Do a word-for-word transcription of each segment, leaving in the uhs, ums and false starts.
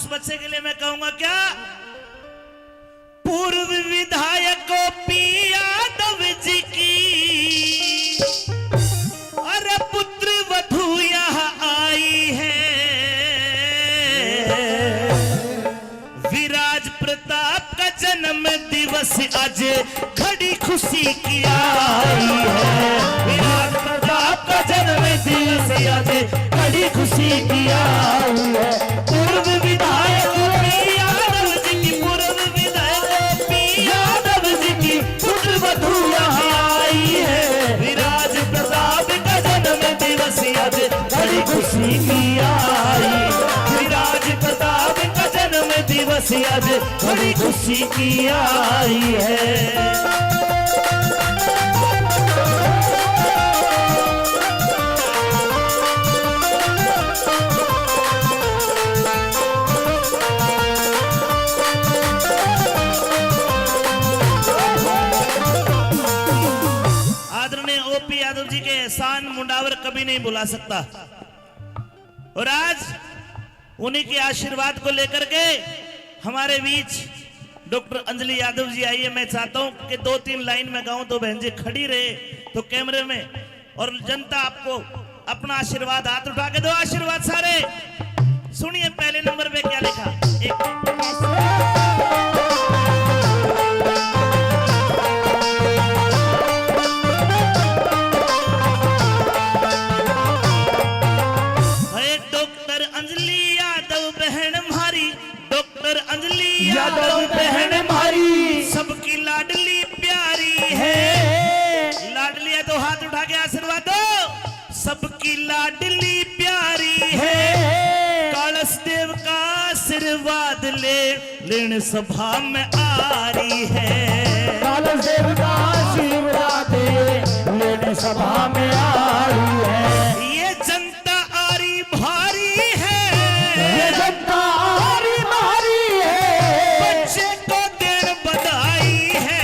उस बच्चे के लिए मैं कहूंगा क्या? पूर्व विधायक ओपी यादव जी की, अरे, पुत्र वधू यहाँ आई है। विराज प्रताप का जन्म दिवस आज, बड़ी खुशी की आई है। विराट प्रताप का जन्म दिवस आज, बड़ी खुशी की आई है। पूर्व विधायक पी यादव जी की, पूर्व विधायक पी यादव जी की पुत्र वधू यहाँ आई है। विराज प्रताप का जन्म दिवस आज, बड़ी खुशी की आई। विराज प्रताप का जन्म दिवस आज, बड़ी खुशी की आई है। आदरणीय ओपी यादव जी के एहसान मुंडावर कभी नहीं भुला सकता। और आज उन्हीं के आशीर्वाद को लेकर के हमारे बीच डॉक्टर अंजलि यादव जी आई है। मैं चाहता हूं कि दो तीन लाइन में गाऊं, तो बहन जी खड़ी रहे, तो कैमरे में और जनता आपको अपना आशीर्वाद, हाथ उठा के दो आशीर्वाद सारे। सुनिए पहले नंबर पे क्या लिखा। एक डॉक्टर अंजलि यादव बहन म्हारी, डॉक्टर अंजलि यादव बहन म्हारी, सबकी लाडली प्यारी है। लाडली है तो हाथ उठा के आशीर्वाद दो। सबकी लाडली प्यारी है, कालस देव का आशीर्वाद ले लेने सभा में आ रही है। कालस देव का आशीर्वाद लेने सभा में आ रही है। ये जनता आरी भारी है, ये जनता आरी भारी है। बच्चे को देन बधाई है।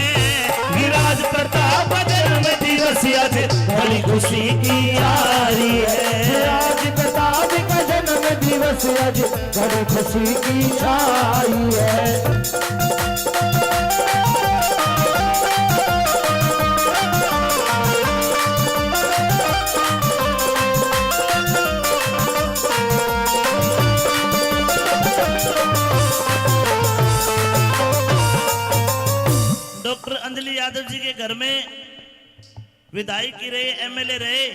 विराज प्रताप का जन्म दिवस आज, बड़ी खुशी की आ रही है। विराज प्रताप का जन्म दिवस आज, बड़ी खुशी की छाई है। डॉक्टर अंजलि यादव जी के घर में विधायक ही रहे, एमएलए रहे,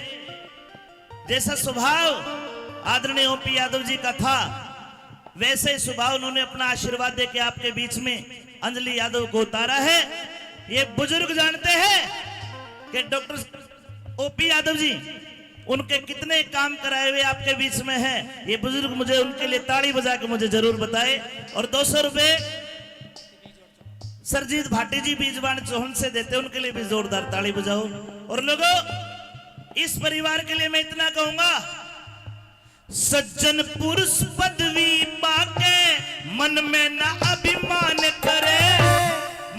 जैसा स्वभाव आदरणीय ओपी यादव जी का था, वैसे ही स्वभाव उन्होंने अपना आशीर्वाद देके आपके बीच में अंजलि यादव को उतारा है। ये बुजुर्ग जानते हैं कि डॉक्टर ओपी यादव जी उनके कितने काम कराए हुए आपके बीच में हैं। ये बुजुर्ग मुझे उनके लिए ताली बजा के मुझे जरूर बताए। और दो सौ रुपए सरजीत भाटी जी बीजवाण चौहन से देते, उनके लिए भी जोरदार ताली बजाओ। और लोगों, इस परिवार के लिए मैं इतना कहूंगा, सज्जन पुरुष पदवी पाके मन में ना अभिमान करे,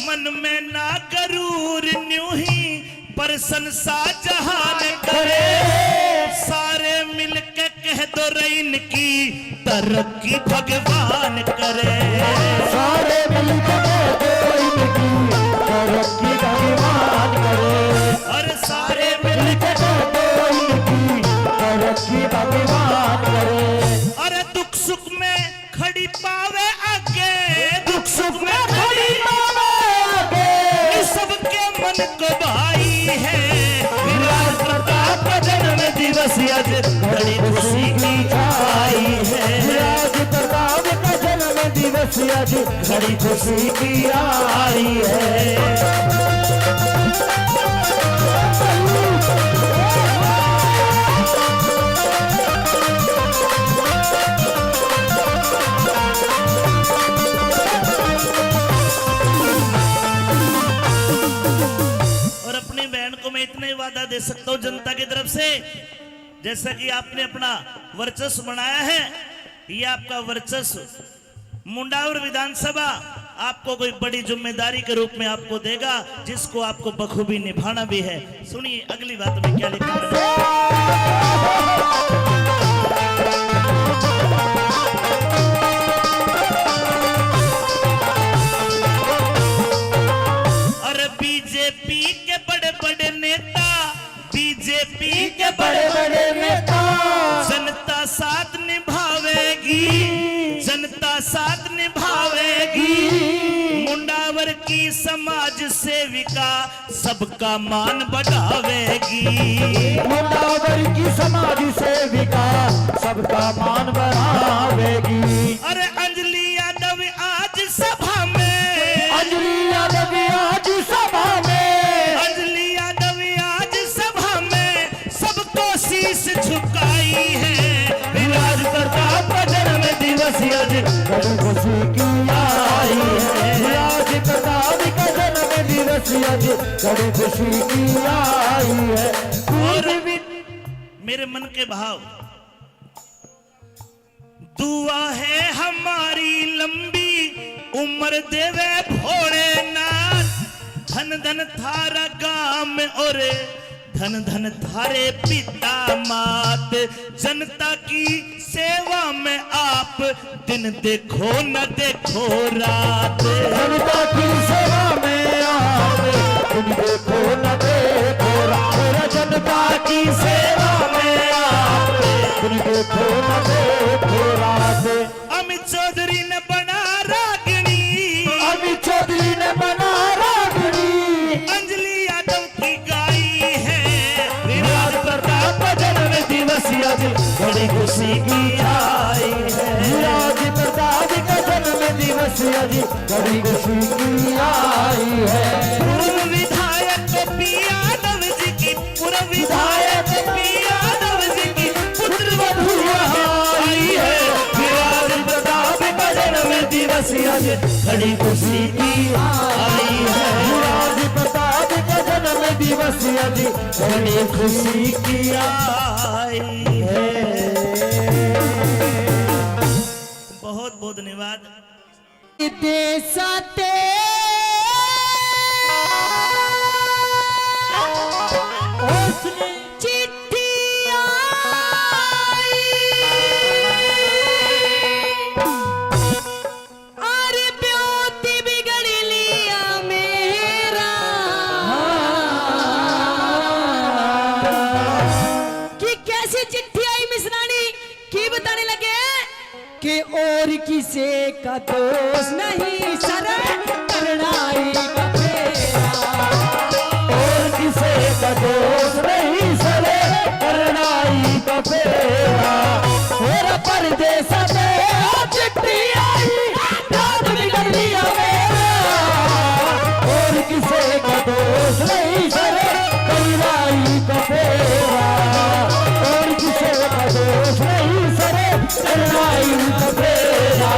मन में ना गरूर, न्यू ही प्रशंसा जहान करे। सारे मिलके कह दो रे इनकी तरक्की भगवान करे। सारे मिलके कह दो इनकी तरक्की भगवान करे। अरे सारे मिलके कह दो इनकी तरक्की भगवान करे। अरे दुख सुख में खड़ी पावे आगे, दुख सुख में खड़ी पावे आगे, सबके मन को भाई है। विराज प्रताप का जन्म दिवस आज, बड़ी खुशी की आई है। विराज प्रताप का जन्म दिवस आज, बड़ी खुशी की आई है। और अपनी बहन को मैं इतना ही वादा दे सकता हूँ जनता की तरफ से, जैसा कि आपने अपना वर्चस्व बनाया है, ये आपका वर्चस्व मुंडावर विधानसभा आपको कोई बड़ी जिम्मेदारी के रूप में आपको देगा, जिसको आपको बखूबी निभाना भी है। सुनिए अगली बात में क्या लिखा है। साथ निभावेगी। मुंडावर की समाज सेविका सबका मान बढ़ावेगी। मुंडावर की समाज सेविका सबका मान बढ़ावेगी। अरे अंजलि यादव आज सभा में, अंजलि यादव आज सभा में, अंजलि यादव आज सभा में सबको शीश झुकाई है। राज प्रताप का जन्म दिवस आज बड़ी खुशी की आई है। राज प्रताप का जन्म दिवस आज बड़ी खुशी की आई है। और मेरे मन के भाव, दुआ है हमारी लंबी उम्र देवे भोलेनाथ। धन धन थारा गाम और धन धन थारे पिता मात। जनता की सेवा में आप दिन देखो न देखो रात। जनता की सेवा में आप दिन देखो न देखो रात। जनता की सेवा में आप दिन देखो न देखो रात। अमित चौधरी ने बना रागनी, अमित चौधरी ने बना रागनी। अंजलि यादव की गाई है। राज प्रताप का जन्म दिवस आज बड़ी खुशी की आई है। राज प्रताप का जन्म दिवस आज बड़ी खुशी की आई है। पूर्व विधायक पी यादव जी की, पूर्व विधायक पी यादव जी की पुत्र वधू आई है। राज प्रताप का जन्म दिवस आज बड़ी खुशी की आई है। राज प्रताप का जन्म दिवस आज बड़ी खुशी की आई है। बहुत बहुत धन्यवाद। देसा ते उसने चिट्ठी आई, अरे ब्योत बिगड़ लिया मेरा। कि कैसी चिट्ठी आई मिसरानी, की बताने लगे? के और किसे का दोष नहीं सर, करनाई का फेरा। और किसे का दोष नहीं सर, करनाई का फेरा। मेरा परदेसा ते चिट्ठी आई, रात बिगड़ लिया मेरा। और किसे का दोष नहीं सर, करनाई का फेरा। और किसे का दोष नहीं सर, करनाई का फेरा।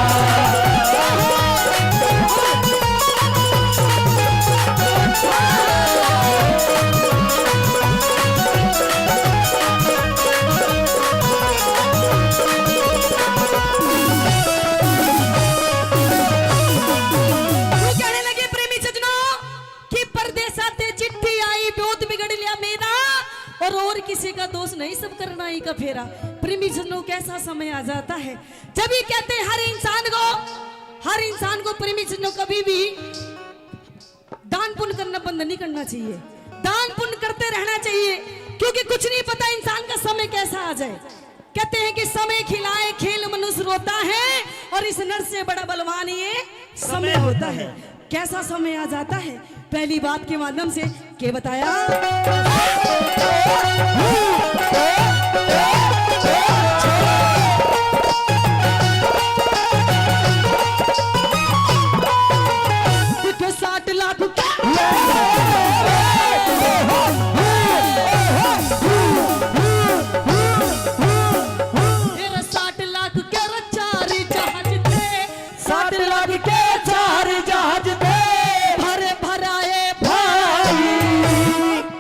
कहने लगे प्रेमी सजनों, कि परदेसा ते चिट्ठी आई, ब्योत बिगड़ लिया मेरा, और, और किसी का दोष नहीं, सब करनाई का फेरा। प्रेमी जनों, कैसा समय आ जाता है, जब ये कहते हैं हर इंसान को, हर इंसान को प्रेमी जनों कभी भी दान पुण्य करना बंद नहीं करना चाहिए, दान पुण्य करते रहना चाहिए, क्योंकि कुछ नहीं पता इंसान का समय कैसा आ जाए। कहते हैं कि समय खिलाए खेल मनुष्य रोता है, और इस नर से बड़ा बलवान ये समय होता है। कैसा समय आ जाता है, पहली बात के माध्यम से के बताया। साठ लाख तेरा साठ लाख के चार जहाज थे, साठ लाख के चार जहाज थे, भरे भराए भाई।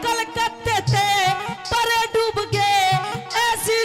कलकत्ते ते परे डूब गए, ऐसी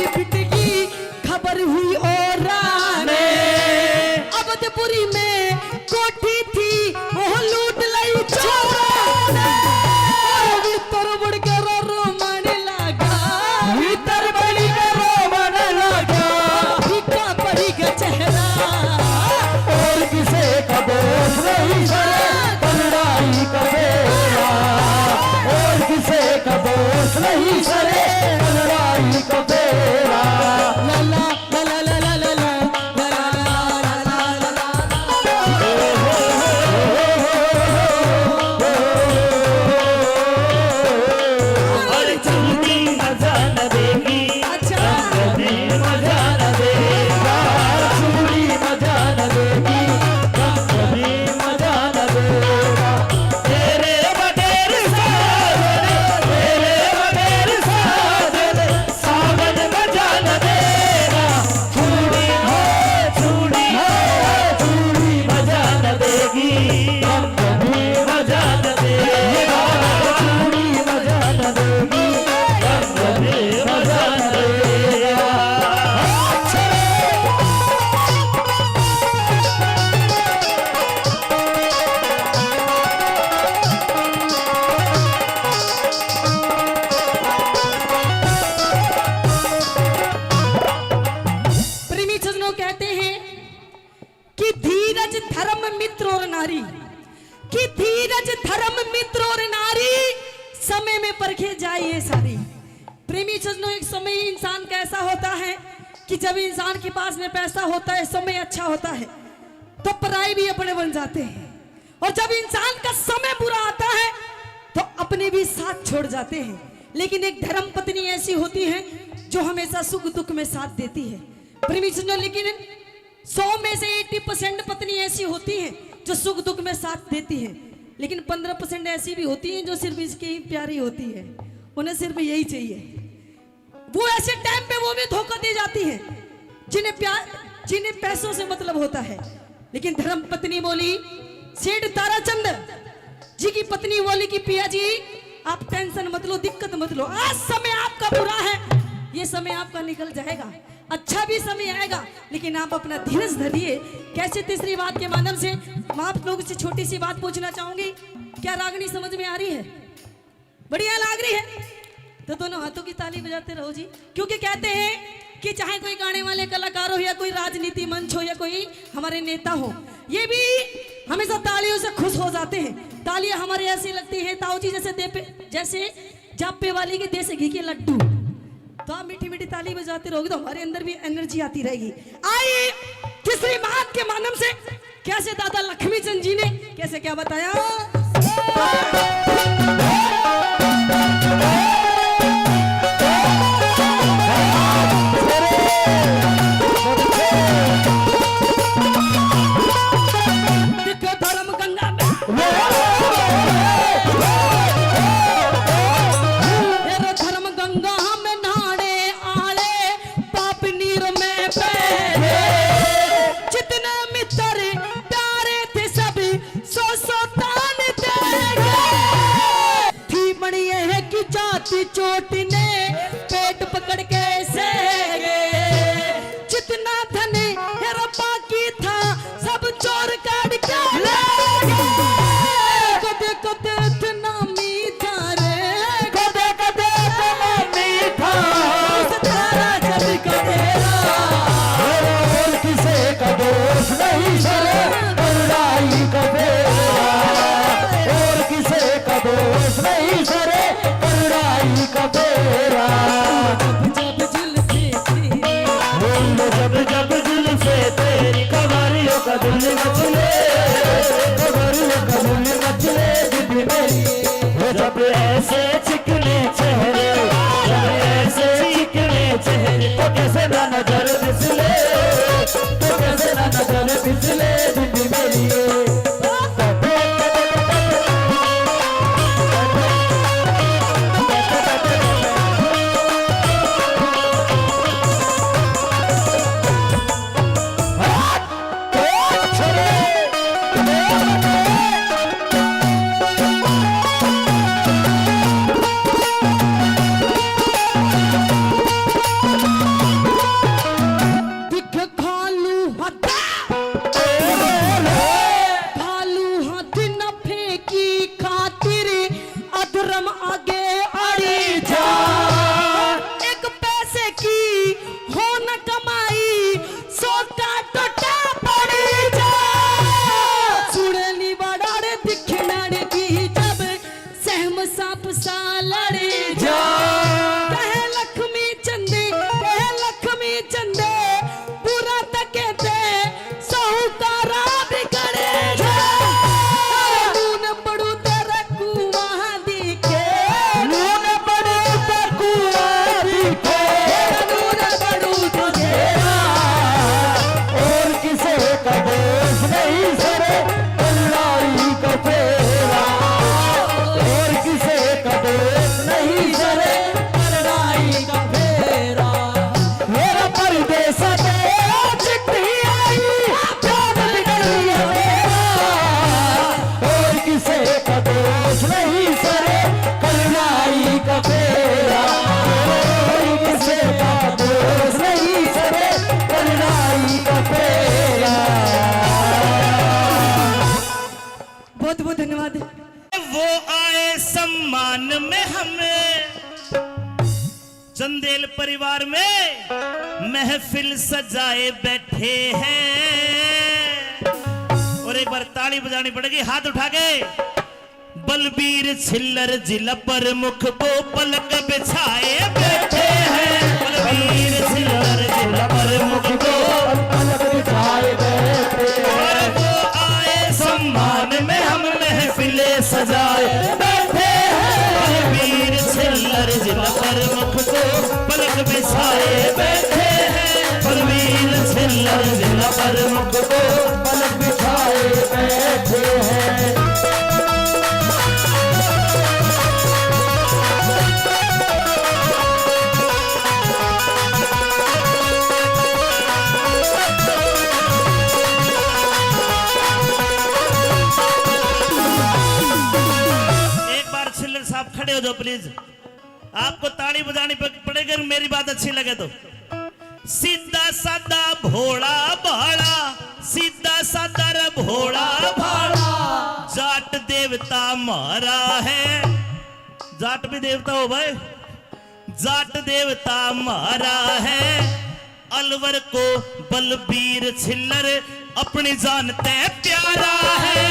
बिटकी खबर हुई और ने। अवधपुरी में कोठी थी, वो लूट लई चोरा ने। और भीतर बड़ के रोमन लागा, भीतर बड़ के रोमन लागा, फीका पड़ी गया चेहरा। और किसे का दोष नहीं सरे, कलराई का बेरा। और किसे का दोष नहीं सरे, कलराई का बेरा। ला ला, ला ला, ला ला, ला ला। अरे चुन्नी मजा न देगी, अच्छा। रंग भी मजा न देगा, चूड़ी मजा न देगी, रंग भी मजा न देगा। तेरे बगैर साजन, तेरे बगैर साजन, सावन मजा न देगा, चूड़ी हो, चूड़ी हो, चूड़ी मजा न देगी, हम कभी मजा न देगा, चूड़ी मजा न देगी, हम कभी मजा न देगा। प्रेमी सज्जनों, कहते हैं कि धीरज धर्म मित्र और नारी, कि धीरज धर्म मित्र और नारी, समय में परखे जाए ये सारी। प्रेमी सज्जनों, एक समय इंसान का ऐसा होता है कि जब इंसान के पास में पैसा होता है, समय अच्छा होता है, तो पराए भी अपने बन जाते हैं। और जब इंसान का समय बुरा आता है, तो अपने भी साथ छोड़ जाते हैं। लेकिन एक धर्म पत्नी ऐसी होती है, जो हमेशा सुख दुख में साथ देती है। प्रेमी सज्जनों, लेकिन सौ में से अस्सी परसेंट पत्नी ऐसी होती है, जो सुख दुख में साथ देती है, लेकिन पन्द्रह परसेंट ऐसी भी होती है, जो सिर्फ इसकी ही प्यारी होती है, उन्हें सिर्फ यही चाहिए। वो ऐसे टाइम पे वो भी धोखा दे जाती है, जिन्हें प्यार, जिन्हें पैसों से मतलब होता है। लेकिन धर्म पत्नी बोली, सेठ ताराचंद जी की पत्नी बोली कि पिया जी, आप टेंशन मत लो, दिक्कत मत लो, आज समय आपका बुरा है, ये समय आपका निकल जाएगा, अच्छा भी समय आएगा, लेकिन आप अपना धीरज धरिए। कैसे? तीसरी बात के माध्यम से मैं आप लोगों से छोटी सी बात पूछना चाहूंगी, क्या रागनी समझ में आ रही है? बढ़िया लाग रही है, तो दोनों हाथों की ताली बजाते रहो जी, क्योंकि कहते हैं कि चाहे कोई गाने वाले कलाकार हो या कोई राजनीति मंच हो या कोई हमारे नेता हो, ये भी हमेशा तालियों से खुश हो जाते हैं। तालियां हमारे ऐसी लगती है, ताऊ जी, जैसे दे पे, जैसे जापे वाली के देसी घी के लड्डू। तो आप मीठी मीठी ताली बजाते रहोगे तो हमारे अंदर भी एनर्जी आती रहेगी। आइए, तीसरी बात के माध्यम से कैसे दादा लक्ष्मी चंद जी ने कैसे क्या बताया। देखो धर्म गंगा में, धर्म गंगा में नहाने आले पाप नीर में बह गए। जितने मित्र प्यारे थे सभी सौ सौ तान दे गए। थी बनी है कि जाति चोट ने पेट पकड़ के सह गए। जितना धन है रब्बा की था सब चोर काट के ले गए। कदे कदे इतना मीठा रे, कदे कदे इतना मीठा। इस तारा जब का तेरा। और किसे का दोष नहीं सरे, करुणाई का बेरा। और किसे का दोष नहीं सरे, करुणाई का बेरा। परिवार में महफिल सजाए बैठे हैं। और एक बार ताली बजानी पड़ेगी, हाथ उठा के। बलबीर छिल्लर जिला प्रमुख को पलक बिछाए बैठे हैं। बलबीर छिल्लर जिला प्रमुख को पलक बिछाए बैठे हैं। और वो आए सम्मान में, हम महफिलें सजाए बैठे हैं। बलबीर छिल्लर जिला प्रमुख को पलक बिछाए बैठे हैं। बलबीर छिल्लर जिला प्रमुख को पलक बिछाए बैठे हैं। एक बार छिल्लर साहब खड़े हो जाओ प्लीज। आपको ताली बजानी प-, पड़ेगी अगर मेरी बात अच्छी लगे तो। सीधा साधा भोला भाला, सीधा साधा रे भोला भाला, जाट देवता म्हारा है। जाट भी देवता हो भाई, जाट देवता म्हारा है। अलवर को बलबीर छिल्लर अपनी जान ते प्यारा है।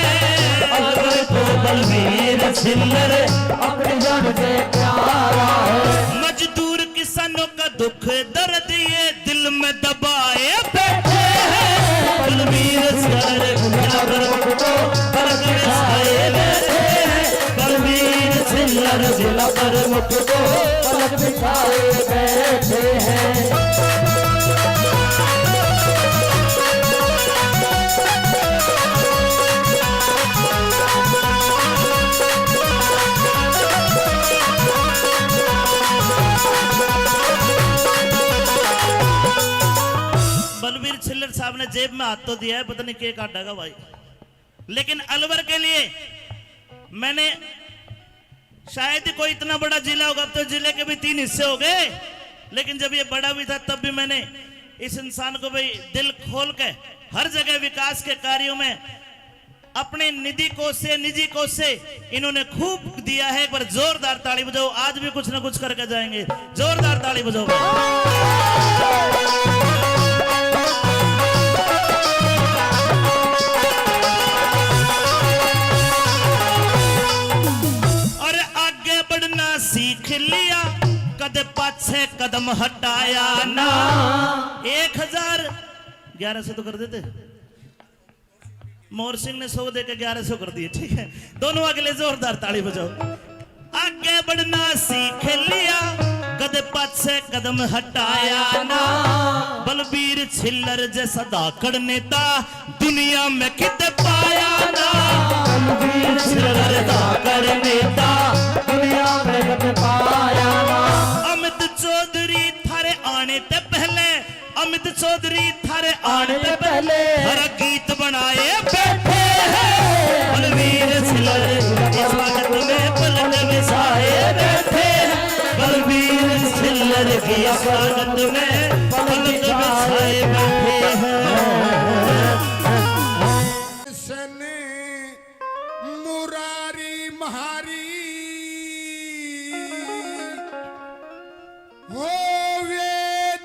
अलवर को बलबीर छिल्लर अपनी जान ते प्यारा है। मजदूर किसानों का दुख दर्द ये दिल में दबाए बैठे हैं। बलबीर छिल्लर अपने को पलक बिछाए बैठे हैं। बलबीर छिल्लर जिला प्रमुख को पलक बिछाए बैठे हैं। बलबीर छिल्लर साहब ने जेब में हाथ तो दिया है, पता नहीं के काटेगा भाई, लेकिन अलवर के लिए मैंने, शायद ही कोई इतना बड़ा जिला होगा, अब तो जिले के भी तीन हिस्से हो गए, लेकिन जब ये बड़ा भी था तब भी मैंने इस इंसान को भी दिल खोल के हर जगह विकास के कार्यों में अपने निधि कोष से, निजी कोष से इन्होंने खूब दिया है। एक बार जोरदार ताली बजाओ, आज भी कुछ ना कुछ करके जाएंगे। जोरदार ताली बजाओ भाई। और आगे बढ़ना सीख लिया, कदे पाछे कदम हटाया ना। एक हजार ग्यारह सौ तो कर देते। मोहर सिंह ने सौ देके ग्यारह सौ कर दिए, ठीक है। दोनों अगले जोरदार ताली बजाओ। आगे बढ़ना सीख लिया, कदे पाछे कदम हटाया ना। बलबीर छिल्लर जैसा धाकड़ नेता दुनिया में किते पाया ना। बलबीर छिल्लर धाकड़ नेता दुनिया में किते पाया ना। अमित चौधरी थारे आने ते पहले, अमित चौधरी थारे आने ते पहले हर गीत बनाए बैठे हैं। बलबीर छिल्लर के स्वागत में पलक बिछाए बैठे हैं। बलबीर छिल्लर के स्वागत में पलक बिछाए बैठे हैं। सन मुरारी म्हारी होवे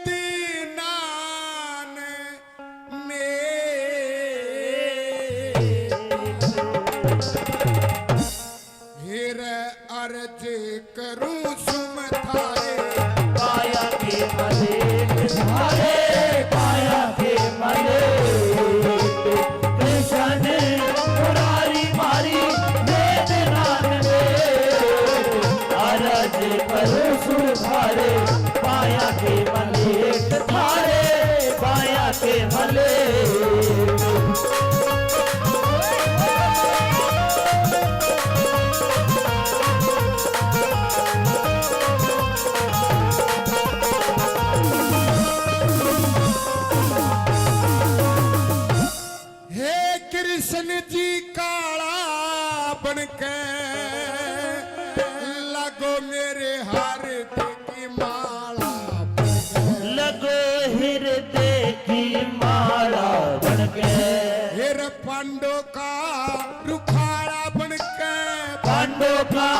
दीनान में। हेर अर्ज करूं सुम थारे काया के मलिक, थारे काया के मलिक। कृष्ण मुरारी म्हारी वेदनान में। अरज करूं सुम थारे बाया के मलिक, थारे बाया के मलिक। हे कृष्ण जी काला बनके लगो मेरे हृदय की माला बनके। लगो हृदय की माला बनके। हेर पांडो का रुखाड़ा बनके। पांडो का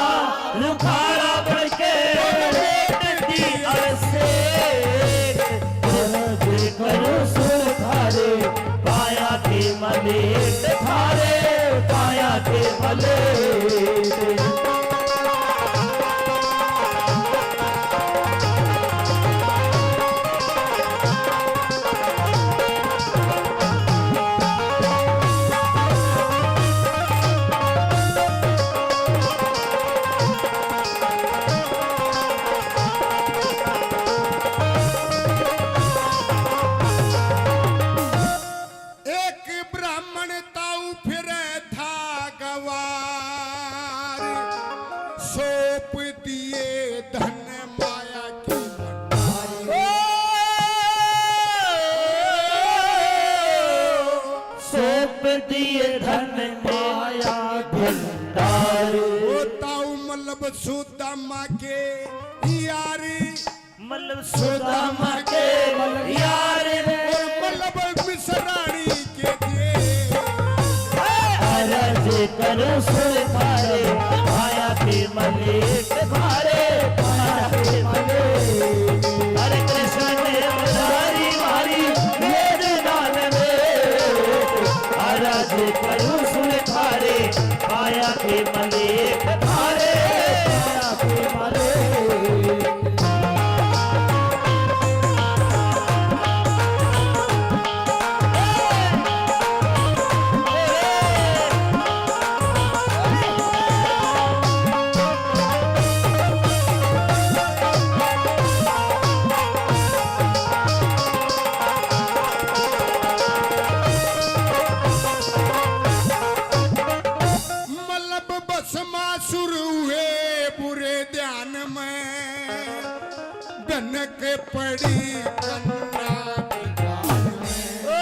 रुखाड़ा बनके। पेट दी अरसे दिए धन माया भंडार। ओ ताऊ मतलब सुदामा के यारी, मतलब सुदामा के यार, और मतलब मिसरानी के दिए। अरज करूं सुन थारे, माया के मलेट थारे, माया के मलेट। अरे कृष्ण ने मुरारी मारी, मेरे नाम में। अरज करूं सुन थारे, माया के मलेट थारे, माया के मलेट। मतलब भस्मासुर हुए बुरे ध्यान में, भनक पड़ी कन्या के कान में। ओ,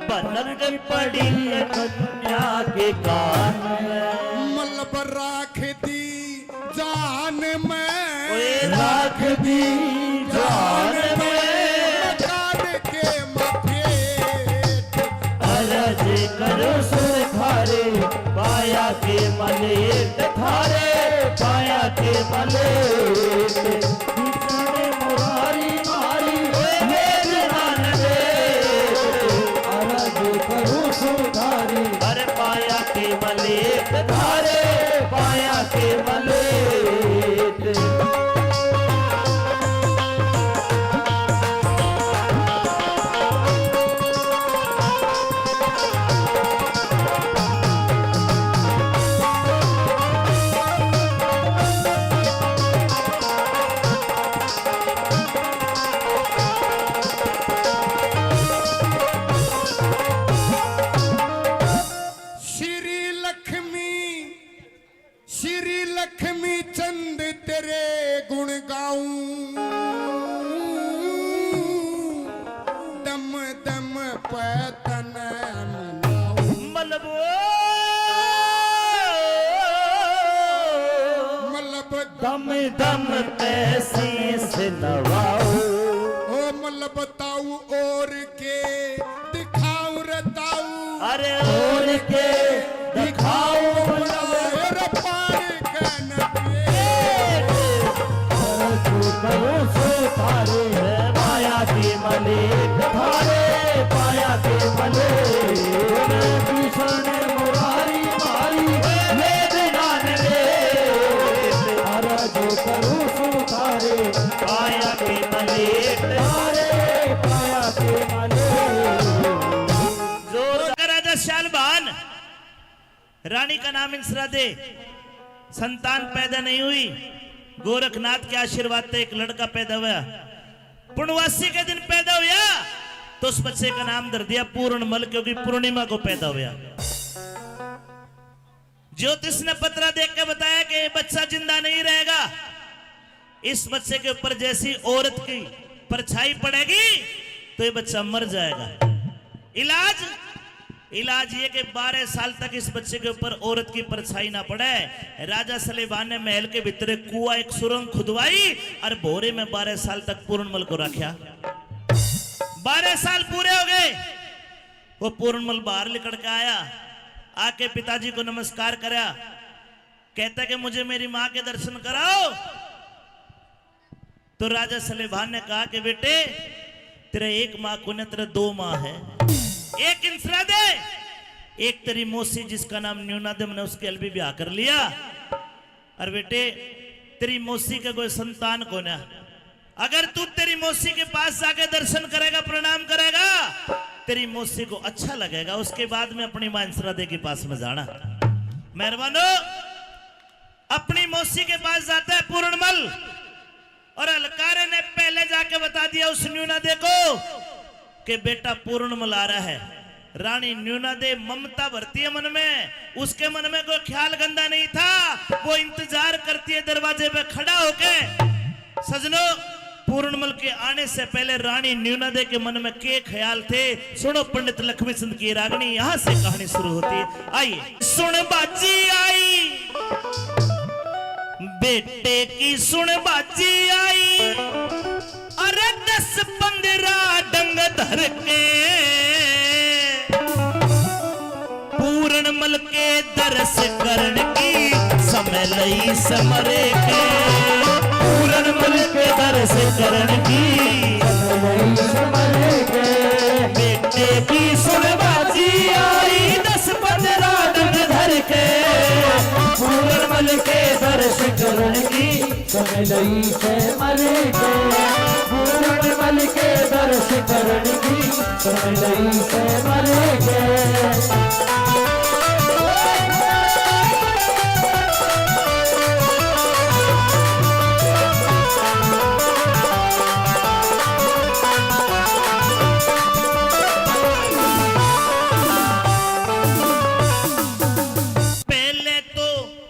भनक पड़ी कन्या के कान में। मतलब राख दी जान में। ओए राख दी जान में। कान के मफेट। अरज करो सुन थारे, पाया के मलेट थारे, पाया के मलेट। बिछड़े मुरारी मारी, ओए मेरे नान दे। अरज करो सुन थारी, अरे पाया के मलेट थारे, पाया के मलेट। श्री लक्ष्मी, श्री लक्ष्मी चंद तेरे गुण गाऊं, दम दम पे तने मनाऊं। मलबो, मलब दम दम पे शीश नवाओ। ओ मलब ताऊ और के दिखाऊं रे ताऊ। अरे और के दिखाऊं रे पार के न पेट। अरे तू करो सो थारे है माया की मलिक थारे, माया के मलिक। भीषण मुरारी मारी वेद नान रे। अरे जो करो सो थारे माया के मलिक थारे, माया के मलिक। जोरदार राजा शालभान। रानी का नाम इंसरा दे। संतान पैदा नहीं हुई। गोरखनाथ के आशीर्वाद से एक लड़का पैदा हुआ। पुनवासी के दिन पैदा हुआ तो उस बच्चे का नाम धर दिया पूर्णमल, क्योंकि पूर्णिमा को पैदा हुआ। ज्योतिष ने पतरा देख के बताया कि ये बच्चा जिंदा नहीं रहेगा। इस बच्चे के ऊपर जैसी औरत की परछाई पड़ेगी तो ये बच्चा मर जाएगा। इलाज, इलाज ये कि बारह साल तक इस बच्चे के ऊपर औरत की परछाई ना पड़े। राजा सलेबान ने महल के भीतर एक कुआ, एक सुरंग खुदवाई और भोरे में बारह साल तक पूर्णमल को रखा। बारह साल पूरे हो गए, वो पूर्णमल बाहर निकल के आया, आके पिताजी को नमस्कार करा, कहता कि मुझे मेरी माँ के दर्शन कराओ। तो राजा सलेबान ने कहा कि बेटे, तेरे एक माँ को ना, तेरे दो माँ है। एक इंसरा दे, एक तेरी मौसी जिसका नाम न्यूना दे, मैंने उसके अल भी ब्याह कर लिया। और बेटे, तेरी मौसी का कोई संतान को ना। अगर तू तेरी मौसी के पास जाके दर्शन करेगा, प्रणाम करेगा, तेरी मौसी को अच्छा लगेगा, उसके बाद में अपनी माँ इंसरा दे के पास में जाना। मेहरबानो, अपनी मौसी के पास जाता है पूर्णमल, और अलकारे ने पहले जाके बता दिया उस न्यूना दे को कि बेटा पूर्णमल आ रहा है। रानी न्यूना दे ममता भरती है मन में, उसके मन में कोई ख्याल गंदा नहीं था। वो इंतजार करती है दरवाजे पे खड़ा होके। सजनो, पूरणमल के आने से पहले रानी न्यूना दे के मन में के ख्याल थे, सुनो पंडित लक्ष्मी चंद की रागनी, यहाँ से कहानी शुरू होती है। आइए। सुन बाजी आई, बेटे की सुन बाजी आई, अरे दस पन्द्रह डंग धर के पूरणमल के दर्श करण की समय लई समरे के। पूरणमल के दर्श करण की समय लई समरे के। बेटे की सुन बाजी आई, दस पन्द्रह डंग धर के पूरणमल के दर्श करण की समय लई से मरे के। पूरणमल के दर्श करण की समय लई से मरे के। पहले तो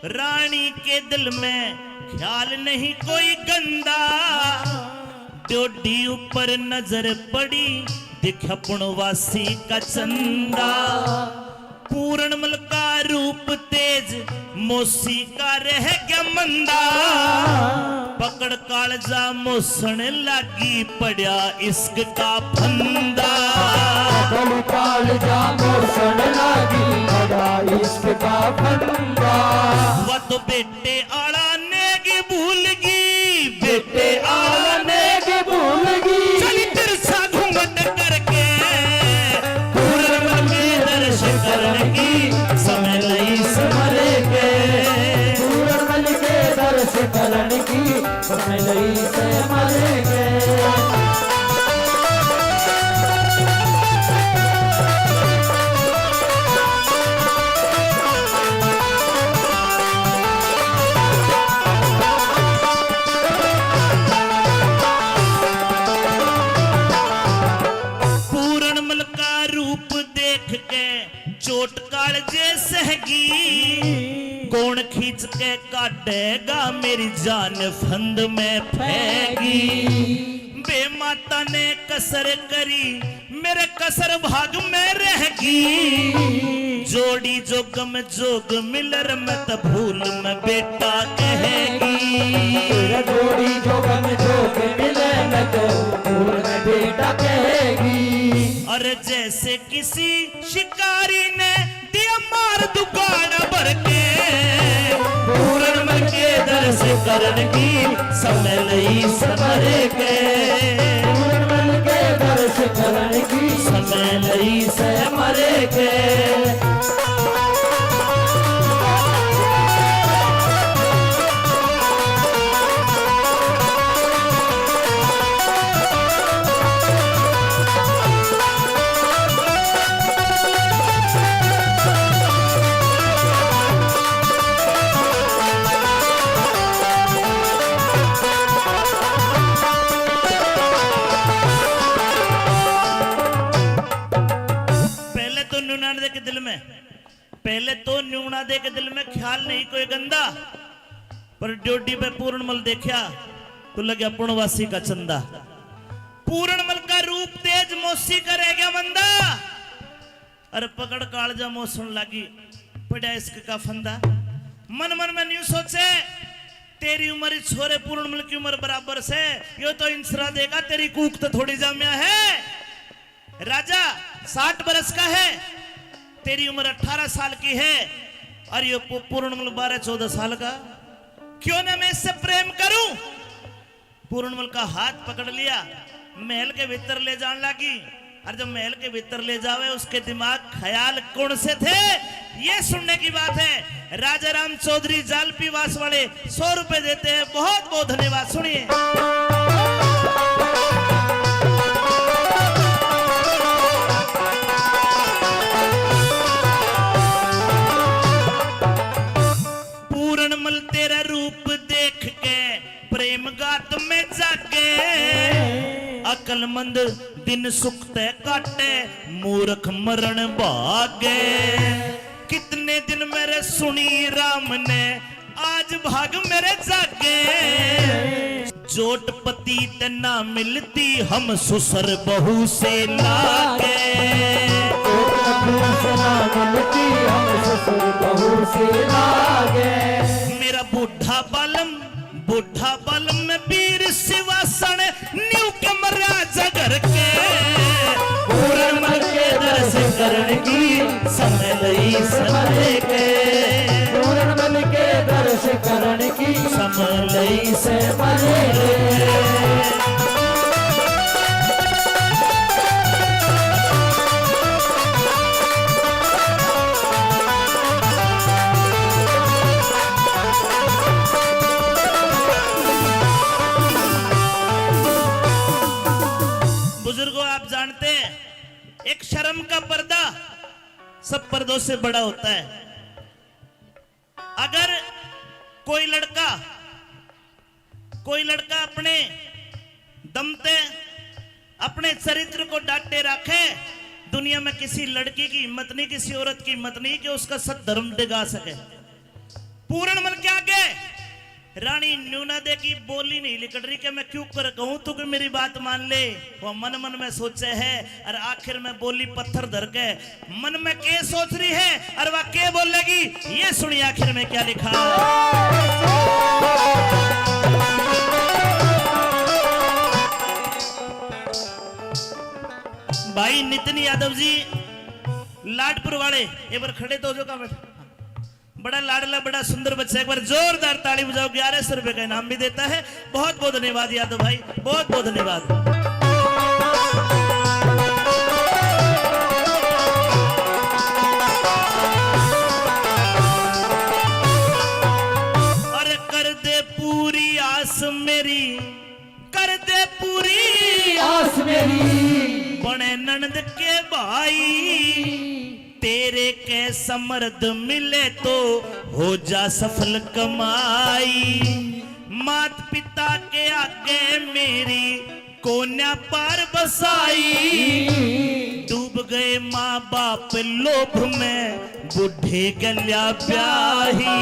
रानी के दिल में ख्याल नहीं कोई गंदा। डोडी ऊपर नजर पड़ी, दिख अपनवासी का चंदा। पूरणमल का रूप तेज, मौसी का रह गया मंदा। पकड़ कालजा मौसण लागी, पड़ा इश्क का फंदा। पकड़ कालजा मौसण लागी, पड़ा इश्क का फंदा। वा तो बेटे आला नेग भूल गई, बेटे आला नेग भूल गई। चली तिरछा घूंघट करके, पूरणमल के दर्श करण की समय लई समरे के। पूरणमल के दर्श करण की समय लई समरे के। पूरणमल का रूप देख के चोट कालजे सहगी, कौन खींच के काटेगा मेरी जान फंद में फैगी। बे माता ने कसर करी, मेरे कसर भाग में रहगी। जोड़ी जोगम जोग मिलर, मैं तो भूल में बेटा कहेगी। तेरा जोड़ी जोगम जोग मिले, मैं तो भूल में बेटा कहेगी। अरे जैसे किसी शिकारी ने दिया मार दुगाड़ा भर के, पूरणमल के दर्श करण की समय लई समरे के। पूरणमल के दर्श करण की समय लई समरे के। पहले तो न्यूना दे के दिल में, पहले तो न्यूना दे के दिल में ख्याल नहीं कोई गंदा, पर ड्योढ़ी पे पूरणमल देखा तो लग्या पुणवासी का चंदा। पूरणमल का रूप तेज, मौसी का रह गया मंदा। अरे पकड़ कालजा मौसण लागी, पड़ा इश्क का फंदा। मन मन में न्यू सोचे, तेरी उम्र इस छोरे पूरणमल की उम्र बराबर से, यो तो इंसरा देगा, तेरी कूक तो थोड़ी जाम्या है। राजा साठ बरस का है, तेरी उम्र अठारह साल की है, और ये पू-, पूरणमल बारह चौदह साल का। क्यों ना मैं इससे प्रेम करूं? पूरणमल का हाथ पकड़ लिया, महल के भीतर ले जान लागी। और जब महल के भीतर ले जावे, उसके दिमाग ख्याल कौन से थे, ये सुनने की बात है। राजा राम चौधरी जालपी वास वाले सौ रुपए देते हैं। बहुत बहुत धन्यवाद। सुनिए। पूरणमल तेरा रूप देख के प्रेम गात में जागे। अकलमंद दिन सुख ते काटे, मूर्ख मरण भागे। कितने दिन मेरे सुनी राम ने, आज भाग मेरे जागे। चोटपति ते ना मिलती हम ससुर बहू से लागे। चोटपति से ना मिलती हम ससुर बहू से लागे। मेरा बूढ़ा बालम, बूढ़ा बालम में वीर शिवासन न्यू के मर्यादा घर के। पूरन मल के दर्श करण की समय लई से मरे के। पूरन मल के दर्श करण की समय लई से मरे के। बुजुर्गों, आप जानते हैं, एक शर्म का पर्दा सब पर्दों से बड़ा होता है। अगर कोई लड़का, कोई लड़का अपने दम ते अपने चरित्र को डाटे रखे, दुनिया में किसी लड़की की हिम्मत नहीं, किसी औरत की हिम्मत नहीं कि उसका सत धर्म डिगा सके। पूरण मल क्या के रानी न्यूना दे की बोली नहीं लिकड़ रही कि मैं क्यों कर कहूं तू कि मेरी बात मान ले। वो मन मन में सोचे है और आखिर में बोली पत्थर धर के मन में के सोच रही है और वह के बोलेगी, ये सुनिए आखिर में क्या लिखा। भाई नितिन यादव जी लाडपुर वाले, एक बार खड़े तो हो जो का बैठा। बड़ा लाडला, बड़ा सुंदर बच्चा, एक बार जोरदार ताली बजाओ। ग्यारह सौ रुपए का इनाम भी देता है। बहुत बहुत धन्यवाद यादव भाई, बहुत बहुत धन्यवाद। अरे कर दे पूरी आस मेरी, कर दे पूरी आस मेरी। बने ननद के भाई, तेरे के समर्द मिले तो हो जा सफल कमाई। मात पिता के आगे मेरी कोन्या पार बसाई। डूब गए माँ बाप लोभ में बूढ़े गल्या ब्याही।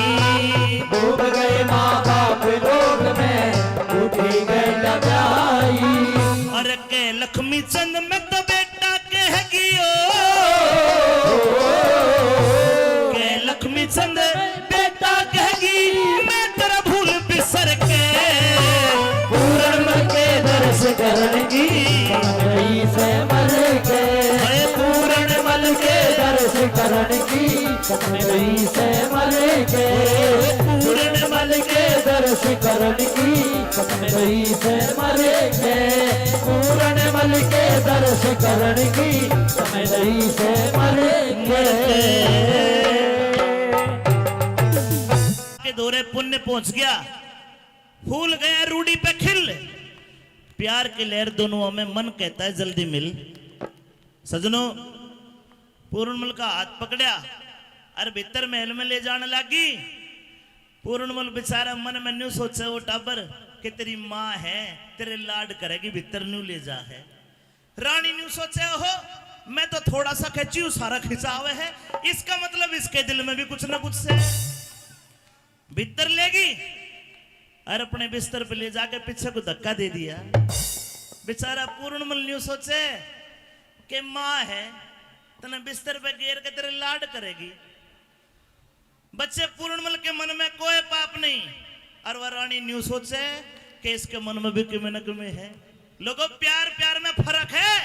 डूब गए माँ बाप लोभ में बूढ़े गल्या ब्याही। अरे के लक्ष्मी चंद में तो बेटा कह गियो। के लक्ष्मी चंद बेटा कह गई मैं तेरा भूल बिसर के। पूरण के दर्श करण की कमई से मर के। मैं पूरण मल के दर्श करण की कमई से मर के। पूरण मल के दर्श करण की कमई से मर के। पूरण मल के दर्श करण की कमई से मर के। के दौरे पुण्य पहुंच गया, फूल गया रूढ़ी पे खिल। प्यार की लहर दोनों में मन कहता है जल्दी मिल। सजनों, पूरणमल का हाथ पकड़या और भीतर महल में ले जाने लागी। पूरणमल बेचारा मन में न्यू सोचे वो टाबर कि तेरी माँ है, तेरे लाड करेगी, भीतर न्यू ले जा है। रानी न्यू सोचे, ओहो, मैं तो थोड़ा सा खींची हूँ, सारा खिंचाव है, इसका मतलब इसके दिल में भी कुछ ना कुछ से। भीतर लेगी और अपने बिस्तर पे ले जाके पीछे को धक्का दे दिया। बेचारा पूरणमल न्यू सोचे कि माँ है, तने बिस्तर पे गेर के तेरे लाड करेगी। बच्चे पूरणमल के मन में कोई पाप नहीं, और वह रानी न्यू सोचे कि इसके मन में भी किमे न किमे है। लोगों, प्यार प्यार में फर्क है।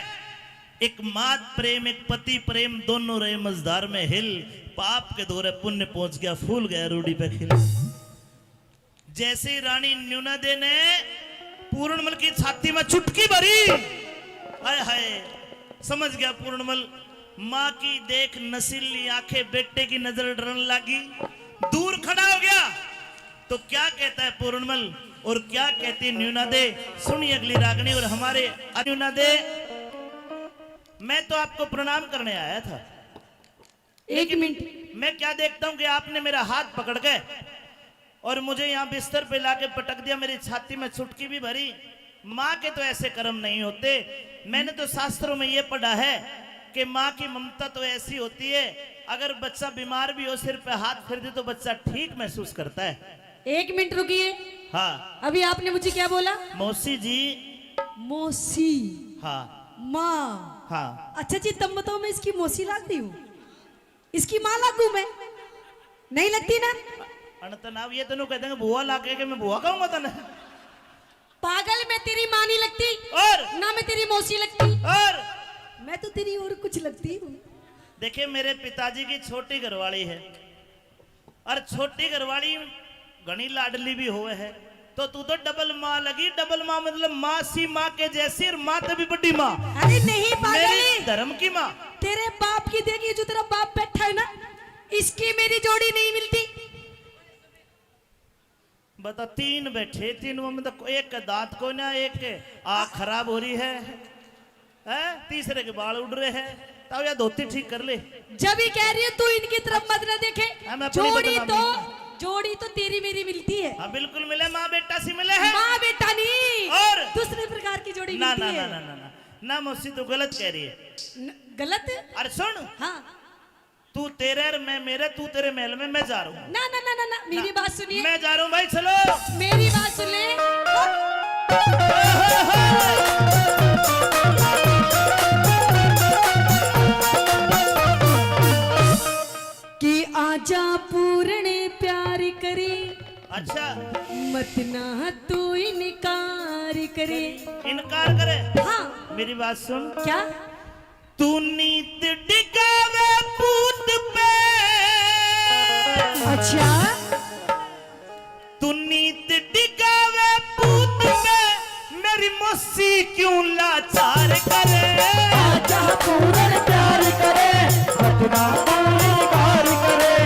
एक मात प्रेम, एक पति प्रेम, दोनों रहे मझधार में हिल। पाप के दौरे पुण्य पहुंच गया, फूल गया रूढ़ी पे खिल। जैसे ही रानी न्यूनादे ने पूरणमल की छाती में चुटकी भरी, हाय हाय, समझ गया पूरणमल। माँ की देख नशीली आंखें, बेटे की नजर डरन लागी। दूर खड़ा हो गया। तो क्या कहता है पूरणमल और क्या कहती है न्यूनादे, सुनिए अगली रागनी। और हमारे न्यूनादे, मैं तो आपको प्रणाम करने आया था। एक मिनट। मैं क्या देखता हूँ कि आपने मेरा हाथ पकड़ के और मुझे यहाँ बिस्तर पे लाके पटक दिया, मेरी छाती में चुटकी भी भरी। माँ के तो ऐसे कर्म नहीं होते। मैंने तो शास्त्रों में ये पढ़ा है कि माँ की ममता तो ऐसी होती है, अगर बच्चा बीमार भी हो, सिर पे हाथ फेर दे तो बच्चा ठीक महसूस करता है। एक मिनट रुकिए। हाँ। अभी आपने मुझे क्या बोला? मौसी जी। मौसी। हाँ। माँ। हाँ। अच्छा जी, तब बताओ, मैं इसकी मौसी लगती हूँ? इसकी माँ लागू मैं? नहीं लगती ना? अन तनाव ये तेनू कह देंगे, बुआ लागे के मैं बुआ कहूंगा तने। पागल, मैं तेरी माँ नहीं लगती। और? ना मैं तेरी मौसी लगती। और? मैं तो तेरी और कुछ लगती हूँ। देखिए, मेरे पिताजी की छोटी घरवाली है, और छोटी घरवाली घणी लाडली भी होवे है, तो तू तो डबल माँ लगी। डबल माँ मतलब माँ सी माँ के जैसी, और माँ तभी बड़ी माँ। अरे नहीं पागल, मेरी धर्म की माँ। तेरे बाप की देखिए, जो तेरा बाप बैठा है ना, इसकी मेरी जोड़ी नहीं मिलती। बता, तीन बैठे, तीन में तो एक का दांत को ना, एक के आँख खराब हो रही है, हैं? तीसरे के बाल उड़ रहे हैं। ताऊ, या धोती ठीक कर ले। जब ही कह रही है, तू इनकी तरफ मत ना देखे। हाँ, मैं अपनी जोड़ी बदनामी तो, जोड़ी तो तेरी मेरी मिलती है। हाँ, बिल्कुल मिले, माँ बेटा सी मिले है। माँ बेटा नहीं, और? दूसरे प्रकार की जोड़ी ना, मिलती ना, है। ना, ना, ना, ना, ना, मौसी, तू गलत कह रही है। न-, गलत? अरे सुन। हाँ। तू तेरे और मैं मेरे, तू तेरे महल में, मैं जा रहा हूँ। ना, ना, ना, ना, ना, मेरी ना। बात सुनिए। मैं जा रहा हूँ भाई, चलो। मेरी बात सुन ले। कि आजा पूरण प्यार करे। अच्छा। मत ना तू इनकार करे। इनकार करे? हाँ। मेरी बात सुन। क्या? तू नीत डिगावे पूत पे। अच्छा। तू नीत डिगावे पूत पे, मेरी मौसी क्यों लाचार करे। आजा पूरण प्यार करे, वतना तू इनकार करे।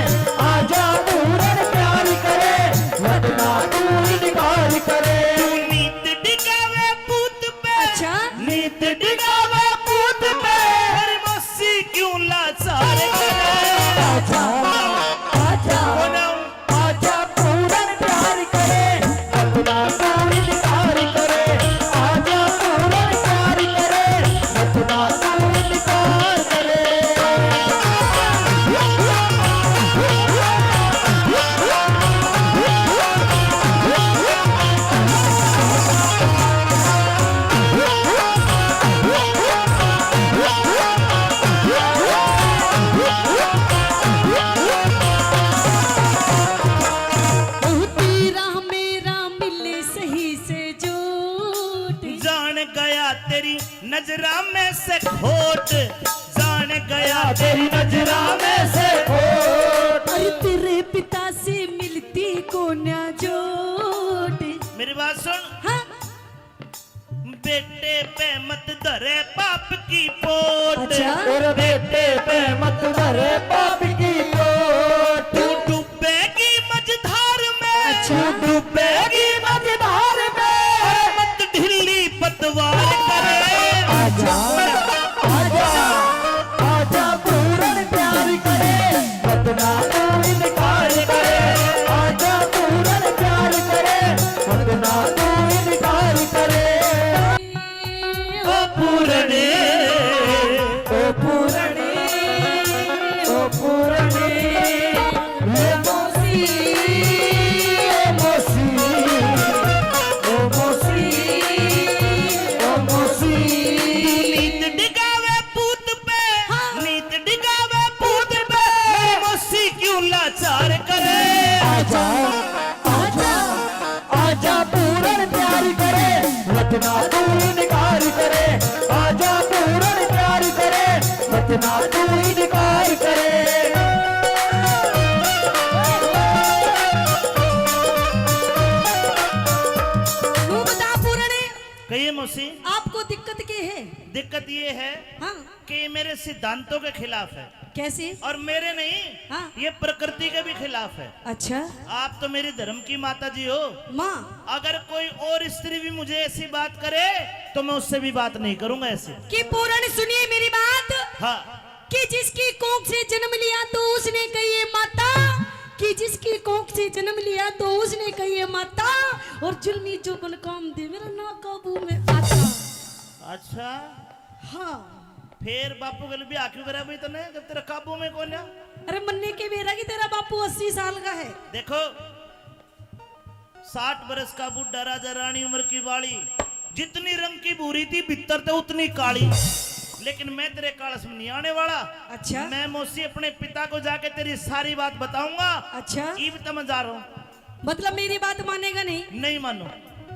आजा पूरण प्यार करे, वतना तू इनकार करे। तू नीत डिगावे पूत पे। अच्छा। नीत डिगावे पूत पे, मेरी मौसी क्यों लाचार करे। आजा, आजा। आजा पूरण प्यार करे, अपना तू इनकार करे। आजा पूरण प्यार करे, अपना तू इनकार करे। तेरा मेरा मिले सही से जोड़। जान गया तेरी नजरा में से खोट, जान गया तेरी नजरा में से खोट। अरे तेरे पिता से मिलती कोन्या जोड़। मेरी बात सुन। हाँ। बेटे पे मत धरे पाप की पोट। अच्छा। और बेटे पे मत धरे पाप की पोट। तू डूबेगी मझधार में। अच्छा। तू डूबेगी मझधार में। और मत ढीली पतवार करे। आजा, आजा, आजा पूरण प्यार करे। वतना तू इनकार करे। आजा पूरण प्यार करे। वतना तू इनकार करे। ओ पूरणे, ओ पूरणे, ओ पूरणे, ओ मौसी, ओ मौसी, ओ मौसी, ओ मौसी। तू नीत डिगावे पूत पे, हाँ। नीत डिगावे पूत पे, मेरी मौसी क्यों लाचार करे। आजा, आजा, आजा पूरण प्यार करे, वतना तू इनकार करे। आजा पूरण प्यार करे, वतना तू इनकार करे। तू बता पूरण। कहिए मौसी। आपको दिक्कत के है? दिक्कत ये है, हाँ। कि ये मेरे सिद्धांतों के खिलाफ है। कैसे? और मेरे नहीं, हाँ। ये प्रकृति के भी खिलाफ है। अच्छा। आप तो मेरी धर्म की माता जी हो। माँ। अगर कोई और स्त्री भी मुझे ऐसी बात करे, तो मैं उससे भी बात नहीं करूंगा ऐसे। कि पूरण सुनिए मेरी बात। हाँ। कि जिसकी कोख से जन्म लिया तो उसने कही है माता, कि जिसकी कोख से जन्म लिया तो उसने कही है माता, और जुल्मी जोबन काम दे मेरा ना काबू में आता। अच्छा। हाँ। फिर बापू के लिए ब्याह क्यों करा भाई तने, जब तेरा काबू में कोन्या? अरे मन्ने के बेरा कि तेरा बापू अस्सी साल का है। देखो, साठ बरस का बूढ़ा राजा, रानी उम्र की बाली, जितनी रंग की भूरी थी, भीतर तो उतनी काली। लेकिन मैं तेरे कालस में नहीं आने वाला। अच्छा। मैं मौसी अपने पिता को जाके तेरी सारी बात बताऊंगा। अच्छा। इब तो मैं जा रहा हूँ। मतलब मेरी बात मानेगा नहीं? नहीं मानू।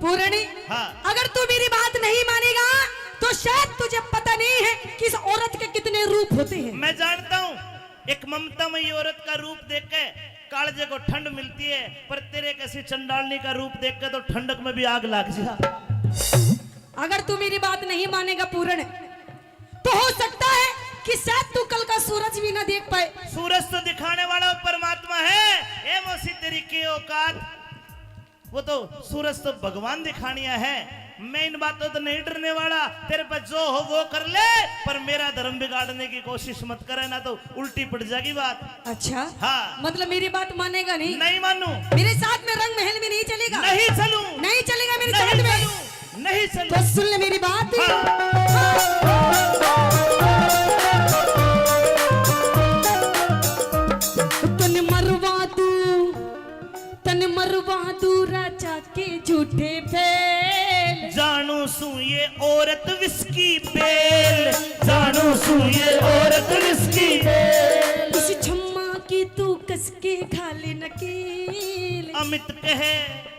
पूरणी, हाँ। अगर तू मेरी बात नहीं मानेगा तो शायद तुझे पता नहीं है कि इस औरत के कितने रूप होते हैं। मैं जानता हूँ, एक ममतामयी औरत का रूप देख के कालजे को ठंड मिलती है, पर तेरे कैसी चंडालनी का रूप देख के तो ठंडक में भी आग लग जा। अगर तू मेरी बात नहीं मानेगा पूरण, तो हो सकता है कि शायद तू कल का सूरज भी ना देख पाए। सूरज तो दिखाने वाला परमात्मा है। ए मौसी, तेरी के औकात? वो तो सूरज तो भगवान दिखानिया है। मैं इन बातों तो नहीं डरने वाला। तेरे पे जो हो वो कर ले, पर मेरा धर्म बिगाड़ने की कोशिश मत करे, ना तो उल्टी पड़ जाएगी बात। अच्छा। हाँ। मतलब मेरी बात मानेगा नहीं? नहीं मानू। मेरे साथ में रंग महल में नहीं चलेगा? नहीं चलूं। नहीं चलेगा मेरे साथ में? चलूं। नहीं चलूं। तो सुन ले मेरी बात। हाँ। तन मरवा दूं, तन मरवा दूं राजा के झूठे फेल। जानू सू ये औरत विस्की बेल, जानू सू ये औरत विस्की बेल। इस छम्मा की तू कस के घाले नकील। अमित कहे,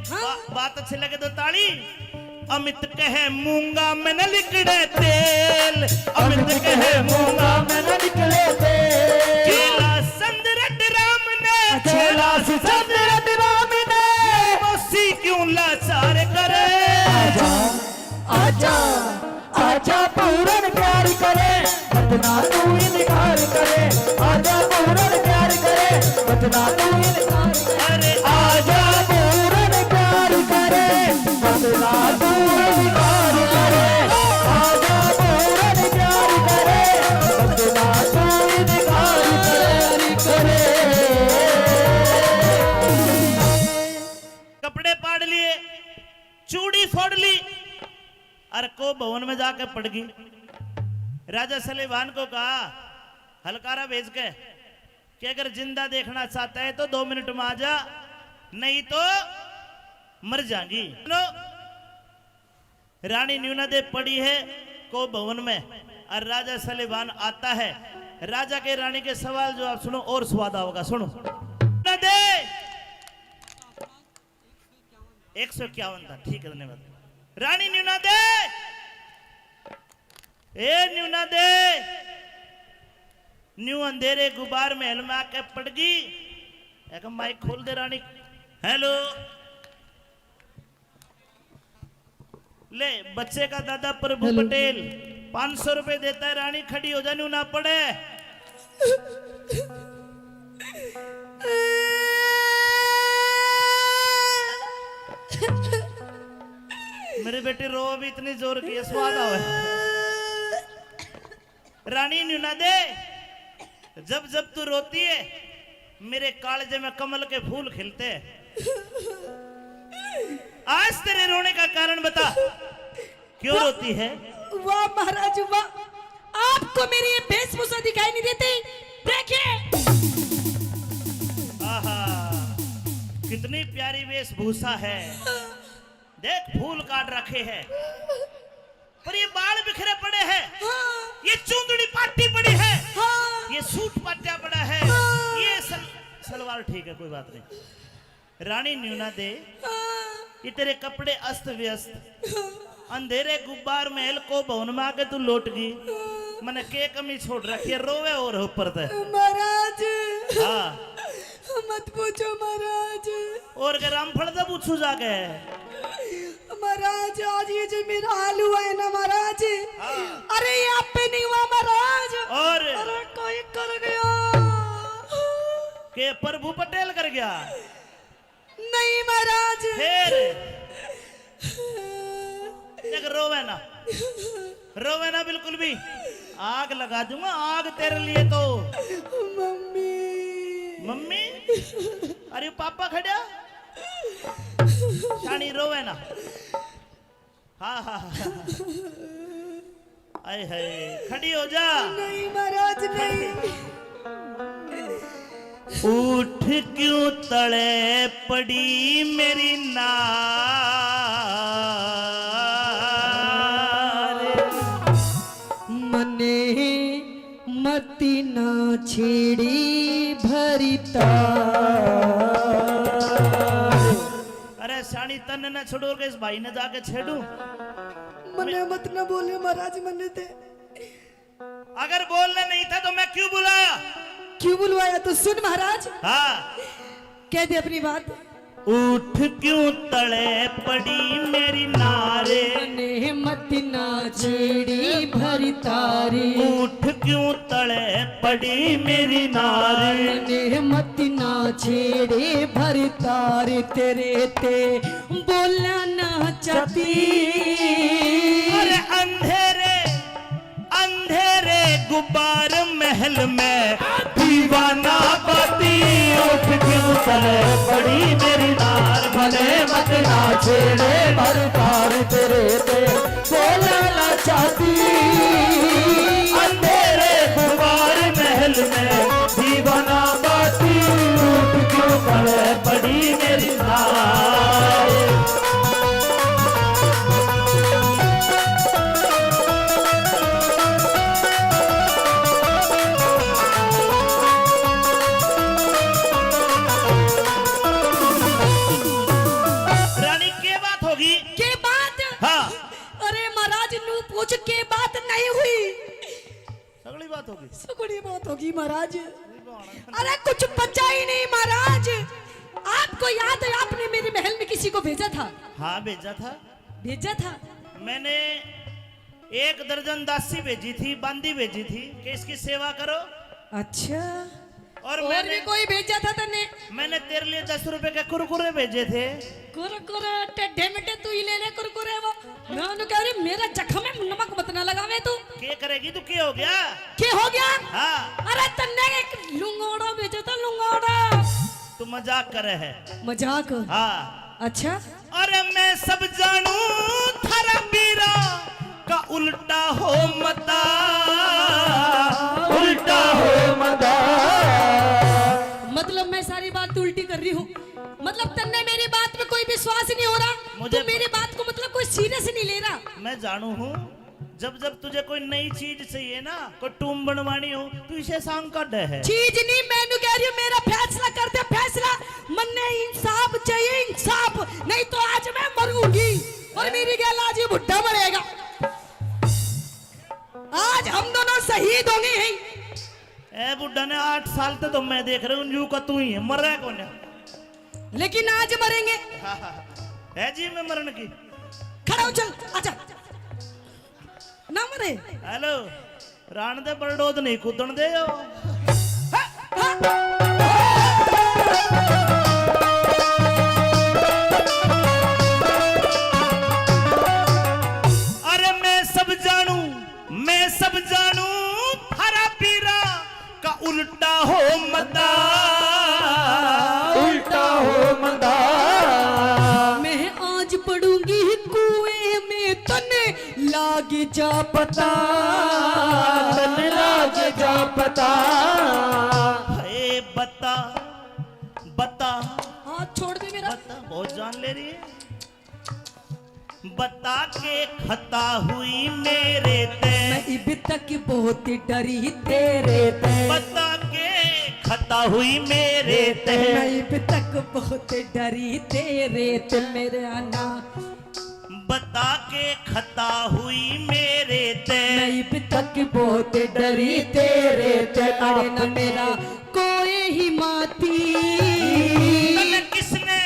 हाँ। बा-, बात अच्छी लगे तो ताली। अमित कहे मूंगा में न लिकड़े तेल, अमित कहे मूंगा में न लिकड़े तेल। केला संदरट राम ने, अच्छा। केला संदरट राम ने, मौसी क्यों लाचार करे। आजा, आजा, आजा पूरन प्यार करे, बतना तू इनकार करे। आजा पूरन प्यार करे, बतना तू इनकार करे। अरे आजा पूरन प्यार करे, बतना तू इनकार करे। आजा पूरन प्यार करे, बतना तू इनकार करे। कपड़े पाड़ लिए, चूड़ी फोड़ ली, अर को भवन में जाके पड़ गई। राजा सलेबान को कहा, हलकारा भेज के, कि अगर जिंदा देखना चाहता है तो दो मिनट में आ जा, नहीं तो मर जाएगी। सुनो, रानी न्यूना दे पड़ी है को भवन में, और राजा सलेबान आता है। राजा के रानी के सवाल जवाब सुनो और स्वाद आओगा। सुनो, न्यूना दे एक सौ इक्यावन था, ठीक है, धन्यवाद। रानी न्यूना दे, ए न्यूना दे, न्यू अंधेरे गुबार महल में आके पड़गी। एक माइक खोल दे रानी। हेलो, ले बच्चे का दादा प्रभु हेलो। पटेल पाँच सौ रुपए देता है, रानी खड़ी हो जा, न्यू ना पड़े। मेरी बेटी रो भी इतनी जोर की है, स्वाद आवे। रानी न्यूना दे, जब जब तू रोती है, मेरे कालजे में कमल के फूल खिलते हैं। आज तेरे रोने का कारण बता, क्यों वाह, रोती है? वाह महाराज वाह, आपको मेरी ये वेशभूषा दिखाई नहीं देती? देखिए। आहा, कितनी प्यारी वेशभूषा है। देख, फूल काट रखे हैं, पर ये बाल बिखरे पड़े हैं। हाँ। ये चूंदड़ी पाटी पड़ी है। हाँ। ये सूट पाटा पड़ा है। हाँ। ये सल-, सलवार ठीक है, कोई बात नहीं। रानी न्यूना दे, हाँ। ये तेरे कपड़े अस्त व्यस्त। हाँ। अंधेरे गुब्बार महल को भवन में आके तू लौट गई। हाँ। मने के कमी छोड़ रखी है, रोवे और ऊपर ते। महाराज। हाँ। मत पूछो महाराज। और के रामफल से पूछू जाके। महाराज, आज ये जो मेरा हाल हुआ है ना महाराज, हाँ। अरे ये आप पे नहीं हुआ महाराज। और? अरे कोई कर गया। के प्रभु पटेल कर गया? नहीं महाराज। फिर? देख, रोवे ना, रोवे ना बिल्कुल भी। आग लगा दूंगा, आग तेरे लिए तो। मम्मी। मम्मी? अरे पापा खड़ा। शानी रोवे ना। हाँ, हाँ, हाँ। आए हाय, खड़ी हो जा। नहीं महाराज, नहीं। उठ क्यों तले पड़ी मेरी नार। मने मती ना छेड़ी भरी तार। अरे साणी, तन्ने ना छोड़ो के इस भाई ने जाके छेड़ू। मने मत ना बोले महाराज, मने ते अगर बोलना नहीं था तो मैं क्यों बुलाया? क्यों बुलवाया तो सुन महाराज। हाँ। कह दे अपनी बात। उठ क्यों तले पड़ी मेरी नार। मने मत ना छेड़ी भरी तार। उठ क्यों तले पड़ी मेरी नार। मने मत ना छेड़ी भरी तार। तेरे ते बोला ना चाहती। अरे अंधेरे अंधेरे गुब्बार महल में दीवाना बाती। उठ क्यों तले पड़ी मेरी नार। मने मत ना छेड़े भरी तार। तेरे ते बोला ना चाहती। अंधेरे गुब्बार महल में दीवाना बाती। उठ क्यों तले पड़ी मेरी नार। रानी, के बात होगी? के बात? हाँ। अरे महाराज, नू पूछ, के बात नहीं हुई? सगली बात होगी। सगली बात होगी महाराज। अरे कुछ बचा ही नहीं महाराज। आपको याद है, आपने मेरे महल में किसी को भेजा था? हाँ, भेजा था। भेजा था। मैंने एक दर्जन दासी भेजी थी, बांदी भेजी थी कि इसकी सेवा करो। अच्छा। और और मैंने भी कोई भेजा था तन्ने? मैंने तेरे लिए दस रुपए के कुरकुरे भेजे थे। कुरकुरे टेढ़े मेढ़े तू ही ले ले कुरकुरे वो। मैं उन्हें कह रही, मेरा जख्म है, नमक मत ना लगावे तू। के करेगी तू, के हो गया? के हो गया? हाँ। अरे तन्ने एक लुंगोड़ा भेजा था, लुंगोड़ा। तू मजाक करे है। मजाक? हाँ। अच्छा। अरे मैं सब जानू थारा पीरा का उल्टा हो मता, उल्टा हो मता। मतलब मैं सारी बात उल्टी कर रही हूँ। मतलब तन्ने मेरी बात में कोई विश्वास नहीं हो रहा। मुझे तू मेरी बात को मतलब कोई सीरियस नहीं ले रहा। मैं जानू हूँ, जब जब तुझे कोई नई चीज चाहिए ना, कोई टूम बनवानी हो, तू इसे सांग काढे है। चीज नहीं, मैं नू कह रही हूँ, मेरा फैसला कर दे, फैसला। मन्ने इंसाफ चाहिए, इंसाफ, नहीं तो आज मैं मरूंगी और मेरी गैल आज ये बुढ़ा मरेगा। आज हम दोनों शहीद होंगे ही। ए बुढ़ा ने आठ साल तक तो मैं देख रहा हूँ, जू का तू ही है, मरे कोने। लेकिन आज मरेंगे। हाँ, हाँ, हाँ। है जी मैं मरण की। खड़ा हो, चल, आजा। ना मरे। हेलो, राण दे बलडोद नहीं कूदण दे यो। अरे मैं सब जानू, मैं सब जानू, थारा पीरा का उल्टा हो मता। उल्टा हो मता। मैं आज पड़ूंगी कुएं में, तने लाग जा पता। तने लाग जा पता। हे बता, बता। हाथ छोड़ दे मेरा। बता, बहुत जान ले रही है। बता के खता हुई मेरे ते। मैं इब तक बहुत डरी तेरे ते। बता के खता हुई मेरे ते। मैं इब तक बहुत डरी तेरे ते, मेरे आना। बता के खता हुई मेरे ते। मैं इब तक बहुत डरी तेरे ते, अरे ना मेरा कोई ही माती। तने किसने,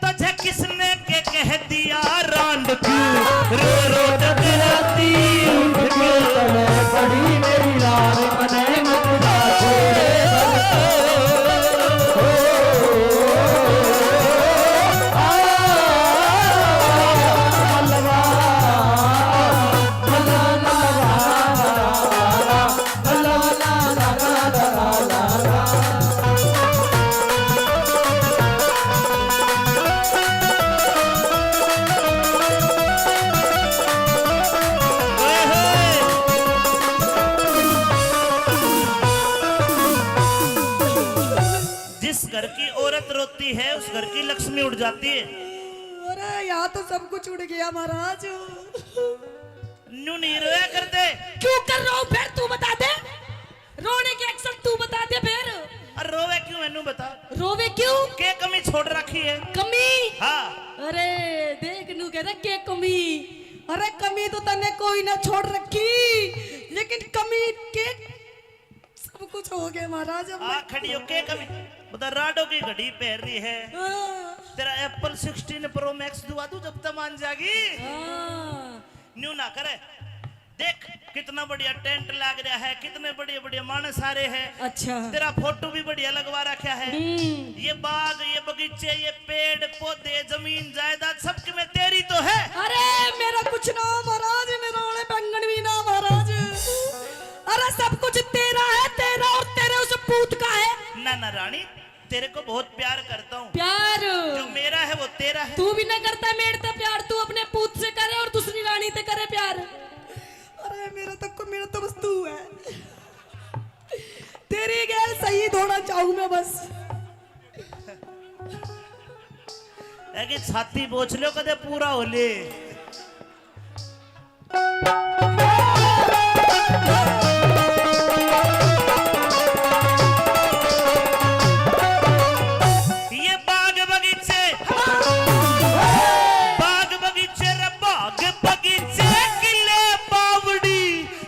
तुझे किसने के कह दिया रांड क्यों रो रो डगराती? उठ क्यों तले पड़ी मेरी लाल, मने मत ना छोड़े। है, उस घर की लक्ष्मी उड़ जाती है। अरे, यहाँ तो सब कुछ उड़ गया महाराज। न्यू नहीं रोया करते। क्यों कर रहा हूँ फिर, तू बता दे। रोने के अक्षर तू बता दे फिर। अरे रोवे क्यों है, न्यू बता। रोवे क्यों? के कमी छोड़ रखी है? कमी? हाँ। अरे देख, न्यू कह रहा के कमी। अरे कमी तो तन्ने कोई ना छोड़ रखी, लेकिन कमी के सब कुछ हो गया महाराज। अब आ मैं खड़ी हो, के कमी? बता, राडो की घड़ी पहन रही है। हाँ। तेरा एप्पल सिक्सटीन प्रो मैक्स दुआ दूं जब तक मान जागी। हाँ। न्यू ना करे। देख कितना बढ़िया टेंट लाग रहा है, कितने बढ़िया बढ़िया माणस आ रहे हैं। अच्छा। तेरा फोटो भी बढ़िया लगवा रखा है। हम्म। ये बाग, ये बगीचे, ये पेड़ पौधे, जमीन जायदाद, सब में तेरी तो है। अरे मेरा कुछ ना हो महाराज, मेरा ओले बैंगन भी ना महाराज। अरे सब कुछ तेरा है, तेरा और तेरे उस पूत का है। ना ना रानी, तेरे को बहुत प्यार करता हूँ। प्यार? जो मेरा है वो तेरा है। तू भी ना करता मेरे तो प्यार, तू अपने पूत से करे और दूसरी रानी से करे प्यार। अरे मेरा तो को, मेरा तो बस तू है। तेरी गैल शहीद होना चाहूँ मैं बस। है कि छाती बोझ लो कदे पूरा हो ले। ये बाग बगीचे, बाग बगीचे रे बाग बगीचे, किले बावड़ी,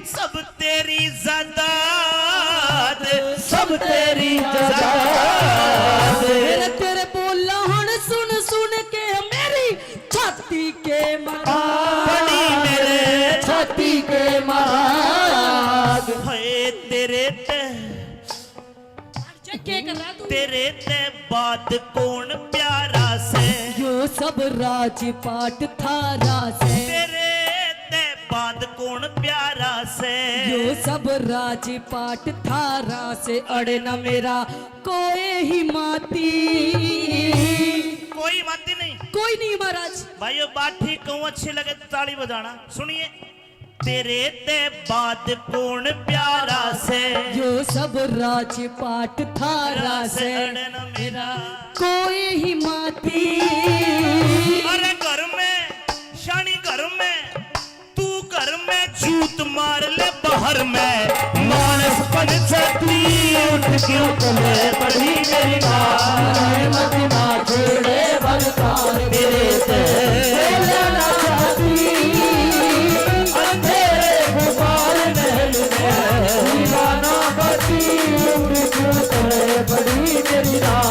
सब तेरी जायदाद, सब तेरी जायदाद। तेरे, तेरे बोला हण सुन सुन के मेरी छाती के मराग। पड़ी मेरे छाती के मराग। हाय तेरे ते, के कर रहा तू? तेरे ते बाद कौन प्यारा से? यो सब राजपाट थारा से। तेरे ते बाद कौन प्यारा से? यो सब राजपाट थारा से। अड़े ना मेरा कोई ही माती। कोई माती नहीं। कोई नहीं महाराज। भाई, ये बात ठीक कहूँ, अच्छी लगे तो ताली बजाना। सुनिए। तेरे ते बाद कौन प्यारा से? यो सब राजपाट थारा से। अड़े ना मेरा कोई ही माती। अरे घर में, शानी घर में, तू घर में जूत मार ले बाहर में। मानस पंचायती उठ क्यों तले पड़ी मेरी माँ। मत ना छोड़े बलकार तेरे से। बोले ना चाहती, अंधेरे गुबार महल में दीवाना बत्ती उड़ क्यों तले पड़ी मेरी माँ।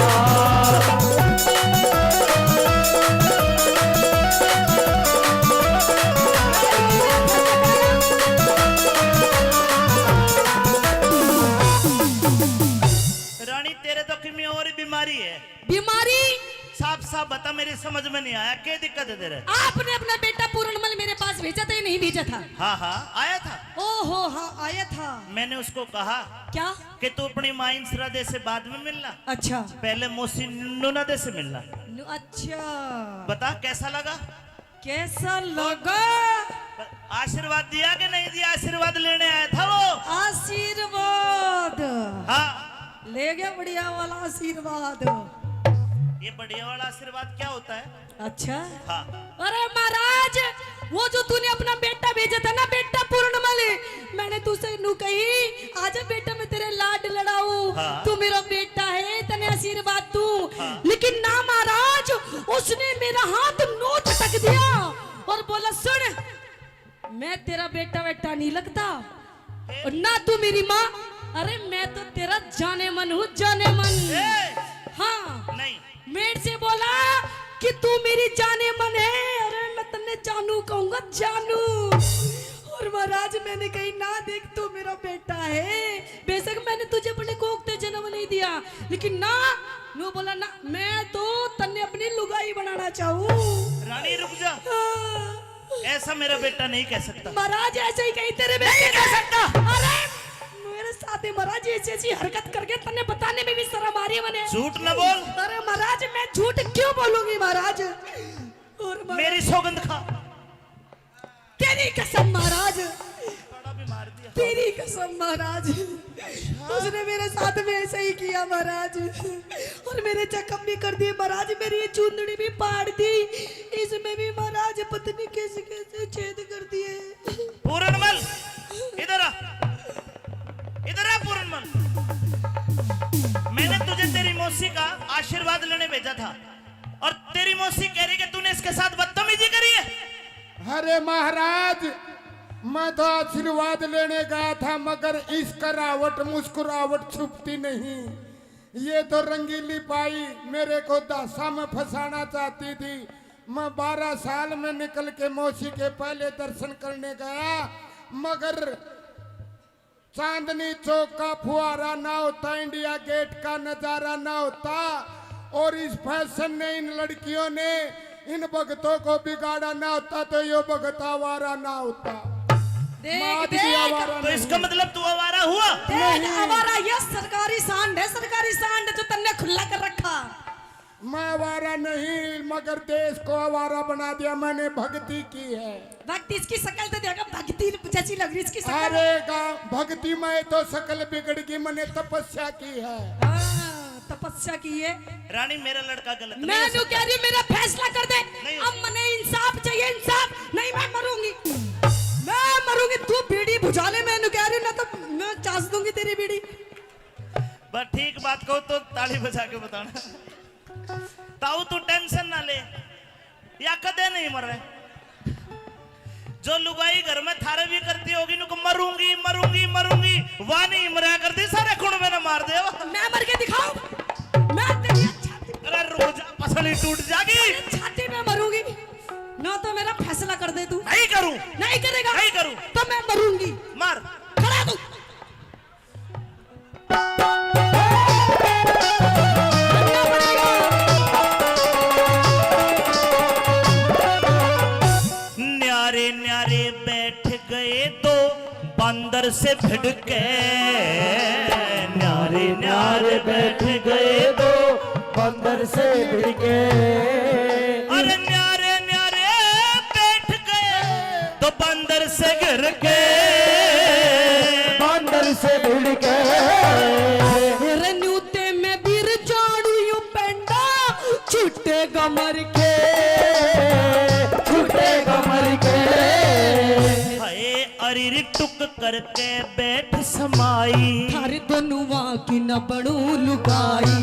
रानी, तेरे तो किमी और बीमारी है। बीमारी? साफ साफ बता, मेरी समझ में नहीं आया, क्या दिक्कत है तेरे? आपने अपना बेटा पूरणमल मेरे पास भेजा था या नहीं भेजा था? हाँ हाँ, आया था। ओहो हाँ, आया था। मैंने उसको कहा, क्या? कि तू अपनी माँ इंसरा दे से बाद में मिलना। अच्छा। पहले मौसी नूना दे से मिलना। नु-, अच्छा। बता कैसा लगा? कैसा लगा? आशीर्वाद दिया कि नहीं दिया? आशीर्वाद लेने आया था वो। आशीर्वाद। हाँ। ले गया बढ़िया वाला आशीर्वाद। ये बढ़िया वाला आशीर्वाद क्या होता है? अच्छा। हाँ। अरे महाराज, वो जो तूने अपना बेटा भेजा था ना, बेटा पूर्णमल, मैंने तुझसे नू कही, आजा बेटा, मैं तेरे लाड लड़ाऊं। हाँ। तू मेरा बेटा है, तने आशीर्वाद दूं। हाँ। लेकिन ना महाराज, उसने मेरा हाथ नोच टक दिया और बोला, सुन, मैं तेरा बेटा वेटा नहीं लगता, और ना तू मेरी माँ। अरे मैं तो तेरा जाने मन हूँ, जाने मन। ए! हाँ। नहीं। मेरे से बोला कि तू मेरी जाने मन है। अरे मैं तन्ने जानू कहूंगा, जानू। और महाराज मैंने कही, ना देख, तू मेरा बेटा है, बेशक मैंने तुझे अपने कोख ते जन्म नहीं दिया, लेकिन ना, नो बोला ना, मैं तो तन्ने अपनी लुगाई बनाना चाहूँ। रानी रुक जा। हाँ। ऐसा मेरा बेटा नहीं कह सकता। महाराज ऐसे ही कही तेरे बेटे नहीं कह सकता। अरे मेरे साथ ही महाराज ऐसी ऐसी हरकत करके तन्ने बताने में भी शर्म आ रही है मने। झूठ ना बोल। अरे महाराज मैं झूठ क्यों बोलूंगी महाराज? और महाराज मेरी सौगंध खा। तेरी कसम महाराज। थोड़ा भी मार दिया। तेरी कसम महाराज, उसने मेरे साथ में ऐसा ही किया महाराज, और मेरे जख्म भी कर दिए महाराज। मेरी ये चुंदड़ी भी फाड़ दी, इसमें भी महाराज पता नहीं कैसे कैसे छेद कर दिए। पूरणमल, इधर आ, इधर आ पूरणमल। मैंने तुझे तेरी मौसी का आशीर्वाद लेने भेजा था और तेरी मौसी कह रही कि तूने इसके साथ बदतमीजी करी है। अरे महाराज, मैं तो आशीर्वाद लेने गया था, मगर इस करावट मुस्कुरावट छुपती नहीं। ये तो रंगीली बाई मेरे को धासा में फंसाना चाहती थी। मैं बारह साल में निकल के मौसी के पहले दर्शन करने गया, मगर चांदनी चौक का फुहारा ना होता, इंडिया गेट का नजारा ना होता, और इस फैशन ने, इन लड़कियों ने, इन भगतों को बिगाड़ा ना होता तो यो भगत आवारा ना होता। देख, मैं आज भी देख। आवारा तो नहीं। इसका मतलब तू आवारा हुआ? देख, नहीं। आवारा ये सरकारी सांड है, सरकारी सांड जो तन्ने खुला कर रखा। मैं आवारा नहीं, मगर देश को आवारा बना दिया मैंने, भक्ति की है। भक्ति, इसकी शकल तो देखो, भक्ति जैसी लग रही इसकी शकल। अरे गा-, भक्ति में तो शकल बिगड़ गई, मैंने तपस्या की है। हाँ, तपस्या की है। रानी, मेरा लड़का गलत नहीं मैं हो न्यू सकता। कह रही हूँ, मेरा फैसला कर दे। नहीं हो अब सकता। मने इंसाफ चाहिए, इंसाफ। नहीं, मैं मरूंगी, मैं मरूंगी। तू बीड़ी बुझा ले, मैं न्यू कह रही हूँ, ना तो मैं चास दूंगी तेरी बीड़ी। बस ठीक बात कहो तो ताली बजा के बताना। ताऊ, तू टेंशन ना ले, या कदे नहीं मरे। जो लुगाई घर में थारे भी करती होगी, नुक मरूंगी, मरूंगी, मरूंगी, वा नहीं मरया करती, सारे कुण में ना मार दे। मैं मर के दिखाऊं? मैं तेरी छाती, अरे, रोजा पसली टूट जागी। तेरी छाती में मरूंगी, ना तो मेरा फैसला कर दे तू। नहीं करूं। नहीं करेगा? नहीं करूं। तो मैं मरूंगी। मार। खड़ा तू। न्यारे न्यारे बैठ गए दो बंदर से भिड़ के, न्यारे न्यारे बैठ गए दो बंदर से भिड़ के। अरे न्यारे न्यारे बैठ गए दो बंदर से भिड़ के, बंदर से भिड़ के। अरे न्यू ते मैं बीर जाड़ू यू पेंडा, छुट्टेगा मर के, छुट्टेगा मर के। हाय अरिर टुक करके बैठ समाई, थारे दोनुआ की न बनू लुगाई।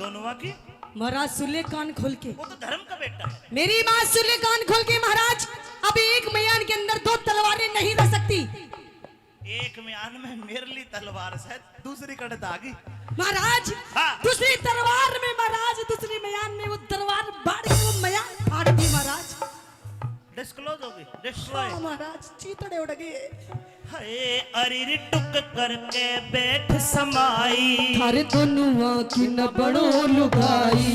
दोनुआ की? महाराज सुन ले कान खोल के। वो तो धर्म का बेटा है। मेरी बात सुन ले कान खोल के महाराज, अभी एक म्यान के अंदर दो तलवारें नहीं रह सकती। एक म्यान में मेरे लिए तलवार से दूसरी कड़े धागी। महाराज, हाँ। दूसरी तलवार में महाराज, दूसरी म्यान में वो तलवार बाढ़ के वो म्यान फाड़ दी महाराज। डिस्क्लोज हो गई, डिस्ट्रॉय। हाँ महाराज, चीतड़े उड़ गए। हाय अरिर टुक करके बैठ समाई, थारे दोनुआ की न बनो लुगाई।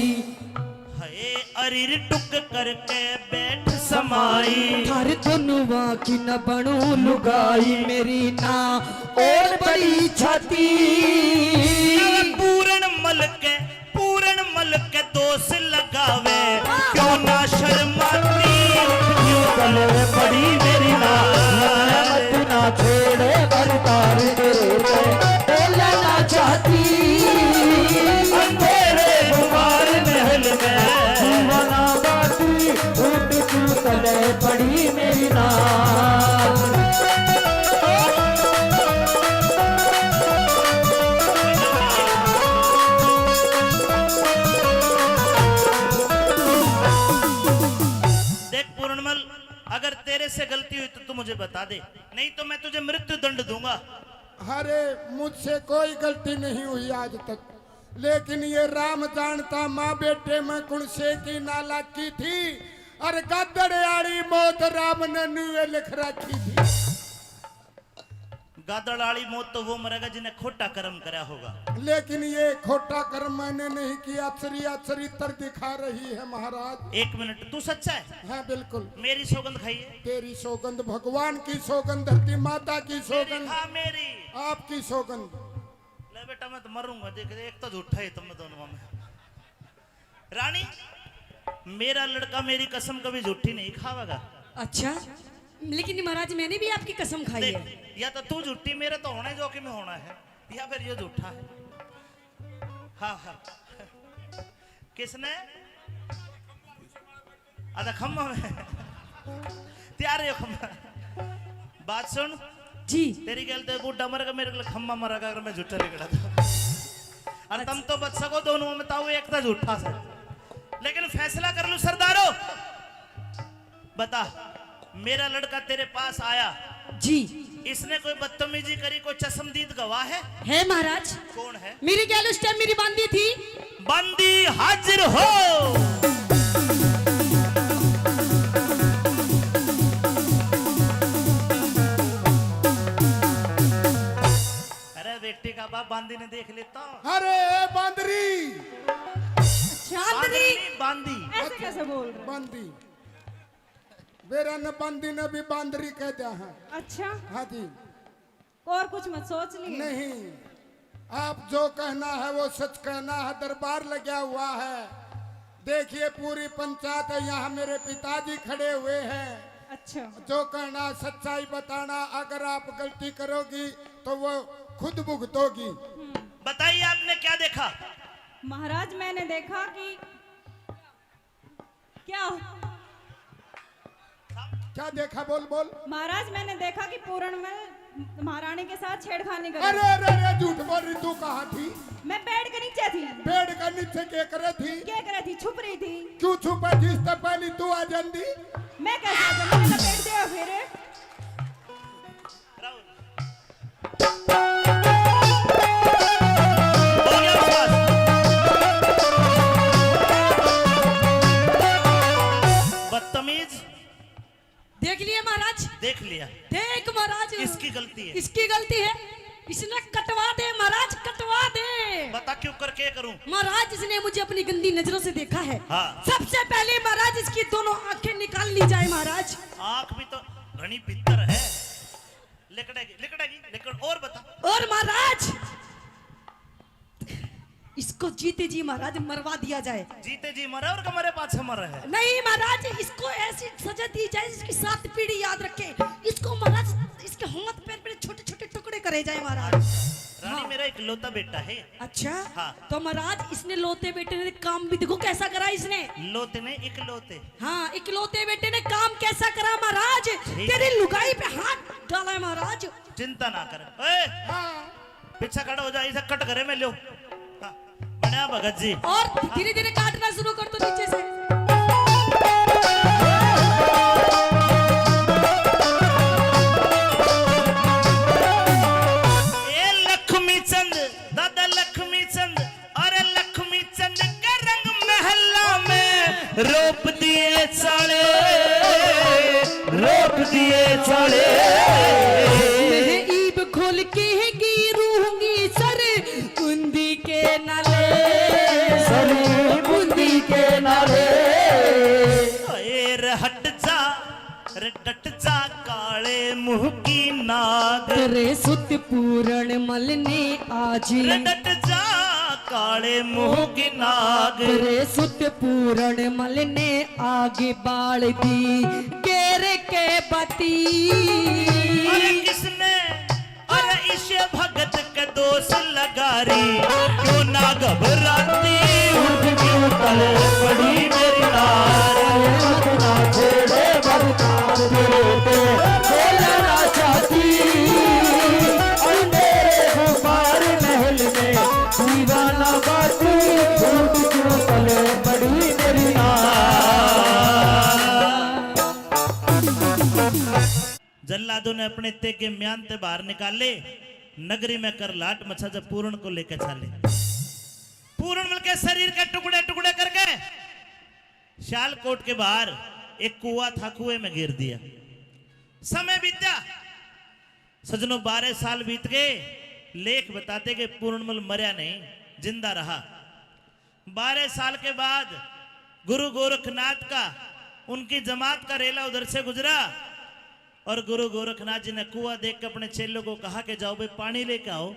हाय अरिर टुक करके बैठ समाई, थारे दोनुआ की न बनो लुगाई। मेरी ना और बड़ी छाती। पूरण मल के, पूरण मल के दोष लगावे, क्यों ना शर्माती। क्यों तले पड़ी मेरी ना, ना छोड़े करतार मेरे पे, बोलना चाहती। अंधेरे गुबार महल में दीवाना बाती, उठ क्यों तले पड़ी मेरी ना। देख पूरणमल, अगर तेरे से गलती हुई तो तू मुझे बता दे, नहीं तो मैं तुझे मृत्यु दंड दूंगा। अरे, मुझसे कोई गलती नहीं हुई आज तक, लेकिन ये राम जानता माँ बेटे में कौन से की नालायकी थी। अरे, गद्दड़ आली मौत राम ने न्यूए लिख रखी थी। गादड़ आली मौत तो वो मरेगा जिन्हें खोटा कर्म करया होगा। लेकिन ये खोटा कर्म मैंने नहीं किया, चरिया चरित्र दिखा रही है महाराज। एक मिनट, तू सच्चा है? हाँ, बिल्कुल। मेरी सौगंध खाइए। तेरी सौगंध, भगवान की सौगंध, धरती माता की मेरी सौगंध, खा मेरी। आपकी सौगंध। ले बेटा, मैं तो मरूंगा, देख, एक तो झूठा है तुम दोनों में। रानी, मेरा लड़का मेरी कसम कभी झूठी नहीं खावेगा। अच्छा? लेकिन महाराज, मैंने भी आपकी कसम खाई देख, है। या तो तू झूठी, मेरे तो होना ही जो कि मैं होना है, या फिर ये झूठा है। हाँ, हाँ। किसने? आधा खम्मा में। तैयार है खम्मा। बात सुन। जी। तेरी गैल तो बूढ़ा मरेगा, मेरे को खम्मा मरेगा अगर मैं झूठा निकला तो। और तुम तो बच सको दोनों में, ताऊ एक था झूठा से। लेकिन फैसला कर लूं सरदारो। बता, मेरा लड़का तेरे पास आया जी। इसने कोई बदतमीजी करी, कोई चश्मदीद गवाह है? है महाराज। कौन है? मेरी गैल उस टाइम मेरी बांदी थी। बांदी हाजिर हो। अरे बेटी का बाप बांदी ने देख लेता। अरे बांदरी। चांदनी। बांदरी नहीं, बांदी। ऐसे कैसे बोल रहे? बांदी। बेरा ने बांदी ने भी बांदरी कह दिया है। अच्छा। हाँ जी। और कुछ मत सोच लिए। नहीं, आप जो कहना है वो सच कहना है। दरबार लगा हुआ है, देखिए पूरी पंचायत है, यहाँ मेरे पिताजी खड़े हुए हैं। अच्छा। जो कहना सच्चाई बताना, अगर आप गलती करोगी तो वो खुद भुगतोगी। हम्म। बताइए, आपने क्या देखा? महाराज, मैंने देखा कि क्या? क्या देखा? बोल, बोल। महाराज, मैंने देखा कि पूरणमल महारानी के साथ छेड़खानी कर रहे अरे, अरे, अरे, झूठ बोल रही, तू कहाँ थी? मैं पेड़ के नीचे थी। पेड़ के नीचे क्या करे थी? क्या करे थी? छुप रही थी। क्यों छुपा थी? इससे पहले तू आ जाती। मैं कैसे आ जाऊँ? मैंने लपेट दिया फिर। हो गया बकवास। बदतमीज। देख लिया महाराज। देख लिया। देख महाराज। इसकी गलती है। इसकी गलती है। इसने कटवा दे महाराज, कटवा दे। बता क्यों कर, क्या करूं? महाराज, इसने मुझे अपनी गंदी नजरों से देखा है। हाँ। सबसे पहले महाराज इसकी दोनों आंखें निकाल ली जाए महाराज। आंख भी तो घनी भीतर है। लिकड़ेगी, लिकड़ेगी, लिकड़। और बता। और महाराज, इसको जीते जी महाराज मरवा दिया जाए। जीते जी मरे और के मरे पाछे मरे है। नहीं महाराज, इसको ऐसी सजा दी जाए जिसकी सात पीढ़ी याद रखे। इसको महाराज, इसके हाथ पैर पे छोटे छोटे टुकड़े करे जाए महाराज। रानी, हाँ। मेरा इकलौता बेटा है। अच्छा। हाँ। तो महाराज, इसने लौते बेटे ने काम भी देखो कैसा करा इसने। लौते ने इकलौते। हाँ, इकलौते बेटे ने काम कैसा करा महाराज। ठीक। तेरी लुगाई पे हाथ डाला है महाराज। चिंता ना कर। ओए, हाँ। पीछे खड़ा हो जा, इसे कट करे में लो। हाँ, बना भगत जी। और धीरे धीरे काटना शुरू कर दो नीचे से। ए लक्ष्मी चंद, दादा लक्ष्मी चंद, अरे लक्ष्मी चंद के रंग महला में रोप दिए चाले, रोप दिए चाले। मैं ईब खोल के गिरूंगी सर कुंदी के नाले, सर कुंदी के नाले। ए रे हट जा, रे डट जा काले मुंह की नाग। रे सुत पूरण मल ने आज। रे डट जा काले मुंह की नाग। रे सुत पूरण मल ने आग बाल दी गेर के बती। अरे किसने, अरे इस भगत के दोष लगा री, क्यों ना घबराती, उठ क्यों पल पड़ी मेरी नार। मत ना छेड़े बरसात तेरे पे, बोलना चाहती, अंधेरे गुब्बार महल में दीवाना बाती, उठ क्यों पल पड़ी मेरी नार। जल्लादों ने अपने तेगे म्यान ते बाहर निकाले, नगरी में कर लाट मचा जब पूरण को लेके चाले। पूरण मल के शरीर के टुकड़े टुकड़े करके सियालकोट के बाहर एक कुआ था, कुएं में गिर दिया। समय बीत्या, सजनों, बारह साल बीत गए। लेख बताते कि पूरणमल मरया नहीं, जिंदा रहा। बारह साल के बाद गुरु गोरखनाथ का, उनकी जमात का रेला उधर से गुजरा और गुरु गोरखनाथ जी ने कुआं देख के अपने चेलों को कहा कि जाओ भाई, पानी लेके आओ।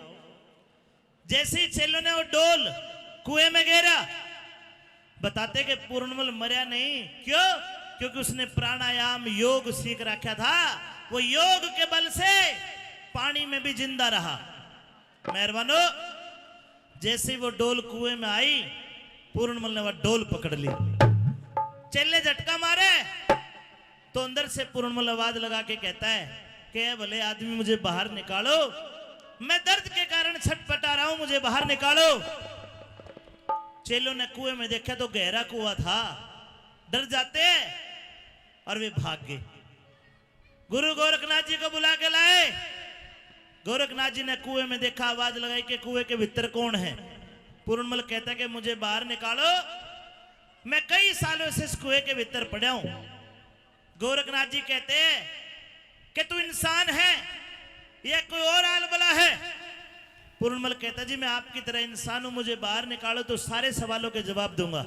जैसे ही चेलों ने वो डोल कुएं में गेरा, बताते कि पूरणमल मरया नहीं। क्यों? क्योंकि उसने प्राणायाम योग सीख रखा था। वो योग के बल से पानी में भी जिंदा रहा। मेहरबानो, जैसे ही वो डोल कुएं में आई, पूरणमल ने वह डोल पकड़ ली। चेले झटका मारे तो अंदर से पूरणमल आवाज लगा के कहता है कि "ए भले आदमी, मुझे बाहर निकालो, मैं दर्द के कारण छटपटा रहा हूं, मुझे बाहर निकालो।" चेलों ने कुएं में देखा तो गहरा कुआं था, डर जाते हैं और वे भाग गए। गुरु गोरखनाथ जी को बुला के लाए। गोरखनाथ जी ने कुएं में देखा, आवाज लगाई कि "कुएं के भीतर कौन है?" पूरणमल कहता कि "मुझे बाहर निकालो, मैं कई सालों से इस कुएं के भीतर पड़ा हूं।" गोरखनाथ जी कहते हैं कि "तू इंसान है या कोई और आलबला है?" पूरणमल कहता, "जी, मैं आपकी तरह इंसान हूं, मुझे बाहर निकालो तो सारे सवालों के जवाब दूंगा।"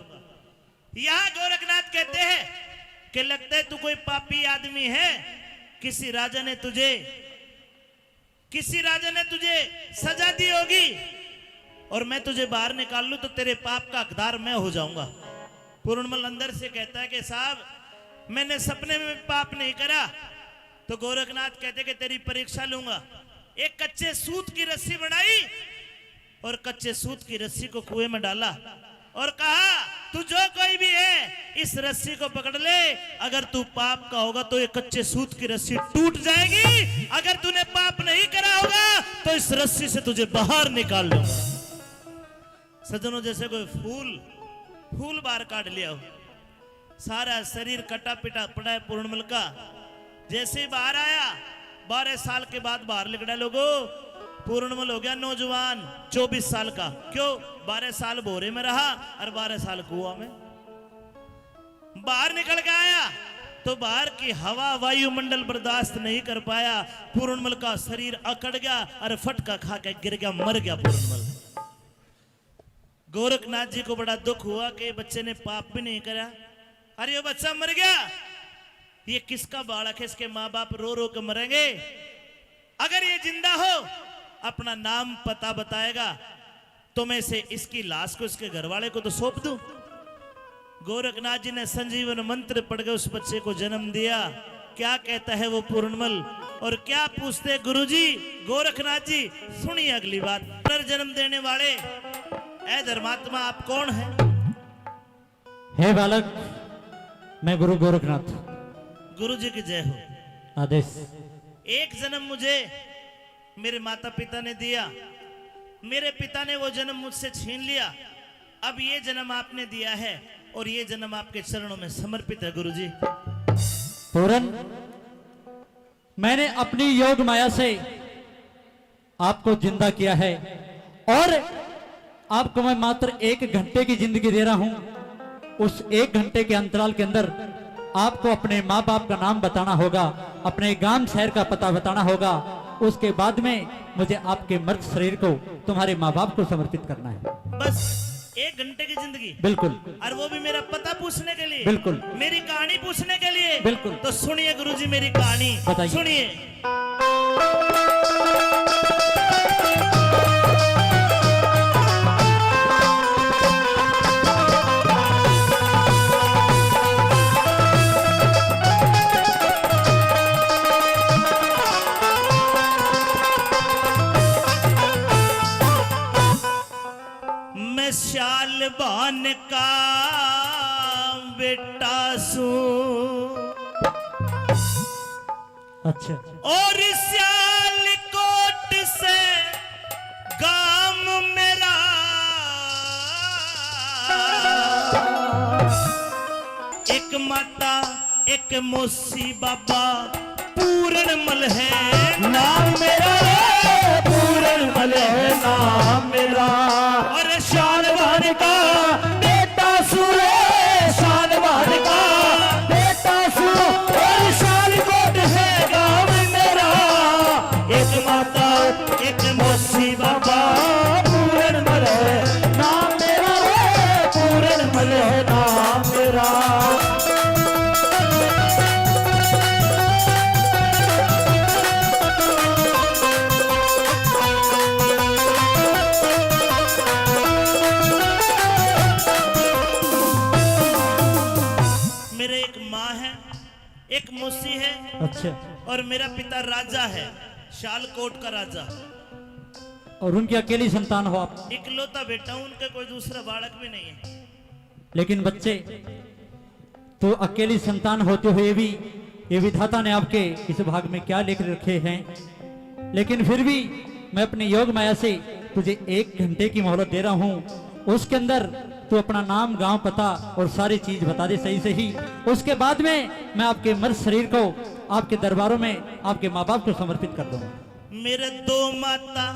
यहाँ गोरखनाथ कहते हैं कि "लगता है तू कोई पापी आदमी है, किसी राजा ने तुझे, किसी राजा ने तुझे सजा दी होगी, और मैं तुझे बाहर निकाल लूं तो तेरे पाप का हकदार मैं हो जाऊंगा।" पूरणमल अंदर से कहता है कि "साहब, मैंने सपने में पाप नहीं करा।" तो गोरखनाथ कहते कि "तेरी परीक्षा लूंगा।" एक कच्चे सूत की रस्सी बनाई और कच्चे सूत की रस्सी को कुएं में डाला और कहा, "तू जो कोई भी है, इस रस्सी को पकड़ ले, अगर तू पाप का होगा तो ये कच्चे सूत की रस्सी टूट जाएगी, अगर तूने पाप नहीं करा होगा तो इस रस्सी से तुझे बाहर निकाल लूंगा।" सज्जनों, जैसे कोई फूल, फूल बाहर काट लिया हो, सारा शरीर कटा पिटा पड़ा है पूरणमल का। जैसे ही बाहर आया, बारह साल के बाद बाहर निकला लोगो, पूरणमल हो गया नौजवान, चौबीस साल का। क्यों? बारह साल भोरे में रहा और बारह साल कुआ में। बाहर निकल के आया तो बाहर की हवा, वायुमंडल बर्दाश्त नहीं कर पाया। पूरणमल का शरीर अकड़ गया और फटका खा के गिर गया, मर गया पूरणमल। गोरखनाथ जी को बड़ा दुख हुआ कि बच्चे ने पाप भी नहीं करा। अरे, ये बच्चा मर गया, ये किसका बालक है? इसके माँ बाप रो रो के मरेंगे। अगर ये जिंदा हो, अपना नाम पता बताएगा, तो मैं इसे, इसकी लाश को इसके घर वाले को तो सौंप दूं। गोरखनाथ जी ने संजीवन मंत्र पढ़ के उस बच्चे को जन्म दिया। क्या कहता है वो पूरणमल और क्या पूछते हैं गुरुजी, गोरखनाथ जी, सुनिए अगली बात। पुनर्जन्म देने वाले, ऐ धर्मात्मा, आप कौन हैं? हे बालक, मैं गुरु गोरखनाथ। गुरु जी की जय हो। आदेश। एक जन्म मुझे मेरे माता पिता ने दिया, मेरे पिता ने वो जन्म मुझसे छीन लिया। अब ये जन्म आपने दिया है और ये जन्म आपके चरणों में समर्पित है गुरुजी। पूरन, मैंने अपनी योग माया से आपको जिंदा किया है और आपको मैं मात्र एक घंटे की जिंदगी दे रहा हूं। उस एक घंटे के अंतराल के अंदर आपको अपने माँ बाप का नाम बताना होगा, अपने गांव शहर का पता बताना होगा। उसके बाद में मुझे आपके मृत शरीर को तुम्हारे माँ बाप को समर्पित करना है। बस एक घंटे की जिंदगी? बिल्कुल। और वो भी मेरा पता पूछने के लिए? बिल्कुल। मेरी कहानी पूछने के लिए? बिल्कुल। तो सुनिए गुरुजी मेरी कहानी। बताइए। सुनिए। मैं शालबान का बेटा सूं। अच्छा। और सियालकोट से गांव मेरा। एक माता, एक मौसी, बाबा पूरन मल है नाम मेरा रे, पूरन मल है नाम मेरा। और शालबान का बेटा सूं रे, शालबान का बेटा सूं, और शालकोट है गांव मेरा। एक माता, एक मौसी, बाबा पूरन मल है नाम मेरा रे, पूरन मल है नाम मेरा। एक मौसी है। अच्छा। और मेरा पिता राजा है, शालकोट का राजा। और उनकी अकेली संतान हो आप? इकलौता बेटा, उनके कोई दूसरा बालक भी नहीं है। लेकिन बच्चे, तू अकेली संतान होते हुए भी ये विधाता ने आपके इस भाग में क्या लिख रखे हैं, लेकिन फिर भी मैं अपनी योग माया से तुझे एक घंटे की मोहलत दे रहा हूँ। उसके अंदर तू अपना नाम, गांव, पता और सारी चीज बता दे सही सही। उसके बाद में मैं आपके मर्त शरीर को आपके दरबारों में आपके माँ बाप को समर्पित कर दूंगा। मेरे दो माता,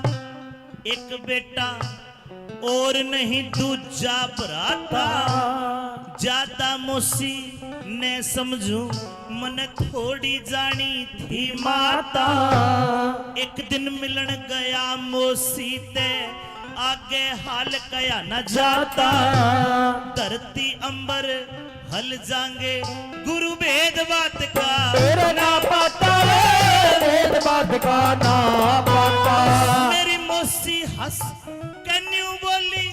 एक बेटा, और नहीं दूजा भराता। ज्यादा मौसी ने समझू, मने थोड़ी जानी थी माता। एक दिन मिलन गया मौसी ते, आगे हाल कया न जाता। धरती अंबर हल जांगे, गुरु भेद बात का। तेरे ना पाता रे, भेद बात का ना पाता। मेरी मौसी हंस के न्यू बोली,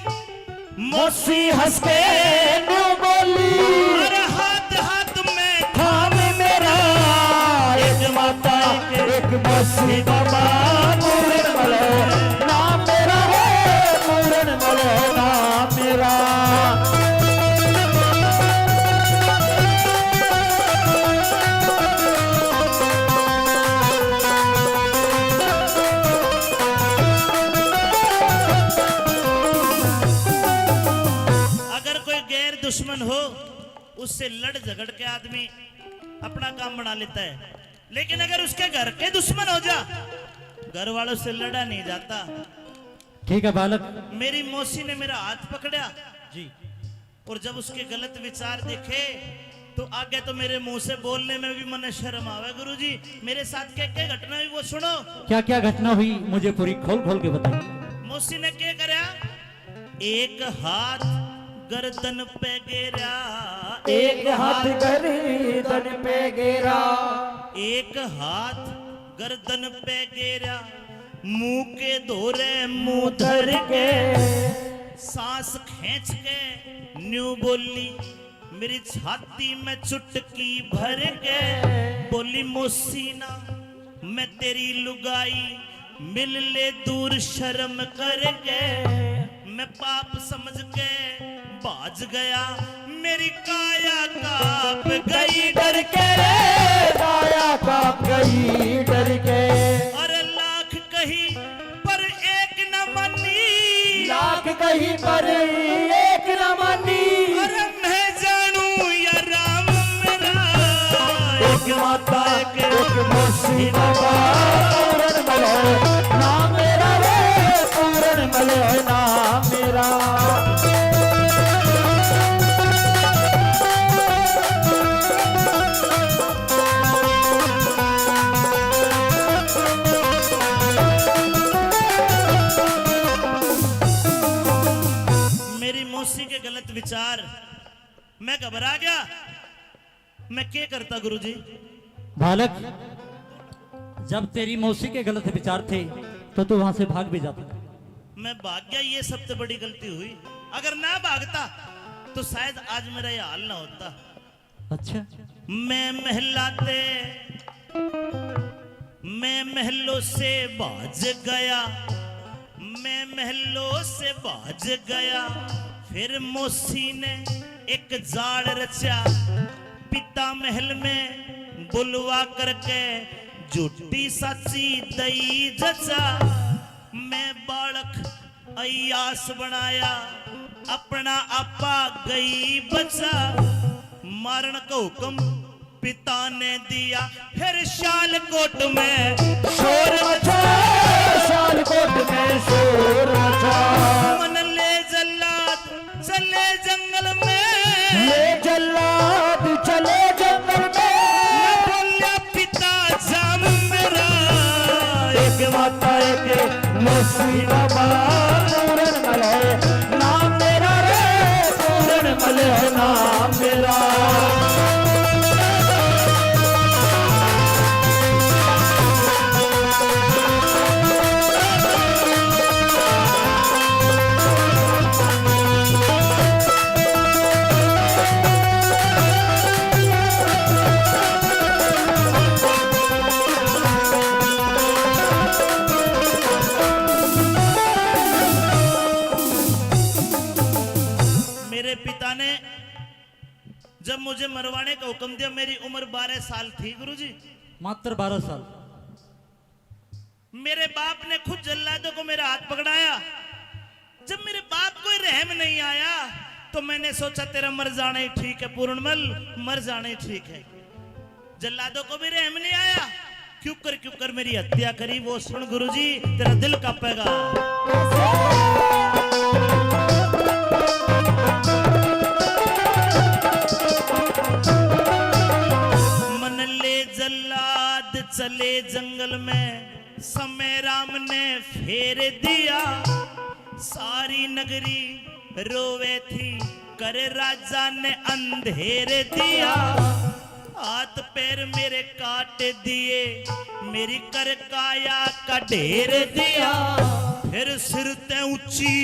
मौसी हंस के न्यू बोली। अरे हाथ हाथ में थाम मेरा, एक माता एक मौसी बाबा, पूरन मले ना मेरा रे, पूरन मले ना मेरा। अगर कोई गैर दुश्मन हो, उससे लड़ झगड़ के आदमी अपना काम बना लेता है, लेकिन अगर उसके घर के दुश्मन हो जा, घर वालों से लड़ा नहीं जाता। ठीक है बालक। मेरी मौसी ने मेरा हाथ पकड़ा जी। और जब उसके गलत विचार देखे, तो आगे तो मेरे मुंह से बोलने में भी मने शर्म आवे। गुरुजी, मेरे साथ क्या क्या घटना हुई, वो सुनो। क्या क्या घटना हुई, मुझे पूरी खोल खोल के बताइए। मौसी ने क्या करया? एक हाथ गर्दन पे गेरा, एक हाथ गर्दन पे गेरा, एक हाथ गर्दन पे गेरा, मुंह के धोरे मुंह धर के, सांस खींच के न्यू बोली, मेरी छाती में चुटकी भर के। बोली, "मौसी ना, मैं तेरी लुगाई, मिल ले दूर शर्म करके।" मैं पाप समझ के भाज गया, मेरी काया कांप गई डर के रे, काया कांप गई डर के। अरे लाख कही पर एक न मानी, लाख कही पर एक न मानी। अरे मैं जानू या राम मेरा, एक माता एक मौसी बाबा, पूरन मले ना मेरा रे, पूरन मले ना मेरा। मेरी मौसी के गलत विचार, मैं घबरा गया। मैं के करता गुरुजी? बालक, जब तेरी मौसी के गलत विचार थे तो तू वहां से भाग भी जाता। मैं भाग गया, ये सबसे बड़ी गलती हुई। अगर ना भागता तो शायद आज मेरा ये हाल ना होता। अच्छा। मैं महला ते, मैं महलों से भाज गया, मैं महलों से भाज गया। फिर मौसी ने एक जाल रचा, पिता महल में बुलवा करके झूठी साची दई जचा। मैं बालक अयास बनाया, अपना आपा गई बचा। मारण का हुक्म पिता ने दिया, फिर शालकोट में शोर मचा, शालकोट में शोर मचा। मन ले जल्लाद चले जंगल में, ले जल्लाद चले जंगल में। न बोल्या पिता जाम मेरा, एक माता एक मौसी बाबा, पूरन मले ना मेरा रे, पूरन मले ना मेरा। मुझे मरवाने का हुक्म दिया। मेरी उम्र बारह साल थी गुरुजी। मात्र बारह साल। मेरे बाप ने खुद जल्लादों को मेरा हाथ पकड़ाया। जब मेरे बाप को ही रहम नहीं आया, तो मैंने सोचा, तेरा मर जाना ही ठीक है पूरणमल, मर जाना ही ठीक है। जल्लादों को भी रहम नहीं आया। क्यों कर, क्यों कर मेरी हत्या करी, वो सुन गुरुजी, तेरा दिल कांपेगा। मन ले जल्लाद चले जंगल में, समय राम ने फेर दिया। सारी नगरी रोवे थी, कर राजा ने अंधेर दिया। हाथ पैर मेरे काट दिए, मेरी कर काया का ढेर दिया। फिर सिर ते ऊंची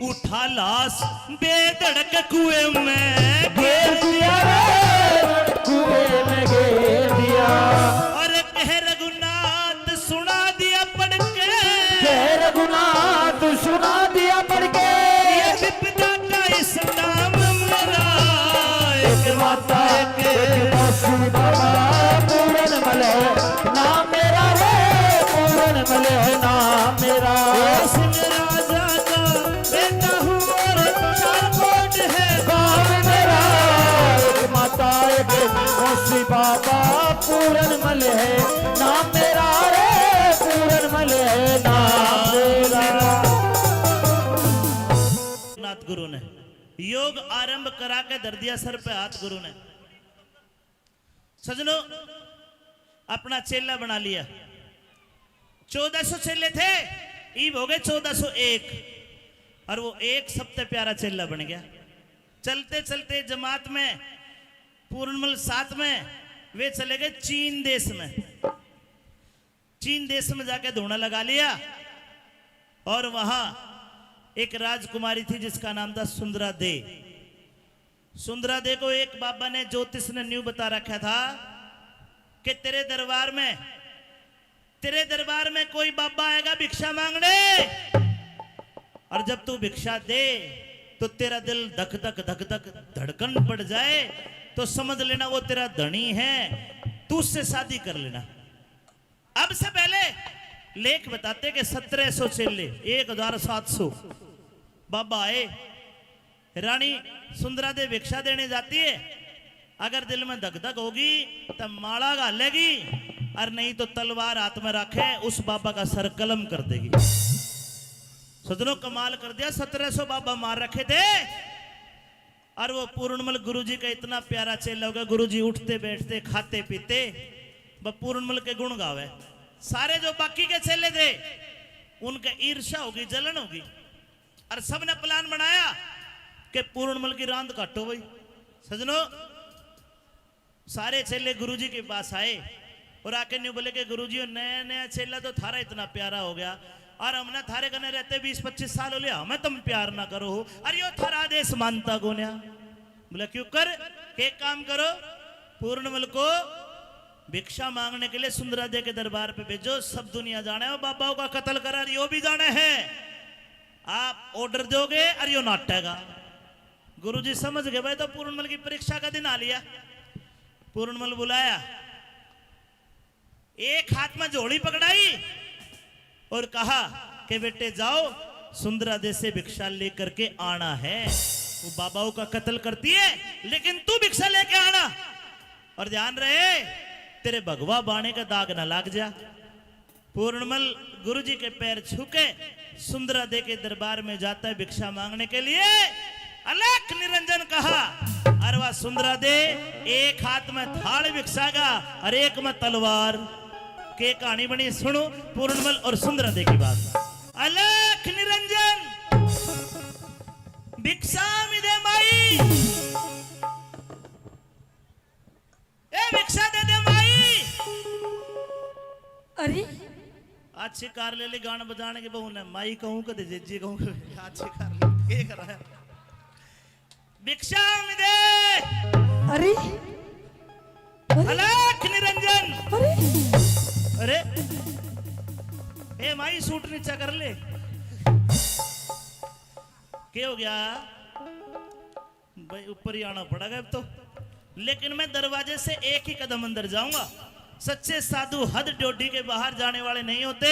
उठा लाश, बेधड़क कुएं में गेर दिया रे, कुएं में गेर दिया। और कह रघुनाथ सुना दिया पढ़ के, कह रघुनाथ सुना दिया पढ़ के, ये विपदा का इस नाम मेरा। एक माता एक मौसी बाबा पूरन मल है नाम मेरा रे, पूरन मल है नाम मेरा। ओ सिंह राजा का बेटा हूँ और चार कोट है गाँव मेरा। एक माता एक मौसी बाबा पूरन मल है नाम मेरा रे, पूरन मल है नाम मेरा। नाथ गुरु ने योग आरंभ करा के धर दिया सर पे हाथ गुरु ने। सजनो, अपना चेला बना लिया। चौदह सौ चेले थे, ईब हो गए चौदह सौ एक, और वो एक सबसे प्यारा चेला बन गया। चलते चलते जमात में पूर्णमल साथ में वे चले गए चीन देश में। चीन देश में जाके धूणा लगा लिया और वहां एक राजकुमारी थी जिसका नाम था सुंदरा दे। सुंदरा दे को एक बाबा ने, ज्योतिष ने न्यू बता रखा था कि तेरे दरबार में, तेरे दरबार में कोई बाबा आएगा भिक्षा मांगने, और जब तू भिक्षा दे तो तेरा दिल धक धक धक धक धड़कन बढ़ जाए, तो समझ लेना वो तेरा धनी है, तू उससे शादी कर लेना। अब से पहले लेख बताते कि सत्रह सौ चेले, एक हजार सात सौ बाबा आए। रानी सुंदरा दे भिक्षा देने जाती है, अगर दिल में धक धक होगी तो माला घालेगी, और नहीं तो तलवार हाथ में रखे उस बाबा का सर कलम कर देगी। सजनों, कमाल कर दिया, सत्रह सौ बाबा मार रखे थे। और वो पूर्णमल गुरुजी का इतना प्यारा चेला हो गया, गुरुजी उठते बैठते खाते पीते वो पूर्णमल के गुण गावे। सारे जो बाकी के चेले थे उनके ईर्ष्या होगी, जलन होगी, और सबने प्लान बनाया कि पूर्णमल की रांद काटो भाई। सजनों, सारे चेले गुरुजी के पास आए और आके न्यू बोले कि गुरुजी, नया नया चेला तो थारा इतना प्यारा हो गया, और हमने थारे कने रहते बीस पच्चीस साल हो लिया, हमें तुम प्यार ना करो हो, अरे यो थारा आदेश मानता कोन्या। बोले, क्यों कर, के काम करो, पूर्णमल को भिक्षा मांगने के लिए सुंदरा दे के दरबार पे भेजो, सब दुनिया जाने, वो बाबाओं का कत्ल करा, यो भी जाने है, आप ऑर्डर दोगे और यो नाटेगा। गुरुजी समझ गए, भाई तो पूर्णमल की परीक्षा का दिन आ लिया। पूर्णमल बुलाया, एक हाथ में झोली पकड़ाई और कहा कि बेटे जाओ, सुंदरा दे से भिक्षा लेकर के आना है। वो बाबाओं का कत्ल करती है, लेकिन तू भिक्षा लेके आना। और ध्यान रहे, तेरे भगवा बाणे का दाग ना लाग जा। पूर्णमल गुरुजी के पैर छू के सुंदरा दे के दरबार में जाता है भिक्षा मांगने के लिए। अलख निरंजन कहा, अरे वाह सुंदरा दे, एक हाथ में थाल भिक्षा का और एक में तलवार। के कहानी बनी, सुनो पूर्णमल और सुंदरा दे की बात। अलख निरंजन, भिक्षा में दे माई। ए, भिक्षा दे दे माई। अरे, अच्छी कार ले ली, गान बजाने की बहू ने, माई कहूँ कदे, जीजी कहूँ कदे, अच्छी कार ले, के करा है? भिक्षा में दे। अरे, अरे। अलख निरंजन। अरे। अरे, ए माई, सूट नीचा कर ले। के हो गया? भाई, ऊपर ही आना पड़ेगा अब तो। लेकिन मैं दरवाजे से एक ही कदम अंदर जाऊंगा। सच्चे साधु हद ड्योढ़ी के बाहर जाने वाले नहीं होते।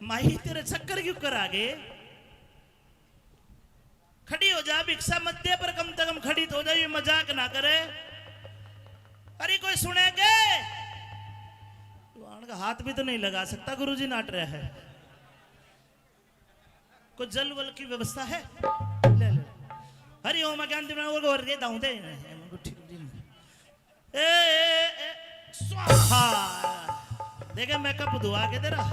माही, तेरे चक्कर क्यों कर आ गए? खड़ी हो जा, भिक्षा मत दे, पर कम से कम खड़ी तो हो जा, ये मजाक ना करे। अरे, कोई सुने के? भगवान का हाथ भी तो नहीं लगा सकता, गुरुजी नाट रहा है। कोई जल वल की व्यवस्था है? ले ले। हरि ओम अज्ञान दिव्या और और ये दाऊं दे। गुट्ठी, गुट्ठी। ए, ए, ए, स्वाहा। देखे, मेकअप धुआ के तेरा।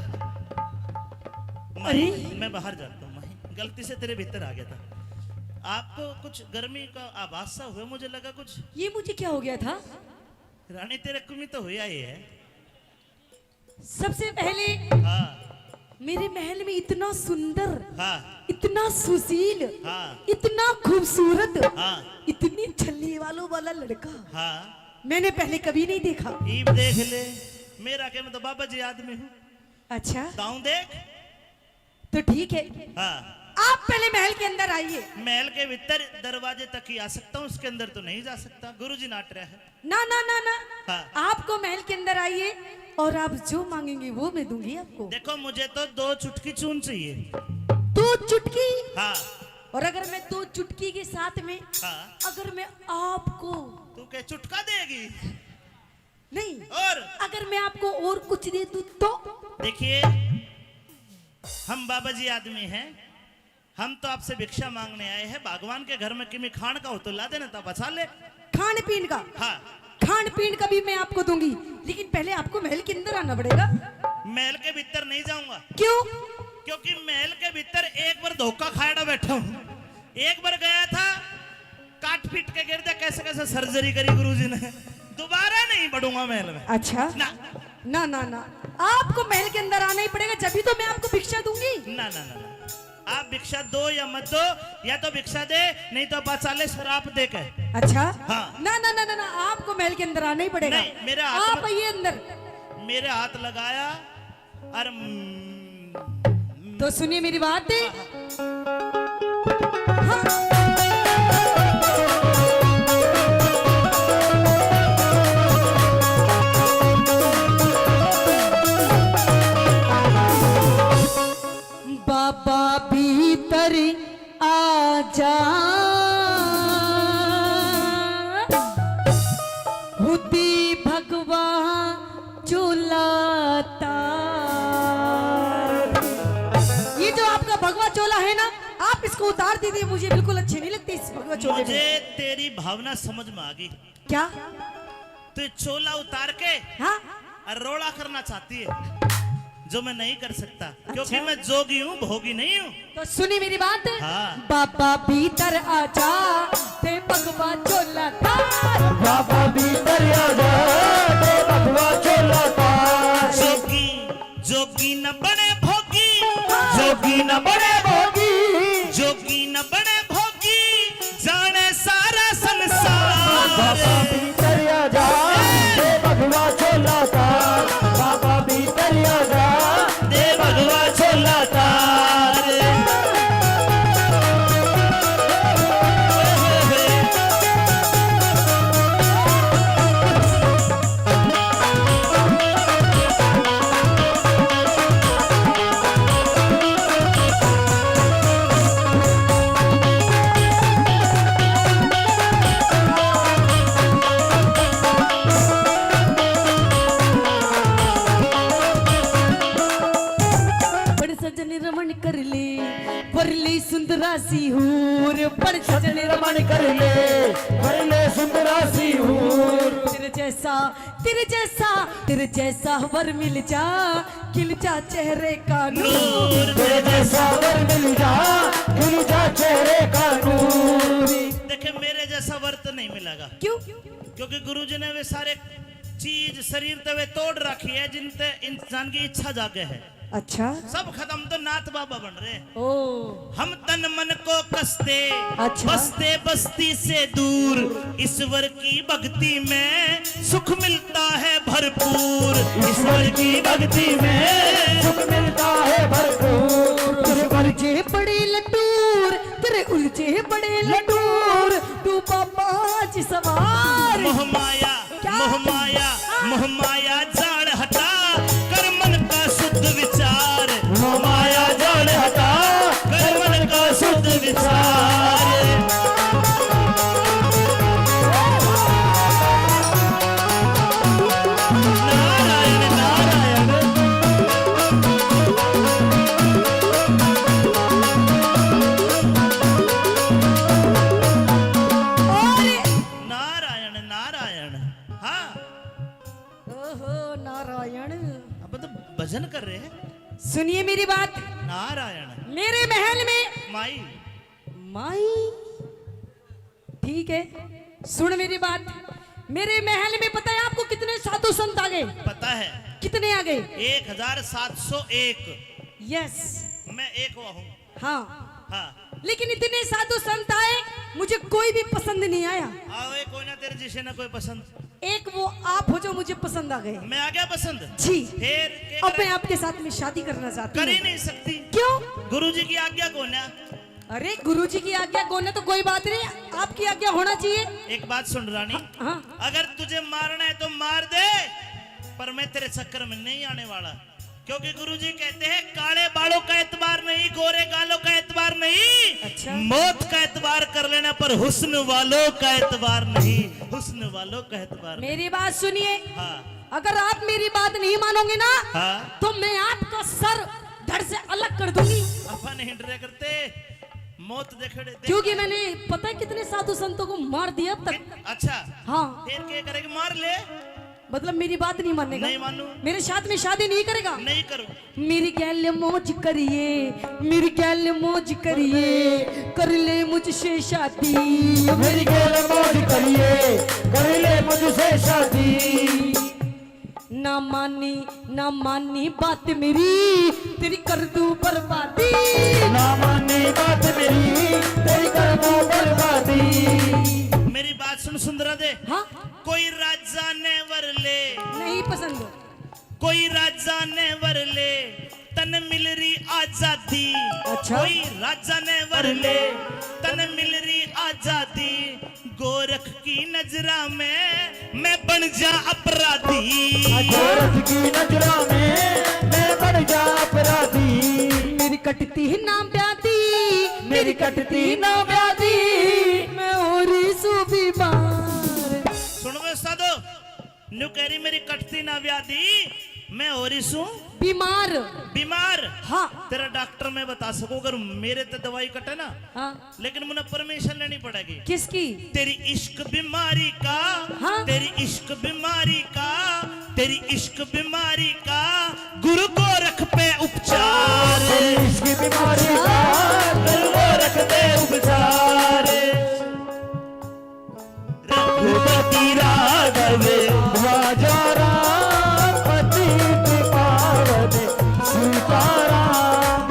माही, अरे। मैं बाहर जाता हूँ, माही। गलती से तेरे भीतर आ गया था। आपको कुछ गर्मी का आभास सा हुआ, मुझे लगा कुछ। ये मुझे क्या हो गया था? रानी, तेरे कुमी तो हुआ ही है। सबसे पहले हाँ। मेरे महल में इतना सुंदर, हाँ। इतना सुशील, हाँ। इतना खूबसूरत, हाँ। इतनी छल्ली वालों वाला लड़का हाँ। मैंने पहले कभी नहीं देखा। ईब देख ले, मेरा के मैं तो बाबा जी आदमी हूँ। अच्छा। दाऊं देख। तो ठीक है। हाँ। आप पहले महल के अंदर आइए। महल के भीतर दरवाजे तक ही आ सकता हूँ, उसके अंदर तो नहीं जा सकता, गुरुजी नाट रहा है। ना, ना, ना, ना। हाँ। आपको महल के अंदर आइए और आप जो मांगेंगे वो मैं दूंगी आपको। देखो, मुझे तो दो चुटकी चून चाहिए। दो चुटकी? हाँ। और अगर मैं दो चुटकी के साथ में हाँ। अगर मैं आपको तू के चुटका देगी? नहीं। और? अगर मैं आपको और कुछ दे दूं तो? देखिए, हम बाबा जी आदमी हैं, हम तो आपसे भिक्षा मांगने आए हैं। भगवान के घर में किमी खान का हो तो ला देना, तो बचा ले। खान पीन का? हाँ। खान पीन का भी मैं आपको दूंगी, लेकिन पहले आपको महल के अंदर आना पड़ेगा। महल के भीतर नहीं जाऊंगा। क्यों? क्योंकि महल के भीतर एक बार धोखा खाड़ा बैठा हूँ। एक बार गया था, काट पीट के गिर गया, कैसे कैसे सर्जरी करी गुरुजी ने। दोबारा नहीं बढ़ूंगा महल में। अच्छा। ना। ना, ना, ना, आपको महल के अंदर आना ही पड़ेगा, जब ही तो मैं आपको भिक्षा दूंगी। ना, ना, ना, ना। आप भिक्षा दो या मत दो, या तो भिक्षा दे, नहीं तो बचा ले शराप दे के। अच्छा। हाँ। ना, ना, ना, ना, ना, आपको महल के अंदर आना ही पड़ेगा। नहीं, मेरे हाथ आप में आइए अंदर। मेरे हाथ लगाया और, हम्म, तो सुनिए मेरी बात। हाँ। बाबा भीतर आजा, हुदी भगवा चोला तार। ये जो आपका भगवा चोला है ना, आप इसको उतार दीजिए, मुझे बिल्कुल अच्छे नहीं लगते इस भगवा चोले में। मुझे तेरी भावना समझ में आ गई। क्या? तू चोला उतार के हाँ? और रोला करना चाहती है, जो मैं नहीं कर सकता, क्योंकि अच्छा। मैं जोगी हूँ, भोगी नहीं हूँ। तो सुनी मेरी बात। हाँ। बाबा भीतर आजा, दे भगवा चोला तार। बाबा भीतर आजा, दे भगवा चोला तार। जोगी, जोगी न बने भोगी, जोगी न बने भोगी, जोगी न बने भोगी, जाने सारा संसार। बाबा भीतर आजा, दे भगवा चोला तार। बाबा भीतर आजा, दे भगवा चोला तार। बड़ सजन रमन कर ले, वरली सुंदरा सी हूर। बड़ सजन रमन कर ले, वरली सुंदरा सी हूर। तेरे जैसा, तेरे जैसा, तेरे जैसा वर मिल जा, खिल जा चेहरे का नूर। नूर। तेरे जैसा वर मिल जा, खिल जा चेहरे का नूर। देखे, मेरे जैसा वर तो नहीं मिलेगा। क्यों? क्योंकि गुरुजी ने वे सारे चीज शरीर ते वे तोड़ रखी है, जिनते इंसान की इच्छा जागे है। अच्छा। सब खत्म तो नाथ बाबा बन रहे। ओ। हम तन मन को कसते, अच्छा। बसते बस्ती से दूर, ईश्वर की भक्ति में सुख मिलता है भरपूर। ईश्वर की भक्ति में सुख मिलता है भरपूर। तेरे उलझे पड़े लटूर, तेरे उलझे पड़े लटूर, तू बाबा जी सवार। माया जाल हटा, कर मन का शुद्ध विचार। माया जाल हटा, कर मन का शुद्ध विचार। नारायण, नारायण। और नारायण, नारायण। हाँ। ओहो, नारायण। अब तो भजन कर रहे हैं। सुनिए मेरी बात। नारायण। मेरे महल में माई। माई। ठीक है, सुन मेरी बात। मेरे महल में पता है आपको कितने साधु संत आ गए? पता है। कितने आ गए? एक हजार सात सौ एक। यस। मैं एक हुआ हूँ। हाँ। हाँ। लेकिन इतने साधु संत आए, मुझे कोई भी पसंद नहीं आया। आओ, एक कोई ना तेरे जिसे ना कोई पसंद। एक वो आप हो जो मुझे पसंद आ गए। मैं आ गया पसंद? जी। फिर के अब करे? मैं आपके साथ में शादी करना चाहती हूँ। कर ही नहीं सकती। क्यों? गुरुजी की आज्ञा कौन है? अरे, गुरुजी की आज्ञा कौन है तो कोई बात नहीं, आपकी आज्ञा होना चाहिए। एक बात सुन रानी, हाँ, हाँ। अगर तुझे मारना है तो मार दे, पर मैं तेरे चक्कर में नहीं आने वाला। क्योंकि गुरुजी कहते हैं, काले बालों का एतबार नहीं, गोरे गालों का एतबार नहीं, अच्छा। मौत का एतबार कर लेना, पर हुस्न वालों का एतबार नहीं, हुस्न वालों का एतबार नहीं। मेरी बात सुनिए, हाँ। अगर आप मेरी बात नहीं मानोगे ना, हाँ। तो मैं आपका सर धड़ से अलग कर दूंगी। अपन नहीं डरे करते, मौत देखड़े देख। क्योंकि मैंने पता है कितने साधु संतों को मार दिया अब तक। अच्छा। हाँ। फिर क्या करेगी? मार ले। मतलब मेरी बात नहीं मानेगा? नहीं मानू। मेरे साथ में शादी नहीं करेगा? नहीं करूँ। मेरी गैल मौज करिए, मेरी गैल मौज करिए, कर ले मुझसे शादी। मेरी गैल मौज करिए, कर ले मुझसे शादी। ना मानी, ना मानी बात मेरी, तेरी कर दूं बर्बादी। ना मानी बात मेरी, तेरी कर दूं बर्बादी। मेरी बात सुन सुंदरा दे। हाँ? कोई राजा ने वर ले। नहीं पसंद। कोई राजा ने वर ले, तन मिल रही आजादी। अच्छा। कोई राजा ने वर ले, तन मिल रही आजादी। गोरख की नजरा में मैं बन जा अपराधी। गोरख की नजरा में मैं बन जा अपराधी। मेरी कटती ना ब्याधी, मेरी कटती ना ब्याधी, मैं हो रही सू बीमार। सुन बे उस्तादो, न्यू कह रही, मेरी कटती ना व्याधि, मैं हो रही सूं बीमार। बीमार? हाँ। तेरा डॉक्टर मैं बता सकूं, अगर मेरे ते दवाई कटे ना, हाँ। लेकिन मुझे परमिशन लेनी पड़ेगी। किसकी? तेरी इश्क बीमारी का, हाँ। तेरी इश्क बीमारी का, तेरी इश्क बीमारी का गुरु गोरख पे उपचार। तेरी इश्क बीमारी का गुरु गोरख पे उपचार। रघुपति राघव राजा राम पतित पावन सीताराम,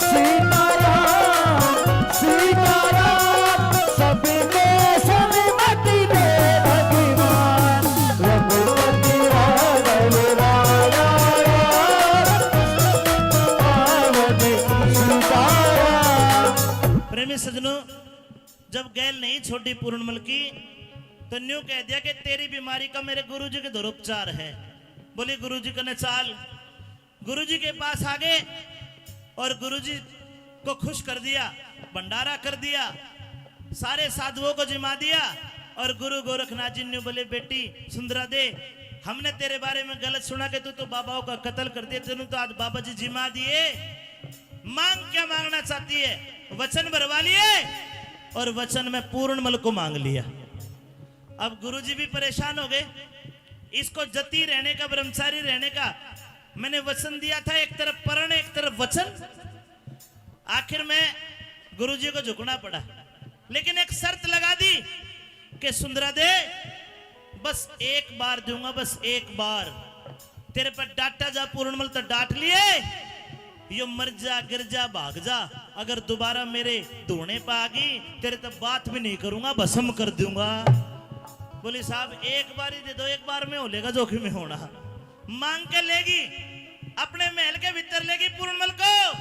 सीताराम, सीताराम, सब में सन्मति दे भगवान। रघुपति राघव राजा राम पतित पावन सीताराम। प्रेमी सजनों, जब गैल नहीं छोड़ी पूर्णमल की, तो न्यू कह दिया कि तेरी बीमारी का मेरे गुरुजी के धोर उपचार है। बोली, गुरुजी कने चाल। गुरुजी के पास आ गए और गुरुजी को खुश कर दिया, भंडारा कर दिया, सारे साधुओं को जिमा दिया। और गुरु गोरखनाथ जी ने बोले, बेटी सुंदरा दे, हमने तेरे बारे में गलत सुना कि तू तो बाबाओं का कत्ल कर दिया, तूने तो आज बाबा जी जिमा दिए। मांग क्या मांगना चाहती है? वचन भरवा लिए और वचन में पूर्णमल को मांग लिया। अब गुरुजी भी परेशान हो गए। इसको जती रहने का, ब्रह्मचारी रहने का मैंने वचन दिया था, एक तरफ प्रण, एक तरफ वचन। आखिर में गुरुजी को झुकना पड़ा, लेकिन एक शर्त लगा दी कि सुंदरा दे, बस एक बार दूंगा, बस एक बार। तेरे पर डांटा जा पूर्णमल तो डांट लिए, यो मर जा, गिर जा, भाग जा, अगर दोबारा मेरे धोने पे आ गई, तेरे तो बात भी नहीं करूंगा, भस्म कर दूंगा। बोली, साहब, एक बार ही दे दो, एक बार में हो लेगा जोखिम में होना। मांग के लेगी, अपने महल के भीतर लेगी पूर्णमल को।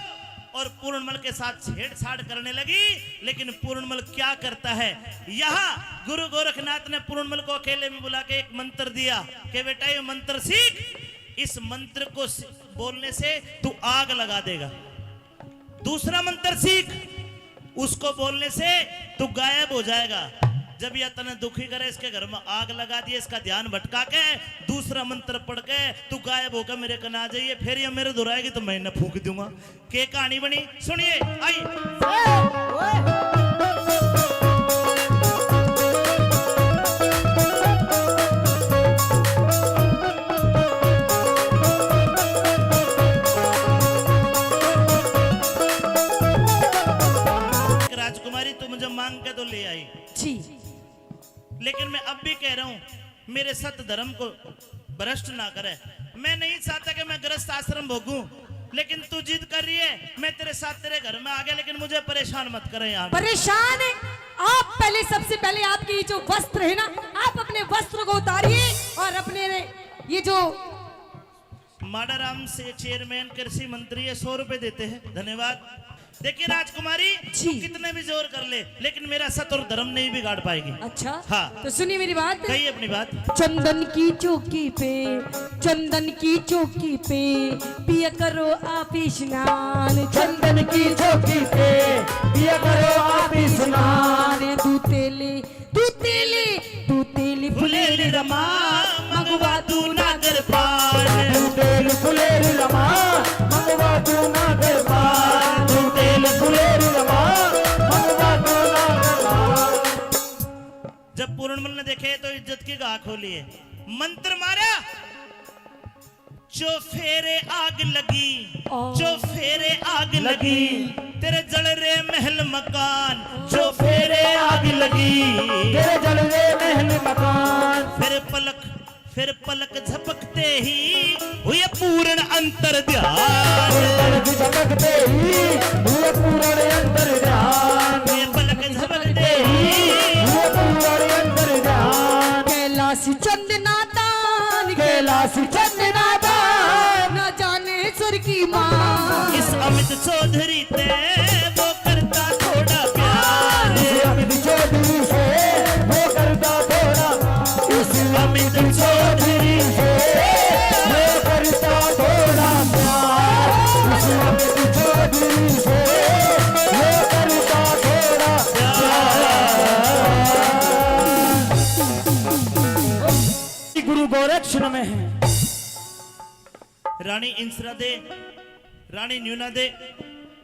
और पूर्णमल के साथ छेड़छाड़ करने लगी। लेकिन पूर्णमल क्या करता है, यहाँ गुरु गोरखनाथ ने पूर्णमल को अकेले में बुला के एक मंत्र दिया कि बेटा, ये मंत्र सीख, इस मंत्र को स-, बोलने से तू आग लगा देगा। दूसरा मंत्र सीख, उसको बोलने से तू गायब हो जाएगा। जब यह तने दुखी करे, इसके घर में आग लगा दिए, इसका ध्यान भटका के दूसरा मंत्र पढ़ के तू गायब होकर मेरे कने आ जाइए। फिर ये मेरे धोरै आएगी तो मैं इन्हें फूंक दूंगा। के कहानी बनी, सुनिए। आई राजकुमारी, तू मुझे मांग के तो ले आई जी। लेकिन मैं अब भी कह रहा हूँ, मेरे सत धर्म को भ्रष्ट ना करे। मैं नहीं चाहता कि मैं गृहस्थ आश्रम भोगूं, लेकिन तू जिद कर रही है, मैं तेरे साथ तेरे घर में आ गया, लेकिन मुझे परेशान मत करे यहाँ। परेशान है आप? पहले, सबसे पहले आपके ये जो वस्त्र है ना, आप अपने वस्त्र को उतारिए और अपने ये जो माड़ाराम से चेयरमैन कृषि मंत्री है, सौ रुपए देते हैं, धन्यवाद। देखिए राजकुमारी, तू जी। कितने भी जोर कर ले, लेकिन मेरा सत और धर्म नहीं बिगाड़ पाएगी। अच्छा, हाँ। तो सुनिए मेरी बात। कहिए अपनी बात। चंदन की चौकी पे, चंदन की चौकी पे पिया करो आप स्नान। चंदन की चौकी पे पिया करो आप स्नान। दूतेली दूतेली, दूतेली फुलेली रमा, मंगवा दू नागर पान। दूतेली फुलेली रमा, मंगवा दू नागर पान। दूतेली फुलेली रमा, मंगवा दू नागर पान। जब पूर्णमल ने देखे तो इज्जत की घाह खोली है। मंत्र मारा, चौफेरे आग लगी, ओ। चौफेरे आग लगी, लगी। तेरे जल रे महल मकान, चौफेरे आग लगी। तेरे जल रे महल मकान। फिर पलक, फिर पलक झपकते ही हुए पूर्ण अंतर ध्यान। फिर पलक झपकते ही हुए पूर्ण अंतर ध्यान। फिर पलक झपकते ही हुए पूर्ण अंतर ध्यान। कैलाश चंद नादान, कैलाश चंद नादान, ना जाने स्वर की माँ। इस अमित चौधरी ते वो करता थोड़ा प्यार। इस अमित चौधरी से वो करता थोड़ा, इस अमित चौधरी से वो करता थोड़ा प्यार। इस अमित चौधरी से वो करता थोड़ा प्यार। गुरु गोरक्ष नमः। रानी इंसरा दे, रानी न्यूना दे,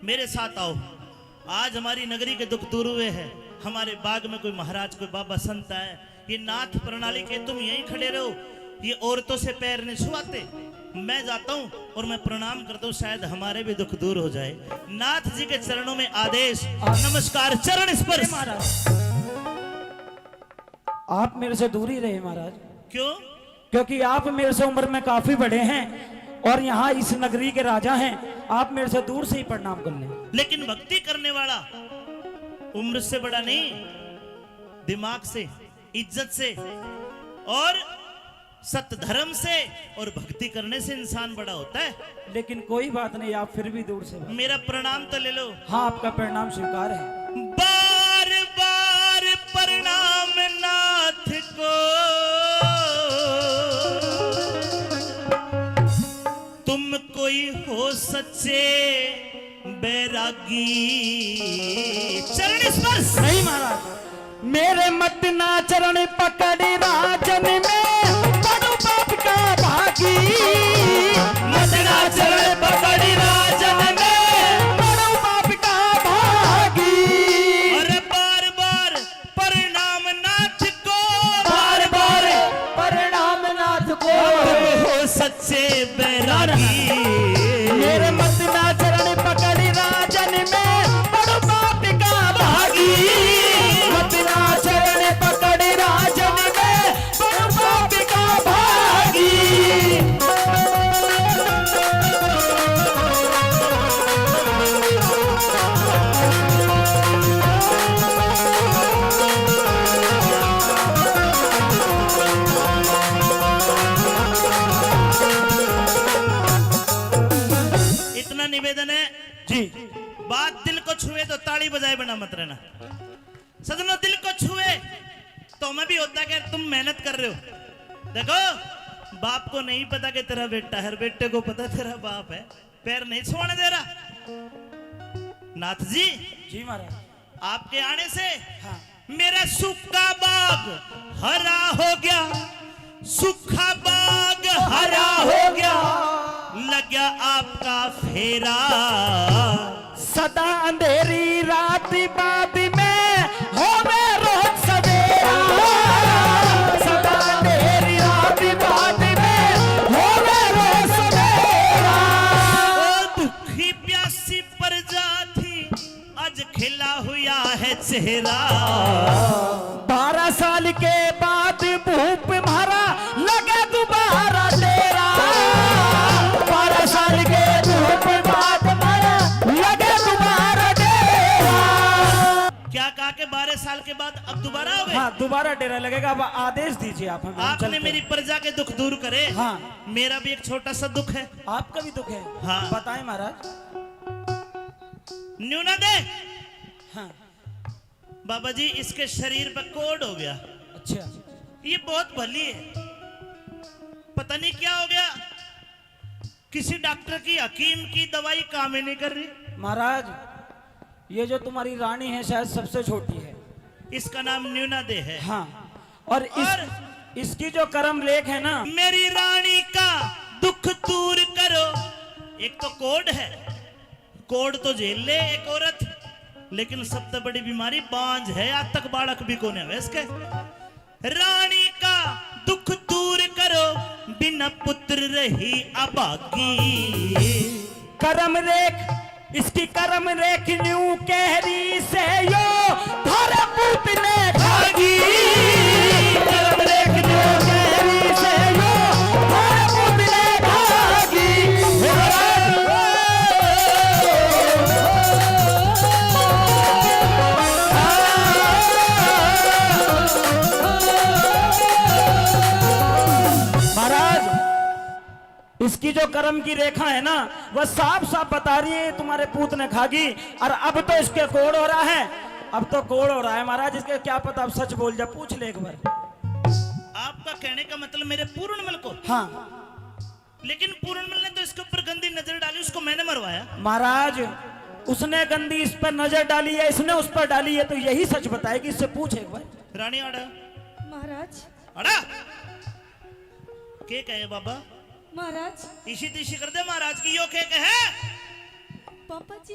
मेरे साथ आओ। आज हमारी नगरी के दुख दूर हुए हैं। हमारे बाग में कोई महाराज, कोई बाबा संत आए, ये नाथ प्रणाली के तुम यहीं खड़े रहो, ये औरतों से पैर नहीं छुआते। मैं जाता हूँ और मैं प्रणाम करता हूँ, शायद हमारे भी दुख दूर हो जाए। नाथ जी के चरणों में आदेश, नमस्कार, चरण स्पर्श। महाराज, आप मेरे से दूर ही रहे महाराज। क्यों? क्योंकि आप मेरे से उम्र में काफी बड़े हैं और यहाँ इस नगरी के राजा हैं, आप मेरे से दूर से ही प्रणाम कर लें। लेकिन भक्ति करने वाला उम्र से बड़ा नहीं, दिमाग से, इज्जत से और सत धर्म से और भक्ति करने से इंसान बड़ा होता है। लेकिन कोई बात नहीं, आप फिर भी दूर से। मेरा प्रणाम तो ले लो। हाँ, आपका प्रणाम स्वीकार है। बार बार प्रणाम नाथ को, तुम कोई हो सच्चे बैरागी। चरण स्पर्श। नहीं महाराज। मेरे मत ना चरण पकड़ राजन में, बड़ू पाप का भागी। मत ना चरण पकड़ राजन में, बड़ू पाप का भागी। अरे बार बार प्रणाम नाथ को, बार बार प्रणाम नाथ को। तुम हो सच्चे बैरागी। मेरे मत ना चरण पकड़ राजन में, बड़ू पाप का भागी। मत ना चरण पकड़ राजन में, बड़ू पाप का भागी। ताली बजाए बिना मत रहना। सजनों, दिल को छुए तो मैं भी होता कि तुम मेहनत कर रहे हो। देखो, बाप को नहीं पता कि तेरा बेटा है, बेटे को पता तेरा बाप है। पैर नहीं छुआने दे रहा। नाथ जी, जी महाराज। आपके आने से हाँ। मेरा सूखा बाग हरा हो गया, सूखा बाग हरा हो गया, लग गया आपका फेरा। सदा अंधेरी रात बाद में होवे रोज सवेरा, सदा अंधेरी रात बाद में होवे रोज सवेरा। ओ भूखी प्यासी प्रजा थी, आज खिला हुआ है चेहरा। बारह साल के बाद भूप म्हारा लगे दोबारा डेरा। बारह साल के भूप बाद म्हारा लगे दोबारा डेरा। क्या कहा के बारह साल के बाद अब दोबारा हो गए? हाँ, दोबारा डेरा लगेगा। अब आदेश दीजिए आप हमें, हम आपने चलते मेरी हैं। प्रजा के दुख दूर करे। हाँ। मेरा भी एक छोटा सा दुख है। आपका भी दुख है? हाँ। बताएं महाराज। न्यू ना दे। हाँ। बाबा जी, इसके शरीर पे कोढ़ हो गया। अच्छा। ये बहुत भली है, पता नहीं क्या हो गया, किसी डॉक्टर की, हकीम की दवाई काम ही नहीं कर रही। महाराज, ये जो तुम्हारी रानी है, शायद सबसे छोटी है। इसका नाम न्यूना दे है। हाँ, और इस, और इसकी जो कर्म रेख है ना, मेरी रानी का दुख दूर करो। एक तो कोढ़ है, कोढ़ तो झेल ले एक औरत, लेकिन सबसे बड़ी बीमारी बांझ है, आज तक बालक भी कोने हुए इसके। रानी का दुख दूर करो, बिना पुत्र रही अभागी। कर्म रेख, इसकी कर्म रेख न्यू कह रही से यो, थारे पूत ने खागी। कर्म रेख न्यू कह रही से यो, थारे पूत ने खागी। महाराज, इसकी जो कर्म की रेखा है ना, वह साफ साफ बता रही है, तुम्हारे पूत ने खागी। और अब तो इसके कोढ़ हो रहा है, अब तो कोढ़ हो रहा है महाराज, इसके क्या पता अब सच बोल जा, पूछ ले एक बार। आपका कहने का मतलब मेरे पूरणमल को? हाँ। लेकिन पूरणमल ने तो इसके ऊपर गंदी नजर डाली, उसको मैंने मरवाया। महाराज, उसने गंदी इस पर नजर डाली है, इसने उस पर डाली है, तो यही सच बताएगी, इससे पूछ एक बार। रानी आड़ा। महाराज। आड़ा। के कहे बाबा? महाराज। इसी तीसी कर दे महाराज की, यो के कहे? पापा जी,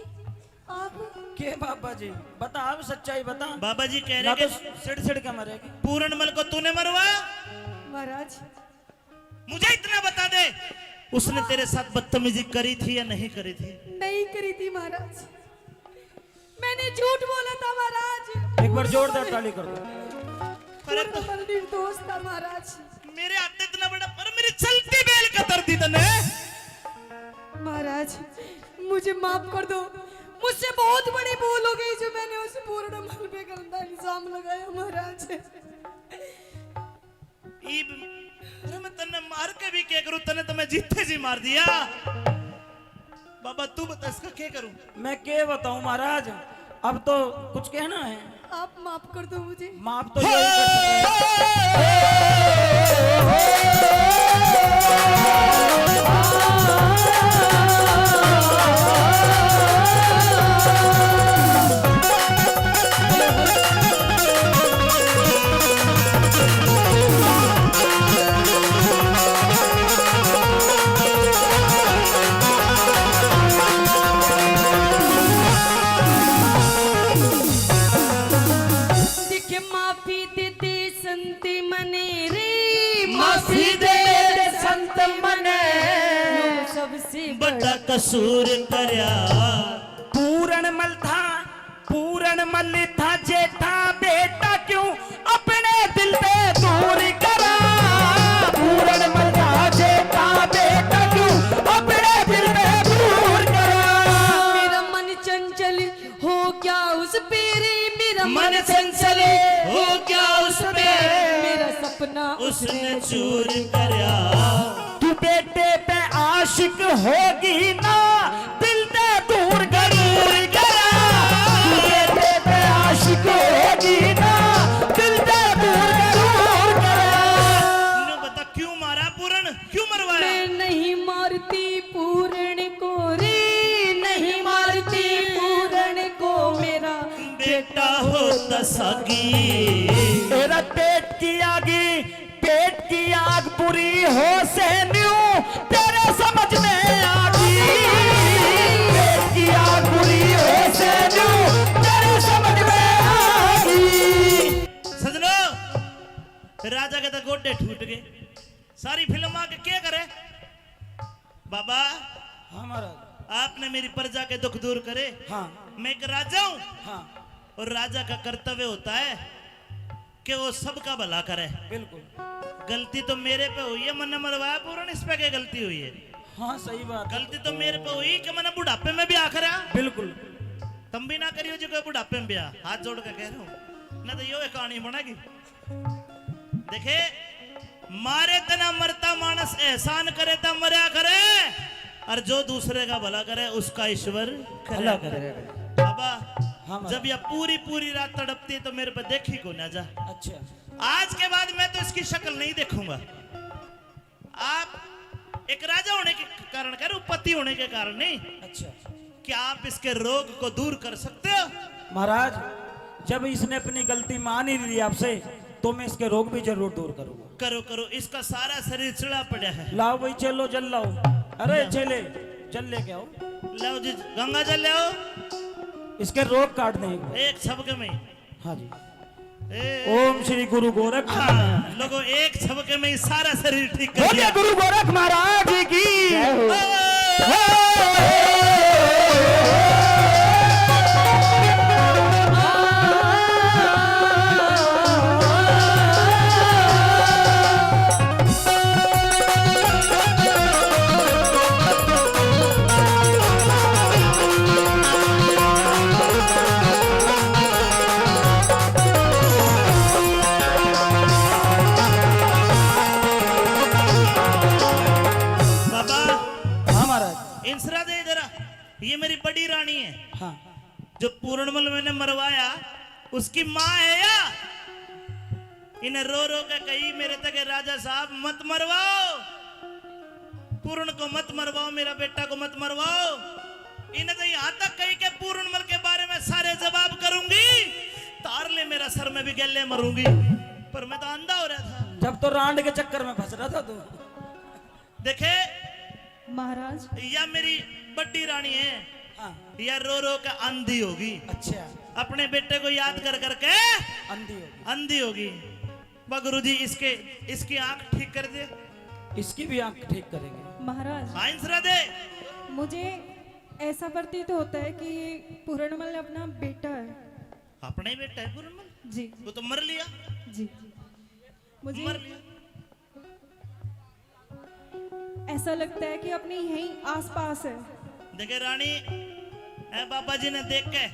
आप के बाबा जी? बता, अब सच्चाई बता। बाबा जी कह रहे ना कि तो सिड़ सिड़ के मरेगी। पूरणमल को तूने मरवाया? महाराज। मुझे इतना बता दे, उसने तेरे साथ बदतमीजी करी थी या नहीं करी थी? नहीं करी थी महाराज, मैंने झूठ बोला था महाराज। एक बार जोरदार ताली कर दो। अरे तो पूरणमल निर्दोष था महाराज। मेरे हाथ इतना बड़ा, पर मेरी चलती बेल कतर दी तने। महाराज, मुझे माफ कर दो, मुझसे बहुत बड़ी भूल हो गई जो मैंने उस पूरणमल पे गंदा इल्जाम लगाया महाराज। इब, अरे मैं तन्ने मार के भी क्या करूं, तन्ने तो मैं जीते जी मार दिया। बाबा तू बता इसका क्या करूं? मैं क्या बताऊं महाराज, अब तो कुछ कहना है। आप माफ कर दो मुझे। माफ तो यही कर सकते हैं। देखे माफी दे दे संत मने रे, माफी दे दे संत मने। यो सबसे बड़ा कसूर करया। पूरणमल था, पूरणमल था जेठा बेटा क्यों अपने दिल ते दूर करा। पूरणमल था जेठा बेटा क्यों अपने दिल ते दूर करा। मेरा मन चंचल हो क्या उस पे रे, मेरा मन चंचल हो क्या उस पे। मेरा सपना उसने चूर करया। तू बेटे पे आशिक होगी ना, दिल ते दूर जरूर करा। तू मारती पूरण को रे, नहीं मारती पूरण को, मेरा बेटा होता सागी। तेरा पेट की आगी, पेट की आग बुरी हो से न्यू, तेरे समझ में आगी। पेट की आग बुरी हो से न्यू, तेरे समझ में आगी। सजनो, राजा के तो गोडे टूट गए। सारी फिल्म आके क्या करे? बाबा, हाँ महाराज। आपने मेरी प्रजा के दुख दूर करे। हाँ। मैं एक राजा हूँ। हाँ। और राजा का कर्तव्य होता है कि वो सबका भला करे। बिल्कुल। गलती तो मेरे पे हुई है, मैंने मरवाया पूरण, इस पे क्या गलती हुई है? हाँ, सही बात है। गलती तो मेरे पे हुई कि मैंने बुढ़ापे में ब्याह करा। बिल्कुल। तुम भी ना करियो जो कोई बुढ़ापे में ब्याह, हाथ जोड़ के कह रहा हूँ, ना तो यो एक कहानी बनेगी। देखे, मारे तना मरता मानस एहसान करे ता मरया करे, और जो दूसरे का भला करे उसका ईश्वर भला करे। करे। बाबा, हाँ, महाराज। जब यह पूरी पूरी रात तड़पती तो मेरे पे देखी को ना जा। अच्छा। आज के बाद मैं तो इसकी शक्ल नहीं देखूंगा। आप एक राजा होने के कारण कह रहे हो, पति होने के कारण नहीं। अच्छा। क्या आप इसके रोग को दूर कर सकते हो? महाराज, जब इसने अपनी गलती मान ही ली आपसे, तो मैं इसके रोग भी जरूर दूर करूंगा। करो, करो, इसका सारा शरीर चिड़ा पड़ा है। लाओ भाई, चलो जल लाओ। अरे लाओ। चेले, जल लेके आओ। लाओ जी, गंगा जल ले आओ। इसके रोग काट देंगे। एक सबके में। हाँ जी। ए। ओम श्री गुरु गोरख। हाँ, लोगों, एक झपके में ही सारा शरीर ठीक कर बोलिए दिया। गुरु गोरख महाराज की। जय हो। बाबा। हाँ महाराज। इंसरा दे इधर। ये मेरी बड़ी रानी है। हाँ। जो पूरणमल मैंने मरवाया, उसकी माँ है या? इन्हें रो रो के कही मेरे तक, राजा साहब मत मरवाओ, पूरण को मत मरवाओ, मेरा बेटा को मत मरवाओ। इन्हें तो यहाँ तक कही के पूरणमल के बारे में सारे जवाब करूंगी, तार ले मेरा सर, मैं भी गैले मरूंगी। पर मैं तो अंधा हो रहा था। जब तो रांड के चक्कर में फंस रहा था तू। देखे महाराज। या मेरी बड्डी रानी है। हाँ। या रो रो के अंधी होगी। अच्छा। अपने बेटे को याद कर करके अंधी होगी। अंधी होगी। वाह गुरु जी, इसके, इसकी आंख ठीक कर दे। इसकी भी आंख ठीक करेंगे। महाराज। हाँ, इंसरा दे। मुझे ऐसा प्रतीत होता है कि ये पूरणमल अपना बेटा है। अपना ही बेटा है पूरणमल? जी। वो तो मर लिया। जी। मुझे मर लिया। ऐसा लगता है कि अपने यहीं आसपास है। देखे रानी, ए बाबा जी ने देख के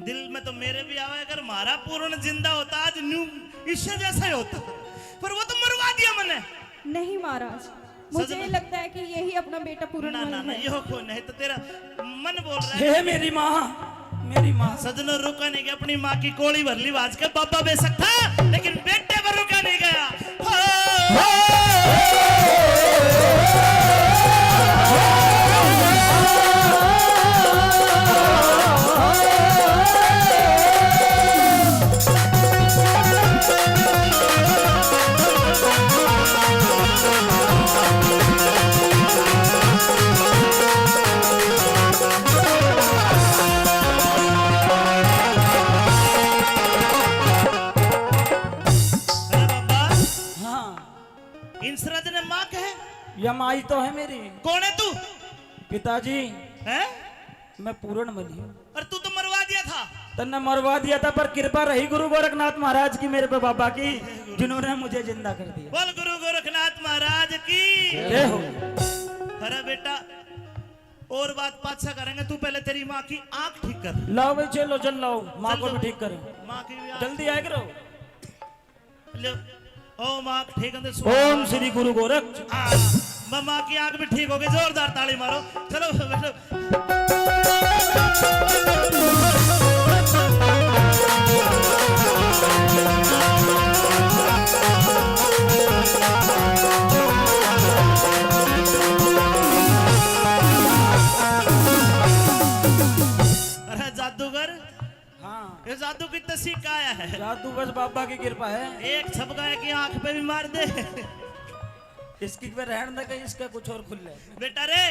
दिल में तो मेरे भी आवे, अगर म्हारा पूरण जिंदा होता आज न्यू इससे जैसा ही होता, पर वो तो मरवा दिया मैंने। नहीं महाराज, मुझे सच में? लगता है कि यही अपना बेटा पूरण ना, ना, है। यो कोई नहीं तो तेरा मन बोल रहा है। हे मेरी माँ, मेरी माँ। सजनो, रुका नहीं गया, अपनी माँ की कोली भर ली आज के बाबा बेशक था, लेकिन बेटे पर रुका नहीं गया। हो। अरे बाबा, हाँ। इंसरा दे ने माँ कहे? या माई तो है मेरी। कौन है तू? पिताजी। हैं? मैं पूरण मली हूँ। और तू तो मरवा दिया था। तन्ने मरवा दिया था, पर कृपा रही गुरु गोरखनाथ महाराज की मेरे पे, बाबा की, जिन्होंने मुझे जिंदा कर दिया। बोल गुरु गोरखनाथ महाराज की। जय हो। अरे बेटा, और बात पाछा करेंगे, तू पहले तेरी माँ की आंख ठीक कर। लाओ भाई, चलो, जल लाओ, माँ को भी ठीक करें। माँ की भी आंख जल्दी आया करो। ले, ओम आंख ठीक होंदे, ओम श्री गुरु गोरख। हाँ, माँ की आंख भी ठीक हो गई, जोरदार ताली मारो। चलो, बैठो। जादू बस बाबा की कृपा है। एक छपका है कि आंख पे भी मार दे। इसकी पे रहन दे, कहीं इसका कुछ और खुल ले। बेटा रे,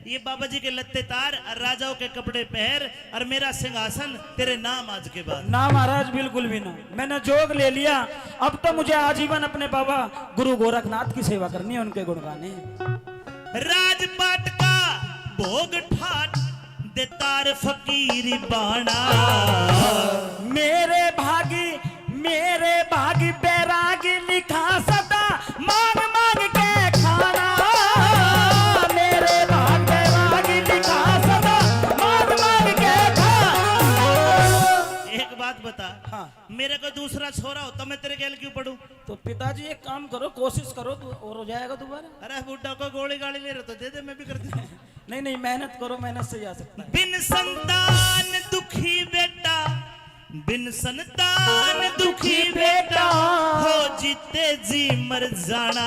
ये बाबा जी के लत्ते तार और राजाओं के कपड़े पहर और मेरा सिंहासन तेरे नाम आज के बाद। ना महाराज, बिल्कुल भी ना। मैंने जोग ले लिया, अब तो मुझे आजीवन अपने बाबा गुरु गोरखनाथ की सेवा करनी है, उनके गुण गाने। राजपाट का भोग ठाट दे तार फकीरी बाणा। मेरे भागी, मेरे भागी बैरागी लिखा सदा मांग मांग के खाना। मेरे भाग बैरागी लिखा सदा मांग मांग के खाना। एक बात बता, हाँ। मेरे कोई दूसरा छोरा होता, मैं तेरे गैल क्यों पड़ूं? तो पिताजी, एक काम करो, कोशिश करो, दु-, और हो जाएगा दोबारा। अरे बूढ़ा, कोई गोली गाली ले रहा तो दे दे, मैं भी कर दूं। नहीं, नहीं, मेहनत करो, मेहनत से ही आ सकता है। बिन संतान दुखी बेटा, बिन संतान दुखी बेटा, हो जीते जी मर जाना।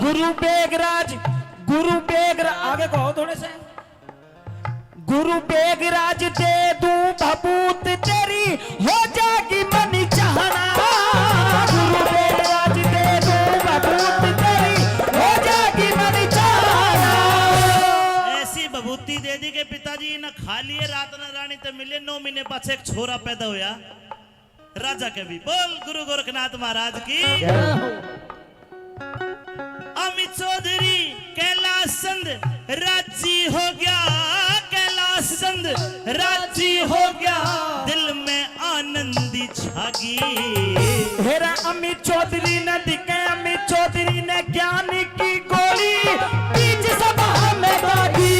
गुरु बेगराज, गुरु बेगरा-, आगे कहो थोड़े से। गुरु बेगराज दे दूं भभूत तेरी, हो जागी मन चाहना। गुरु बेगराज दे दूं भभूत तेरी, हो जागी मन चाहना। ऐसी भभूति दे दी कि पिताजी ने खा लिए, रात ने रानी ते मिले, नौ महीने पाछे एक छोरा पैदा होया। राजा के भी बोल गुरु गोरखनाथ महाराज की। जय हो। अमी चौधरी कैलाश चंद राजी हो गया, कैलाश चंद राजी हो गया, दिल में आनंदी छागी। हेरा अमी चौधरी ने दिखे, अमी चौधरी ने ज्ञान की गोली बीच सभा में दागी।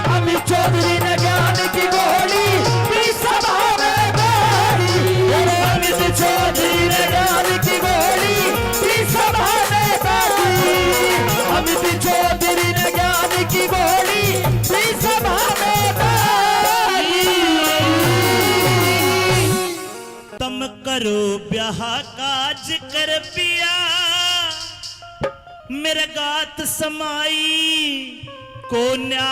अमित चौधरी ने ज्ञान की गोली बीच सभा में दागी। अरे अमित चौधरी ने ज्ञान की गोली बीच सभा में दागी। अमित चौधरी ने ज्ञान की गोली बीच सभा में दागी। तम करो ब्याह काज कर पिया, मेरे गात समाई कोन्या।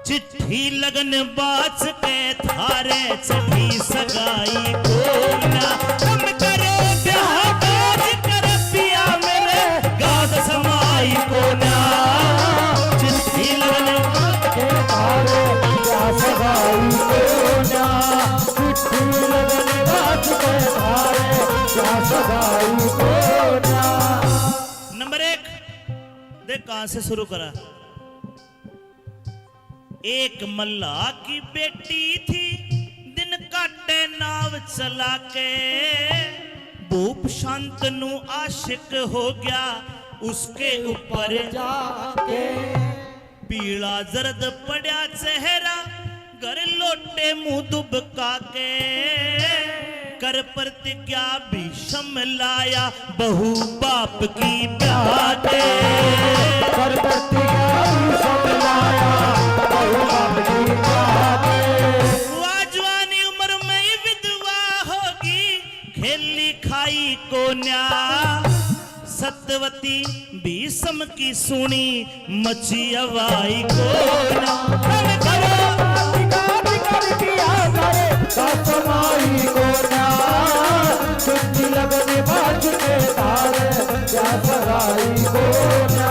चिट्ठी लगन बाच के थारे चढ़ी सगाई कोन्या। तम करो ब्याह काज कर पिया, मेरे गात समाई कोन्या। चिट्ठी लगन बाच के थारे ब्याह सगाई कोन्या। चिट्ठी लगन बाच के थारे ब्याह सगाई कोन्या। नंबर एक, देख कहां से शुरू करा। एक मल्ला की बेटी थी, दिन काटे नाव चला के। भूप शांतनु आशिक हो गया उसके ऊपर जाके। पीला जर्द पड़ा चेहरा, घर लौटे मुंह दुबका के। कर प्रतिज्ञा भीषम लाया, बहू बाप की ब्याह दे। कर प्रतिज्ञा भीषम लाया, बहू बाप की ब्याह दे। वा जवानी उम्र में ही विधवा होगी, खेली खाई कोन्या। सत्यवती भीषम की सुनी मची हवाई कोन्या। तम करो अधिकार कर दिया करे, कसमाई कोन्या। छुट्टी लगन बाच के थारे ब्याह सगाई कोन्या।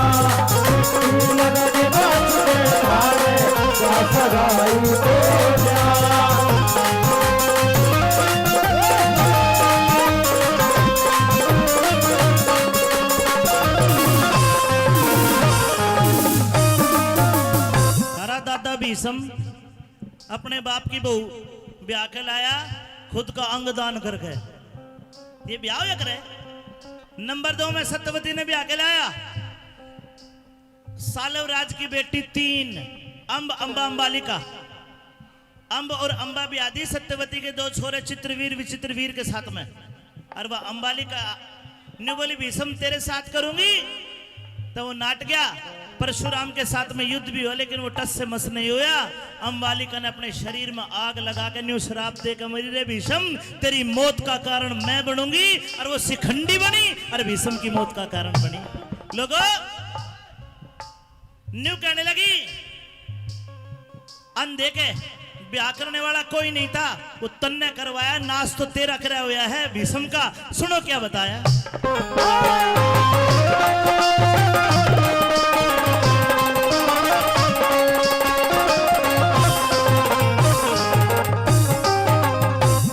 छुट्टी लगन बाच के थारे ब्याह सगाई कोन्या। थारा दादा भीषम अपने बाप की बहू ब्याह के लाया, खुद का अंग दान करके। ये ब्याह होया करे। नंबर दो में सत्यवती ने ब्याह के लाया, सालव राज की बेटी तीन, अम्ब, अम्बा, अम्बालिका। अम्ब और अम्बा ब्याह दी सत्यवती के दो छोरे चित्रवीर, विचित्रवीर के साथ में। और वह अम्बालिका न्यू बोली, भीषम तेरे साथ करूंगी। तो वो नाट गया। परशुराम के साथ में युद्ध भी हुआ, लेकिन वो टस से मस नहीं होया। अम्बालिका ने अपने शरीर में आग लगा के न्यू श्राप दे के मरी, रे भीषम, तेरी मौत का कारण मैं बनूंगी। और वो शिखंडी बनी और भीषम की मौत का कारण बनी। लोगों, न्यू कहने लगी, अंधे के ब्याह करने वाला कोई नहीं था, वो तन्ने करवाया। नाश तो तेरा करया होया है भीष्म का, सुनो क्या बताया।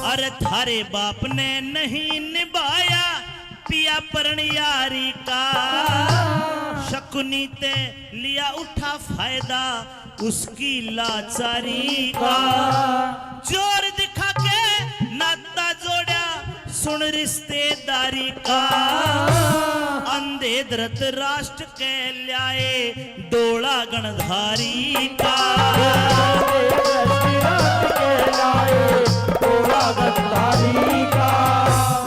अरे थारे बाप ने नहीं निभाया पिया प्रण यारी का, शकुनी ते लिया उठा फायदा उसकी लाचारी का। जोर दिखा के नाता जोड़ा सुन रिश्तेदारी का, अंधे धृतराष्ट्र के ल्याए डोला गणधारी का।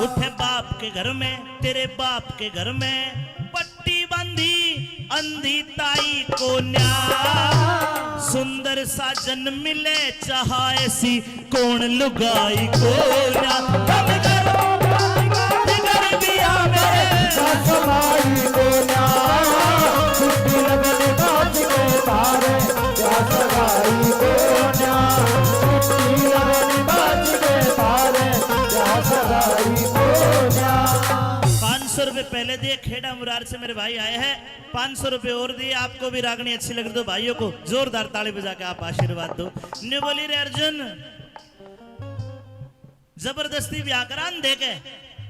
उठे बाप के घर में, तेरे बाप के घर में पट्टी बांधी अंधी ताई को न्या। सुंदर साजन मिले चाहा ऐसी कौन लुगाई को न्या। कम करो, कम कर दिया मेरे। ससुराई को न्या, छुट्टी लगन बाज के तारे, क्या सगाई को न्या, छुट्टी लगन बाज के तारे, क्या सगाई को न्या। पाँच सौ रुपए पहले दिए, खेड़ा मुरार से मेरे भाई आए हैं, पाँच सौ रुपए और दिए। आपको भी रागनी अच्छी लग रही तो भाइयों को जोरदार ताली बजा के आप आशीर्वाद दो। न्यू बोली रे अर्जुन। जबरदस्ती ब्याह करा अंधे के।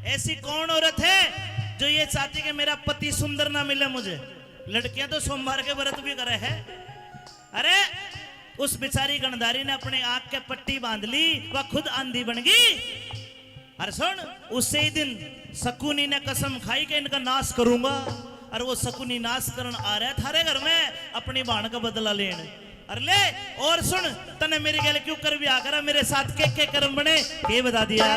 ऐसी कौन औरत है जो ये चाहती कि मेरा पति सुंदर ना मिले मुझे? लड़कियां तो सोमवार के व्रत भी करे है। अरे, उस बेचारी गणधारी ने अपने आंख के पट्टी बांध ली, वह खुद आंधी बन गई। अरे सुन, उसे ही दिन शकुनी ने कसम खाई कि इनका नाश करूंगा। और वो शकुनी नाश करण आ रहा है थारे घर में अपनी भाण का बदला लेन। अरे ले, और सुन, तने मेरी गैल क्यों कर ब्याह करा, मेरे साथ के के कर्म बने, ये बता दिया।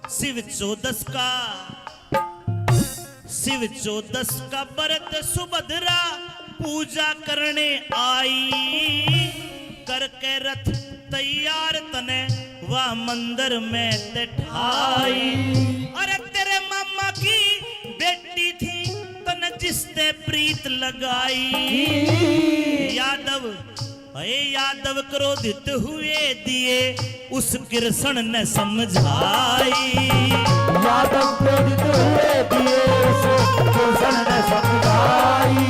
शिव चौदस का शिव चौदस का व्रत सुभद्रा पूजा करने आई, करके रथ तैयार तने वा मंदिर में ते ठाई। अरे तेरे मामा की बेटी थी तने जिसते प्रीत लगाई। यादव हे यादव क्रोधित हुए दिए उस कृष्ण ने समझाई। यादव क्रोधित हुए दिए उस कृष्ण ने समझाई।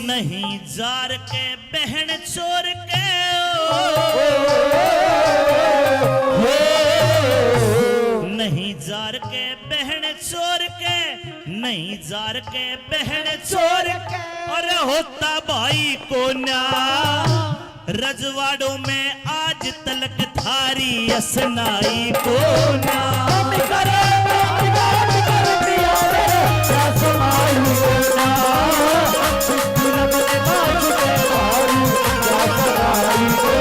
नहीं जार के बहन चोर के ओ, नहीं जार के बहन चोर के, नहीं जार के बहन चोर के। अरे होता भाई को न्या, रजवाड़ों में आज तलक थारी असनाई को न्या। कम करो, कम कर दिया रे, असनाई को न्या। दुल्हन ने बाज के भारी, असनाई को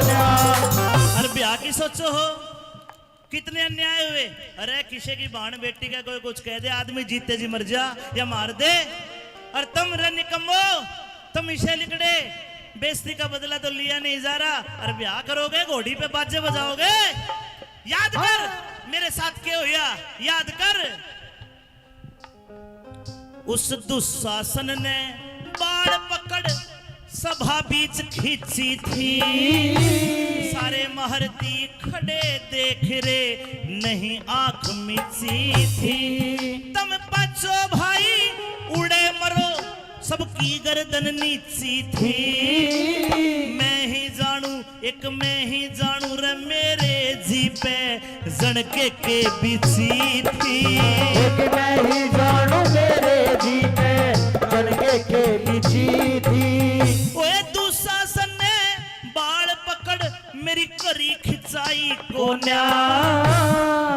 न्या। अरे ब्याह की सोचो हो, कितने अन्याय हुए। अरे किसी की भाण बेटी का कोई कुछ कह दे, आदमी जीते जी मर जा या मार दे। और तुम रे निकम्मो, तुम इसे लिकड़े, बेइज्जती का बदला तो लिया नहीं जा रहा। और ब्याह करोगे, घोड़ी पे बाजे बजाओगे। याद कर, मेरे साथ के हुआ, याद कर। उस दुशासन ने बाल पकड़ सभा बीच खींची थी। सारे महारथी खड़े देख रे, नहीं आंख मीची थी। तम पाछो भाई उड़े मरो, सबकी गर्दन नीची थी। मैं ही जानू, एक मैं ही जानू रे मेरे जी पे जणके के बिछी थी। एक मैं ही जानू मेरे जी पे जणके के बिछी थी। ओए दुशासन ने बाल पकड़ मेरी करी खिंचाई कोन्या।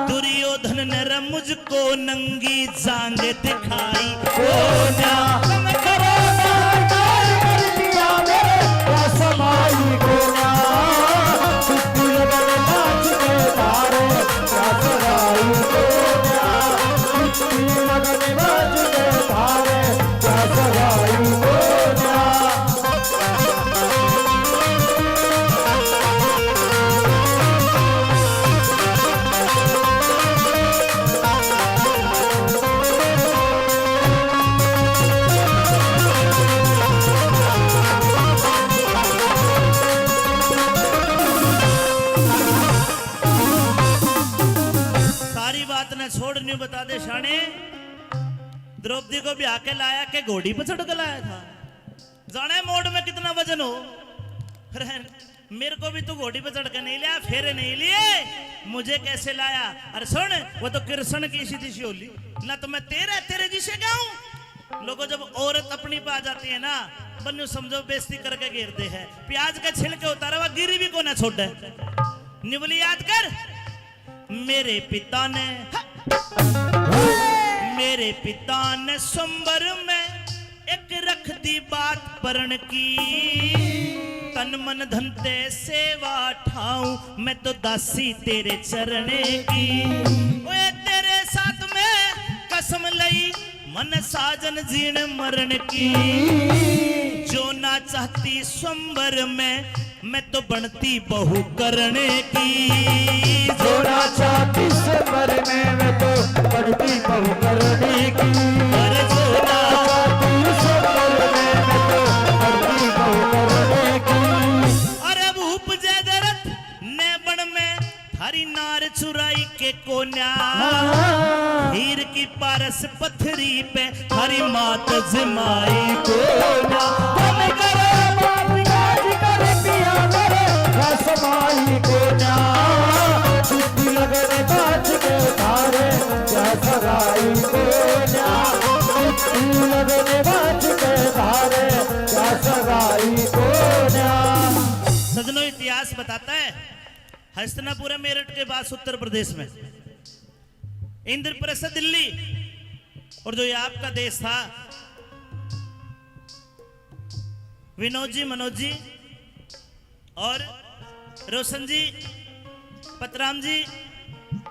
दुर्योधन ने रे मुझको नंगी जांग दिखाई कोन्या। कम करो ना, कर दिया मेरे, कसम आई कोन्या। छुट्टी लगन नाच के तारे, को ब्याह के लाया के घोड़ी पे चढ़ के लाया था? जाने मोड़ में कितना वजन हो। अरे, मेरे को भी तू घोड़ी पे चढ़ के नहीं लिया, फेरे नहीं लिए, मुझे कैसे लाया? अरे सुन, वो तो कृष्ण की सी तैसी होली, ना तो मैं तेरे, तेरे जिसे गाऊं। लोगों, जब औरत अपनी पे आ जाती है ना, बन्नू समझो बेइज्जती करके घेर दे है। प्याज का छिलके उतारा हुआ गिरी भी को ना छोड़े। निबली याद कर, मेरे पिता ने, मेरे पिता ने स्वयंवर में एक रख दी बात प्रण की, तन मन धन ते सेवा ठाऊं, मैं तो दासी तेरे चरण की। ओए, तेरे साथ में कसम लई मन साजन जीण मरण की, जो ना चाहती स्वयंवर में मैं तो बनती बहू करने की। जो ना चाहती स्वयंवर में मैं तो बनती बहू करने की। अरे जो ना चाहती स्वयंवर में मैं तो बनती बहू करने की। अरे भूप जयद्रथ ने बन में थारी नार चुराई के कोन्या। हाँ। हीर की पारस पथरी पे थारी मात जमाई कोन्या। कम करे बाप राज करे पिया करे, कसमाई कोन्या। छुट्टी लगने बाज के थारे, क्या सगाई कोन्या। छुट्टी लगने बाज के थारे, क्या सगाई कोन्या। सजनों, इतिहास बताता है, हस्तिनापुर है मेरठ के पास, उत्तर प्रदेश में। इंद्रप्रस्थ दिल्ली, और जो ये आपका देश था, विनोद जी, मनोज जी और रोशन जी, पतराम जी,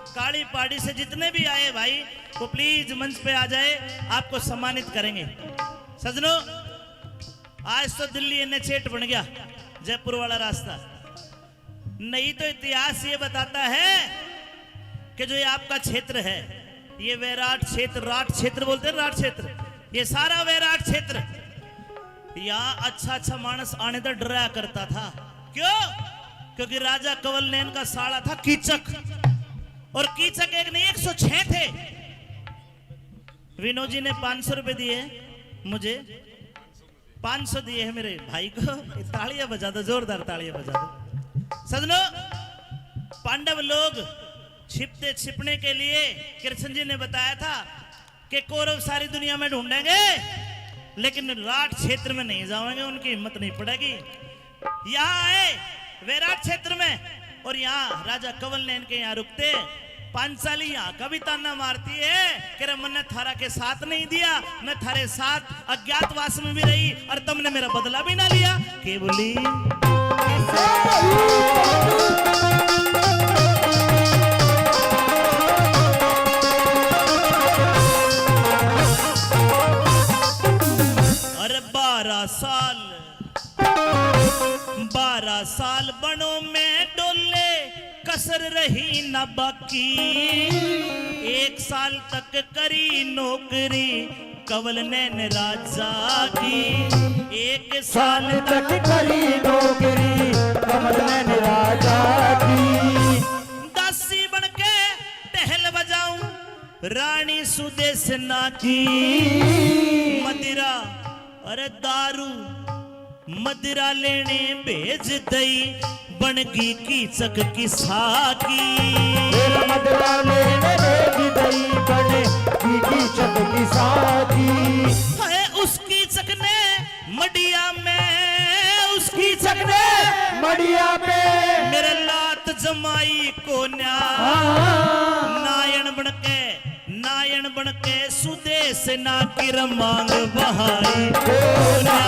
काली पहाड़ी से जितने भी आए भाई, वो प्लीज मंच पे आ जाए, आपको सम्मानित करेंगे। सजनों, आज तो दिल्ली एन एच एट बन गया, जयपुर वाला रास्ता। नहीं तो इतिहास ये बताता है कि जो ये आपका क्षेत्र है, ये वैराट क्षेत्र, राट क्षेत्र बोलते हैं, राट क्षेत्र, ये सारा वैराट क्षेत्र, यहाँ अच्छा अच्छा मानस आने तो डरा करता था। क्यों? क्योंकि राजा कंवल नैन का साला था कीचक, और कीचक एक नहीं, एक सौ छह थे। विनोद जी ने पाँच सौ रुपए दिए मुझे, पाँच सौ दिए हैं मेरे भाई को। तालियां बजा दो, जोरदार तालियां बजा दो। सजनों, पांडव लोग छिपते छिपने के लिए, कृष्ण जी ने बताया था कि कौरव सारी दुनिया में ढूंढेंगे, लेकिन राठ क्षेत्र में नहीं जाएंगे, उनकी हिम्मत नहीं पड़ेगी। यहाँ आए वैराट क्षेत्र में, और यहाँ राजा कंवल नैन के यहाँ रुकते। पांचाली यहाँ का भी ताना मारती है कि रे, मन्ने थारा के साथ नहीं दिया, मैं थारे साथ अज्ञातवास में भी रही और तुमने मेरा बदला भी ना लिया। के बोली? अरे बारह साल, बारह साल बणों में डोले, कसर रही न बाकी। एक साल तक करी नौकरी कंवल नैन राजा की। एक साल तक करी नौकरी कंवल नैन राजा की। दासी बन के टहल बजाऊं रानी सुदेशना की। मदिरा, अरे दारू, मदिरा लेने भेज दई, बनगी कीचक की साकी। फिर मदिरा लेने भेज दई, बनगी कीचक की साकी। है उस कीचक ने मडिया में, उस कीचक ने मडिया में मेरे लात जमाई कोन्या। हाँ। नायण बन के, नायण बन के सुदेशना की मांग बहाई कोन्या।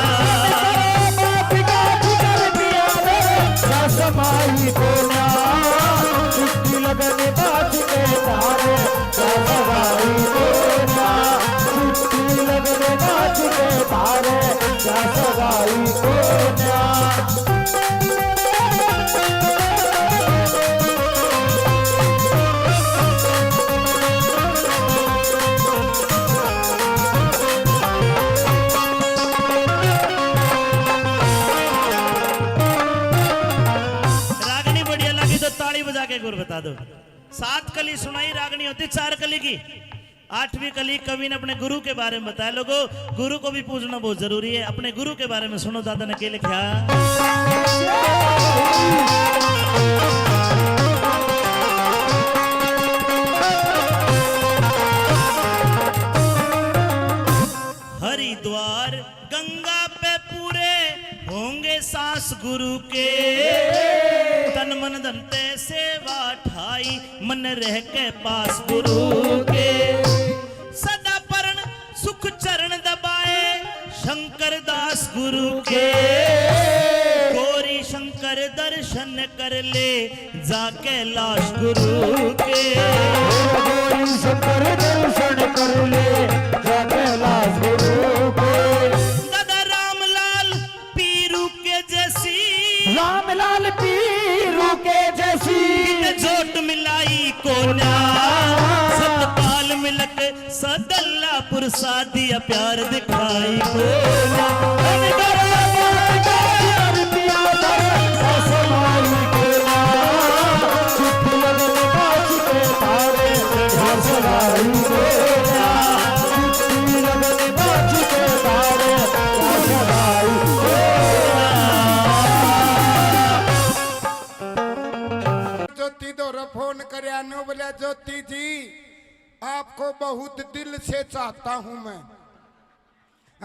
बाप का जिगर पिया रे, रस माई कोन्या। छुट्टी लगने बाज के थारे, रस माई कोन्या। छुट्टी लगने बाज के थारे, रस माई कोन्या। रागनी बढ़िया लगी तो ताली बजा के एक बार बता दो। सात कली सुनाई, रागनी होती चार कली की। आठवीं कली कवि ने अपने गुरु के बारे में बताया। लोगों, गुरु को भी पूजना बहुत जरूरी है। अपने गुरु के बारे में सुनो, दादा ने के लिखा। हरिद्वार गंगा पे पूरे होंगे सांस गुरु के। तन मन धन ते सेवा ठाई, मन रह के पास गुरु के। सदा परण सुख चरण दबाए शंकर दास गुरु के। गौरी शंकर दर्शन कर ले जा कैलाश गुरु के। गौरी शंकर दर्शन कर ले जा कैलाश गुरु के। दादा रामलाल पीरू के जैसी, रामलाल पीरू के जैसी। कित जोट मिलाई कोन्या, सतपाल मिलक सदल्लापुर सादिया प्यार दिखाई कोन्या। ज्योति धोरे फोन करया नु बोला, "ज्योति जी, आपको बहुत दिल से चाहता हूं मैं।"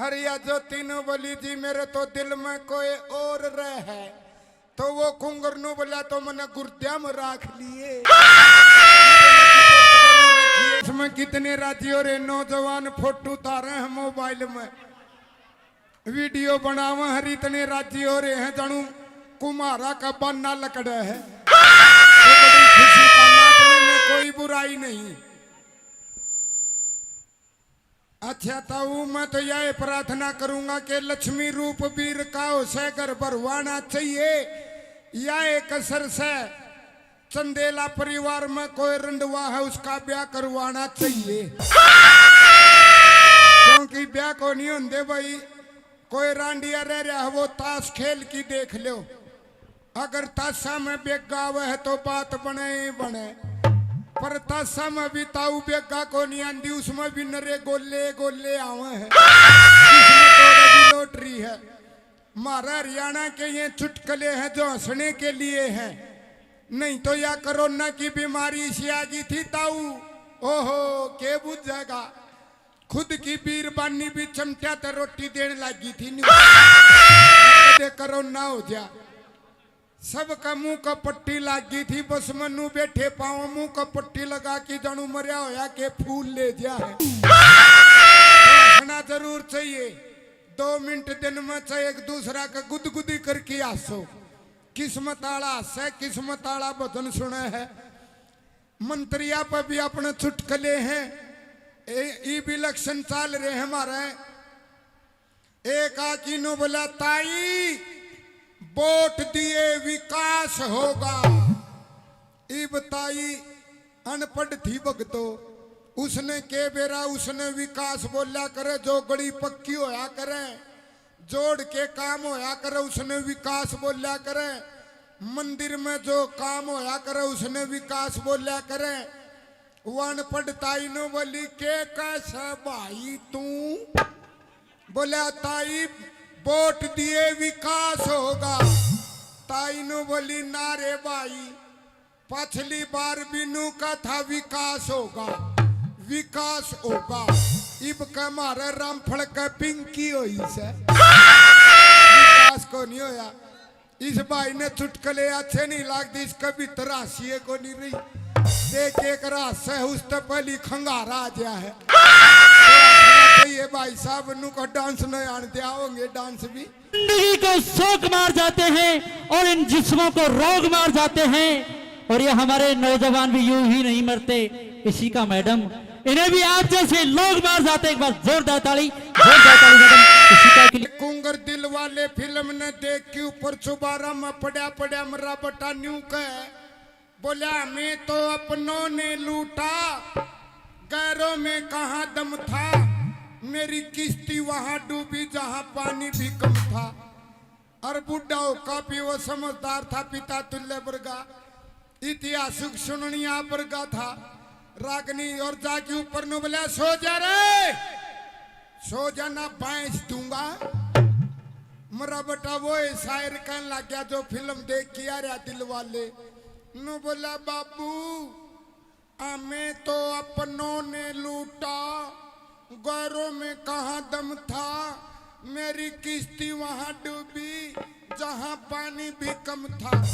अरे या ज्योति नु बोली, "जी, मेरे तो दिल में कोई और रह है।" तो वो कुंगर नु बोला, "तो मने गुर्दिया में राख लिए।" इसमें कितने राजी हो रहे नौजवान, फोटो उतारे हैं मोबाइल में, वीडियो बनावे हैं, इतने राजी हो रहे हैं जानू कुम्हारा का बाना लकड़ा है। तो बड़ी खुशी का, नाचने में कोई बुराई नहीं। अच्छा ताऊ, मैं तो यह प्रार्थना करूंगा कि लक्ष्मी रूप वीर का हो सै घर भरवाना चाहिए। या एक असर से चंदेला परिवार में कोई रंडवा है, उसका ब्याह करवाना चाहिए, क्योंकि ब्याह को नहीं होंदे भाई। कोई रांडिया रह रहा है, वो ताश खेल की देख लो। अगर ताशा में बेगा आवे है तो बात बने ही बने, पर ताशा में भी ताऊ बेगा को नहीं आंदी, उसमें भी नरे गोले गोले आवे हैं। इसमें तो भी लॉटरी है। म्हारा हरियाणा के ये चुटकले हैं जो हंसने के लिए हैं, नहीं तो या कोरोना की बीमारी इसी आ गई थी ताऊ, ओहो, के बुझेगा। खुद की बीरबानी भी चमटिया ते रोटी देने लगी थी। न्यू कदे कोरोना हो जा, सबका मुंह का पट्टी लाग गई थी। बस मन्नू बैठे पाओ मुंह का पट्टी लगा के जानू मरया होया के फूल ले जा है। हंसना जरूर चाहिए, दो मिनट दिन में चाहे एक दूसरा का गुदगुदी करके हंसो। किस्मत आला हंसे, किस्मत आला भजन सुने है। मंत्रिया पे भी अपने चुटकले हैं। ए, ई भी इलेक्शन चाल रहे हैं हमारे। एक आकी नु बोला, "ताई, वोट दिए विकास होगा।" इब ताई अनपढ़ थी भगतो, उसने के बेरा उसने विकास बोल्या करे, जो गली पक्की होया करे, जोड़ के काम होया करे, उसने विकास बोल्या करे। मंदिर में जो काम होया करे, उसने विकास बोल्या करे। वन पढ़ ताई नु बोली, "के कैसे भाई तू?" बोल्या, "ताई, वोट दिए विकास होगा।" ताई नु बोली, "ना रे भाई, पछली बार भी नु का था विकास होगा, विकास होगा।" इब के मारे रामफल के पिंकी होई से, विकास को नहीं होया। इस भाई ने चुटकले अच्छे नहीं लागते, इसके भीतर हासिए को नहीं रही। देख एक रास है, उस तो पहली खंगारा आ गया है। तो हंसना चाहिए भाई साहब, नु को डांस नहीं आन दिया होंगे, डांस भी। जिंदगी को शौक मार जाते हैं और इन जिस्मों को रोग मार जाते हैं। और ये हमारे नौजवान भी यूं ही नहीं मरते। इसी का मैडम, इन्हें भी आप जैसे लोग मार जाते। एक बार जोरदार ताली, जोरदार ताली मैडम इशिका के लिए। कुंगर दिल वाले फिल्म ने देख के ऊपर चुबारा में पड़ा पड़ा मरा बटा न्यू कह बोला, "हमें तो अपनों ने लूटा, गैरों में कहाँ दम था, मेरी किश्ती वहाँ डूबी जहाँ पानी भी कम था।" और बूढ़ा होका भी वो समझदार था, पिता तुल्य वर्गा, इतिहासिक सुननिया वर्गा था। रागनी और जाके ऊपर नु बोला, "सो जा रे, सो जा ना भैंस दूंगा।" मेरा बेटा वो है शायर कहने लग गया जो फिल्म देख के आ रहा दिल वाले। नु बोला, "बाबू, हमें तो अपनों ने लूटा, गैरों में कहाँ दम था, मेरी किश्ती वहाँ डूबी जहाँ पानी भी कम था।"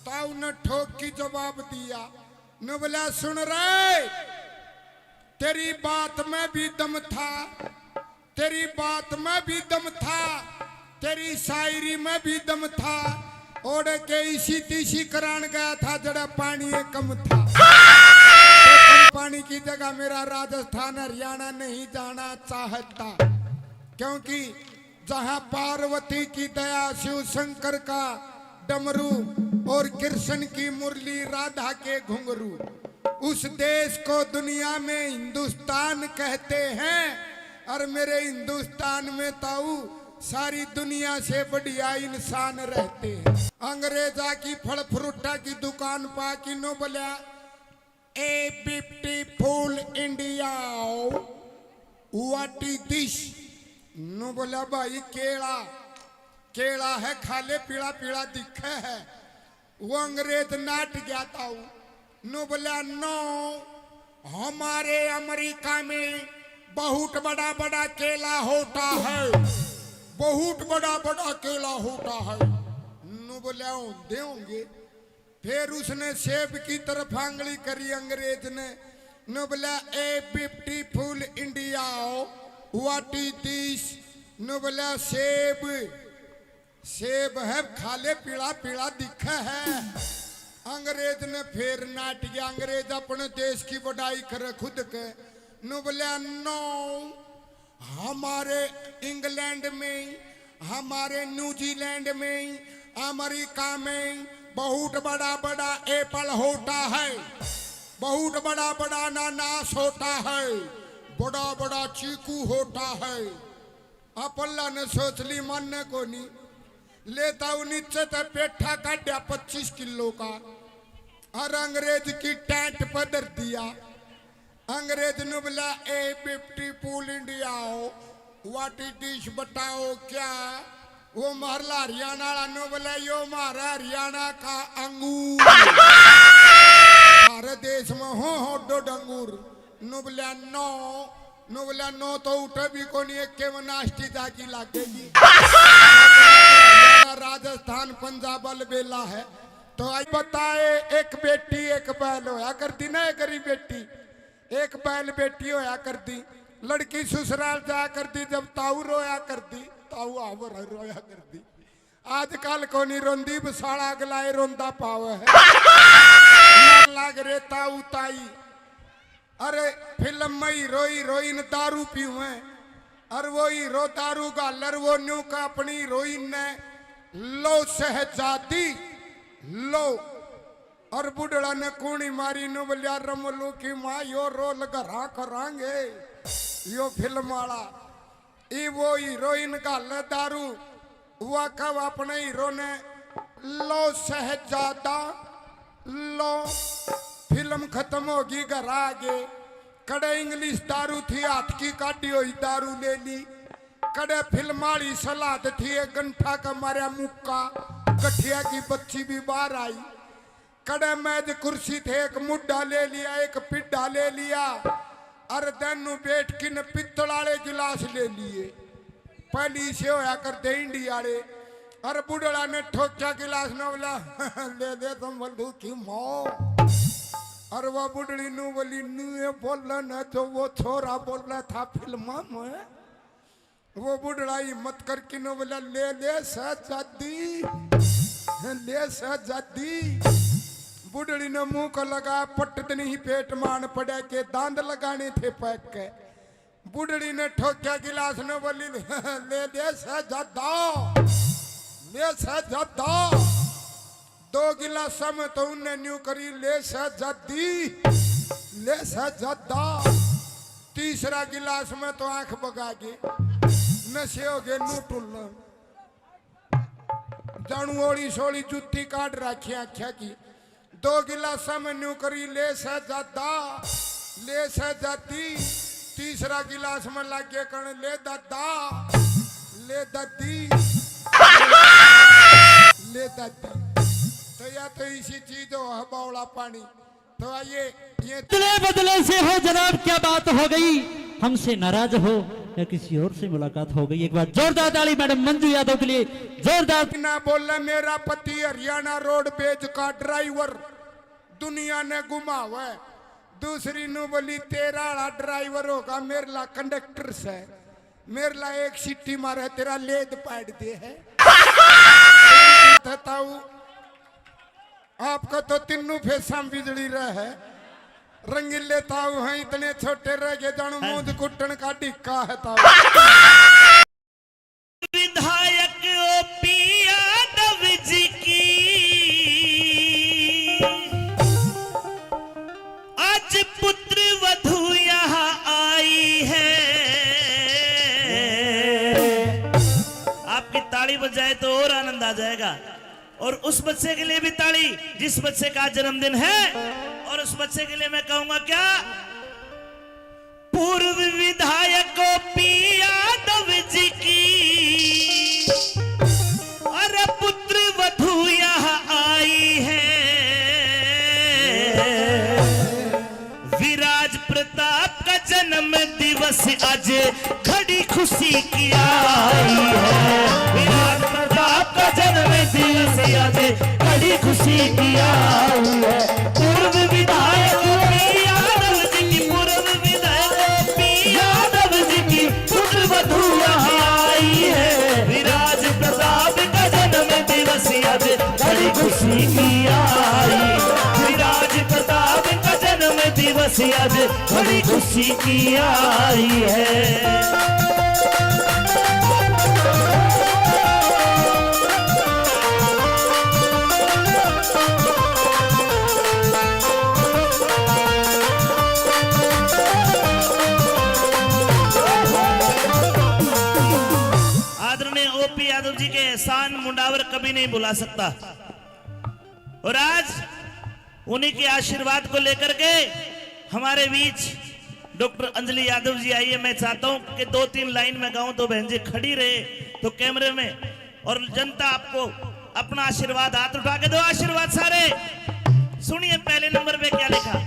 ताऊ ने ठोक की जवाब दिया, नु बोला, "सुन रे, तेरी बात में भी दम था, तेरी बात में भी दम था, तेरी शायरी में भी दम था, ओढ़ के इसी तीसी करान गया था जड़ा पानी ये कम था।" तो कम पानी की जगह मेरा राजस्थान हरियाणा नहीं जाना चाहता, क्योंकि जहां पार्वती की दया, शिव शंकर का डमरू और कृष्ण की मुरली, राधा के घुंघरू, उस देश को दुनिया में हिंदुस्तान कहते हैं। और मेरे हिंदुस्तान में ताऊ सारी दुनिया से बढ़िया इंसान रहते हैं। अंग्रेजा की फल फ्रूटा की दुकान पा किन्नू बोला, "A beautiful India, what is this?" नु बोला, "भाई केला, केला है, खा ले, पीला पीला दिखे है।" वो अंग्रेज नाट गया ताऊ। नु बोला, "No, हमारे अमेरिका में बहुत बड़ा बड़ा केला होता है, बहुत बड़ा बड़ा केला होता है।" नु बोला, "होंदे होंगे।" फिर उसने सेब की तरफ आंगली करी अंग्रेज ने, नु बोला, "A beautiful India, what is this?" नु बोला, "सेब, सेब है, खा ले, पीला पीला दिखे है।" अंग्रेज ने फिर नाट गया, अंग्रेज अपने देश की बड़ाई करे खुद के। नु बोला, "No, हमारे इंग्लैंड में, हमारे न्यूजीलैंड में, अमेरिका में बहुत बड़ा बड़ा एप्पल होता है, बहुत बड़ा बड़ा अनानास होता है, बड़ा बड़ा चीकू होता है।" अपल्ला ने सोच ली, मानने को नहीं। लेता हूँ नीचे ते पेठा काढ़ा पच्चीस किलो का और अंग्रेज की टैंट पर धर दिया। अंग्रेज नु बोला, "A beautiful India, what is this, बताओ क्या?" वो महरला हरियाणा वाला नु बोला, "यो म्हारा हरियाणा का अंगूर, हमारे देश में हो हो दो डंगूर।" नु बोला, "No।" नु बोला, "No तो उठे भी कोनी, एक के में नाश्ती जागी लागेगी।" राजस्थान, पंजाब अलबेला है। तो आज बताए, एक बेटी एक बैल होया करती ना, एक गरीब बेटी, एक बैल बेटी होया करती। लड़की ससुराल जाया करती, जब ताऊ रोया करती, ताऊ आवर रोया करती। आजकल कोनी रोंदी, बसाला अगलाए रोंदा पावे है। लाग रे ताऊ ताई। अरे, फिल्म में हीरो हीरोइन दारू पीवे, अर वो हीरो दारू घालर वो न्यू का अपनी हीरोइन ने, "लो शहजादी, लो।" अर बुढ़ड़ा ने कूणी मारी, नु बोल्या, "रमलू की माँ, यो रोल घरा करांगे।" यो फिल्म वाला ई वो हीरोइन घाले दारू, वा कब अपने हीरो ने, "लो शहजादा, लो।" फिल्म खत्म होगी, घर आ गए। कड़े इंग्लिश दारू थी, हाथ की काढ़ी हुई दारू ले ली। कड़े फिल्म वाली सलाद थी, एक गंठा का मारा मुक्का, गठिया की बच्ची भी बाहर आई। कड़े मेज कुर्सी थे, एक मुड्ढा ले लिया, एक पिड्ढा ले लिया, अर दैनू बैठ किन पित्तल आले गिलास ले लिए। पहली से होया करते इंडी आले। अर बुढ़ड़ा ने ठोक्या गिलास ने बोला, "ले ले संभलू की माँ।" अर वो बुढ़ड़ी नू बोली, "नू ये बोले ना जो वो छोरा बोले था फिल्मा में।" वो बुढ़ड़ा हिम्मत करके नो बोला, "ले ले शहजादी, ले शहजादी।" बुढ़ड़ी ने मुंह को लगा, पटत नहीं पेट मान पड़ा के दांत लगाने थे पैक के। बुढ़ड़ी ने ठोक्या गिलास ने बोली, "ले ले शहजादा, ले शहजादा।" दो गिलासा में तो उनने न्यू करी, "ले शहजादी, ले शहजादा।" तीसरा गिलास में तो आंख बगा गई, नशे हो गए, नू टुल्ल जानू ओली सोली जूती काट रखी आख्या की। दो गिलासा में न्यू करी, "ले शहजादा, ले शहजादी, तीसरा गिलास में लागे कण, ले दादा, ले दादी, ले दादी। तो या तो इसी चीज हो, हवा वाला पानी। तो आइए, ये बदले बदले से हो जनाब, क्या बात हो गई, हमसे नाराज हो या किसी और से मुलाकात हो गई। एक बार जोरदार ताली मैडम मंजू यादव के लिए, जोरदार। ना बोले मेरा पति हरियाणा रोडवेज का ड्राइवर, दुनिया ने घुमावे। दूसरी नु बोली, तेरा आला ड्राइवर होगा, मेरे ला कंडक्टर से, मेरे ला एक सीटी मारे, तेरा लेद पाड़ दे है। थे ताऊ, आपका तो तीनों फेसा में बिजली रहे है। रंगीले ताऊ हैं, इतने छोटे रह गए, जानू मूंद कुट्टन का डिक्का है ताऊ। विधायक ओपी यादव जी की आज पुत्र वधू यहाँ आई है। आपकी ताली बजाए तो और आनंद आ जाएगा। और उस बच्चे के लिए भी ताली, जिस बच्चे का जन्मदिन है। और उस बच्चे के लिए मैं कहूंगा क्या, पूर्व विधायक ओपी यादव जी की, अरे पुत्र वधू यहाँ आई है। विराज प्रताप का जन्म दिवस आज, बड़ी खुशी की आई है। विराट प्रताप का जन्म दिवस आज, बड़ी खुशी की आई है। पूर्व विधायक पी यादव जी की, पूर्व विधायक पी यादव जी की पुत्र वधू यहाँ आई है। विराज प्रताप का जन्म दिवस आज, बड़ी खुशी की आई। विराज प्रताप का जन्म दिवस आज, बड़ी खुशी की आई है। आदरणीय ओपी यादव जी के एहसान मुंडावर कभी नहीं भुला सकता। और आज उन्हीं के आशीर्वाद को लेकर के हमारे बीच डॉक्टर अंजलि यादव जी आई है। मैं चाहता हूं कि दो तीन लाइन में गाऊं, तो बहन जी खड़ी रहे तो कैमरे में, और जनता आपको अपना आशीर्वाद, हाथ उठा के दो आशीर्वाद सारे। सुनिए पहले नंबर पे क्या लिखा।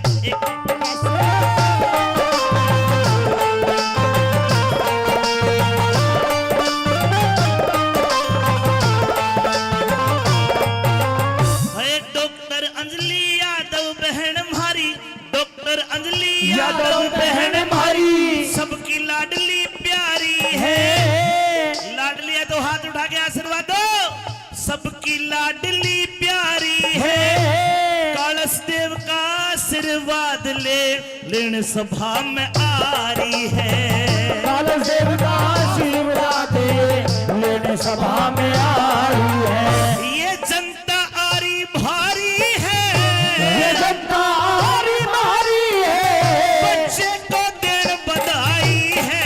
एक डॉक्टर अंजलि यादव बहन म्हारी, डॉक्टर अंजलि यादव बहन म्हारी, सबकी लाडली प्यारी है। लाडली है तो हाथ उठा के आशीर्वाद दो। सबकी लाडली प्यारी है, कालस देव का आशीर्वाद ले लेन सभा में आ रही है। कालस देव का आशीर्वाद ले लेन सभा में आ रही है। ये जनता आरी भारी है। ये जनता आरी भारी है। बच्चे को देन बधाई है।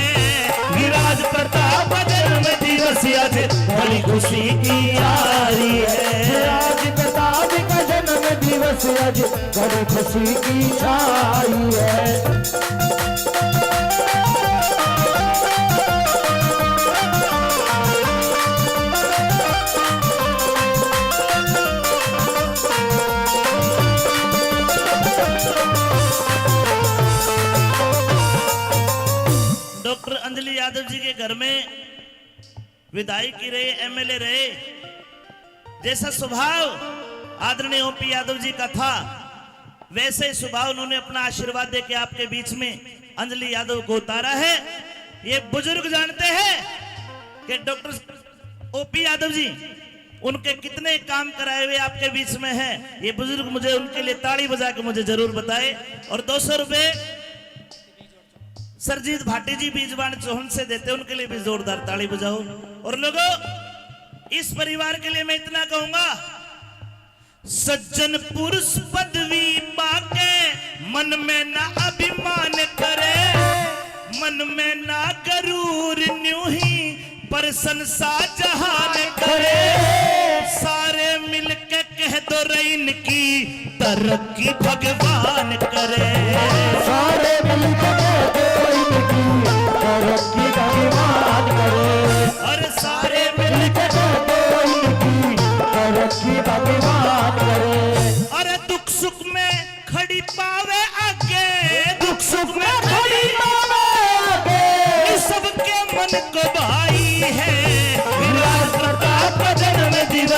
विराज प्रताप का जन्म दिवस आज, बड़ी खुशी की आई है। विराज प्रताप का जन्म दिवस आज, बड़ी खुशी की आई है। डॉक्टर अंजलि यादव जी के घर में विधायकी रहे, एमएलए रहे, जैसा स्वभाव आदरणीय ओपी यादव जी का था, वैसे ही स्वभाव उन्होंने अपना आशीर्वाद देके आपके बीच में अंजलि यादव को उतारा है। ये बुजुर्ग जानते हैं कि डॉक्टर ओपी यादव जी उनके कितने काम कराए हुए आपके बीच में हैं। ये बुजुर्ग मुझे उनके लिए ताली बजा के मुझे जरूर बताए। और दो सौ रुपए सरजीत भाटी जी बीजवाण चौहान से देते, उनके लिए भी जोरदार ताली बजाओ। और लोगों, इस परिवार के लिए मैं इतना कहूंगा, सज्जन पुरुष पदवी पाके मन में ना अभिमान करे, मन में ना गरूर, न्यू ही प्रशंसा जहान करे। सारे मिलके कह दो रे इनकी तरक्की भगवान करे। सारे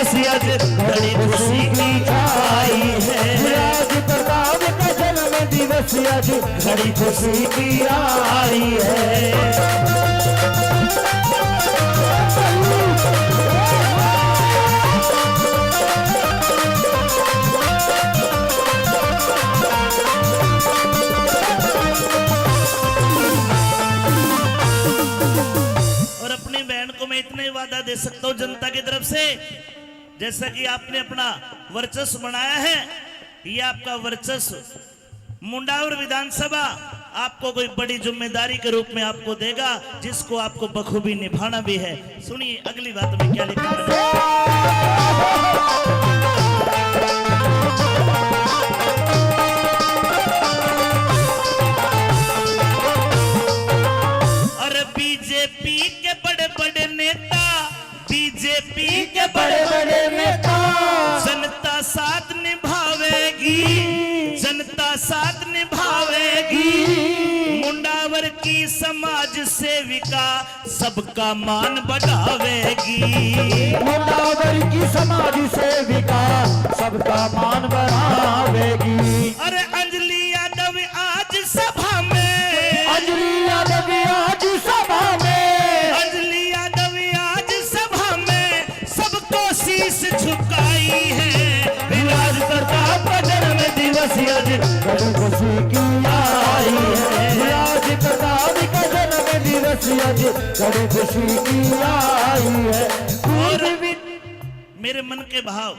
आज घड़ी खुशी की आई है। राज प्रताप का जन्म दिवस आज घड़ी खुशी की आई है। और अपनी बहन को मैं इतना ही वादा दे सकता हूँ जनता की तरफ से, जैसा कि आपने अपना वर्चस्व बनाया है, ये आपका वर्चस्व मुंडावर विधानसभा आपको कोई बड़ी जिम्मेदारी के रूप में आपको देगा, जिसको आपको बखूबी निभाना भी है। सुनिए अगली बात में क्या लिखा है। अरे बीजेपी के बड़े बड़े नेता, बीजेपी के बड़े बड़े नेता जनता साथ निभावेगी, जनता साथ निभावेगी। मुंडावर की समाज सेविका सबका मान बढ़ावेगी। मुंडावर की समाज सेविका सबका मान बढ़ावेगी। अरे अंजलि यादव आज सभा में, अंजलि यादव आज सभा में, अंजलि यादव आज सभा में सबको शीश झुकाई है। राज प्रताप का जन्म दिवस आज बड़ी खुशी की आई है। राज प्रताप का जन्म दिवस आज बड़ी खुशी की आई है। और मेरे मन के भाव,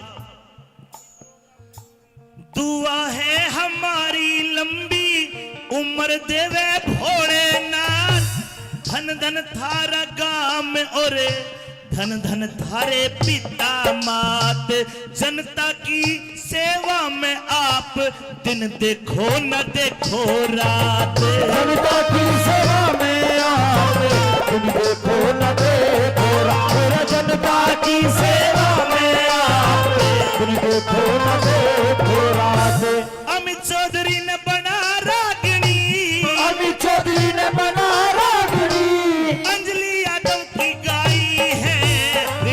दुआ है हमारी लंबी उम्र देवे भोलेनाथ। धन धन थारा गाम और धन धन थारे पिता मात। जनता की सेवा में आप दिन देखो न देखो रात। जनता की सेवा में आप दिन देखो न देखो रात। जनता की सेवा में आप दिन देखो न देखो रात। अमित चौधरी ने बना रागनी, अमित चौधरी ने बना रागनी। अंजलि यादव की गाई है।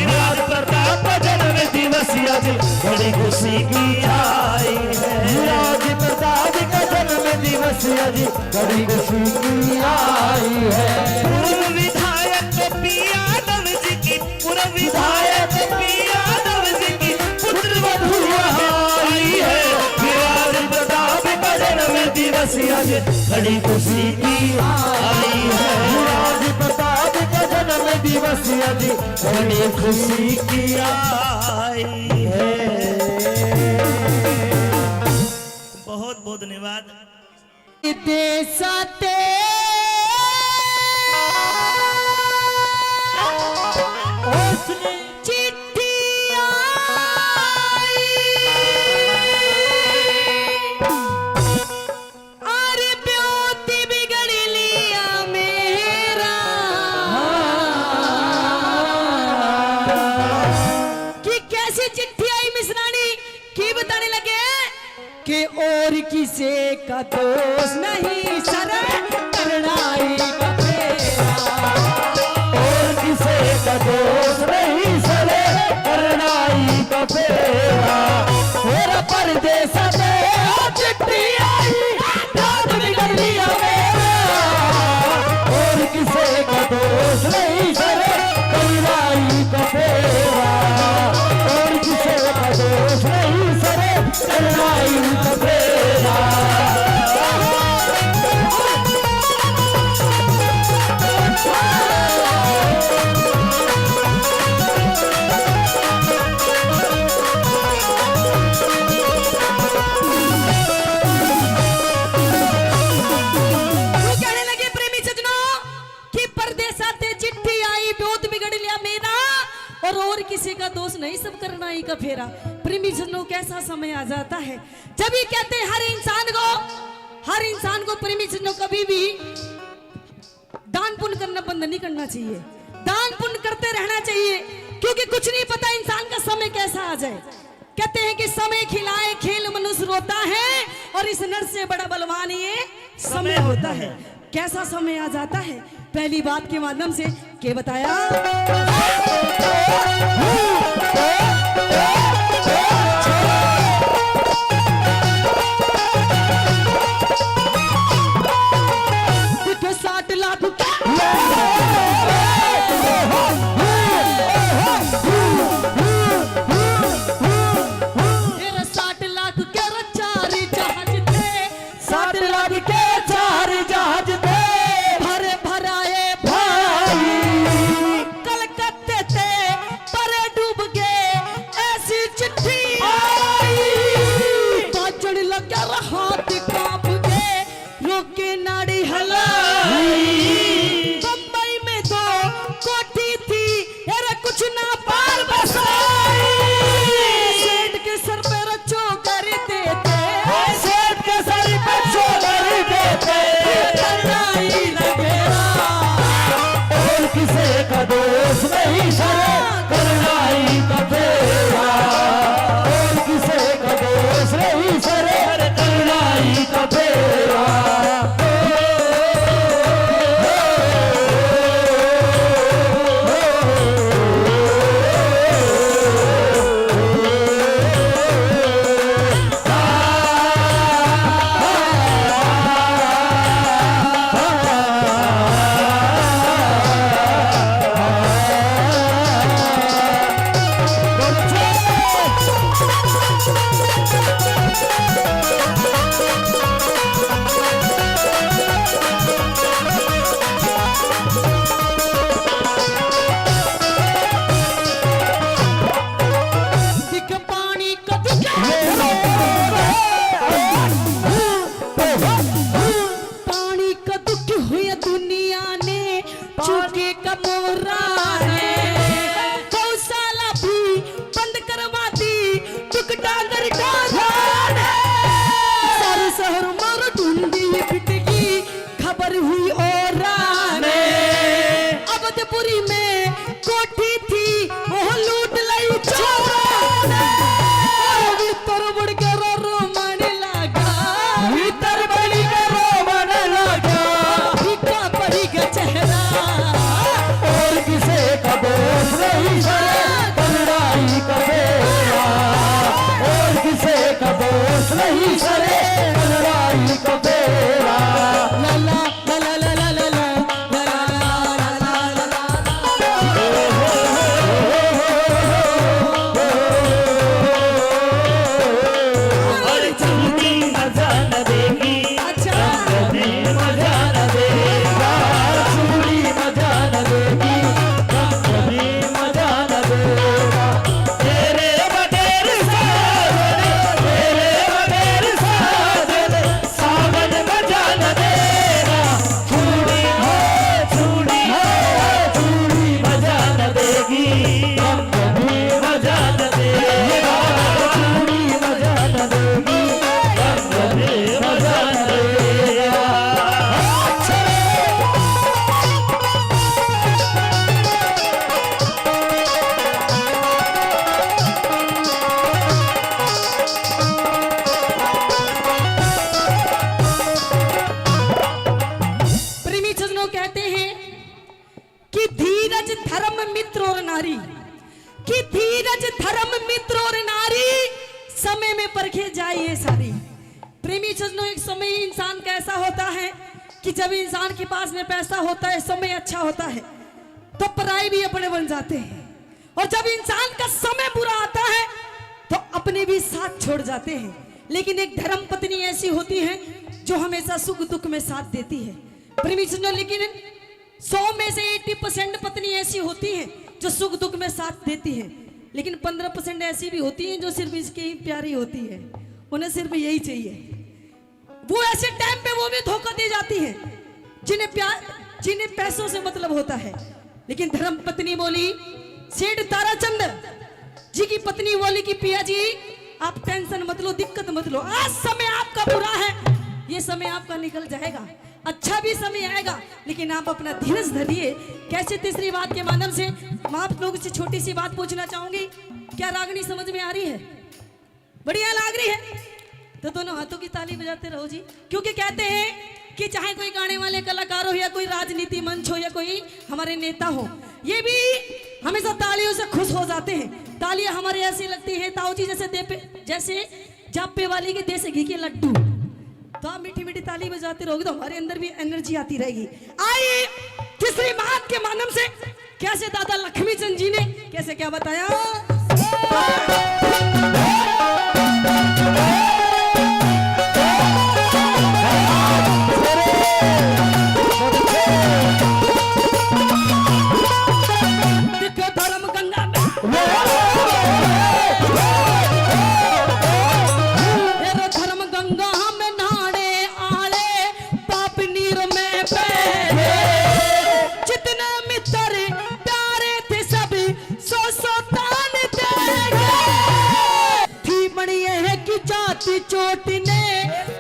राज प्रताप जन्म दिवस आज बड़ी खुशी की आई है। राज प्रताप का जन्म दिवस आज बड़ी खुशी की आई है। पूर्व विधायक पी यादव जी की, पूर्व विधायक पी यादव जी की पुत्र वधू यहाँ आई है। राज प्रताप का जन्म दिवस आज बड़ी खुशी की आई है। राज प्रताप का जन्म दिवस आज बड़ी खुशी की आई है। बहुत बहुत धन्यवाद। देसा ते उसने चिट्ठी आई, अरे ब्योत बिगड़ लिया मेरा। कि कैसी चिट्ठी आई मिसरानी, की बताने लगे? के और किसे का दोष नहीं सर, करनाई का फेरा। और किसे का दोष नहीं सर, करनाई का फेरा। मेरा परदेसा ते चिट्ठी आई, रात बिगड़ लिया मेरा। और किसे का दोष नहीं सर, करनाई का फेरा। और किसे का दोष नहीं सर, कहने लगे प्रेमी सजनों कि परदेसा ते चिट्ठी आई, ब्योत बिगड़ लिया मेरा, और, और किसी का दोष नहीं, सब करनाई का फेरा। प्रेमी सजनों, कैसा समय आ जाता है जब ये कहते हैं हर इंसान को, हर इंसान को प्रेमी सजनों कभी भी दान पुण्य करना बंद नहीं करना चाहिए, दान पुण्य करते रहना चाहिए, क्योंकि कुछ नहीं पता इंसान का समय कैसा आ जाए। कहते हैं कि समय खिलाए खेल मनुष्य रोता है, और इस नर से बड़ा बलवान ये समय होता है। कैसा समय आ जाता है, पहली बात के माध्यम से के बताया। कि धीरज, धर्म, मित्र और नारी, समय में परखे जाए ये सारी। प्रेमी सज्जनों, एक समय इंसान का ऐसा होता है कि जब इंसान के पास में पैसा होता है, समय अच्छा होता है, तो पराए भी अपने बन जाते हैं, और जब इंसान का समय बुरा आता है, तो अपने भी साथ छोड़ जाते हैं। लेकिन एक धर्म पत्नी ऐसी होती है, जो हमेशा सुख दुख में साथ देती है। प्रेमी सज्जनों, लेकिन सौ में से एट्टी परसेंट पत्नी ऐसी होती हैं जो सुख दुख में साथ देती हैं, लेकिन पन्द्रह परसेंट ऐसी भी होती हैं जो सिर्फ इसकी ही प्यारी होती है, उन्हें सिर्फ यही चाहिए। वो ऐसे टाइम पे वो भी धोखा दे जाती हैं जिन्हें प्यार, जिन्हें पैसों से मतलब होता है। लेकिन धर्म पत्नी बोली, सेठ ताराचंद जी की पत्नी बोली कि पिया जी, आप टेंशन मत लो, दिक्कत मत लो, आज समय आपका बुरा है, ये समय आपका निकल जाएगा। अच्छा भी समय आएगा, लेकिन आप अपना धीरज धरिए। कैसे तीसरी बात के माध्यम से मैं आप लोगों से छोटी सी बात पूछना चाहूंगी, क्या रागनी समझ में आ रही है? बढ़िया लाग रही है, तो दोनों हाथों की ताली बजाते रहो जी, क्योंकि कहते हैं कि चाहे कोई गाने वाले कलाकार हो या कोई राजनीति मंच हो या कोई हमारे नेता हो, ये भी हमेशा तालियों से खुश हो जाते हैं। तालियां हमारे ऐसी लगती है, ताऊ जी, जैसे देपे, जैसे जापे वाली के देसी घी के लड्डू। तो आप मीठी मीठी ताली बजाते रहोगे तो हमारे अंदर भी एनर्जी आती रहेगी। आइए, तीसरी बात के माध्यम से कैसे दादा लक्ष्मी चंद जी ने कैसे क्या बताया। देखो धर्म गंगा में, धर्म गंगा में नहाने आले, पाप नीर में बहे। जितने मित्र प्यारे थे सभी सौ सौ तान दे गए। थी बनी है कि जाति चोट ने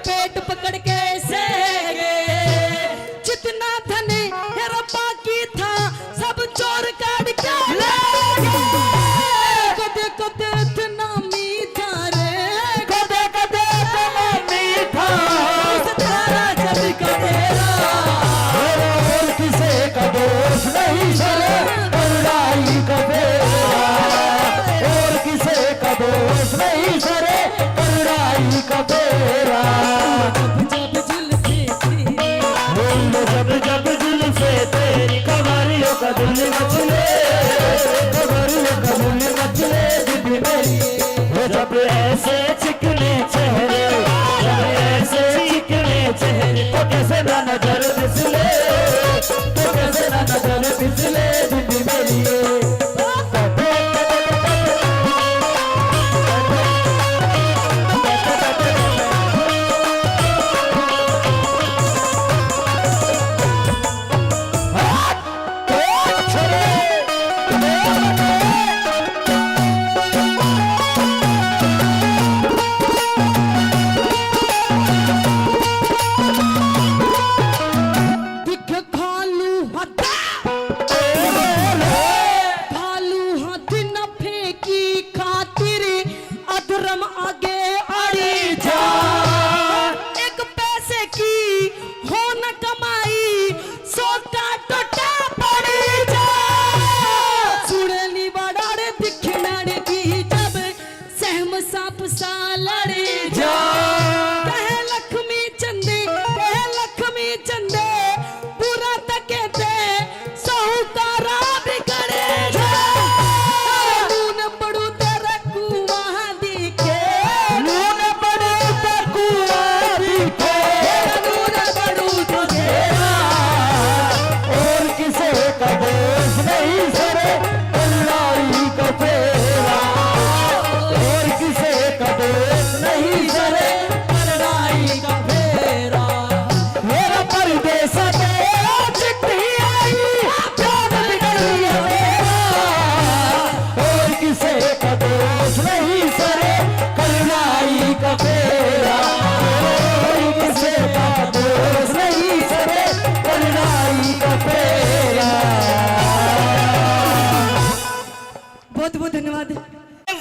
पेट पकड़ के सह गए। जितना धन है रब्बा की था, सब चोर काढ़ के ले गए। कदे कदे इतना मीठा रे, कदे कदे इतना मीठा। इस तरह जब कबेरा। और किसे का दोष नहीं सरे, करुणाई का बेरा। और किसे का दोष नहीं सरे, करुणाई का बेरा। जब जब जुल्फे तेरी। बोल जब जब जुल्फे तेरी, कवारियों का दिल मचले, कवारियों का दिल मचले, बीबी मेरी। वो जब ऐसे चिकने चेहरे, जब ऐसे चिकने चेहरे, तो कैसे ना नजर फिसले, तो कैसे ना नजर फिसले, बीबी मेरी। दिख खालू हद, खालू हद नफे की खातिर अधर्म आगे अड़ी जा। एक पैसे की हो न कमाई, सौ का टोटा पड़ी जा। सुन ली बड़ा रे दिखनाड़ की जब सहम सांप सा लड़ी जा। कह लक्ष्मी चंदे, कह लक्ष्मी चंदे, बुरा तके दे साहूकारा बिगड़े जा। नून पड़ू तेरा कुआं दिखे, नून पड़ू तेरा कुआं दिखे, नून पड़ू तो तेरा। और किसे का दोष नहीं सरे, करुणाई का फेरा। और किसे का दोष नहीं सरे, करुणाई का फेरा। मेरा परदेस में चिट्ठी आई, प्यार बिगड़ गया मेरा। और किसे का दोष नहीं सरे, करुणाई का फेरा। और किसे का दोष नहीं सरे, करुणाई का फेरा। बहुत बहुत धन्यवाद।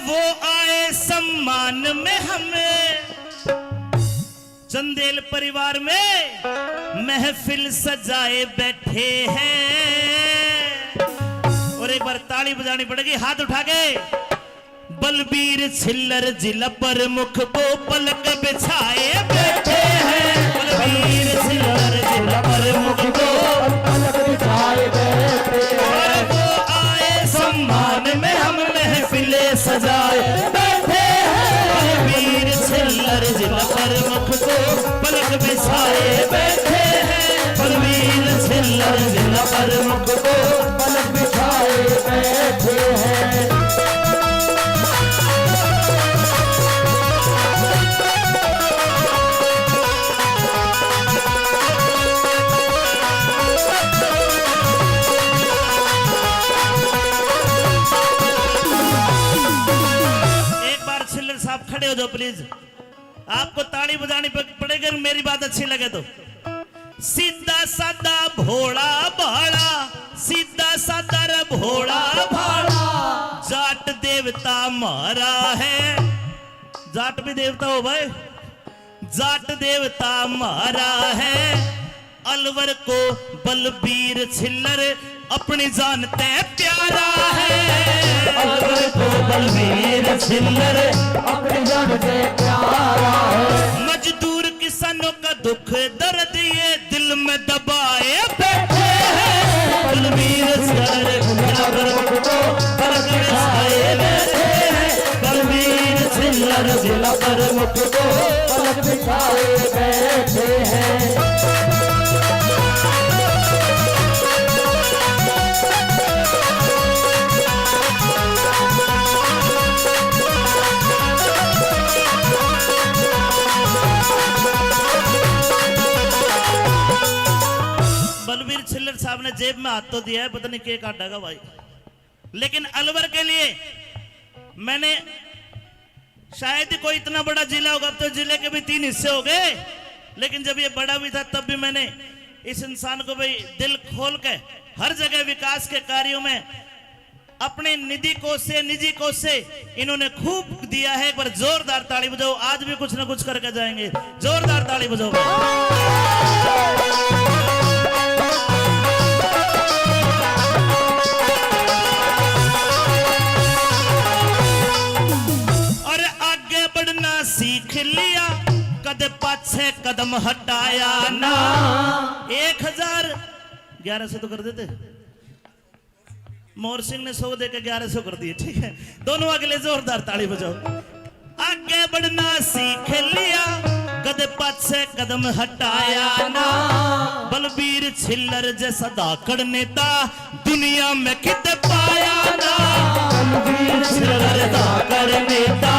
वो आए सम्मान में हमें, चंदेल परिवार में महफिल सजाए बैठे हैं। और एक बार ताली बजानी पड़ेगी, हाथ उठा के। बलबीर छिल्लर जिला प्रमुख को पलक बिछाए बैठे हैं। बलबीर छिल्लर जिला प्रमुख को पलक बिछाए बैठे हैं। और वो आए सम्मान में, हम महफिलें सजाए बैठे हैं। बलबीर छिल्लर जिला प्रमुख को पलक बिछाए बैठे हैं। बलबीर छिल्लर जिला प्रमुख को पलक बिछाए बैठे हैं। एक बार छिल्लर साहब खड़े हो जाओ प्लीज। आपको ताली बजानी प-, पड़ेगी अगर मेरी बात अच्छी लगे तो। सीधा साधा भोला भाला, सीधा साधा रे भोला भाला, जाट देवता म्हारा है। जाट भी देवता हो भाई, जाट देवता म्हारा है। अलवर को बलबीर छिल्लर अपनी जान ते प्यारा है। अलवर को बलबीर छिल्लर अपनी जान ते प्यारा है। मजदूर किसानों का दुख दर्द ये दिल में दबाए बैठे हैं। बलबीर छिल्लर जिला प्रमुख को पलक बिछाए बैठे हैं। बलबीर छिल्लर जिला प्रमुख को पलक बिछाए बैठे हैं। बलबीर छिल्लर साहब ने जेब में हाथ तो दिया है, पता नहीं के काटेगा भाई, लेकिन अलवर के लिए मैंने, शायद ही कोई इतना बड़ा जिला होगा, अब तो जिले के भी तीन हिस्से हो गए, लेकिन जब ये बड़ा भी था तब भी मैंने इस इंसान को भाई दिल खोल के हर जगह विकास के कार्यों में अपने निधि कोष से, निजी कोष से इन्होंने खूब दिया है। एक बार जोरदार ताली बजाओ, आज भी कुछ ना कुछ करके जाएंगे। जोरदार ताली बजाओ भाई। और आगे बढ़ना सीख लिया, कदे पाछे कदम हटाया ना। एक हजार, ग्यारह सौ तो कर देते। मोर सिंह ने सौ देके ग्यारह सौ कर दिए, ठीक है। दोनों अगले जोरदार ताली बजाओ। आगे बढ़ना सीख लिया, कदे पाछे कदम हटाया ना। बलबीर छिल्लर जैसा धाकड़ नेता दुनिया में कित पाया ना। बलबीर छिल्लर धाकड़ नेता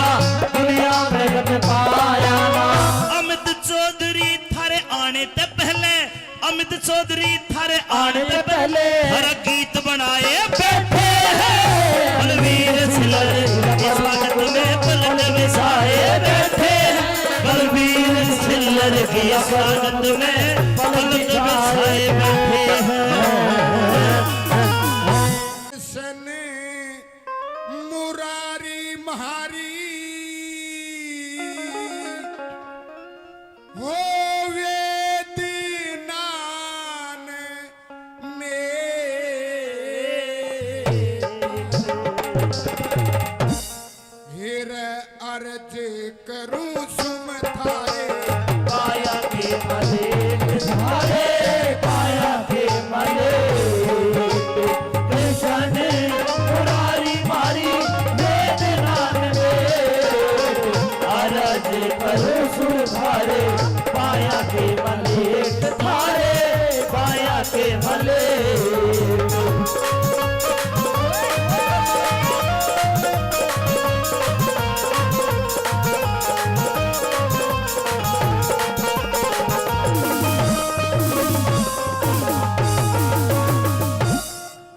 दुनिया में कित पाया ना। अमित चौधरी थारे आने ते पहले, अमित चौधरी थारे आने ते पहले हर गीत बनाए बैठे हैं। बलबीर छिल्लर की स्वागत में पलक बिछाए बैठे हैं। बलबीर छिल्लर की स्वागत में पलक बिछाए बैठे हैं। सन मुरारी म्हारी होवे दीनान में। हेर अर्ज करूं सुम थारे, काया के मलेट थारे, काया के मलेट। कृष्ण मुरारी म्हारी वेदना में, अर्ज करूं सुम थारे, पाया के मलेट थारे, पाया के मलेट।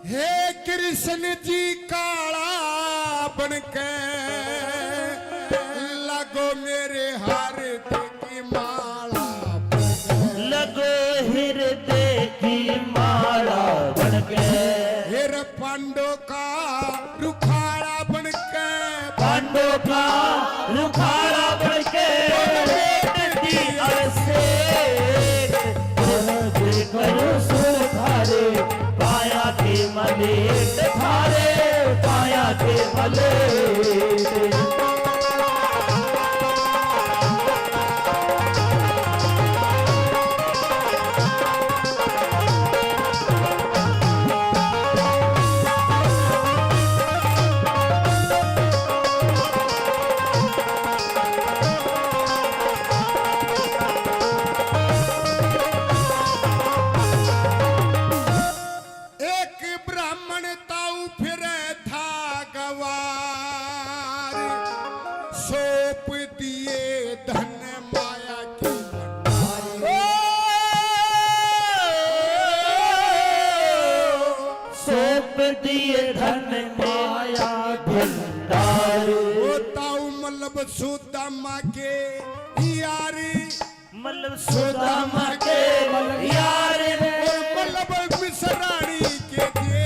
हे कृष्ण जी काला बनके लगो मेरे हार की माला, लगो हृदय की माला बनके। हेर पांडो का रुखाड़ा बनके, पांडो का रुखाड़ा बनके। मेट दी असेट, अर्ज करूं सुर थारे, पाया के मलेट थारे। के मलेट। एक ब्राह्मण ताऊ फिरे था गवार, सौंप दिए धन माया के भंडार। सौंप दिए धन माया भंडार। ओ ताऊ मतलब सुदामा के यार, मतलब सुदामा के यार, और मतलब मिसरानी के दिए।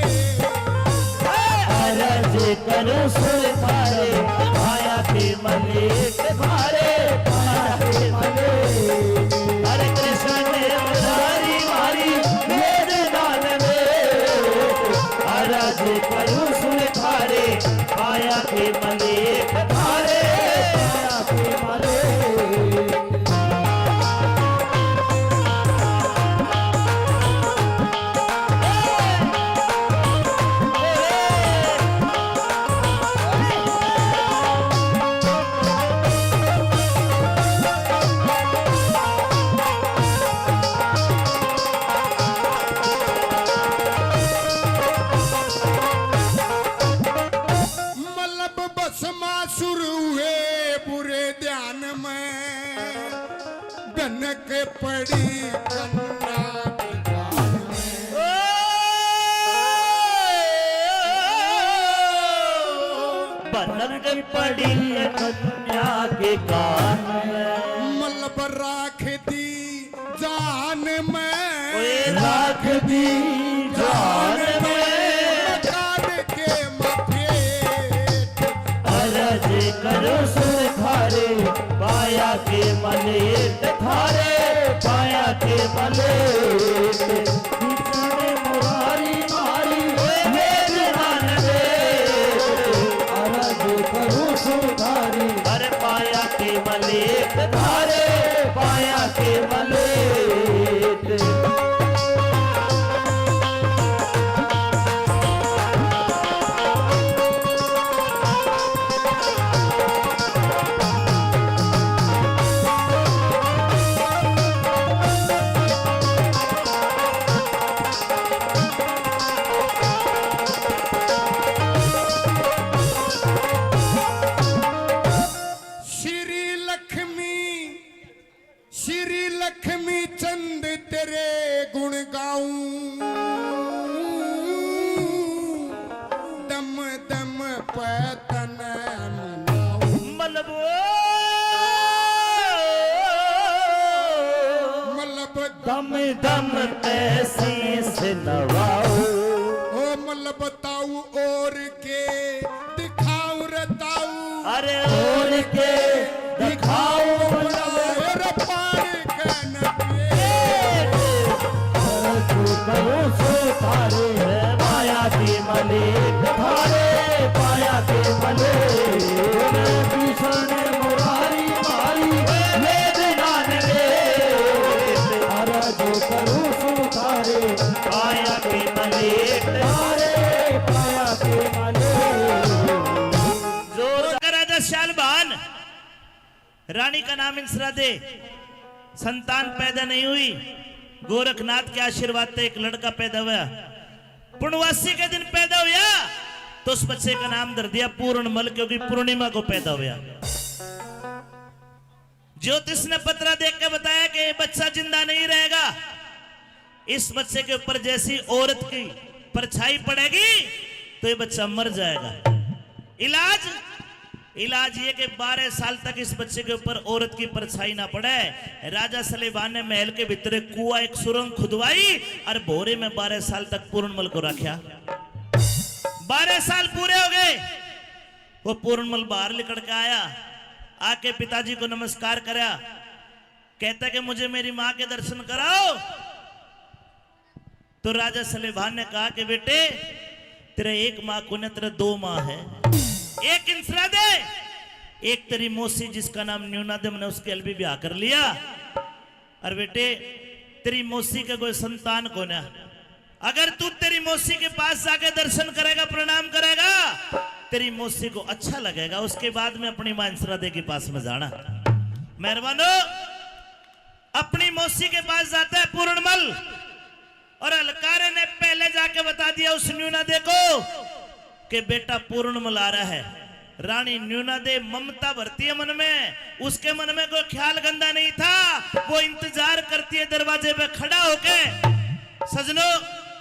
अरज करूं सुन थारे, पाया के मलेट थारे, पाया के मलेट। अरे कृष्ण ने मुरारी मारी मेरे दान में, अरज करूं सुन थारे, पाया के मलेट थारे, पाया के मलेट। मतलब भस्मासुर हुए बुरे ध्यान में, भनक पड़ी कन्या के कान में। भनक पड़ी कन्या के कान में। मतलब राख दी जान में। ओए राख दी जान में। कान के मफेट। अरज करो सुन थारे, पाया के मलेट थारे, पाया के मलेट। कृष्ण मुरारी मारी मेरे मन में। अरज करो सुन थारी। अरे पाया के मलेट थारे, पाया के मलेट। श्री लक्ष्मी, श्री लक्ष्मी चंद तेरे गुण गाऊं, दम दम पे तने मनाऊं। मलबो। मलब दम दम पे शीश नवाओ। ओ मलब ताऊ और के दिखाऊं रे ताऊ। अरे और के दिखाऊं रे पानी के नबी। अरज करूं सो थारे, पाया के मलेट थारे, पाया के मलेट। भीषण मुरारी मारी मेरे नान में। अरज करूं सो थारे, पाया के मलेट थारे, पाया के मलेट। जोरदार राजा शालभान। रानी का नाम इंसरा दे, संतान पैदा नहीं हुई। गोरखनाथ के आशीर्वाद से एक लड़का पैदा हुआ। पूर्णवासी के दिन पैदा हुआ तो उस बच्चे का नाम धर दिया पूर्णमल, क्योंकि पूर्णिमा को पैदा हुआ। ज्योतिष ने पतरा देख के बताया कि ये बच्चा जिंदा नहीं रहेगा। इस बच्चे के ऊपर जैसी औरत की परछाई पड़ेगी तो ये बच्चा मर जाएगा। इलाज, इलाज ये कि बारह साल तक इस बच्चे के ऊपर औरत की परछाई ना पड़े। राजा सलेबान ने महल के भीतर एक कुआ, एक सुरंग खुदवाई और भोरे में बारह साल तक पूर्णमल को रखा। बारह साल पूरे हो गए, वो पूर्णमल बाहर निकल के आया, आके पिताजी को नमस्कार करा, कहता कि मुझे मेरी माँ के दर्शन कराओ। तो राजा सलेबान ने कहा कि बेटे, तेरे एक माँ कोन्या, तेरे दो माँ है। एक इंसरा दे, एक तेरी मौसी जिसका नाम न्यूना दे, मैंने उसके अलबी ब्याह कर लिया। और बेटे, तेरी मौसी के कोई संतान कोन्या। अगर तू तेरी मौसी के पास जाके दर्शन करेगा, प्रणाम करेगा, तेरी मौसी को अच्छा लगेगा। उसके बाद में अपनी माँ इंसरा दे के पास में जाना। मेहरबानो, अपनी मौसी के पास जाता है पूरणमल, और हलकारे ने पहले जाके बता दिया उस न्यूना दे को कि बेटा पूरणमल आ रहा है। रानी न्यूना दे ममता भरती है मन में, उसके मन में कोई ख्याल गंदा नहीं था। वो इंतजार करती है दरवाजे पे खड़ा होके। सजनो,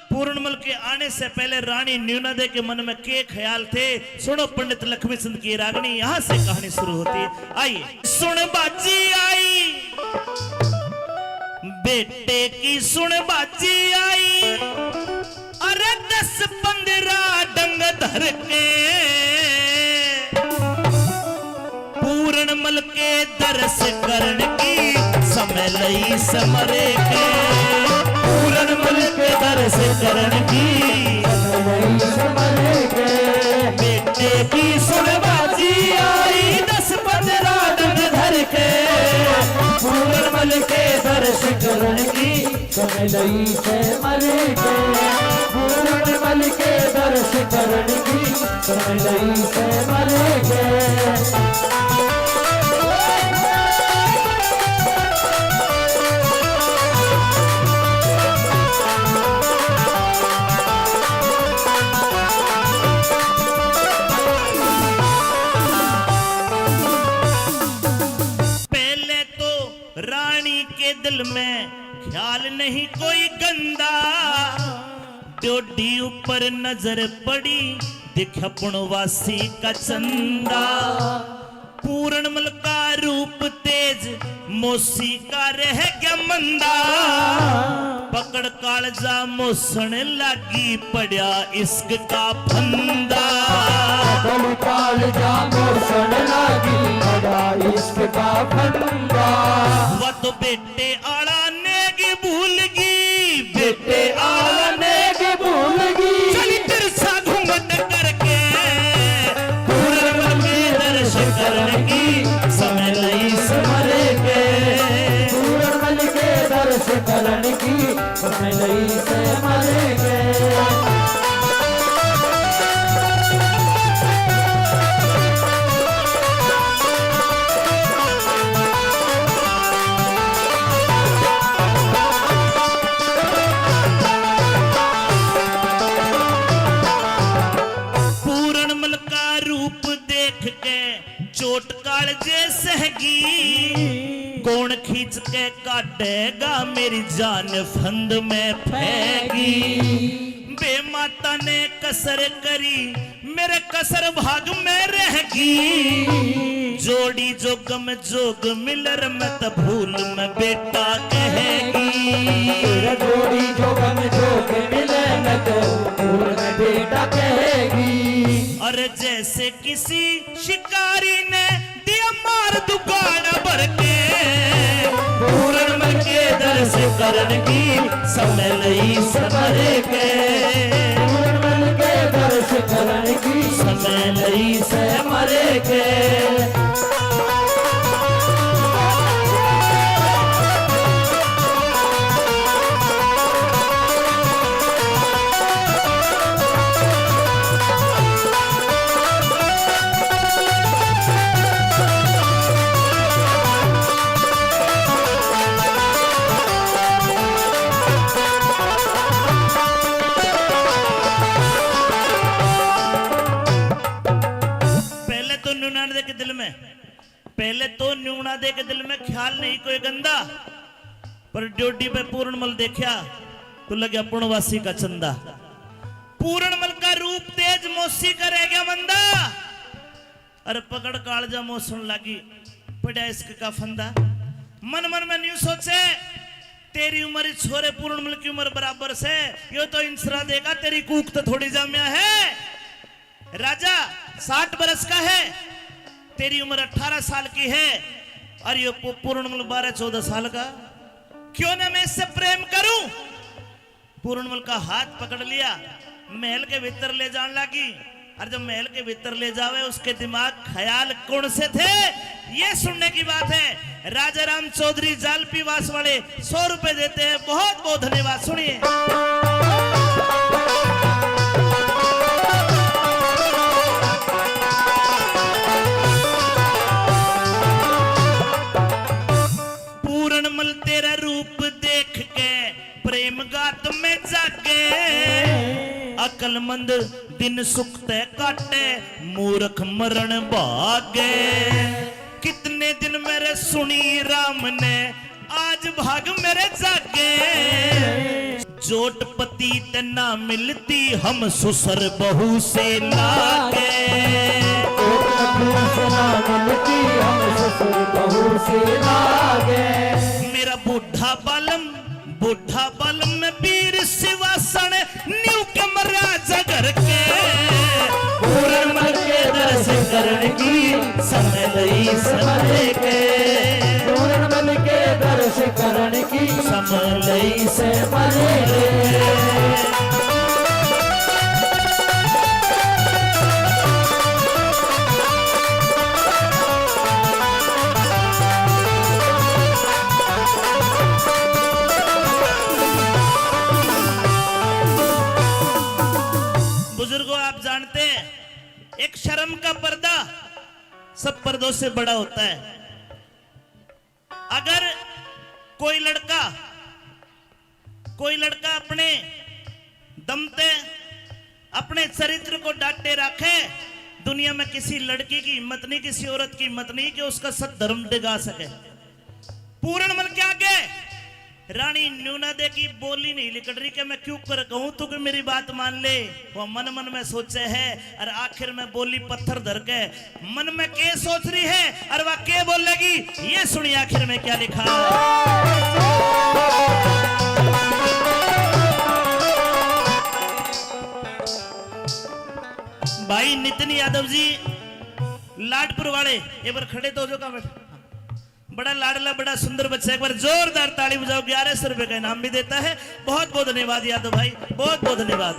पूरणमल के आने से पहले रानी न्यूना दे के मन में के ख्याल थे, सुनो पंडित लक्ष्मी चंद की रागनी, यहाँ से कहानी शुरू होती है। आइए। सुन बाजी आई, बेटे की सुन बाजी आई, अरे दस पन्द्रह डंग धर के पूरणमल के दर्श करण की समय लई समरे के। पूरणमल के दर्श करण की समय लई समरे के। बेटे की सुन बाजी आई, दस पन्द्रह डंग धर के पूरणमल के दर्श करण की समय लई से मरे के। पूरणमल के दर्श करण की समय लई से मरे के। पहले तो रानी के दिल में ख्याल नहीं कोई गंदा, डोडी ऊपर नजर पड़ी, दिख अपनवासी का चंदा। पूरणमल का रूप तेज, मौसी का रह गया मंदा। पकड़ कालजा मौसण लागी, पड़ा इश्क का फंदा। पकड़ कालजा मौसण लागी, पड़ा इश्क का फंदा। वह तो बेटे आला नेग भूल गई, बेटे आला नेग भूल गई। चली तिरछा घूंघट करके पूरणमल के दर्श करण की समय लई समरे के। पूरणमल के दर्श करण की समय लई से मरे के। पूरणमल का रूप देख के चोट कालजे सहगी, कौन खींच के काटेगा मेरी जान फंद में फैगी। बे माता ने कसर करी, मेरे कसर भाग में रहगी। जोड़ी जो गम जोग मिलर, मैं तो भूल में बेटा कहेगी। तेरा जोड़ी जो गम जोग मिले, मैं तो भूल में बेटा कहेगी। अरे जैसे किसी शिकारी ने दिया मार दुगाना भर के, पूरणमल के दर्श करण की समय लई समरे के। पूरणमल के दर्श करण की समय लई समरे के। पहले तो न्यूना दे के दिल में, पहले तो न्यूना दे के दिल में ख्याल नहीं कोई गंदा, पर ड्योढ़ी पे पूरणमल देखा तो लगे अपनवासी का चंदा। पूरणमल का रूप तेज, मौसी का रह गया मंदा। अरे पकड़ कालजा मौसण लागी, पड़ा इश्क का फंदा। मन मन में न्यू सोचे, तेरी उम्र छोरे पूरणमल की उम्र बराबर से, यो तो इंसरा देगा, तेरी कूक तो थोड़ी जाम्या है। राजा साठ बरस का है, तेरी उम्र अठारह साल की है, और यो पू-, पूरणमल बारह चौदह साल का। क्यों ना मैं इससे प्रेम करूं? पूरणमल का हाथ पकड़ लिया, महल के भीतर ले जान लागी। और जब महल के भीतर ले जावे, उसके दिमाग ख्याल कौन से थे, ये सुनने की बात है। राजा राम चौधरी जालपी वास वाले सौ रुपए देते हैं। बहुत बहुत धन्यवाद। सुनिए। पूरणमल तेरा रूप देख के प्रेम गात में जागे। अकलमंद दिन सुख ते काटे, मूर्ख मरण भागे। कितने दिन मेरे सुनी राम ने, आज भाग मेरे जागे। जोटपति ते ना मिलती, हम सुसर बहू से लागे। जोटपति से ना मिलती, हम सुसर बहू से लागे। मेरा बूढ़ा बालम, बूढ़ा बालम में वीर शिवासन, न्यू के मर्यादा घर के। पूरणमल के दर्शन करण की समय लई से मरे के। पूरणमल के दर्शन करण की समय लई से मरे के। बुजुर्गों, आप जानते हैं, एक शर्म का पर्दा सब पर्दों से बड़ा होता है। अगर कोई लड़का, कोई लड़का अपने दम ते अपने चरित्र को डाटे रखे, दुनिया में किसी लड़की की हिम्मत नहीं, किसी औरत की हिम्मत नहीं कि उसका सत धर्म डिगा सके। पूरणमल के आगे रानी न्यू ना दे की बोली नहीं लिकड़ रही कि मैं क्यों कर कहूं तू कि मेरी बात मान ले। वो मन मन में सोचे है और आखिर में बोली पत्थर धर के मन में के सोच रही है और वह के बोलेगी, ये सुनिए आखिर में क्या लिखा। भाई नितिन यादव जी लाडपुर वाले, एक बार खड़े तो हो जाओ, कहाँ बैठे? बड़ा लाडला, बड़ा सुंदर बच्चा, एक बार जोरदार ताली बजाओ। ग्यारह सौ रुपए का इनाम भी देता है। बहुत बहुत धन्यवाद यादव भाई, बहुत बहुत धन्यवाद।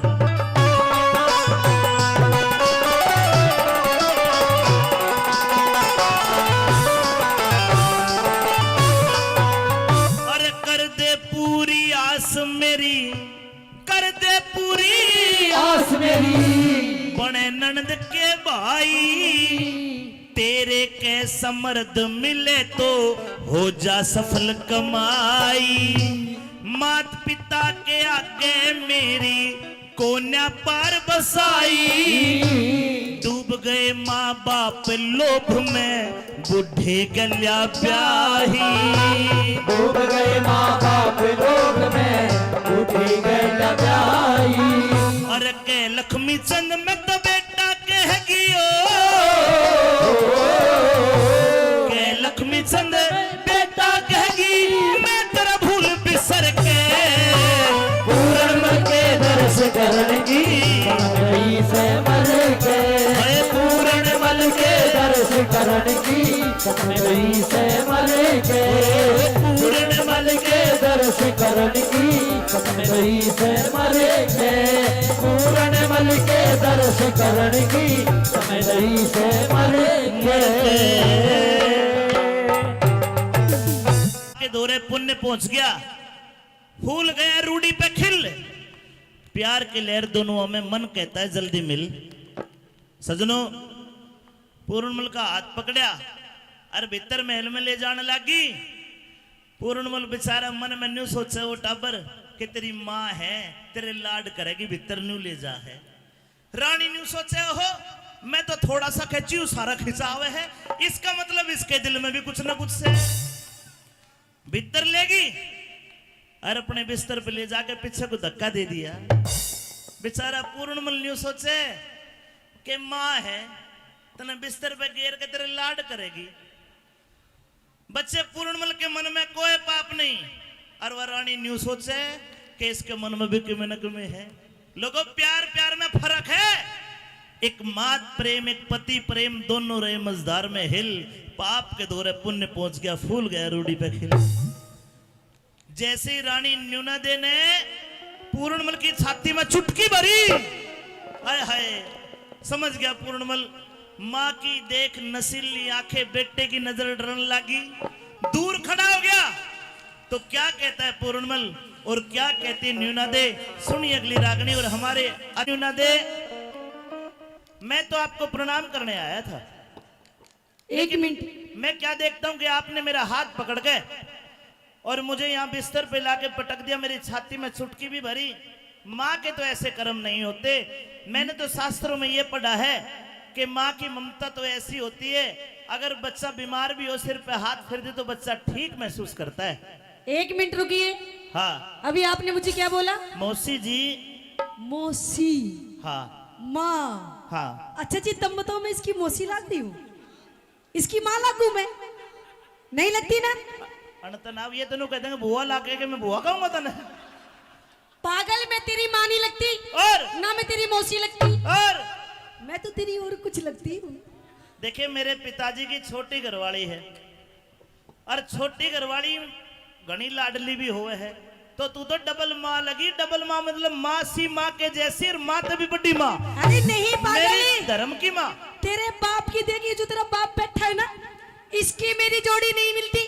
अरे कर दे पूरी आस मेरी, कर दे पूरी आस मेरी, बने ननद के भाई। तेरे के समर्थ मिले तो हो जा सफल कमाई। मात पिता के आगे मेरी कोन्या पार बसाई। डूब गए माँ बाप लोभ में बूढ़े गल्या ब्याही। डूब गए माँ बाप लोभ में बूढ़े गल्या ब्याही। और के लक्ष्मी चंद में तो बेटा कह गियो। के लक्ष्मी चंद बेटा कह गई, मैं तेरा भूल बिसर के। पूरणमल के दर्श करण की, गई से मर के। हाय पूरणमल के दर्श करण की, गई से मर के। पूरणमल के दर्श करण की, समय रही से मरेंगे। पूरणमल के दर्श करण की समय रही से मरेंगे। के दौरे पुण्य पहुंच गया, फूल गया रूढ़ी पे खिल। प्यार की लहर दोनों में, मन कहता है जल्दी मिल। सजनों, पूरणमल का हाथ पकड़या और भीतर महल में ले जाने लागी। पूरणमल बेचारा मन में न्यू सोचे, वो टाबर कि तेरी माँ है, तेरे लाड करेगी, भीतर न्यू ले जा है। रानी न्यू सोचे, ओहो, मैं तो थोड़ा सा खींची हूँ, सारा खिंचाव है, इसका मतलब इसके दिल में भी कुछ ना कुछ से। भीतर लेगी और अपने बिस्तर पे ले जाके पीछे को धक्का दे दिया। बेचारा पूरणमल न्यू सोचे कि माँ है, तने बिस्तर पे गेर के तेरे लाड करेगी। बच्चे पूरणमल के मन में कोई पाप नहीं, और वह रानी न्यू सोचे कि इसके मन में भी किमे न किमे है। लोगों, प्यार प्यार में फर्क है। एक मात प्रेम, एक पति प्रेम, दोनों रहे मझधार में हिल। पाप के दौरे पुण्य पहुंच गया, फूल गया रूढ़ी पे खिल। जैसे ही रानी न्यूना दे ने पूरणमल की छाती में चुटकी भरी। हाय हाय, समझ गया पूरणमल। माँ की देख नशीली आंखें, बेटे की नजर डरन लागी, दूर खड़ा हो गया। तो क्या कहता है पूरणमल और क्या कहती है न्यूना दे, सुनिए अगली रागनी। और हमारे न्यूना दे, मैं तो आपको प्रणाम करने आया था। एक लेकिन मिनट। मैं क्या देखता हूँ कि आपने मेरा हाथ पकड़ के और मुझे यहाँ बिस्तर पे लाके पटक दिया, मेरी छाती में चुटकी भी भरी। माँ के तो ऐसे कर्म नहीं होते। मैंने तो शास्त्रों में ये पढ़ा है कि माँ की ममता तो ऐसी होती है, अगर बच्चा बीमार भी हो, सिर पे हाथ फेर दे तो बच्चा ठीक महसूस करता है। एक मिनट रुकिए। हाँ। अभी आपने मुझे क्या बोला? मौसी जी। मौसी। हाँ। माँ। हाँ। अच्छा जी, तब बताओ, मैं इसकी मौसी लगती हूँ? इसकी माँ लागू मैं? नहीं लगती ना? अन तनाव ये तनु कहते हैं बुआ लागे कि मैं बुआ कहूंगा तने। पागल, मैं तेरी माँ नहीं लगती। और? ना मैं तेरी मौसी लगती। और? मैं तो तेरी और कुछ लगती हूँ। देखिए, मेरे पिताजी की छोटी घरवाली है, और छोटी घरवाली घणी लाडली भी होवे है, तो तू तो डबल माँ लगी। डबल माँ मतलब माँ सी माँ के जैसी और माँ तै भी बड़ी माँ। अरे नहीं पागल, मेरी धर्म की माँ। तेरे बाप की देखिए, जो तेरा बाप बैठा है ना, इसकी मेरी जोड़ी नहीं मिलती।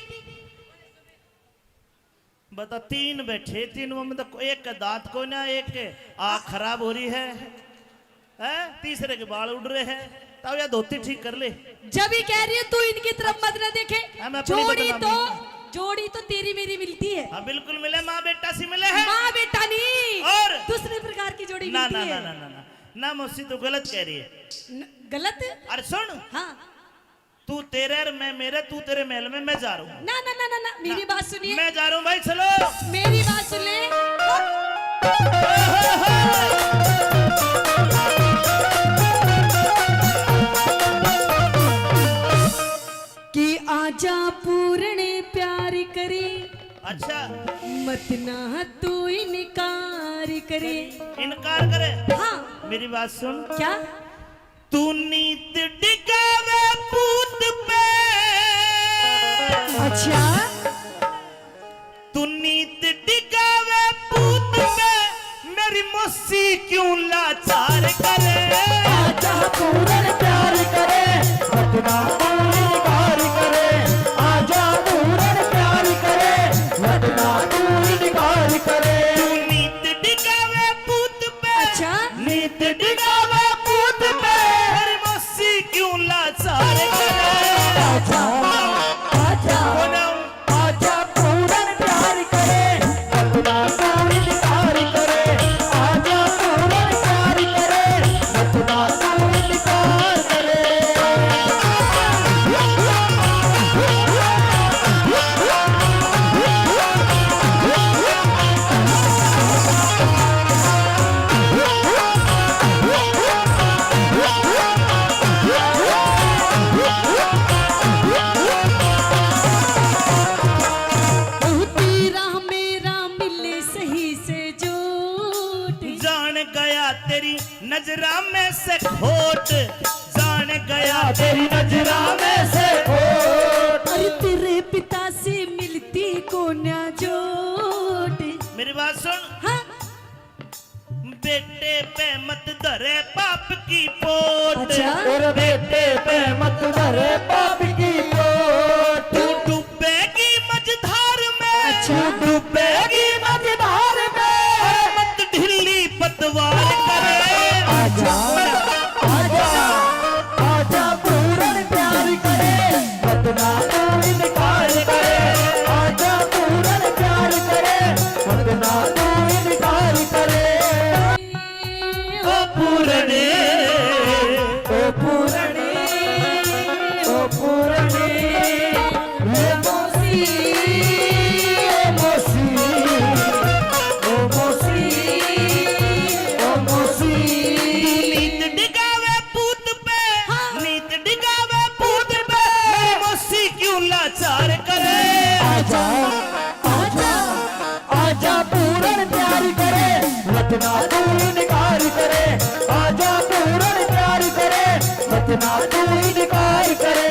बता, तीन बैठे, तीन में तो एक का दांत कोई ना, एक के आँख खराब हो रही है, हैं? तीसरे के बाल उड़ रहे हैं। ताऊ, या धोती ठीक कर ले। जब ही कह रही है, तू इनकी तरफ मत ना देखे। हाँ, मैं अपनी जोड़ी बदनामी तो, जोड़ी तो तेरी मेरी मिलती है। हाँ, बिल्कुल मिले, माँ बेटा सी मिले है। माँ बेटा नहीं, और? दूसरे प्रकार की जोड़ी ना, मिलती ना, है। ना, ना, ना, ना, ना, मौसी, तू गलत कह रही है। न-, गलत? अरे सुन। हाँ। तू तेरे और मैं मेरे, तू तेरे महल में, मैं जा रहा हूँ। ना, ना, ना, ना, ना, मेरी ना। बात सुनिए। मैं जा रहा हूँ भाई, चलो। मेरी बात सुन ले। कि आजा पूरण प्यार करे। अच्छा। मत ना तू इनकार करे। इनकार करे? हाँ। मेरी बात सुन। क्या? तू नीत डिगावे पूत पे। अच्छा। तू नीत डिगावे पूत पे, मेरी मौसी क्यों लाचार करे? आजा पूरन प्यार करे, मत ना तू इनकार करे। आजा पूरन प्यार करे, मत ना तू इनकार करे। तू नीत डिगावे पूत पे। अच्छा। नीत डिगावे पूत पे, मेरी मौसी क्यों लाचार करे? आजा, आजा, आजा पूरन प्यार करे, मत ना तू इनकार करे। आजा पूरन प्यार करे, मत ना तू इनकार करे। तेरा मेरा मिले सही से जोट। जान गया तेरी नजरा में से खोट, जान गया तेरी नजरा में से खोट। अरे तेरे पिता से मिलती कोन्या जोट। मेरी बात सुन। हाँ। बेटे पे मत धरे पाप की पोट। अच्छा। और बेटे पे मत धरे पाप की पोट। तू डूबेगी मझधार में। अच्छा। तू डूबेगी मझधार में। अरे मत ढीली पतवार करे। आजा, आजा, आजा पूरन प्यार करे। मत ना तू इनकार करे। आजा पूरन प्यार करे। मत ना तू इनकार करे। ओ पूरने, ओ पूरने, ओ पूरने, ये मौसी, ओ मौसी, ओ मौसी, ओ मौसी। नीत डिगावे पूत पे, हाँ। नीत डिगावे पूत पे, मेरी मौसी क्यों लाचार करे? आजा, आजा, आजा पूरन प्यार करे, मत ना तू इनकार करे। आजा पूरन प्यार करे, मत ना तू इनकार करे।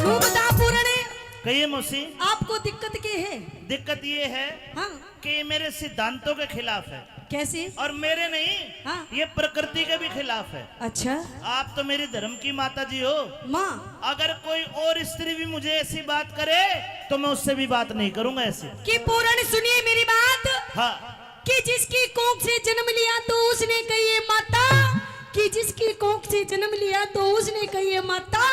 तू बता पूरने, सिद्धांतों के खिलाफ है। कैसे? और मेरे नहीं, हाँ। ये प्रकृति के भी खिलाफ है। अच्छा। आप तो मेरी धर्म की माता जी हो। माँ। अगर कोई और स्त्री भी मुझे ऐसी बात करे तो मैं उससे भी बात नहीं करूंगा ऐसे। कि पूरण, सुनिए मेरी बात। हाँ। कि जिसकी कोख से जन्म लिया तो उसने कहिए माता, कि जिसकी कोख से जन्म लिया तो उसने कहिए माता,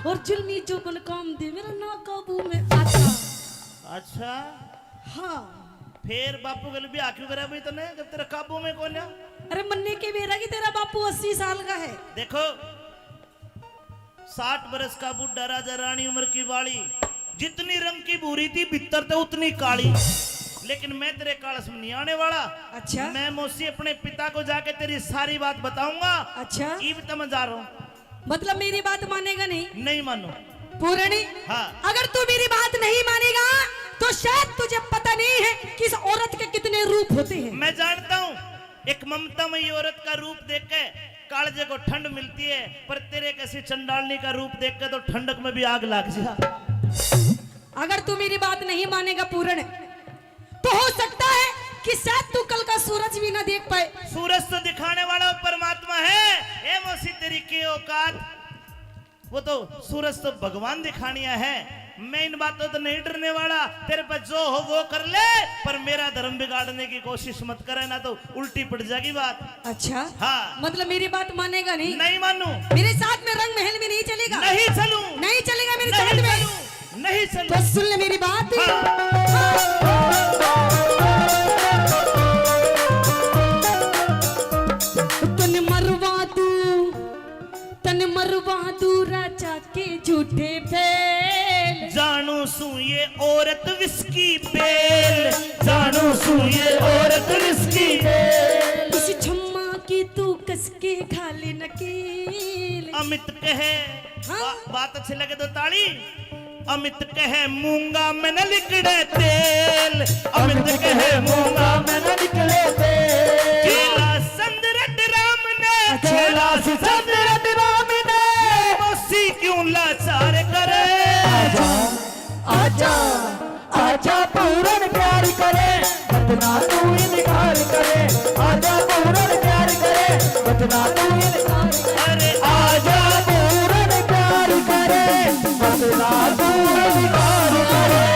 और जुल्मी जोबन कामदेव मेरा ना काबू में आता। अच्छा। हाँ। फिर बापू गल ब्याह क्यों करा भाई तने, जब तेरा काबू में कोन्या? अरे मन्ने के बेरा कि तेरा बापू अस्सी साल का है। देखो, साठ बरस का बूढ़ा राजा, रानी उम्र की बाली, जितनी रंग की भूरी थी भीतर तो उतनी काली। लेकिन मैं तेरे कालस में नहीं आने वाला। अच्छा। मैं मौसी अपने पिता को जाके तेरी सारी बात बताऊंगा। अच्छा। इब तो मैं जा रहा हूँ। मतलब मेरी बात मानेगा नहीं? नहीं मानू। पूरणी, हाँ। अगर तू मेरी बात नहीं मानेगा तो शायद तुझे पता नहीं है कि इस औरत के कितने रूप होते हैं। मैं जानता हूँ, एक ममतामयी औरत का रूप देख के कालजे को ठंड मिलती है, पर तेरे कैसी चंडालनी का रूप देख के तो ठंडक में भी आग लग जा। अगर तू मेरी बात नहीं मानेगा पूरण, तो हो सकता है कि शायद तू कल का सूरज भी ना देख पाए। सूरज तो दिखाने वाला परमात्मा है। ए मौसी, तेरी के औकात? वो तो सूरज तो भगवान दिखानिया है। मैं इन बातों तो नहीं डरने वाला। तेरे पे जो हो वो कर ले, पर मेरा धर्म बिगाड़ने की कोशिश मत करे, ना तो उल्टी पड़ जाएगी बात। अच्छा। हाँ। मतलब मेरी बात मानेगा नहीं? नहीं मानू। मेरे साथ में रंग महल में नहीं चलेगा? नहीं चलूं। नहीं चलेगा मेरे नहीं साथ में? चलूं। नहीं चलूं। तो सुन ले मेरी बात। हाँ। तन मरवा दूं, तन मरवा दूं राजा के झूठे फेल। जानू सू ये औरत विस्की बेल, जानू सू ये औरत विस्की बेल। इस छम्मा की तू कस के खा ले नकेल। अमित कहे, हाँ। बा-, बात अच्छी लगे तो ताली। अमित कहे मूंगा में न लिकड़े तेल, अमित कहे मूंगा में न लिकड़े तेल। कैलाश चंद्र राम ने, अच्छा। कैलाश चंद्र राम ने, मौसी क्यों लाचार करे? आजा, आजा, आजा पूरन प्यार करे, बतना तू इनकार करे। आजा पूरन प्यार करे, बतना तू इनकार करे। अरे आजा पूरन प्यार करे, बतना तू इनकार करे।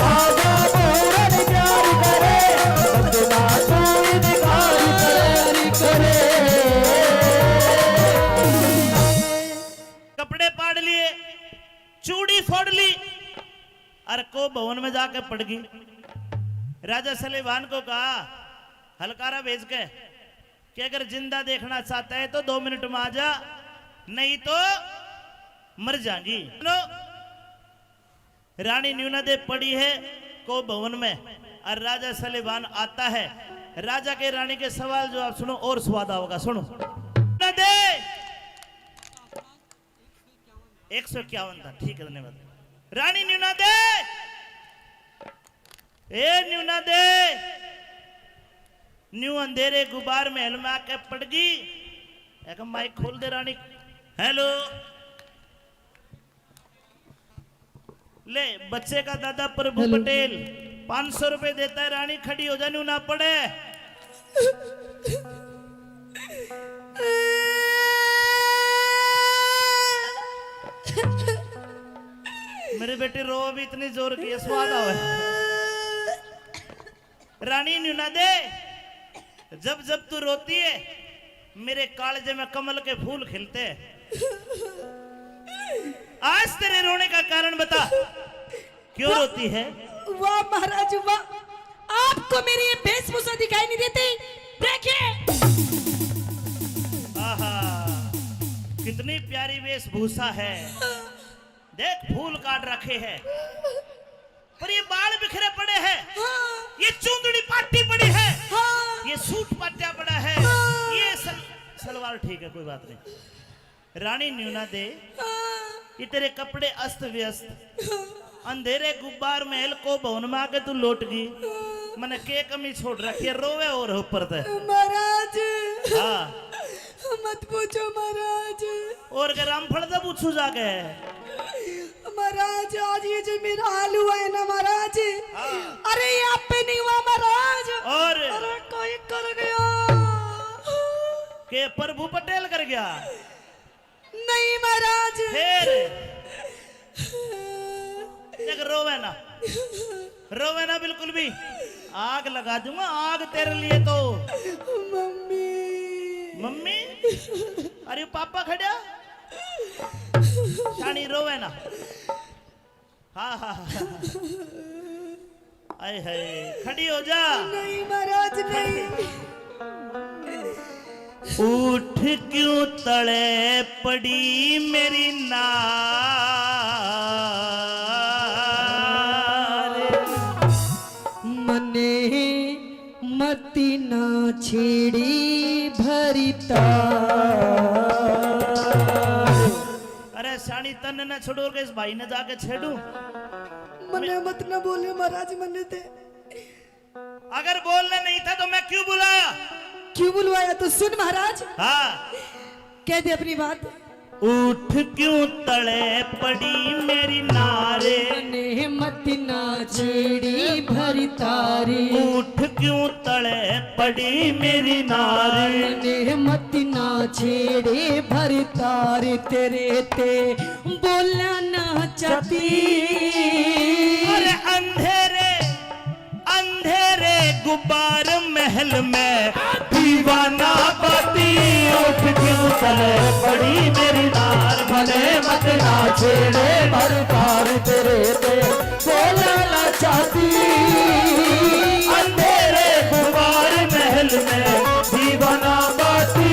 आजा पूरन प्यार करे, बतना तू इनकार करे। कपड़े पाड़ लिए, चूड़ी फोड़ ली, अर को भवन में जाके पड़ गई। राजा सलेबान को कहा, हलकारा भेज के, कि अगर जिंदा देखना चाहता है तो दो मिनट में आ जा, नहीं तो मर जाएगी। लो, रानी न्यूना दे पड़ी है को भवन में, और राजा सलेबान आता है। राजा के रानी के सवाल जवाब सुनो और स्वाद आओगा। सुनो। न्यूना दे, एक सौ इक्यावन था, ठीक है, धन्यवाद। रानी न्यूना दे, ए न्यूना दे, न्यू अंधेरे गुबार महल में आके पड़गी। एक माइक खोल दे रानी। हेलो, ले बच्चे का दादा प्रभु हेलो। पटेल पाँच सौ रुपए देता है। रानी खड़ी हो जा, न्यू ना पड़े। मेरे बेटे रो भी इतनी जोर की है, स्वाद आवे। रानी न्यूना दे, जब जब तू रोती है, मेरे कालजे में कमल के फूल खिलते हैं। आज तेरे रोने का कारण बता, क्यों वाह, रोती है? वाह महाराज वाह, आपको मेरी ये वेशभूषा दिखाई नहीं देती? देखिए। आहा, कितनी प्यारी वेशभूषा है। देख, फूल काट रखे हैं, पर ये बाल बिखरे पड़े हैं। हाँ। ये चुंदड़ी पाटी पड़ी है। हाँ। ये सूट पाटिया पड़ा है। हाँ। ये सल-, सलवार ठीक है, कोई बात नहीं। रानी न्यूना दे, हाँ। ये तेरे कपड़े अस्त व्यस्त। हाँ। अंधेरे गुब्बार महल को भवन में आके तू लौट गई। हाँ। मैंने के कमी छोड़ रखी है, रोवे और ऊपर ते। महाराज। हाँ। मत पूछो महाराज। और के रामफल से पूछू जाके। महाराज, आज ये जो मेरा हाल हुआ है ना महाराज, हाँ। अरे ये आप पे नहीं हुआ महाराज। और? अरे कोई कर गया। के प्रभु पटेल कर गया? नहीं महाराज। फिर? देख, रोवे ना, रोवे ना बिल्कुल भी। आग लगा दूंगा, आग तेरे लिए तो। मम्मी। मम्मी? अरे पापा खड़ा। शानी रोवे ना। हाँ, हाँ, हाँ। आय हाय, खड़ी हो जा। नहीं महाराज, नहीं। उठ क्यों तले पड़ी मेरी नार। मने मती ना छेड़ी भरी तार। अरे शानी, तन्ने ना छोड़ो के इस भाई ने जाके छेड़ू। मने मत ना बोले महाराज, मने ते। अगर बोलना नहीं था तो मैं क्यों बुलाया? क्यों बुलवाया? तो सुन महाराज। हाँ। कह दे अपनी बात। उठ क्यों तले पड़ी मेरी नार। मने मत ना छेड़ी भरी तार। उठ क्यों तले पड़ी मेरी नार। मने मत ना छेड़ी भरी तार। तेरे ते बोला ना चाहती। अरे अंधेरे, अंधेरे गुब्बार महल में दीवाना बाती। उठ क्यों तले पड़ी मेरी नार। मने मत ना छेड़े भरी तार। तेरे ते बोला ना चाहती। अंधेरे गुब्बार महल में दीवाना बाती।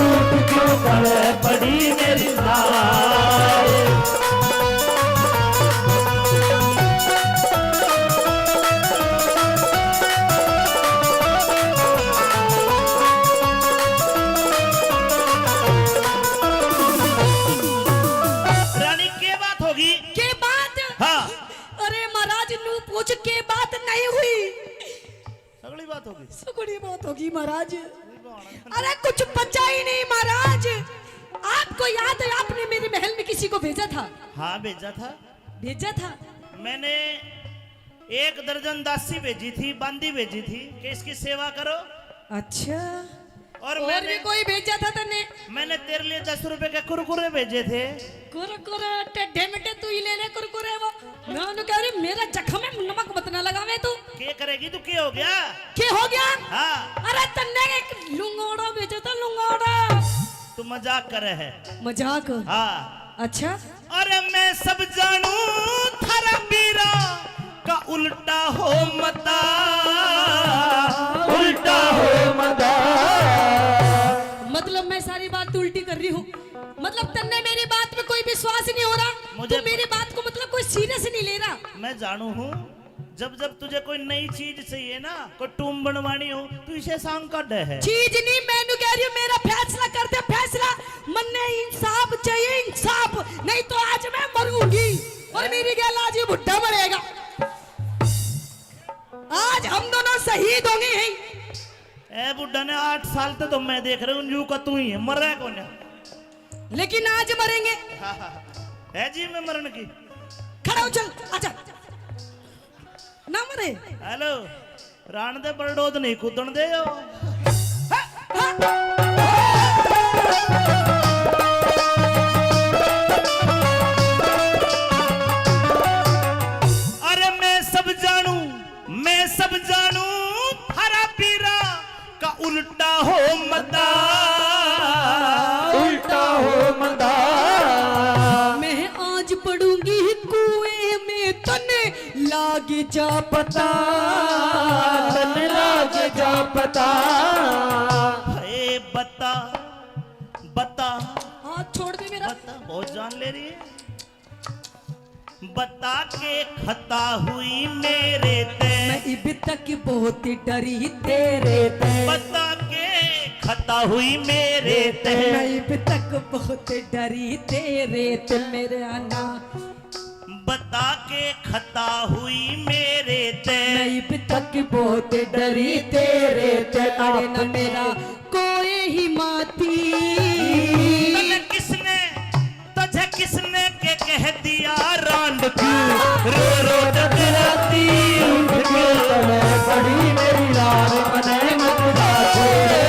उठ क्यों तले पड़ी मेरी नार। रानी, के बात होगी? के बात? हाँ। अरे महाराज, नू पूछ, के बात नहीं हुई? सगली बात होगी। सगली बात होगी महाराज। अरे कुछ बचा ही नहीं महाराज। आपको याद है, आपने मेरे महल में किसी को भेजा था? हाँ, भेजा था। भेजा था? मैंने एक दर्जन दासी भेजी थी, बांदी भेजी थी कि इसकी सेवा करो। अच्छा। और और मैंने भी कोई भेजा था तन्ने? मैंने तेरे लिए दस रुपए के कुरकुरे भेजे थे। कुरकुरे? टेढ़े मेढ़े तू ही ले ले कुरकुरे। वो मैं उन्हें कह रही, मेरा जख्म में नमक मत ना लगावे तू। के करेगी तू, के हो गया? के हो गया? हाँ। अरे तन्ने एक लुंगोड़ा भेजा था, लुंगोड़ा। तू मजाक करे है। मजाक? हाँ। अच्छा। अरे मैं सब जानू थारा पीरा का उल्टा हो मता, उल्टा हो मता। मतलब मैं सारी बात उल्टी कर रही हूँ। मतलब तन्ने मेरी बात में कोई विश्वास नहीं हो रहा। मुझे तू मेरी बात को मतलब कोई सीरियस नहीं ले रहा। मैं जानू हूँ, जब जब तुझे कोई नई चीज चाहिए ना, कोई टूम बनवानी हो, तू इसे सांग काढ़े है। चीज नहीं, मैं नू कह रही हूँ, मेरा फैसला कर दे, फैसला। मन्ने इंसाफ चाहिए, इंसाफ, नहीं तो आज मैं मरूंगी और मेरी गैल आज ये बुढ़ा मरेगा। आज हम दोनों शहीद होंगे हैं। ए बुढ़ा ने आठ साल तक तो मैं देख रहा हूँ, न्यू का तू ही है, मर रहा है कौन है? लेकिन आज मरेंगे। है जी में मरण की। खड़ा हो, चल, आजा। ना मरे। हेलो, राण दे बलडोज नहीं कूदण दे यो। अरे मैं सब जानू, मैं सब जानू थारा पीरा का उल्टा हो मदा, उल्टा हो मदा। मैं आज पड़ूंगी कुएं में, तन्ने लाग जा पता, तन्ने लाग जा पता। हे बता, बता। हाथ छोड़ दे मेरा। बता, बहुत जान ले रही है। बता के खता हुई मेरे ते। मैं इब तक बहुत डरी तेरे ते। बता के खता हुई मेरे ते। मैं इब तक बहुत डरी तेरे ते, मेरे आना। बता के खता हुई मेरे ते। मैं इब तक बहुत डरी तेरे ते। अरे ना मेरा कोई ही माती। तन्ने किसने, तुझे किसने के कह दिया राण रो रो जगराती उठ के तले पड़ी मेरी लाज, मने मत ना छोड़े।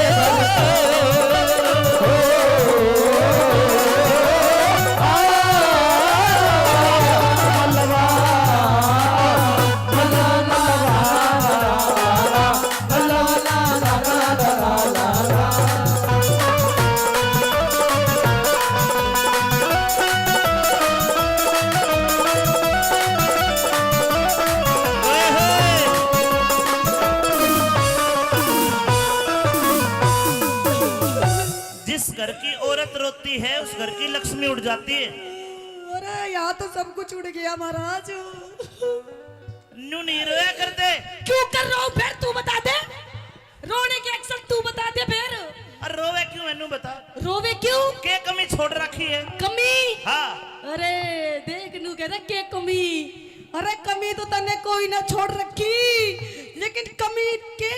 जिस घर की औरत रोती है, उस घर की लक्ष्मी उड़ जाती है। अरे, यहाँ तो सब कुछ उड़ गया महाराज। न्यू नहीं रोया करते। क्यों कर रहा हूँ फिर, तू बता दे। रोने के अक्सर तू बता दे फिर। अरे रोवे क्यों है, न्यू बता। रोवे क्यों? के कमी छोड़ रखी है? कमी? हाँ। अरे देख, न्यू कह रहा के कमी। अरे कमी तो तन्ने कोई ना छोड़ रखी, लेकिन कमी के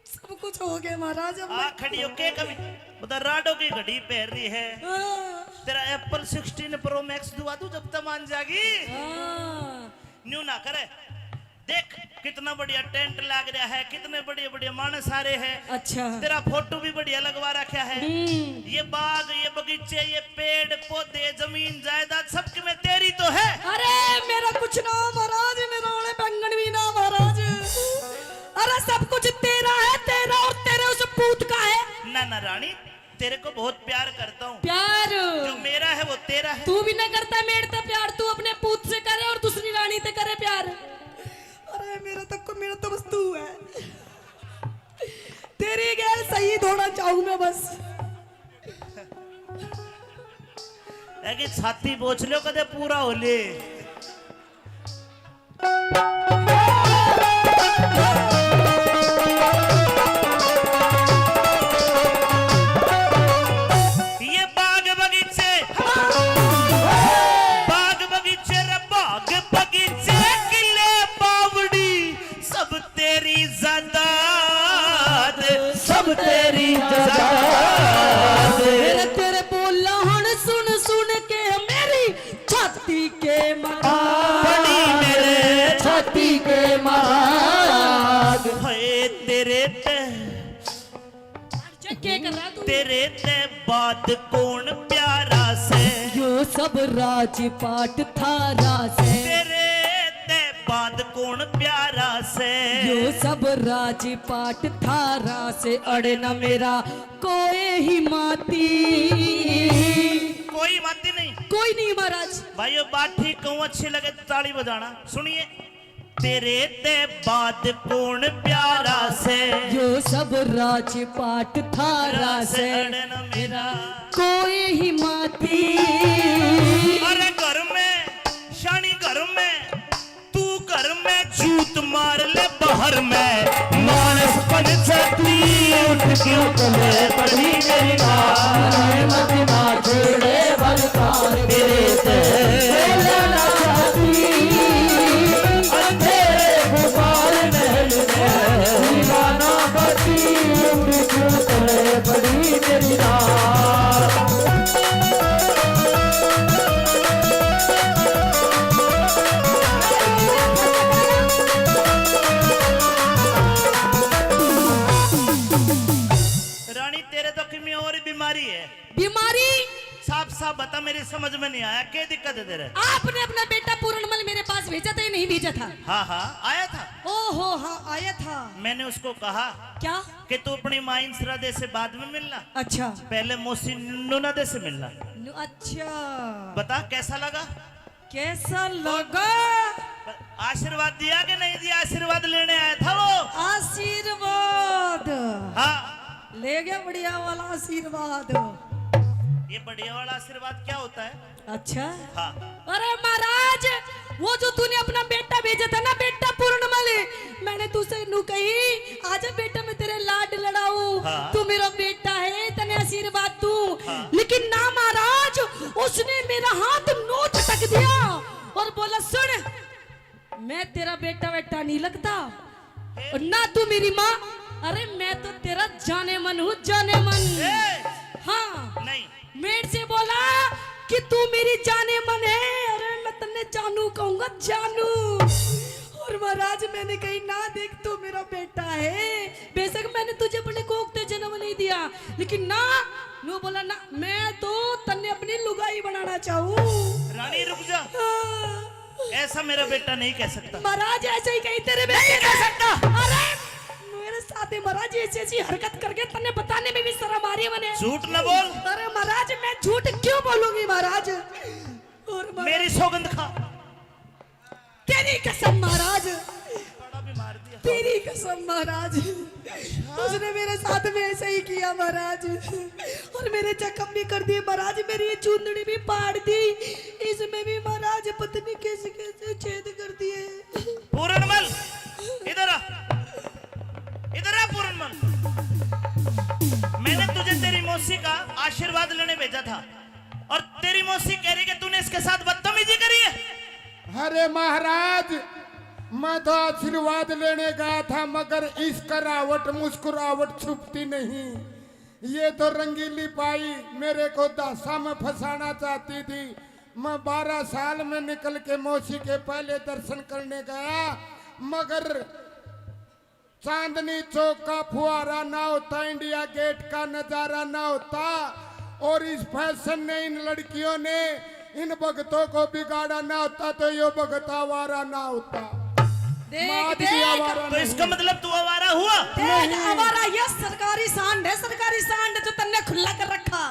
सब कुछ हो गया महाराज। अब आ मैं खड़ी हो, के कमी? बता, राडो की घड़ी पहन रही है। हाँ। तेरा एप्पल सिक्सटीन प्रो मैक्स दुआ दूं जब तक मान जागी। हाँ। न्यू ना करे। देख कितना बढ़िया टेंट लाग रहा है, कितने बढ़िया बढ़िया माणस आ रहे हैं। अच्छा। तेरा फोटो भी बढ़िया लगवा रखा है। हम्म। ये बाग, ये बगीचे, ये पेड़ पौधे, जमीन जायदाद, सब में तेरी तो है। अरे मेरा कुछ ना हो महाराज, मेरा ओले बैंगन भी ना महाराज। अरे सब कुछ तेरा है, तेरा और तेरे उस पूत का है। ना ना रानी, तेरे को बहुत प्यार करता हूँ। प्यार? जो मेरा है वो तेरा है। तू भी ना करता मेरे ते प्यार, तू अपने पूत से करे और दूसरी रानी ते करे प्यार। अरे मेरा तो को, मेरा तो बस तू है। तेरी गैल सही थोड़ा चाहूँ मैं बस। है कि छाती बोझ लो कदे पूरा हो ले। ये बाग बगीचे, बाग बगीचे रे, बाग बगीचे, किले बावड़ी, सब तेरी जायदाद, सब तेरी जायदाद। तेरे, तेरे बोला हण सुन सुन के मेरी छाती के मराग। पड़ी मेरे छाती के मराग। हाय तेरे ते, के कर रहा तू? तेरे ते बाद कौन प्यारा से? यो सब राजपाट थारा से। तेरे ते बाद कौन प्यारा से? यो सब राजपाट थारा से। अड़े ना मेरा कोई ही माती। कोई माती नहीं। कोई नहीं महाराज। भाइयों, बात ठीक कहूँ, अच्छी लगे तो ताली बजाना। सुनिए। तेरे ते बाद कौन प्यारा से? यो सब राजपाट थारा से। अड़े ना मेरा कोई ही माती। अरे घर में, शानी घर में, तू घर में जूत मार ले, बाहर में मानस पंचायती। उठ के उतले पड़ी मेरी माँ, मत ना छोड़े बलकार मेरे से। बोला ना चाहती, अंधेरे गुबार महल में दीवाना बती। उठ के उतले पड़ी मेरी माँ। रानी, तेरे तो किमी और बीमारी है। बीमारी? साफ साफ बता, मेरी समझ में नहीं आया, क्या दिक्कत है तेरे? आपने अपना बेटा पूरणमल मेरे पास भेजा था या नहीं भेजा था? हाँ हाँ, आया था। ओहो हाँ, आया था। मैंने उसको कहा क्या? कि तू अपनी माँ इंसरा दे से बाद में मिलना। अच्छा। पहले मौसी नूना दे से मिलना। नु-, अच्छा। बता कैसा लगा? कैसा लगा? आशीर्वाद दिया कि नहीं दिया? आशीर्वाद लेने आया था वो। आशीर्वाद। हाँ। ले गया बढ़िया वाला आशीर्वाद। ये बढ़िया वाला आशीर्वाद क्या होता है? अच्छा। हाँ। अरे महाराज, वो जो तूने अपना बेटा भेजा था ना, बेटा पूर्णमल, मैंने तुझसे नू कही, आजा बेटा, मैं तेरे लाड लड़ाऊं। हाँ। तू मेरा बेटा है, तने आशीर्वाद दूं। हाँ। लेकिन ना महाराज, उसने मेरा हाथ नोच टक दिया और बोला, सुन, मैं तेरा बेटा वेटा नहीं लगता, और ना तू मेरी माँ। अरे मैं तो तेरा जाने मन हूँ, जाने मन। ए! हाँ। नहीं। मेरे से बोला कि तू मेरी जाने मन है। अरे मैं तन्ने जान जानू कहूंगा, जानू। और महाराज, मैंने कही, ना, देख, तू मेरा बेटा है, बेशक मैंने तुझे अपने कोख ते जन्म नहीं दिया, लेकिन ना, नू बोला ना, मैं तो तन्ने अपनी लुगाई बनाना चाहूँ। रानी, रुक जा। हाँ। ऐसा मेरा बेटा नहीं कह सकता। महाराज, ऐसे ही कहीं तेरे बेटे नहीं कह सकता। अरे, मेरे साथ ही महाराज ऐसी ऐसी हरकत करके तन्ने बताने में भी शर्म आ रही है मने। झूठ ना बोल। अरे महाराज, मैं झूठ क्यों बोलूंगी महाराज? और महाराज, मेरी सौगंध खा। तेरी कसम महाराज, बड़ा भी मार दिया। तेरी कसम महाराज, उसने मेरे साथ में ऐसा ही किया महाराज। और मेरे जख्म भी कर दिए महाराज, मेरी ये चुंदड़ी भी फाड़ दी, इसमें भी महाराज पता नहीं कैसे कैसे छेद कर दिए। पूरणमल, इधर आ, इधर आ पूरणमल। मैंने तुझे तेरी मौसी का आशीर्वाद लेने भेजा था और तेरी मौसी कह रही कि तूने इसके साथ बदतमीजी करी है। अरे महाराज, मैं तो आशीर्वाद लेने गया था, मगर इस करावट मुस्कुरावट छुपती नहीं। ये तो रंगीली बाई मेरे को दासा में फंसाना चाहती थी। मैं बारह साल में निकल के मौसी के पहले दर्शन करने गया, मगर चांदनी चौक का फुहारा ना होता, इंडिया गेट का नजारा ना होता, और इस फैशन ने, इन लड़कियों ने, इन भगतों को बिगाड़ा ना होता तो यो भगत आवारा ना होता। देख, मात भी देख। आवारा तो नहीं। इसका मतलब तू आवारा हुआ? देख, नहीं। आवारा ये सरकारी सांड है, सरकारी सांड जो तन्ने खुला कर रखा।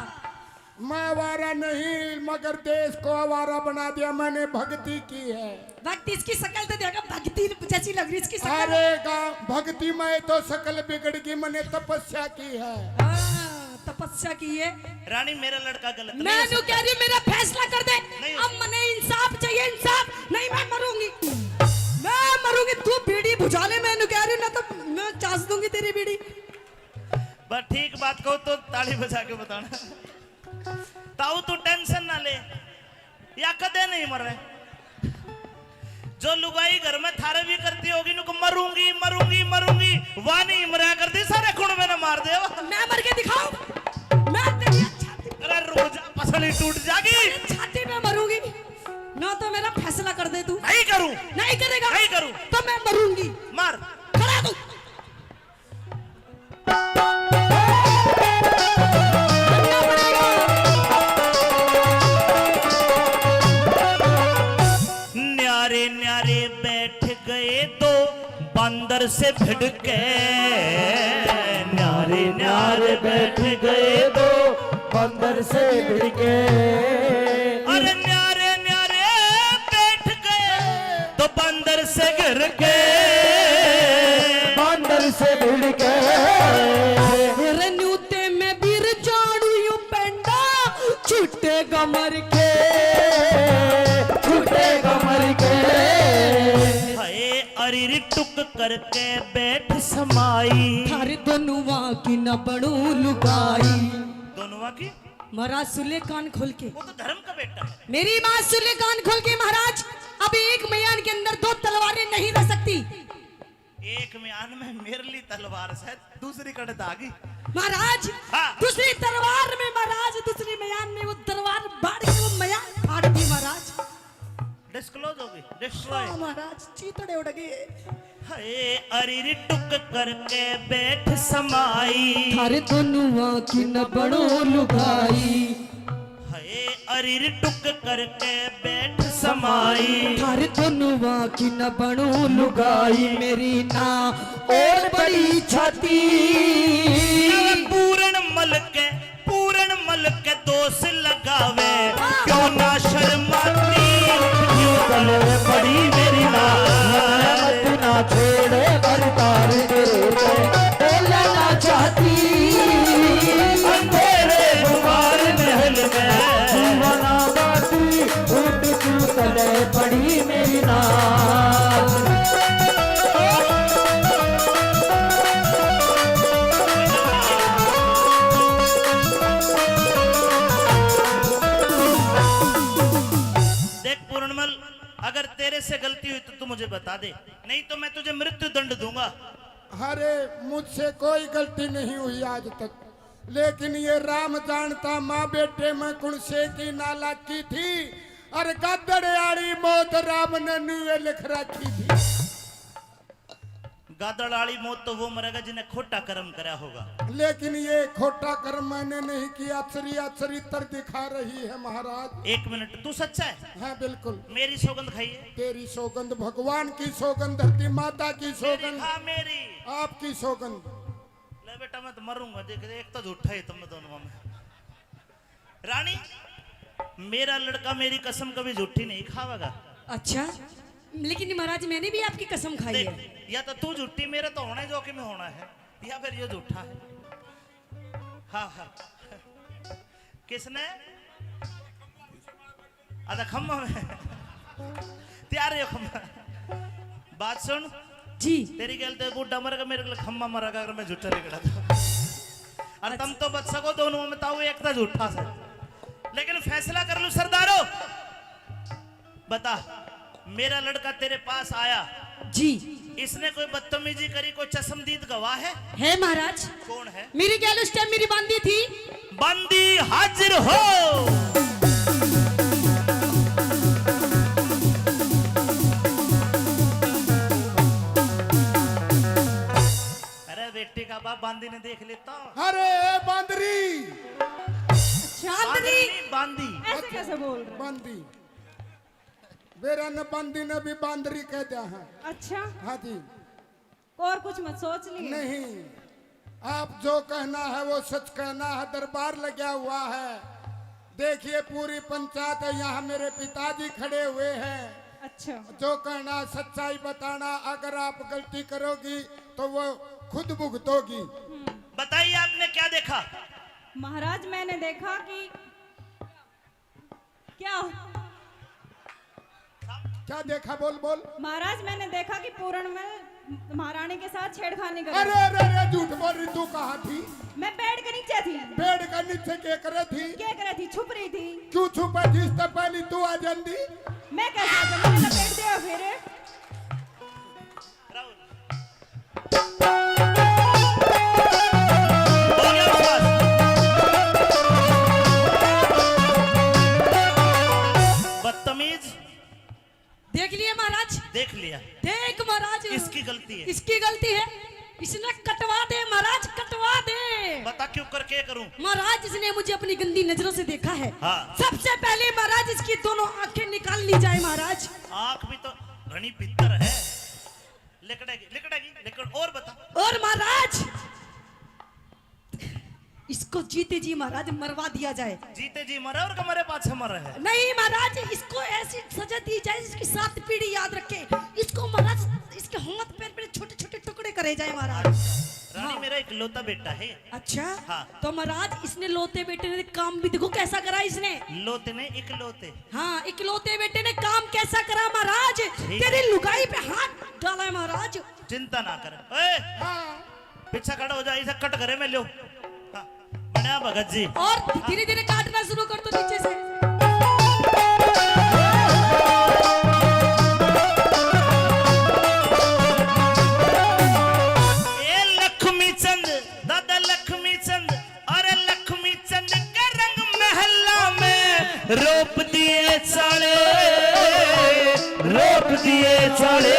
मैं आवारा नहीं, मगर देश को आवारा बना दिया मैंने, भक्ति की है। भक्ति, इसकी शक्ल तो देखो, भक्ति जैसी लग रही इसकी शक्ल। अरे गा-, भक्ति में तो शक्ल बिगड़ गई, मैंने तपस्या की है। हाँ, तपस्या की है। रानी, मेरा लड़का गलत नहीं मैं हो न्यू सकता। कह रही हूँ, मेरा फैसला कर दे। नहीं हो अब सकता। मने इंसाफ चाहिए, इंसाफ। नहीं, मैं मरूंगी, मैं मरूंगी। तू बीड़ी बुझा ले, मैं न्यू कह रही हूँ, ना तो मैं चास दूंगी तेरी बीड़ी। बस ठीक बात कहो तो ताली बजा के बताना। ताऊ, तू टेंशन ना ले, या कदे नहीं मरे। जो लुगाई घर में थारे भी करती होगी, नुक मरूंगी, मरूंगी, मरूंगी, वा नहीं मरा करती, सारे कुण में ना मार दे। मैं मर के दिखाऊं? मैं तेरी छाती, अरे रुक जा, पसली टूट जागी। छाती पे मरूंगी, ना तो मेरा फैसला कर दे तू। नहीं करूं। नहीं करेगा? नहीं करूं। तो मैं मरूंगी। मार। खड़ा तू। न्यारे न्यारे बैठ गए दो बंदर से भिड़ के। न्यारे न्यारे बैठ गए दो बंदर से भिड़ के। अरे न्यारे न्यारे बैठ गए तो बंदर से घिर के। बंदर से भिड़ के। रे न्यू ते मैं बीर जाड़ू यू पेंडा, छूटेगा मर के, छूटेगा मर के। हाय अरिर टुक करके बैठ समाई। थारे दोनुआ की न बनू लुगाई। दोनुआ की? महाराज सुन ले कान खोल के। वो तो धर्म का बेटा है। मेरी बात सुन ले कान खोल के महाराज, अभी एक म्यान के अंदर दो तलवारें नहीं रह सकती। एक म्यान में मेरे लिए तलवार से दूसरी कड़े धागी। महाराज, हाँ। दूसरी तलवार में महाराज, दूसरी म्यान में वो तलवार बाड़ के वो म्यान फाड़ दी महाराज। डिस्क्लोज हो गई, डिस्ट्रॉय। हाँ महाराज, चीतड़े उड़ गए। हाय अरिर टुक करके बैठ समाई। थारे दोनुआ की न बनो लुगाई। हाय अरिर टुक करके बैठ समाई। थारे दोनुआ की न बनो लुगाई। मेरी ना और बड़ी छाती। पूरण मल के पूरण मल के दोष लगावे, क्यों ना शर्माती। क्यों गले पड़ी मेरी ना, मत ना छोड़े करतार तेरे पे, बोलना चाहती। अंधेरे गुबार महल में दीवाना बाती, उठ क्यों गले पड़ी मेरी ना। देख पूरणमल, अगर तेरे से गलती हुई तो तू मुझे बता दे, नहीं तो मैं तुझे मृत्यु दंड दूंगा। अरे, मुझसे कोई गलती नहीं हुई आज तक, लेकिन ये राम जानता माँ बेटे में कौन से की नालायकी थी। और गादड़ आली मौत राम ने न्यूए लिख रखी थी। गादड़ आली मौत तो वो मरेगा जिन्हें खोटा कर्म करया होगा। लेकिन ये खोटा कर्म मैंने नहीं किया, चरिया चरित्र दिखा रही है महाराज। एक मिनट, तू सच्चा है? हाँ, बिल्कुल। मेरी सौगंध खाइए। तेरी सौगंध, भगवान की सौगंध, धरती माता की मेरी सौगंध, खा मेरी। आपकी सौगंध। ले बेटा, मैं तो मरूंगा, देख, एक तो झूठा है तुम दोनों में। रानी, मेरा लड़का मेरी कसम कभी झूठी नहीं खावेगा। अच्छा, लेकिन महाराज, मैंने भी आपकी कसम खाई देख, है। या तो तू झूठी, मेरे तो होना ही जोखिम होना है, या फिर ये झूठा है। हाँ, हाँ। किसने? आधा खम्मा में। तैयार रहो खम्मा। बात सुन। जी। तेरी गैल तो बूढ़ा मरेगा, मेरे को खम्मा मरेगा अगर मैं झूठा लिकड़ा तो। और अच्छा। तुम तो बच सको दोनों में, ताऊ एक था झूठा से। लेकिन फैसला कर लूं सरदारो, बता, मेरा लड़का तेरे पास आया जी। इसने कोई बदतमीजी करी, कोई चश्मदीद गवाह है? है महाराज। कौन है? मेरी गैल उस टाइम मेरी बांदी थी। बांदी हाजिर हो। अरे बेटी का बाप बांदी ने देख लेता। अरे बांदरी। चांदनी। बांदरी, बांदी। ऐसे कैसे बोल रहे? बांदी। मेरा न बांदी ने भी बांदरी कह दिया है। अच्छा। हाँ जी। और कुछ मत सोच लिए। नहीं, आप जो कहना है वो सच कहना है, दरबार लगा हुआ है। देखिए, पूरी पंचायत है, यहाँ मेरे पिताजी खड़े हुए हैं। अच्छा। जो कहना, सच्चाई बताना, अगर आप गलती करोगी तो वो खुद भुगतोगी। हम्म। बताइए, आपने क्या देखा? महाराज, मैंने देखा कि क्या? क्या देखा? बोल, बोल। महाराज, मैंने देखा कि पूरणमल महारानी के साथ छेड़खानी कर रहा अरे, था। अरे, अरे, झूठ बोल रही, तू कहाँ थी? मैं बेड के नीचे थी। बेड के नीचे के करे थी? के करे थी? छुप रही थी। क्यों छुपा थी? इससे पहले तू आ जाती। मैं कैसे आ जाऊँ? मैंने लपेट दिया फिर। राहुल। हो गया बकवास। बदतमीज। देख लिए महाराज? देख लिया। देख महाराज। इसकी गलती है। इसकी गलती है। इसने कटवा दे महाराज, कटवा दे। बता क्यों कर, क्या करूं? महाराज, इसने मुझे अपनी गंदी नजरों से देखा है। हाँ। सबसे पहले महाराज, इसकी दोनों आंखें निकाल ली जाए महाराज। आंख भी तो घनी भीतर है। लिकड़ेगी, लिकड़ेगी, लिकड़। और बता। और महाराज, इसको जीते जी महाराज मरवा दिया जाए। जीते जी मरे और कमरे पाछे मरे है। नहीं महाराज, इसको ऐसी सजा दी जाए जिसकी सात पीढ़ी याद रखे। इसको महाराज, इसके हाथ पैर पे छोटे छोटे टुकड़े करे जाए महाराज। रानी हाँ। मेरा इकलौता बेटा है। अच्छा। हाँ। तो महाराज, इसने लोते बेटे ने काम भी देखो कैसा करा इसने। लोते ने इकलौते। हाँ, इकलौते बेटे ने काम कैसा करा महाराज। ठीक। तेरी लुगाई पे हाथ डाला है महाराज। चिंता ना कर। ओए, हाँ। पीछे खड़ा हो जा, इसे कट करे में लो। हाँ, बना भगत जी। और धीरे धीरे काटना शुरू कर दो नीचे से। ए लक्ष्मी चंद, दादा लक्ष्मी चंद, अरे लक्ष्मी चंद के रंग महला में रोप दिए चाले, रोप दिए चाले।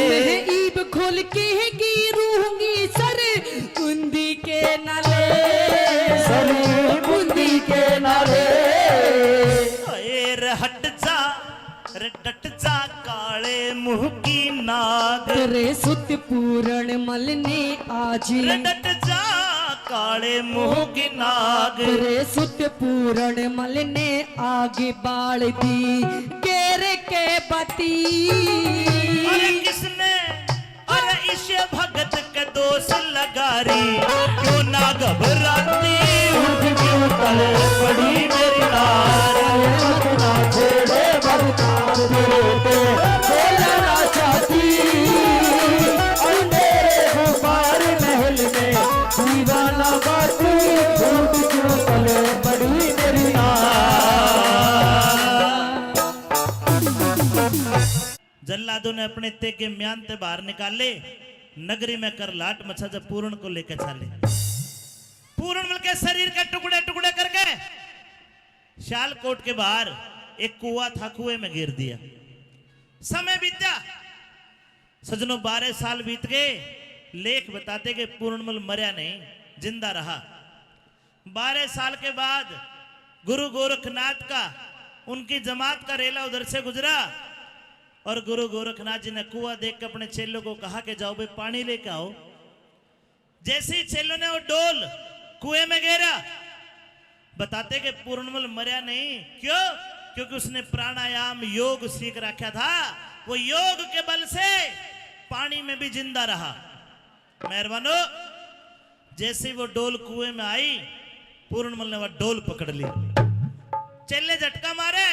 मैं ईब खोल के गिरूंगी सर कुंदी के नाले, सर कुंदी के नाले। ए रे हट जा, रे डट जा काले मुंह की नाग। रे सुत पूरण मल ने आज। रे डट जा काले मुंह की नाग। रे सुत पूरण मल ने आग बाल दी गेर के बती। अरे किसने अरे इसे भगत के दोष लगा री, क्यों ना घबराती, उठ क्यों तले पड़ी मेरी नार। मत ना छेड़े भगतान तेरे पे, बोलना चाहती, अंधेरे गुबार महल में दीवाना बाती, उठ क्यों तले पड़ी मेरी नार। जल्लादों ने अपने तेगे म्यान ते बाहर निकाले, नगरी में कर लाट मचा जब पूरण को लेके चाले। पूरण मल के शरीर के टुकड़े टुकड़े करके सियालकोट के बाहर एक कुआ था, कुएं में गिर दिया। समय बीता, सजनों, बारह साल बीत गए। लेख बताते कि पूर्णमल मरया नहीं, जिंदा रहा। बारह साल के बाद गुरु गोरखनाथ का, उनकी जमात का रेला उधर से गुजरा और गुरु गोरखनाथ जी ने कुआ देख के अपने चेलों को कहा कि जाओ भाई, पानी लेके आओ। जैसे ही चेलों ने वो डोल कुएं में गेरा, बताते कि पूर्णमल मरया नहीं। क्यों? क्योंकि उसने प्राणायाम योग सीख रखा था। वो योग के बल से पानी में भी जिंदा रहा। मेहरबानो, जैसे ही वो डोल कुएं में आई, पूर्णमल ने वह डोल पकड़ ली। चेले झटका मारे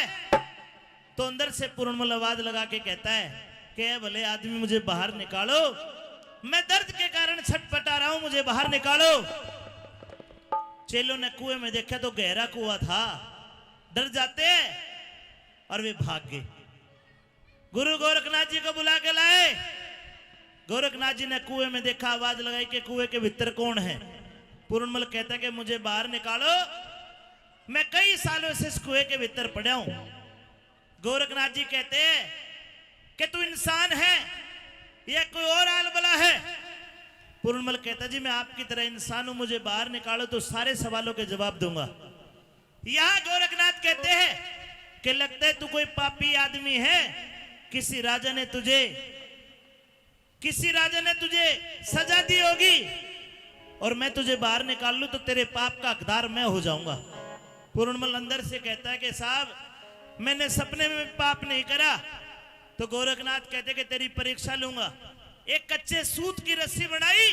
तो अंदर से पूर्णमल आवाज लगा के कहता है कि "ए भले आदमी, मुझे बाहर निकालो, मैं दर्द के कारण छटपटा रहा हूं, मुझे बाहर निकालो।" चेलों ने कुएं में देखा तो गहरा कुआ था, डर जाते हैं और वे भाग गए। गुरु गोरखनाथ जी को बुला के लाए। गोरखनाथ जी ने कुएं में देखा, आवाज लगाई कि कुएं के भीतर कौन है। पूर्णमल कहता कि "मुझे बाहर निकालो, मैं कई सालों से इस कुएं के भीतर पड़ा हूं।" गोरखनाथ जी कहते हैं कि "तू इंसान है या कोई और आलबला है?" पूर्णमल कहता, "जी, मैं आपकी तरह इंसान हूं, मुझे बाहर निकालो तो सारे सवालों के जवाब दूंगा।" यहाँ गोरखनाथ कहते हैं कि "लगता है तू कोई पापी आदमी है, किसी राजा ने तुझे, किसी राजा ने तुझे सजा दी होगी, और मैं तुझे बाहर निकाल लूं तो तेरे पाप का हकदार मैं हो जाऊंगा।" पूर्णमल अंदर से कहता है कि "साहब, मैंने सपने में पाप नहीं करा।" तो गोरखनाथ कहते कि "तेरी परीक्षा लूंगा।" एक कच्चे सूत की रस्सी बनाई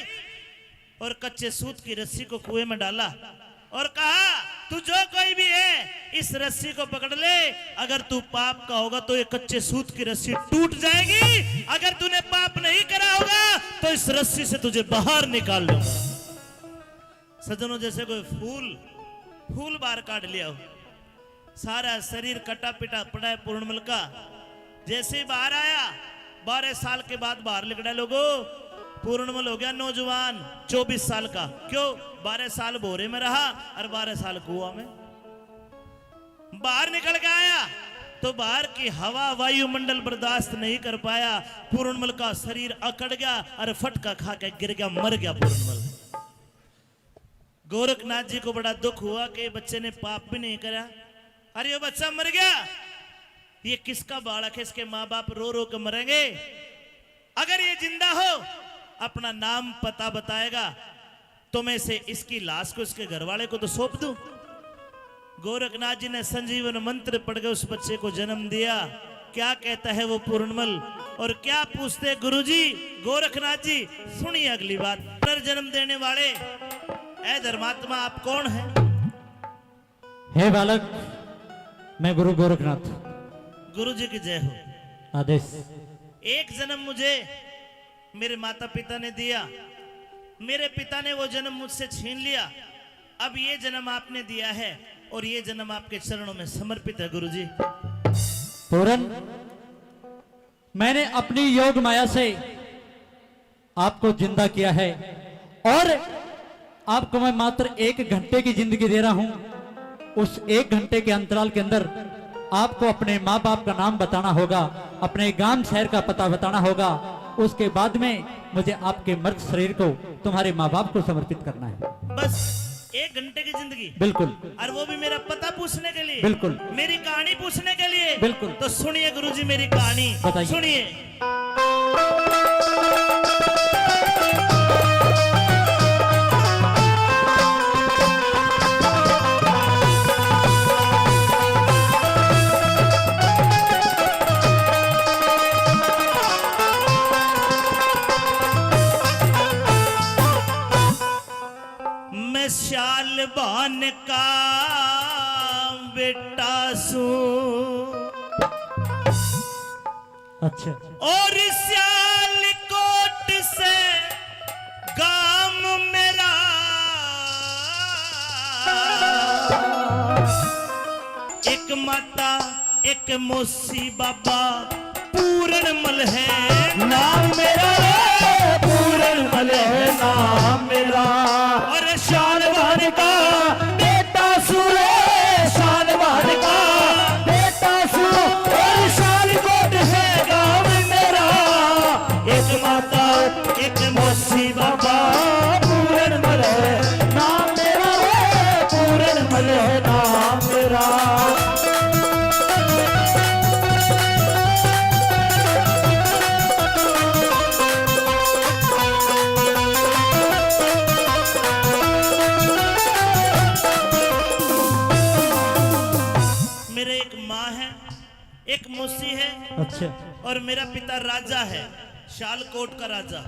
और कच्चे सूत की रस्सी को कुएं में डाला और कहा, "तू जो कोई भी है, इस रस्सी को पकड़ ले, अगर तू पाप का होगा तो ये कच्चे सूत की रस्सी टूट जाएगी, अगर तूने पाप नहीं करा होगा तो इस रस्सी से तुझे बाहर निकाल लूंगा।" सज्जनों, जैसे कोई फूल, फूल बाहर काट लिया हो, सारा शरीर कटा पिटा पड़ा है पूर्णमल का। जैसे ही बाहर आया, बारह साल के बाद बाहर लिकड़ा लोगो, पूर्णमल हो गया नौजवान, चौबीस साल का। क्यों? बारह साल भोरे में रहा और बारह साल कुआ में। बाहर निकल के आया तो बाहर की हवा, वायुमंडल बर्दाश्त नहीं कर पाया। पूर्णमल का शरीर अकड़ गया और फटका खा के गिर गया, मर गया पूर्णमल। गोरखनाथ जी को बड़ा दुख हुआ कि बच्चे ने पाप भी नहीं करा। अरे, ये बच्चा मर गया, ये किसका बालक है? इसके माँ बाप रो रो के मरेंगे। अगर ये जिंदा हो, अपना नाम पता बताएगा, तो मैं इसे, इसकी लाश को इसके घर वाले को तो सौंप दूं। गोरखनाथ जी ने संजीवन मंत्र पढ़ के उस बच्चे को जन्म दिया। क्या कहता है वो पूर्णमल और क्या पूछते गुरुजी, गोरखनाथ जी? सुनिए अगली बात। पुनर्जन्म देने वाले, ऐ धर्मात्मा, आप कौन हैं? हे बालक, मैं गुरु गोरखनाथ। गुरु जी की जय हो। आदेश। एक जन्म मुझे मेरे माता पिता ने दिया, मेरे पिता ने वो जन्म मुझसे छीन लिया। अब ये जन्म आपने दिया है और ये जन्म आपके चरणों में समर्पित है गुरु जी। पूरन, मैंने अपनी योग माया से आपको जिंदा किया है और आपको मैं मात्र एक घंटे की जिंदगी दे रहा हूं। उस एक घंटे के अंतराल के अंदर आपको अपने माँ बाप का नाम बताना होगा, अपने गांव शहर का पता बताना होगा। उसके बाद में मुझे आपके मृत शरीर को तुम्हारे माँ बाप को समर्पित करना है। बस एक घंटे की जिंदगी? बिल्कुल। और वो भी मेरा पता पूछने के लिए? बिल्कुल। मेरी कहानी पूछने के लिए? बिल्कुल। तो सुनिए गुरुजी मेरी कहानी। बताइए। सुनिए। मैं शालबान का बेटा सूं। अच्छा। और सियालकोट से गाम मेरा। एक माता, एक मौसी, बाबा पूरन मल है नाम मेरा, पूरन मल है नाम मेरा। और शालबान का बेटा सूं रे, शालबान का बेटा ना मेरा। मेरे एक माँ है, एक मौसी है। अच्छा। और मेरा पिता राजा है, शालकोट का राजा।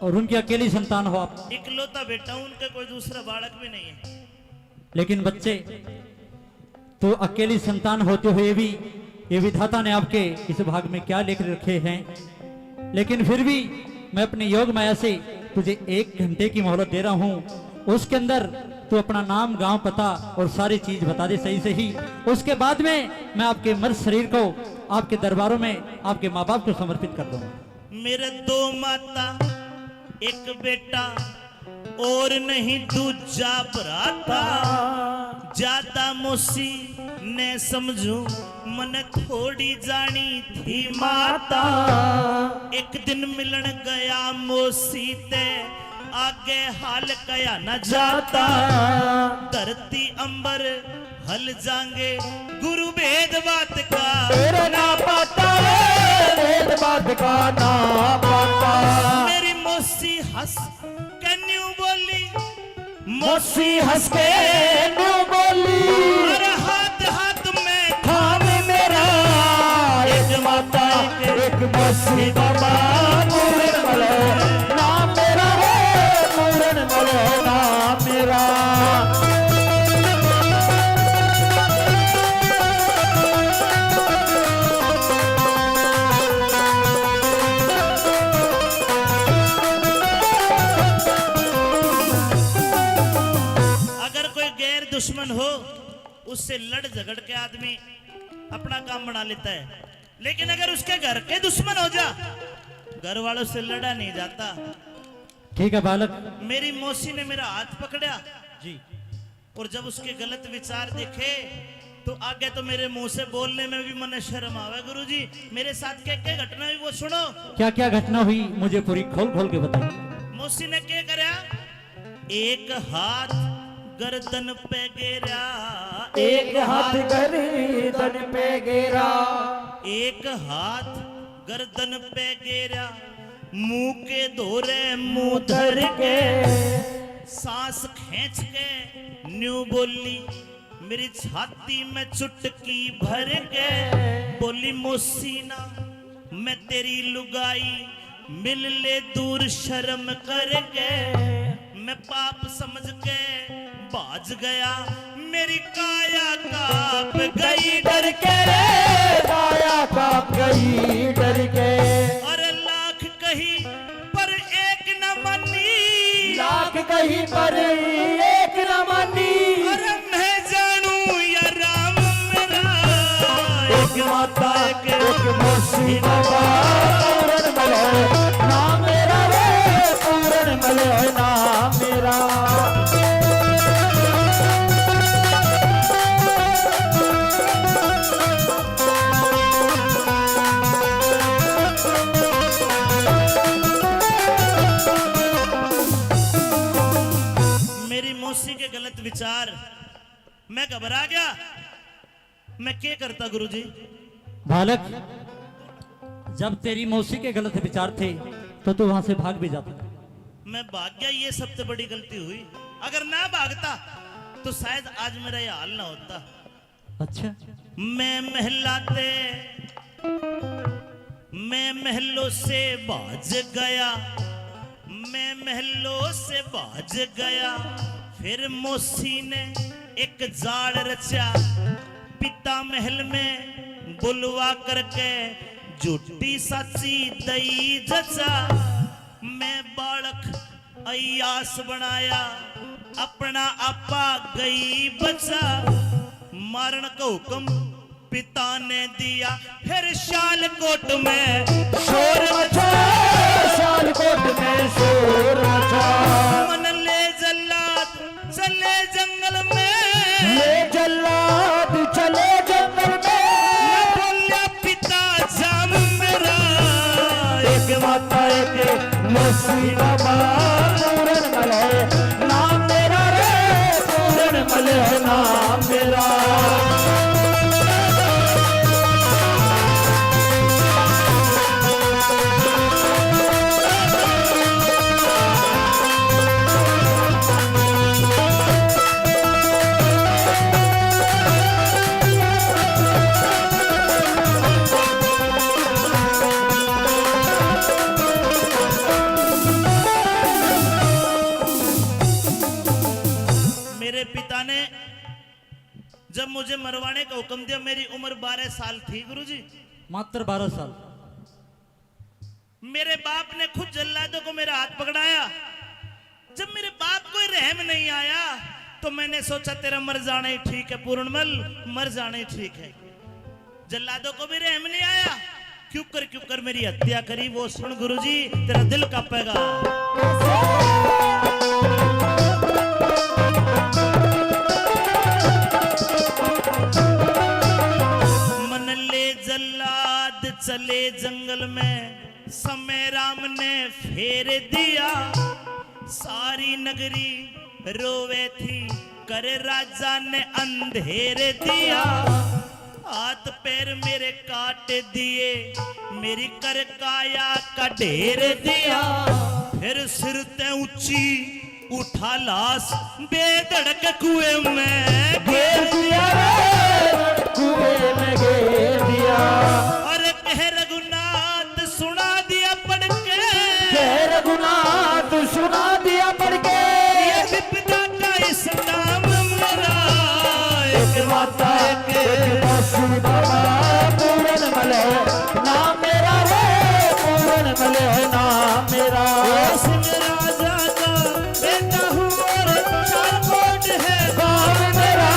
और उनकी अकेली संतान हो आप? इकलौता बेटा हूँ उनका, कोई दूसरा बालक भी नहीं है। लेकिन बच्चे, तू अकेली संतान होते हुए भी ये विधाता ने आपके इस भाग में क्या लिख रखे हैं, लेकिन फिर भी मैं अपनी योग माया से तुझे एक घंटे की मोहलत दे रहा हूँ। उसके अंदर तू अपना नाम, गांव, पता और सारी चीज बता दे सही सही। उसके बाद में मैं आपके मर्द शरीर को आपके दरबारों में आपके माँ बाप को समर्पित कर दूंगा। मेरे दो माता, एक बेटा, और नहीं दूजा भराता। ज्यादा मौसी ने समझू, मने थोड़ी जानी थी माता। एक दिन मिलन गया मौसी ते, आगे हाल कया न जाता। धरती अंबर हल जाएंगे गुरु भेद बात का। तेरे ना पाता रे, भेद बात का ना पाता। मेरी मौसी हंस के न्यू बोली, मौसी हंस के न्यू बोली। अरे हाथ हाथ में थाम मेरा, एक माता एक मौसी बाबा, पूरन मले ना मेरा रे, पूरन मले ना मेरा। अगर कोई गैर दुश्मन हो, उससे लड़ झगड़ के आदमी अपना काम बना लेता है, लेकिन अगर उसके घर के दुश्मन हो जा, घर वालों से लड़ा नहीं जाता। ठीक है बालक। मेरी मौसी ने मेरा हाथ पकड़ा जी। और जब उसके गलत विचार देखे, तो आगे तो मेरे मुंह से बोलने में भी मने शर्म आवे। गुरुजी, मेरे साथ क्या क्या घटना हुई, वो सुनो। क्या क्या घटना हुई, मुझे पूरी खोल खोल के बताइए। मौसी ने क्या करया? एक हाथ गर्दन पे गेरा, एक हाथ गर्दन पे गेरा, एक हाथ गर्दन पे गेरा, मुंह के धोरे मुंह धर के, सांस खींच के न्यू बोली, मेरी छाती में चुटकी भर के बोली, "मौसी ना, मैं तेरी लुगाई, मिल ले दूर शर्म करके।" मैं पाप समझ के भाज गया, मेरी काया कांप गई डर के रे, काया कांप गई डर के। और लाख कही पर एक न मानी, लाख कही पर एक न मानी। और मैं जानू या राम मेरा, एक माता एक मौसी बाबा, पूरन मले ना मेरा रे, पूरन मले ना मेरा। मेरी मौसी के गलत विचार, मैं घबरा गया। मैं के करता गुरुजी? बालक, जब तेरी मौसी के गलत विचार थे तो तू वहां से भाग भी जाता। मैं भाग गया, ये सबसे बड़ी गलती हुई। अगर ना भागता तो शायद आज मेरा ये हाल ना होता। अच्छा। मैं महलाते, मैं महलों से भाज गया, मैं महलों से भाज गया। फिर मौसी ने एक जाल रचा, पिता महल में बुलवा करके झूठी साची दई जचा। मैं बालक अयास बनाया, अपना आपा गई बचा। मारण का हुक्म पिता ने दिया, फिर शालकोट में शोर मचा, शालकोट में शोर मचा। मन ले जल्लाद चले जंगल में, ले जल्लाद चले जंगल में। न बोल्या पिता जाम मेरा, एक माता एक मौसी बाबा, पूरन मले ना मेरा रे, पूरन मले। ना मेरा। मेरे पिता ने जब मुझे मरवाने का हुक्म दिया, मेरी उम्र बारह साल थी, गुरुजी। मात्र बारह साल। मेरे बाप ने खुद जल्लादों को मेरा हाथ पकड़ाया। जब मेरे बाप को ही रहम नहीं आया, तो मैंने सोचा, तेरा मर जाना ही ठीक है पूरणमल, मर जाना ही ठीक है। जल्लादों को भी रहम नहीं आया। क्यों कर, क्यों कर मेरी हत्या करी, वो सुन गुरुजी, तेरा दिल कांपेगा। मन ले जल्लाद चले जंगल में, समय राम ने फेर दिया। सारी नगरी रोवे थी, कर राजा ने अंधेर दिया। हाथ पैर मेरे काट दिए, मेरी कर काया का ढेर दिया। फिर सिर ते ऊंची उठा लाश, बेधड़क कुएं में गिर दिया रे, कुएं में गिर दिया। और कह रघुनाथ सुना दिया पढ़ के, कह रघुनाथ सुना दिया पढ़ के, ये विपदा का इस नाम मेरा। एक माता एक मौसी बाबा पूरन मल है ना मेरा रे, पूरन मल है ना मेरा। ओ सिंह राजा का बेटा हूँ और चार कोट है गाँव मेरा।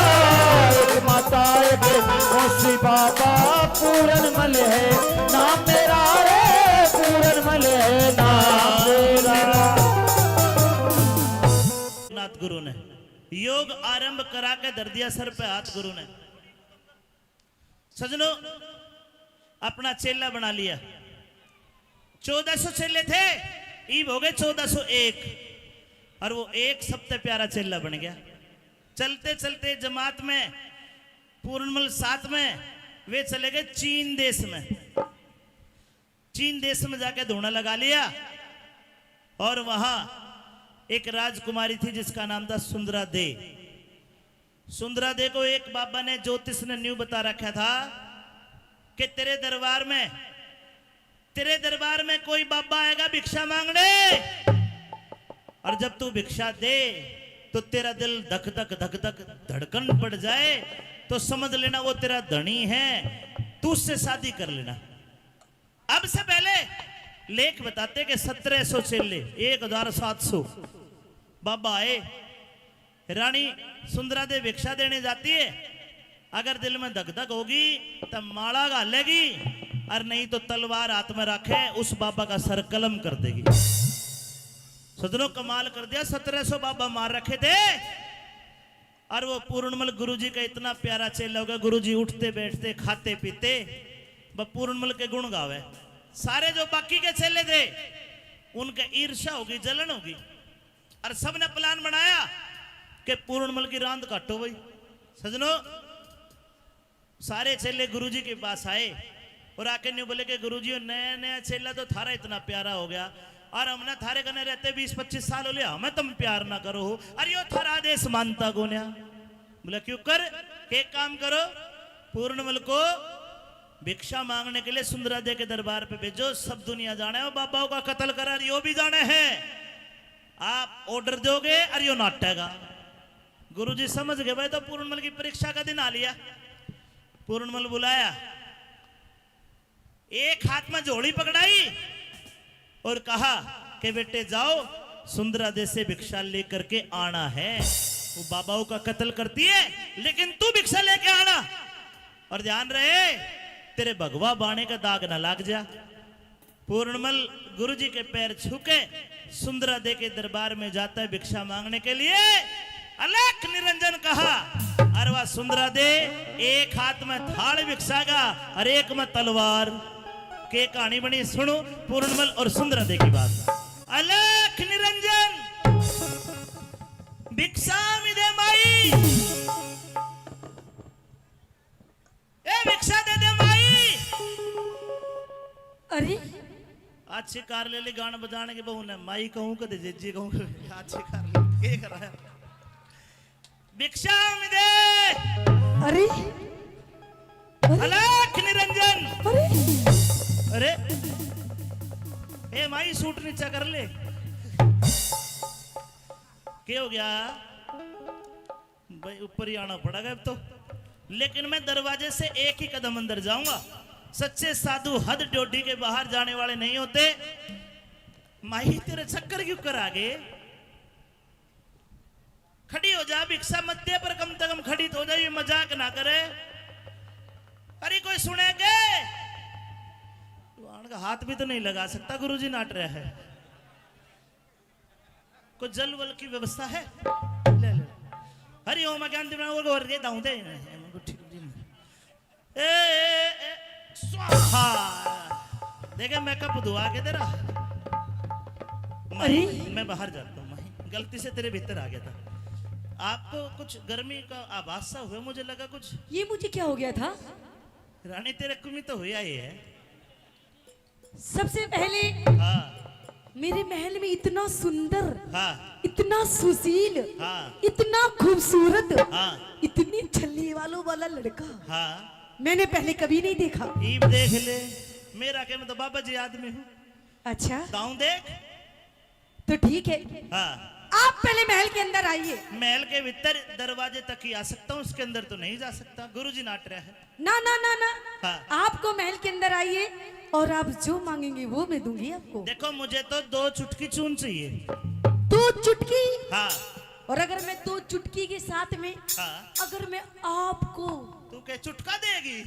एक माता एक मौसी बाबा पूरन मल है ना मेरा रे, पूरन मल है ना मेरा। नाथ गुरु ने योग आरंभ करा के धर दिया सर पे हाथ गुरु ने। सजनो, अपना चेला बना लिया। चौदह सौ चेले थे, ईब हो गए चौदह सौ एक, और वो एक सबसे प्यारा चेला बन गया। चलते चलते जमात में पूर्णमल साथ में वे चले गए चीन देश में। चीन देश में जाके धूणा लगा लिया और वहां एक राजकुमारी थी जिसका नाम था सुंदरा दे। सुंदरा दे को एक बाबा ने, ज्योतिष ने न्यू बता रखा था कि तेरे दरबार में, तेरे दरबार में कोई बाबा आएगा भिक्षा मांगने, और जब तू भिक्षा दे तो तेरा दिल धक धक धक धक धड़कन बढ़ जाए, तो समझ लेना वो तेरा धनी है, तू उससे शादी कर लेना। अब से पहले लेख बताते कि सत्रह सौ चेले, एक हजार सात सौ बाबा आए। रानी सुंदरा दे भिक्षा देने जाती है, अगर दिल में धक धक होगी तो माला घालेगी, और नहीं तो तलवार हाथ में रखे उस बाबा का सर कलम कर देगी। सजनों, कमाल कर दिया, सत्रह सौ बाबा मार रखे थे। और वो पूर्णमल गुरुजी का इतना प्यारा चेला हो गया, गुरुजी उठते बैठते खाते पीते ब पूर्णमल के गुण गावे। सारे जो बाकी के चेले थे उनके ईर्ष्या होगी, जलन होगी, और सबने प्लान बनाया कि पूर्णमल की रांद काटो भाई। सजनों, सारे चेले गुरुजी के पास आए और आके न्यू बोले कि गुरुजी, नया नया चेला तो थारा इतना प्यारा हो गया और हमने थारे कने रहते बीस पच्चीस साल हो लिया, हमें तुम प्यार ना करो हो, अरे यो थारा आदेश मानता कोन्या। बोले क्यों कर, के काम करो, पूर्णमल को भिक्षा मांगने के लिए सुंदरा दे के दरबार पे भेजो, सब दुनिया जाने है बाबाओं का कत्ल करा, यो भी जाने है। आप ऑर्डर दोगे और यो नाटेगा। गुरुजी समझ गए भाई, तो पूर्णमल की परीक्षा का दिन आ लिया। पूर्णमल बुलाया, एक हाथ में झोली पकड़ाई और कहा कि बेटे जाओ, सुंदरा दे से भिक्षा लेकर के आना है। वो बाबाओं का कत्ल करती है, लेकिन तू भिक्षा लेके आना। और ध्यान रहे, तेरे भगवा बाणे का दाग ना लाग जा। पूर्णमल गुरुजी के पैर छू के सुंदरा दे के दरबार में जाता है भिक्षा मांगने के लिए। अलख निरंजन कहा, अरे वाह सुंदरा दे, एक हाथ में थाल भिक्षा का और एक में तलवार। के कहानी बनी, सुनो पूर्णमल और सुंदरा दे की बात। अलख निरंजन भिक्षा मिदे माई। अच्छी कार ले ली, गान बजाने के बहू ने माई कहूँ, कदे जेजी कहूँ, कदे अच्छी कार ले ली। के करा है? भिक्षा में दे। अरे, अरे। अलख निरंजन। अरे। अरे, ए माई, सूट नीचा कर ले। के हो गया भाई? ऊपर ही आना पड़ेगा अब तो। लेकिन मैं दरवाजे से एक ही कदम अंदर जाऊंगा। सच्चे साधु हद ड्योढ़ी के बाहर जाने वाले नहीं होते। माही, तेरे चक्कर क्यों कर आ गए? खड़ी हो जा, भिक्षा मत दे, पर कम से कम खड़ी तो हो जा, ये मजाक ना करे। अरे, कोई सुने के? तू आन का हाथ भी तो नहीं लगा सकता, गुरुजी नाट रहा है। कोई जल वल की व्यवस्था है? ले ले। हरि ओम अज्ञान दिव्या और और रे दाऊं दे। ए, ए, ए, स्वाहा। देखे, मेकअप धुआ के तेरा। माही, अरे। मैं बाहर जाता हूँ, माही। गलती से तेरे भीतर आ गया था। आपको कुछ गर्मी का आभास सा हुआ, मुझे लगा कुछ। ये मुझे क्या हो गया था? रानी, तेरे कुमी तो हुई आई है। सबसे पहले हाँ। मेरे महल में इतना सुंदर, हाँ। इतना सुशील, हाँ। इतना खूबसूरत, हाँ। इतनी छल्ली वालों वाला लड़का हाँ। मैंने पहले कभी नहीं देखा। ईब देख ले, मेरा के मैं तो बाबा जी आदमी हूँ। अच्छा। दाऊं देख। तो ठीक है। हाँ। आप पहले महल के अंदर आइए। महल के भीतर दरवाजे तक ही आ सकता हूँ, उसके अंदर तो नहीं जा सकता, गुरुजी नाट रहा है। ना, ना, ना, ना। हाँ। आपको महल के अंदर आइए और आप जो मांगेंगे वो मैं दूंगी आपको। देखो, मुझे तो दो चुटकी चून चाहिए। दो चुटकी? हाँ। और अगर मैं दो चुटकी के साथ में हाँ। अगर मैं आपको तू क्या चुटका देगी?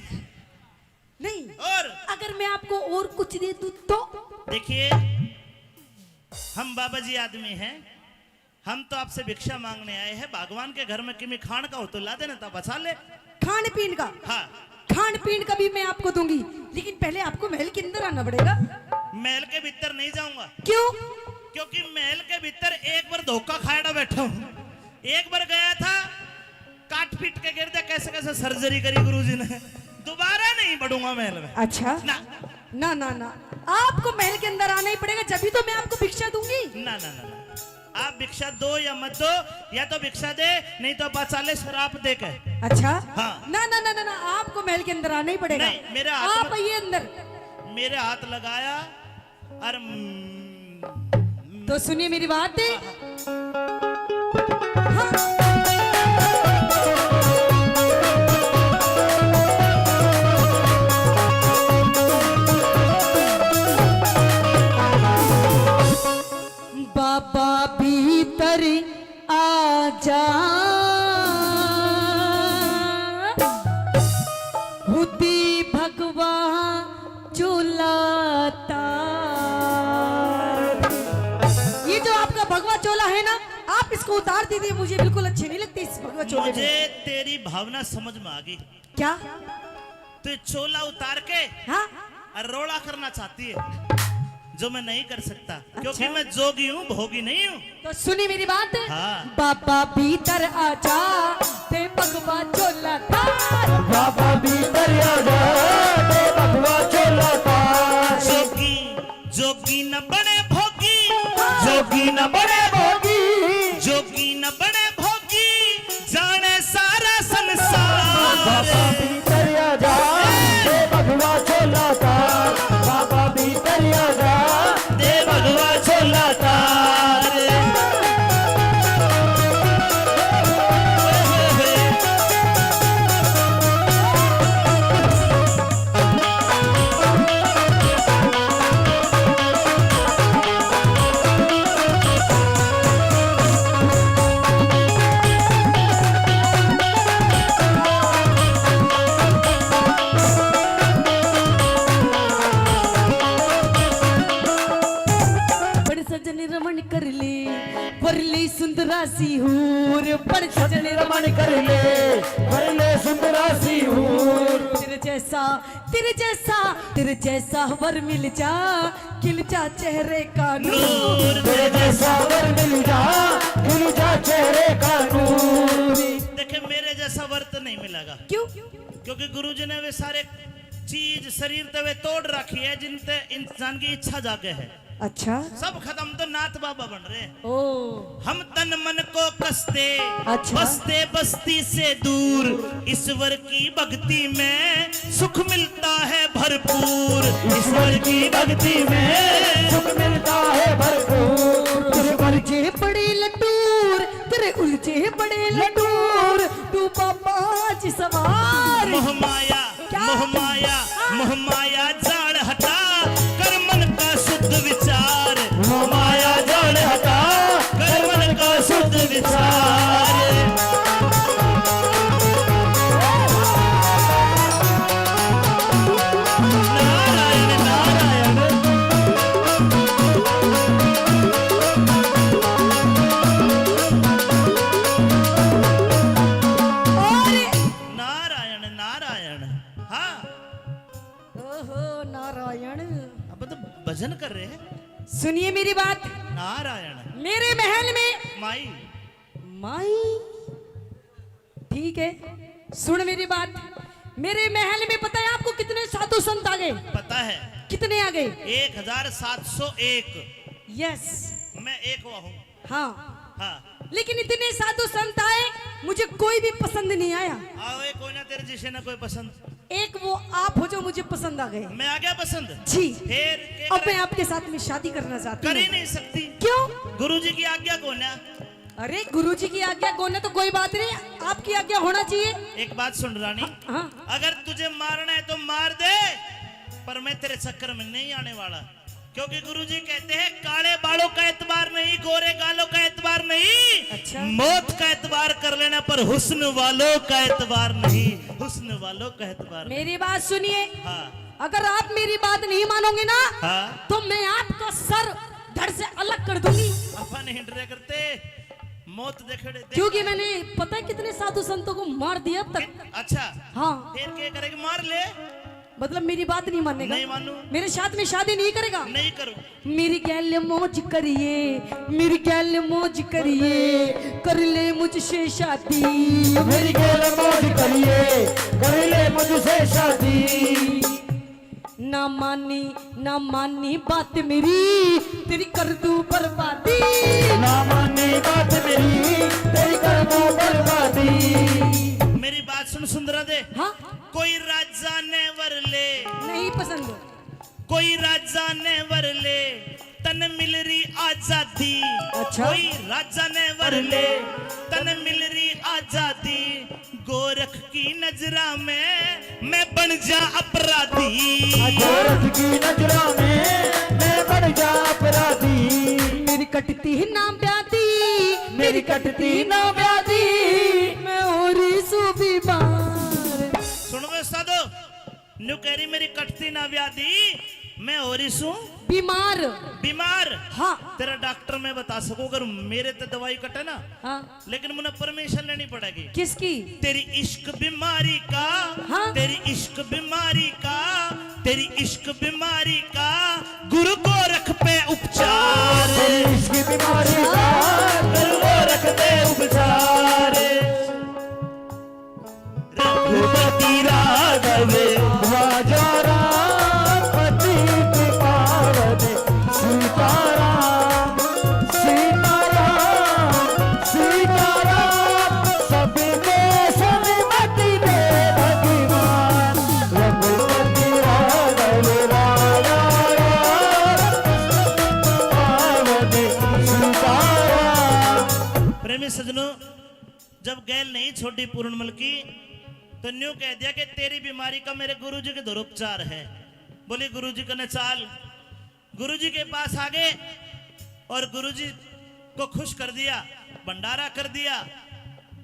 नहीं। और? अगर मैं आपको और कुछ दे दूं तो? देखिए, हम बाबा जी आदमी हैं, हम तो आपसे भिक्षा मांगने आए हैं। भगवान के घर में किमी खान का हो तो ला देना था, बचा ले। खान पीन का? हाँ। खान पीन का भी मैं आपको दूंगी, लेकिन पहले आपको महल के अंदर आना पड़ेगा। महल के भीतर नहीं जाऊंगा। क्यों? क्योंकि महल के भीतर एक बार धोखा खाड़ा बैठा हूँ। एक बार गया था, काट पीट के गिर दिया, कैसे कैसे सर्जरी करी गुरुजी ने। दोबारा नहीं बढ़ूंगा महल में। अच्छा। ना। ना, ना, ना, आपको महल के अंदर आना ही पड़ेगा, जब ही तो मैं आपको भिक्षा दूंगी। ना, ना, ना, ना। आप भिक्षा दो या मत दो, या तो भिक्षा दे, नहीं तो बचा ले शराप दे के। अच्छा। हाँ। ना, ना, ना, ना, ना, आपको महल के अंदर आना ही पड़ेगा। नहीं, मेरे हाथ आप में आइए अंदर। मेरे हाथ लगाया और, हम्म, तो सुनिए मेरी बात। हाँ। बाबा भीतर आ जा, हुदी भगवा चोला तार। ये जो आपका भगवा चोला है ना, आप इसको उतार दीजिए, मुझे बिल्कुल अच्छे नहीं लगते इस भगवा चोले में। मुझे तेरी भावना समझ में आ गई। क्या? तू चोला उतार के हाँ? और रोला करना चाहती है, जो मैं नहीं कर सकता, क्योंकि अच्छा। मैं जोगी हूँ, भोगी नहीं हूँ। तो सुनी मेरी बात। हाँ। बाबा भीतर आजा, दे भगवा चोला तार। बाबा भीतर आजा, दे भगवा चोला तार। जोगी, जोगी न बने भोगी, जोगी न बने भोगी, जोगी न बने भोगी, जाने सारा संसार। बाबा भीतर आजा, दे भगवा चोला तार। बाबा भीतर आजा, दे भगवा चोला तार। बड़ सजन रमण कर ले, वरले सुंदरा सी हूर। बड़ सजन रमण कर ले, वरले सुंदरा सी हूर। तेरे जैसा, तेरे जैसा, तेरे जैसा वर मिल जा, खिल जा चेहरे का नूर। नूर। तेरे जैसा वर मिल जा, खिल जा चेहरे का नूर। देखे, मेरे जैसा वर तो नहीं मिलेगा। क्यों? क्योंकि गुरुजी ने वे सारे चीज शरीर ते वे तोड़ रखी है, जिनते इंसान की इच्छा जागे है। अच्छा। सब खत्म तो नाथ बाबा बन रहे हैं। ओ। हम तन मन को कसते, अच्छा। बसते बस्ती से दूर, ईश्वर की भक्ति में सुख मिलता है भरपूर। ईश्वर की भक्ति में सुख मिलता है भरपूर। तेरे उलझे पड़े लटूर, तेरे उलझे पड़े लटूर, तू बाबा जी सवार। मोहमाया, क्या? मोहमाया, हाँ। मोहमाया जाल हटा, कर मन का शुद्ध विचार। मोहमाया जाल हटा, कर मन का शुद्ध विचार। नारायण, नारायण। और नारायण, नारायण। हाँ। ओहो, नारायण। अब तो भजन कर रहे हैं। सुनिए मेरी बात। नारायण। मेरे महल में माई। माई। ठीक है, सुन मेरी बात। मेरे महल में पता है आपको कितने साधु संत आ गए? पता है। कितने आ गए? एक हजार सात सौ एक। यस। मैं एक हुआ हूँ। हाँ। हाँ। लेकिन इतने साधु संत आए, मुझे कोई भी पसंद नहीं आया। आवे कोई ना तेरे जिसे ना कोई पसंद। एक वो आप हो जो मुझे पसंद आ गए। मैं आ गया पसंद? जी। फिर के अब मैं करे? आपके साथ में शादी करना चाहती कर ही हूँ। नहीं सकती। क्यों? गुरुजी की आज्ञा कौन है? अरे, गुरुजी की आज्ञा कौन है तो कोई बात नहीं, आपकी आज्ञा होना चाहिए। एक बात सुन रानी, हाँ, हाँ। अगर तुझे मारना है तो मार दे, पर मैं तेरे चक्कर में नहीं आने वाला। क्योंकि गुरुजी कहते हैं, काले बालों का एतबार नहीं, गोरे गालों का एतबार नहीं, अच्छा। मौत का एतबार कर लेना, पर हुस्न वालों का एतबार नहीं, हुस्न वालों का एतबार नहीं। मेरी बात सुनिए। हाँ। अगर आप मेरी बात नहीं मानोगे ना, हाँ। तो मैं आपका सर धड़ से अलग कर दूंगी। अपन नहीं डरे करते, मौत देखड़े देख। क्योंकि मैंने पता है कितने साधु संतों को मार दिया अब तक। अच्छा। हाँ। फिर क्या करेगी? मार ले। मतलब मेरी बात नहीं मानेगा? नहीं मानू। मेरे साथ में शादी नहीं करेगा? नहीं करूँ। मेरी गैल मौज करिए, मेरी गैल मौज करिए, कर ले मुझसे शादी। मेरी गैल मौज करिए, कर ले मुझसे शादी। ना मानी, ना मानी बात मेरी, तेरी कर दूं बर्बादी। ना मानी बात मेरी, तेरी कर दूं बर्बादी। मेरी बात सुन सुंदरा दे। हाँ? कोई राजा ने वर ले। नहीं पसंद। कोई राजा ने वर ले, तन मिल रही आजादी। अच्छा। कोई राजा ने वर ले, तन मिल रही आजादी। गोरख की नजरा में मैं बन जा अपराधी। गोरख की नजरा में मैं बन जा अपराधी। मेरी कटती ना ब्याधी, मेरी कटती ना ब्याधी। मैं हो रही सू बीमार। सुन बे साधो, न्यू कह रही, मेरी कटती ना व्याधि, मैं हो रही सूं बीमार। बीमार। हाँ। तेरा डॉक्टर मैं बता सकूं, अगर मेरे ते दवाई कटे ना, हाँ। लेकिन मुझे परमिशन लेनी पड़ेगी। किसकी? तेरी इश्क बीमारी का, हाँ। तेरी इश्क बीमारी का, तेरी इश्क बीमारी का गुरु गोरख पे उपचार। तेरी इश्क बीमारी का गुरु गोरख पे उपचार। रघुपति राघव राजा राम पतित पावन सीताराम, सीताराम, सीताराम, सब में सन्मति दे भगवान। रघुपति राघव राजा राम पतित पावन सीताराम। प्रेमी सजनों, जब गैल नहीं छोड़ी पूर्णमल की, तो न्यू कह दिया कि तेरी बीमारी का मेरे गुरुजी के धोर उपचार है। बोली, गुरुजी कने चाल। गुरुजी के पास आ गए और गुरुजी को खुश कर दिया, भंडारा कर दिया,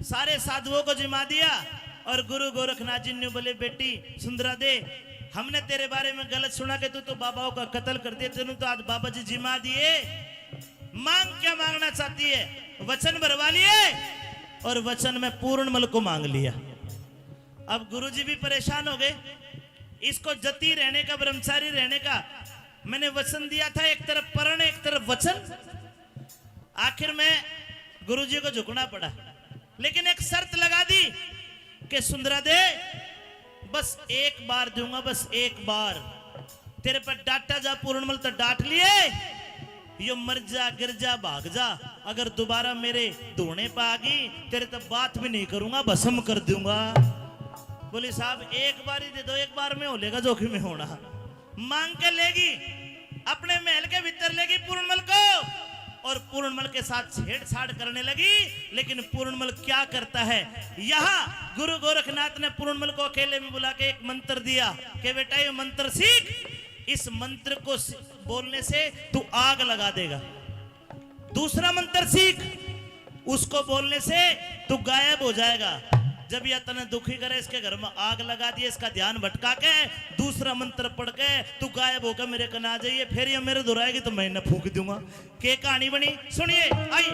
सारे साधुओं को जिमा दिया। और गुरु गोरखनाथ जी ने बोले, बेटी सुंदरा दे, हमने तेरे बारे में गलत सुना कि तू तो बाबाओं का कत्ल कर दिया, तेनू तो आज बाबा जी जिमा दिए। मांग क्या मांगना चाहती है? वचन भरवा लिए और वचन में पूर्णमल को मांग लिया। अब गुरुजी भी परेशान हो गए। इसको जति रहने का, ब्रह्मचारी रहने का मैंने वचन दिया था, एक तरफ प्रण, एक तरफ वचन। आखिर में गुरुजी को झुकना पड़ा, लेकिन एक शर्त लगा दी कि सुंदरा दे, बस एक बार दूंगा, बस एक बार। तेरे पर डांटा जा पूर्णमल तो डांट लिए, यो मर जा, गिर जा, भाग जा, अगर दोबारा मेरे धोने पे आ गई, तेरे तो बात भी नहीं करूंगा, भस्म कर दूंगा। बोली, साहब, एक बार ही दे दो, एक बार में हो लेगा, जोखिम में होना। मांग के लेगी, अपने महल के भीतर लेगी पूर्णमल को, और पूर्णमल के साथ छेड़छाड़ करने लगी। लेकिन पूर्णमल क्या करता है, यहाँ गुरु गोरखनाथ ने पूर्णमल को अकेले में बुला के एक मंत्र दिया कि बेटा, ये मंत्र सीख, इस मंत्र को स-, बोलने से तू आग लगा देगा। दूसरा मंत्र सीख, उसको बोलने से तू गायब हो जाएगा। जब यह तने दुखी करे, इसके घर में आग लगा दिए, इसका ध्यान भटका के दूसरा मंत्र पढ़ के तू गायब होकर मेरे कने आ जाइए, फिर ये मेरे धोरै आएगी तो मैं इन्हें फूंक दूंगा। के कहानी बनी, सुनिए, आई।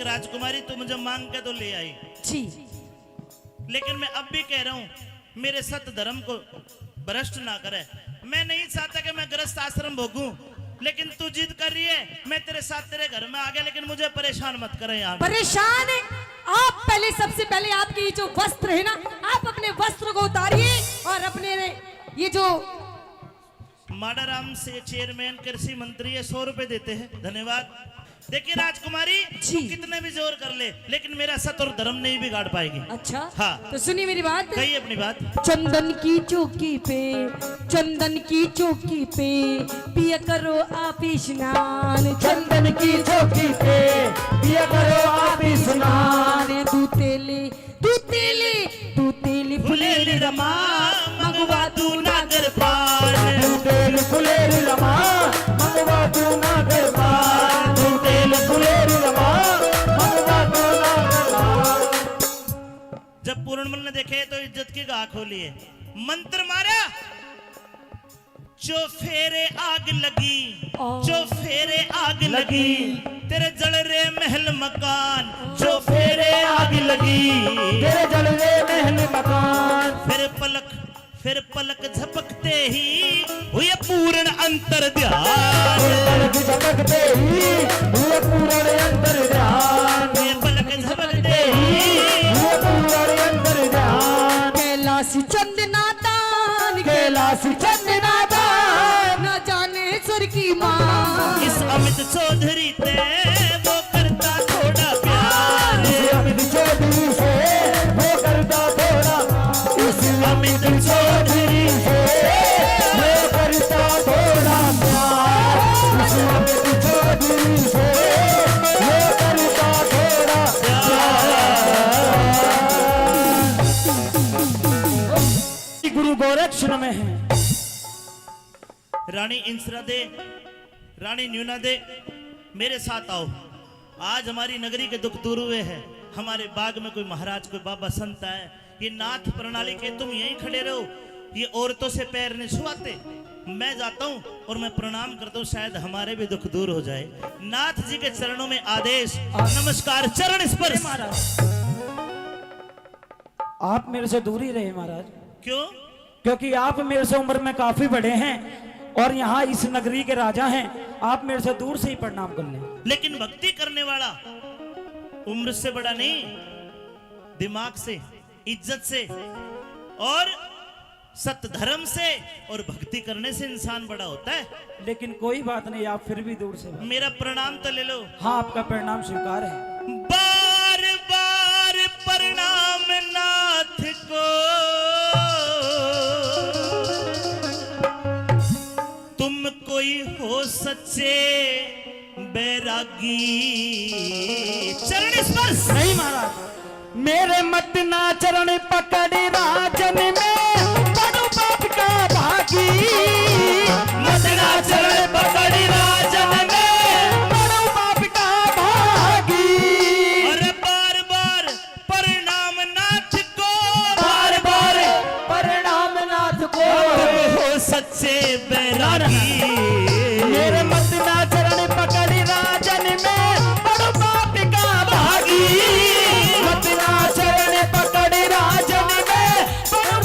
राजकुमारी, तू मुझे मांग के तो ले आई। जी। लेकिन मैं अब भी कह रहा हूं, मेरे सत धर्म को भ्रष्ट ना करे। मैं नहीं चाहता कि मैं गृहस्थ आश्रम भोगूं, लेकिन तू जिद कर रही है, मैं तेरे साथ तेरे घर में आ गया, लेकिन मुझे परेशान मत करे यार। परेशान है आप? पहले, सबसे पहले आपके ये जो वस्त्र है ना, आप अपने वस्त्र को उतारिए और अपने ये जो माड़ाराम से चेयरमैन कृषि मंत्री है, सौ रुपए देते हैं, धन्यवाद। देखिए राजकुमारी, जी। तू कितने भी जोर कर ले, लेकिन मेरा सत और धर्म नहीं बिगाड़ पाएगी। अच्छा, हाँ। तो सुनिए मेरी बात। कहिए अपनी बात। चंदन की चौकी पे, चंदन की चौकी पे पिया करो आप स्नान। चंदन की चौकी पे पिया करो आप स्नान। दूध तेल, दूध तेल, दूध तेल फुलेल रमा, मंगवा तू नागर पान। दूध तेल फुलेल रमा, मंगवा तू नागर पान। दूध तेल फुलेल रमा, मंगवा तू नागर पान। जब पूर्णमल ने देखे तो इज्जत की गाह खोली है। मंत्र मारा, जो फेरे आग लगी, ओ। जो फेरे आग लगी, लगी। तेरे जल रे महल मकान, जो फेरे आग लगी, तेरे जल रे महल मकान। फिर पलक, फिर पलक झपकते ही हुए पूर्ण अंतर ध्यान। फिर पलक झपकते ही हुए पूर्ण अंतर ध्यान। फिर पलक झपकते ही हुए पूर्ण अंतर ध्यान। कैलाश चंद नादान, कैलाश चंद नादान। ना जाने स्वर की माँ। इस अमित चौधरी ते वो करता थोड़ा प्यार। इस अमित चौधरी से वो करता थोड़ा। इस अमित चौधरी से वो करता थोड़ा प्यार। इस अमित चौधरी से वो करता थोड़ा प्यार। गुरु गोरक्ष नमः। रानी इंसरा दे, रानी न्यूना दे, मेरे साथ आओ। आज हमारी नगरी के दुख दूर हुए हैं। हमारे बाग में कोई महाराज, कोई बाबा संत आए, ये नाथ प्रणाली के तुम यहीं खड़े रहो, ये औरतों से पैर नहीं छुआते। मैं जाता हूँ और मैं प्रणाम करता हूँ, शायद हमारे भी दुख दूर हो जाए। नाथ जी के चरणों में आदेश, नमस्कार, चरण स्पर्श। महाराज, आप मेरे से दूर ही रहे महाराज। क्यों? क्योंकि आप मेरे से उम्र में काफी बड़े हैं और यहाँ इस नगरी के राजा हैं, आप मेरे से दूर से ही प्रणाम कर लें। लेकिन भक्ति करने वाला उम्र से बड़ा नहीं, दिमाग से, इज्जत से और सत धर्म से और भक्ति करने से इंसान बड़ा होता है। लेकिन कोई बात नहीं, आप फिर भी दूर से बात। मेरा प्रणाम तो ले लो। हाँ, आपका प्रणाम स्वीकार है। बार बार प्रणाम नाथ को, तुम कोई हो सच्चे बैरागी। चरण स्पर्श। नहीं महाराज, मेरे मत ना चरण पकड़ राजन में, बड़ू पाप का भागी। मत ना चरण पकड़ राजन में, बड़ू पाप का भागी। अरे बार बार प्रणाम नाथ को, बार बार प्रणाम नाथ को। तुम हो सच्चे बैरागी। मेरे मत ना चरण पकड़ राजन में, बड़ू पाप का भागी। मत ना चरण पकड़ राजन में, बड़ू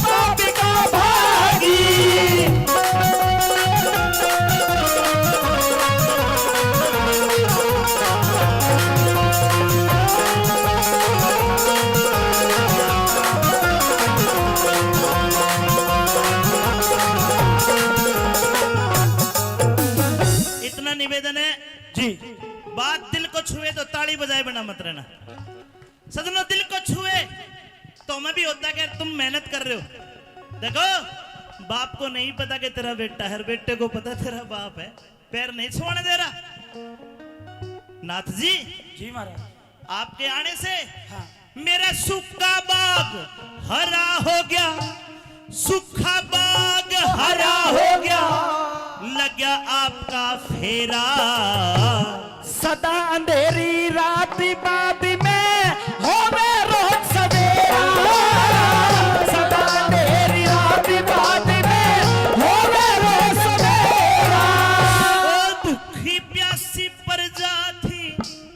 ताली बजाए बिना मत रहना। सजनों, दिल को छुए तो हमें भी होता है कि तुम मेहनत कर रहे हो। देखो, बाप को नहीं पता कि तेरा बेटा है, बेटे को पता तेरा बाप है। पैर नहीं छुआने दे रहा। नाथ जी, जी महाराज। आपके आने से हाँ। मेरा सूखा बाग हरा हो गया, सूखा बाग हरा हो गया, लग गया आपका फेरा। सदा अंधेरी रात बाद में होवे रोज सवेरा। सदा अंधेरी रात बाद में होवे रोज सवेरा। ओ दुखी प्यासी प्रजा थी,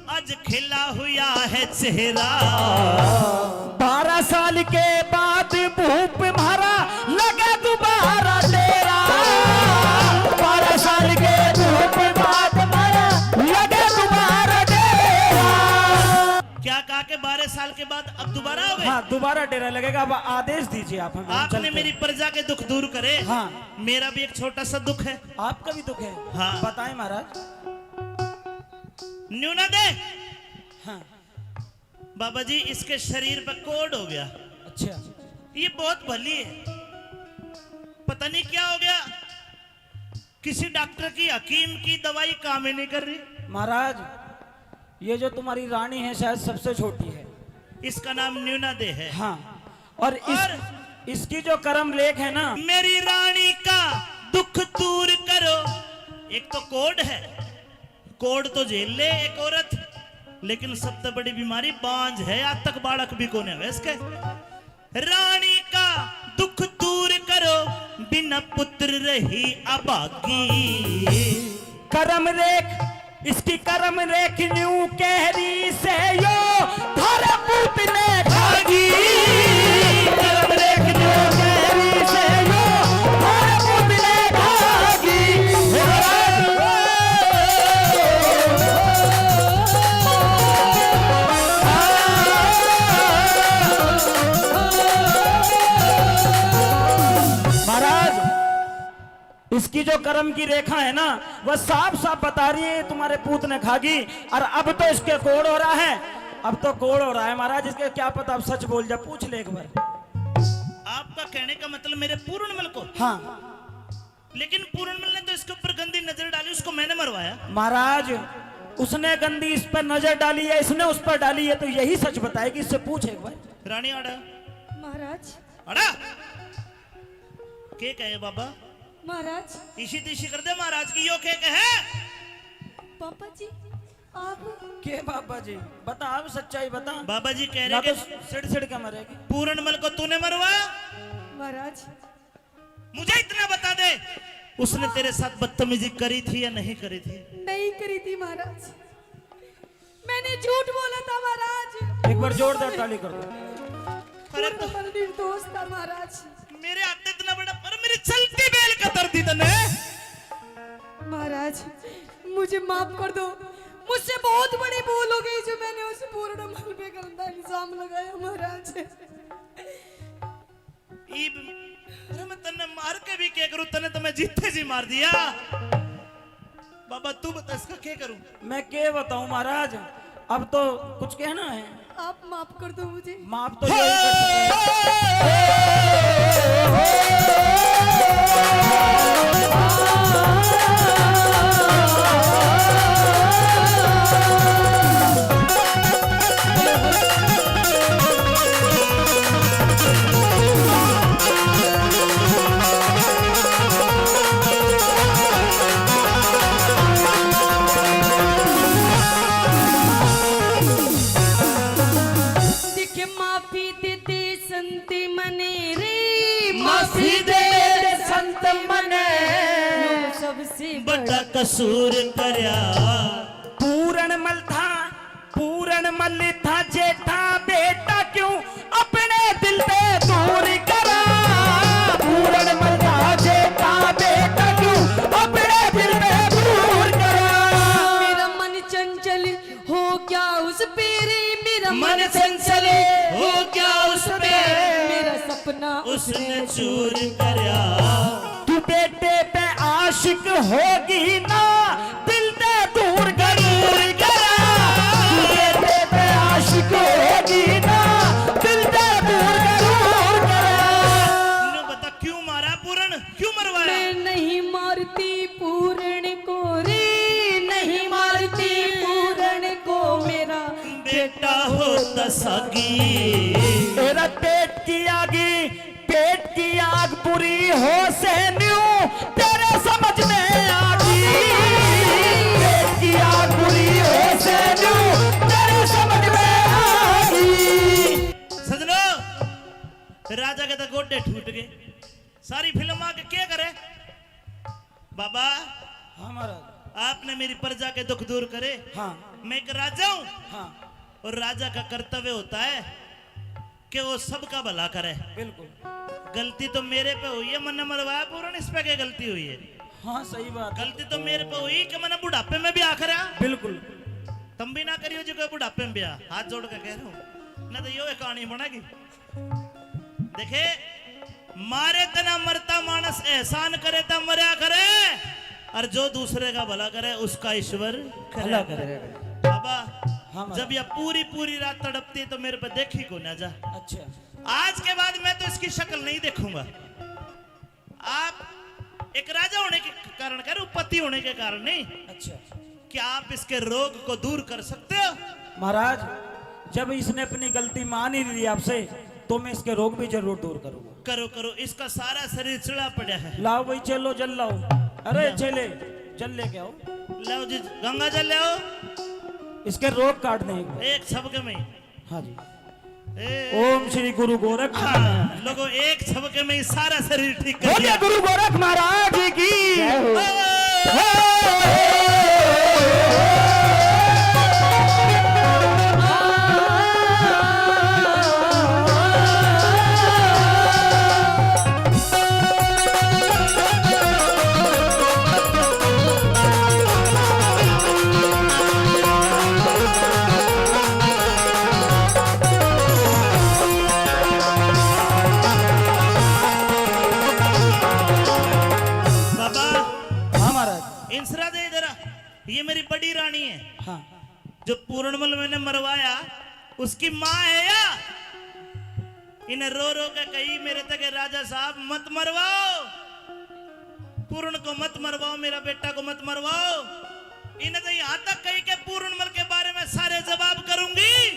आज खिला हुआ है चेहरा। बारह साल के बाद भूप म्हारा, लगे दोबारा डेरा। बारह साल के भूप बाद म्हारा, लगे दोबारा डेरा। क्या कहा के बारह साल के बाद अब दोबारा आओगे? हाँ, दोबारा डेरा लगेगा। अब आदेश दीजिए आप हमें, हम आपने चलते हैं। मेरी प्रजा के दुख दूर करे। हाँ। मेरा भी एक छोटा सा दुख है। आपका भी दुख है? हाँ। बताएं महाराज। न्यू ना दे। हाँ। बाबा जी, इसके शरीर पे कोढ़ हो गया। अच्छा। ये बहुत भली है, पता नहीं क्या हो गया, किसी डॉक्टर की, हकीम की दवाई काम ही नहीं कर रही। महाराज, ये जो तुम्हारी रानी है, शायद सबसे छोटी है। इसका नाम न्यूना दे है। हाँ, और इस, और इसकी जो कर्म रेख है ना, मेरी रानी का दुख दूर करो। एक तो कोढ़ है, कोढ़ तो झेल ले एक औरत, लेकिन सबसे बड़ी बीमारी बांझ है, आज तक बालक भी कोने हुए इसके। रानी का दुख दूर करो, बिना पुत्र रही अभागी। कर्म रेख, इसकी कर्म रेख न्यू कह रही से यो, थारे पूत ने खागी। कर्म रेख न्यू कह रही से यो, थारे पूत ने खागी। महाराज, इसकी जो कर्म की रेखा है ना, वह साफ साफ बता रही है, तुम्हारे पूत ने खागी। और अब तो इसके कोढ़ हो रहा है, अब तो कोढ़ हो रहा है महाराज, इसके क्या पता, अब सच बोल जा, पूछ ले एक बार। आपका कहने का मतलब मेरे पूर्णमल को? हाँ। लेकिन पूर्णमल ने तो इसके ऊपर गंदी नजर डाली, उसको मैंने मरवाया। महाराज, उसने गंदी इस पर नजर डाली है, इसने उस पर डाली है, तो यही सच बताएगी, इससे पूछ एक बार। रानी आड़ा। महाराज। आड़ा। के कहे बाबा? महाराज। इसी तीसी कर दे महाराज की, यो के कहे? बाबा जी, आप। के बाबा जी? बता, अब सच्चाई बता। बाबा जी कह रहे ना कि तो सिड़ सिड़ के मरेगी। पूरनमल को तूने मरवाया? महाराज। मुझे इतना बता दे, उसने तेरे साथ बदतमीजी करी थी या नहीं करी थी? नहीं करी थी महाराज, मैंने झूठ बोला था महाराज। एक बार जोरदार ताली कर दो। अरे तो पूरनमल निर्दोष था महाराज। मेरे हाथ इतना बड़ा, पर मेरी चलती बेल कतर दी तने। महाराज, मुझे माफ कर दो, मुझसे बहुत बड़ी भूल हो गई जो मैंने उस पूरनमल पे गंदा इल्जाम लगाया महाराज। ईब, अरे मैं तन्ने मार के भी क्या करूं, तन्ने तो मैं जीते जी मार दिया। बाबा तू बता इसका क्या करूं? मैं क्या बताऊं महाराज, अब तो कुछ कहना है। आप माफ कर दो मुझे। माफ तो यही कर सकते हैं। दिखे माफी दे दे संत मने रे, माफी दे दे संत मने। सबसे बड़ा कसूर करया। पूरनमल था, पूरनमल था जेठा बेटा क्यों अपने दिल ते दूर करा। पूरनमल था जेठा बेटा क्यों अपने दिल ते दूर करा। मेरा मन चंचल हो गया उस पे रे, मेरा मन चंचल हो गया उस पे। मेरा सपना उसने चूर करया। तू बेटे पे आशिक होगी ना, दिल ते दूर जरूर करा। तू हो से न्यू तेरे समझ में आ गई। पेट की आग बुरी हो से न्यू तेरे समझ में आ गई। सजनो, राजा के तो गोडे टूट गए। सारी फिल्म आके क्या करे? बाबा, हाँ महाराज। आपने मेरी प्रजा के दुख दूर करे। हाँ। मैं एक राजा हूँ। हाँ। और राजा का कर्तव्य होता है कि वो सबका भला करे। बिल्कुल। गलती तो मेरे पे हुई है, मैंने मरवाया पूरण, इस पे क्या गलती हुई है? हाँ, सही बात है। गलती तो मेरे पे हुई कि मैंने बुढ़ापे में ब्याह करा। बिल्कुल। तुम भी ना करियो जी कोई बुढ़ापे में ब्याह, हाथ जोड़ के कह रहा हूँ, ना तो यो एक कहानी बनेगी। देखे, मारे तना मरता मानस एहसान करे ता मरया करे, और जो दूसरे का भला करे उसका ईश्वर भला करे। करे। बाबा, हाँ महाराज। जब यह पूरी पूरी रात तड़पती तो मेरे पे देखी को ना जा। अच्छा। आज के बाद मैं तो इसकी शक्ल नहीं देखूंगा। आप एक राजा होने के कारण कह रहे हो, पति होने के कारण नहीं। अच्छा। क्या आप इसके रोग को दूर कर सकते हो? महाराज, जब इसने अपनी गलती मान ही ली आपसे, तो मैं इसके रोग भी जरूर दूर करूंगा। करो, करो, इसका सारा शरीर चिड़ा पड़ा है। लाओ भाई चेलो, जल लाओ। अरे लाओ। चेले, जल लेके आओ। लाओ जी, गंगा जल ले आओ। इसके रोग काट दें एक बार। एक झपके में। हाँ जी। ए। ओम श्री गुरु गोरख। हाँ, लोगों, एक झपके में ही सारा शरीर ठीक कर दिया। बोलिए गुरु गोरख महाराज की। जय हो। बाबा, हाँ महाराज। इंसरा दे इधर आ। ये मेरी बड़ी रानी है। हाँ। जो पूरणमल मैंने मरवाया, उसकी माँ है या? इन्हें रो रो के कही मेरे तक, "राजा साहब, मत मरवाओ, पूर्ण को मत मरवाओ, मेरा बेटा को मत मरवाओ।" इन्हें तो यहाँ तक कही के पूरणमल के बारे में सारे जवाब करूंगी,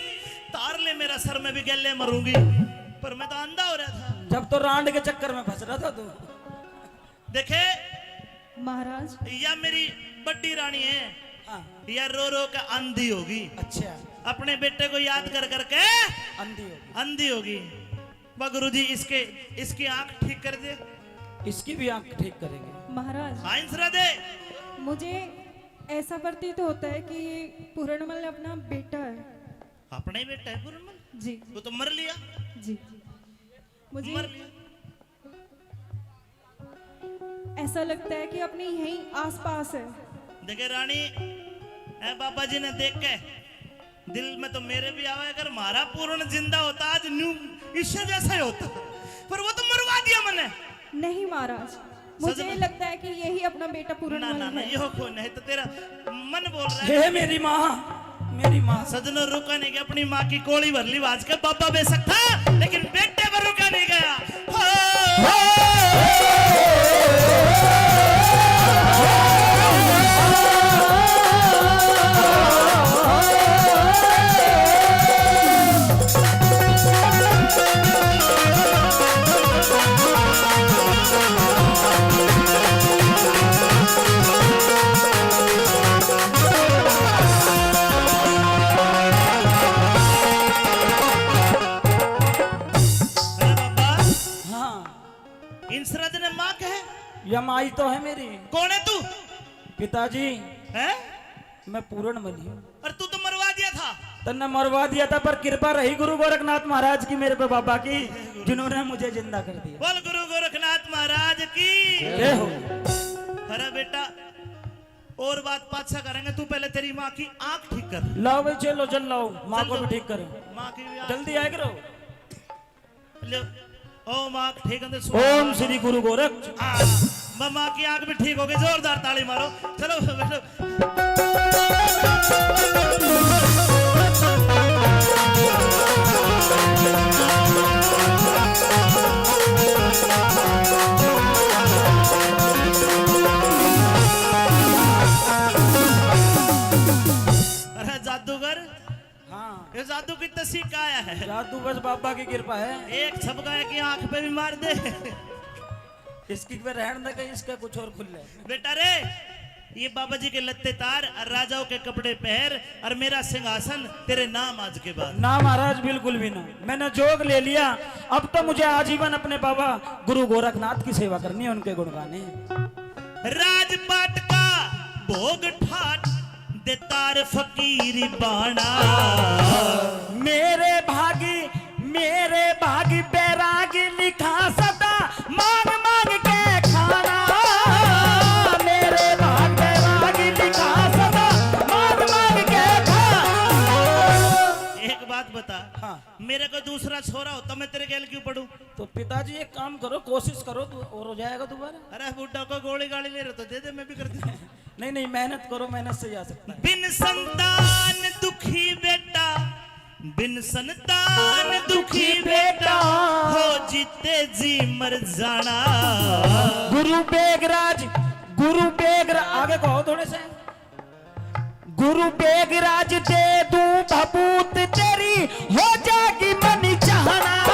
तार ले मेरा सर, मैं भी गैले मरूंगी। पर मैं तो अंधा हो रहा था। जब तो रांड के चक्कर में फंस रहा था तू। देखे महाराज। या मेरी बड़ी रानी है। हाँ। या रो रो के अंधी होगी। अच्छा। अपने बेटे को याद कर करके अंधी होगी। अंधी होगी। वाह गुरु जी, इसके, इसकी आंख ठीक कर दे। इसकी भी आंख ठीक करेंगे। महाराज। हाँ, इंसरा दे। मुझे ऐसा प्रतीत होता है कि ये पूरणमल अपना बेटा है। अपना ही बेटा है पूरणमल? जी। वो तो मर लिया। जी। मुझे मर लिया। ऐसा लगता है कि अपने यहीं आसपास है। देखे रानी, ए बाबा जी ने देख के दिल में तो मेरे भी आवे, अगर म्हारा पूर्ण जिंदा होता आज न्यू इससे जैसा ही होता, पर वो तो मरवा दिया मैंने। नहीं महाराज, मुझे सच में? लगता है कि यही अपना बेटा पूर्ण ना, ना, है। यो को नहीं तो तेरा मन बोल रहा है। हे मेरी माँ, मेरी माँ। सजनों, रुका नहीं गया, अपनी माँ की कोली भर ली आज के बाबा बेशक था, लेकिन बेटे पर रुका नहीं गया। अरे बाबा, हाँ। इंसरद ने माँ कहे? या माई तो है मेरी। कौन है तू? पिताजी। हैं? मैं पूरण मल हूँ। और तू तो मरवा दिया था। तन्ने मरवा दिया था, पर कृपा रही गुरु गोरखनाथ महाराज की मेरे पे, बाबा की, जिन्होंने मुझे जिंदा कर दिया। बोल गुरु गोरखनाथ महाराज की। जय हो। अरे बेटा, और बात पाछा करेंगे, तू पहले तेरी माँ की आंख ठीक कर। लाओ भाई, चलो जल लाओ, माँ को भी ठीक करो। माँ की भी आंख जल्दी आया करो। ले, ओम आंख ठीक होंदे सुन। ओम श्री गुरु गोरख। हाँ, माँ की आंख भी ठीक हो गई, जोरदार ताली मारो। चलो, बैठो। अरे जादूगर, हाँ। ये जादू कितने सीख आया है? जादू बस बाबा की कृपा है। एक छपका की आंख पे भी मार दे। इसकी पे रहन दे, कहीं इसका कुछ और खुल ले। बेटा रे, ये बाबा जी के लत्ते तार और राजाओं के कपड़े पहर और मेरा सिंहासन तेरे नाम आज के बाद। ना महाराज, बिल्कुल भी ना। मैंने जोग ले लिया, अब तो मुझे आजीवन अपने बाबा गुरु गोरखनाथ की सेवा करनी है, उनके गुण गाने हैं। राजपाट का भोग ठाट दे तार फकीरी बाणा। मेरे भागी, मेरे भागी बैरागी लिखा सदा, मांग मांग के खाना। मेरे भाग बैरागी लिखा सदा, मांग मांग के खाना। एक बात बता, हाँ। मेरे को दूसरा छोरा होता, मैं तेरे गैल क्यों पड़ूं? तो पिताजी, एक काम करो, कोशिश करो, दु-, और हो जाएगा दोबारा। अरे, बुड्ढा को गोली गाली ले रहे तो दे दे, मैं भी कर दूं। नहीं, नहीं, मेहनत करो, मेहनत से ही आ सकता है। बिन संतान दुखी बेटा, बिन संतान दुखी बेटा, हो जीते जी मर जाना। गुरु बेगराज, गुरु बेगरा-, आगे कहो थोड़े से। गुरु बेगराज दे दूं भभूत तेरी, हो जागी मन चाहना।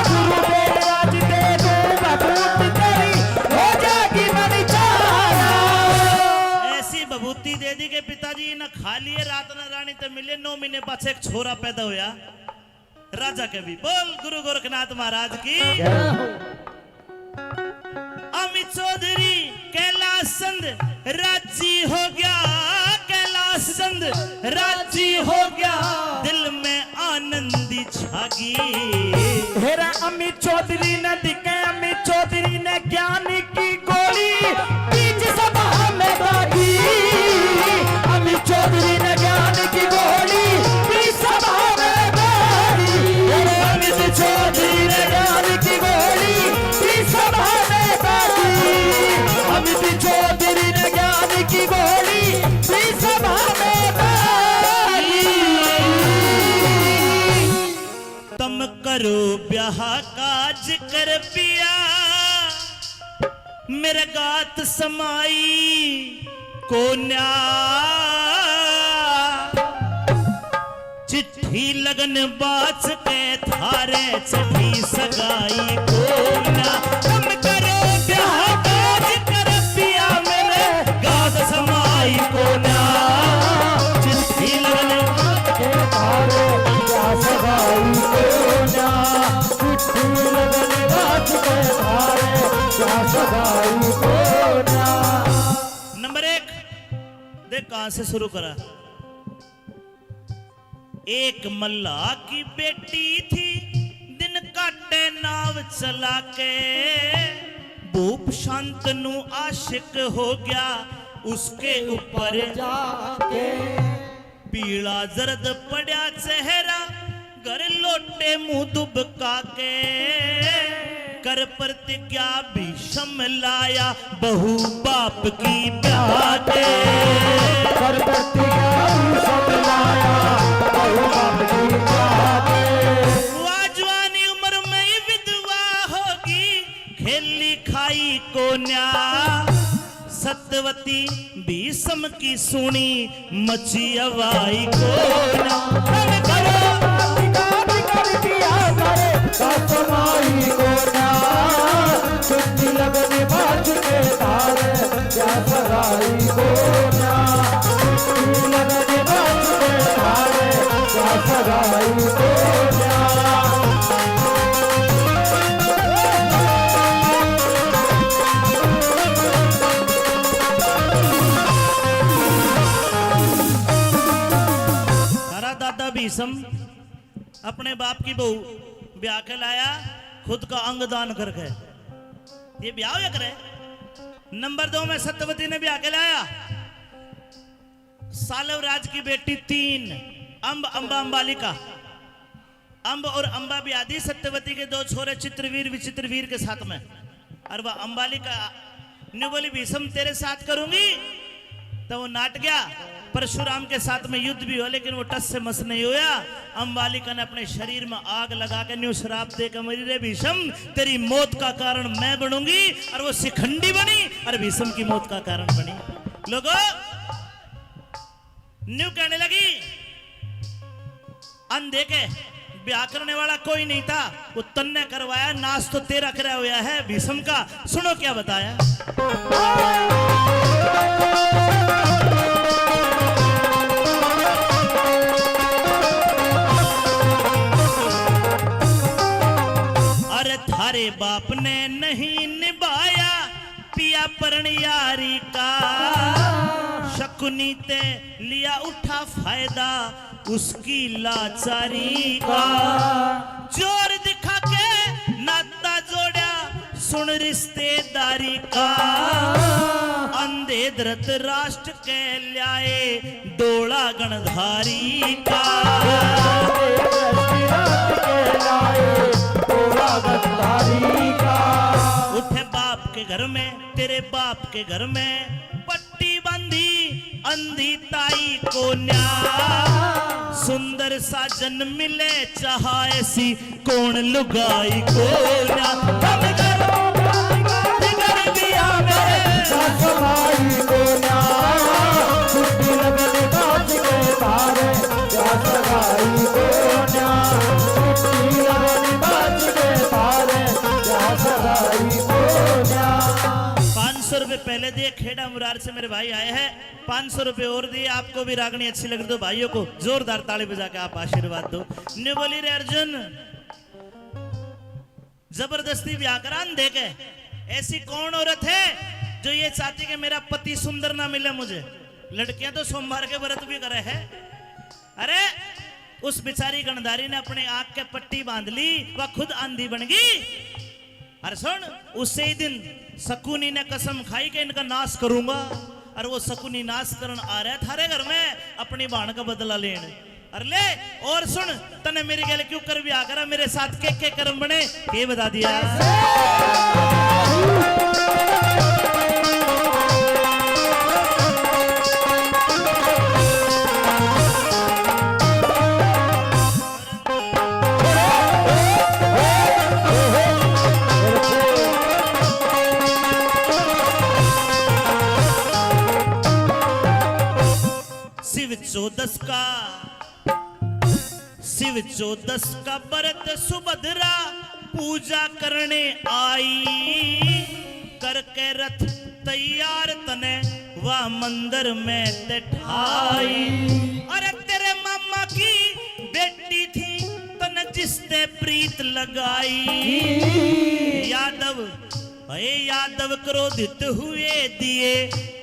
गुरु बेगराज दे दूं भभूत तेरी, हो जागी मन चाहना। ऐसी भभूति दे दी कि पिताजी ने खा लिए, रात ना रानी ते मिले, नौ महीने पाछे एक छोरा पैदा होया। राजा के भी बोल गुरु गोरखनाथ महाराज की। जय हो। अमी चौधरी कैलाश चंद राजी हो गया, कैलाश चंद राजी हो गया, दिल में आनंदी छागी। हेरा अमी चौधरी ने दिखे, अमी चौधरी ने ज्ञान की गोली बीच सभा में दागी। अमित चौधरी ने ज्ञान की गोली बीच सभा में दागी। अमित चौधरी ने ज्ञान की गोली बीच सभा में दागी। अमित चौधरी ने ज्ञान की गोली बीच सभा में दागी। तम करो ब्याह काज कर पिया, मेरे गात समाई कोन्या। चिट्ठी लगन बाच के थारे चढ़ी सगाई कोन्या। तम करो ब्याह काज कर पिया, मेरे गात समाई कोन्या। चिट्ठी लगन बाच के थारे ब्याह सगाई कोन्या। चिट्ठी लगन बाच के थारे ब्याह सगाई कोन्या। नंबर एक, देख कहां से शुरू करा। एक मल्ला की बेटी थी, दिन काटे नाव चला के। भूप शांतनु आशिक हो गया उसके ऊपर जाके। पीला जर्द पड़ा चेहरा, घर लौटे मुंह दुबका के। कर प्रतिज्ञा भीषम लाया, बहू बाप की ब्याह के। कर प्रतिज्ञा भीषम लाया, बहू बाप की ब्याह के। वा जवानी उम्र में ही विधवा होगी, खेली खाई कोन्या। सत्यवती भीषम की सुनी, मची हवाई कोन्या। तम करो अधिकार कर दिया करे, कसमाई कोन्या। छुट्टी लगन बाच के थारे ब्याह सगाई कोन्या। छुट्टी लगन बाच के थारे ब्याह सगाई कोन्या। थारा दादा भीषम अपने बाप की बहू ब्याह के लाया, खुद का अंग दान करके। ये ब्याह होया करे। नंबर दो में सत्यवती ने ब्याह के लाया। सालव राज की बेटी तीन, अम्ब, अम्बा, अम्बालिका। अम्ब और अम्बा ब्याह दी सत्यवती के दो छोरे चित्रवीर, विचित्रवीर के साथ में। और वह अम्बालिका न्यू बोली, "भीषम तेरे साथ करूंगी।" तो वो नाट गया। परशुराम के साथ में युद्ध भी हुआ, लेकिन वो टस से मस नहीं हुआ। अम्बालिका ने अपने शरीर में आग लगा के न्यू श्राप दे के मरी, "रे भीषम, तेरी मौत का कारण मैं बनूंगी।" और वो शिखंडी बनी और भीषम की मौत का कारण बनी। लोगों, न्यू कहने लगी, अंधे के ब्याह करने वाला कोई नहीं था, वो तन्ने करवाया। नाश तो तेरा करया होया है भीष्म का। सुनो क्या बताया। अरे थारे बाप ने नहीं निभाया पिया प्रण यारी का, शकुनी ते लिया उठा फायदा उसकी लाचारी का। जोर दिखा के नाता जोड़ा सुन रिश्तेदारी का। अंधे धृतराष्ट्र के ल्याए डोला गणधारी का। उठे बाप के घर में, तेरे बाप के घर में पट्टी बांधी अंधी ताई को न्या। सुंदर साजन मिले चाहा ऐसी कौन लुगाई को न्या। हम करो कर दिया मेरे ससुराई को न्या। छुट्टी लगन बाज के तारे जा सगाई को न्या। छुट्टी लगन बाज के तारे जा सगाई को न्या। पाँच सौ रुपए पहले दिए, खेड़ा मुरार से मेरे भाई आए हैं। पाँच सौ रुपए और दिए। आपको भी रागनी अच्छी लग रही तो भाइयों को जोरदार ताली बजा के आप आशीर्वाद दो। न्यू बोली रे अर्जुन, जबरदस्ती ब्याह करा अंधे के। ऐसी कौन औरत है जो ये चाहती कि मेरा पति सुंदर ना मिले मुझे? लड़कियां तो सोमवार के व्रत भी करे है। अरे, उस बेचारी गणधारी ने अपने आंख के पट्टी बांध ली, वह खुद आंधी बन गई। अरे सुन, उसे ही दिन शकुनी ने कसम खाई कि इनका नाश करूंगा। और वो शकुनी नाश करन आ रहा है थारे घर में अपनी बहन का बदला लेन। अरे ले, और सुन, तने मेरी गैल क्यों कर ब्याह करा, मेरे साथ के के कर्म बने, ये बता दिया। शिव चौदस का, शिव चौदस का व्रत सुभद्रा पूजा करने आई। करके रथ तैयार तने वा मंदिर में ते ठाई। अरे तेरे मामा की बेटी थी तने जिसते प्रीत लगाई। यादव, हे यादव क्रोधित हुए दिए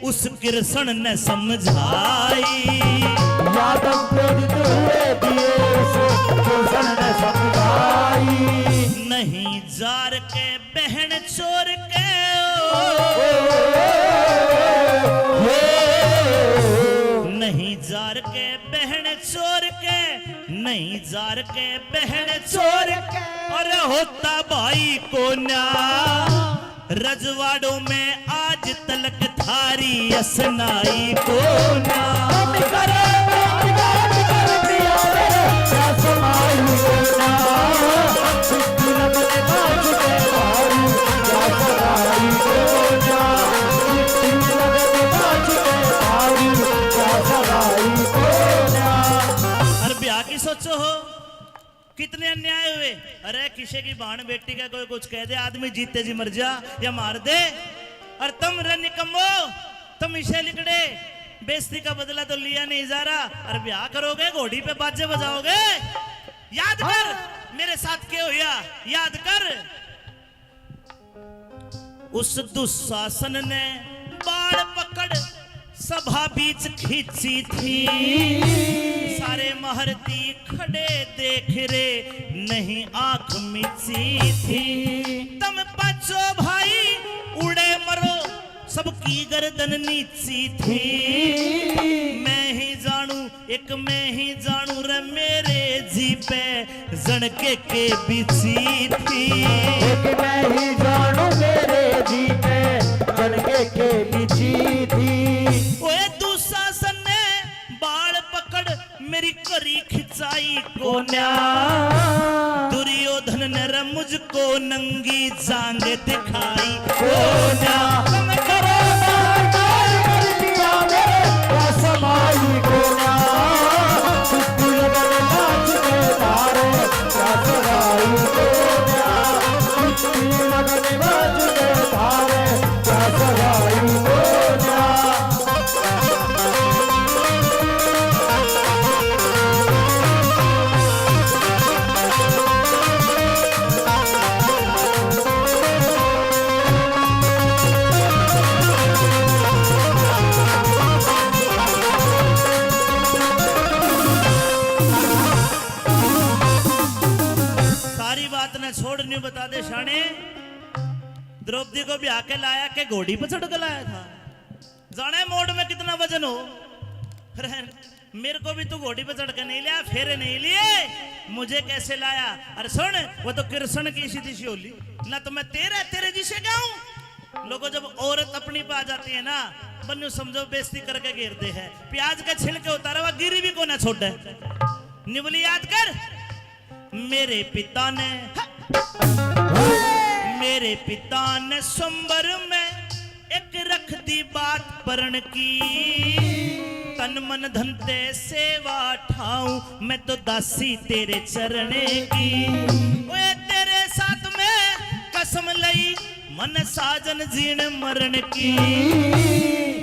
उस कृष्ण ने समझाई। यादव क्रोधित हुए दिए उस कृष्ण ने समझाई। नहीं जार के बहन चोर के, ओ, नहीं जार के बहन चोर के, नहीं जार के बहन चोर के, अरे होता भाई को न्या। रजवाड़ों में आज तलक थारी असनाई को ना। अरे ब्याह की सोचो हो, कितने अन्याय हुए। अरे किसी की भाण बेटी का कोई कुछ कह दे, आदमी जीते जी मर जा या मार दे। और तुम रे निकम्मो, तुम इसे लिकड़े, बेइज्जती का बदला तो लिया नहीं जा रहा। और ब्याह करोगे, घोड़ी पे बाजे बजाओगे। याद कर मेरे साथ के हुआ, याद कर। उस दुशासन ने बाल पकड़ सभा बीच खींची थी। सारे महारथी खड़े देख रे, नहीं आंख मीची थी। तम पाछो भाई उड़े मरो, सबकी गर्दन नीची थी। मैं ही जानू, एक मैं ही जानू रे मेरे जी पे जणके के बिछी थी। एक मैं ही जानू मेरे जी पे जणके के बिछी थी। ओए दुशासन ने बाल पकड़ मेरी करी खिंचाई कोन्या। दुर्योधन ने रे मुझको नंगी जांग दिखाई कोन्या। तुम करो ना प्यार कर दिया मेरे पास आई कोन्या। छुट्टी लगन नाच के तारे तने छोड़ न्यू बता दे शाणे, द्रौपदी को ब्याह के लाया के घोड़ी पे चढ़ के लाया था? जाने मोड़ में कितना वजन हो। अरे, मेरे को भी तू घोड़ी पे चढ़ के नहीं लाया, फेरे नहीं लिए, मुझे कैसे लाया? अरे सुन, वो तो कृष्ण की सीधी सी होली, ना तो मैं तेरे, तेरे जिसे क्या हूँ? लोगों, जब औरत अपनी पे आ जाती है ना, बन्नू समझो बेइज्जती करके घेर दे है। प्याज के छिलके उतारे, वह गिरी भी को ना छोड़े। निवली याद कर, मेरे पिता ने, मेरे पिता ने स्वयंवर में एक रख दी बात परण की, तन मन धन ते सेवा ठाऊं, मैं तो दासी तेरे चरण की। ओए, तेरे साथ में कसम लई, मन साजन जीण मरण की,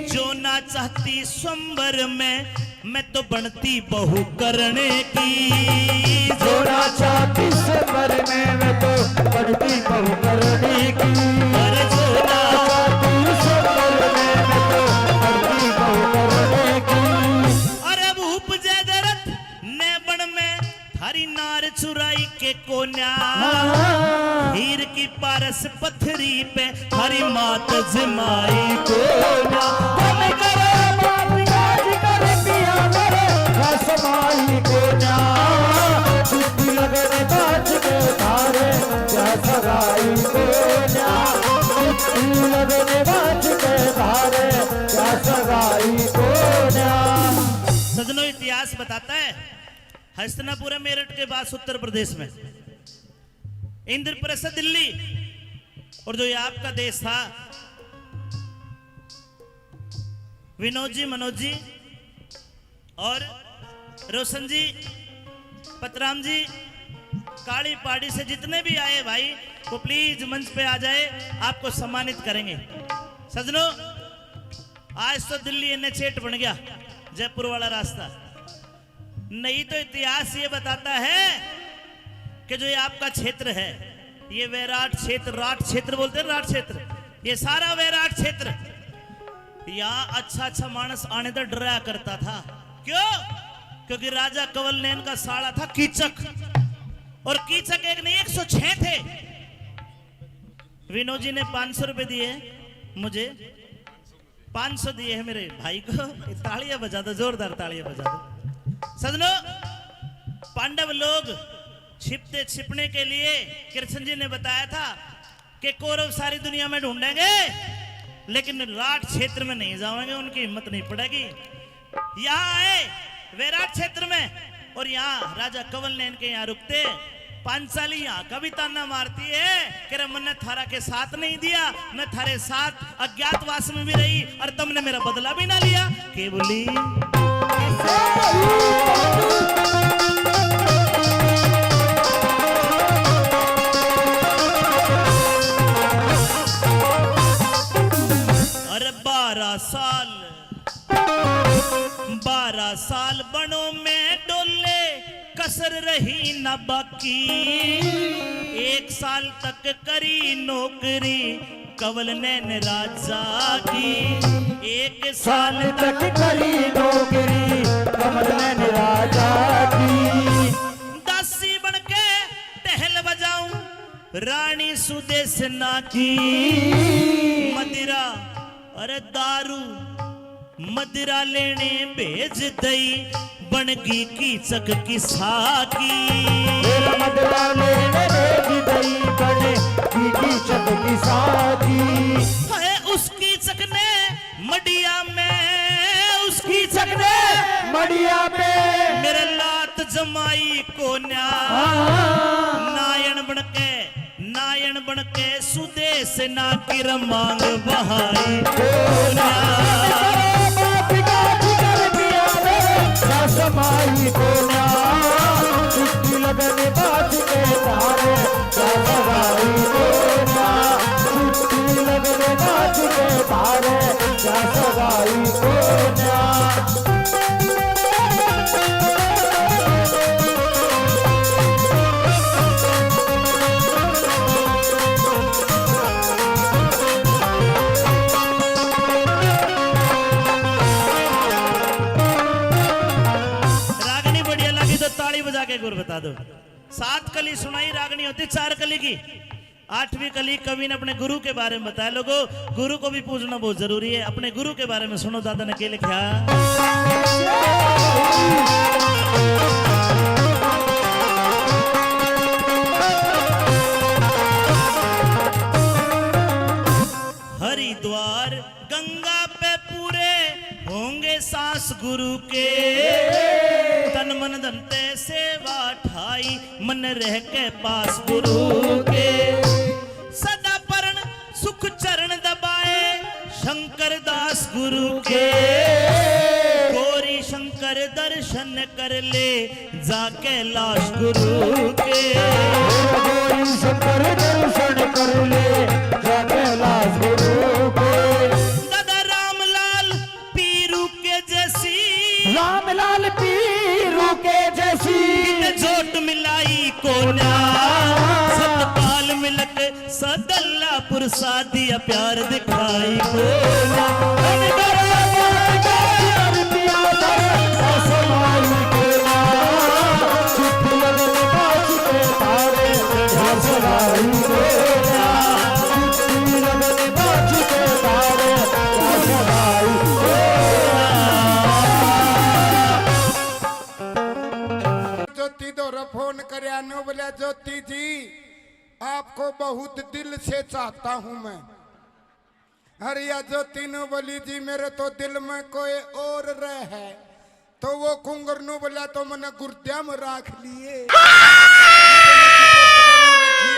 जो ना चाहती स्वयंवर में, मैं तो बनती बहू करण की। जो ना चाहती स्वयंवर में, मैं तो बनती बहू करण की। अरे जो ना चाहती स्वयंवर में, मैं तो बनती बहू करण की। अरे भूप जय दरत ने बन में थारी नार चुराई के कोन्या। हाँ। हीर की पारस पथरी पे थारी मात जमाई कोन्या। कम करे बाप राज कर पिया मेरे, कसमाई कोन्या। छुट्टी लगने बाज के थारे, क्या सगाई कोन्या। छुट्टी लगने बाज के थारे, क्या सगाई कोन्या। सजनों, इतिहास बताता है, हस्तिनापुर है मेरठ के पास उत्तर प्रदेश में, इंद्रप्रस्थ दिल्ली, और जो ये आपका देश था, विनोद जी, मनोज जी और रोशन जी, पतराम जी, काली पहाड़ी से जितने भी आए भाई, वो प्लीज मंच पे आ जाए, आपको सम्मानित करेंगे। सजनों, आज तो दिल्ली एन एच एट बन गया, जयपुर वाला रास्ता। नहीं तो इतिहास ये बताता है कि जो ये आपका क्षेत्र है, ये वैराट क्षेत्र, राट क्षेत्र बोलते हैं, राट क्षेत्र, ये सारा वैराट क्षेत्र, यहाँ अच्छा अच्छा मानस आने तो डरा करता था। क्यों? क्योंकि राजा कंवल नैन का साला था कीचक, और कीचक एक नहीं, एक सौ छह थे। विनोद जी ने पाँच सौ रुपए दिए मुझे, पाँच सौ दिए हैं मेरे भाई को। ये तालियां बजा दो, जोरदार तालियां बजा दो। सजनों, पांडव लोग छिपते छिपने के लिए, कृष्ण जी ने बताया था कि कौरव सारी दुनिया में ढूंढेंगे, लेकिन राट क्षेत्र में नहीं जाएंगे, उनकी हिम्मत नहीं पड़ेगी। यहाँ आए वैराट क्षेत्र में, और यहाँ राजा कंवल नैन के यहाँ रुकते। पांचाली यहाँ का भी ताना मारती है कि रे, मन्ने थारा के साथ नहीं दिया, मैं थारे साथ अज्ञातवास में भी रही और तुमने मेरा बदला भी ना लिया। के बोली? अरे बारह साल, बारह साल बनो में डोले, कसर रही ना बाकी। एक साल तक करी नौकरी कंवल नैन राजा की, एक साल तक करी नौकरी कंवल नैन राजा की। दासी बन के टहल बजाऊं रानी सुदेशना की। मदिरा, अरे दारू, मदिरा लेने भेज दई, बनगी कीचक की साकी। मेरा मदिरा लेने भेज दई, बनगी कीचक की साकी। हाय, उस कीचक ने मडिया में, उस कीचक ने मडिया में मेरे लात जमाई कोन्या। हाँ। नायण बन के, नायण बन के सुदेशना की रे मांग बहाई कोन्या। बाप का जिक्र पिया रे, कसमाई कोन्या। छुट्टी लगने बाज के थारे, कसमाई कोन्या। छुट्टी लगने बाज के थारे, कसमाई कोन्या। रागनी बढ़िया लगी तो ताली बजा के एक बार बता दो। सात कली सुनाई रागनी होती, चार कली की। आठवीं कली कवि ने अपने गुरु के बारे में बताया। लोगो, गुरु को भी पूजना बहुत जरूरी है। अपने गुरु के बारे में सुनो, दादा ने के लिखा। हरिद्वार गंगा पे पूरे होंगे सांस गुरु के। तन मन धन ते सेवा ठाई, मन रह के पास गुरु के। सदा परण सुख चरण दबाए, शंकर दास गुरु के। गौरी शंकर दर्शन कर ले, जा कैलाश गुरु के। गौरी शंकर दर्शन कर ले, जा कैलाश गुरु के। दादा रामलाल पीरू के जैसी, रामलाल पीरू के जैसी। कित जोट मिलाई कोन्या, सतपाल मिलक सदल्लापुर सादिया प्यार दिखाई कोन्या। ज्योति धोरे फोन करया नु बोला, ज्योति जी, आपको बहुत दिल से चाहता हूं मैं। अरे या ज्योति नु बोली, जी मेरे तो दिल में कोई और रह है। तो वो कुंगर नु बोला, तो मने गुर्दिया में राख लिए।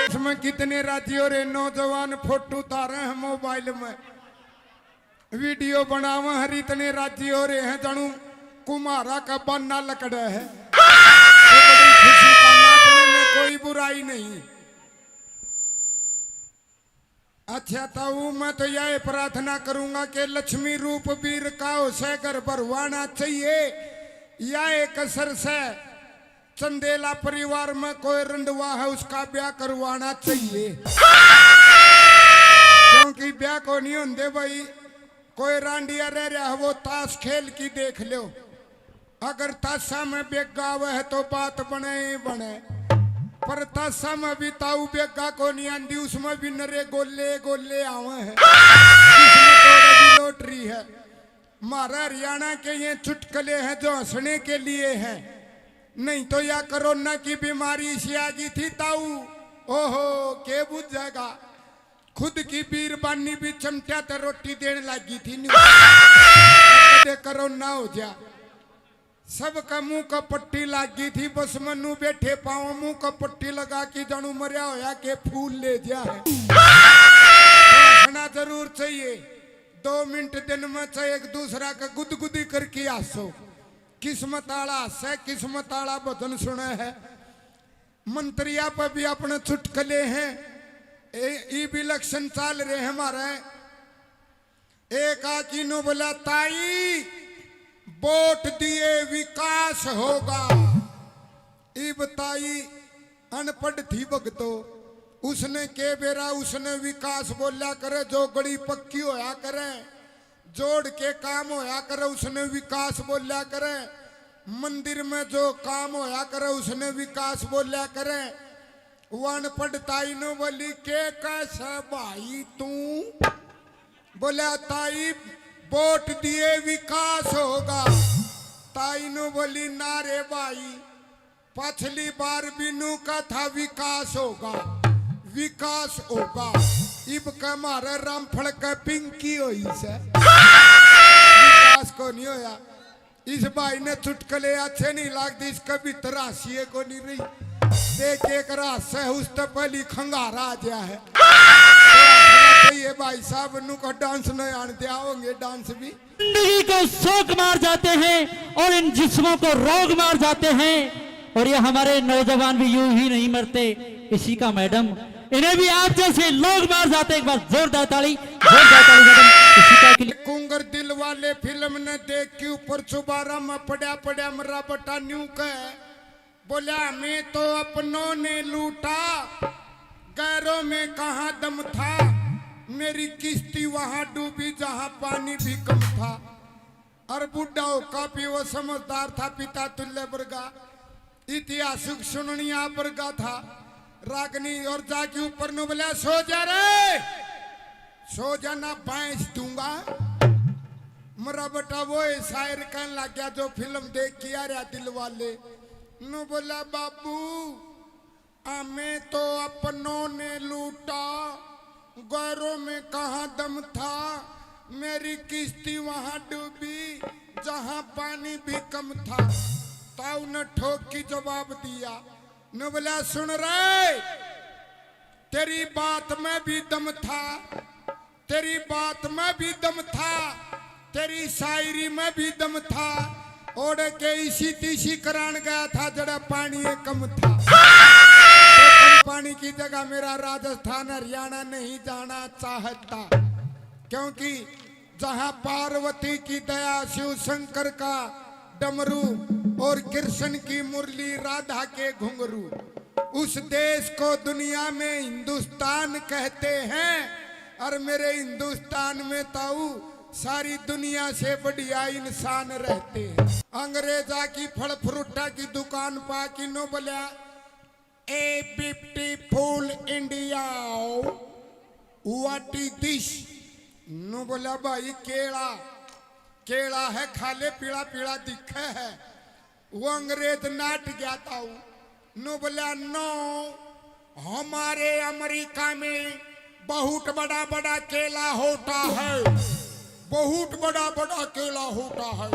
इसमें कितने राजी हो रहे नौजवान, फोटो उतारे हैं मोबाइल में, वीडियो बनावे हैं, इतने राजी हो रहे हैं जानू कुम्हारा का बाना लकड़े है। तो बड़ी खुशी का नाचने में कोई बुराई नहीं। अच्छा ताऊ, मैं तो यह प्रार्थना करूंगा कि लक्ष्मी रूप बीर का हो सै घर भरवाना चाहिए। या एक असर से चंदेला परिवार में कोई रंडवा है, उसका ब्याह करवाना चाहिए। क्योंकि ब्याह को नहीं होंदे भाई, कोई रांडिया रह रहा है, वो ताश खेल की देख लो। अगर ताशा में बेगा आवे है तो बात बने ही बने, पर ताशा में भी ताऊ बेगा को नहीं आंदी, उसमें भी नरे गोले गोले आवे हैं। इसमें तो बड़ी लॉटरी है। म्हारा हरियाणा के ये चुटकले हैं जो हंसने के लिए हैं, नहीं तो या कोरोना की बीमारी इसी आ गई थी ताऊ, ओहो, के बुझेगा। खुद की बीरबानी भी चमटिया ते रोटी देने लगी थी। न्यू कदे कोरोना हो जा, सबका मुंह का पट्टी लाग गई थी। बस मन्नू बैठे पाओ मुंह का पट्टी लगा के जानू मरया होया के फूल ले जा है। तो हंसना जरूर चाहिए। दो मिनट दिन में चाहे एक दूसरा का गुदगुदी करके हंसो। किस्मत आला हंसे, किस्मत आला भजन सुने है। मंत्रिया पे भी अपने चुटकले हैं। ए, ई भी इलेक्शन चाल रहे हैं हमारे। एक आकी नु बोला, ताई वोट दिए विकास होगा। इब ताई अनपढ़ थी भगतो, उसने के बेरा उसने विकास बोल्या करे, जो गली पक्की होया करे, जोड़ के काम होया करे, उसने विकास बोल्या करे, मंदिर में जो काम होया करे, उसने विकास बोल्या करे। वो अनपढ़ ताई नु बोली, के कैसे भाई तू? बोला, ताई वोट दिए विकास होगा। ताई नु बोली, ना रे भाई, पछली बार भी नु का था विकास होगा, विकास होगा। इब के मारे रामफल के पिंकी होई से, विकास को नहीं होया। इस भाई ने चुटकले अच्छे नहीं लगते, इसके भीतर हासिए को नहीं रही। देख एक रास है, उस तो पहली खंगारा आ गया है। तो हंसना चाहिए भाई साहब, नु को डांस नहीं आन दिया होंगे, डांस भी। जिंदगी को शौक मार जाते हैं और इन जिस्मों को रोग मार जाते हैं। और ये हमारे नौजवान भी यूं ही नहीं मरते, इसी का मैडम, इन्हें भी आप जैसे लोग मार जाते। एक बार जोरदार ताली, जोरदार ताली मैडम इशिका के लिए। कुंगर दिल वाले फिल्म ने देख के ऊपर चुबारा में पड़ा पड़ा मरा बटा न्यू कह बोला, हमें तो अपनों ने लूटा, गैरों में कहाँ दम था। मेरी किश्ती वहां डूबी जहां पानी भी कम था। और बूढ़ा होका भी वो समझदार था, पिता तुल्य वर्गा। ऐतिहासिक सुननिया पर गाथा रागनी और जाके ऊपर नु बोला, "सो जा रे, सो जा ना भैंस दूंगा।" मेरा बेटा वो है शायर कहने लग गया जो फिल्म देख के आ रहा दिल वाले। नु बोला, "बाबू, हमें तो अपनों ने लूटा, गैरों में कहाँ दम था, मेरी किश्ती वहाँ डूबी जहाँ पानी भी कम था।" ताऊ ने ठोक की जवाब दिया, नु बोला, "सुन रे, तेरी बात में भी दम था, तेरी बात में भी दम था, तेरी शायरी में भी दम था, ओढ़ के इसी तीसी करान गया था, जड़ा पानी ये कम था।" तो कम पानी की जगह मेरा राजस्थान हरियाणा नहीं जाना चाहता, क्योंकि जहां पार्वती की दया, शिव शंकर का डमरू और कृष्ण की मुरली, राधा के घुंघरू, उस देश को दुनिया में हिंदुस्तान कहते हैं। और मेरे हिंदुस्तान में ताऊ सारी दुनिया से बढ़िया इंसान रहते हैं। अंग्रेजा की फल फ्रूटा की दुकान पा किनो बोला, "a beautiful India, what is this?" नु बोला, "भाई केला, केला है, खा ले, पीला पीला दिखे है।" वो अंग्रेज नाट गया ताऊ, नु बोला, "नो, हमारे अमेरिका में बहुत बड़ा बड़ा केला होता है, बहुत बड़ा बड़ा केला होता है।"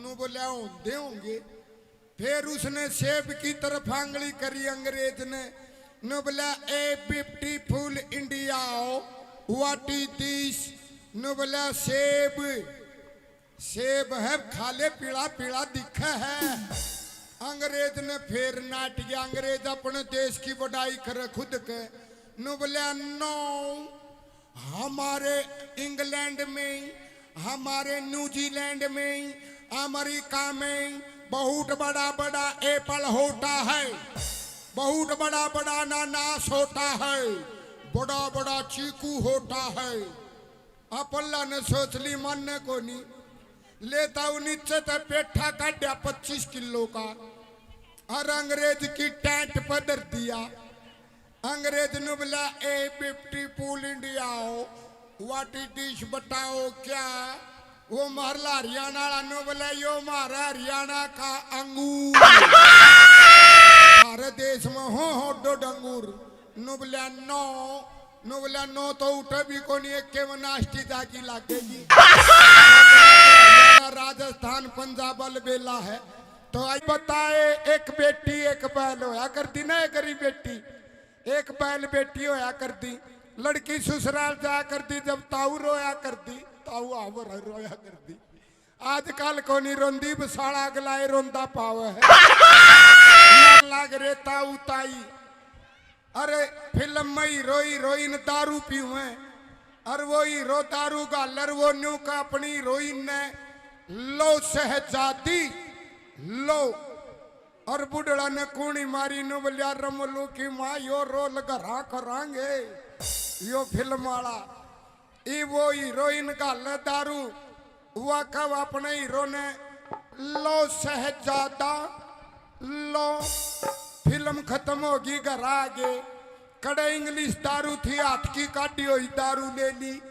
नु बोला, "होंदे होंगे।" फिर उसने सेब की तरफ आंगली करी अंग्रेज ने, नु बोला, "a beautiful India, what is this?" नु बोला, "सेब, सेब है, खा ले, पीला पीला दिखे है।" अंग्रेज ने फिर नाट गया, अंग्रेज अपने देश की बड़ाई करे खुद के, नु बोला, "नो, हमारे इंग्लैंड में, हमारे न्यूजीलैंड में, अमेरिका में बहुत बड़ा बड़ा एप्पल होता है, बहुत बड़ा बड़ा अनानास होता है, बड़ा बड़ा चीकू होता है।" अपल्ला ने सोच ली, मानने को नहीं। लेता हूँ नीचे ते पेठा काढ़ा पच्चीस किलो का, और अंग्रेज की टैंट पर धर दिया। अंग्रेज ने बोला, "a beautiful India, what is this, बताओ क्या?" वो महरला हरियाणा वाला ने बोला, "यो म्हारा हरियाणा का अंगूर, हमारे देश में हो हो डोड अंगूर।" नु बोला, "नो।" नु बोला, "नो तो उठे भी कोनी, एक के में नाश्ती जाकी लागेगी।" राजस्थान, पंजाब अलबेला है। तो आज बताए, एक बेटी, एक बैल होया कर दी ना, एक गरीब बेटी, एक बैल बेटी होया कर दी। लड़की ससुराल जाया कर दी, जब ताऊ रोया कर दी, ताऊ आवर रोया कर दी। आजकल कोनी रोंदी, बसाला अगलाए रोंदा पावे है। लाग रे ताऊ ताई। अरे, फिल्म में हीरो हीरोइन दारू पीवे, और वो हीरो दारू घालर, वो न्यू का अपनी हीरोइन ने, "लो शहजादी, लो।" और बुढ़ड़ा ने कूणी मारी, नु बोलिया, "रमलू की माँ, यो रोल घरा करांगे।" यो फिल्म वाला। ई वो हीरोइन घाले दारू, वा कब अपने हीरो ने, "लो शहजादा, लो।" फिल्म खत्म होगी, घर आ गए। कड़े इंग्लिश दारू थी, हाथ की काढ़ी हुई दारू ले ली।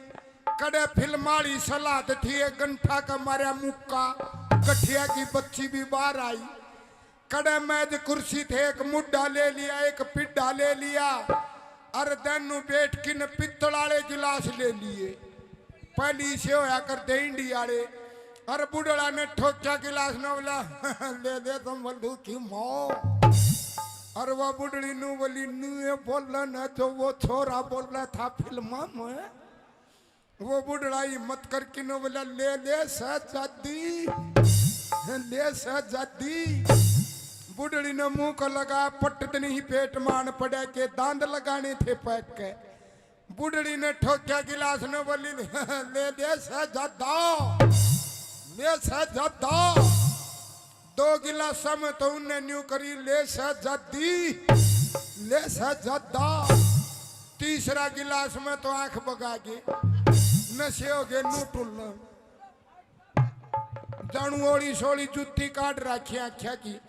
कड़े फिल्म वाली सलाद थी, एक गंठा का मारा मुक्का, गठिया की बच्ची भी बाहर आई। कड़े मेज कुर्सी थे, एक मुड्ढा ले लिया, एक पिड्ढा ले लिया, अर दैनू बैठ किन पित्तल आले गिलास ले लिए। पहली से होया करते इंडी आले। अर बुढ़ड़ा ने ठोक्या गिलास न बोला, "ले दे तो मल्लू की माँ।" अर वो बुढ़ड़ी नू बोली, "नू ये बोलन है जो वो छोरा बोल रहा था फिल्मा में।" वो बुढ़ड़ा हिम्मत करके नो बोला, "ले ले शहजादी, ले शहजादी।" बुढ़ड़ी ने मुंह को लगा, पट दनी ही पेट मान पड़ा के दांत लगाने थे पैक के। बुढ़ड़ी ने ठोक्या गिलास ने बोली, "ले ले शहजादा, ले शहजादा।" दो गिलासा में तो उनने न्यू करी, "ले शहजादी, ले शहजादा।" तीसरा गिलास में तो आंख बगा गई, नशे हो गए, नू टुल्ल। जानू ओली सोली जूती काट रखी आख्या की।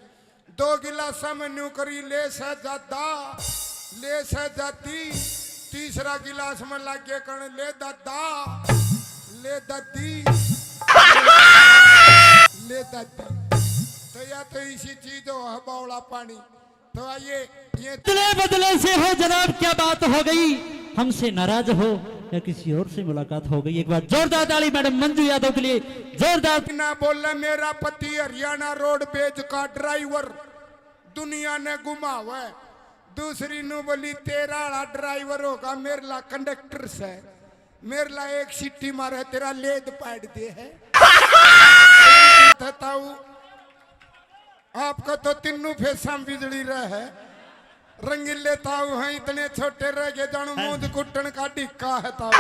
दो गिलासा में न्यू करी, ले शहजादा, ले शहजादी। तीसरा गिलास में लागे कण, ले दादा, ले दादी, ले दादी। तो या तो इसी चीज हो, हवा वाला पानी। तो आइए, ये बदले बदले से हो जनाब, क्या बात हो गई, हमसे नाराज हो या किसी और से मुलाकात हो गई? एक बार जोरदार ताली मैडम मंजू यादव के लिए, जोरदार। ना बोले मेरा पति हरियाणा रोडवेज का ड्राइवर, दुनिया ने घुमावे। दूसरी नु बोली, तेरा आला ड्राइवर होगा, मेरे ला कंडक्टर से, मेरे ला एक सीटी मारे, तेरा लेद पाड़ दे है। ताऊ, आपका तो तीनों फेसा में बिजली रहे है। रंगीले ताऊ हैं, इतने छोटे रह गए, जानू मूंद कुट्टन का ढिक्का है ताऊ।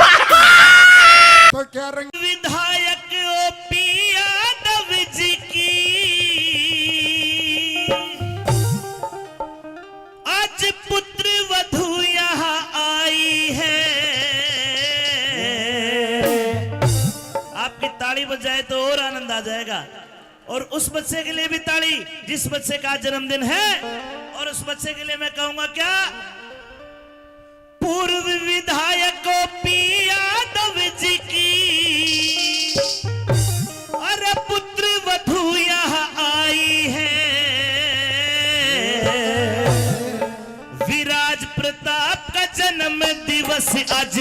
तो क्या रंग विधायक ओपी यादव जी की आज पुत्र वधू यहाँ आई है। आपकी ताली बजाए तो और आनंद आ जाएगा। और उस बच्चे के लिए भी ताली, जिस बच्चे का जन्मदिन है। और उस बच्चे के लिए मैं कहूंगा क्या, पूर्व विधायक ओपी यादव जी की अरे पुत्र वधू यहाँ आई है। विराज प्रताप का जन्म दिवस आज,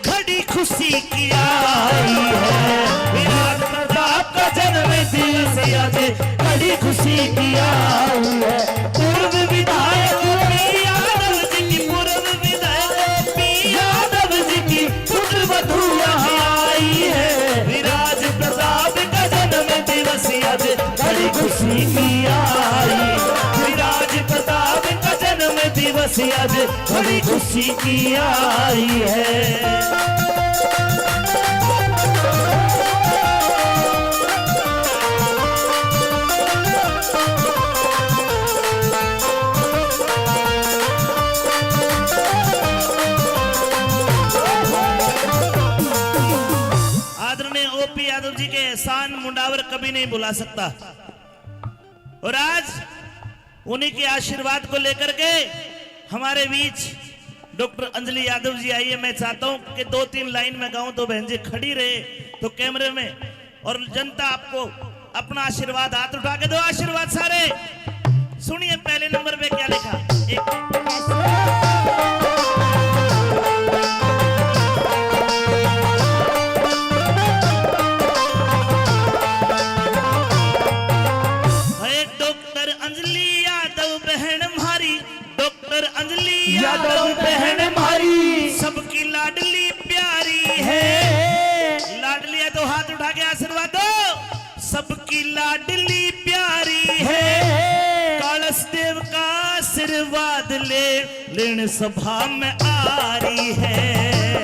बड़ी खुशी की आई है। विराज प्रताप का जन्म दिवस आज, बड़ी खुशी की आई है। पूर्व विधायक ओपी यादव जी की, पूर्व विधायक ओपी यादव जी की पुत्र वधू यहाँ आई है। विराज प्रताप का जन्म दिवस आज, बड़ी खुशी की आई। विराज प्रताप का जन्म दिवस आज, बड़ी खुशी की आई है। आदरणीय ओपी यादव जी के एहसान मुंडावर कभी नहीं भुला सकता। और आज उन्हीं के आशीर्वाद को लेकर के हमारे बीच डॉक्टर अंजलि यादव जी आई है। मैं चाहता हूं कि दो तीन लाइन में गाऊं, तो बहन जी खड़ी रहे तो कैमरे में, और जनता आपको अपना आशीर्वाद, हाथ उठा के दो आशीर्वाद सारे। सुनिए पहले नंबर पे क्या लिखा। एक है डॉक्टर अंजलि यादव बहन म्हारी, डॉक्टर अंजलि यादव यादव बहन बहन म्हारी। सबकी लाडली प्यारी है। लाडली है तो हाथ उठा के आशीर्वाद दो। सबकी लाडली प्यारी है। कालस देव का आशीर्वाद ले, लेने सभा में आ रही है।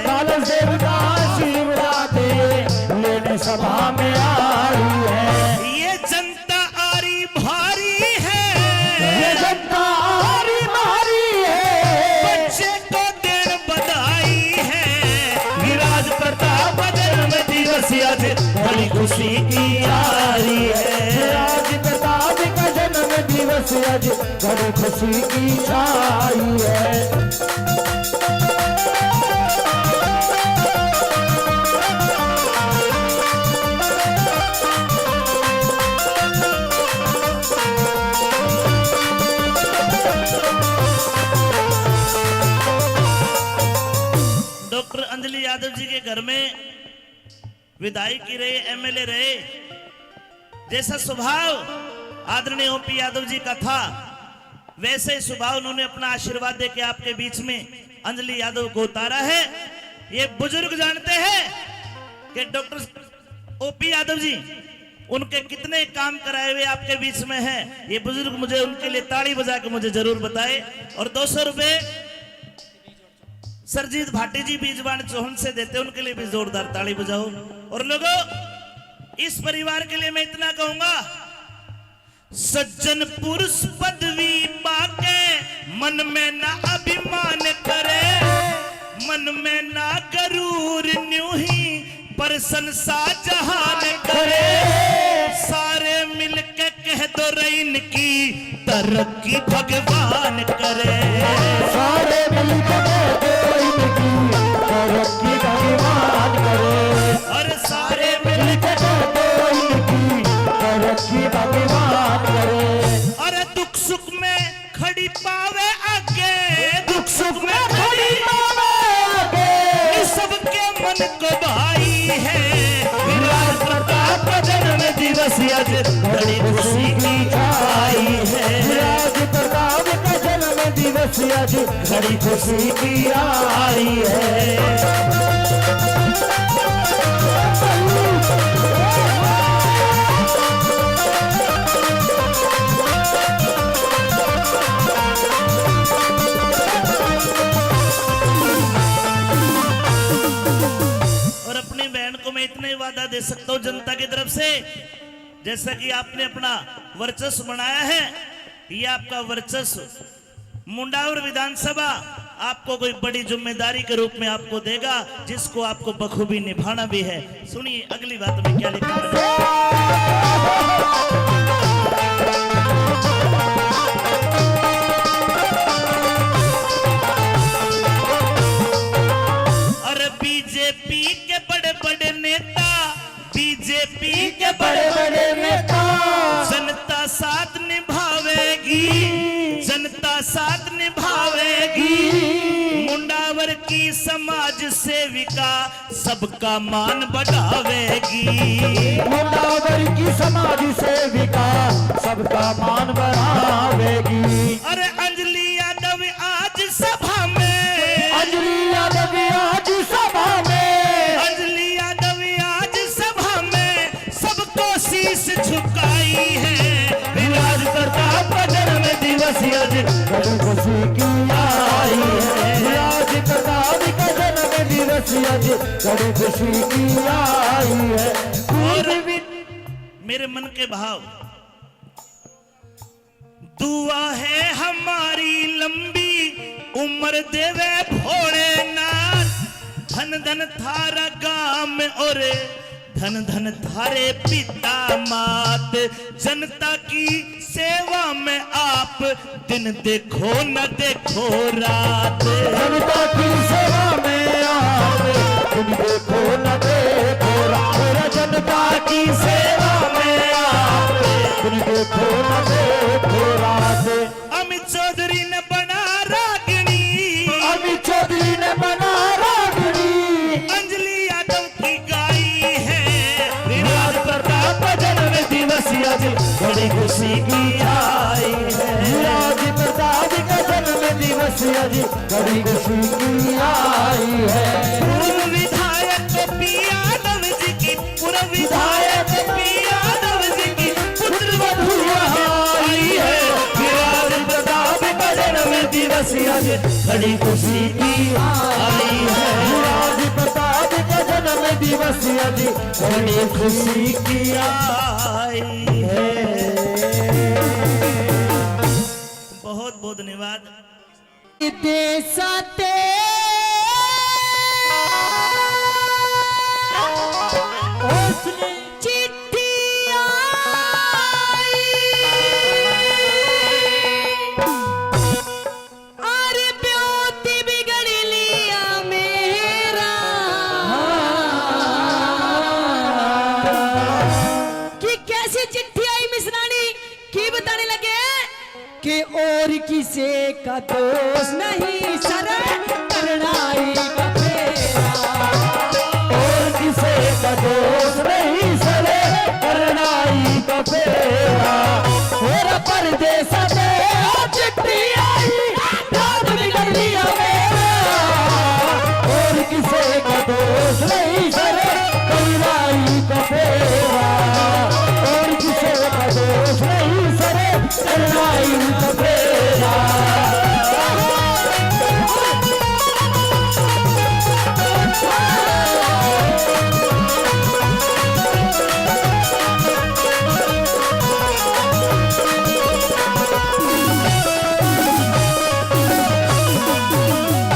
कालस देव का आशीर्वाद ले, लेने सभा में आ रही है। ये जनता आरी भारी है। ये जनता आरी भारी है। बच्चे को देन बधाई है। विराज प्रताप का जन्म दिवस आज, बड़ी खुशी की आई है। विराज प्रताप का जन्म दिवस आज, बड़ी खुशी की आई है। डॉक्टर अंजलि यादव जी के घर में विधायकी रहे, एमएलए रहे, जैसा स्वभाव आदरणीय ओपी यादव जी का था, वैसे ही स्वभाव उन्होंने अपना आशीर्वाद देके आपके बीच में अंजलि यादव को उतारा है। ये बुजुर्ग जानते हैं कि डॉक्टर ओपी यादव जी उनके कितने काम कराए हुए आपके बीच में हैं। ये बुजुर्ग, मुझे उनके लिए ताली बजा के मुझे जरूर बताए। और दो सौ रुपए सरजीत भाटी जी बीजवाण चौहन से देते, उनके लिए भी जोरदार ताली बजाओ। और लोगों, इस परिवार के लिए मैं इतना कहूंगा, सज्जन पुरुष पदवी पाके मन में ना अभिमान करे, मन में ना गरूर, न्यू ही प्रशंसा जहान करे। सारे मिलके कहते तो इनकी तरक्की भगवान करे। सारे मिलके कह दो, इनकी तरक्की भगवान करे। अरे सारे मिलके कह दो, इनकी तरक्की भगवान करे। अरे दुख सुख में खड़ी पावे आगे, दुख सुख में खड़ी पावे आगे। सबके मन को भाई है। राज प्रताप का जन्म दिवस आज बड़ी खुशी की आई है। राज प्रताप का जन्म दिवस आज बड़ी खुशी की आई है। और अपनी बहन को मैं इतना ही वादा दे सकता हूं जनता की तरफ से, जैसा कि आपने अपना वर्चस्व बनाया है, ये आपका वर्चस्व मुंडावर विधानसभा आपको कोई बड़ी जिम्मेदारी के रूप में आपको देगा, जिसको आपको बखूबी निभाना भी है। सुनिए अगली बात में क्या लिखा है। अरे बीजेपी के बड़े बड़े नेता, बीजेपी के बड़े बड़े नेता जनता साथ निभावेगी, जनता साथ निभावेगी। मुंडावर की समाज सेविका सबका मान बढ़ावेगी। मुंडावर की समाज सेविका सबका मान बढ़ावेगी। अरे अंजलि यादव आज सभा में, अंजलि यादव आज सभा में, अंजलि यादव आज सभा में सबको शीश झुकाई है। राज प्रताप का जन्म दिवस आज बड़ी खुशी की आई है। राज प्रताप का जन्म दिवस आज बड़ी खुशी की आई है। और मेरे मन के भाव, दुआ है हमारी लंबी उम्र देवे भोलेनाथ। धन धन थारा गाम और धन धन थारे पिता मात। जनता की सेवा में आप दिन देखो न देखो रात। जनता की सेवा में आप दिन देखो न देखो रात। जनता की सेवा में आप दिन देखो न देखो रात। अमित चौधरी ने बना रागनी, अमित चौधरी ने बना रागनी। अंजलि यादव की गाई है। राज प्रताप का जन्म दिवस आज बड़ी खुशी की आई है। राज प्रताप का जन्म दिवस आज बड़ी खुशी की आई है। पूर्व विधायक पी यादव जी की, पूर्व विधायक पी यादव जी की पुत्र वधू यहाँ आई है। राज प्रताप का जन्म दिवस आज बड़ी खुशी की आई है। राज प्रताप का जन्म दिवस आज बड़ी खुशी की आई है। बहुत बहुत धन्यवाद। देसा ते उसने चिट्ठी आई, अरे ब्योत बिगड़ लिया मेरा। कि कैसी चिट्ठी आई मिसरानी, की बताने लगे? कि और किसे का दोष नहीं सर, करनाई का फेरा। और किसे का दोष नहीं सर, करनाई का फेरा। और परदेसा ते चिट्ठी आई, रात बिगड़ लिया मेरा। और किसे का दोष नहीं सर, करनाई का फेरा। और किसे का दोष नहीं सर, करनाई का फेरा।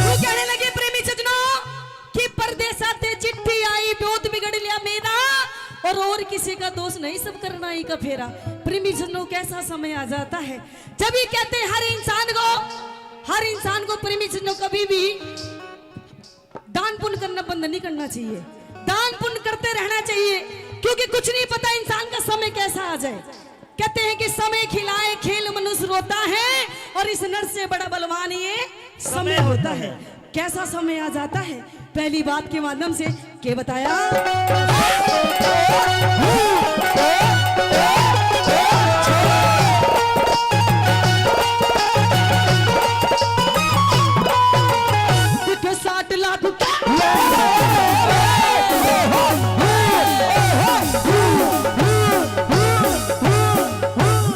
वो कहने लगे, प्रेमी सजनों, कि परदेसा ते चिट्ठी आई, ब्योत बिगड़ लिया मेरा, और, और किसी का दोष नहीं, सब करनाई का फेरा। प्रेमी जनों, कैसा समय आ जाता है जब ये कहते हैं हर इंसान को, हर इंसान को प्रेमी जनों कभी भी दान पुण्य करना बंद नहीं करना चाहिए, दान पुण्य करते रहना चाहिए, क्योंकि कुछ नहीं पता इंसान का समय कैसा आ जाए। कहते हैं कि समय खिलाए खेल मनुष्य रोता है, और इस नर से बड़ा बलवान ये समय होता है। कैसा समय आ जाता है पहली बात के माध्यम से, के बताया। साठ लाख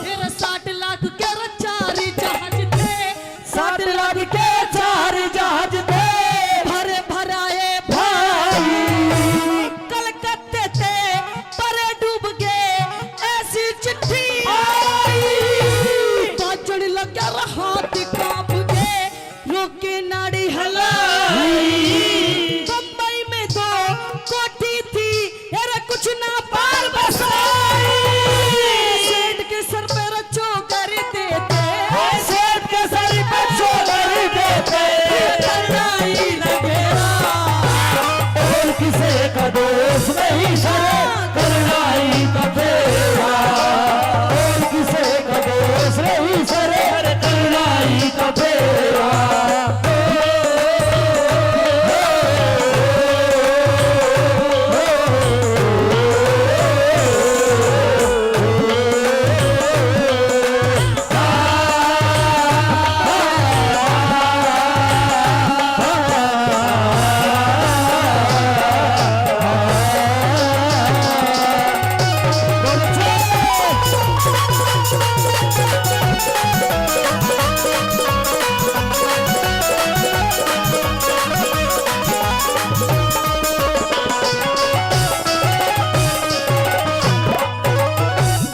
तेरा साठ लाख के रे चार जहाज थे, साठ लाख के चार जहाज थे, भरे भराए भाई कलकत्ते ते परे डूब गए, ऐसी चिट्ठी आई। बाजण लगा रे हाथ कांप गए, रोके नाड़ी हलाई। बम्बई में दो कोठी थी, अरे कुछ ना पार बसाई। सेठ के सर पे रचो कर देते, सेठ के सर पे रचो कर देते, करना ही लगेगा। और किसे का दोष नहीं सर, करना ही का फेरा। और किसे का दोष नहीं सर, करना ही का फेरा।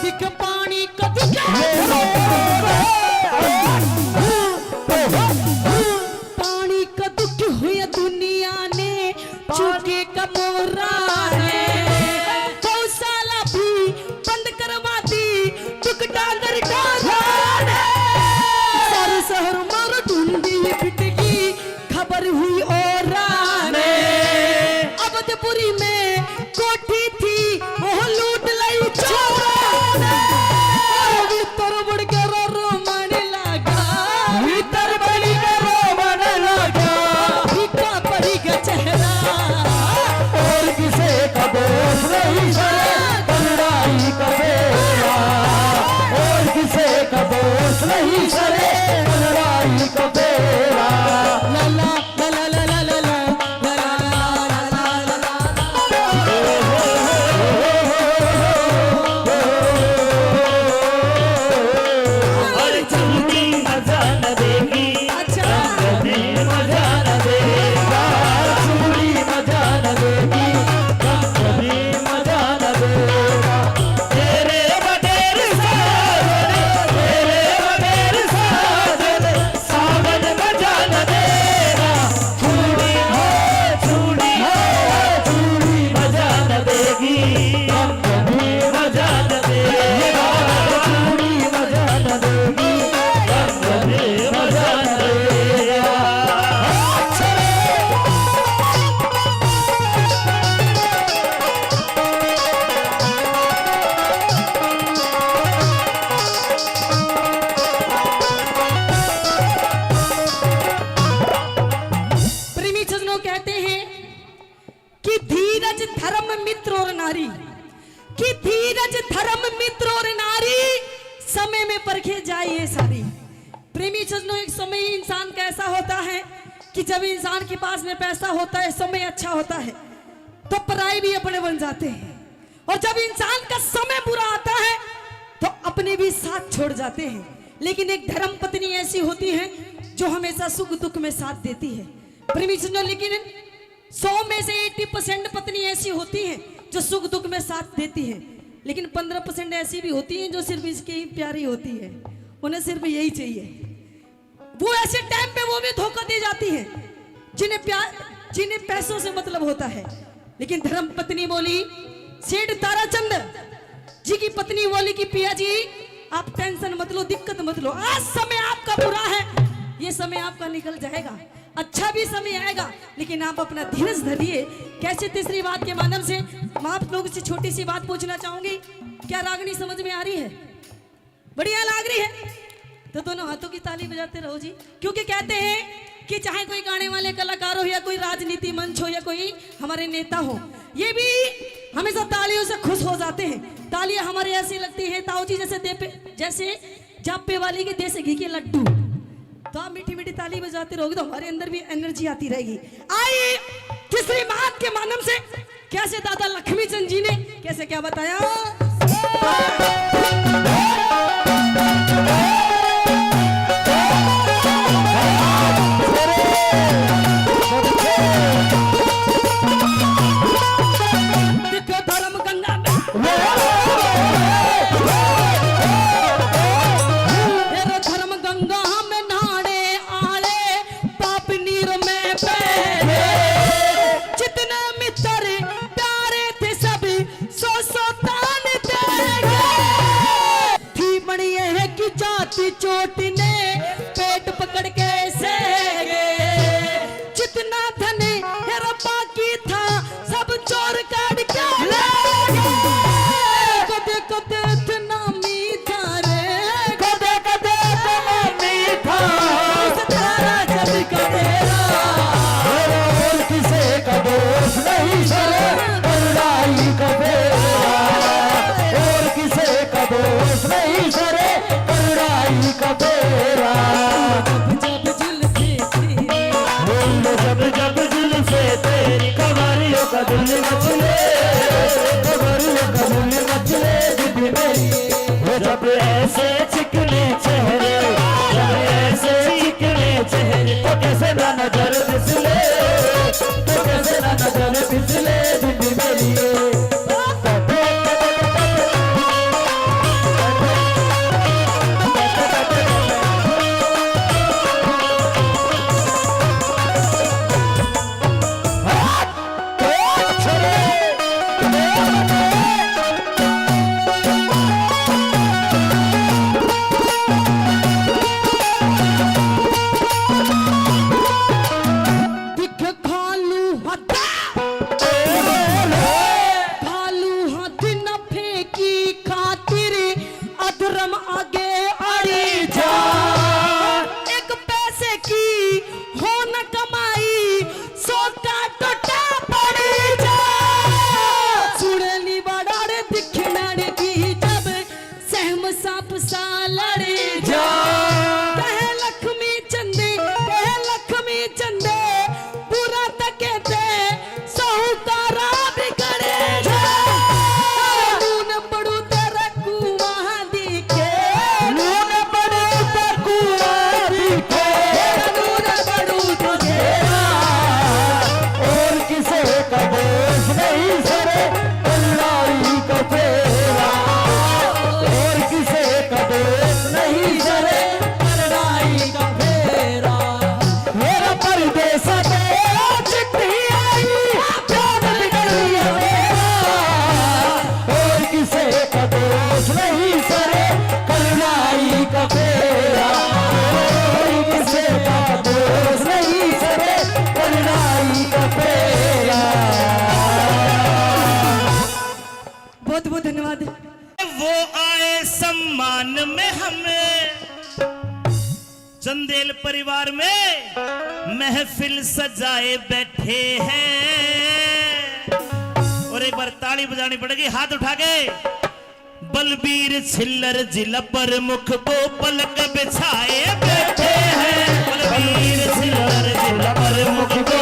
दिख पानी कद पानी का दुख हुआ दुनिया ने, चूके का मोरा ने। गौशाला भी बंद करवा दी, चुक डांगर डारा ने। सारे शहर मार ढूंढी बिटगी, खबर हुई औरा ने। अवधपुरी में कोठी थी, वो लूट लई चोरा ने। और भीतर बड़ के रो रो मन लागा, भीतर बड़ के रो मन लागा, फीका पड़ी गया चेहरा। और किसे का दोष नहीं सरे, करना ही का फेरा। और किसे का दोष नहीं सरे, करना ही का फेरा। ला ला प्रेमी सज्जनों, कहते हैं कि धीरज धर्म मित्र और नारी, कि धीरज धर्म मित्र और नारी, समय में परखे जाए ये सारी। प्रेमी सज्जनों, एक समय इंसान का ऐसा होता है कि जब इंसान के पास में पैसा होता है, समय अच्छा होता है, तो पराए भी अपने बन जाते हैं, और जब इंसान का समय बुरा आता है तो अपने भी साथ छोड़ जाते हैं। लेकिन एक धर्म पत्नी ऐसी होती है जो हमेशा सुख दुख में साथ देती है। प्रेमी सज्जनों, लेकिन सौ में से एट्टी परसेंट पत्नी ऐसी होती हैं जो सुख दुख में साथ देती हैं, लेकिन पन्द्रह परसेंट ऐसी भी होती हैं जो सिर्फ इसकी ही प्यारी होती है, उन्हें सिर्फ यही चाहिए। वो ऐसे टाइम पे वो भी धोखा दे जाती है जिन्हें प्यार, जिन्हें पैसों से मतलब होता है। लेकिन धर्म पत्नी बोली, "सेठ ताराचंद, जी की पत्नी बोली कि पिया जी, आप टेंशन मत लो, दिक्कत मत लो, आज समय आपका बुरा है, ये समय आपका निकल जाएगा, अच्छा भी समय आएगा, लेकिन आप अपना धीरज धरिए। कैसे? तीसरी बात के माध्यम से मैं आप लोगों से छोटी सी बात पूछना चाहूंगी, क्या रागनी समझ में आ रही है? बढ़िया लाग रही है तो दोनों हाथों की ताली बजाते रहो जी, क्योंकि कहते हैं कि चाहे कोई गाने वाले कलाकार हो या कोई राजनीति मंच हो या कोई हमारे नेता हो, ये भी हमेशा तालियों से खुश हो जाते हैं। तालियां हमारे ऐसी लगती है ताऊ जी जैसे देपे, जैसे जापे वाली के देसी घी के लड्डू। तो आप मीठी मीठी ताली बजाते रहोगे तो हमारे अंदर भी एनर्जी आती रहेगी। आइए तीसरी बात के माध्यम से कैसे दादा लक्ष्मी चंद जी ने कैसे क्या बताया। देखो धर्म गंगा में, तेरे धर्म गंगा में नहाने आले पाप नीर में बह गए। जितने मित्र प्यारे थे सभी सौ सौ तान दे गए। थी बनी है कि जाति चोट ने पेट पकड़ के सह गए। जितना धन है रब्बा की था सब चोर काट के ले गए। कदे कदे इतना मीठा रे, कदे कदे इतना मीठा। इस तरह जब कबेरा। और किसे का दोष नहीं सरे, करुणाई का बेरा। और किसे का दोष नहीं सरे, करुणाई का बेरा। जब जब जुल्फे तेरी, बोल जब जब जुल्फे तेरी, कवारियों का दिल मचले, कवारियों का दिल मचले, बीबी मेरी। वो जब ऐसे चिकने चेहरे, जब ऐसे चिकने चेहरे, तो कैसे ना नजर फिसले, तो कैसे ना नजर फिसले, बीबी मेरी। दिख खालू हद, खालू हद न फेंकी खातिर अधर्म आगे अड़ी जा। एक पैसे की हो न कमाई, सौ का टोटा पड़ी जा। सुन ली बड़ा रे दिखनाड़ की जब सहम सांप सा लड़ी जा। कह लक्ष्मी चंदे, कह लक्ष्मी चंदे, बुरा तके दे, साहूकारा बिगड़े जा। नून बड़ू तेरा कुआं दिखे, नून बड़ू तेरा कुआं दिखे, नून बड़ू तुझे। और किसे का दोष नहीं सरे, करुणाई का फेरा। और किसे का दोष नहीं सरे, करुणाई का फेरा। मेरा परदेसा तेरा चिट्ठी आई, प्यार बिगड़ गया मेरा। और किसे का दोष नहीं सरे, करुणाई का फेरा। और किसे का दोष नहीं सरे, करुणाई का फेरा। बहुत बहुत धन्यवाद। वो आए सम्मान में हमें, चंदेल परिवार में महफिल सजाए बैठे हैं। और एक बार ताली बजानी पड़ेगी, हाथ उठा के। बलबीर छिल्लर जिला प्रमुख वो पलक बिछाए बैठे हैं। बलबीर छिल्लर जिला प्रमुख वो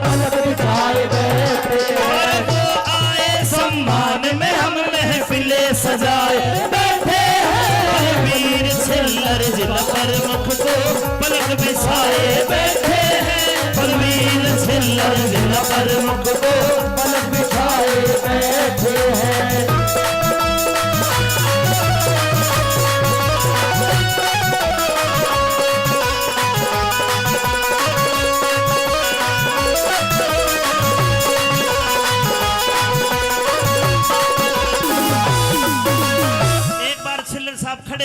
पलक बिछाए बैठे हैं। और वो आए सम्मान में हम महफिलें सजाए बैठे हैं। बलबीर छिल्लर जिला प्रमुख वो पलक बिछाए बैठे हैं। बलबीर छिल्लर जिला प्रमुख वो पलक बिछाए बैठे हैं।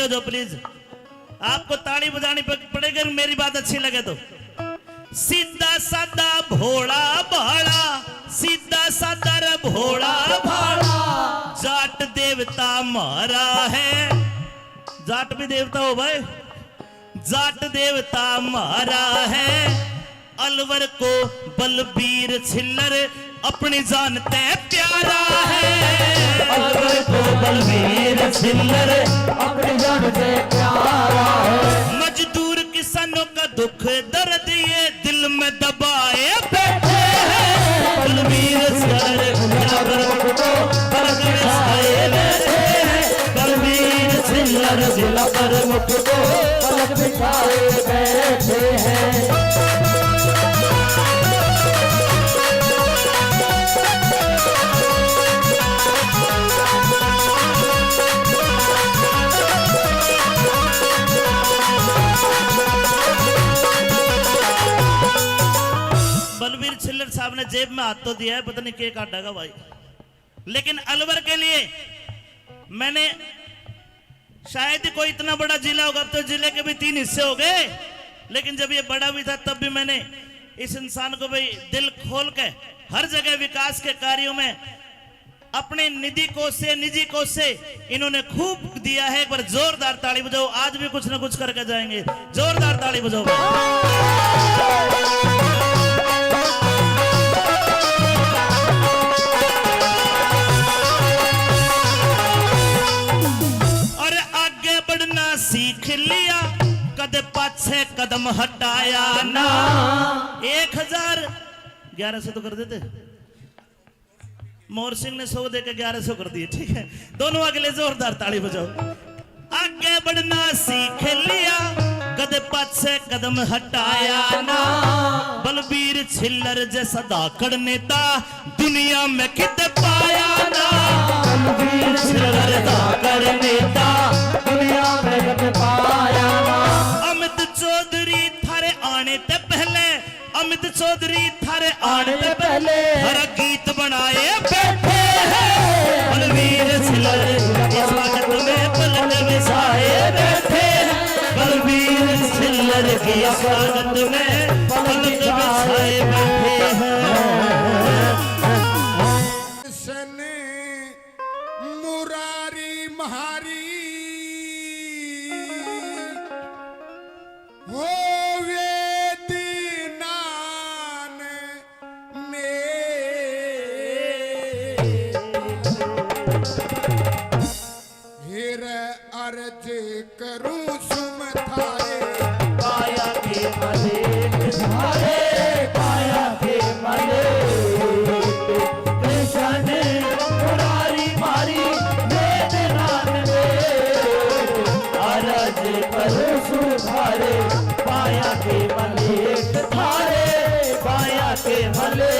जो प्लीज, आपको ताली बजानी प-, पड़ेगी अगर मेरी बात अच्छी लगे तो। सीधा साधा भोला भाला, सीधा साधा रे भोला भाला, जाट देवता म्हारा है। जाट भी देवता हो भाई, जाट देवता म्हारा है। अलवर को बलबीर छिल्लर अपनी जान ते प्यारा है। अलवर को बलबीर छिल्लर अपनी जान ते प्यारा है। मजदूर किसानों का दुख दर्द ये दिल में दबाए बैठे हैं। बलबीर छिल्लर जिला प्रमुख को पलक बिछाए बैठे हैं। बलबीर छिल्लर जिला प्रमुख को पलक बिछाए बैठे हैं। बलबीर छिल्लर साहब ने जेब में हाथ तो दिया है, पता नहीं के काटेगा भाई। लेकिन अलवर के लिए मैंने, शायद ही कोई इतना बड़ा जिला होगा, अब तो जिले के भी तीन हिस्से हो गए, लेकिन जब ये बड़ा भी था तब भी मैंने इस इंसान को भाई दिल खोल के हर जगह विकास के कार्यों में अपने निधि कोष से, निजी कोष से इन्होंने खूब दिया है। एक बार जोरदार ताली बजाओ, आज भी कुछ ना कुछ करके जाएंगे। जोरदार ताली बजाओ। और आगे बढ़ना सीख लिया, कदे पाछे कदम हटाया ना। एक हजार, ग्यारह सौ तो कर देते। मोर सिंह ने सौ देके ग्यारह सौ कर दिए, ठीक है। दोनों अगले जोरदार ताली बजाओ। आगे बढ़ना सीख लिया, कदे पाछे कदम हटाया ना। बलबीर छिल्लर जैसा धाकड़ नेता दुनिया में कित पाया ना। बलबीर छिल्लर धाकड़ नेता दुनिया में कित पाया ना। अमित चौधरी थारे आने ते पहले, अमित चौधरी थारे आने ते पहले हर गीत बनाए बैठे हैं। बलबीर छिल्लर की स्वागत में पलक बिछाए बैठे हैं। बलबीर छिल्लर की स्वागत में पलक बिछाए बैठे हैं। सन मुरारी म्हारी होवे दीनान में। हेर अर्ज करूं सुम थारे, पाया के मलेट थारे, पाया के मलेट। कृष्ण मुरारी म्हारी वेदनान में, अरज करूं सुधारे, पाया के मलेट थारे, पाया के मलेट।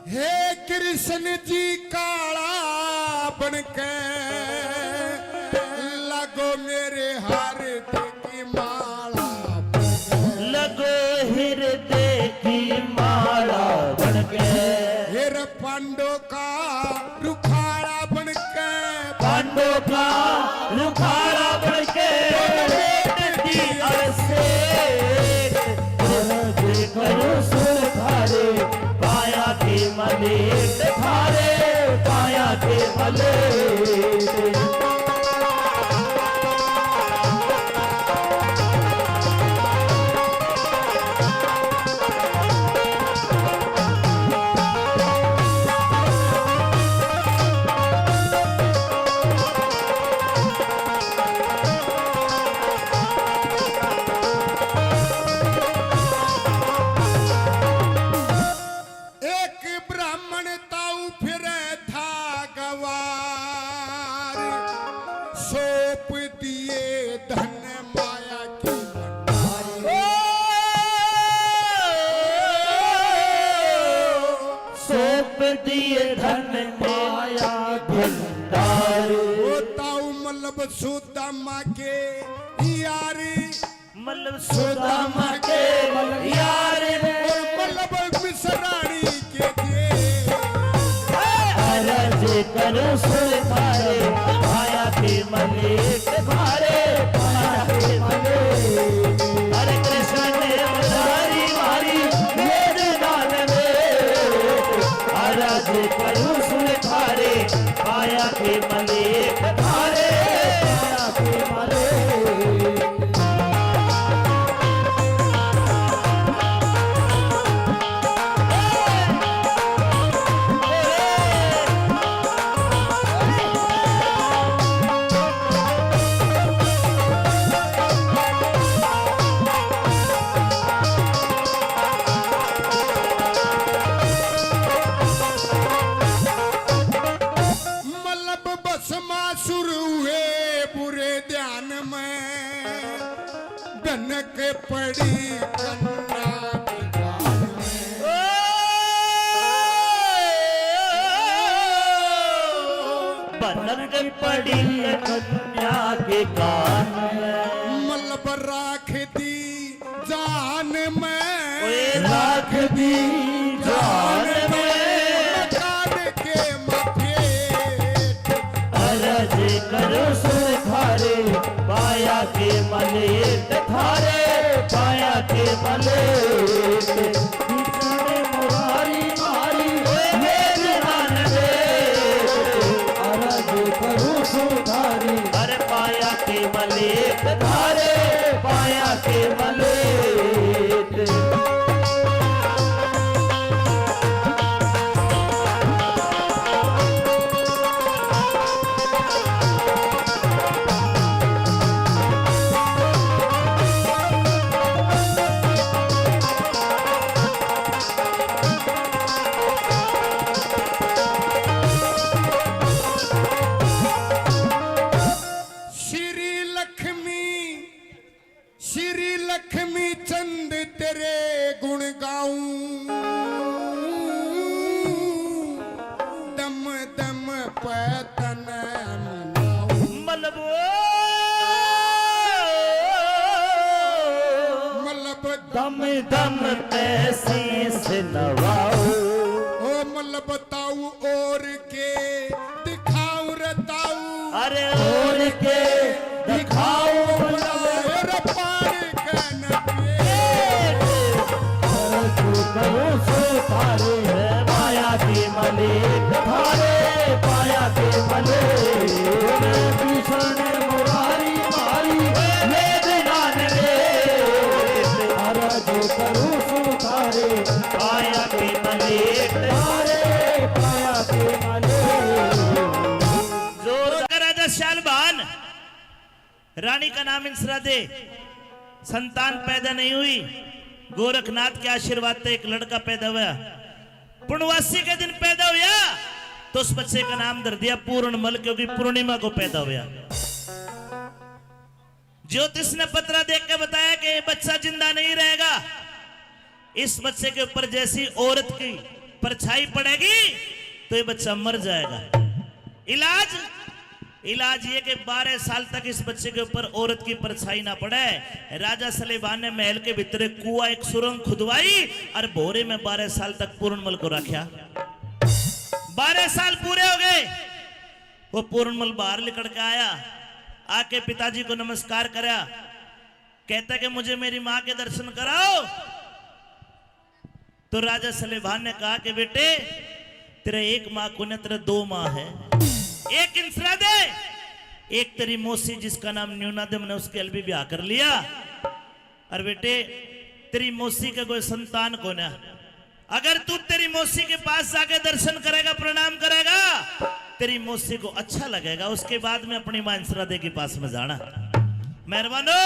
हे कृष्ण जी काला बनके लगो मेरे हार की माला, लगो हृदय की माला बनके। हे रे पांडो का रुखाड़ा बनके, पांडो का रुखाड़ा बनके। बेटी अभिषेक, करूं सुर थारे, पाया के मलेट थारे, पाया के मलेट। एक ब्राह्मण ताऊ फिरे था गवार, सौंप दिए धन माया के भंडार। सौंप दिए धन माया भंडार। ओ ताऊ मतलब सुद्धा के यार, मतलब सुदामा के यार, और मतलब मिसरानी के जे। अरज करूं सुन थारे, पाया के मलिक थारे, पाया के मलिक। अरे कृष्ण ने मुरारी मारी, मेरे दान में। अरज करूं सुन थारे, पाया के मलिक थारे, पाया के मलिक। मतलब भस्मासुर हुए बुरे ध्यान में, भनक पड़ी कन्या के कान में। भनक पड़ी कन्या के कान में। मतलब राख दी जान में। ओए राख दी जान में। मकान के मफेट। अरज करूं सुन थारे, पाया के मलेट थारे, पाया के मलेट। कृष्ण मुरारी मारी, मेरे नान दे। अरज करूं सुन थारी। अरे पाया के मलेट थारे, पाया के मलेट। श्री लक्ष्मी, श्री लक्ष्मी चंद तेरे गुण गाऊं, दम दम पे तने मनाऊं। मलबो, मलब दम दम पे शीश नवाओ। ओ मलब ताऊ और के दिखाऊं रे ताऊ। अरे और के दिखाऊं रे पार के नबी। अरे तू करूं सो तारे, माया की मलिक थारे, माया की मलिक। भीषण मुरारी मारी, मेरे नान दे। अरज करूं सुन थारे, पाया के मलेट थारे, पाया के मलेट। जोर का राजा शालभान, रानी का नाम इंसरा दे, संतान पैदा नहीं हुई। गोरखनाथ के आशीर्वाद से एक लड़का पैदा हुआ। पूर्णवासी के दिन पैदा हुआ तो उस बच्चे का नाम धर दिया पूर्णमल, क्योंकि पूर्णिमा को पैदा हुआ। ज्योतिष ने पतरा देख के बताया कि ये बच्चा जिंदा नहीं रहेगा। इस बच्चे के ऊपर जैसी औरत की परछाई पड़ेगी तो ये बच्चा मर जाएगा। इलाज, इलाज ये कि बारह साल तक इस बच्चे के ऊपर औरत की परछाई ना पड़े। राजा सलेबान ने महल के भीतर एक कुआ, एक सुरंग खुदवाई और भोरे में बारह साल तक पूर्णमल को रखा। बारह साल पूरे हो गए। वो पूर्णमल बाहर निकल के आया, आके पिताजी को नमस्कार करा, कहता कि मुझे मेरी माँ के दर्शन कराओ। तो राजा सलेबान ने कहा कि बेटे, तेरे एक माँ को ना, तेरे दो माँ है। एक इंसरा दे, एक तेरी मौसी जिसका नाम न्यूना दे, मैंने उसके अलबी ब्याह कर लिया। और बेटे, तेरी मौसी का कोई संतान को ना, अगर तू तेरी मौसी के पास जाके दर्शन करेगा, प्रणाम करेगा, तेरी मौसी को अच्छा लगेगा, उसके बाद में अपनी माँ इंसरा दे के पास में जाना। मेहरबानो,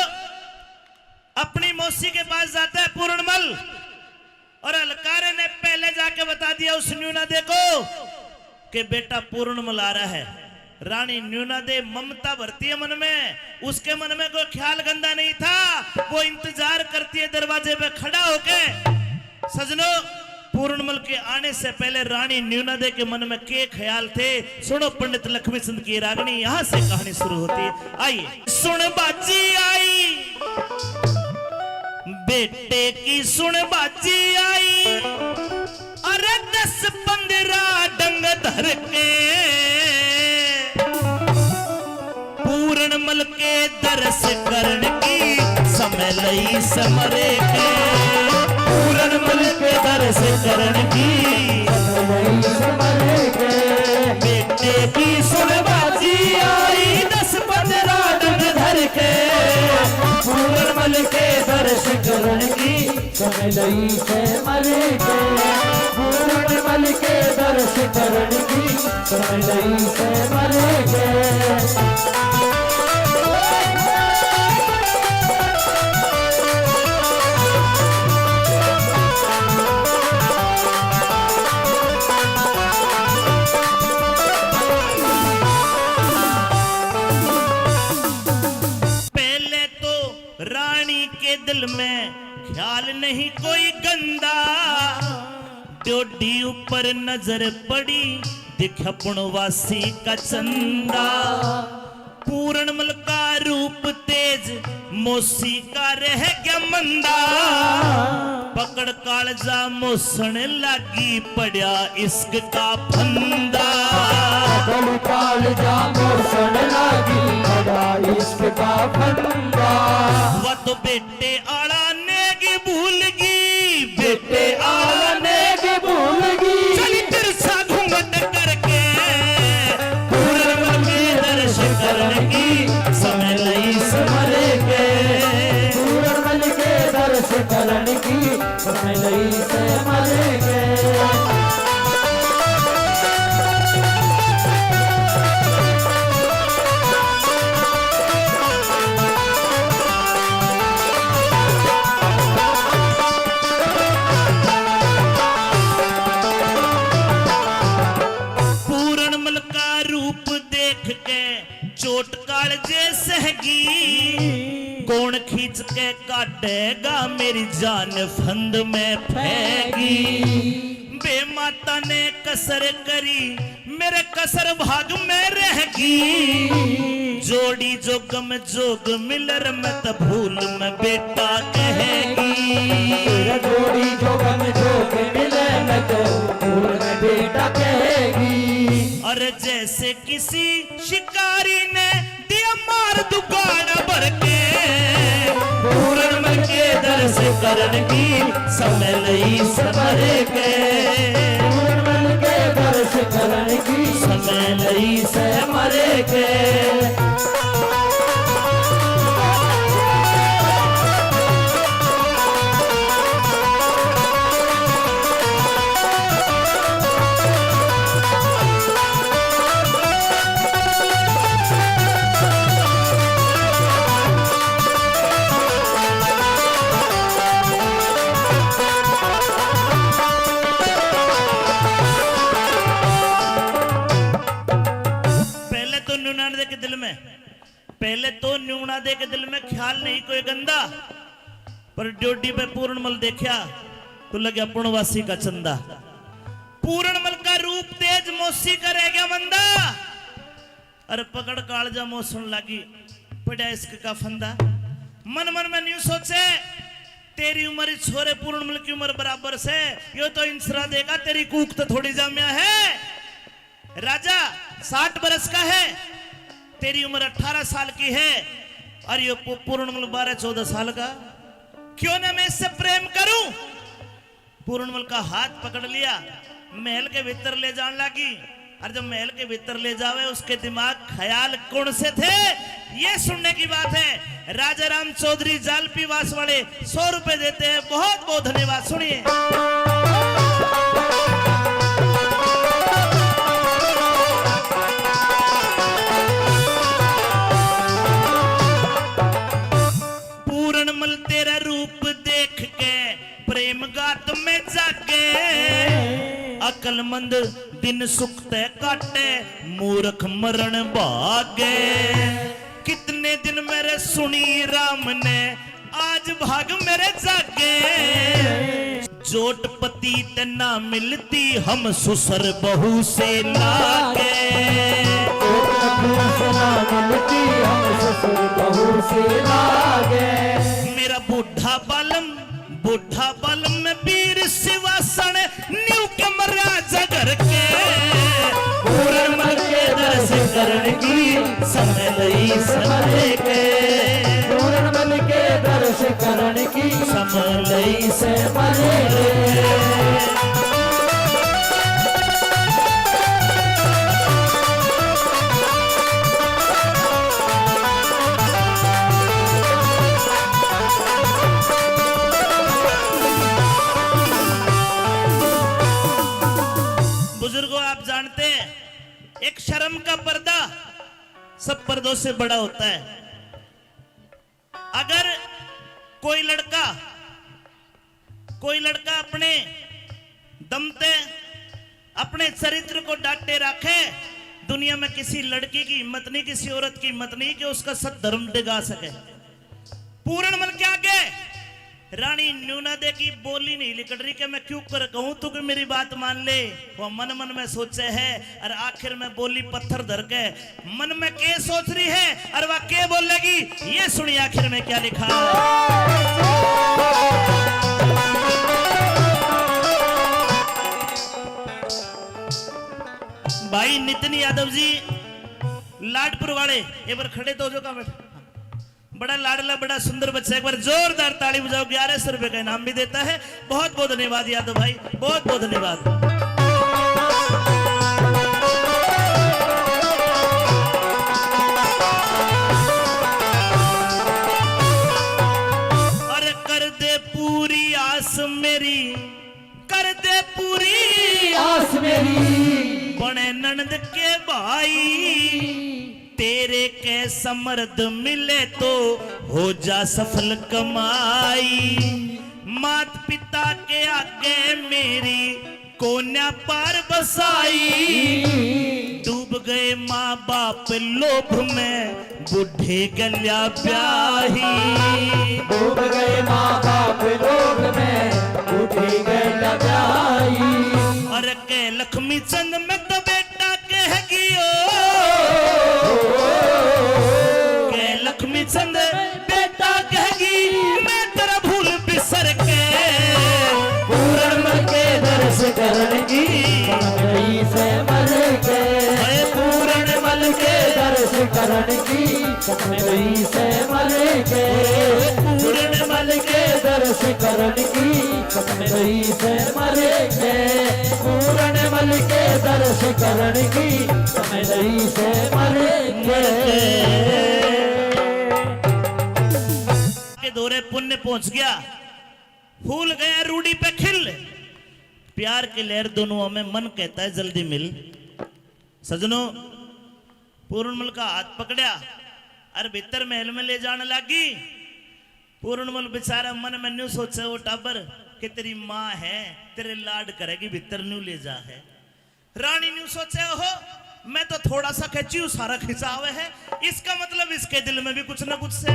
अपनी मौसी के पास जाता है पूर्णमल, और हलकारे ने पहले जाके बता दिया उस न्यूना दे को कि बेटा पूर्णमल आ रहा है। रानी न्यूना दे ममता भरती है मन में, उसके मन में कोई ख्याल गंदा नहीं था। वो इंतजार करती है दरवाजे पे खड़ा होके। सजनो, पूरणमल के आने से पहले रानी न्यूना दे के मन में के ख्याल थे, सुनो पंडित लक्ष्मी चंद की रागनी, यहाँ से कहानी शुरू होती है। आइए। सुन बाजी आई, बेटे की सुन बाजी आई, अरे दस पन्द्रह डंग धर के पूरणमल के दर्श करण की समय लई समरे के। पूरणमल के दर्श करण की समय लई समरे के। बेटे की सुन बाजी आई, दस पन्द्रह डंग धर के पूरणमल के दर्श करण की समय लई से मरे के। पूरणमल के दर्श करण की समय लई से मरे के। पहले तो रानी के दिल में ख्याल नहीं कोई गंदा, डोडी ऊपर नजर पड़ी, दिख अपणवासी का चंदा। पूरणमल का रूप तेज, मौसी का रह गया मंदा। पकड़ कालजा मौसण लागी, पड़या इश्क का फंदा। पकड़ कालजा मौसण लागी, पड़या इश्क का फंदा। वा तो बेटे आला नेग भूल गई, बेटे आला नेग भूल गई। चली तिरछा घूंघट करके पूरणमल के दर्श करण की समय लई से मरे के। पूरणमल के दर्श करण की समय लई से मरे के। पूरणमल का रूप देख के चोट कालजे सहगी, कौन खींच के काटेगा मेरी जान फंद में फैगी। बे माता ने कसर करी, मेरे कसर भाग में रहगी। जोड़ी जो गम जोग मिलर, मैं तो भूल में बेटा कहेगी। तेरा जोड़ी जो गम जोग मिले, मैं तो भूल में बेटा कहेगी। अरे जैसे किसी शिकारी ने दिया मार दुकान भर के। पूरणमल के दर्श करण की समय लई से मरे के। पूरणमल के दर्श करण की समय लई से मरे के। पहले तो न्यूना दे के दिल में, पहले तो न्यूना दे के दिल में ख्याल नहीं कोई गंदा, पर ड्योढ़ी पे पूरणमल देखा तो लगे अपणवासी का चंदा। पूरणमल का रूप तेज, मौसी का रह गया मंदा। अरे पकड़ कालजा मौसण लागी, पड़ा इश्क का फंदा। मन मन में न्यू सोचे, तेरी उम्र इस छोरे पूरणमल की उम्र बराबर से, यो तो इंसरा देगा, तेरी कूक तो थोड़ी जाम्या है। राजा साठ बरस का है, तेरी उम्र अठारह साल की है, और यो पू-, पूरणमल बारह चौदह साल का। क्यों ना मैं इससे प्रेम करूं? पूरणमल का हाथ पकड़ लिया, महल के भीतर ले जान लागी। और जब महल के भीतर ले जावे, उसके दिमाग ख्याल कौन से थे, ये सुनने की बात है। राजा राम चौधरी जालपी वास वाले सौ रुपए देते हैं। बहुत बहुत धन्यवाद। सुनिए। पूरणमल तेरा रूप देख के प्रेम घात में जागे। अकलमंद दिन सुख ते काटे, मूर्ख मरण भागे। कितने दिन मेरे सुनी राम ने, आज भाग मेरे जागे। चोटपति ते ना मिलती हम ससुर बहू से लागे। चोटपति से ना मिलती हम ससुर बहू से लागे। मेरा बूढ़ा बालम, बूढ़ा बालम में वीर शिवासन न्यू के मर्यादा घर के। पूरन मल के दर्श करण की समय लई से मरे के। पूरन मल के दर्श करण की समय लई से मरे के। बुजुर्गों, आप जानते हैं, एक शर्म का पर्दा सब पर्दों से बड़ा होता है। अगर कोई लड़का, कोई लड़का अपने दम ते अपने चरित्र को डाटे रखे, दुनिया में किसी लड़की की हिम्मत नहीं, किसी औरत की हिम्मत नहीं कि उसका सत धर्म डिगा सके। पूरन मल के आगे रानी न्यूना दे की बोली नहीं लिकड़ रही कि मैं क्यों कर कहूं तू कि मेरी बात मान ले। वो मन मन में सोचे है और आखिर में बोली पत्थर धर के मन में के सोच रही है और वह के बोलेगी, ये सुनिए आखिर में क्या लिखा। भाई नितिन यादव जी लाडपुर वाले, एक बार खड़े तो हो जो का बैठ। बड़ा लाडला, बड़ा सुंदर बच्चा, एक बार जोरदार ताली बजाओ। ग्यारह सौ रुपए का इनाम भी देता है। बहुत बहुत धन्यवाद यादव भाई, बहुत बहुत धन्यवाद। अरे कर दे पूरी आस मेरी, कर दे पूरी आस मेरी, बने ननद के भाई। तेरे के समर्थ मिले तो हो जा सफल कमाई। मात पिता के आगे मेरी कोन्या पार बसाई। डूब गए माँ बाप लोभ में बूढ़े गल्या ब्याही। डूब गए माँ बाप लोभ में बूढ़े गल्या ब्याही। और के लक्ष्मी चंद में तो बेटा कह गियो। के लक्ष्मी चंद बेटा कह गई मैं तेरा भूल बिसर के। पूरन मल के दर्श करण की समय लई से मरे के। पूरन मल के दर्श करण की समय लई से मरे के। पूरन मल के दर्श करण की समय लई से मरे के। पूरन मल के दर्श करण की समय लई से मरे के। के दौरे पुण्य पहुंच गया, फूल गया रूढ़ी पे खिल। प्यार की लहर दोनों में मन कहता है जल्दी मिल। सजनों, पूरनमल का हाथ पकड़या और भीतर महल में ले जाने लागी। पूरनमल बेचारा मन में न्यू सोचे वो टाबर कि तेरी माँ है, तेरे लाड करेगी, भीतर न्यू ले जा है। रानी न्यू सोचे, ओहो, मैं तो थोड़ा सा खींची हूँ, सारा खिंचाव है, इसका मतलब इसके दिल में भी कुछ ना कुछ से।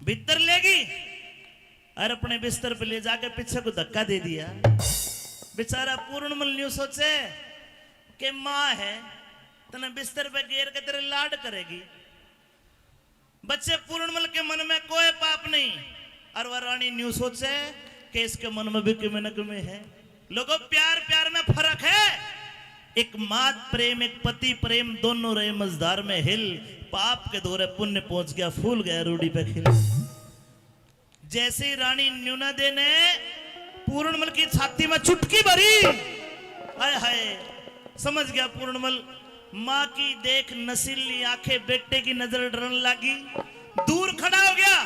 भीतर लेगी और अपने बिस्तर पे ले जाके पीछे को धक्का दे दिया। बेचारा पूरनमल न्यू सोचे कि माँ है, तने बिस्तर पे गेर के तेरे लाड करेगी। बच्चे पूरनमल के मन में कोई पाप नहीं, और वह रानी न्यू सोचे कि इसके मन में भी किमे न किमे है। लोगों, प्यार प्यार में फर्क है। एक मात प्रेम, एक पति प्रेम, दोनों रहे मझधार में हिल। पाप के दौरे पुण्य पहुंच गया, फूल गया रूढ़ी पे खिल। जैसे ही रानी न्यूना दे ने पूरनमल की छाती में चुटकी भरी, हाय हाय, समझ गया पूरनमल। माँ की देख नशीली आंखें, बेटे की नजर डरन लागी। दूर खड़ा हो गया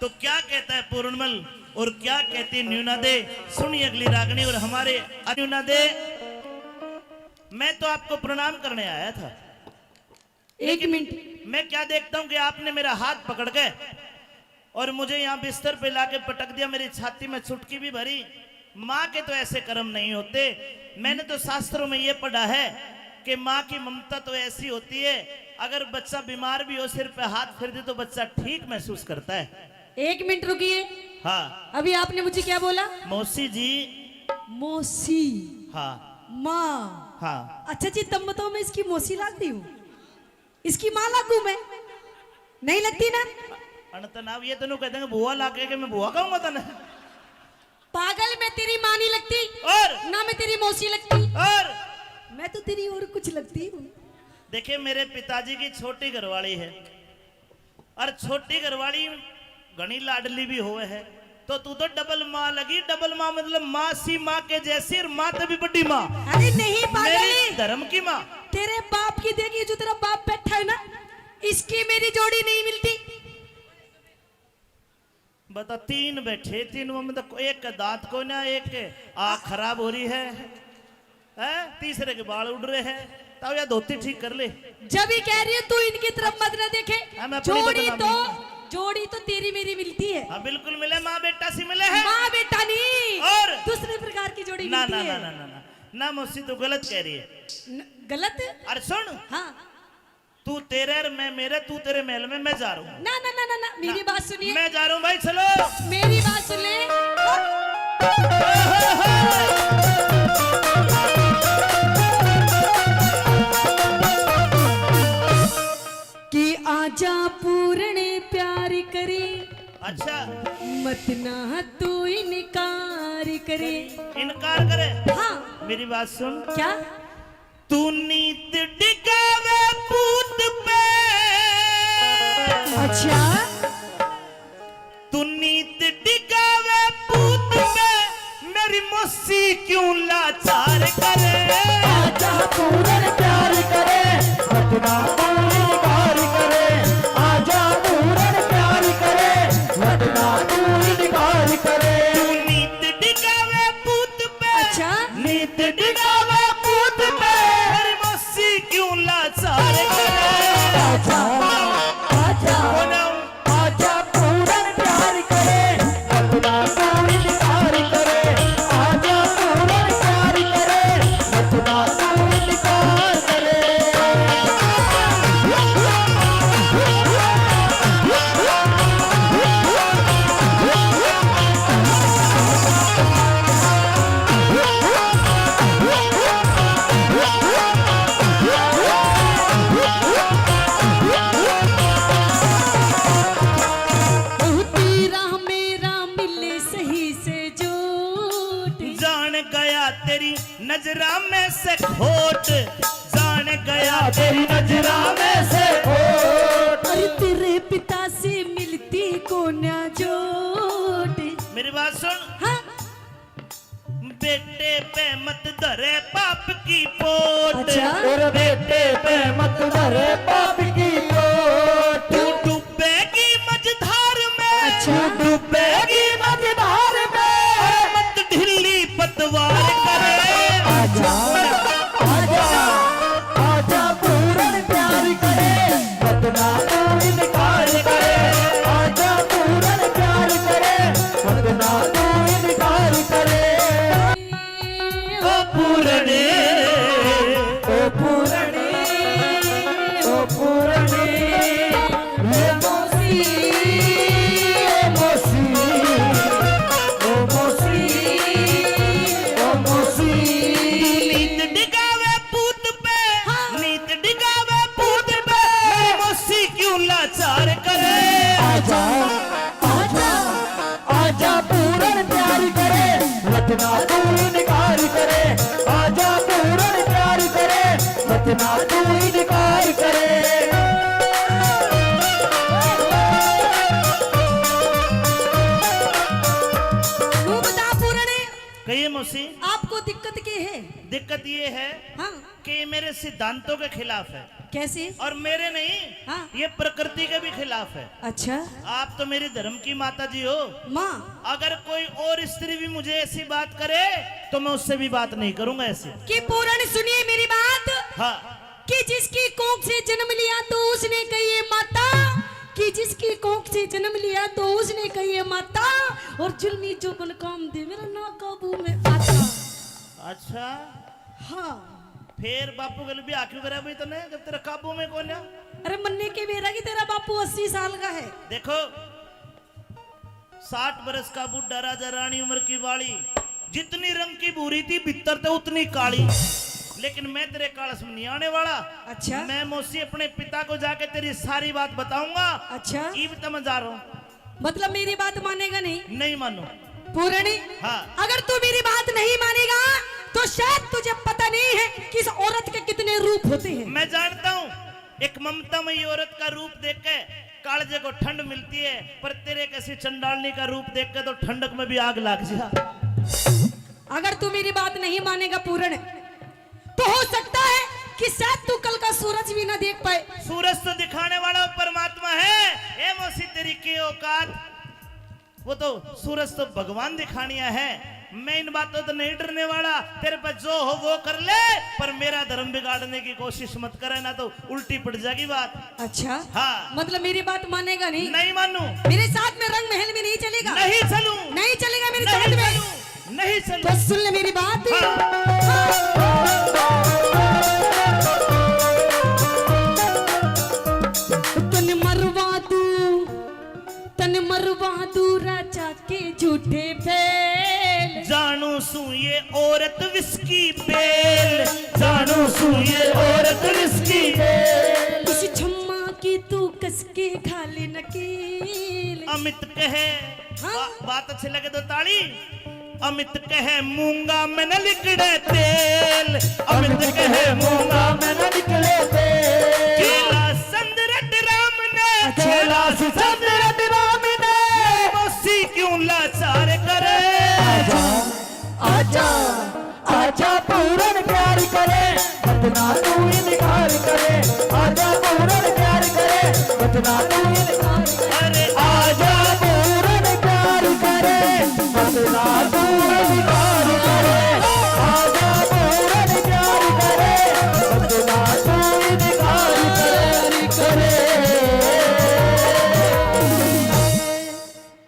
तो क्या कहता है पूरनमल और क्या कहती है न्यूना दे, सुनिए अगली रागनी। और हमारे न्यूना दे, मैं तो आपको प्रणाम करने आया था। एक मिनट। मैं क्या देखता हूँ कि आपने मेरा हाथ पकड़ के और मुझे यहाँ बिस्तर पे लाके पटक दिया, मेरी छाती में चुटकी भी भरी। माँ के तो ऐसे कर्म नहीं होते। मैंने तो शास्त्रों में ये पढ़ा है कि माँ की ममता तो ऐसी होती है, अगर बच्चा बीमार भी हो, सिर पे हाथ फेर दे तो बच्चा ठीक महसूस करता है। एक मिनट रुकिए। हाँ। अभी आपने मुझे क्या बोला? मौसी जी। मौसी। हाँ। माँ। हाँ। अच्छा जी, तब बताओ, मैं इसकी मौसी लगती हूँ? इसकी माँ लागू मैं? नहीं लगती ना? अन तनाव ये तेनू कह देंगे, बुआ लागे के मैं बुआ कहूंगा तने? पागल, मैं तेरी माँ नहीं लगती। और? ना मैं तेरी मौसी लगती। और? मैं तो तेरी और कुछ लगती हूँ। देखिए, मेरे पिताजी की छोटी घरवाली है, और छोटी घरवाली घणी लाडली भी होवे है, तो तू तो डबल माँ लगी। डबल माँ मतलब माँ सी माँ के जैसी, और माँ तो भी बड़ी माँ। अरे नहीं पागल, मेरी धर्म की माँ। तेरे बाप की, देखिए जो तेरा बाप बैठा है ना, इसकी मेरी जोड़ी नहीं मिलती। बता, तीन बैठे, तीन में तो एक का दांत को ना, एक के आँख खराब हो रही है, हैं? तीसरे के बाल उड़ रहे हैं। ताऊ, या धोती ठीक कर ले। जब ही कह रही है, तू इनकी तरफ मत ना देखे। हाँ, मैं अपनी जोड़ी बदनामी तो, जोड़ी तो तेरी मेरी मिलती है। हाँ, बिल्कुल मिले, माँ बेटा सी मिले है। माँ बेटा नहीं, और? दूसरे प्रकार की जोड़ी ना, मिलती ना, है। ना, ना, ना, ना, ना, मौसी, तू गलत कह रही है। न-, गलत? अरे सुन। हाँ। तू तेरे और मैं मेरे, तू तेरे महल में, मैं जा रहा हूँ। ना, ना, ना, ना, ना, मेरी ना। बात सुनिए। मैं जा रहा हूँ भाई, चलो। मेरी बात सुन ले। कि आजा पूरण प्यार करे। अच्छा। मत ना तू इनकार करे। इनकार करे? हाँ। मेरी बात सुन। क्या? तू नीत डिगावे पूत पे। अच्छा। तू नीत डिगावे पूत पे, मेरी मौसी क्यों लाचार करे। आजा पूरण प्यार करे, वतना तू इनकार करे। आजा पूरण प्यार करे, वतना तू इनकार करे। तू नीत डिगावे पूत पे। अच्छा। नीत डिगावे पूत पे, मेरी मौसी क्यों लाचार करे। आजा, आजा। आजा पूरण प्यार करे, वतना तू इनकार करे। आजा पूरण प्यार करे, वतना तू इनकार करे। तेरा मेरा मिले सही से जोट। जान गया तेरी नजरा में से खोट, जान गया तेरी नजरा में से खोट। अरे तेरे पिता से मिलती कोन्या जोट। मेरी बात सुन। हाँ। बेटे पे मत धरे पाप की पोट। अच्छा। और बेटे पे मत धरे पाप की पोट। तू डूबेगी मझधार में। अच्छा। तू डूबेगी मझधार में। अरे मत ढीली पतवार करे। आजा, आजा, आजा पूरण प्यार करे। वतना तू इनकार करे। आजा पूरण प्यार करे। वतना तू इनकार करे। ओ पूरणी, ओ पूरणी, ओ पूरणी, ओ मौसी, ओ मौसी, ओ मौसी, ओ मौसी। नीत डिगावे पूत पे, हाँ। नीत डिगावे पूत पे, मेरी मौसी क्यों लाचार करे। आजा, आजा, आजा पूरण प्यार करे, वतना तू इनकार करे। आजा पूरण प्यार करे, वतना तू इनकार करे। वो बता पूरण। कहिए मौसी। आपको दिक्कत के है? दिक्कत ये है, हाँ। कि ये मेरे सिद्धांतों के खिलाफ है। कैसे? और मेरे नहीं, हाँ। ये प्रकृति के भी खिलाफ है। अच्छा। आप तो मेरी धर्म की माता जी हो। माँ। अगर कोई और स्त्री भी मुझे ऐसी बात करे तो मैं उससे भी बात नहीं करूंगा ऐसे। कि पूरण सुनिए मेरी बात। हाँ। कि जिसकी कोख से जन्म लिया तो उसने कही है माता, कि जिसकी कोख से जन्म लिया तो उसने कही है माता, और जुल्मी जोबन काम दे मेरा ना काबू में आता। अच्छा। हाँ। फिर बापू के लिए ब्याह क्यों करा भाई तने, जब तेरा काबू में कोन्या? अरे मन्ने के बेरा कि तेरा बापू अस्सी साल का है। देखो, साठ बरस का बूढ़ा राजा, रानी उम्र की बाली, जितनी रंग की भूरी थी, भीतर तो उतनी काली। लेकिन मैं तेरे कालस में नहीं आने वाला। अच्छा। मैं मौसी अपने पिता को जाके तेरी सारी बात बताऊंगा। अच्छा। ईब तो मैं जा रहा हूँ। मतलब मेरी बात मानेगा नहीं? नहीं मानू। पूरणी, हाँ। अगर तू मेरी बात नहीं मानेगा तो शायद तुझे पता नहीं है कि इस औरत के कितने रूप होते हैं। मैं जानता हूँ, एक ममतामयी औरत का रूप देख के कालजे को ठंड मिलती है, पर तेरे कैसी चंडालनी का रूप देख के तो ठंडक में भी आग लग जा। अगर तू मेरी बात नहीं मानेगा पूरण, तो हो सकता है कि शायद तू कल का सूरज भी ना देख पाए। सूरज तो दिखाने वाला परमात्मा है। ए मौसी, तेरी के औकात? वो तो सूरज तो भगवान दिखानिया है। मैं इन बातों तो नहीं डरने वाला। तेरे पे जो हो वो कर ले, पर मेरा धर्म बिगाड़ने की कोशिश मत करे, ना तो उल्टी पड़ जाएगी बात। अच्छा। हाँ। मतलब मेरी बात मानेगा नहीं? नहीं मानू। मेरे साथ में रंग महल में नहीं चलेगा? नहीं चलूं। नहीं चलेगा मेरे साथ में? चलूं। नहीं चलूं। तो सुन ले मेरी बात। हाँ। तन मरवा दूं, तन मरवा दूं राजा के झूठे फेल। जानू सू ये औरत विस्की बेल, जानू सू ये औरत विस्की बेल। इस छम्मा की तू कसके खा ले नकील। अमित कहे, हाँ। बा-, बात अच्छी लगे तो ताली। अमित कहे मूंगा में न लिकड़े तेल, अमित कहे मूंगा में न लिकड़े तेल। खेला संदरट राम ने, अच्छा। खेला संदरट राम ने, मौसी क्यों लाचार करे। आजा, आजा, आजा पूरन प्यार करे, मत ना तू इनकार करे। आजा पूरन प्यार करे, मत ना तू इनकार करे। अरे आजा पूरन प्यार करे, मत ना तू इनकार करे। आजा पूरन प्यार करे, मत ना तू इनकार करे।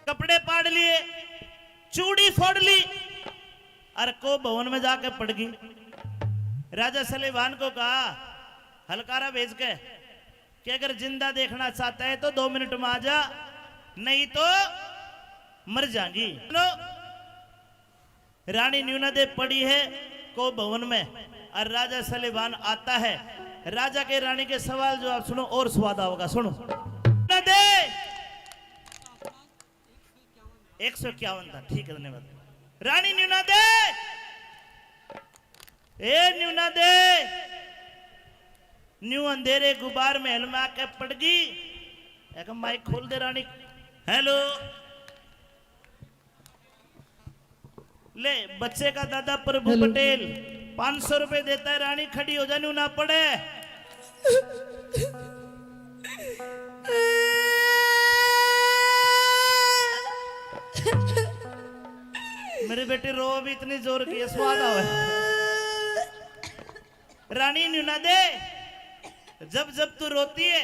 कपड़े पाड़ लिए, चूड़ी फोड़ ली, अर को भवन में जाके पड़ गई। राजा सलेबान को कहा, हलकारा भेज के, कि अगर जिंदा देखना चाहता है तो दो मिनट में आ जा, नहीं तो मर जाएगी। सुनो, रानी न्यूना दे पड़ी है को भवन में, और राजा सलेबान आता है। राजा के रानी के सवाल जवाब सुनो और स्वाद आओगा। सुनो, न्यूना दे। एक सौ इक्यावन था, ठीक है, धन्यवाद। रानी न्यूना दे, ए न्यूना दे, न्यू अंधेरे गुबार महल में आके पड़गी। एक माइक खोल दे रानी। हेलो, ले बच्चे का दादा प्रभु हेलो। पटेल पाँच सौ रुपए देता है, रानी खड़ी हो जा, न्यू ना पड़े। मेरे बेटे रो भी इतनी जोर की है, स्वाद आवे। रानी न्यू ना दे, जब जब तू रोती है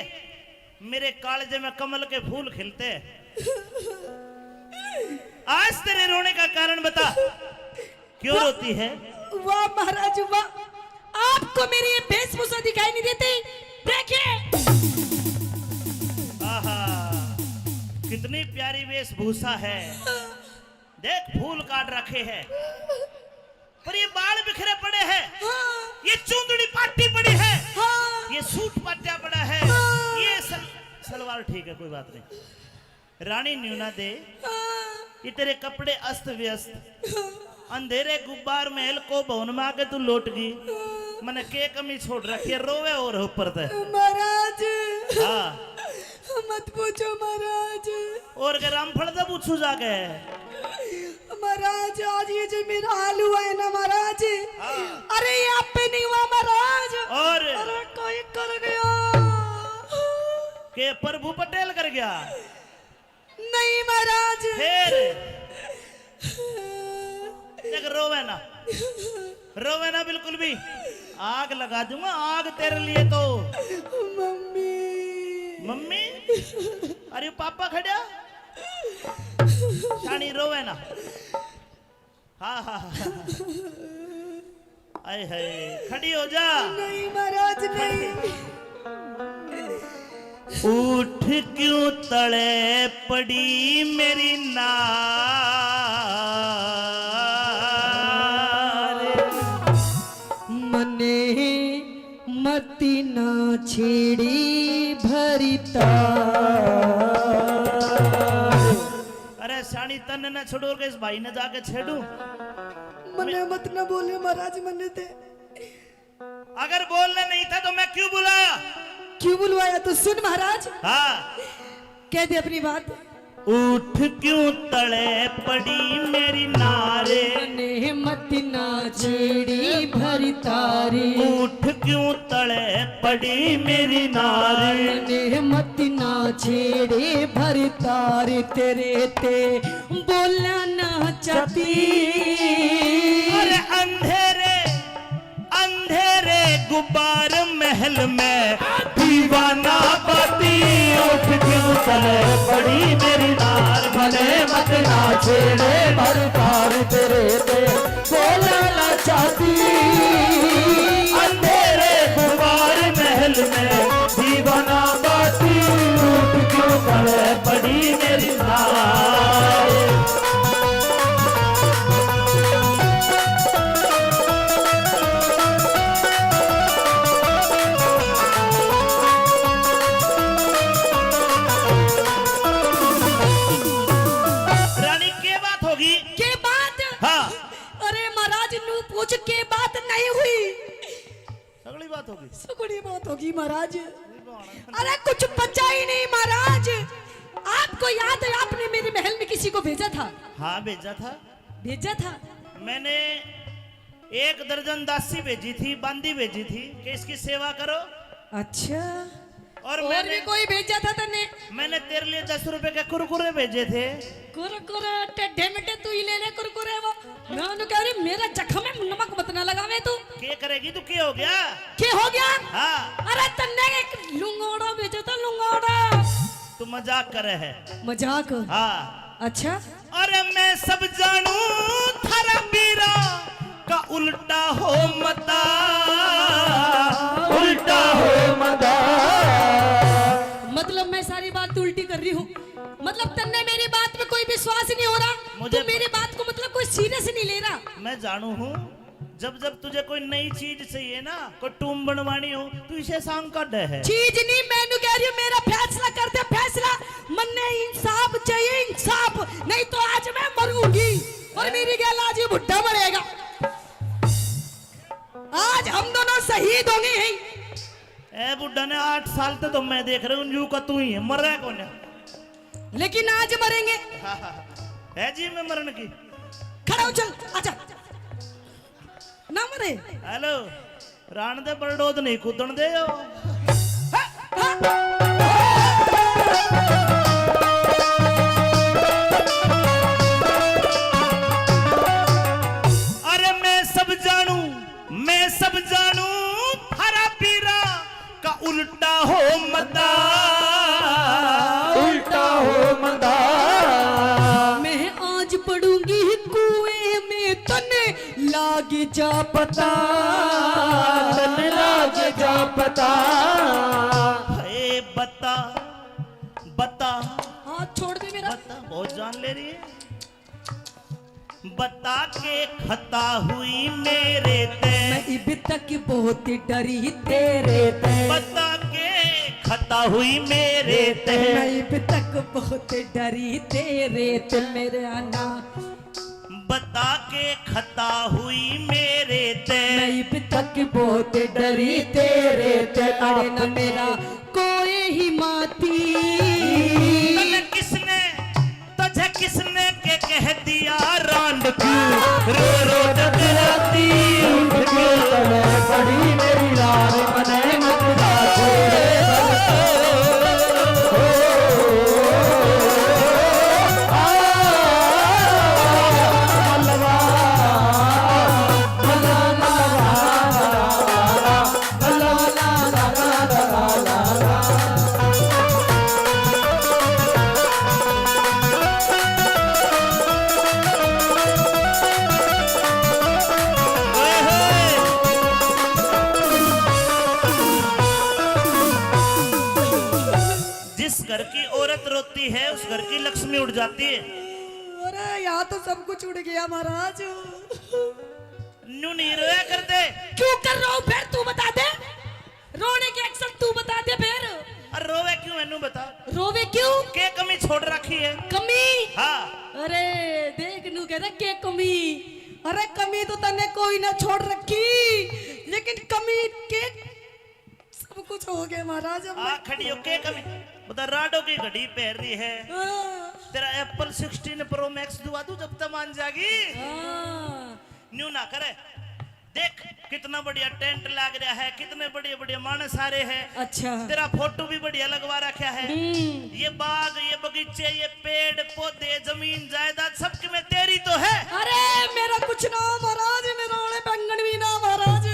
मेरे कालजे में कमल के फूल खिलते हैं। आज तेरे रोने का कारण बता। क्यों वाह, रोती है? वाह महाराज वाह, आपको मेरी ये वेशभूषा दिखाई नहीं देती? देखिए। आहा, कितनी प्यारी वेशभूषा है। देख, फूल काट रखे हैं, पर ये बाल बिखरे पड़े हैं। हाँ। ये चूंदड़ी पाटी पड़ी है। हाँ। ये सूट पाटा पड़ा है। हाँ। ये सल-, सलवार ठीक है, कोई बात नहीं। रानी न्यूना दे, हाँ। ये तेरे कपड़े अस्त व्यस्त, हाँ। अंधेरे गुब्बार महल को भवन में आके तू लौट गई। हाँ। मने के कमी छोड़ रखी है, रोवे और ऊपर ते। महाराज, हाँ। मत पूछो महाराज। और के रामफल से पूछू जाके। महाराज, आज ये जो मेरा हाल हुआ है ना महाराज, हाँ। अरे ये आप पे नहीं हुआ महाराज। और? अरे कोई कर गया। के प्रभु पटेल कर गया? नहीं महाराज। फिर? देख, रोवे ना, रोवे ना बिल्कुल भी। आग लगा दूंगा, आग तेरे लिए तो। मम्मी। मम्मी? अरे पापा खड़ा? शानी रोवे ना। हाँ, हाँ, हाँ। आए हाय, खड़ी हो जा। नहीं महाराज, नहीं। उठ क्यों तले पड़ी मेरी नार। मने मती ना छेड़ी भरी तार। अरे साणी, तन्ने ना छोड़ो के इस भाई ने जाके छेड़ू। मने मत ना बोले महाराज, मने ते अगर बोलना नहीं था तो मैं क्यों बुलाया? क्यों बुलवाया तो सुन महाराज। हाँ। कह दे अपनी बात। उठ क्यों तले पड़ी मेरी नारे। मने मत ना छेड़ी भरी तार। उठ क्यों तले पड़ी मेरी नारे। मने मत ना छेड़ी भरी तार। तेरे ते बोला ना चाहती। अरे अंधेरे अंधेरे गुब्बार महल में दीवाना बाती। उठ क्यों तले पड़ी मेरी नार। मने मत ना छेड़े भरी तार। तेरे ते बोला ना चाहती। अंधेरे गुब्बार महल में दीवाना बाती। उठ क्यों तले पड़ी मेरी नार। रानी, के बात होगी? के बात? हाँ। अरे महाराज, नू पूछ, के बात नहीं हुई? सगली बात होगी। सगली बात होगी महाराज। अरे कुछ बचा ही नहीं महाराज। आपको याद है, आपने मेरे महल में किसी को भेजा था? हाँ, भेजा था। भेजा था। मैंने एक दर्जन दासी भेजी थी, बांदी भेजी थी कि इसकी सेवा करो। अच्छा। और और मैंने भी कोई भेजा था तन्ने? मैंने तेरे लिए दस रुपए के कुरकुरे भेजे थे। कुरकुरे टेढ़े मेढ़े तू ही ले ले कुरकुरे वो। मैं उन्हें कह रही, मेरा जख्म में नमक मत ना लगावे तू। के करेगी तू, के हो गया? के हो गया? हाँ। अरे तन्ने एक लुंगोड़ा भेजा था, लुंगोड़ा। तू मजाक करे है। मजाक? हाँ। अच्छा। अरे मैं सब जानू थारा पीरा का उल्टा हो मता, उल्टा हो मता। मतलब मैं सारी बात उल्टी कर रही हूँ। मतलब तन्ने मेरी बात में कोई विश्वास नहीं हो रहा। मुझे तू मेरी बात को मतलब कोई सीरियस नहीं ले रहा। मैं जानू हूँ, जब जब तुझे कोई नई चीज चाहिए ना, कोई टूम बनवानी हो, तू इसे सांग काढ़े है। चीज नहीं, मैं नू कह रही हूँ, मेरा फैसला कर दे, फैसला। मन्ने इंसाफ चाहिए, इंसाफ, नहीं तो आज मैं मरूंगी और मेरी गैल आज ये बुढ़ा मरेगा। आज हम दोनों शहीद होंगे ही। ए बुढ़ा ने आठ साल तक तो मैं देख रहा हूँ, जू का तू ही है, मर रहा है कौन है? लेकिन आज मरेंगे। है जी मैं मरण की। खड़ा हो, चल, आजा। ना मरे। हेलो, राण दे बलडोद नहीं कूदण दे यो। अरे मैं सब जानू, मैं सब जानू, थारा पीरा का उल्टा हो मता, उल्टा हो मता। मैं आज पड़ूंगी कुएं में, तने लाग जा पता, तने लाग जा पता। हे बता, बता। हाथ छोड़ दे मेरा। बता, बहुत जान ले रही है। बता के खता हुई मेरे ते। मैं इब तक बहुत डरी तेरे ते। बता के खता हुई मेरे ते। मैं इब तक बहुत डरी तेरे ते, मेरे आना। बता के खता हुई मेरे ते। मैं इब तक बहुत डरी तेरे ते। अरे ना मेरा कोई ही माती। तन्ने किसने, तुझे किसने के कह दिया रांड क्यों रो रो जगराती? उठ क्यों तले पड़ी मेरी लाल, मने मत ना छोड़े। है, उस घर की लक्ष्मी उड़ जाती है। अरे, यहाँ तो सब कुछ उड़ गया महाराज। न्यू नहीं रोया करते। क्यों कर रहा हूँ फिर, तू बता दे। रोने के अक्सर तू बता दे फिर। अरे रोवे क्यों है, न्यू बता। रोवे क्यों? के कमी छोड़ रखी है? कमी? हाँ। अरे देख, न्यू कह रहा के कमी। अरे कमी तो तन्ने कोई ना छोड़ रखी, लेकिन कमी के सब कुछ हो गया महाराज। अब आ मैं खड़ी हो, के कमी? बता, राडो की घड़ी पहन रही है। हाँ। तेरा एप्पल सिक्सटीन प्रो मैक्स दुआ दूं जब तक मान जागी। हाँ। न्यू ना करे। देख कितना बढ़िया टेंट लाग रहा है, कितने बढ़िया बढ़िया माणस आ रहे हैं। अच्छा। तेरा फोटो भी बढ़िया लगवा रखा है। हम्म। ये बाग, ये बगीचे, ये पेड़ पौधे, जमीन जायदाद, सब की मैं तेरी तो है। अरे मेरा कुछ ना हो महाराज, मेरा ओले बैंगन भी ना महाराज।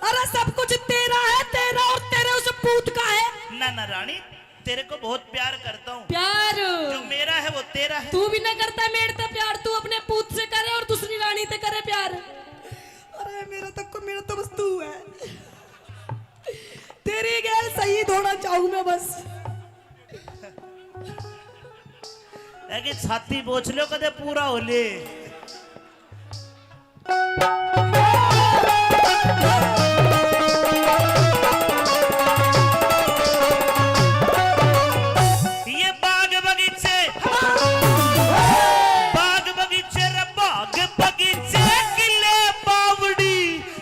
अरे सब कुछ तेरा है, तेरा और तेरे उस पूत का है। ना ना रानी, तेरे को बहुत प्यार करता हूँ। प्यार? जो मेरा है वो तेरा है। तू भी ना करता मेरे ते प्यार, तू अपने पूत से करे और दूसरी रानी ते करे प्यार। अरे मेरा तो, मेरा तो बस तू है। तेरी गैल शहीद होना चाहूँ मैं बस। है कि छाती बोच लो कदे पूरा हो ले। ये बाग बगीचे, बाग बगीचे रे बाग बगीचे, किले बावड़ी,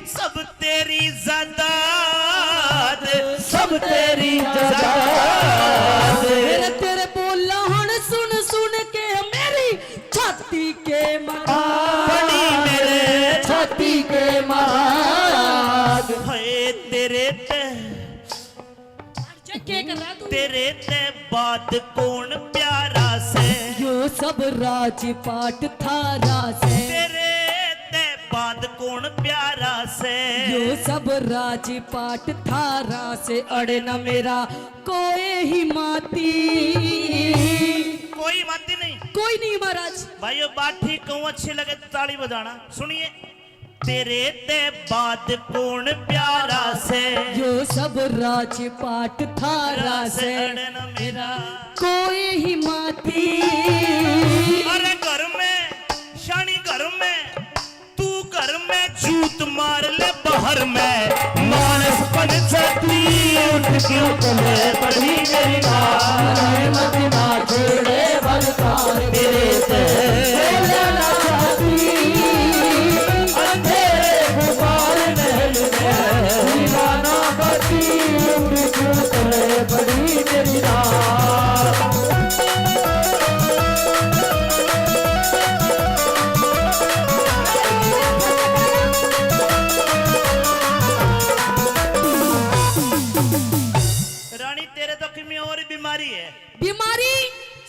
सब तेरी जायदाद, सब तेरी जायदाद। तेरे, तेरे बोला हण सुन सुन के मेरी छाती के मराद। पड़ी मेरे छाती के मराद। हाय तेरे ते, के कर रहा तू? तेरे ते बाद कौन प्यारा से? यो सब राजपाट थारा से। तेरे ते बाद कौन प्यारा से? यो सब राजपाट थारा से। अड़े ना मेरा कोई ही माती। कोई माती नहीं। कोई नहीं महाराज। भाइयों, बात ठीक कहूँ, अच्छी लगे तो ताली बजाना। सुनिए। तेरे ते बाद कौन प्यारा से? यो सब राजपाट थारा से। अड़न मेरा कोई ही माती। अरे घर में, शानी घर में, तू घर में जूत मार ले, बाहर में मानस पंचायती। उठ के उठ ले, बड़ी मेरी माँ, मत ना छोड़े बलकार। तेरे ते बोले ना जाती, अंधेरे गुबार महल में दीवाना बत्ती। उठ के उठ ले, बड़ी मेरी माँ। रानी, तेरे तो किमी और बीमारी है। बीमारी?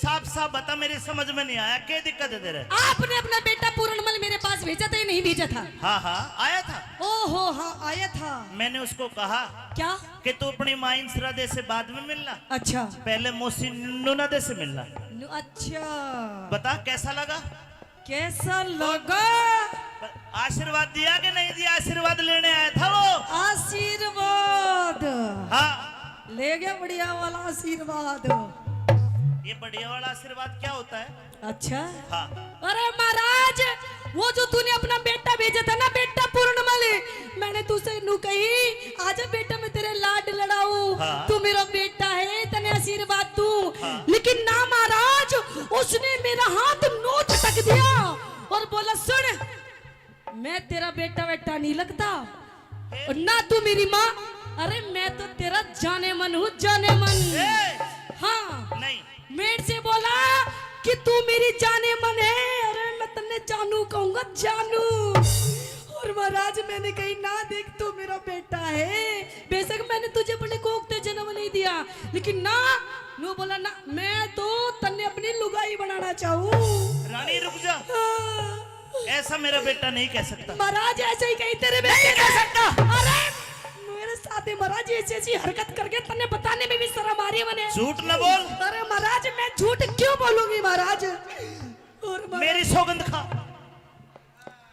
साफ साफ बता, मेरी समझ में नहीं आया, क्या दिक्कत है तेरे? आपने अपना बेटा पूरणमल मेरे पास भेजा था या नहीं भेजा था? हाँ हाँ, आया था। ओहो हाँ, आया था। मैंने उसको कहा क्या? कि तू अपनी माँ इंसरा दे से बाद में मिलना। अच्छा। पहले मौसी नूना दे से मिलना। नु-, अच्छा। बता कैसा लगा? कैसा लगा? आशीर्वाद दिया कि नहीं दिया? आशीर्वाद लेने आया था वो। आशीर्वाद। हाँ। ले गया बढ़िया वाला आशीर्वाद। ये बढ़िया वाला आशीर्वाद क्या होता है? अच्छा। हाँ। अरे महाराज, वो जो तूने अपना बेटा भेजा था ना, बेटा पूर्णमल, मैंने तुझसे नू कही, आजा बेटा, मैं तेरे लाड लड़ाऊं। हाँ। तू मेरा बेटा है, तने आशीर्वाद दूं। हाँ। लेकिन ना महाराज, उसने मेरा हाथ नोच टक दिया और बोला, सुन, मैं तेरा बेटा वेटा नहीं लगता, और ना तू मेरी माँ। अरे मैं तो तेरा जाने मन हूँ, जाने मन। ए! हाँ। नहीं। मेरे से बोला कि तू मेरी जाने मन है। अरे मैं तन्ने जानू कहूंगा, जानू। और महाराज मैंने कही, ना देख, तू मेरा बेटा है, बेशक मैंने तुझे अपने कोख ते जन्म नहीं दिया, लेकिन ना, नू बोला ना, मैं तो तन्ने अपनी लुगाई बनाना चाहूँ। रानी रुक जा। हाँ। ऐसा मेरा बेटा नहीं कह सकता। महाराज ऐसे ही कहीं तेरे बेटे नहीं कह सकता। अरे मेरे साथ ही महाराज ऐसी ऐसी हरकत करके तन्ने बताने में भी शर्म आ रही है मने। झूठ न बोल। अरे महाराज मैं झूठ क्यों बोलूंगी महाराज? और महाराज मेरी सौगंध खा।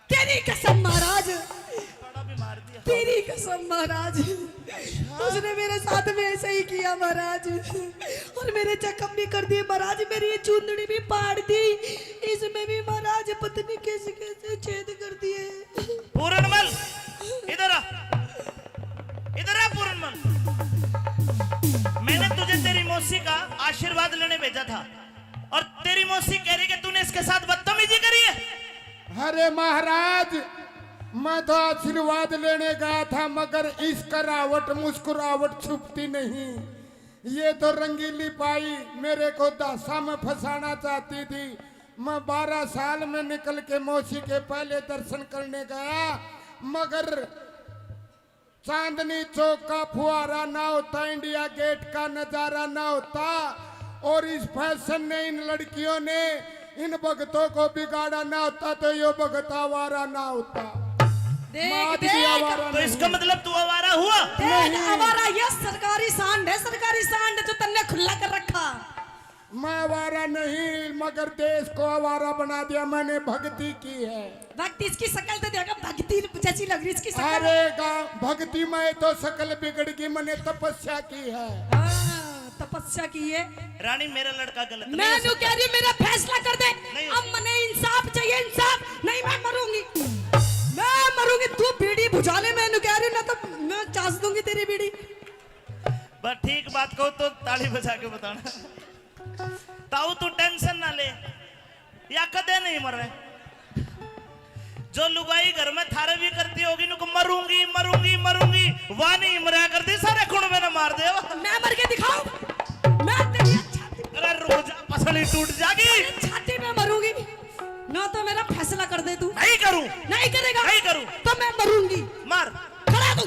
तेरी कसम महाराज। बड़ा भी मार दिया। तेरी कसम महाराज। उसने मेरे साथ में ऐसा ही किया महाराज, और मेरे जख्म भी कर दिए महाराज। मेरी ये चुंदड़ी भी फाड़ दी, इसमें भी महाराज पता नहीं कैसे कैसे छेद कर दिए। पूरणमल, इधर आ, इधर आ पूरणमल। मैंने तुझे तेरी मौसी का आशीर्वाद लेने भेजा था, और तेरी मौसी कह रही कि तूने इसके साथ बदतमीजी करी है। अरे महाराज, मैं तो आशीर्वाद लेने गया था, मगर इसका रावट मुस्कुरावट छुपती नहीं। ये तो रंगीली पाई, मेरे को दासा में फंसाना चाहती थी। मैं बारह साल में निकल के मौसी के पहले दर्शन करने गया, मगर चांदनी चौक का फुहारा ना होता, इंडिया गेट का नजारा ना होता, और इस फैशन ने, इन लड़कियों ने, इन भगतों को बिगाड़ा ना होता, तो यो भगत आवारा ना होता। देख, मैं आज भी देख। आवारा तो इसका नहीं। मतलब तू आवारा हुआ? देख, नहीं। आवारा ये सरकारी सांड है, सरकारी सांड जो तन्ने खुला कर रखा। मैं आवारा नहीं, मगर देश को आवारा बना दिया मैंने, भक्ति की है। भक्ति, इसकी शक्ल तो देखो, भक्ति जैसी लग रही इसकी शक्ल। अरे गा-, भक्ति में तो शक्ल बिगड़ गई, मैंने तपस्या की है। हाँ, तपस्या की है। रानी, मेरा लड़का गलत नहीं मैं हो न्यू सकता। कह रही हूँ, मेरा फैसला कर दे। नहीं हो अब सकता। मने इंसाफ चाहिए, इंसाफ। नहीं, मैं मरूंगी, मैं मरूंगी। तू बीड़ी बुझा ले, मैं न्यू कह रही हूँ, ना तो मैं चास दूंगी तेरी बीड़ी। बस ठीक बात कहो तो ताली बजा के बताना। ताऊ, तू टेंशन ना ले, या कदे नहीं मरे। जो लुगाई घर में थारे भी करती होगी, नुक मरूंगी, मरूंगी, मरूंगी, वा नहीं मरा करती, सारे कुण में ना मार दे। मैं मर के दिखाऊं? मैं तेरी छाती अरे रुक जा, पसली टूट जागी। तेरी छाती में मरूंगी, ना तो मेरा फैसला कर दे तू। नहीं करूं। नहीं करेगा? नहीं करूं। तो मैं मरूंगी। मार। खड़ा तू।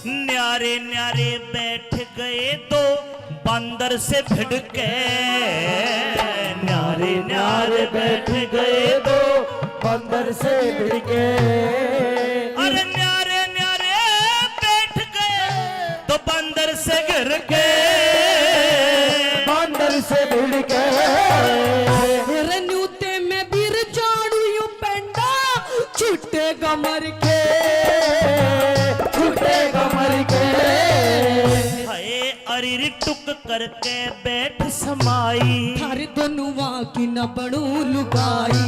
न्यारे न्यारे बैठ गए दो बंदर से भिड़ के। न्यारे न्यारे बैठ गए दो बंदर से भिड़ के। अरे न्यारे न्यारे बैठ गए तो बंदर से भिड़ के। बंदर से भिड़ के। मेरे न्यूते में बीर जानू यू पेंडा छुट्टेगा मर के, छुट्टेगा मर के। हाय अरिर टुक करके बैठ समाई। थारे दोनुआ की न बनू लुगाई।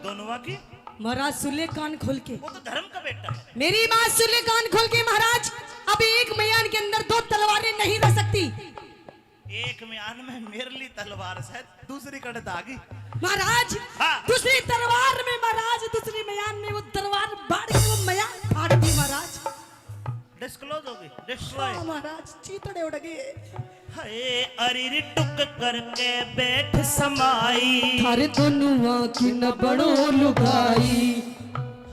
दोनुआ की? महाराज सुन ले कान खोल के। वो तो धर्म का बेटा है। मेरी बात सुन ले कान खोल के महाराज, अभी एक म्यान के अंदर दो तलवारें नहीं रह सकती। एक म्यान में मेरे लिए तलवार से दूसरी कट धागी। महाराज, हाँ। दूसरी तलवार में महाराज, दूसरी म्यान में वो तलवार बाढ़ के वो म्यान फाड़ दी महाराज। डिस्क्लोज होगी, डिस्ट्रॉय। हाँ महाराज, चीतड़े उड़ गए। हाय अरिर टुक करके बैठ समाई। थारे दोनुआ की न बनो लुगाई।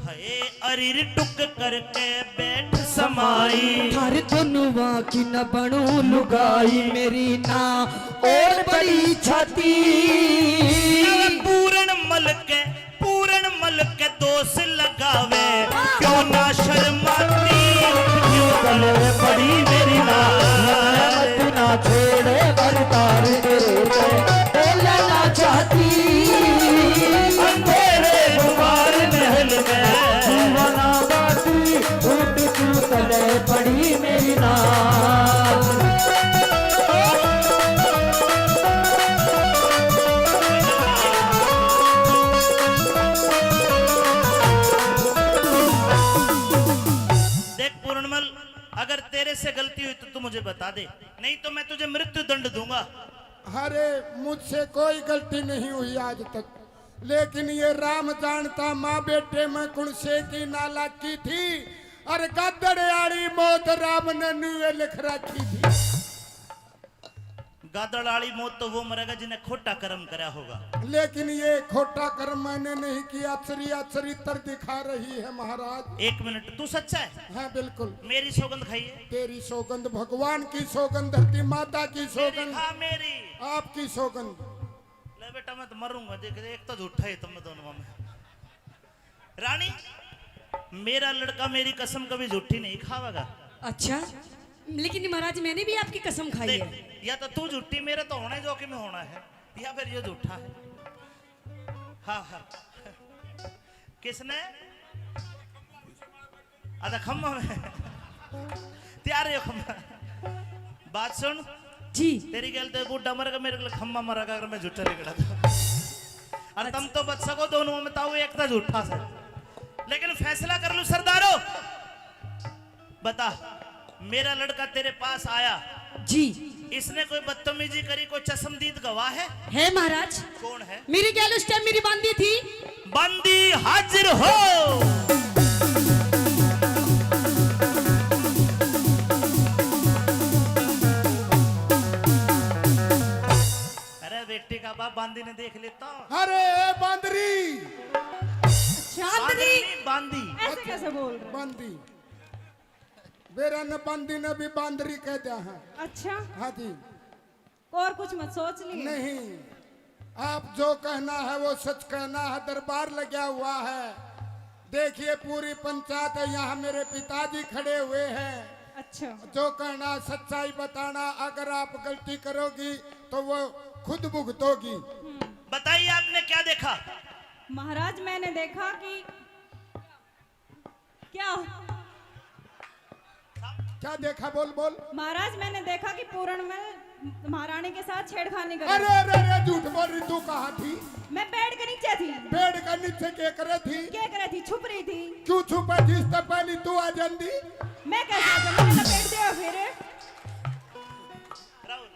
हाय अरिर टुक करके बैठ समाई। थारे दोनुआ की न बनो लुगाई। मेरी ना और बड़ी छाती। पूरण मल के पूरण मल के दोष लगावे, क्यों ना शर्माती। क्यों तले पड़ी मेरी ना, मत ना छोड़े भरतार तेरे पे, बोलना चाहती। अंधेरे गुबार महल में, दीवाना बाती, उठ क्यों तले पड़ी मेरी ना। देख पूरणमल, अगर तेरे से गलती हुई तो तू मुझे बता दे, नहीं तो मैं तुझे मृत्यु दंड दूंगा। अरे, मुझसे कोई गलती नहीं हुई आज तक, लेकिन ये राम जानता, माँ बेटे में कुण से की नालायकी थी, और गदड़ आली मौत राम ने न्यूए लिख रखी थी। गादड़ आली मौत तो वो मरेगा जिन्हें खोटा कर्म करया होगा। लेकिन ये खोटा कर्म मैंने नहीं किया, चरिया चरित्र दिखा रही है महाराज। एक मिनट, तू सच्चा है? हाँ, बिल्कुल। मेरी सौगंध खाइए। तेरी सौगंध, भगवान की सौगंध, धरती माता की मेरी सौगंध, खा मेरी। आपकी सौगंध। ले बेटा, मैं तो मरूंगा, देख, एक तो झूठा है तुम दोनों में। रानी, मेरा लड़का मेरी कसम कभी झूठी नहीं खावेगा। अच्छा, लेकिन महाराज, मैंने भी आपकी कसम खाई देख, है। या तो तू झूठी, मेरे तो होना है जो कि मैं होना है। या फिर ये झूठा है? हाँ, हाँ। किसने? अदा खम्मा में। तैयार हो खम्मा। बात सुन। जी। तेरी गल तो बूढ़ा मरेगा, मेरे को खम्मा मरेगा अगर मैं झूठा लिकड़ा तो। और तुम तो बच सको दोनों में, ताऊ एक था झूठा सर। लेकिन फैसला कर लूं सरदारो। बता, मेरा लड़का तेरे पास आया जी। इसने कोई बदतमीजी करी, कोई चश्मदीद गवाह है? है महाराज। कौन है? मेरी गैल उस टाइम मेरी बांदी थी। बांदी हाजिर हो। अरे बेटी का बाप बांदी ने देख लेता। अरे बांदरी। चांदनी। बांदरी नहीं, बांदी। ऐसे कैसे बोल रहे? बांदी। बेरा ने बांदी ने भी बांदरी कह दिया है। अच्छा। हाँ जी। और कुछ मत सोच लिए। नहीं, आप जो कहना है वो सच कहना है, दरबार लगा हुआ है। देखिए पूरी पंचायत है, यहाँ मेरे पिताजी खड़े हुए हैं। अच्छा। जो कहना सच्चाई बताना, अगर आप गलती करोगी तो वो खुद भुगतोगी। हम्म। बताइए आपने क्या देखा? महाराज मैंने देखा कि क्या? क्या देखा? बोल, बोल। महाराज, मैंने देखा कि पूरणमल महारानी के साथ छेड़खानी कर रहे। अरे, अरे, अरे, झूठ बोल रही, तू कहाँ थी? मैं बेड के नीचे थी। बेड के नीचे क्या करे थी? क्या करे थी? छुप रही थी। क्यों छुपा थी? इससे पहले तू आ जाती। मैं कैसे आ जाऊँ? मैंने लपेट दिया फिर। राहुल।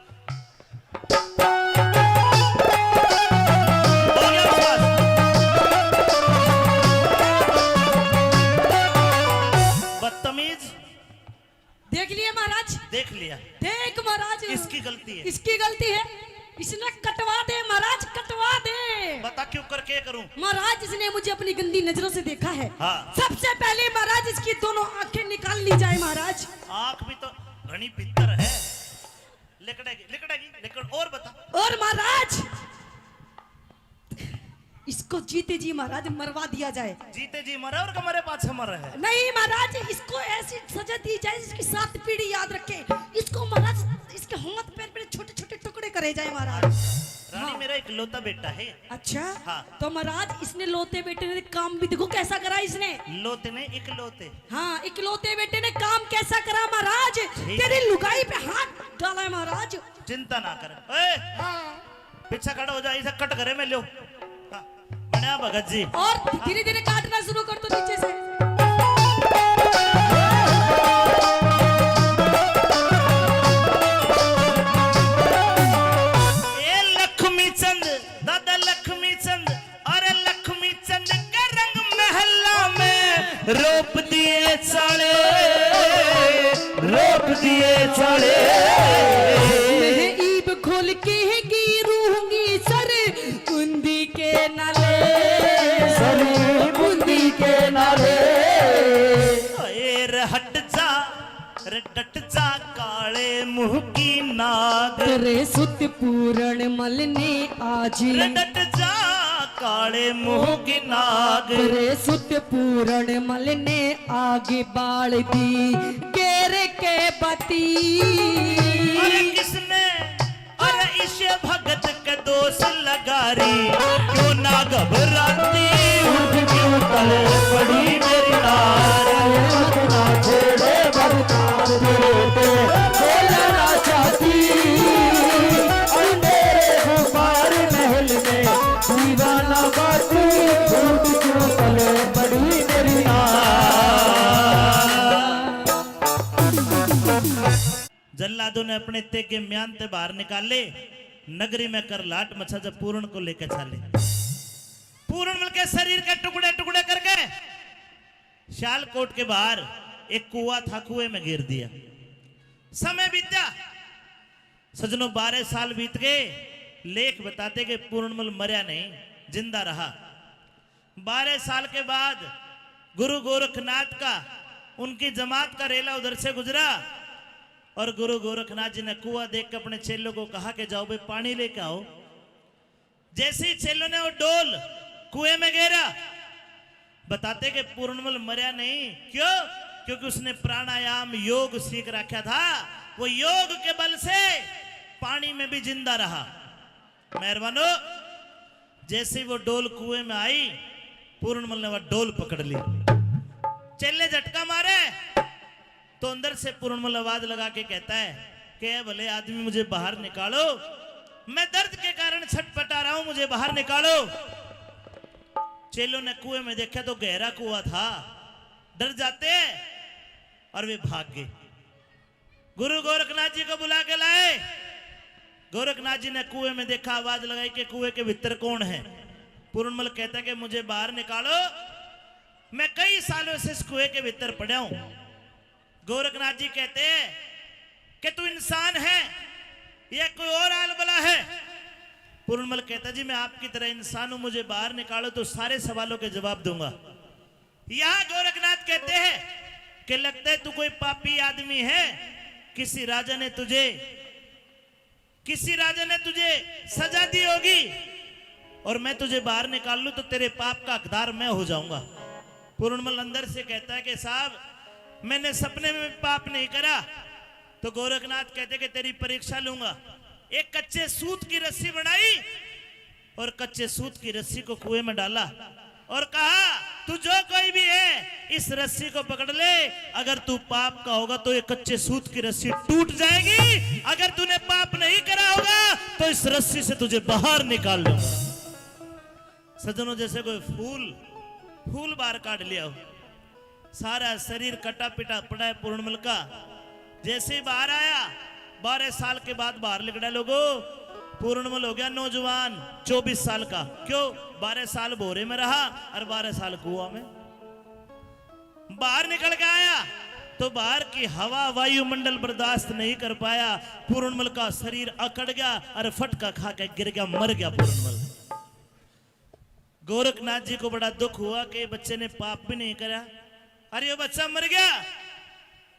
हो गया विश्वास। बदतमीज। देख लिया महाराज। देख लिया। देख महाराज। इसकी गलती है। इसकी गलती है। इसने कटवा दे महाराज, कटवा दे। बता क्यों कर, क्या करूं? महाराज, इसने मुझे अपनी गंदी नजरों से देखा है। हाँ। सबसे पहले महाराज इसकी दोनों आंखें निकाल ली जाए महाराज। आंख भी तो घनी भीतर है। लिकड़ेगी, लिकड़ेगी, लिकड़। और बता। और महाराज, इसको जीते जी महाराज मरवा दिया जाए। जीते जी मरे और के मरे पाछे मरे है? नहीं महाराज, इसको ऐसी सजा दी जाए जिसकी सात पीढ़ी याद रखे। इसको महाराज, इसके हाथ पैर पे छोटे छोटे टुकड़े करे जाए महाराज। रानी, हाँ। मेरा इकलौता बेटा है। अच्छा। हाँ। तो महाराज, इसने लोते बेटे ने काम भी देखो कैसा करा इसने। लोते ने इकलौते। हाँ, इकलौते बेटे ने काम कैसा करा महाराज। ठीक। तेरी लुगाई पे हाथ डाला है महाराज। चिंता ना कर। ए, हाँ। पीछे खड़ा हो जा, इसे कट करे में लो। हाँ, बनया भगत जी। और धीरे-धीरे काटना शुरू कर दो नीचे से। ए लक्ष्मी चंद, दादा लक्ष्मी चंद, अरे लक्ष्मी चंद के रंग महला में रोप दिए चाले, रोप दिए चाले। मैं ईब खोल के गिरूंगी सर कुंदी के नाले, सर कुंदी के नाले। ए रे हट जा, रे डट जा काले मुंह की नाग। रे सुत पूरण मल ने आज। रे डट जा काले मुंह की नाग। रे सुत पूरण मल ने आग बाल दी गेर के बती। अरे किसने, अरे इसे भगत के दोष लगा री, क्यों ना घबराती, उठ क्यों पल पड़ी मेरी नार। मत ना छेड़े बरसात तेरे पे, बोलना चाहती, अंधेरे गुब्बार महल में दीवाना बाकी, उठ क्यों पल पड़ी मेरी नार। जल्लादों ने अपने तेगे म्यान ते बाहर निकाले, नगरी में कर लाट मचा जब पूरण को लेके चाले। पूरण मल के शरीर के टुकड़े टुकड़े करके सियालकोट के बाहर एक कुआ था, कुएं में गिर दिया। समय बीता, सजनों, बारह साल बीत गए। लेख बताते कि पूरणमल मरया नहीं, जिंदा रहा। बारह साल के बाद गुरु गोरखनाथ का, उनकी जमात का रेला उधर से गुजरा और गुरु गोरखनाथ जी ने कुआं देख के अपने चेलों को कहा कि जाओ भाई, पानी लेके आओ। जैसे ही चेलों ने वो डोल कुएं में गेरा, बताते कि पूर्णमल मरया नहीं। क्यों? क्योंकि उसने प्राणायाम, योग सीख रखा था। वो योग के बल से पानी में भी जिंदा रहा। मेहरबानो, जैसे ही वो डोल कुएं में आई, पूरणमल ने वह डोल पकड़ ली। चेले झटका मारे तो अंदर से पूरणमल आवाज लगा के कहता है कि "ए भले आदमी, मुझे बाहर निकालो, मैं दर्द के कारण छटपटा रहा हूं, मुझे बाहर निकालो।" चेलों ने कुएं में देखा तो गहरा कुआं था, डर जाते हैं और वे भाग गए। गुरु गोरखनाथ जी को बुला के लाए। गोरखनाथ जी ने कुएं में देखा, आवाज लगाई कि "कुएं के भीतर कौन है?" पूरणमल कहता कि "मुझे बाहर निकालो, मैं कई सालों से इस कुएं के भीतर पड़ा हूं।" गोरखनाथ जी कहते हैं कि "तू इंसान है या कोई और आलबला है?" पूरणमल कहता, "जी, मैं आपकी तरह इंसान हूं, मुझे बाहर निकालो तो सारे सवालों के जवाब दूंगा।" यहां गोरखनाथ कहते हैं कि "लगता है तू कोई पापी आदमी है, किसी राजा ने तुझे, किसी राजा ने तुझे सजा दी होगी और मैं तुझे बाहर निकाल लूं तो तेरे पाप का हकदार मैं हो जाऊंगा।" पूरणमल अंदर से कहता है कि "साहब, मैंने सपने में पाप नहीं करा।" तो गोरखनाथ कहते कि "तेरी परीक्षा लूंगा।" एक कच्चे सूत की रस्सी बनाई और कच्चे सूत की रस्सी को कुएं में डाला और कहा, "तू जो कोई भी है, इस रस्सी को पकड़ ले। अगर तू पाप का होगा तो ये कच्चे सूत की रस्सी टूट जाएगी, अगर तूने पाप नहीं करा होगा तो इस रस्सी से तुझे बाहर निकाल लूंगा।" सज्जनों, जैसे कोई फूल, फूल बाहर काट लिया हो, सारा शरीर कटा पिटा पड़ा है पूरणमल का। जैसे ही बाहर आया, बारह साल के बाद बाहर निकला लोगो, पूरणमल हो गया नौजवान, चौबीस साल का। क्यों? बारह साल भोरे में रहा और बारह साल कुआ में। बाहर निकल के आया तो बाहर की हवा, वायुमंडल बर्दाश्त नहीं कर पाया। पूरणमल का शरीर अकड़ गया और फटका खा के गिर गया, मर गया पूरणमल। गोरखनाथ जी को बड़ा दुख हुआ कि बच्चे ने पाप भी नहीं करा। अरे, ये बच्चा मर गया,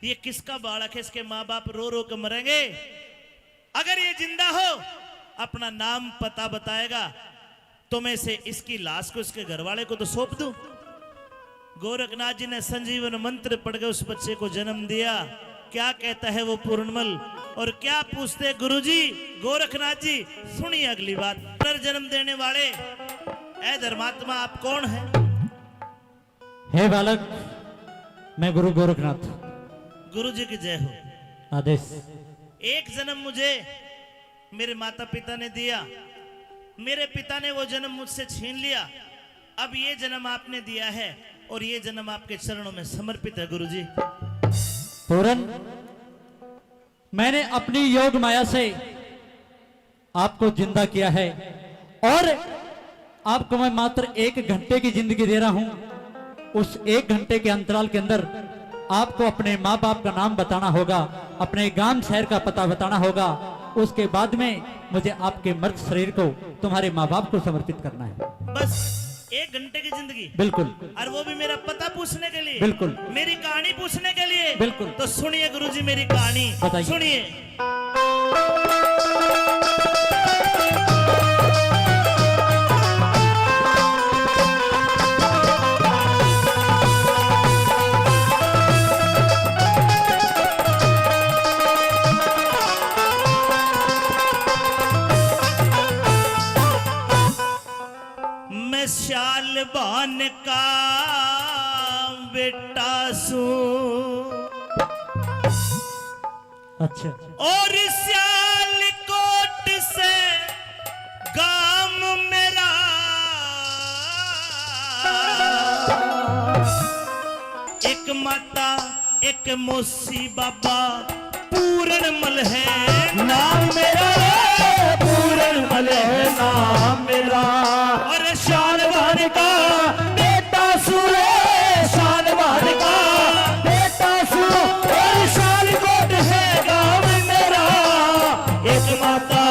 ये किसका बालक है? इसके माँ बाप रो रो के मरेंगे। अगर ये जिंदा हो, अपना नाम पता बताएगा, तो मैं इसे, इसकी लाश को इसके घर वाले को तो सौंप दूं। गोरखनाथ जी ने संजीवन मंत्र पढ़ के उस बच्चे को जन्म दिया। क्या कहता है वो पूरणमल और क्या पूछते गुरुजी गोरखनाथ जी, सुनिए अगली बात। पुनर्जन्म देने वाले, ऐ धर्मात्मा, आप कौन है? हे बालक, मैं गुरु गोरखनाथ। गुरु जी की जय हो। आदेश। एक जन्म मुझे मेरे माता पिता ने दिया, मेरे पिता ने वो जन्म मुझसे छीन लिया। अब ये जन्म आपने दिया है और ये जन्म आपके चरणों में समर्पित है गुरुजी। पूरन, मैंने अपनी योग माया से आपको जिंदा किया है और आपको मैं मात्र एक घंटे की जिंदगी दे रहा हूं। उस एक घंटे के अंतराल के अंदर आपको अपने माँ बाप का नाम बताना होगा, अपने गांव शहर का पता बताना होगा। उसके बाद में मुझे आपके मृत शरीर को तुम्हारे माँ बाप को समर्पित करना है। बस एक घंटे की जिंदगी? बिल्कुल। और वो भी मेरा पता पूछने के लिए? बिल्कुल। मेरी कहानी पूछने के लिए? बिल्कुल। तो सुनिए गुरुजी मेरी कहानी। बताइए। सुनिए। मैं शालबान का बेटा सूं। अच्छा। और सियालकोट से गांव मेरा, एक माता एक मौसी बाबा पूरन मल है नाम मेरा रे, पूरन मल है नाम मेरा। और शालबान का बेटा सूं रे, शालबान का बेटा सूं, और शालकोट है गांव मेरा। एक माता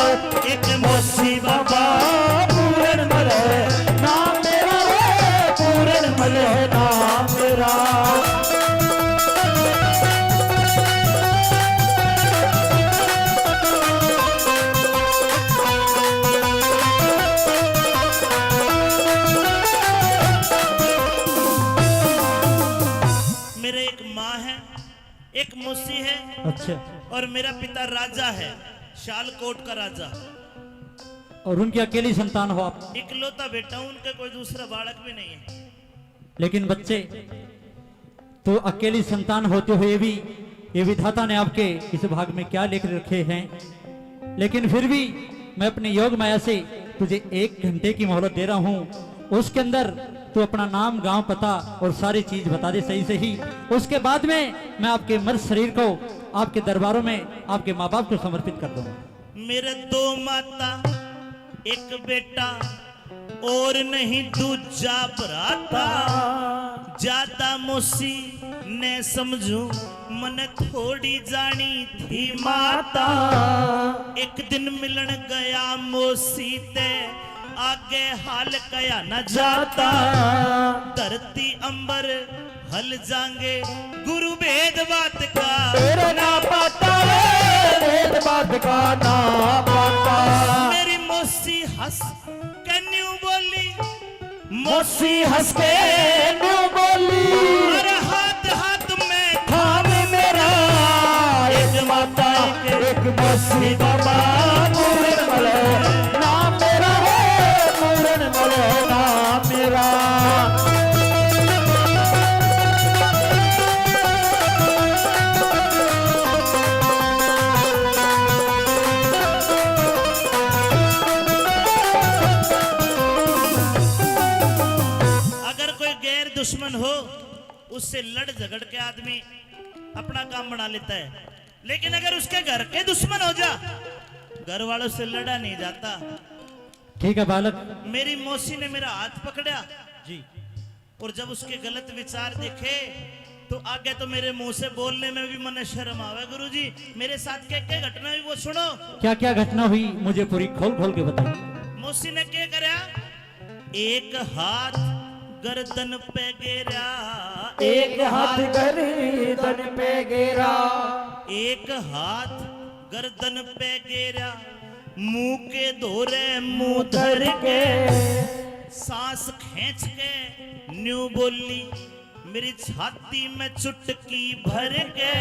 एक मौसी बाबा, पूरन मल है नाम मेरा रे, पूरन मल है नाम मेरा। मेरे एक माँ है, एक मौसी है। अच्छा। और मेरा पिता राजा है, शालकोट का राजा। और उनकी अकेली संतान हो आप। इकलौता बेटा हूं, उनका कोई दूसरा बालक भी नहीं है। लेकिन बच्चे, तू अकेली संतान होते हुए भी ये विधाता ने आपके इस भाग में क्या लिख रखे हैं, लेकिन फिर भी मैं अपनी योग माया से तुझे एक घंटे की मोहलत दे रहा हूं। उसके अंदर तू अपना नाम, गांव, पता और सारी चीज बता दे सही सही। उसके बाद में मैं आपके मृत शरीर को आपके दरबारों में आपके माँ बाप को समर्पित कर दूंगा। मेरे दो माता, एक बेटा, और नहीं दूजा भराता। ज्यादा मौसी ने समझू, मने थोड़ी जानी थी माता। एक दिन मिलन गया मौसी ते, आगे हाल कया न जाता। धरती अंबर हल जांगे गुरु भेद बात का। तेरे ना पाता रे, भेद बात का ना पाता। मेरी मौसी हंस के न्यू बोली, मौसी हंस के न्यू बोली। अरे हाथ हाथ में थाम मेरा, एक माता एक मौसी बाबा, पूरन मले ना मेरा रे, पूरन मले ना मेरा। अगर कोई गैर दुश्मन हो, उससे लड़ झगड़ के आदमी अपना काम बना लेता है, लेकिन अगर उसके घर के दुश्मन हो जा, घर वालों से लड़ा नहीं जाता। ठीक है बालक। मेरी मौसी ने मेरा हाथ पकड़ा जी। और जब उसके गलत विचार देखे, तो आगे तो मेरे मुंह से बोलने में भी मने शर्म आवे। गुरुजी, मेरे साथ क्या क्या घटना हुई, वो सुनो। क्या क्या घटना हुई, मुझे पूरी खोल खोल के बताइए। मौसी ने क्या करया? एक हाथ गर्दन पे गेरा, एक हाथ गर्दन पे गेरा, एक हाथ गर्दन पे गेरा, मुंह के धोरे मुंह धर के, सांस खींच के न्यू बोली, मेरी छाती में चुटकी भर के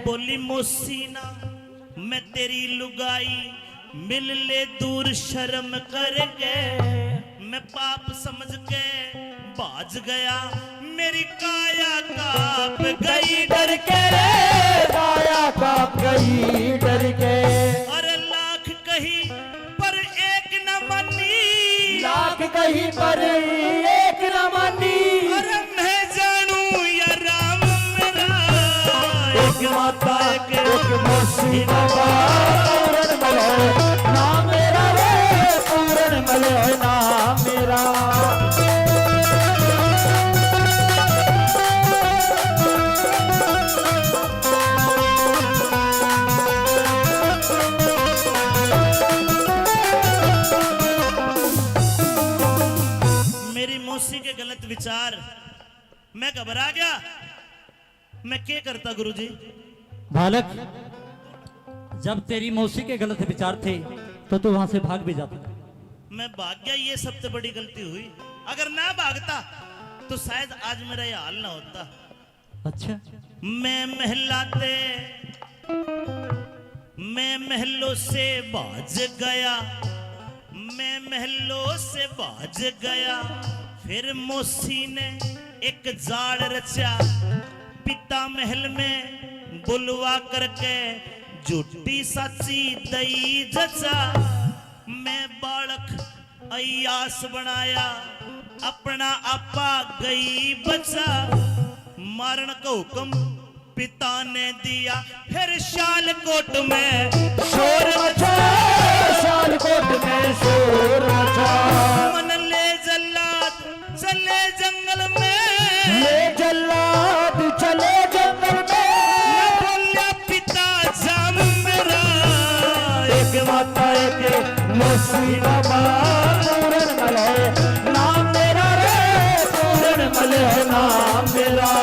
बोली, मौसी ना, मैं तेरी लुगाई, मिल ले दूर शर्म करके। मैं पाप समझ के भाज गया, मेरी काया कांप गई डर के रे, काया कांप गई डर के। अरे लाख कही पर एक न मानी, लाख कही पर एक न मानी। अरे मैं जानू या राम मेरा, एक माता एक मौसी बाबा, पूरन मले ना मेरा रे, पूरन मले ना मेरा। मेरी मौसी के गलत विचार, मैं घबरा गया। मैं क्या करता गुरुजी? बालक, जब तेरी मौसी के गलत विचार थे तो तू वहां से भाग भी जाता। मैं भाग गया, ये सबसे बड़ी गलती हुई। अगर ना भागता तो शायद आज मेरा ये हाल ना होता। अच्छा। मैं महलाते, मैं महलों से भाज गया, मैं महलों से भाज गया। फिर मौसी ने एक जाल रचा, पिता महल में बुलवा करके झूठी साची दई जचा। मैं बालक अयास बनाया, अपना आपा गई बचा। मारण का हुक्म पिता ने दिया, फिर शालकोट में शोर मचा, शालकोट में शोर मचा। मन ले जल्लाद चले जंगल में, ले जल्लाद चले जंगल में। न बोल्या पिता जाम मेरा, एक माता एक मौसी बाबा, पूरन मले ना मेरा रे, पूरन मले ना मेरा।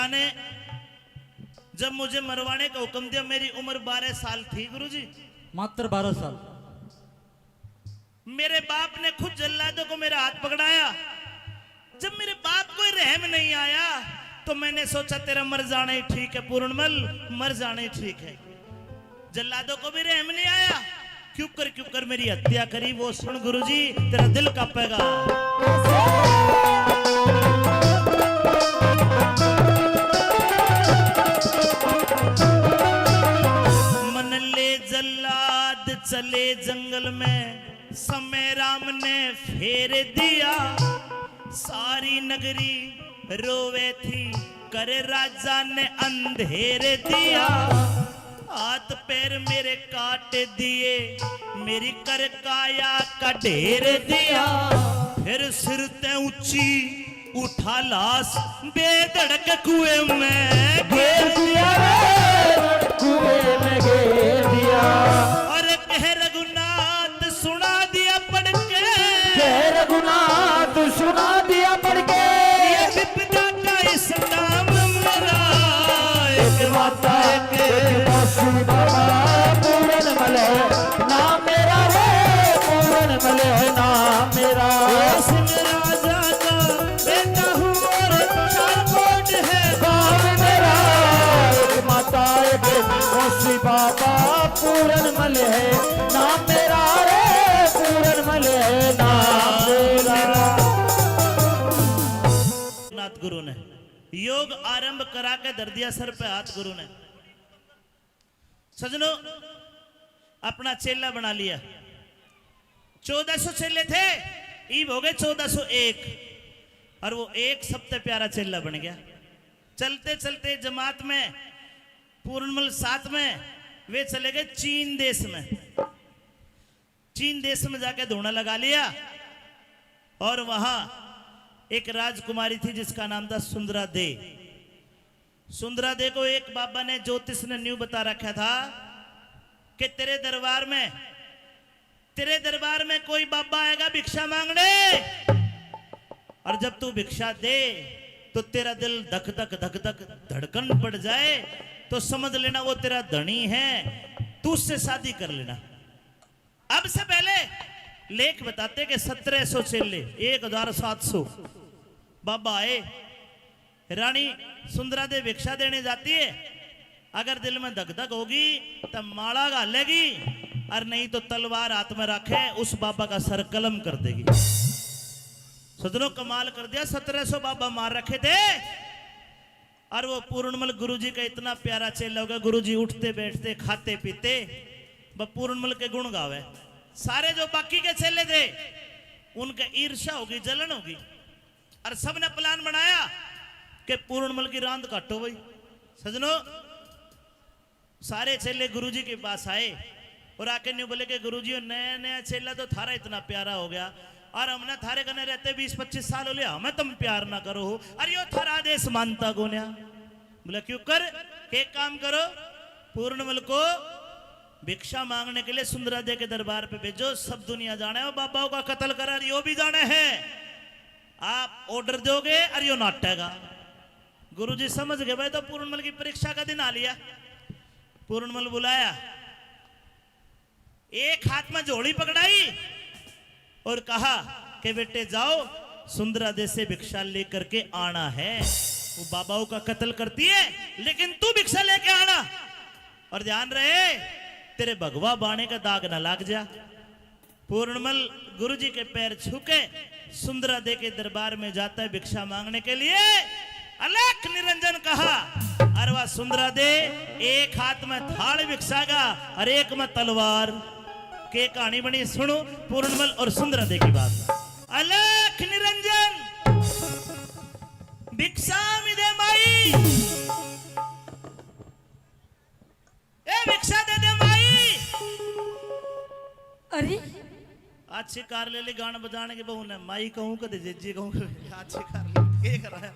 ने जब मुझे मरवाने का हुक्म दिया, मेरी उम्र बारह साल थी, गुरुजी। मात्र बारह साल। मेरे बाप ने खुद जल्लादों को मेरा हाथ पकड़ाया। जब मेरे बाप को ही रहम नहीं आया, तो मैंने सोचा, तेरा मर जाना ही ठीक है पूरणमल, मर जाना ही ठीक है। जल्लादों को भी रहम नहीं आया। क्यों कर, क्यों कर मेरी हत्या करी, वो सुन गुरुजी, तेरा दिल कांपेगा। मन ले जल्लाद चले जंगल में, समय राम ने फेर दिया। सारी नगरी रोवे थी, कर राजा ने अंधेर दिया। हाथ पैर मेरे काट दिए, मेरी कर काया का ढेर दिया। फिर सिर ते ऊंची उठा लाश, बेधड़क कुएं में गिर दिया रे, कुएं में गिर दिया। और कह रघुनाथ सुना दिया पढ़ के, कह रघुनाथ सुना दिया पढ़ के, ये विपदा का इस नाम मेरा। एक माता एक मौसी बाबा पूरन मल है नाम मेरा रे, पूरन मल है नाम मेरा। सिंह राजा का बेटा हूँ और कालकोट है गाँव मेरा। एक माता एक मौसी बाबा पूरन मल है नाम मेरा रे, पूरन मल है नाम मेरा। नाथ गुरु ने योग आरंभ करा के धर दिया सर पे हाथ गुरु ने। सजनो, अपना चेला बना लिया। चौदह सौ चेले थे, ईब हो गए चौदह सौ एक, और वो एक सबसे प्यारा चेला बन गया। चलते चलते जमात में पूरणमल साथ में वे चले गए चीन देश में। चीन देश में जाके धूणा लगा लिया और वहां एक राजकुमारी थी जिसका नाम था सुंदरा दे। सुंदरा दे को एक बाबा ने, ज्योतिष ने न्यू बता रखा था कि तेरे दरबार में, तेरे दरबार में कोई बाबा आएगा भिक्षा मांगने, और जब तू भिक्षा दे तो तेरा दिल धक धक धक धक धड़कन बढ़ जाए, तो समझ लेना वो तेरा धनी है, तू उससे शादी कर लेना। अब से पहले लेख बताते कि सत्रह सौ चेले, एक हजार सात सौ बाबा आए। रानी सुंदरा दे भिक्षा देने जाती है, अगर दिल में धक धक होगी तो माला घालेगी, और नहीं तो तलवार हाथ में रखे उस बाबा का सर कलम कर देगी। सजनों, कमाल कर दिया, सत्रह सौ बाबा मार रखे थे। और वो पूरणमल गुरुजी का इतना प्यारा चेला हो गया, गुरुजी उठते बैठते खाते पीते ब पूरणमल के गुण गावे। सारे जो बाकी के चेले थे उनके ईर्ष्या होगी, जलन होगी, और सबने प्लान बनाया कि पूरणमल की रांद काटो भाई। सजनो, सारे चेले गुरुजी के पास आए और आके न्यू बोले कि गुरुजी, नया नया चेला तो थारा इतना प्यारा हो गया, और हमने थारे कने रहते बीस पच्चीस साल हो लिया, हमें तुम प्यार ना करो हो, अरे यो थारा आदेश मानता कोन्या। बोला, क्यों कर, के काम करो, पूर्णमल को भिक्षा मांगने के लिए सुंदरा दे के दरबार पे भेजो, सब दुनिया जाने है, बाबाओं का कत्ल करा, यो भी जाने है। आप ऑर्डर दोगे और यो नाटेगा। गुरुजी समझ गए, भाई तो पूर्णमल की परीक्षा का दिन आ लिया। पूर्णमल बुलाया, एक हाथ में झोली पकड़ाई और कहा कि बेटे जाओ, सुंदरा दे से भिक्षा लेकर के आना है। वो बाबाओं का कत्ल करती है, लेकिन तू भिक्षा लेके आना। और ध्यान रहे, तेरे भगवा बाणे का दाग ना लाग जा। पूर्णमल गुरुजी के पैर छू के सुंदरा दे के दरबार में जाता है भिक्षा मांगने के लिए। अलख निरंजन कहा, अरे वाह सुंदरा दे, एक हाथ में थाल भिक्षा का और एक में तलवार। के कहानी बनी, सुनो पूर्णमल और सुंदरा दे की बात। अलख निरंजन, भिक्षा में दे माई, ए भिक्षा दे दे माई। अरे अच्छी कार ले ली, गान बजाने की बहू ने, माई कहूँ कदे जेजी कहूँ कदे, अच्छी कार ले, के करा है?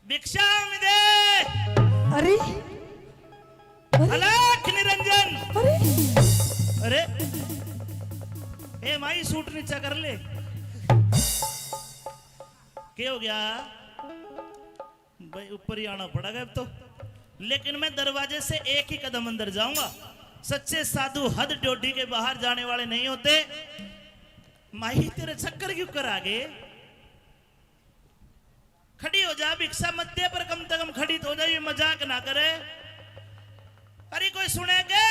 भिक्षा में दे। अरे, अरे। अलख निरंजन। अरे। अरे, ए माई सूट नीचा कर ले। के हो गया? भाई, ऊपर ही आना पड़ेगा अब तो। लेकिन मैं दरवाजे से एक ही कदम अंदर जाऊंगा। सच्चे साधु हद ड्योढ़ी के बाहर जाने वाले नहीं होते। माही, तेरे चक्कर क्यों कर आ गए? खड़ी हो जा, भिक्षा मत दे, पर कम से कम खड़ी तो हो जा, ये मजाक ना करे। अरे, कोई सुने के?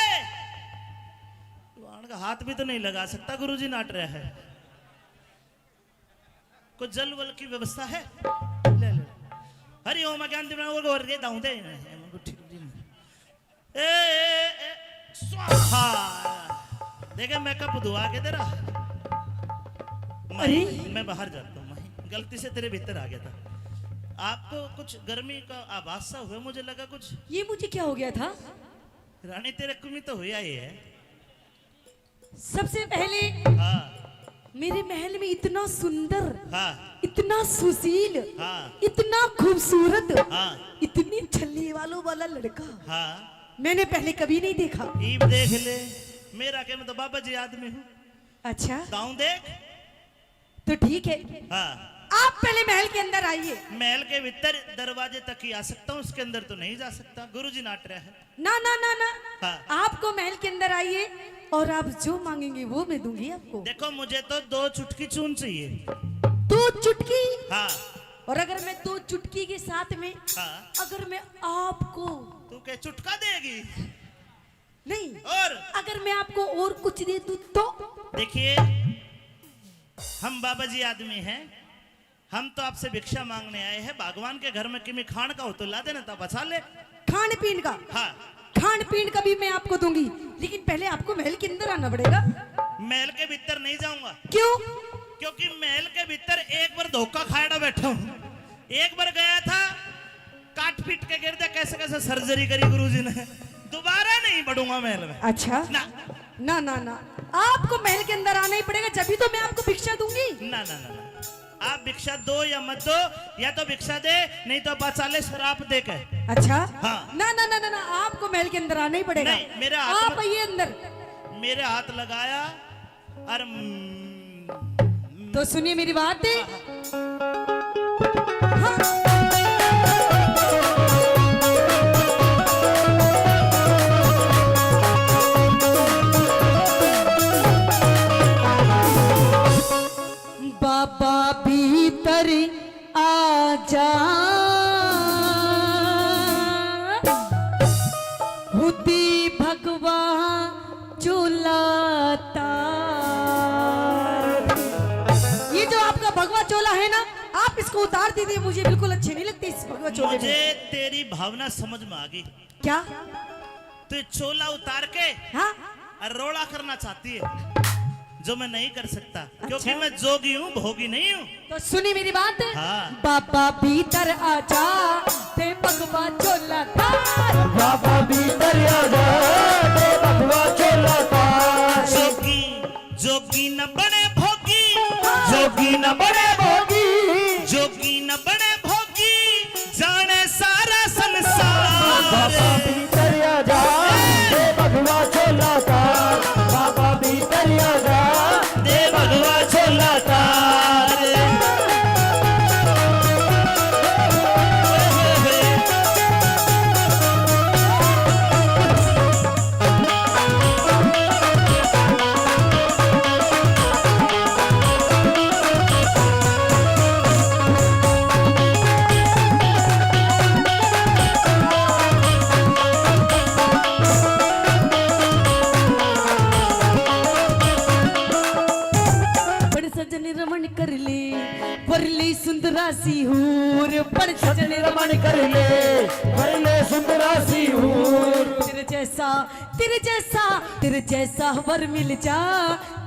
भगवान का हाथ भी तो नहीं लगा सकता, गुरुजी नाट रहा है। कोई जल वल की व्यवस्था है? ले ले। हरि ओम अज्ञान दिव्या और और रे दाऊं दे। ए, ए, ए, स्वाहा। देखे, मेकअप धुआ के तेरा। माही, अरे। मैं बाहर जाता हूँ, माही। गलती से तेरे भीतर आ गया था। आपको कुछ गर्मी का आभास सा हुआ, मुझे लगा कुछ। ये मुझे क्या हो गया था? रानी, तेरे कुमी तो हुआ ही है। सबसे पहले हाँ। मेरे महल में इतना सुंदर, हाँ। इतना सुशील, हाँ। इतना खूबसूरत, हाँ। इतनी छल्ली वालों वाला लड़का हाँ। मैंने पहले कभी नहीं देखा। ईब देख ले, मेरा के मैं तो बाबा जी आदमी हूँ। अच्छा। दाऊं देख। तो ठीक है। हाँ। आप पहले महल के अंदर आइए। महल के भीतर दरवाजे तक ही आ सकता हूँ, उसके अंदर तो नहीं जा सकता, गुरुजी नाट रहा है। ना, ना, ना, ना। हाँ। आपको महल के अंदर आइए और आप जो मांगेंगे वो मैं दूंगी आपको। देखो, मुझे तो दो चुटकी चून चाहिए। दो चुटकी? हाँ। और अगर मैं दो चुटकी के साथ में, हाँ। अगर मैं आपको तू क्या चुटका देगी? नहीं। और? अगर मैं आपको और कुछ दे दूं तो? देखिए, हम बाबा जी आदमी हैं, हम तो आपसे भिक्षा मांगने आए हैं। भगवान के घर में किमी खान का हो तो ला देना, तो बचा ले। खान पीन का? हाँ। खान पीन का भी मैं आपको दूंगी, लेकिन पहले आपको महल के अंदर आना पड़ेगा। महल के भीतर नहीं जाऊंगा। क्यों? क्योंकि महल के भीतर एक बार धोखा खाड़ा बैठा हूँ। एक बार गया था, काट पीट के गिर गया, कैसे कैसे सर्जरी करी गुरुजी ने। दोबारा नहीं बढ़ूंगा महल में। अच्छा। ना। ना, ना, ना, आपको महल के अंदर आना ही पड़ेगा, जब ही तो मैं आपको भिक्षा दूंगी। ना, ना, ना, ना। आप भिक्षा दो या मत दो, या तो भिक्षा दे, नहीं तो बचा ले शराप दे के। अच्छा। हाँ। ना, ना, ना, ना, ना, आपको महल के अंदर आना ही पड़ेगा। नहीं, मेरे हाथ आप में आइए अंदर। मेरे हाथ लगाया और, हम्म, तो सुनिए मेरी बात। हाँ। बाबा भीतर आजा, हुदी भगवा चोला तार। ये जो आपका भगवा चोला है ना, आप इसको उतार दीजिए, मुझे बिल्कुल अच्छे नहीं लगते इस भगवा चोले में। मुझे तेरी भावना समझ में आ गई। क्या? तू चोला उतार के हाँ? और रोला करना चाहती है, जो मैं नहीं कर सकता, क्योंकि अच्छा। मैं जोगी हूँ, भोगी नहीं हूँ। तो सुनी मेरी बात। हाँ। बाबा भीतर आजा, ते भगवा चोला तार। बाबा भीतर आजा, ते भगवा चोला तार। जोगी, जोगी न बने भोगी, जोगी न बने भोगी, जोगी न बने भोगी, जाने सारा संसार। बाबा भीतर आजा, दे भगवा चोला तार। बाबा भीतर आजा, दे भगवा चोला तार। बड़ सजन रमण कर ले, वर ले सुंदरा सी हूर। बड़ सजन रमण कर ले, वर ले सुंदरा सी हूर। तेरे जैसा, तेरे जैसा, तेरे जैसा वर मिल जा,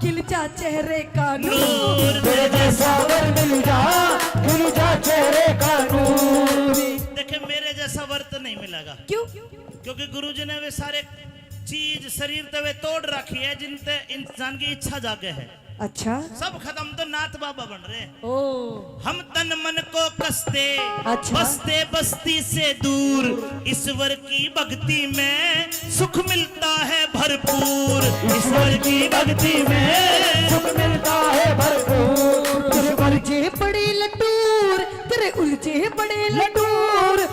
खिल जा चेहरे का नूर। नूर। तेरे जैसा वर मिल जा, खिल जा चेहरे का नूर। देखे, मेरे जैसा वर तो नहीं मिलेगा। क्यों? क्योंकि गुरुजी ने वे सारे चीज शरीर ते वे तोड़ रखी है, जिनते इंसान की इच्छा जागे है। अच्छा। सब खत्म तो नाथ बाबा बन रहे हैं। ओ। हम तन मन को कसते, अच्छा। बसते बस्ती से दूर, ईश्वर की भक्ति में सुख मिलता है भरपूर। ईश्वर की भक्ति में सुख मिलता है भरपूर। तेरे उलझे पड़े लटूर, तेरे उलझे पड़े लटूर।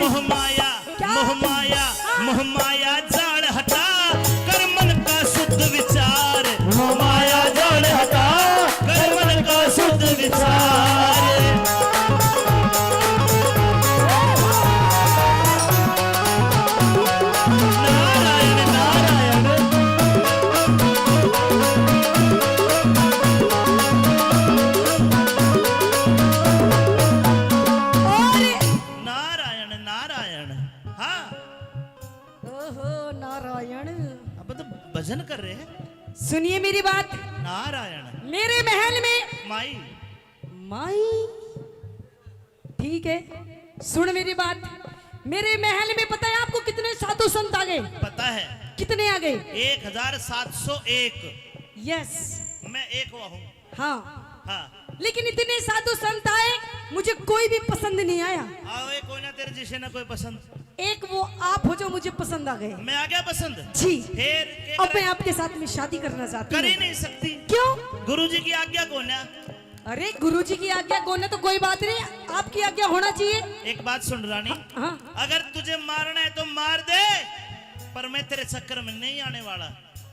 मोह माया, क्या? मोह माया, हाँ। मोह माया जाल हटा, कर मन का शुद्ध विचार। मोह माया जाल हटा, कर मन का शुद्ध विचार। नारायण, नारायण। और नारायण, नारायण। हाँ। ओहो, नारायण। अब तो भजन कर रहे हैं। सुनिए मेरी बात। नारायण। मेरे महल में माई। माई। ठीक है, सुन मेरी बात। मेरे महल में पता है आपको कितने साधु संत आ गए? पता है। कितने आ गए? एक हजार सात सौ एक। यस। मैं एक हुआ हूँ। हाँ। हाँ। लेकिन इतने साधु संत आए, मुझे कोई भी पसंद नहीं आया। आओ, ये कोई ना, तेरे जिसे ना कोई पसंद। एक वो आप हो जो मुझे पसंद आ गए। मैं आ गया पसंद? जी। फिर के अब मैं करे? आपके साथ में शादी करना चाहती कर ही हूँ। नहीं सकती। क्यों? गुरुजी की आज्ञा कोन्या। अरे, गुरुजी की आज्ञा कोन्या तो कोई बात नहीं, आपकी आज्ञा होना चाहिए। एक बात सुन रानी, हाँ, हाँ। अगर तुझे मारना है तो मार दे, पर मैं तेरे चक्कर में नहीं आने वाला।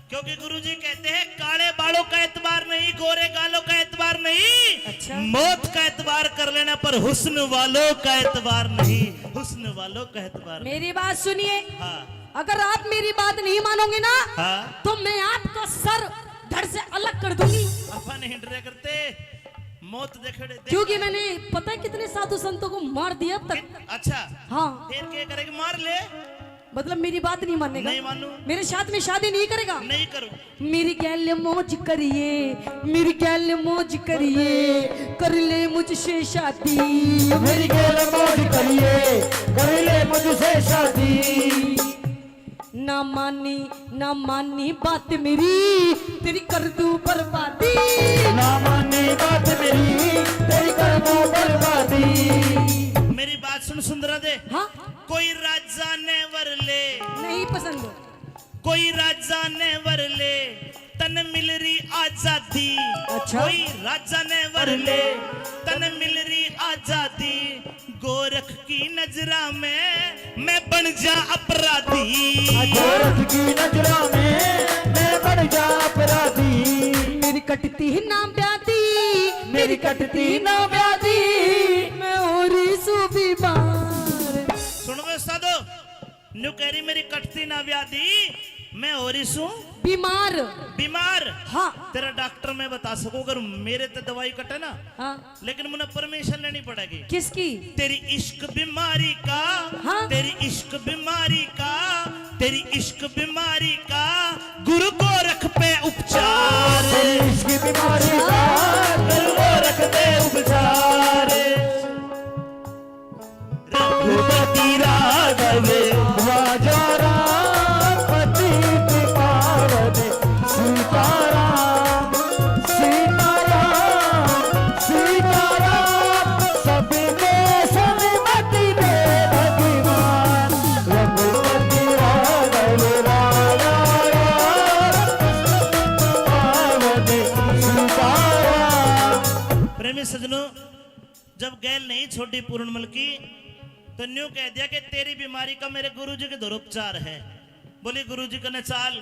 क्योंकि गुरुजी कहते हैं, काले बालों का एतबार नहीं, गोरे गालों का एतबार नहीं, अच्छा। मौत का एतबार कर लेना, पर हुस्न वालों का एतबार नहीं, हुस्न वालों का एतबार नहीं। मेरी बात सुनिए। हाँ। अगर आप मेरी बात नहीं मानोगे ना, हाँ। तो मैं आपका सर धड़ से अलग कर दूंगी। अपन नहीं डरे करते, मौत देख, देख क्योंकि मैंने पता है कितने साधु संतों को मार दिया अब तक। कित-, अच्छा। हाँ। फिर क्या करेगी? मार ले। मतलब मेरी बात नहीं मानेगा? नहीं मानू। मेरे साथ में शादी नहीं करेगा? नहीं करूँ। मेरी गैल मौज करिए, मेरी गैल मौज करिए, कर ले मुझसे शादी। मेरी गैल मौज करिए, कर ले मुझसे शादी। ना मानी, ना मानी बात मेरी, तेरी कर दूं बर्बादी। ना मानी बात मेरी, तेरी कर दूं बर्बादी। मेरी बात सुन सुंदरा दे। हाँ? कोई राजा ने वर ले। नहीं पसंद। कोई राजा ने वर ले, तन मिल रही आजादी। अच्छा। कोई राजा ने वर ले, तन मिल रही आजादी। गोरख की नजरा में मैं बन जा अपराधी। गोरख की नजरा में मैं बन जा अपराधी। मेरी कटती ही ना ब्यादी, मेरी कटती ही ना ब्यादी। मैं हो रही सू बीमार। सुन बे साधो, न्यू कह रही, मेरी कटती ना व्याधि, मैं हो रही सूं बीमार। बीमार। हाँ। तेरा डॉक्टर मैं बता सकूं, अगर मेरे ते दवाई कटे ना, हाँ। लेकिन मुझे परमिशन लेनी पड़ेगी। किसकी? तेरी इश्क बीमारी का, हाँ। तेरी इश्क बीमारी का, तेरी इश्क बीमारी का गुरु गोरख पे उपचार। तेरी इश्क बीमारी का गुरु गोरख पे उपचार। रघुपति राघव राजा राम पतित पावन सीताराम, सीताराम, सीताराम, सब में सन्मति दे भगवान। रघुपति राघव राजा राम पतित पावन सीताराम। प्रेमी सज्जनों, जब गैल नहीं छोड़ी पूर्णमल की, तो न्यू कह दिया कि तेरी बीमारी का मेरे गुरुजी के धोर उपचार है। बोली, गुरुजी कने चाल।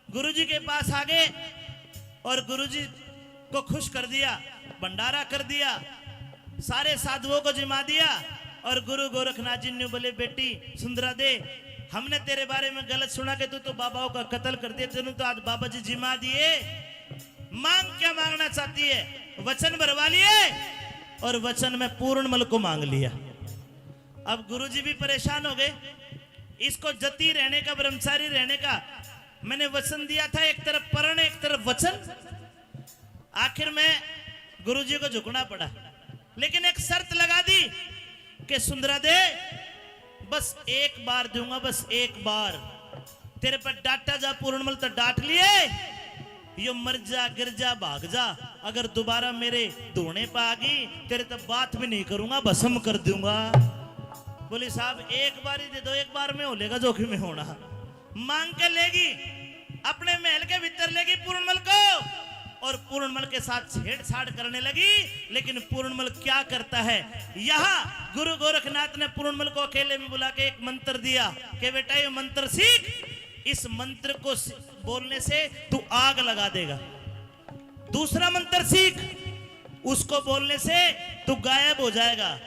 गुरुजी के पास आ गए और गुरुजी को खुश कर दिया, भंडारा कर दिया, सारे साधुओं को जिमा दिया। और गुरु गोरखनाथ जी ने बोले, बेटी सुंदरा दे, हमने तेरे बारे में गलत सुना कि तू तो बाबाओं का कत्ल कर दिया, तेनू तो आज बाबा जी जिमा दिए। मांग क्या मांगना चाहती है? वचन भरवा लिए और वचन में पूर्णमल को मांग लिया। अब गुरुजी भी परेशान हो गए। इसको जती रहने का, ब्रह्मचारी रहने का मैंने वचन दिया था, एक तरफ प्रण, एक तरफ वचन। आखिर में गुरुजी को झुकना पड़ा, लेकिन एक शर्त लगा दी कि सुंदरा दे, बस एक बार दूंगा, बस एक बार। तेरे पर डांटा जा पूर्णमल तो डांट लिए, यो मर जा, गिर जा, भाग जा, अगर दोबारा मेरे धोने पे आ गई, तेरे तो बात भी नहीं करूंगा, भस्म कर दूंगा। बोली, साहब, एक बार ही दे दो, एक बार में हो लेगा जोखिम में होना। मांग के लेगी, अपने महल के भीतर लेगी पूर्णमल को। और पूर्णमल के साथ छेड़छाड़ करने लगी। लेकिन पूर्णमल क्या करता है, यहाँ गुरु गोरखनाथ ने पूर्णमल को अकेले में बुला के एक मंत्र दिया कि बेटा, ये मंत्र सीख, इस मंत्र को स-, बोलने से तू आग लगा देगा। दूसरा मंत्र सीख, उसको बोलने से तू गायब हो जाएगा।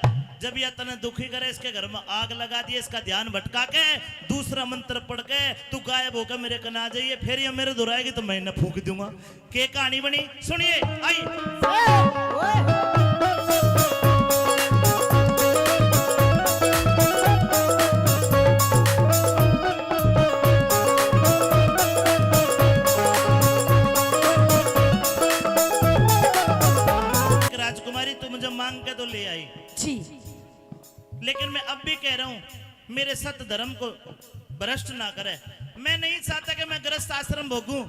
जब यह तने दुखी करे, इसके घर में आग लगा दिए, इसका ध्यान भटका के दूसरा मंत्र पढ़ के तू गायब होकर मेरे कने आ जाइए, फिर ये मेरे धोरै आएगी तो मैं इन्हें फूंक दूंगा। के कहानी बनी, सुनिए, आई। राजकुमारी, तू मुझे मांग के तो ले आई जी। लेकिन मैं अब भी कह रहा हूँ, मेरे सत धर्म को भ्रष्ट ना करे। मैं नहीं चाहता कि मैं गृहस्थ आश्रम भोगूं,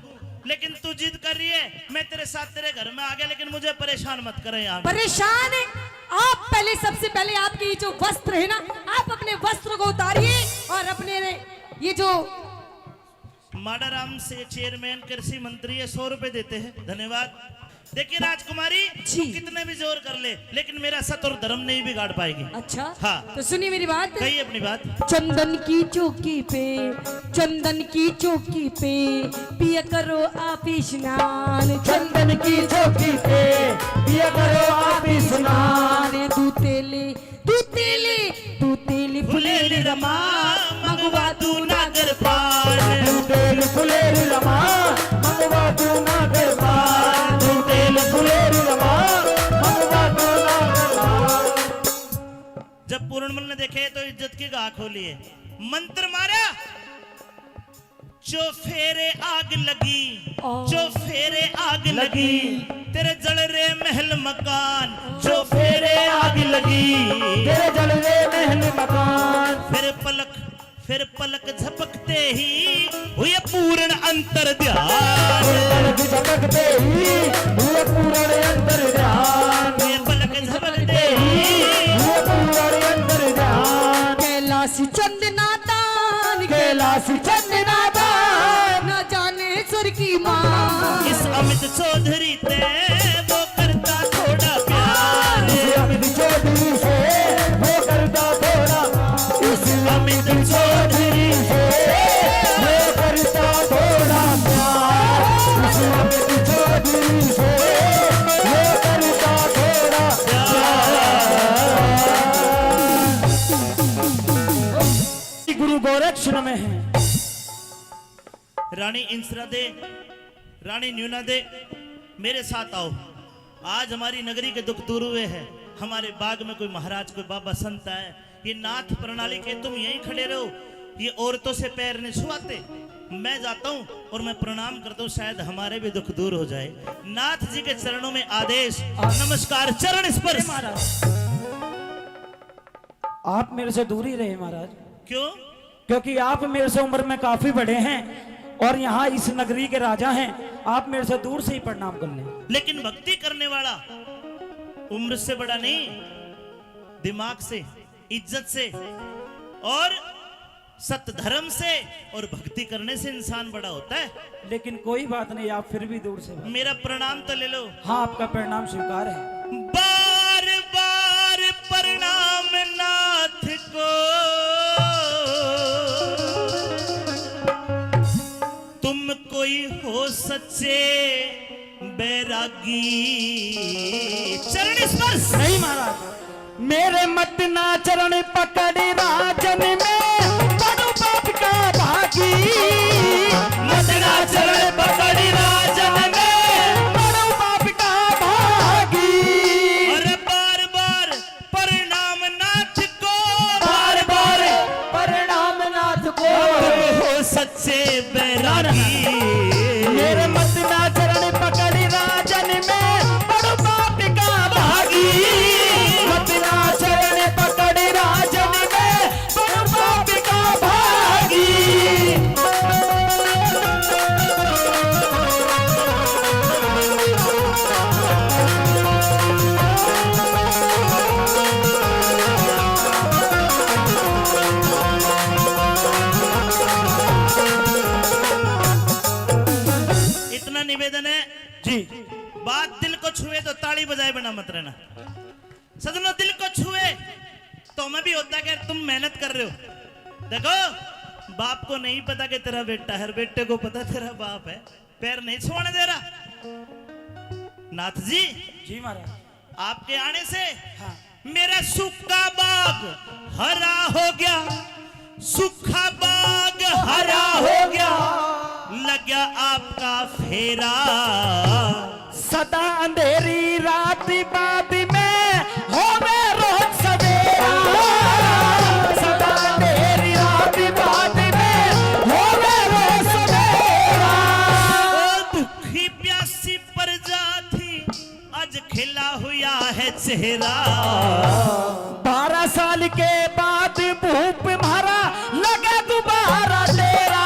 लेकिन तू जिद कर रही है, मैं तेरे साथ तेरे घर में आ गया, लेकिन मुझे परेशान मत करे यहाँ। परेशान है आप? पहले, सबसे पहले आपके ये जो वस्त्र है ना, आप अपने वस्त्र को उतारिए और अपने ये जो माड़ाराम से चेयरमैन कृषि मंत्री है, सौ रुपए देते हैं, धन्यवाद। देखिए राजकुमारी, जी। तू कितने भी जोर कर ले, लेकिन मेरा सत और धर्म नहीं बिगाड़ पाएगी। अच्छा, हाँ। तो सुनिए मेरी बात। कहिए अपनी बात। चंदन की चौकी पे, चंदन की चौकी पे पिया करो आप ही स्नान। चंदन की चौकी पे पिया करो आप ही स्नान। दूध तेल, दूध तेल, दूध तेल फुलेल रमा, मंगवा दूं नागर पान। दूध तेल फुलेल रमा, मंगवा दूं नागर पान। दूध तेल फुलेल रमा, मंगवा दूं नागर पान। जब पूर्णमल ने देखे तो इज्जत की घा खोली है। मंत्र मारा, चौफेरे आग लगी, ओ। चौफेरे आग लगी, लगी। तेरे जल रे महल मकान। चौफेरे आग लगी, तेरे जल रे महल मकान। फिर पलक, फिर पलक झपकते ही हुए पूर्ण अंतर ध्यान। फिर पलक झपकते ही हुए पूर्ण अंतर ध्यान। फिर पलक झपकते ही हुए पूर्ण अंतर ध्यान। कैलाश चंद नादान, कैलाश चंद नादान, न जाने स्वर की माँ। इस अमित चौधरी ते वो करता थोड़ा प्यार। इस अमित चौधरी से वो करता थोड़ा, इस अमित चौधरी से वो करता थोड़ा प्यार। इस अमित चौधरी से वो करता थोड़ा प्यार। गुरु गोरक्ष नमः। रानी इंसरा दे, रानी न्यूना दे, मेरे साथ आओ। आज हमारी नगरी के दुख दूर हुए हैं। हमारे बाग में कोई महाराज, कोई बाबा संत आए, ये नाथ प्रणाली के, तुम यहीं खड़े रहो, ये औरतों से पैर नहीं छुआते। मैं जाता हूँ और मैं प्रणाम करता हूँ, शायद हमारे भी दुख दूर हो जाए। नाथ जी के चरणों में आदेश, नमस्कार, चरण स्पर्श। महाराज, आप मेरे से दूर ही रहे महाराज। क्यों? क्योंकि आप मेरे से उम्र में काफी बड़े हैं और यहाँ इस नगरी के राजा हैं, आप मेरे से दूर से ही प्रणाम कर लें। लेकिन भक्ति करने वाला उम्र से बड़ा नहीं, दिमाग से, इज्जत से और सत धर्म से और भक्ति करने से इंसान बड़ा होता है। लेकिन कोई बात नहीं, आप फिर भी दूर से बात। मेरा प्रणाम तो ले लो। हाँ, आपका प्रणाम स्वीकार है। बार बार प्रणाम नाथ को, तुम कोई हो सच्चे बैरागी। चरण स्पर्श। नहीं महाराज, मेरे मत ना चरण पकड़ राजन में, बड़ू पाप का भागी। मत ना चरण पकड़ राजन में, बड़ू पाप का भागी। अरे बार बार प्रणाम नाथ को, बार बार प्रणाम नाथ को। तुम हो सच्चे बैरागी। मेरे मत ना चरण पकड़ राजन में, बड़ू पाप का भागी। मत ना चरण पकड़ राजन में, बड़ू पाप जी। बात दिल को छुए तो ताली बजाए बिना मत रहना। सजनों, दिल को छुए तो हमें भी होता है कि तुम मेहनत कर रहे हो। देखो, बाप को नहीं पता कि तेरा बेटा है, बेटे को पता तेरा बाप है। पैर नहीं छुआने दे रहा। नाथ जी, जी महाराज। आपके आने से हाँ। मेरा सूखा बाग हरा हो गया, सूखा बाग हरा हो गया, लग गया आपका फेरा। सदा अंधेरी रात बाद में होवे रोज सवेरा, सदा अंधेरी रात बाद में होवे रोज सवेरा। ओ भूखी प्यासी प्रजा थी, आज खिला हुआ है चेहरा। बारह साल के बाद भूप म्हारा लगे दोबारा डेरा,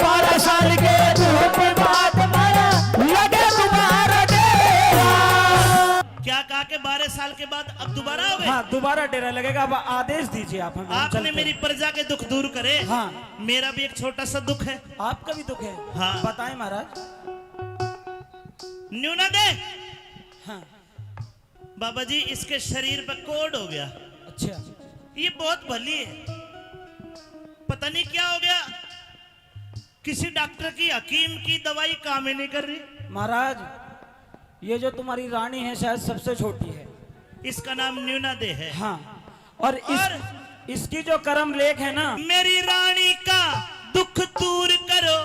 बारह साल के भूप बाद म्हारा लगे दोबारा डेरा। क्या कहा के बारह साल के बाद अब दोबारा हो गए? हाँ, दोबारा डेरा लगेगा। अब आदेश दीजिए आप हमें, हम आपने चलते हैं। मेरी प्रजा के दुख दूर करे। हाँ। मेरा भी एक छोटा सा दुख है। आपका भी दुख है? हाँ। बताएं महाराज। न्यू ना दे। हाँ। बाबा जी, इसके शरीर पे कोढ़ हो गया। अच्छा। ये बहुत भली है, पता नहीं क्या हो गया, किसी डॉक्टर की, हकीम की दवाई काम ही नहीं कर रही। महाराज, ये जो तुम्हारी रानी है, शायद सबसे छोटी है। इसका नाम न्यूना दे है। हाँ, और इस, और इसकी जो कर्म रेख है ना, मेरी रानी का दुख दूर करो।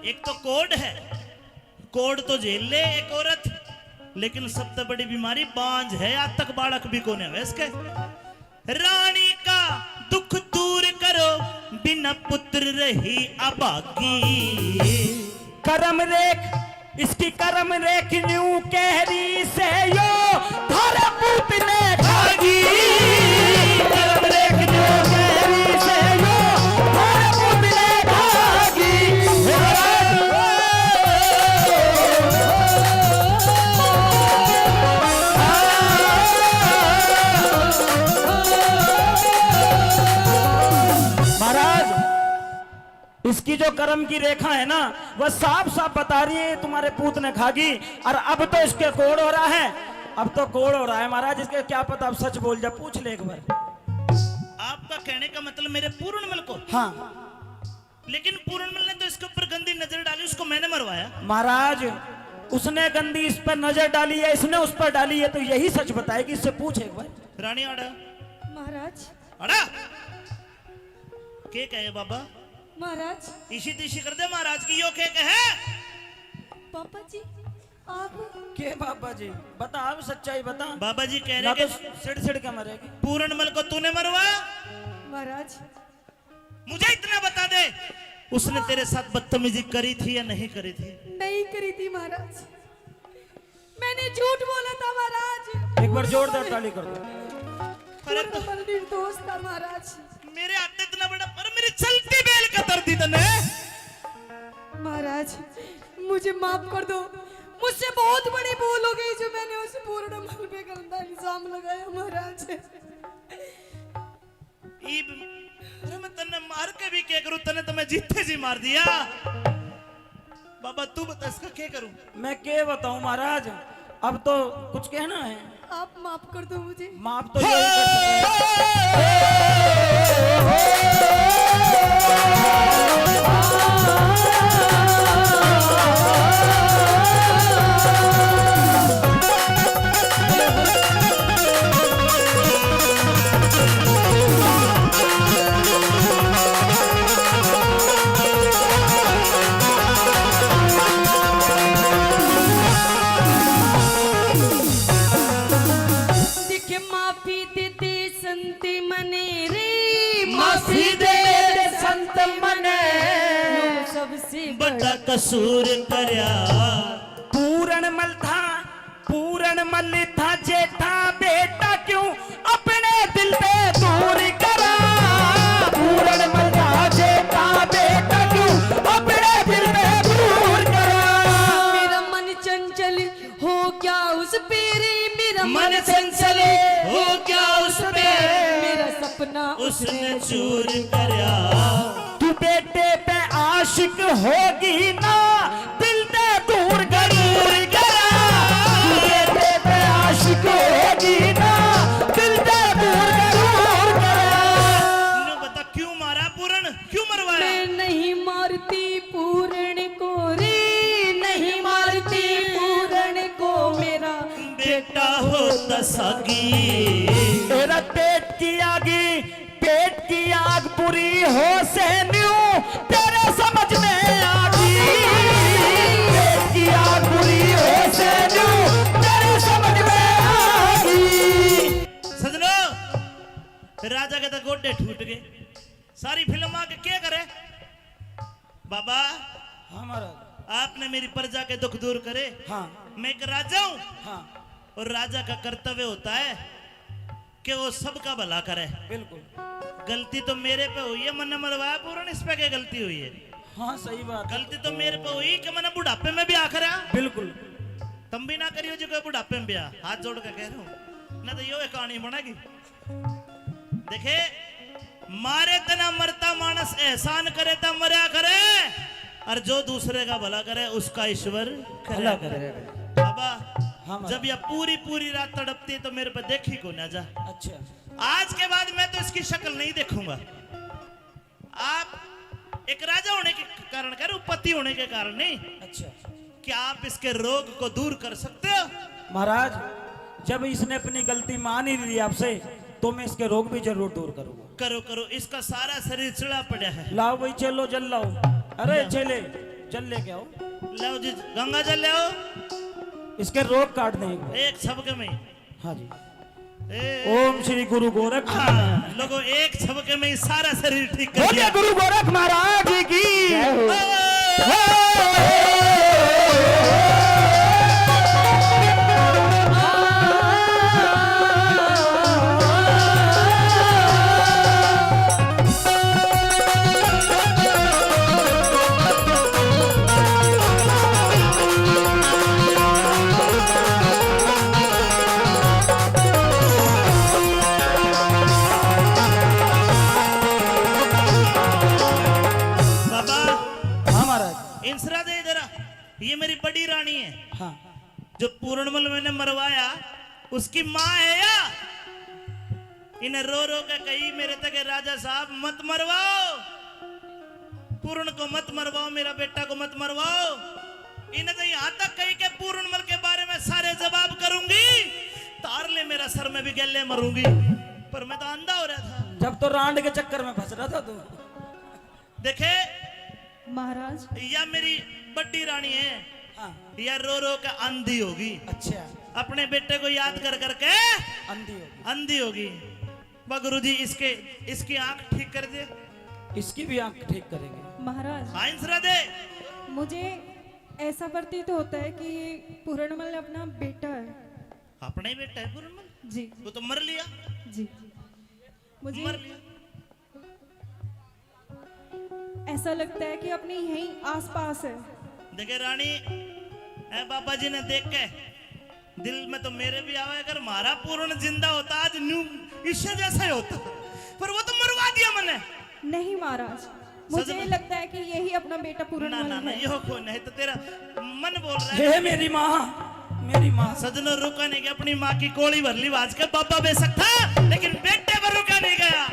एक तो कोढ़ है, कोढ़ तो झेल ले एक औरत, लेकिन सबसे बड़ी बीमारी बांझ है, आज तक बालक भी कोने हुए इसके। रानी का दुख दूर करो, बिना पुत्र रही अभागी। कर्म रेख, इसकी कर्म रेख न्यू कह रही से यो थारे पूत ने खागी। कर्म रेख न्यू कह रही से यो थारे पूत ने खागी। महाराज, इसकी जो कर्म की रेखा है ना, वह साफ साफ बता रही है, तुम्हारे पूत ने खागी। और अब तो इसके कोढ़ हो रहा है, अब तो कोढ़ हो रहा है महाराज, इसके क्या पता अब सच बोल जा, पूछ ले एक बार। आपका कहने का मतलब मेरे पूर्णमल को? हाँ। लेकिन पूर्णमल ने तो इसके ऊपर गंदी नजर डाली, उसको मैंने मरवाया। महाराज, उसने गंदी इस पर नजर डाली है, इसने उस पर डाली है, तो यही सच बताएगी, इससे पूछ एक बार। रानी आड़ा। महाराज। आड़ा। के कहे बाबा? महाराज। इसी तीसी कर दे महाराज की, यो के कहे? बाबा जी, आप। के बाबा जी? बता, अब सच्चाई बता। बाबा जी कह रहे ना कि तो सिड़ सिड़ के मरेगी। पूरनमल को तूने मरवाया? महाराज। मुझे इतना बता दे, उसने तेरे साथ बदतमीजी करी थी या नहीं करी थी? नहीं करी थी महाराज, मैंने झूठ बोला था महाराज। एक बार जोरदार ताली कर दो। अरे तो पूरनमल निर्दोष था महाराज। मेरे हाथ इतना बड़ा, पर मेरी चलती बेल कतर दी तने। महाराज, मुझे माफ कर दो, मुझसे बहुत बड़ी भूल हो गई जो मैंने उस पूरनमल पे गंदा इल्जाम लगाया महाराज। इब, अरे मैं तन्ने मार के भी के करूं, तन्ने तो मैं जीते जी मार दिया। बाबा तू बता इसका के करूं? मैं के बताऊं महाराज, अब तो कुछ कहना है। आप माफ कर दो मुझे। माफ तो यही कर सकते हैं। दिखे माफी दे दे संत मने रे, माफी दे दे संत मने। यो सबसे बड़ा कसूर करया। पूरनमल था, पूरनमल था जेठा बेटा क्यों अपने दिल ते दूर करा। पूरनमल था जेठा बेटा क्यों अपने दिल ते दूर करा। मेरा मन चंचल हो गया उस पे रे, मेरा मन चंचल हो गया उस पे, मेरा सपना उसने चूर करया। तू बेटे पे आशिक होगी ना, दिल ते दूर कर। सगी। तेरा पेट की आगी, पेट की आग बुरी हो से न्यू, तेरे समझ में आगी। पेट की आग बुरी हो से न्यू, तेरे समझ में आगी। सजनो, राजा के तो गोडे टूट गए। सारी फिल्म आके क्या करे? बाबा, हाँ महाराज। आपने मेरी प्रजा के दुख दूर करे। हाँ। मैं एक राजा हूँ। हाँ। और राजा का कर्तव्य होता है कि वो सबका भला करे। बिल्कुल। गलती तो मेरे पे हुई है, मैंने मरवाया पूरण, इस पे क्या गलती हुई है? हाँ, सही बात है। गलती तो मेरे पे हुई कि मैंने बुढ़ापे में ब्याह करा। बिल्कुल। तुम भी ना करियो जो कोई बुढ़ापे में ब्याह, हाथ जोड़ के कह रहा हूँ, ना तो यो एक कहानी बनेगी। देखे, मारे तना मरता मानस एहसान करे ता मरया करे, और जो दूसरे का भला करे उसका ईश्वर भला करे। करे। बाबा, हाँ महाराज। जब यह पूरी पूरी रात तड़पती है तो मेरे पे देखी को ना जा। अच्छा। आज के बाद मैं तो इसकी शक्ल नहीं देखूंगा। आप एक राजा होने के कारण कह रहे हो, पति होने के कारण नहीं। अच्छा। क्या आप इसके रोग को दूर कर सकते हो? महाराज, जब इसने अपनी गलती मान ही ली आपसे, तो मैं इसके रोग भी जरूर दूर करूंगा। करो, करो, इसका सारा शरीर चिड़ा पड़ा है। लाओ भाई, चेलो जल लाओ। अरे लाओ। चेले, जल लेके आओ। लाओ जी, गंगा जल ले आओ। इसके रोग काट देंगे। एक सबके में। हाँ जी। ए। ओम श्री गुरु गोरख। हाँ, लोगों, एक झपके में ही सारा शरीर ठीक कर बोलिए दिया। गुरु गोरख महाराज की। जय हो। बाबा। हाँ महाराज। इंसरा दे इधर। ये मेरी बड़ी रानी है। हाँ। जो पूरणमल मैंने मरवाया, उसकी माँ है या? इन्हें रो रो के कही मेरे तक, "राजा साहब, मत मरवाओ, पूरण को मत मरवाओ, मेरा बेटा को मत मरवाओ।" इन्हें तो यहाँ तक कही के पूरणमल के बारे में सारे जवाब करूंगी, तार ले मेरा सर, मैं भी गैले मरूंगी। पर मैं तो अंधा हो रहा था। जब तो रांड के चक्कर में फंस रहा था तू। देखे महाराज। या मेरी बड़ी रानी है। हाँ। या रो रो के अंधी होगी। अच्छा। अपने बेटे को याद कर करके अंधी होगी। अंधी होगी। वाह गुरु जी, इसके, इसकी आंख ठीक कर दे। इसकी भी आंख ठीक करेंगे। महाराज। हाँ, इंसरा दे। मुझे ऐसा प्रतीत होता है कि ये पूरणमल अपना बेटा है। अपना ही बेटा है पूरणमल? जी। वो तो मर लिया। जी। मुझे मर लिया। ऐसा लगता है कि अपने यहीं आसपास है। देखे रानी, ए बाबा जी ने देख के दिल में तो मेरे भी आवे, अगर म्हारा पूर्ण जिंदा होता आज न्यू इससे जैसा ही होता, पर वो तो मरवा दिया मैंने। नहीं महाराज, मुझे सजनो। लगता है कि यही अपना बेटा पूर्ण ना, मल ना, ना, है। यो को नहीं तो तेरा मन बोल रहा है। हे मेरी माँ, मेरी माँ। सजनो, रुका नहीं कि अपनी माँ की कोली भर ली आज के बाबा बेशक था, लेकिन बेटे पर रुका नहीं गया।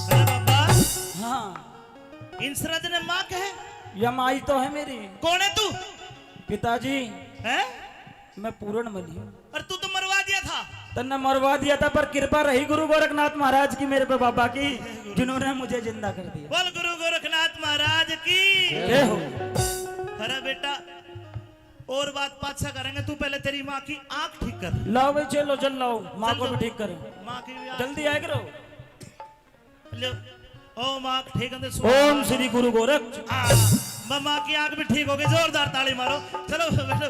अरे बाबा। हाँ। इंसरज ने माँ कहे? या माई तो है मेरी। कौन है तू? पिताजी। हैं? मैं पूरण मली हूँ। और तू तो मरवा दिया था। तन्ने मरवा दिया था, पर कृपा रही गुरु गोरखनाथ महाराज की मेरे पे, बाबा की, जिन्होंने मुझे जिंदा कर दिया। बोल गुरु गोरखनाथ महाराज की। जय हो। अरे बेटा, और बात पाछा करेंगे, तू पहले तेरी माँ की आंख ठीक कर। लाओ भाई, चलो, जल लाओ, माँ को भी ठीक करें। माँ की भी आंख जल्दी आया करो। ले, ओ माँ, ठीक है, ओम श्री गुरु गोरख। हाँ, माँ की आंख भी ठीक हो गई, जोरदार ताली मारो। चलो, बैठो।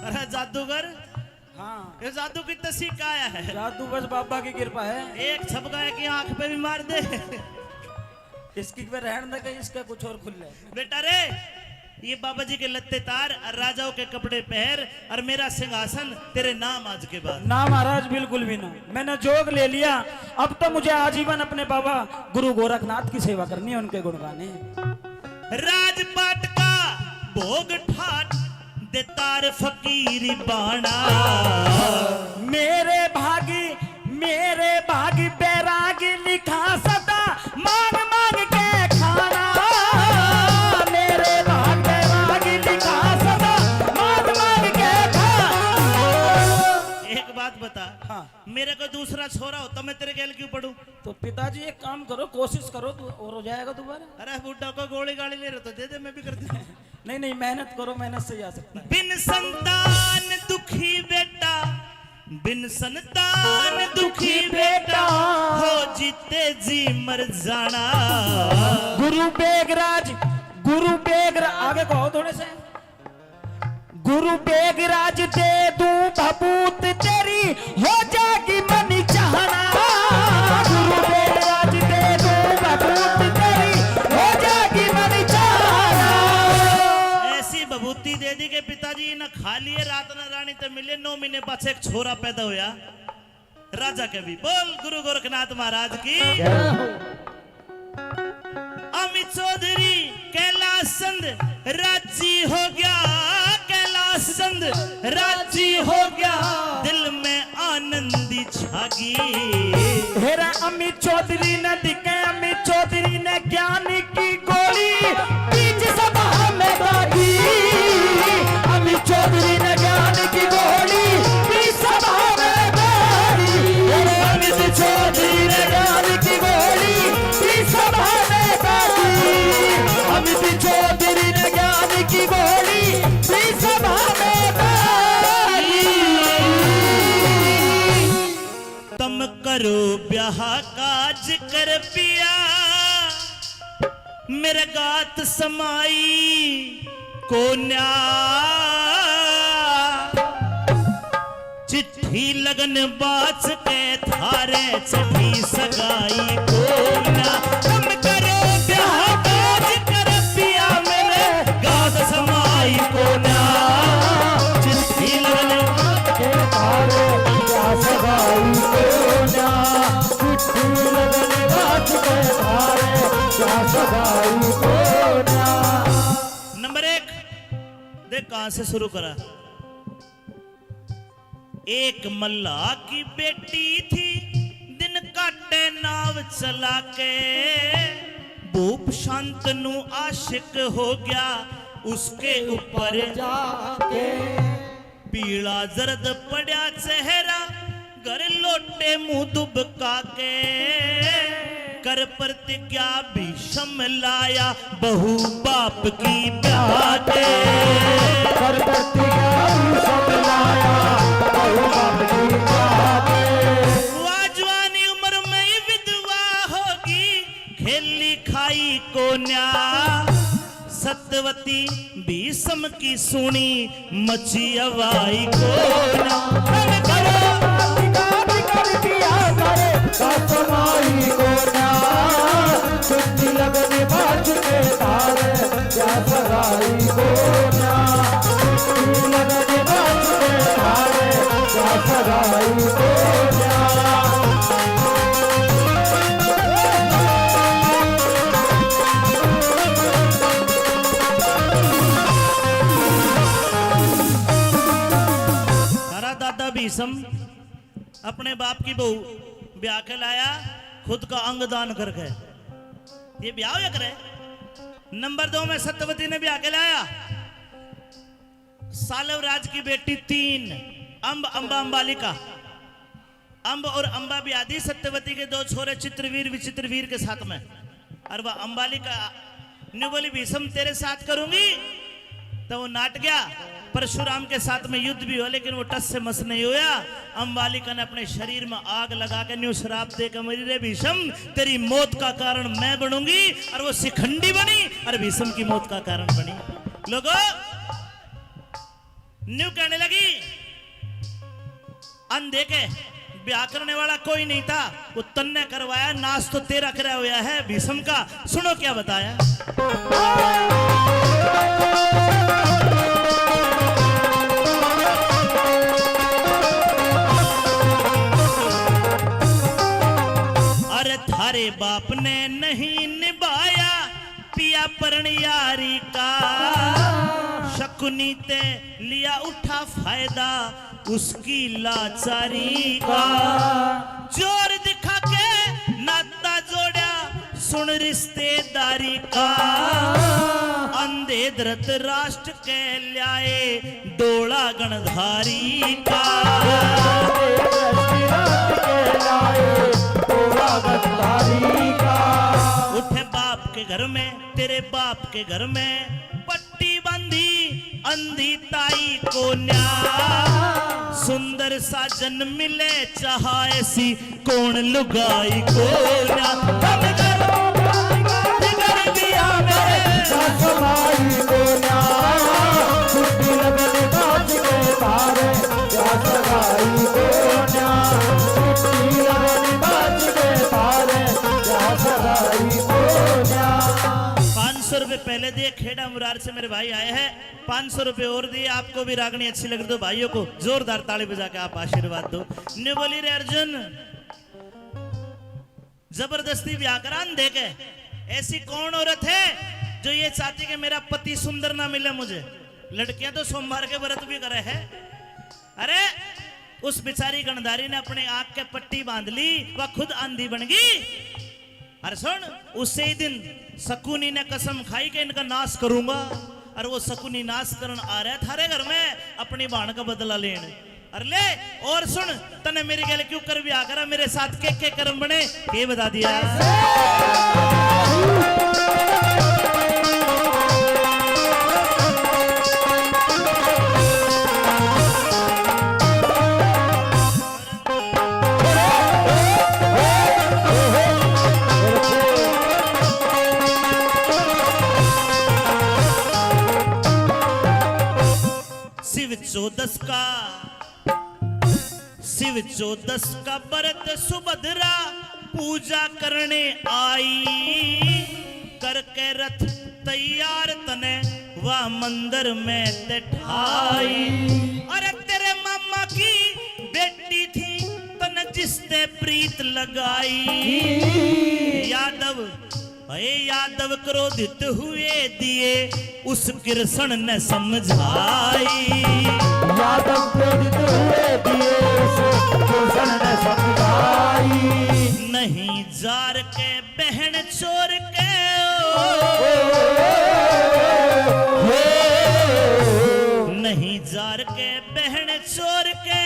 अरे जादूगर, हाँ। ये जादू कितना सीख आया है। जादू बस बाबा की कृपा है। एक छपका है कि आंख पे भी मार दे। इसकी पे रहन दे, कहीं इसका कुछ और खुल ले। बेटा रे, ये बाबा जी के लत्ते तार और राजाओं के कपड़े पहर और मेरा सिंहासन तेरे नाम आज के बाद। ना महाराज, बिल्कुल भी ना। मैंने जोग ले लिया, अब तो मुझे आजीवन अपने बाबा गुरु गोरखनाथ की सेवा करनी है, उनके गुण गाने हैं। राजपाट का भोग ठाट दे तार फकीरी बाणा। मेरे भागी, मेरे भागी बैरागी लिखा सदा, मांग मांग के खाना। मेरे भाग बैरागी लिखा सदा, मांग मांग के खाना। एक बात बता, हाँ। मेरे को दूसरा छोरा होता, मैं तेरे गैल क्यों पड़ूं? तो पिताजी, एक काम करो, कोशिश करो, तू और हो जाएगा दोबारा। अरे, बूढ़ा को गोली गाली ले रहे तो दे दे, मैं भी कर दूं। नहीं, नहीं, मेहनत करो, मेहनत से ही आ सकता है। बिन संतान दुखी बेटा, बिन संतान दुखी बेटा, हो जीते जी मर जाना। गुरु बेगराज, गुरु बेगरा-, आगे को आओ थोड़े से। गुरु बेगराज दे दूं भभूत तेरी, हो जागी मनी चाहना। गुरु बेगराज दे दूं भभूत तेरी, हो जागी मनी चाहना। ऐसी भभूति दे दी कि पिताजी ने खा लिए, रात ने रानी ते मिले, नौ महीने पाछे एक छोरा पैदा होया। राजा के भी बोल गुरु गोरखनाथ महाराज की। जय हो। अमित चौधरी कैलाश चंद राजी हो गया, कैलाश चंद राजी हो गया, दिल में आनंदी छागी। हेरा अमित चौधरी ने दिखे, अमित चौधरी ने ज्ञान की गोली बीच सभा में दागी। अमित चौधरी ने ज्ञान की गोली बीच सभा में दागी। अमित चौधरी ने ज्ञान की गोली बीच सभा में दागी। अमित चौधरी ने ज्ञान की गोली बीच सभा में दागी। तम करो ब्याह काज कर पिया, मेरे गात समाई कोन्या। चिट्ठी लगन बाच के थारे चढ़ी सगाई कोन्या। तम करो ब्याह काज कर पिया, मेरे गात समाई कोन्या। चिट्ठी लगन के तारे क्या सगाई कोन्या, चिट्ठी लगन बात के तारे क्या सगाई कोन्या। नंबर एक, देख कहां से शुरू करा। एक मल्ला की बेटी थी, दिन काटे नाव चला के। भूप शांतनु आशिक हो गया उसके ऊपर जाके। पीला जर्द पड़ा चेहरा, घर लौटे मुंह दुबका के। कर प्रतिज्ञा भीषम लाया, बहू बाप की ब्याह के। कर प्रतिज्ञा भीषम लाया, बहू बाप की ब्याह के। वा जवानी उम्र में ही विधवा होगी, खेली खाई कोन्या। सत्यवती भीषम की सुनी, मची हवाई कोन्या। कर दिया करे, कसम आई कोन्या। छुट्टी लगने बाज के तारे, क्या सगाई कोन्या। छुट्टी लगने बाज के तारे, क्या सगाई कोन्या। थारा दादा भीषम अपने बाप की बहू ब्याह के लाया, खुद का अंग दान करके। ये ब्याह होया करे। नंबर दो में सत्यवती ने ब्याह के लाया। सालव राज की बेटी तीन, अम्ब, अम्बा, अम्बालिका। अम्ब और अम्बा ब्याह दी सत्यवती के दो छोरे चित्रवीर, विचित्रवीर के साथ में। और वह अम्बालिका न्यू बोली, भीषम तेरे साथ करूंगी। तो वो नाट गया। परशुराम के साथ में युद्ध भी हुआ, लेकिन वो टस से मस नहीं हुआ। अम्बालिका ने अपने शरीर में आग लगा के न्यू श्राप दे के मरी, रे भीषम, तेरी मौत का कारण मैं बनूंगी। और वो शिखंडी बनी और भीषम की मौत का कारण बनी। लोगों, न्यू कहने लगी, अंधे के ब्याह करने वाला कोई नहीं था, वो तन्ने करवाया। नाश तो तेरा करा हुआ है भीष्म का, सुनो क्या बताया। अरे थारे बाप ने नहीं निभाया पिया प्रण यारी का, शकुनी ते लिया उठा फायदा उसकी लाचारी का। जोर दिखा के नाता जोड़ा सुन रिश्तेदारी का, अंधे धृतराष्ट्र के ल्याए डोला गणधारी का। उठे बाप के घर में, तेरे बाप के घर में पट्टी बांधी अंधी ताई को न्या। सुंदर साजन मिले चाहा ऐसी कौन लुगाई को न्या। हम घर बिगड़ दिया मेरे ससुराई को न्या। छुट्टी लगन बाज के तारे, या सगाई को न्या। छुट्टी लगन बाज के तारे, या सगाई को न्या। पाँच सौ रुपए पहले दिए, खेड़ा मुरार से मेरे भाई आए हैं। पाँच सौ रुपए और दिए। आपको भी रागनी अच्छी लग रही तो भाइयों को जोरदार ताली बजा के आप आशीर्वाद दो। न्यू बोली रे अर्जुन, जबरदस्ती ब्याह करा अंधे के। ऐसी कौन औरत है जो ये चाहती कि मेरा पति सुंदर ना मिले मुझे? लड़कियां तो सोमवार के व्रत भी करे है। अरे, उस बेचारी गणधारी ने अपने आंख के पट्टी बांध ली, वह खुद अंधी बन गई। अरे सुन, उसे ही दिन शकुनी ने कसम खाई कि इनका नाश करूंगा। और वो शकुनी नाश करण आ रहा है थारे घर में अपनी भाण का बदला लेन। अरे ले, और सुन, तने मेरी गैल क्यों कर ब्याह करा, मेरे साथ के के कर्म बने, ये बता दिया। शिव चौदस का, शिव चौदस का व्रत सुभद्रा पूजा करने आई। करके रथ तैयार तने वा मंदिर में ते ठाई। अरे तेरे मामा की बेटी थी तने जिसते प्रीत लगाई। यादव, हे यादव क्रोधित हुए दिए उस कृष्ण ने समझाई। यादव क्रोधित हुए दिए उस कृष्ण ने समझाई। नहीं जार के बहन चोर के, ओ, नहीं जार के बहन चोर के,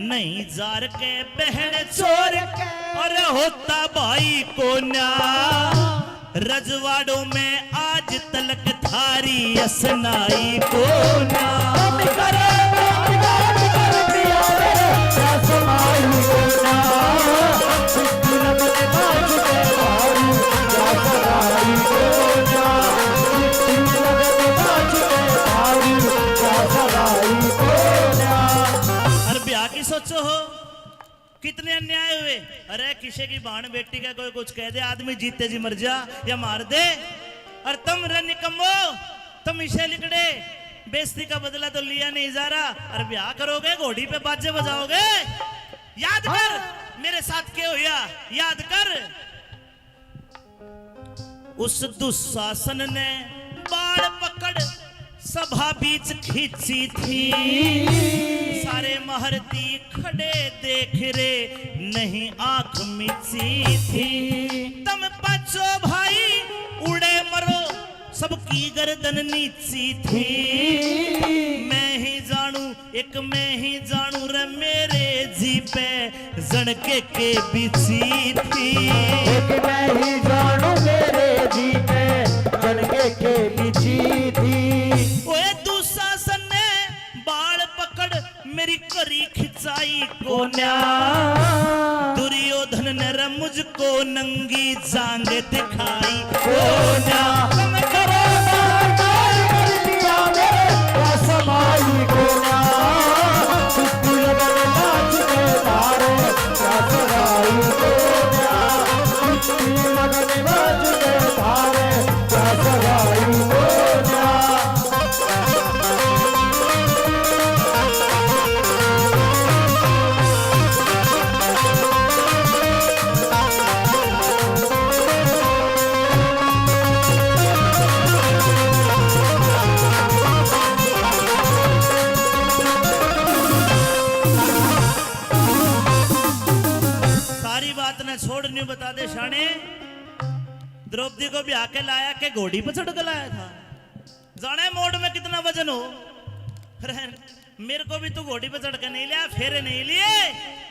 नहीं जार के बहन चोर के, अरे होता भाई को न्या। रजवाड़ों में आज तलक थारी असनाई को ना। अरे ब्याह की सोचो हो, कितने अन्याय हुए। अरे किसी की भाण बेटी का कोई कुछ कह दे, आदमी जीते जी मर जा या मार दे। और तुम रे निकम्मो, तुम इसे लिकड़े, बेइज्जती का बदला तो लिया नहीं जा रहा। और ब्याह करोगे, घोड़ी पे बाजे बजाओगे। याद कर, हाँ। मेरे साथ क्या हुआ, याद कर। उस दुशासन ने बाल पकड़ सभा बीच खींची थी। सारे महारथी खड़े देख रे, नहीं आंख मीची थी। तम पाछो भाई उड़े मरो, सबकी गर्दन नीची थी। मैं ही जानू, एक मैं ही जानू रे मेरे जी पे जन के के बिछी थी। एक मैं ही जानू मेरे जी पे जन के के बिछी थी। ओए दुशासन ने बाल पकड़ मेरी करी खिंचाई कोन्या। दुर्योधन ने रे मुझको नंगी जांग दिखाई कोन्या। तुम करो ना, ना, ना, ना, मेरे पास आई कोन्या। छुट्टी लगन नाच के बता दे शाणे, द्रौपदी को ब्याह के लाया के घोड़ी पर चढ़ के लाया था? जाने मोड़ में कितना वजन हो। अरे, मेरे को भी तू घोड़ी पर चढ़ के नहीं लाया, फेरे नहीं लिए,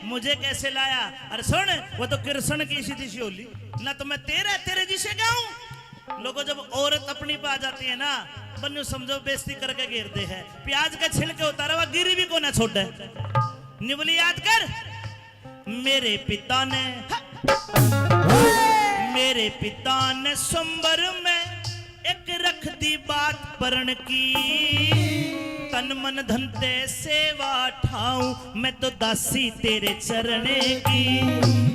मुझे कैसे लाया? अरे सुन, वो तो कृष्ण की सीधी सी होली, ना तो मैं तेरे, तेरे जिसे क्या हूँ? लोगों, जब औरत अपनी पे आ जाती है ना, बन्नू समझो बेइज्जती करके घेर दे है। प्याज का छिलके उतारा हुआ गिरी भी को ना छोड़े। निवली याद कर, मेरे पिता ने, मेरे पिता ने स्वयंवर में एक रख दी बात परण की, तन मन धन ते सेवा ठाऊं, मैं तो दासी तेरे चरण की।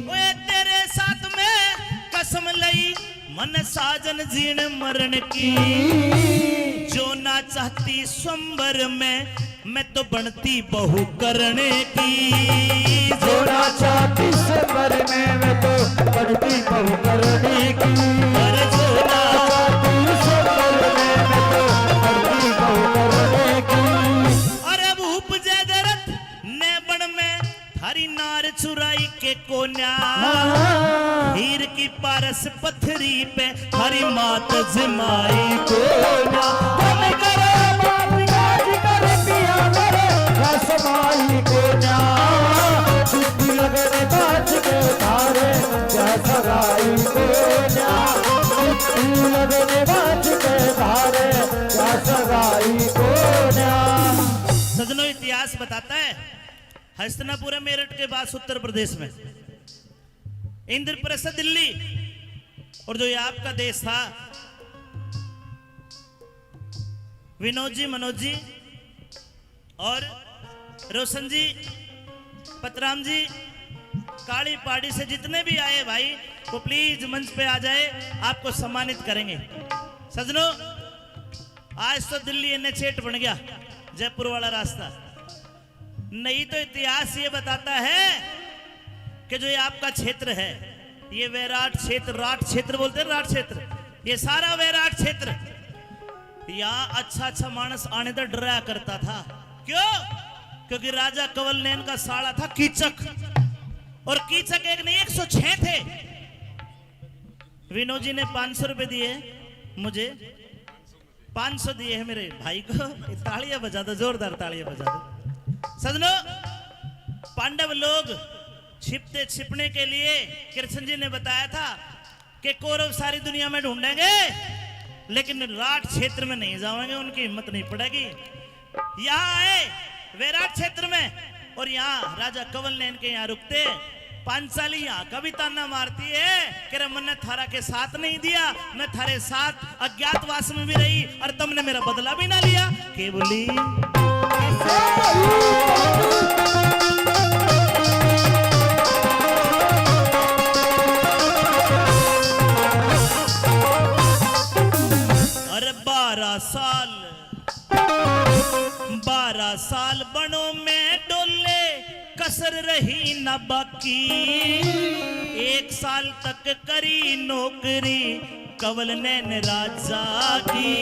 ओए, तेरे साथ में कसम लई, मन साजन जीण मरण की। जो ना चाहती स्वयंवर में, मैं तो बनती बहू करण की। जो ना चाहती स्वयंवर में, मैं तो बनती बहू करण की। अरे जो ना चाहती स्वयंवर में, मैं तो बनती बहू करण की। अरे भूप जय दरत ने बन में थारी नार चुराई के कोन्या। हाँ। हीर की पारस पत्थरी पे थारी मात जमाई कोन्या। कम करे बाप राज कर पिया मेरे, कसमाई कोन्या। छुट्टी लगने बाज के थारे, क्या सगाई कोन्या। छुट्टी लगने बाज के थारे, क्या सगाई कोन्या। सजनों, इतिहास बताता है, हस्तिनापुर है मेरठ के पास उत्तर प्रदेश में, इंद्रप्रस्थ दिल्ली, और जो ये आपका देश था, विनोद जी, मनोज जी और रोशन जी, पतराम जी, काली पहाड़ी से जितने भी आए भाई, वो प्लीज मंच पे आ जाए, आपको सम्मानित करेंगे। सजनों, आज तो दिल्ली एन एच एट बन गया, जयपुर वाला रास्ता। नहीं तो इतिहास ये बताता है कि जो ये आपका क्षेत्र है, ये वैराट क्षेत्र, राट क्षेत्र बोलते हैं, राट क्षेत्र, ये सारा वैराट क्षेत्र, यहाँ अच्छा अच्छा मानस आने तो डरा करता था। क्यों? क्योंकि राजा कंवल नैन का साला था कीचक, और कीचक एक नहीं, एक सौ छह थे। विनोद जी ने पाँच सौ रुपए दिए मुझे, पाँच सौ दिए हैं मेरे भाई को। ये तालियां बजा दो, जोरदार तालियां बजा दो। सजनों, पांडव लोग छिपते छिपने के लिए, कृष्ण जी ने बताया था कि कौरव सारी दुनिया में ढूंढेंगे, लेकिन राठ क्षेत्र में नहीं जाएंगे, उनकी हिम्मत नहीं पड़ेगी। यहाँ आए वैराट क्षेत्र में, और यहाँ राजा कंवल नैन के यहाँ रुकते। पांचाली यहाँ का भी ताना मारती है कि रे, मन्ने थारा के साथ नहीं दिया, मैं थारे साथ अज्ञातवास में भी रही और तुमने मेरा बदला भी ना लिया। के बोली? अरे बारह साल, बारह साल बनो में डोले, कसर रही न बाकी। एक साल तक करी नौकरी कंवल नैन राजा की,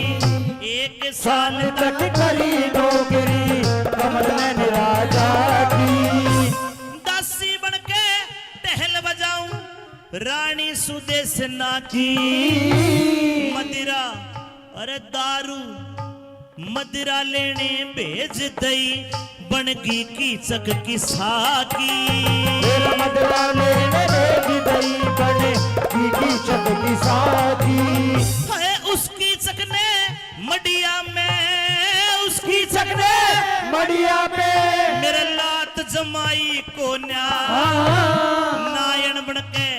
एक साल तक करी नौकरी कंवल नैन राजा की। दासी बन के टहल बजाऊं रानी सुदेशना की। मदिरा, अरे दारू, मदिरा लेने भेज दई, बनगी कीचक की साकी। फिर मदिरा लेने भेज दई, बनगी कीचक की साकी। हाय, उस कीचक ने मडिया में, उस कीचक ने मडिया में मेरे लात जमाई कोन्या। हाँ। नायण बन के,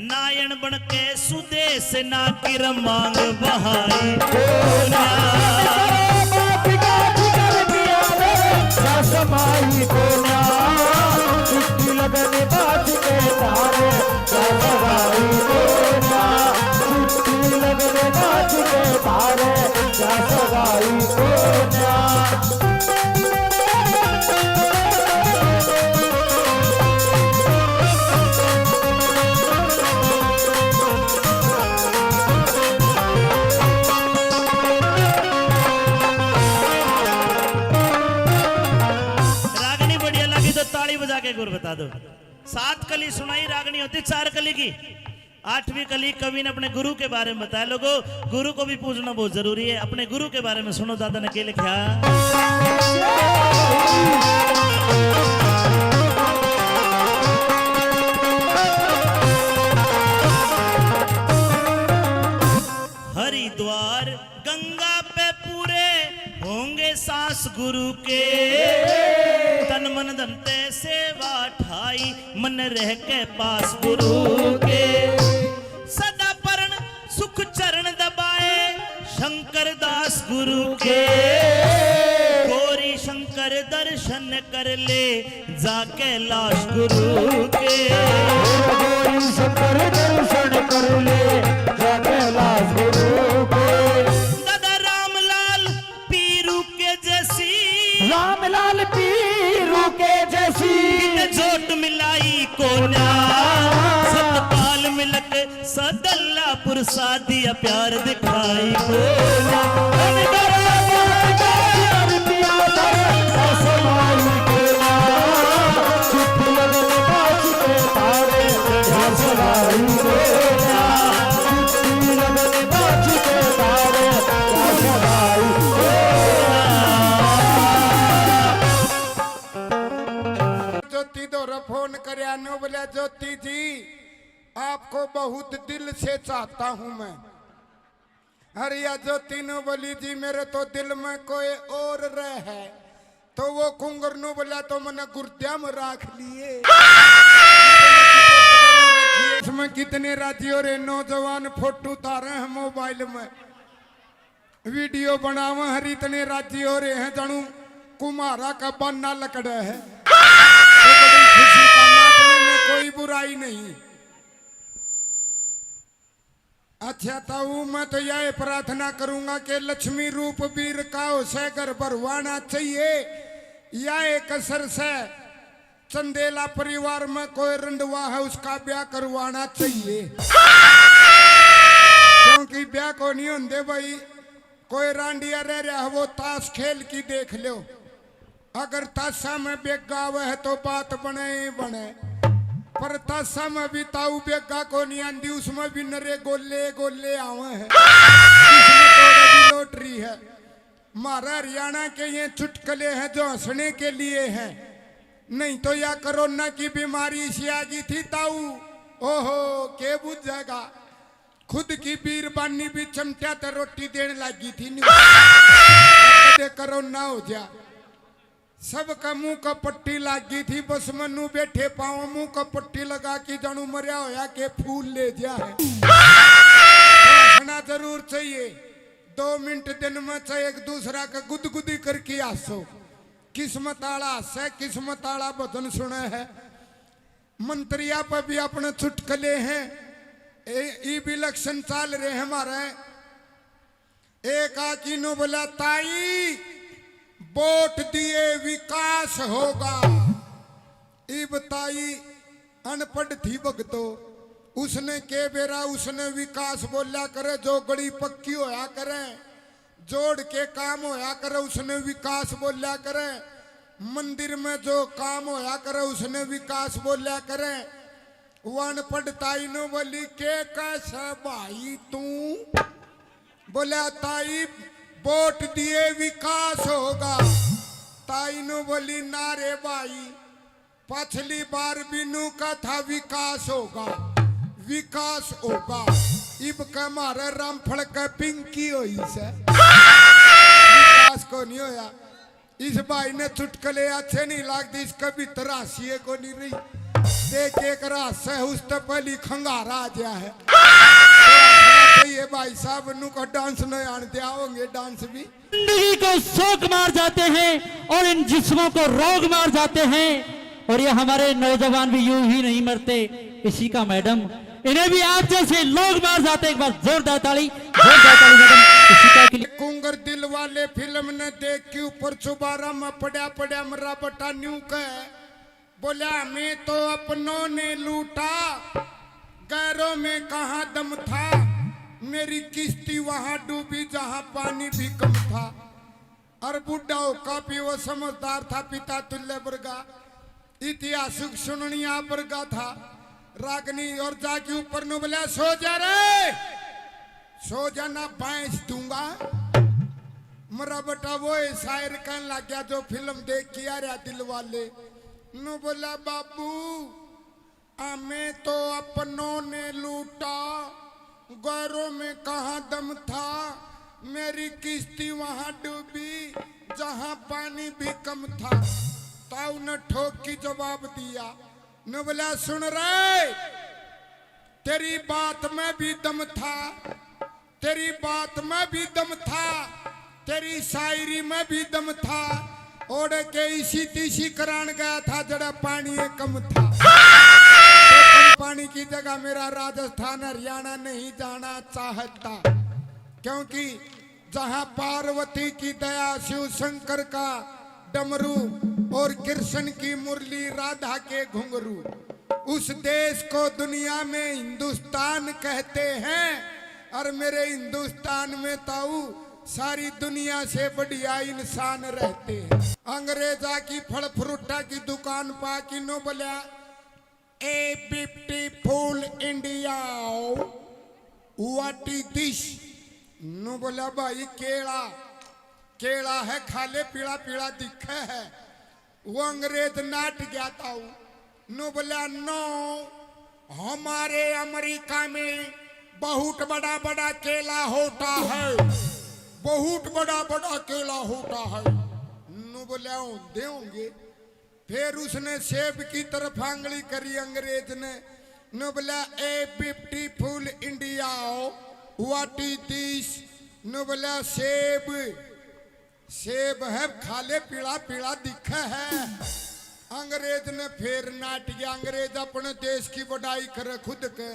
नायण बन के सुदेशना की रे मांग बहाई कोन्या। बाप का जिक्र किया रे, कसमाई कोन्या। छुट्टी लगने बाज के थारे, कसमाई कोन्या। छुट्टी लगने बाज के थारे, कसमाई कोन्या। रागनी बढ़िया लगी तो ताली बजा के एक बार बता दो। सात कली सुनाई, रागनी होती चार कली की। आठवीं कली कवि ने अपने गुरु के बारे में बताया। लोगों, गुरु को भी पूजना बहुत जरूरी है। अपने गुरु के बारे में सुनो, दादा ने के लिखा। हरिद्वार गंगा पे पूरे होंगे सांस गुरु के। तन मन धन ते सेवा ठाई, मन रह के पास गुरु के। सदा परण सुख चरण दबाए, शंकर दास गुरु के। गौरी शंकर दर्शन कर ले, जा कैलाश गुरु के। गौरी शंकर दर्शन कर ले, जा कैलाश गुरु के। दादा रामलाल पीरू के जैसी, रामलाल पीरू के जैसी। कित जोट मिलाई कोन्या, सतपाल मिलक सदल्लापुर सादिया प्यार दिखाई कोन्या। ज्योति धोरे फोन करया नु बोला, ज्योति जी, आपको बहुत दिल से चाहता हूं मैं। अरे या ज्योति नु बोली, जी मेरे तो दिल में कोई और रह है। तो वो कुंगर नु बोला, तो मैंने गुर्दिया में राख लिए। इसमें कितने राजी हो रहे नौजवान, फोटो उतारे हैं मोबाइल में, वीडियो बनावे हैं, इतने राजी हो रहे हैं जानू कुम्हारा का बाना लकड़ा है। तो बड़ी खुशी का नाचने में कोई बुराई नहीं। अच्छा ताऊ, मैं तो यह प्रार्थना करूंगा कि लक्ष्मी रूप वीर का हो सै घर भरवाना चाहिए। या एक असर से चंदेला परिवार में कोई रंडवा है, उसका ब्याह करवाना चाहिए। क्योंकि ब्याह को नहीं होंदे भाई, कोई रांडिया रह रहा है, वो ताश खेल की देख लो। अगर ताशा में बेगा आवे है तो बात बने ही बने, पर ताशा में भी ताऊ बेगा को नहीं आंदी, उसमें भी नरे गोले गोले आवे हैं। किस्मत तो भी लॉटरी है। म्हारा हरियाणा के ये चुटकले हैं जो हंसने के लिए हैं, नहीं तो या कोरोना की बीमारी इसी आ गई थी ताऊ, ओहो के बुझेगा। खुद की बीरबानी भी चमटिया ते रोटी देने लगी थी। न्यू कदे कोरोना हो जा, सबका मुंह का पट्टी लाग गई थी। बस मन्नू बैठे पाओ मुंह का पट्टी लगा के जानू मरया होया के फूल ले जा है। तो हंसना जरूर चाहिए। दो मिनट दिन में चाहे एक दूसरा का गुदगुदी करके हंसो। किस्मत आला हंसे, किस्मत आला भजन सुने है। मंत्रिया पे भी अपने चुटकले हैं। ए, ई भी इलेक्शन चाल रहे हैं हमारे। एक आकी नु बोला, ताई वोट दिए विकास होगा। इब ताई अनपढ़ थी भगतो, उसने के बेरा उसने विकास बोल्या करे, जो गली पक्की होया करे, जोड़ के काम होया करे, उसने विकास बोल्या करे, मंदिर में जो काम होया करे, उसने विकास बोल्या करे। वो अनपढ़ ताई नु बोली, के कैसे भाई तू? बोला, ताई वोट दिए विकास होगा। ताई नु बोली, ना रे भाई, पछली बार भी नु का था विकास होगा, विकास होगा। इब के मारे रामफल के पिंकी होई से, विकास को नहीं होया। इस भाई ने चुटकले अच्छे नहीं लागते, इसके भीतर हासिए को नहीं रही। देख एक रास है, उस तो पहली खंगारा आ गया है। तो ये भाई साहब नु को डांस नहीं आन दिया होंगे, डांस भी। जिंदगी को शौक मार जाते हैं और इन जिस्मों को रोग मार जाते हैं। और ये हमारे नौजवान भी यूं ही नहीं मरते। इसी का मैडम, इन्हें भी आप जैसे लोग मार जाते। एक बार जोरदार ताली, जोरदार ताली मैडम इशिका के लिए। कुंगर दिल वाले फिल्म ने देख के ऊपर चुबारा में पड़ा पड़ा मरा बटा न्यू कह बोला, हमें तो अपनों ने लूटा, गैरों में कहाँ दम था, मेरी किश्ती वहाँ डूबी जहाँ पानी भी कम था। और बूढ़ा होका भी वो समझदार था, पिता तुल्य वर्गा, इतिहास सुननिया वर्गा था। रागनी और जाके ऊपर नु बोला, "सो जा रे, सो जा ना भैंस दूंगा।" मेरा बेटा वो है शायर कहन लग गया जो फिल्म देख के आ रहा दिल वाले। नु बोला, "बाबू, हमें तो अपनों ने लूटा, गैरों में कहाँ दम था, मेरी किश्ती वहाँ डूबी जहाँ पानी भी कम था।" ताऊ ने ठोक की जवाब दिया। नु बोला, "सुन रे, तेरी बात में भी दम था, तेरी बात में भी दम था, तेरी शायरी में भी दम था, ओढ़ के इसी तीसी करान गया था जड़ा पानी ये कम था।" तो कम पानी की जगह मेरा राजस्थान हरियाणा नहीं जाना चाहता, क्योंकि जहां पार्वती की दया, शिव शंकर का डमरू और कृष्ण की मुरली, राधा के घुंघरू, उस देश को दुनिया में हिंदुस्तान कहते हैं। और मेरे हिंदुस्तान में ताऊ सारी दुनिया से बढ़िया इंसान रहते हैं। अंग्रेजा की फल फ्रूटा की दुकान पा किन्नू बोलिया, "A beautiful India, what is this?" नु बोला, "भाई केला, केला है, खा ले, पीला पीला दिखे है।" वो अंग्रेज नाट गया ताऊ। नु बोला, "No, हमारे अमेरिका में बहुत बड़ा बड़ा केला होता है, बहुत बड़ा बड़ा केला होता है।" नु बोला, "होंदे होंगे।" फिर उसने सेब की तरफ आंगली करी अंग्रेज ने, नु बोला, "A beautiful India, what is this?" नु बोला, "सेब, सेब है, खा ले, पीला पीला दिखे है।" अंग्रेज ने फिर नाट गया, अंग्रेज अपने देश की बड़ाई करे खुद के।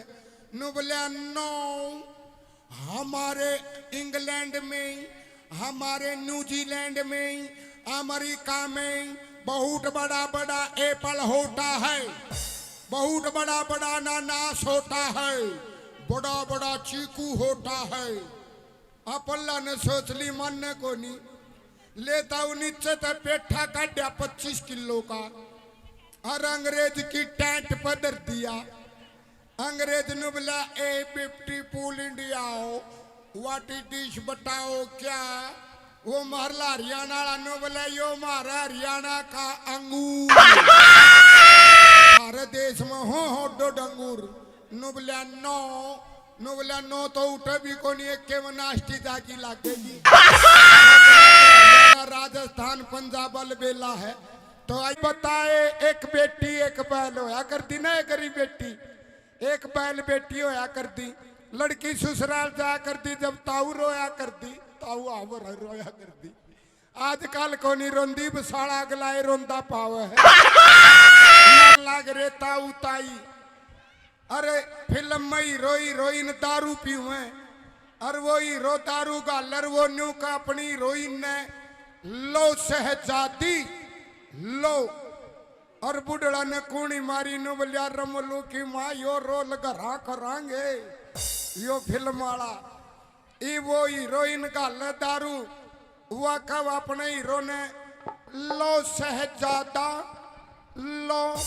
नु बोला, "No, हमारे इंग्लैंड में, हमारे न्यूजीलैंड में, अमेरिका में बहुत बड़ा बड़ा एप्पल होता है, बहुत बड़ा बड़ा अनानास होता है, बड़ा बड़ा चीकू होता है।" अपल्ला ने सोच ली, मानने को नहीं। लेता हूँ नीचे ते पेठा काढ़ा पच्चीस किलो का, और अंग्रेज की टैंट पर धर दिया। अंग्रेज नु बोला, "A beautiful India, what is this, बताओ क्या?" वो महरला हरियाणा वाला नु बोला, "यो म्हारा हरियाणा का अंगूर, हमारे देश में हो हो डोड अंगूर।" नु बोला, "No।" नु बोला, "No तो उठे भी कोनी, एक के में नाश्ती जाकी लागेगी।" राजस्थान पंजाब वाल बेला है। तो आई बताए, एक बेटी एक बैल होया करती ना, एक गरीब बेटी, एक बैल बेटी होया करती। लड़की ससुराल जाया करती, जब ताऊ रोया करती, ताऊ आवर रोया करती। आजकल कोनी रोंदी, बसाला अगलाए रोंदा पावे है। लाग रे ताऊ ताई। अरे फिल्म में हीरो हीरोइन दारू पीवे, और वो हीरो दारू घालर वो न्यू का अपनी हीरोइन ने, "लो शहजादी, लो।" और बुढ़ड़ा ने कूणी मारी, नु बोलिया, "रमलू की माँ, यो रोल घरा करांगे।" यो फिल्म वाला ई वो हीरोइन घाले दारू, वा कब अपने हीरो ने, "लो शहजादा, लो।"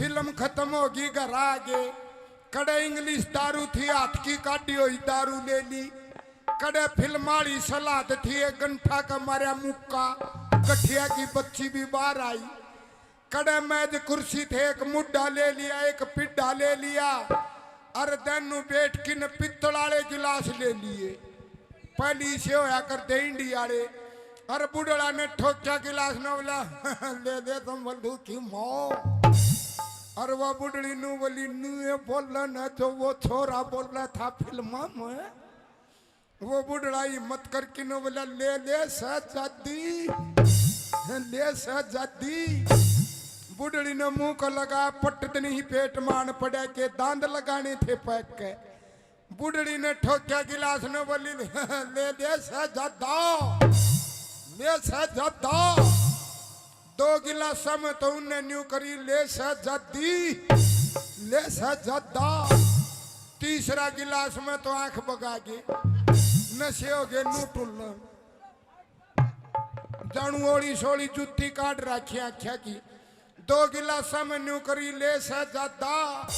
फिल्म खत्म होगी, घर आ गए। कड़े इंग्लिश दारू थी, हाथ की काढ़ी हुई दारू ले ली। कड़े फिल्म वाली सलाद थी, एक गंठा का मारा मुक्का, गठिया की बच्ची भी बाहर आई। कड़े मेज कुर्सी थे, एक मुड्ढा ले लिया, एक पिड्ढा ले लिया, और दैनू बैठ के न पित्तल वाले गिलास ले लिए। पहली से होया करते इंडी वाले। और बुढ़ड़ा ने ठोक्या गिलास न बोला, "ले दे तुम बल्लू की माँ।" और वो बुढ़ड़ी नू बोली, "नू ये बोलना जो वो छोरा बोलना था फिल्मा में।" वो बुढ़ड़ा हिम्मत करके नो बोला, "ले ले शहजादी, ले शहजादी।" बुढ़ड़ी ने मुंह को लगा, पट दनी ही पेट मान पड़े के दांत लगाने थे पैक के। बुढ़ड़ी ने ठोक्या गिलास ने बोली, "ले ले शहजादा, ले शहजादा।" दो गिलासा में तो उनने न्यू करी, "ले शहजादी, ले शहजादा।" तीसरा गिलास में तो आंख बगा के नशे हो गए, नू टुल्ल जानू ओली सोली जूती काट रखी आख्या की। दो गिलासा में न्यू करी, "ले शहजादा,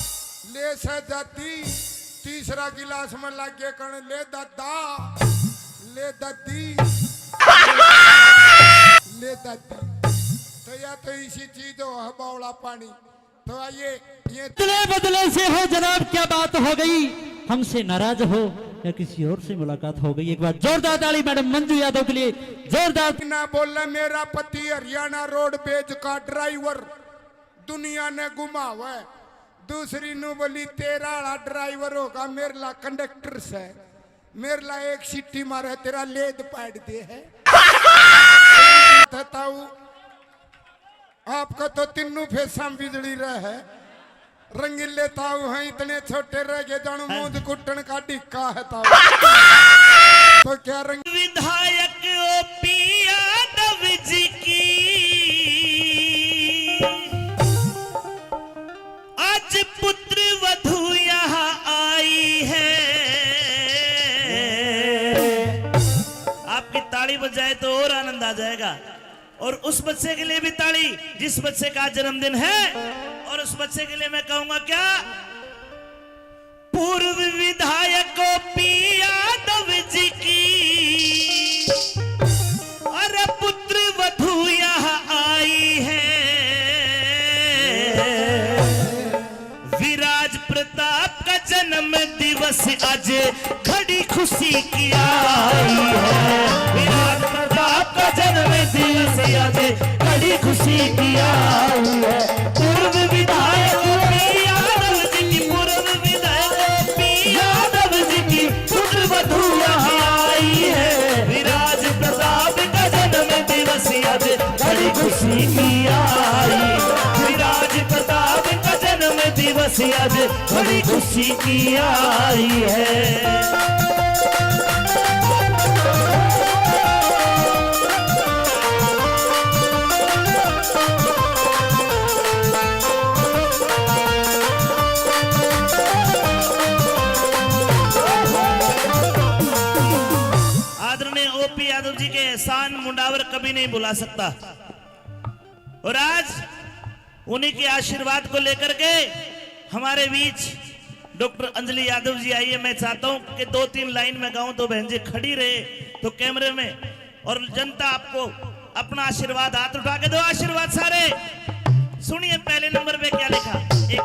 ले सै दादी, तीसरा गिलास में लागे कण, ले दादा, ले दादी, ले दादी। तो या तो इसी चीज हो, हवा वाला पानी। तो आइए, ये बदले बदले से हो जनाब, क्या बात हो गई, हमसे नाराज हो या किसी और से मुलाकात हो गई। एक बार जोरदार ताली मैडम मंजू यादव के लिए, जोरदार। ना बोले मेरा पति हरियाणा रोडवेज का ड्राइवर, दुनिया ने घुमावे। दूसरी नू बोली, तेरा आला ड्राइवर होगा, मेरे ला कंडक्टर से, मेरे ला एक सीटी मारे, तेरा लेद पाड़ दे है। ताऊ, आपका तो तीनों फेसा में बिजली रहे। रंगीले ताऊ हैं, इतने छोटे रह गए, जानू मूंद कुट्टन का डिक्का है ताऊ। तो क्या रंग विधायक ओपी यादव जी की आज पुत्र वधू यहाँ आई है। आपकी ताली बजाए तो और आनंद आ जाएगा। और उस बच्चे के लिए भी ताली, जिस बच्चे का जन्मदिन है। और उस बच्चे के लिए मैं कहूंगा क्या, पूर्व विधायक ओपी यादव जी की, अरे पुत्र वधू यहाँ आई है। विराज प्रताप का जन्म दिवस आज, बड़ी खुशी की आई है। विराज प्रताप का जन्म दिवस आज, बड़ी खुशी की आई है। पूर्व विधायक ओपी यादव जी की, पूर्व विधायक ओपी यादव जी की पुत्र वधू यहाँ आई है। विराज प्रताप का जन्म दिवस आज, बड़ी खुशी की आई। विराज प्रताप का जन्म दिवस आज, बड़ी खुशी की आई है। आदरणीय ओपी यादव जी के एहसान मुंडावर कभी नहीं भुला सकता। और आज उन्हीं के आशीर्वाद को लेकर के हमारे बीच डॉक्टर अंजलि यादव जी आई है। मैं चाहता हूं कि दो तीन लाइन में गाऊं, तो बहन जी खड़ी रहे तो कैमरे में, और जनता आपको अपना आशीर्वाद, हाथ उठा के दो आशीर्वाद सारे। सुनिए पहले नंबर पे क्या लिखा। एक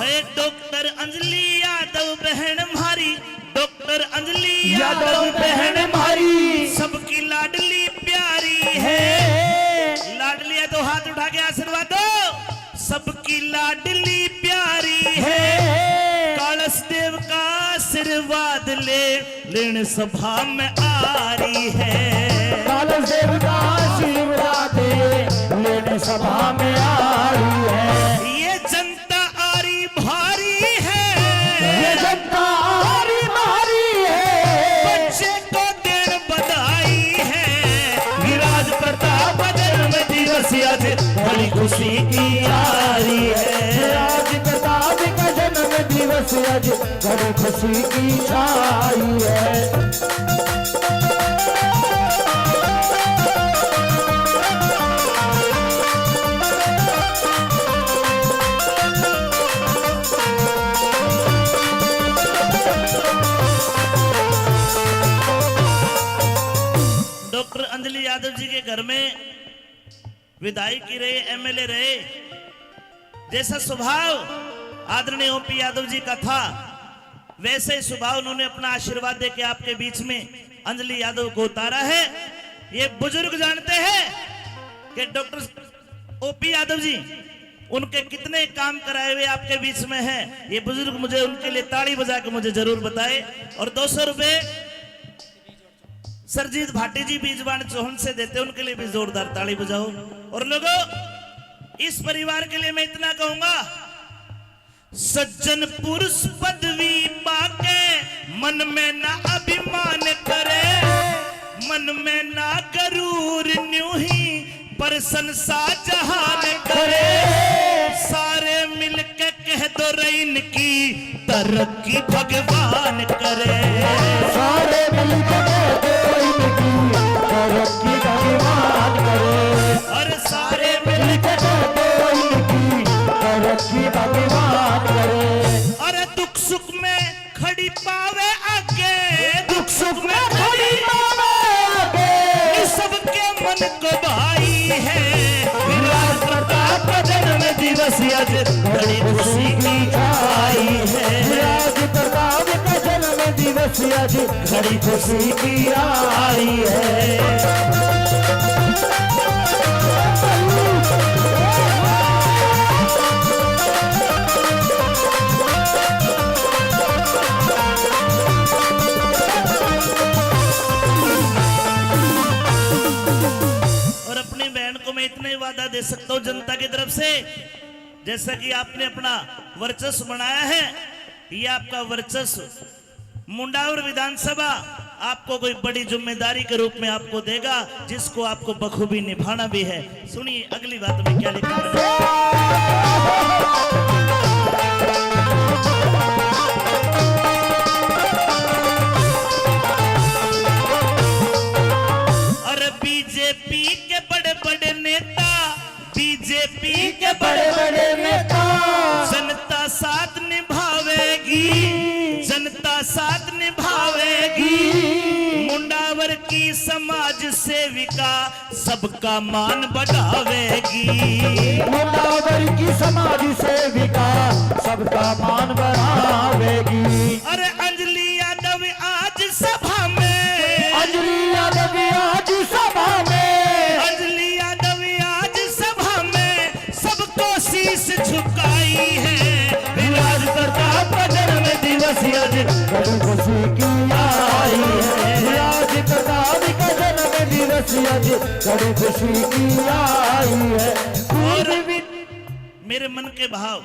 है डॉक्टर अंजलि यादव बहन म्हारी, डॉक्टर अंजलि यादव यादव बहन बहन म्हारी। सबकी लाडली प्यारी है। लाडली है तो हाथ उठा के आशीर्वाद दो। सबकी लाडली प्यारी है। कालस देव का आशीर्वाद ले, लेने सभा में आ रही है। कालस देव का आशीर्वाद ले, लेने सभा में आ रही है। ये जनता आरी भारी है। ये जनता आरी भारी है। बच्चे को देन बधाई है। विराज प्रताप का जन्म दिवस आज, बड़ी खुशी की आई है। विराज प्रताप का जन्म दिवस आज, बड़ी खुशी की आई है। डॉक्टर अंजलि यादव जी के घर में विधायकी रहे, एमएलए रहे, जैसा स्वभाव आदरणीय ओपी यादव जी का था, वैसे ही स्वभाव उन्होंने अपना आशीर्वाद देके आपके बीच में अंजलि यादव को उतारा है। ये बुजुर्ग जानते हैं कि डॉक्टर ओपी यादव जी उनके कितने काम कराए हुए आपके बीच में हैं। ये बुजुर्ग मुझे उनके लिए ताली बजा के मुझे जरूर बताए। और दो सौ रुपए सरजीत भाटी जी बीजवाण चौहन से देते, उनके लिए भी जोरदार ताली बजाओ। और लोगों, इस परिवार के लिए मैं इतना कहूंगा, सज्जन पुरुष पदवी पाके मन में ना अभिमान करे, मन में ना गरूर न्यू ही प्रशंसा जहान करे। सारे मिलके कह दो रे इनकी तरक्की भगवान करे। सारे बड़ी खुशी की आई है। राज प्रताप का जन्म दिवस आज बड़ी खुशी की आई है। और अपनी बहन को मैं इतना ही वादा दे सकता हूँ जनता की तरफ से, जैसा कि आपने अपना वर्चस्व बनाया है, ये आपका वर्चस्व मुंडावर विधानसभा आपको कोई बड़ी जिम्मेदारी के रूप में आपको देगा, जिसको आपको बखूबी निभाना भी है। सुनिए अगली बात में क्या लिखा है। अरे बीजेपी के बड़े बड़े नेता, बीजेपी के बड़े बड़े नेता जनता साथ निभावेगी, जनता साथ निभावेगी। मुंडावर की समाज सेविका सबका मान बढ़ावेगी। मुंडावर की समाज सेविका सबका मान बढ़ावेगी। अरे अंजलि यादव आज सभा में, अंजलि यादव आज सभा में, अंजलि यादव आज सभा में सबको शीश झुकाई है। राज प्रताप का जन्म दिवस आज बड़ी खुशी की आई है। राज प्रताप का जन्म दिवस आज बड़ी खुशी की आई है। और मेरे मन के भाव,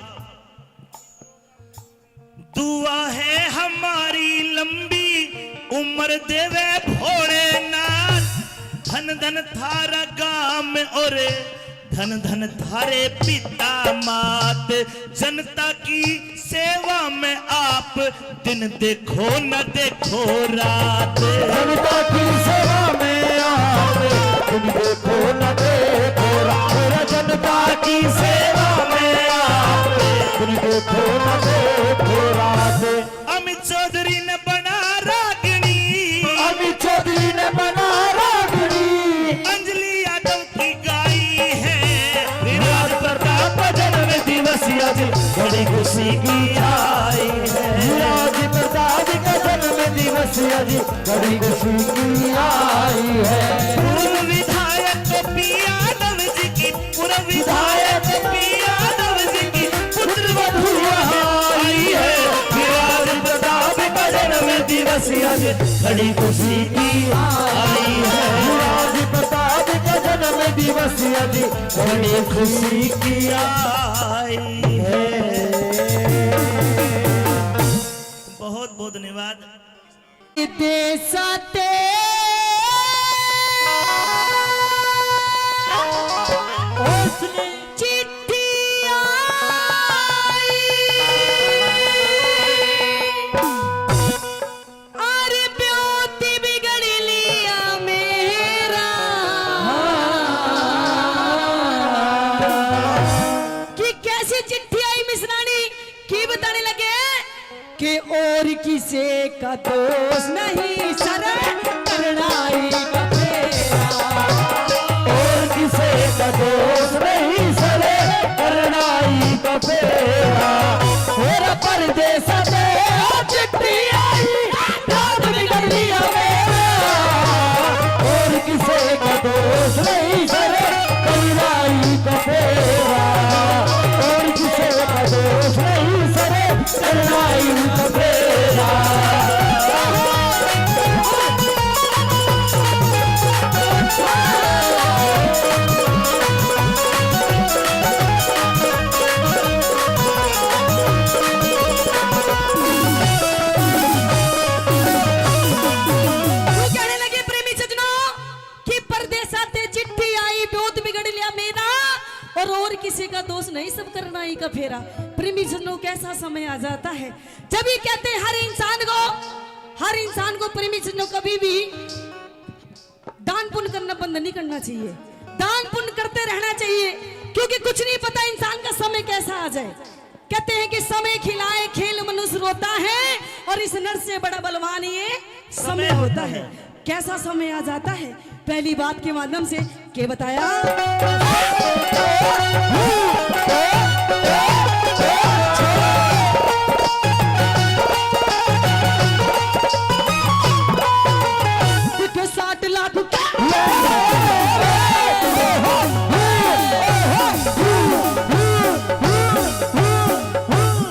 दुआ है हमारी लंबी उम्र देवे भोलेनाथ। धन धन थारा गाम और धन धन थारे पिता मात। जनता की सेवा में आप दिन देखो न देखो रात। जनता की सेवा में आप दिन देखो न देखो रात। जनता की सेवा में आप दिन देखो न देखो रात। अमित चौधरी ने बना रागनी, अमित चौधरी ने बना रागनी। अंजलि यादव की गाई है। राज प्रताप जन्म दिवस आज बड़ी खुशी की आई है। राज प्रताप का जन्म दिवस आज बड़ी खुशी की आई है। पूर्व विधायक पी यादव जी की, पूर्व विधायक पी यादव जी की पुत्र वधू आई है। राज प्रताप का जन्म दिवस आज बड़ी खुशी की आई है। राज प्रताप का जन्म दिवस आज बड़ी खुशी की आई है। बहुत बहुत धन्यवाद। देसा ते उसने चिट्ठी आई, अरे ब्योत बिगड़ लिया मेरा। कि कैसी चिट्ठी आई मिसरानी, की बताने लगे? के और किसे का दोष नहीं सरे, करनाई का फेरा। और किसे का दोष नहीं सरे, करनाई का फेरा। मेरा परदेसा ते चिट्ठी आई, रात बिगड़ लिया मेरा। और किसे का दोष नहीं सरे, करनाई का फेरा। और किसे का दोष नहीं सरे, करनाई का फेरा। वो कहने लगे, प्रेमी सजनों, कि परदेसा ते चिट्ठी आई, ब्योत बिगड़ लिया मेरा, और, और किसी का दोष नहीं, सब करनाई का फेरा। प्रेमी सजनों, कैसा समय आ जाता है जब ये कहते हैं हर इंसान को, हर इंसान को प्रेमी सजनों कभी भी दान पुण्य करना बंद नहीं करना चाहिए, दान पुण्य करते रहना चाहिए, क्योंकि कुछ नहीं पता इंसान का समय कैसा आ जाए। कहते हैं कि समय खिलाए खेल मनुष्य रोता है, और इस नर से बड़ा बलवान ये समय होता है। कैसा समय आ जाता है, पहली बात के माध्यम से के बताया। दिखे साठ लाख के।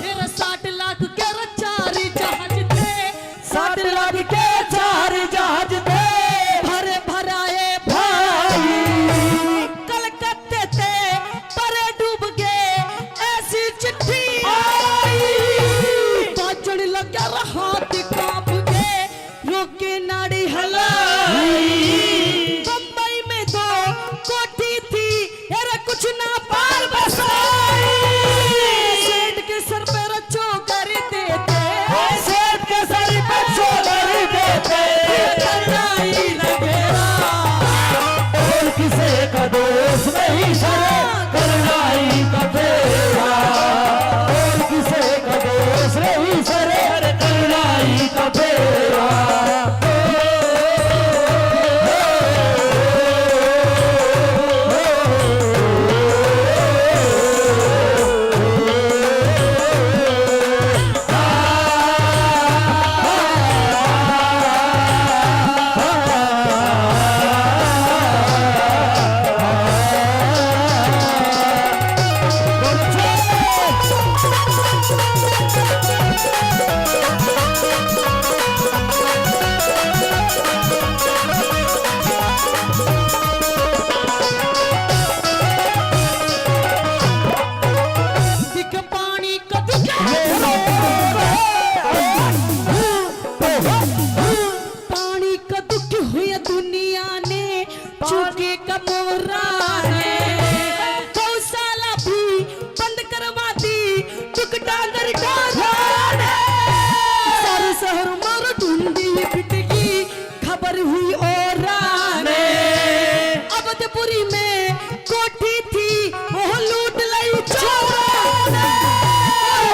तेरे साठ लाख के रे चार जहाज थे, साठ लाख के चार जहाज थे, भरे भराए भाई। कलकत्ते ते परे डूब गए, ऐसी चिट्ठी आई। बाजण लग्या रे हाथ कांप गए, रोके नाड़ी हलाई। बम्बई में दो कोठी थी, अरे कुछ ना पार बसाई। सेठ के सर पे रचो कर देते, सेठ के सर पे रचो कर देते, करनाई लगेरा। और किसे का दोष नहीं सर, करनाई का फेरा। और किसे का दोष नहीं सर, करनाई का फेरा। दिख पानी कद पानी का दुख हुआ दुनिया ने, चुके का मोरा ने। गौशाला भी बंद करवा दी, चुक डांगर ढोरा ने। सारे शहर मार ढूंढी बिटकी, खबर हुई औरा ने। अवधपुरी में कोठी थी, वो लूट लई चोरा ने।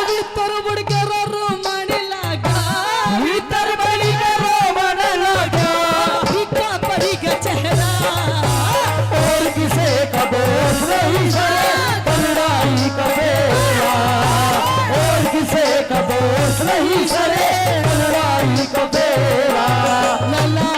भीतर बड़ के रो रो मन लागा, भीतर बड़ के रो मन लागा। फीका पड़ी गया चेहरा। और किसे का दोष नहीं सरे, करनाई का फेरा। और किसे का दोष नहीं सरे, करनाई का फेरा। ला ला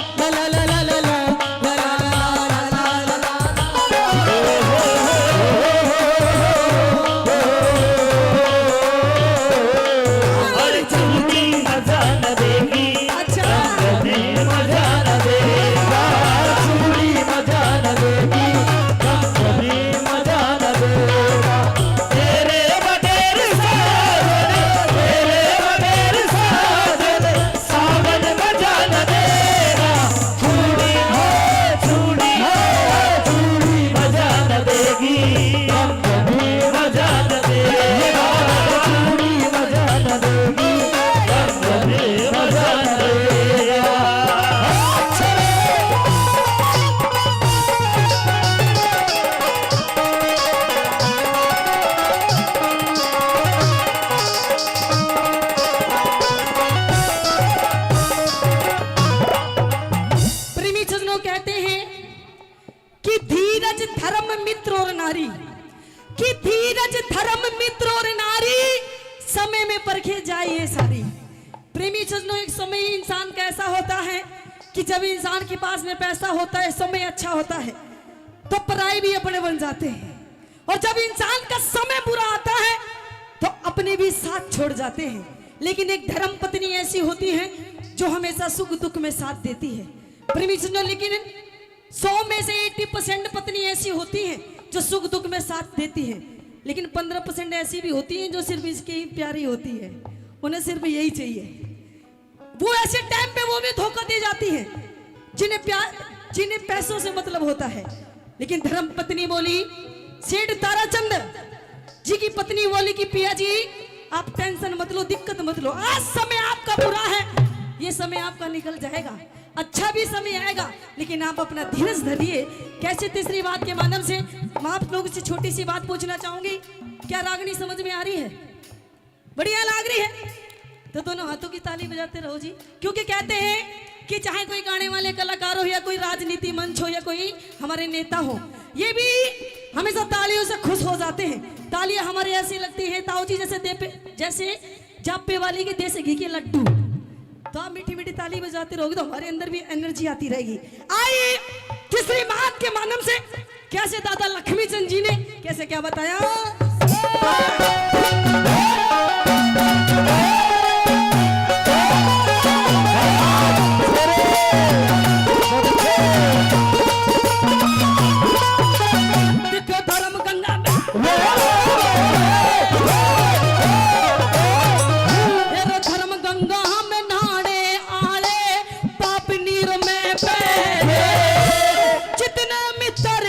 प्रेमी सज्जनों, कहते हैं कि धीरज धर्म मित्र और नारी, कि धीरज धर्म मित्र और नारी, समय में परखे जाए ये सारी। प्रेमी सज्जनों, एक समय इंसान का ऐसा होता है कि जब इंसान के पास में पैसा होता है, समय अच्छा होता है, तो पराए भी अपने बन जाते हैं। और जब इंसान का समय बुरा आता है, तो अपने भी साथ छोड़ जाते हैं। लेकिन एक धर्म पत्नी ऐसी होती है, जो हमेशा सुख दुख में साथ देती है। प्रेमी सज्जनों, लेकिन सौ में से अस्सी परसेंट पत्नी ऐसी होती हैं, जो सुख दुख में साथ देती हैं, लेकिन पन्द्रह परसेंट ऐसी भी होती हैं, जो सिर्फ इसके ही प्यारी होती है, उन्हें सिर्फ यही चाहिए। वो ऐसे टाइम पे वो भी धोखा दे जाती है, जिन्हें प्यार, जिन्हें पैसों से मतलब होता है। लेकिन धर्म पत्नी बोली, सेठ ताराचंद जी की पत्नी बोली कि पिया जी, आप टेंशन मत लो, दिक्कत मत लो, आज समय आपका बुरा है, ये समय आपका निकल जाएगा, अच्छा भी समय आएगा, लेकिन आप अपना धीरज धरिए। कैसे? तीसरी बात के माध्यम से मैं आप लोगों से छोटी सी बात पूछना चाहूंगी, क्या रागनी समझ में आ रही है? बढ़िया लाग रही है, तो दोनों हाथों की ताली बजाते रहो जी, क्योंकि कहते हैं कि चाहे कोई गाने वाले कलाकार हो या कोई राजनीति मंच हो या कोई हमारे नेता हो, ये भी हमेशा तालियों से खुश हो जाते हैं। तालियां हमारे ऐसी लगती है ताऊ जी, जैसे देपे, जैसे जापे वाली के देसी घी के लड्डू। तो आप मीठी मीठी ताली बजाते रहोगे तो हमारे अंदर भी एनर्जी आती रहेगी। आइए, किसरी मात के माध्यम से कैसे दादा लक्ष्मी चंद जी ने कैसे क्या बताया। देखो धर्म गंगा में, तेरे धर्म गंगा में नहाने आले पाप नीर में बह गए। जितने मित्र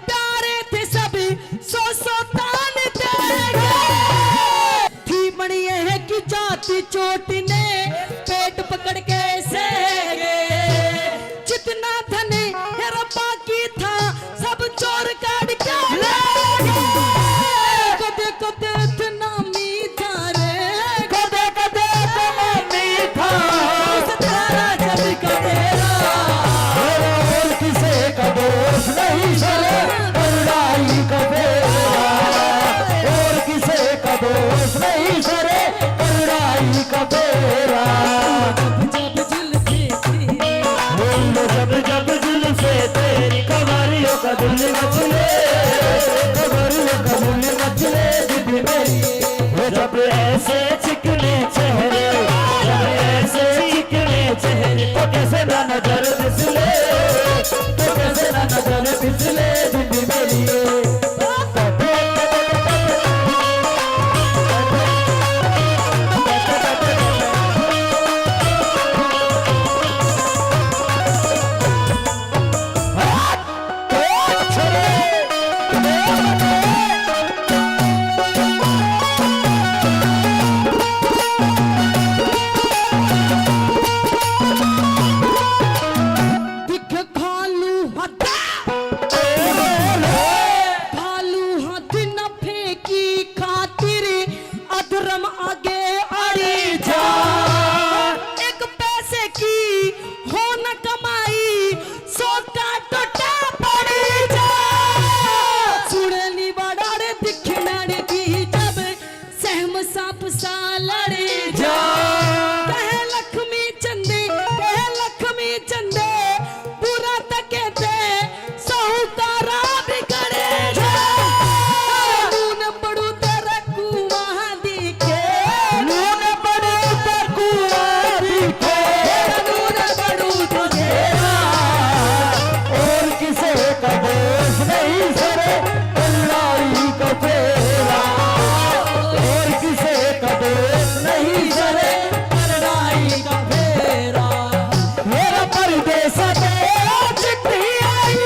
प्यारे थे सभी सौ सौ तान दे गए। थी बनी है कि जाति चोटी ने पेट पकड़ के सह गए। जितना धन है रब्बा की था, सब चोर काट के ले गए। कदे कदे इतना मीठा रे, कदे कदे इतना मीठा। इस तरह जब कबेरा। और किसे का दोष नहीं सरे, करुणाई का बेरा। और किसे का दोष नहीं सरे, करुणाई का बेरा। जब जब जुल्फे तेरी, बोल जब जब जुल्फे तेरी, कवारियों का धुन मचले, कवारियों का धुन मचले, दीदी मेरी। वो जब ऐसे चिकने चेहरे, जब ऐसे चिकने चेहरे, तो कैसे ना नजर फिसले, तो कैसे ना नजर फिसले, दीदी मेरी। दिख खालू हद, खालू हद न फेंकी खातिर अधर्म आगे अड़ी जा। एक पैसे की हो न कमाई, सौ का टोटा पड़ी जा। सुन ली बड़ा रे दिखनाड़ की जब सहम सांप सा लड़ी जा। कह लक्ष्मी चंदे, कह लक्ष्मी चंदे, बुरा तके ते साहूकारा बिगड़े जा। नून पड़ू तेरे कुआं दिखे, नून पड़ू तेरे कुआं दिखे, नून पड़ू तुझे। और किसे का दोष नहीं सरे, करुणाई का फेरा। और किसे का दोष नहीं सरे, करुणाई का फेरा। मेरा परदेसा तेरा चिट्ठी आई,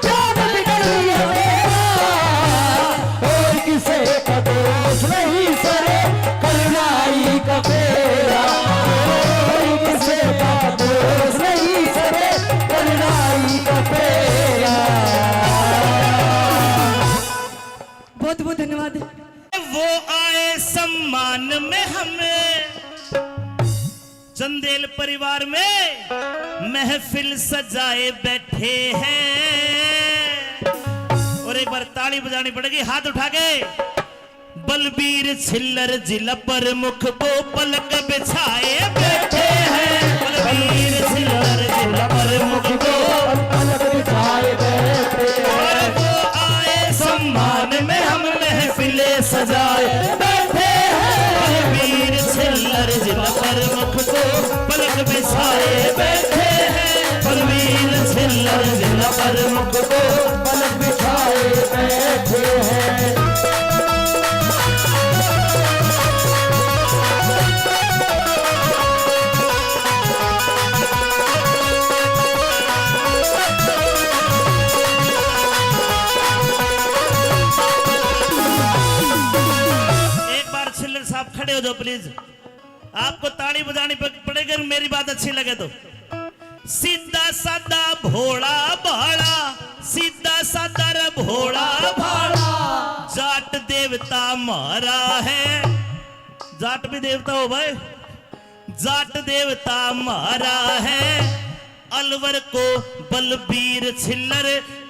प्यार बिगड़ गया मेरा। और किसे का दोष नहीं सरे, करुणाई का फेरा। और किसे का दोष नहीं सरे, करुणाई का फेरा। बहुत बहुत धन्यवाद। वो आए सम्मान में हमें, चंदेल परिवार में महफिल सजाए बैठे हैं। और एक बार ताली बजानी पड़ेगी, हाथ उठा के। बलबीर छिल्लर जिला प्रमुख को पलक बिछाए बैठे हैं। बलबीर छिल्लर जिला प्रमुख को पलक बिछाए बैठे हैं। और वो आए सम्मान में हम महफिलें सजाए बैठे हैं। बलबीर छिल्लर जिला प्रमुख को पलक बिछाए बैठे हैं। बलबीर छिल्लर जिला प्रमुख को पलक बिछाए बैठे हैं। एक बार छिल्लर साहब खड़े हो जाओ प्लीज। आपको ताली बजानी प-, पड़ेगी, मेरी बात अच्छी लगे तो। सीधा साधा भोला भाला, सीधा साधा रे भोला भाला, जाट देवता म्हारा है। जाट भी देवता हो भाई, जाट देवता म्हारा है। अलवर को बलबीर छिल्लर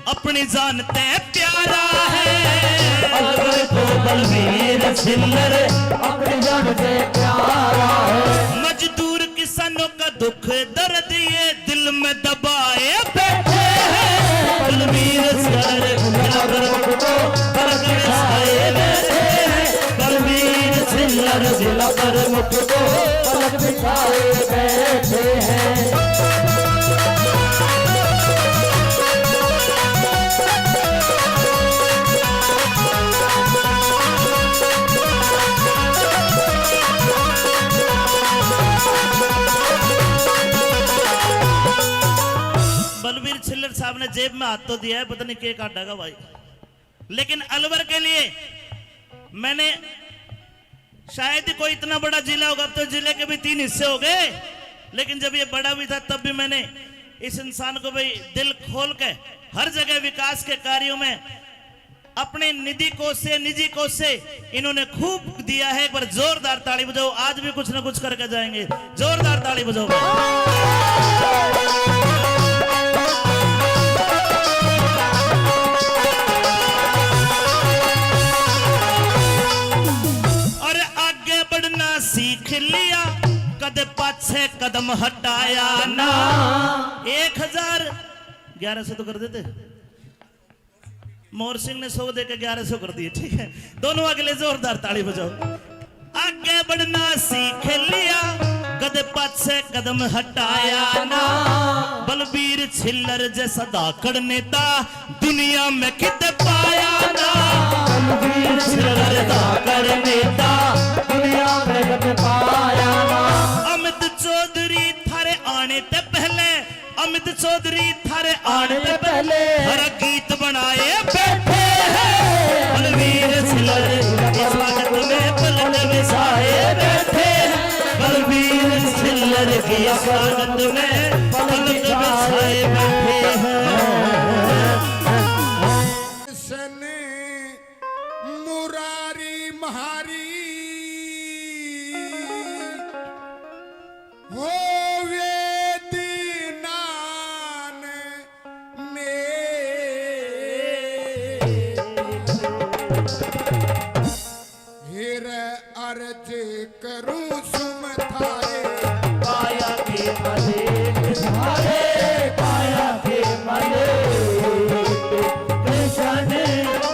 अपनी जान ते प्यारा है। अलवर को बलवीर छिल्लर अपनी जान से प्यारा है। मजदूर किसानों का दुख दर्द ये दिल में दबाए बैठे हैं। बलवीर छिल्लर अलवर को पलक बिछाए बैठे हैं। बलवीर छिल्लर जिला प्रमुख को पलक बिछाए बैठे हैं। बलवीर छिल्लर साहब ने जेब में हाथ तो दिया है, पता नहीं के काटेगा भाई, लेकिन अलवर के लिए मैंने, शायद ही कोई इतना बड़ा जिला होगा, अब तो जिले के भी तीन हिस्से हो गए, लेकिन जब ये बड़ा भी था तब भी मैंने इस इंसान को भाई दिल खोल के हर जगह विकास के कार्यों में अपने निधि कोष से, निजी कोष से इन्होंने खूब दिया है। एक बार जोरदार ताली बजाओ, आज भी कुछ ना कुछ करके जाएंगे। जोरदार ताली बजाओ भाई। और आगे बढ़ना सीख लिया, कदे पाछे कदम हटाया ना। एक हजार ग्यारह सौ तो कर देते। मोहर सिंह ने सौ दे के ग्यारह सौ कर दिए, ठीक है। दोनों अगले जोरदार ताली बजाओ। आगे बढ़ना सीख लिया, कदे पाछे कदम हटाया ना। बलबीर छिल्लर जैसा धाकड़ नेता दुनिया में किते पाया ना। बलबीर छिल्लर धाकड़ नेता दुनिया में किते पाया ना। अमित चौधरी थारे आने ते पहले, अमित चौधरी थारे आने ते पहले हर गीत बनाए बैठे हैं। बलबीर छिल्लर की स्वागत में पलक बिछाए बैठे हैं। बलबीर छिल्लर की स्वागत में पलक बिछाए बैठे हैं। सन मुरारी म्हारी होवे दीनान में। हेर अर्ज करूं सुम थारे पाया के मलेट, थारे पाया के मलेट। कृष्ण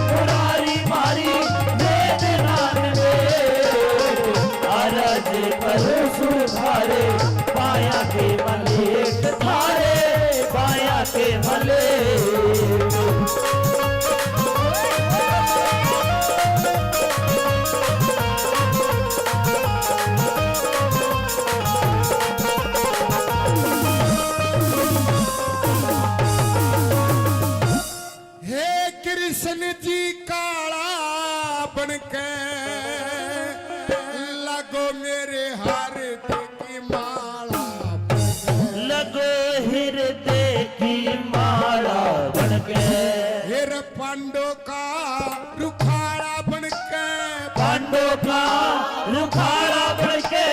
मुरारी म्हारी वेदनान में, अरज करूं सुधारे, पाया के मलेट थारे, पाया के मलेट। हे कृष्ण जी काला बनके लगो मेरे हृदय की माला बनके। लगो हृदय की माला बनके। हे रे पांडो का रुखाड़ा बनके। पांडो का रुखाड़ा बनके।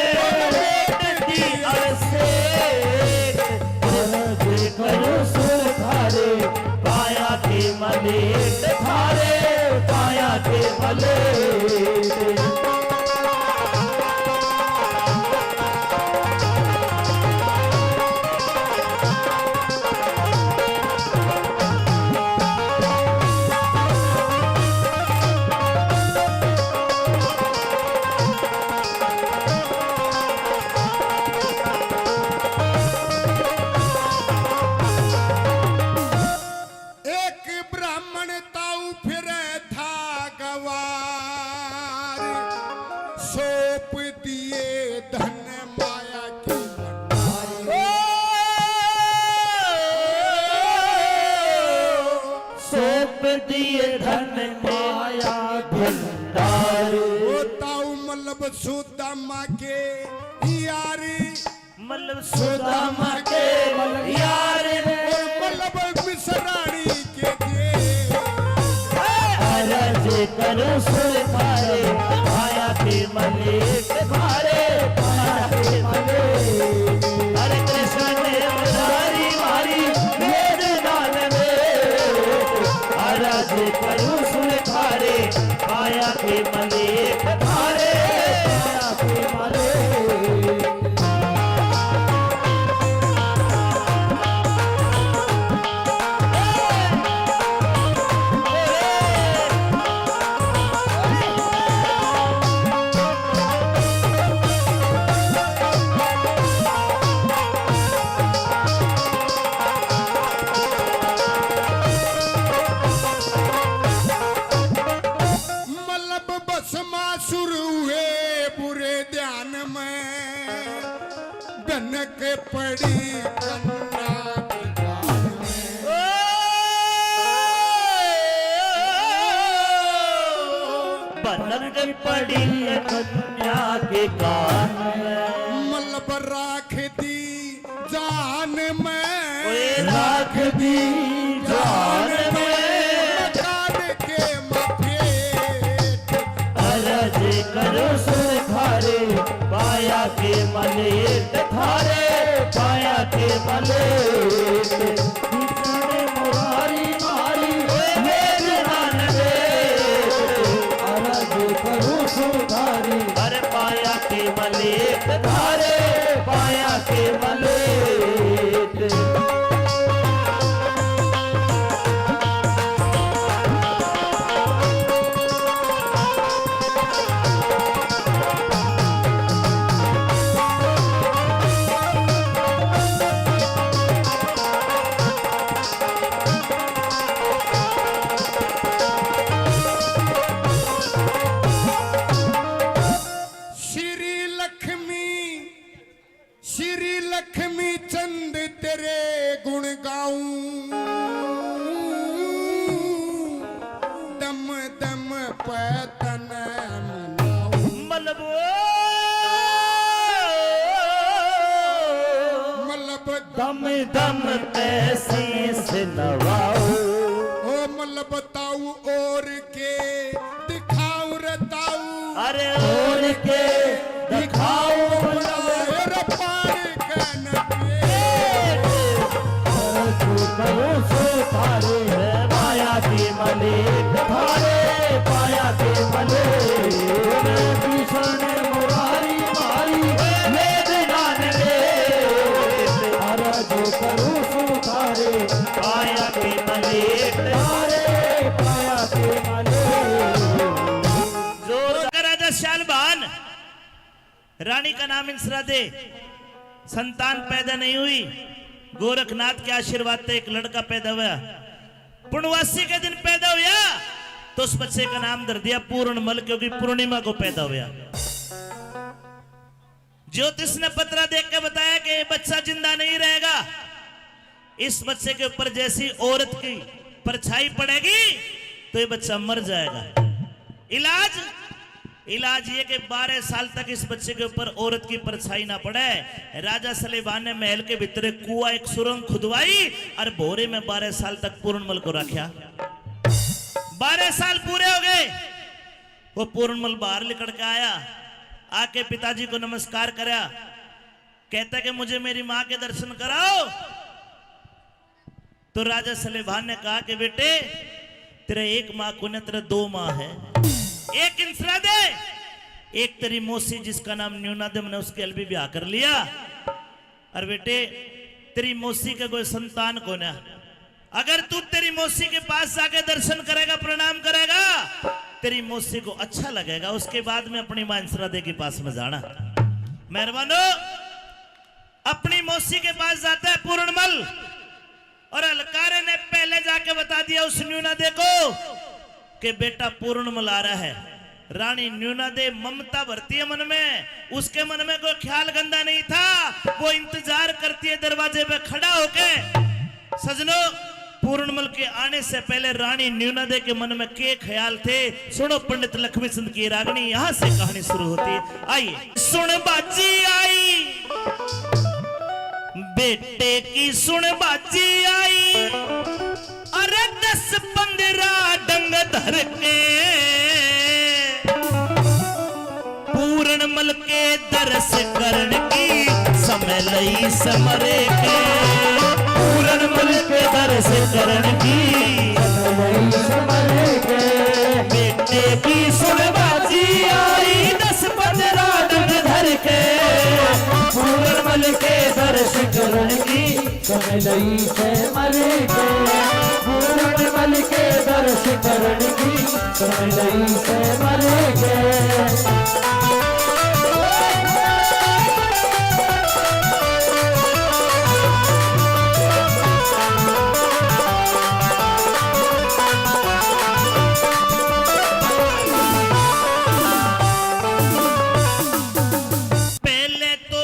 पेट दी अरसे। करूं सुधारे, पाया के मलेट थारे, पाया के मलेट। एक ब्राह्मण ताऊ फिरे था गवार, सौंप दिए धन माया की भंडार। सौंप दिए धन माया भंडार। वो ताऊ मतलब सुदामा के यार, मतलब सुदामा के यार, और मतलब मिसरानी के दिए। अरज करूं सुधारे, पाया के मलेट थारे, पाया के मलेट। अरे कृष्ण ने मुरारी म्हारी वेदनान में, भनक पड़ी कन्या के कान में। ओ, भनक पड़ी कन्या के कान में। मलब राख दी जान में। ओए राख दी जान में। मकान के मफेट। अरज करो सुधारे, पाया के मलेट थारे, पाया के मलेट। भीषण मुरारी मारी, मेरे नान रे। अरज करो सुधारे। अरे पाया के मलेट थारे, पाया के मलेट। श्री लक्ष्मी, श्री लक्ष्मी चंद तेरे गुण गाऊं, दम दम पे तने मनाऊं। मलबो। मलब दम दम पे शीश नवाओ। ओ मलब ताऊ और के दिखाऊं रे ताऊ। अरे और के दिखाऊं रे पार के नबी। अरे तू करूं सुधारे, माया की मलिक थारे, माया की मलिक। भीषण मुरारी मारी, मेरे नान रे। अरज करूं सुधारे, पाया के मलेट। अरे पाया के मलेट। जोर का राजा शालभान, रानी का नाम इंसरा दे। संतान पैदा नहीं हुई। गोरखनाथ के आशीर्वाद ते एक लड़का पैदा हुआ। पुणवासी के दिन पैदा हुआ तो उस बच्चे का नाम धर दिया पूर्णमल, क्योंकि पूर्णिमा को पैदा हुआ। ज्योतिष ने पतरा देख के बताया कि ये बच्चा जिंदा नहीं रहेगा। इस बच्चे के ऊपर जैसी औरत की परछाई पड़ेगी तो ये बच्चा मर जाएगा। इलाज, इलाज ये कि बारह साल तक इस बच्चे के ऊपर औरत की परछाई ना पड़े। राजा सलेबान ने महल के भीतर एक कुआ, एक सुरंग खुदवाई और भोरे में बारह साल तक पूर्णमल को रखा। बारह साल पूरे हो गए। वो पूर्णमल बाहर निकल के आया, आके पिताजी को नमस्कार करया, कहता कि मुझे मेरी माँ के दर्शन कराओ। तो राजा सलेभान ने कहा कि बेटे, तेरे एक माँ को ना, तेरे दो माँ है। एक इंसरा दे, एक तेरी मौसी जिसका नाम न्यूना दे, मैंने उसके अल भी ब्याह कर लिया। अरे बेटे, तेरी मौसी का कोई संतान को ना, अगर तू तेरी मौसी के पास जाके दर्शन करेगा, प्रणाम करेगा, तेरी मौसी को अच्छा लगेगा, उसके बाद में अपनी माँ इंसरा दे के पास में जाना। मेहरबानो, अपनी मौसी के पास जाता है पूर्णमल, और हलकारे ने पहले जाके बता दिया उस न्यूना दे को कि बेटा पूर्णमल आ रहा है। रानी न्यूना दे ममता भरती है मन में, उसके मन में कोई ख्याल गंदा नहीं था। वो इंतजार करती है दरवाजे पे खड़ा होके। सजनो, पूर्णमल के आने से पहले रानी न्यूना दे के मन में के ख्याल थे, सुनो पंडित लक्ष्मी चंद की रागनी, यहाँ से कहानी शुरू होती है। आइए। सुन बाजी आई, बेटे की सुन बाजी आई, अरे दस पन्द्रह डंग धर के पूरन मल के दर्श करण की समय लई समरे के। पूरन मल के दर्श करण की समय लई समरे के। बेटे की सुन बाजी आई, दस पन्द्रह डंग धर के पूरन मल के दर्श करण की समय लई से मर के, पूरन मल के दर्श करण की समय लई से मर के। पहले तो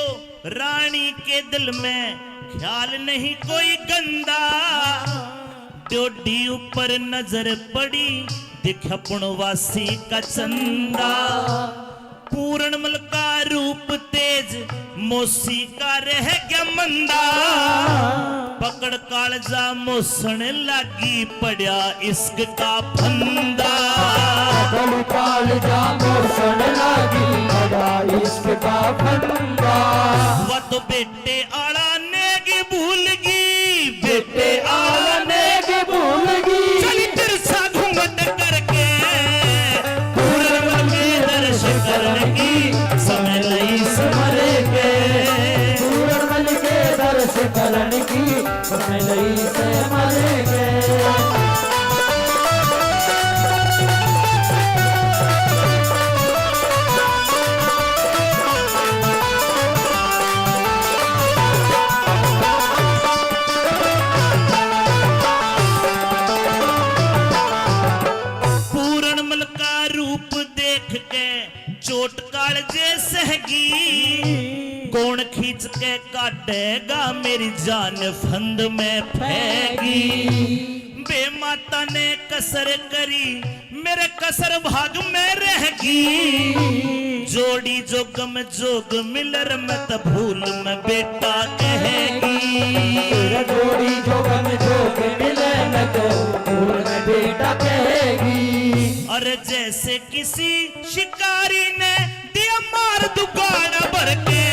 रानी के दिल में ख्याल नहीं कोई गंदा, डोडी ऊपर नजर पड़ी, दिख अपणवासी का चंदा। पूरणमल का रूप तेज, मौसी का रह गया मंदा। पकड़ कालजा मौसण लागी, पड़या इश्क का फंदा। पकड़ कालजा मौसण लागी, पड़या इश्क का फंदा। वा तो बेटे आला नेग भूल गई, बेटे आला नेग भूल गई। चली तिरछा घूंघट करके, पूरणमल के दर्श करण की समय लई से मरे के। पूरणमल के दर्श करण की समय लई से मरे के। पूरणमल का रूप देख के चोट कालजे सहगी, कौन खींच के काटेगा मेरी जान फंद में फैगी। बे माता ने कसर करी, मेरे कसर भाग में रहगी। जोड़ी जो गम जोग मिलर, मैं तो भूल में बेटा कहेगी। तेरा जोड़ी जो गम जोग मिले, मैं तो भूल में बेटा कहेगी। अरे जैसे किसी शिकारी ने दिया मार दुकान भर के,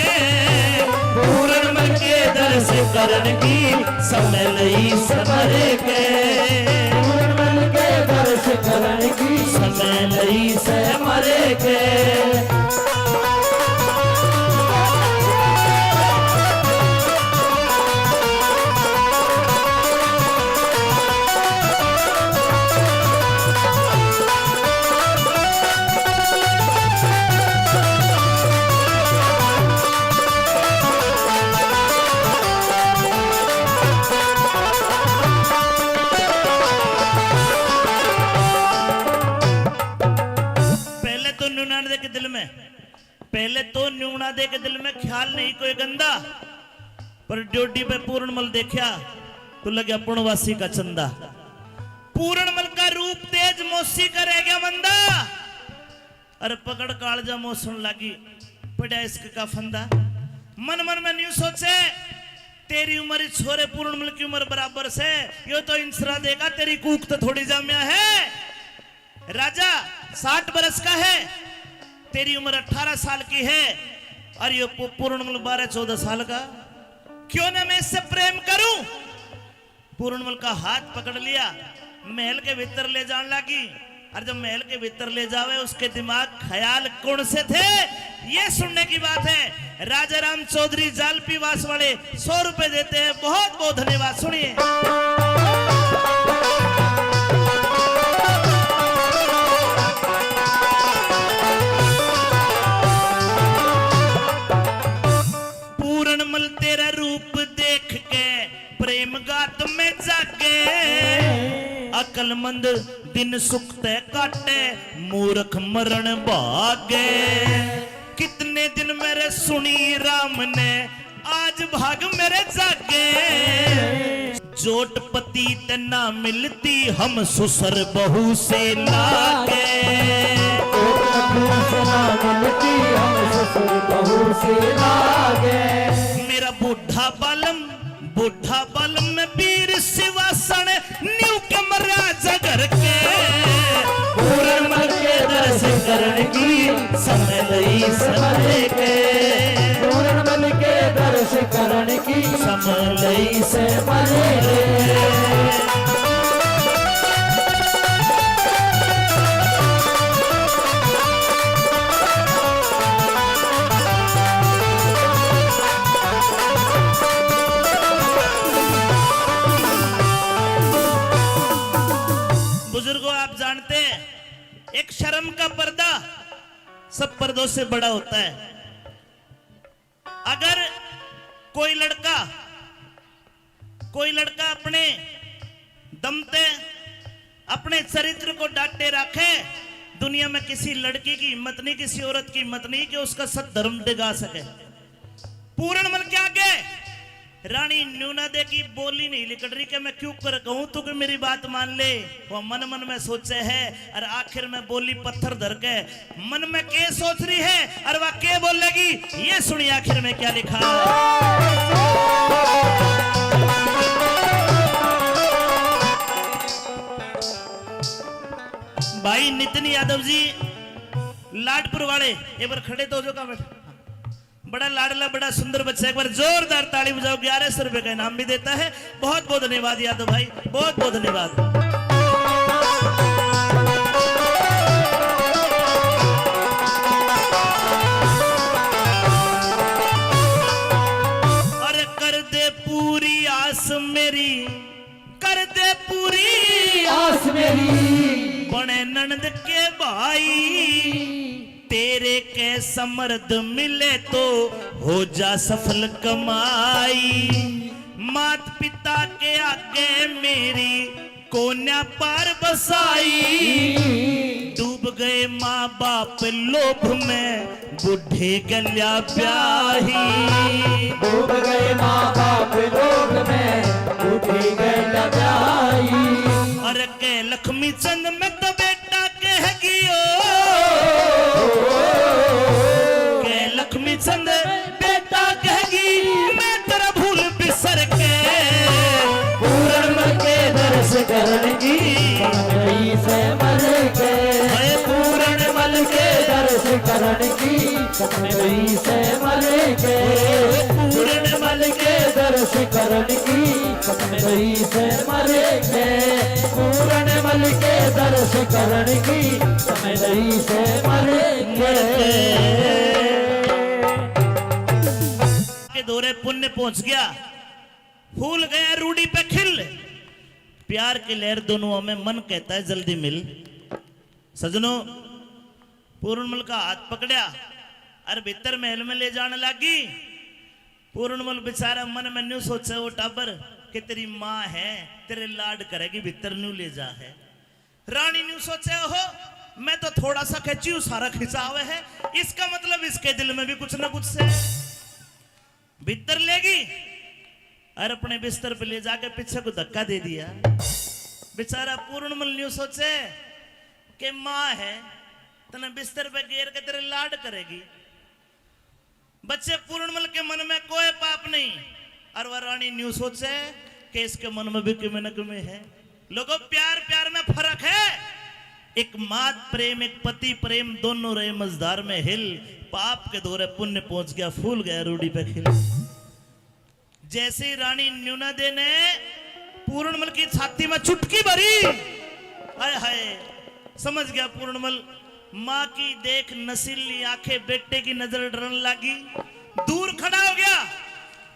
पूरणमल के दर्श करण की समय लई से मरे के। पूरणमल के दर्श करण की समय लई से मरे के। पहले तो न्यूनादे के दिल में, पहले तो न्यूनादे के दिल में ख्याल नहीं कोई गंदा, पर ड्योढ़ी पे पूरणमल देखा तो लगे अपणवासी का चंदा। पूरणमल का रूप तेज, मौसी का रह गया मंदा। अरे पकड़ कालजा मौसण लागी, पड़या इश्क का फंदा। मन मन में न्यू सोचे, तेरी उम्र छोरे पूरणमल की उम्र बराबर से, यो तो इंसरा देगा, तेरी कूक तो थोड़ी जाम्या है। राजा साठ बरस का है, तेरी उम्र अठारह साल की है, और यो पू-, पूरणमल बारह चौदह साल का। क्यों ना मैं इससे प्रेम करूं? पूरणमल का हाथ पकड़ लिया, महल के भीतर ले जान लागी। और जब महल के भीतर ले जावे, उसके दिमाग ख्याल कौन से थे, ये सुनने की बात है। राजा राम चौधरी जालपी वास वाले सौ रुपए देते हैं। बहुत बहुत धन्यवाद। सुनिए। पूरणमल तेरा रूप देख के प्रेम गात में जागे। अकलमंद दिन सुख ते काटे, मूर्ख मरण भागे। कितने दिन मेरे सुनी राम ने, आज भाग मेरे जागे। जोट पति ते ना मिलती, हम सुसर बहू से लागे। जोट पति ते ना मिलती, हम सुसर बहू से लागे। मेरा बूढ़ा बालम, बूढ़ा बालम में वीर सिवासन, न्यू के मर्यादा घर के। पूरणमल के दर्श करण की समय लई से मरे के। पूरणमल के दर्श करण की समय लई से मरे के। बुजुर्गों, आप जानते हैं, एक शर्म का पर्दा सब पर्दों से बड़ा होता है। अगर कोई लड़का, कोई लड़का अपने दम ते अपने चरित्र को डाटे रखे, दुनिया में किसी लड़की की हिम्मत नहीं, किसी औरत की हिम्मत नहीं कि उसका सत धर्म डिगा सके। पूरणमल के आगे रानी न्यूना दे की बोली नहीं लिकड़ रही कि मैं क्यों कर कहूं तू कि मेरी बात मान ले। वो मन मन में सोचे है और आखिर में बोली पत्थर धर के मन में के सोच रही है और वह के बोलेगी, ये सुनिए आखिर में क्या लिखा। भाई नितिन यादव जी लाडपुर वाले, एक बार खड़े तो हो जाओ, कहाँ बैठे? बड़ा लाडला, बड़ा सुंदर बच्चा, एक बार जोरदार ताली बजाओ। ग्यारह सौ रुपए का इनाम भी देता है। बहुत बहुत धन्यवाद यादव भाई, बहुत बहुत धन्यवाद। अरे कर दे पूरी आस मेरी, कर दे पूरी आस मेरी। बने ननद के भाई, तेरे के समर्द मिले तो हो जा सफल कमाई। मात पिता के आगे मेरी कोन्या पार बसाई। डूब गए माँ बाप लोभ में, बूढ़े गल्या ब्याही। डूब गए माँ बाप लोभ में, बूढ़े गल्या ब्याही। अरे के लक्ष्मी चंद में तो बेटा कह गियो, के लक्ष्मी चंद बेटा कह गई, मैं तेरा भूल बिसर के। पूरण मल के दर्श करण की, गई से मर के। मैं पूरण मल के दर्श करण की, गई से मर के। पूरण मल के दर्श करण की, गई से मर के। पूरण मल के दर्श करण की, गई से मर के। के दौरे पुण्य पहुंच गया, फूल गया रूढ़ी पे खिल। प्यार की लहर दोनों में, मन कहता है जल्दी मिल। सजनों, पूरणमल का हाथ पकड़या और भीतर महल में ले जाने लागी। पूरणमल बेचारा मन में न्यू सोचे, वो टाबर कि तेरी माँ है, तेरे लाड करेगी, भीतर न्यू ले जा है। रानी न्यू सोचे, ओहो, मैं तो थोड़ा सा खींची हूँ, सारा खिंचाव है, इसका मतलब इसके दिल में भी कुछ ना कुछ से। भीतर लेगी और अपने बिस्तर पे ले जाके पीछे को धक्का दे दिया। बेचारा पूरणमल न्यू सोचे कि माँ है, तने बिस्तर पे गेर के तेरे लाड करेगी। बच्चे पूरणमल के मन में कोई पाप नहीं, और वह रानी न्यू सोचे कि इसके मन में भी किमे न किमे है। लोगों, प्यार प्यार में फर्क है। एक मात प्रेम, एक पति प्रेम, दोनों रहे मझधार में हिल। पाप के दौरे पुण्य पहुंच गया, फूल गया रूढ़ी पे खिल। जैसे ही रानी न्यूना दे ने पूरणमल की छाती में चुटकी भरी, हाय हाय, समझ गया पूरणमल। माँ की देख नशीली आंखें, बेटे की नजर डरन लागी, दूर खड़ा हो गया।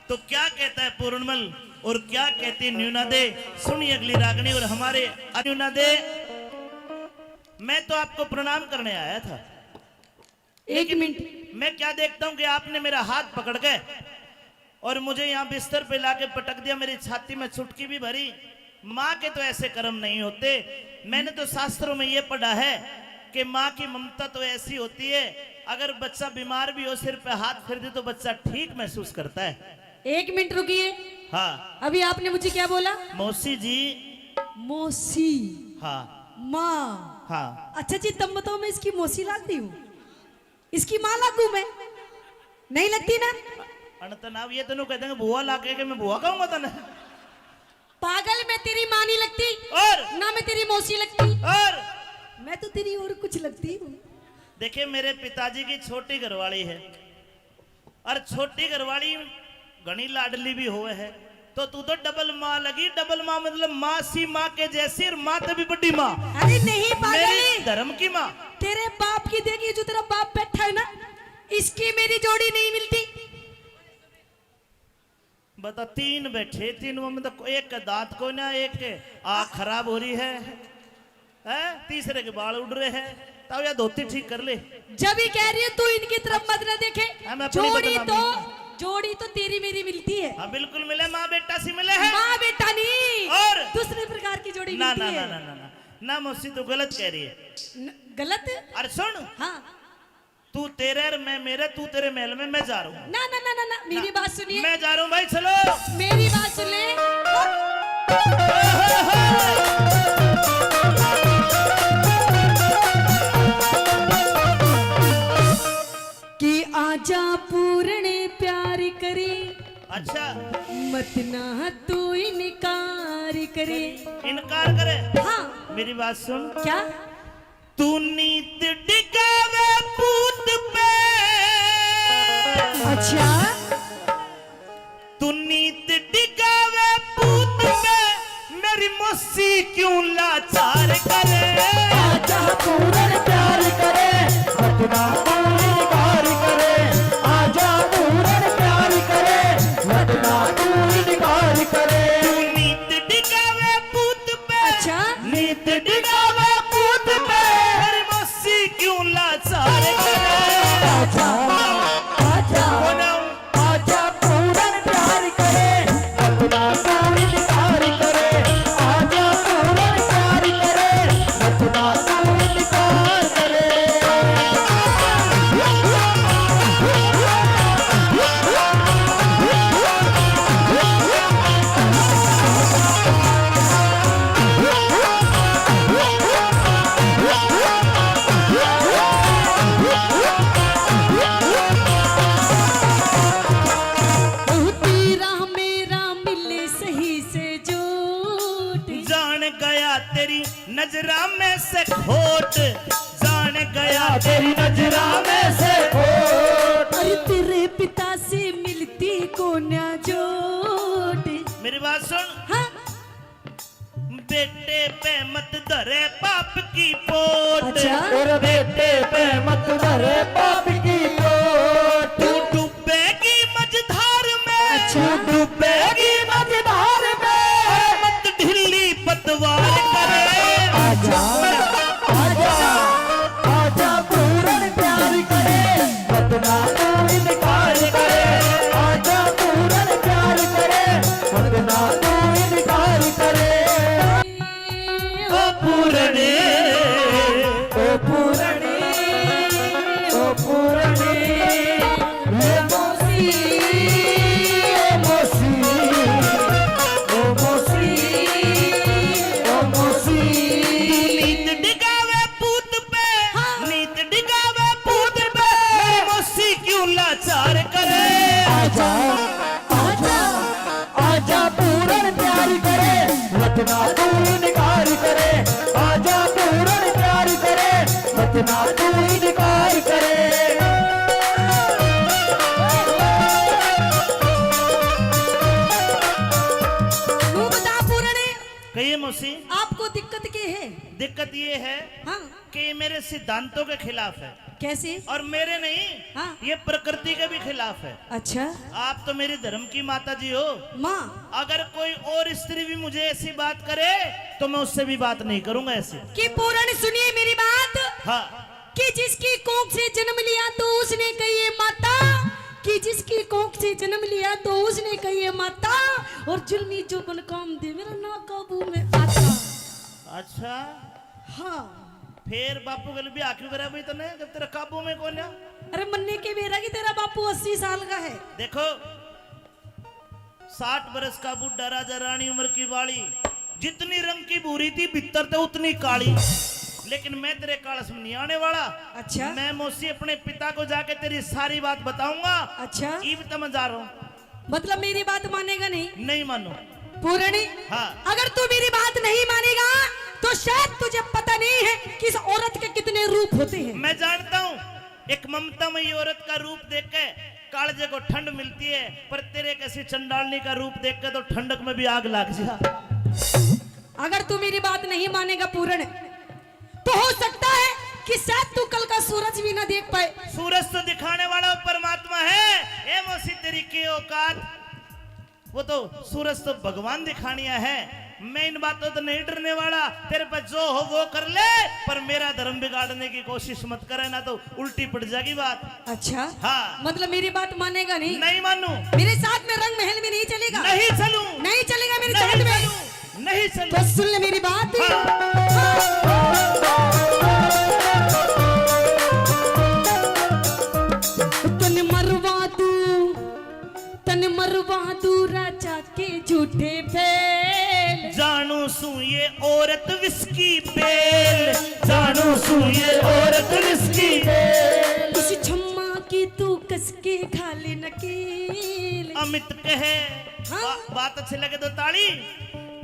तो क्या कहता है पूरणमल और क्या कहती न्यूना दे, सुनिए अगली रागनी। और हमारे न्यूना दे, मैं तो आपको प्रणाम करने आया था। एक लेकिन मिनट। मैं क्या देखता हूँ कि आपने मेरा हाथ पकड़ के और मुझे यहाँ बिस्तर पे लाके पटक दिया, मेरी छाती में चुटकी भी भरी। माँ के तो ऐसे कर्म नहीं होते। मैंने तो शास्त्रों में ये पढ़ा है कि माँ की ममता तो ऐसी होती है, अगर बच्चा बीमार भी हो, सिर पे हाथ फेर दे तो बच्चा ठीक महसूस करता है। एक मिनट रुकिए। हाँ। अभी आपने मुझे क्या बोला? मौसी जी। मौसी। हाँ। माँ। हाँ। अच्छा जी, तब बताओ, मैं इसकी मौसी लाग रही हूँ? इसकी माँ लागू मैं? नहीं लगती ना? अन तनाव ये तनु कह देंगे बुआ लागे के मैं बुआ कहूंगा तने। पागल, मैं तेरी माँ नहीं लगती। और? ना मैं तेरी मौसी लगती। और? मैं तो तेरी और कुछ लगती हूँ। देखिए, मेरे पिताजी की छोटी घरवाली है और छोटी घरवाली घणी लाडली भी होवे है, तो तू तो डबल माँ लगी। डबल माँ मतलब माँ सी माँ के जैसी और माँ तभी बड़ी माँ। अरे नहीं पागल, मेरी धर्म की माँ। तेरे बाप की देखिए, जो तेरा बाप बैठा है ना, इसकी मेरी जोड़ी नहीं मिलती। बता, तीन बैठे, तीन में तो एक का दांत को ना, एक के आँख खराब हो रही है, हैं? तीसरे के बाल उड़ रहे हैं। ताऊ, या धोती ठीक कर ले। जब ही कह रही है, तू इनकी तरफ मत ना देखे। हाँ, मैं अपनी जोड़ी बदनामी तो, जोड़ी तो तेरी मेरी मिलती है। हाँ, बिल्कुल मिले, माँ बेटा सी मिले है। माँ बेटा नहीं, और? दूसरे प्रकार की जोड़ी ना, मिलती ना, है। ना, ना, ना, ना, ना, मौसी, तू गलत कह रही है। न-, गलत? अरे सुन। हाँ। तू तेरे और मैं मेरे, तू तेरे महल में, मैं जा रहा हूँ। ना, ना, ना, ना, ना, मेरी बात सुनिए। मैं जा रहा हूँ भाई, चलो। मेरी बात सुन ले। कि आजा पूरण प्यार करे। अच्छा। मत ना तू इनकार करे। इनकार करे? हाँ। मेरी बात सुन। क्या? तू नीत डिगावे पूत पे। अच्छा। तू नीत डिगावे पूत पे, मेरी मौसी क्यों लाचार करे। आजा पूरण प्यार करे, मत ना तू इनकार करे। आजा पूरण प्यार करे, मत ना तू इनकार करे। तू नीत डिगावे पूत पे। अच्छा। नीत डिगावे पूत पे, मेरी मौसी क्यों लाचार करे। आजा, आजा, आजा पूरण प्यार करे, मत ना तू इनकार करे। आजा पूरण प्यार करे, मत ना तू इनकार करे। तेरा मेरा मिले सही से जोट। जान गया तेरी नजरा में से खोट, जान गया तेरी नजरा में से खोट। अरे तेरे पिता से मिलती कोन्या जोट। मेरी बात सुन। हाँ। बेटे पे मत धरे पाप की पोट। अच्छा। और बेटे पे मत धरे पाप की पोट। तू डूबेगी मझधार में। अच्छा। तू डूबेगी मझधार में। और मत ढीली पतवार करे। आजा, आजा, आजा पूरण प्यार करे, मत ना तू इनकार करे। आजा पूरण प्यार करे, मत ना तू इनकार करे। ओ पूरणी, ओ पूरणी, ओ पूरणी। ए मौसी, ए मौसी, ओ मौसी, ओ मौसी। तू नीत डिगावे पूत पे, हाँ। नीत डिगावे पूत पे, मेरी मौसी क्यों लाचार करे। आजा, आजा, आजा पूरण प्यार करे, मत ना तू इनकार करे। आजा पूरण प्यार करे, मत ना तू इनकार करे। मुंह बता पूरण। कहिए मौसी। आपको दिक्कत के है? दिक्कत ये है, हाँ। कि ये मेरे सिद्धांतों के खिलाफ है। कैसे? और मेरे नहीं, हाँ। ये प्रकृति के भी खिलाफ है। अच्छा। आप तो मेरी धर्म की माता जी हो। माँ। अगर कोई और स्त्री भी मुझे ऐसी बात करे तो मैं उससे भी बात नहीं करूंगा ऐसे। कि पूरण सुनिए मेरी बात। हाँ। कि जिसकी कोख से जन्म लिया तो उसने कही ये माता, कि जिसकी कोख से जन्म लिया तो उसने कही ये माता, और जुल्मी जोबन काम दे मेरा ना काबू में आता। अच्छा। हाँ। फिर बापू के लिए ब्याह क्यों करा भाई तने, जब तेरा काबू में कोन्या? अरे मन्ने के बेरा कि तेरा बापू अस्सी साल का है। देखो, साठ बरस का बूढ़ा राजा रानी उम्र की बाली, जितनी रंग की भूरी थी भीतर ते उतनी काली। लेकिन मैं तेरे कालस में नहीं आने वाला। अच्छा। मैं मौसी अपने पिता को जाके तेरी सारी बात बताऊंगा। अच्छा। इब तो मैं जा रहा हूँ। मतलब मेरी बात मानेगा नहीं? नहीं मानू। पूरणी, हाँ। अगर तू मेरी बात नहीं मानेगा तो शायद तुझे पता नहीं है कि इस औरत के कितने रूप होते हैं। मैं जानता हूँ, एक ममतामयी औरत का रूप देख के कालजे को ठंड मिलती है, पर तेरे कैसी चंडालनी का रूप देख के तो ठंडक में भी आग लग जा। अगर तू मेरी बात नहीं मानेगा पूरण, तो हो सकता है कि शायद तू कल का सूरज भी ना देख पाए। सूरज तो दिखाने वाला परमात्मा है। ए मौसी, तेरी के औकात? वो तो सूरज तो भगवान दिखानिया है। मैं इन बातों तो नहीं डरने वाला। तेरे पे जो हो वो कर ले, पर मेरा धर्म बिगाड़ने की कोशिश मत करे, ना तो उल्टी पड़ जाएगी बात। अच्छा। हाँ। मतलब मेरी बात मानेगा नहीं? नहीं मानू। मेरे साथ में रंग महल में नहीं चलेगा? नहीं चलूं। नहीं चलेगा मेरे साथ में? नहीं चलूं। तो सुन ले मेरी बात। हाँ। वहाँ दूरा जाके झूठे फेल। जानू सू ये औरत विस्की बेल, जानू सू ये औरत विस्की बेल। इस छम्मा की तू कसके खा ले नकेल। अमित कहे, हाँ। बा-, बात अच्छी लगे तो ताली।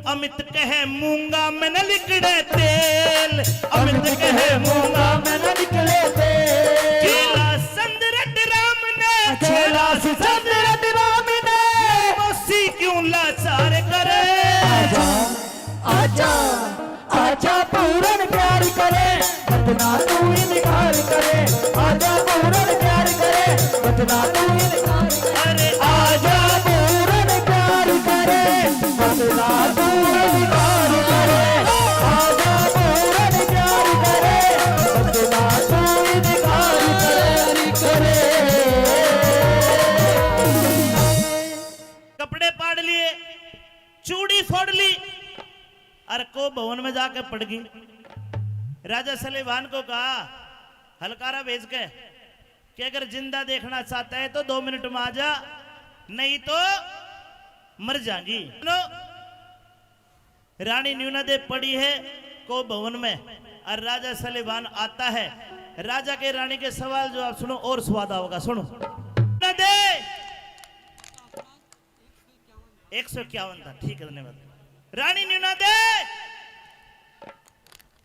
अमित कहे मूंगा में न लिकड़े तेल, अमित कहे मूंगा में न लिकड़े तेल। खेला संदरट राम ने, खेला संदरट राम ने, मौसी क्यों लाचार करे। आजा, आजा, आजा पूरन प्यार करे, मत ना तू इनकार करे। आजा पूरन प्यार करे, मत ना तू इनकार करे। अरे आजा पूरन प्यार करे, मत ना तू इनकार करे। आजा पूरन प्यार करे, मत ना तू इनकार करे। कपड़े पाड़ लिए, चूड़ी फोड़ ली, अर को भवन में जाके पड़ गई। राजा सलेबान को कहा, हलकारा भेज के, कि अगर जिंदा देखना चाहता है तो दो मिनट में आ जा, नहीं तो मर जाएगी। सुनो, रानी न्यूनादे पड़ी है को भवन में, और राजा सलेबान आता है। राजा के रानी के सवाल जवाब सुनो और स्वाद आओगा। सुनो, न्यूनादे, एक सौ इक्यावन था, ठीक है, धन्यवाद। रानी न्यूनादे,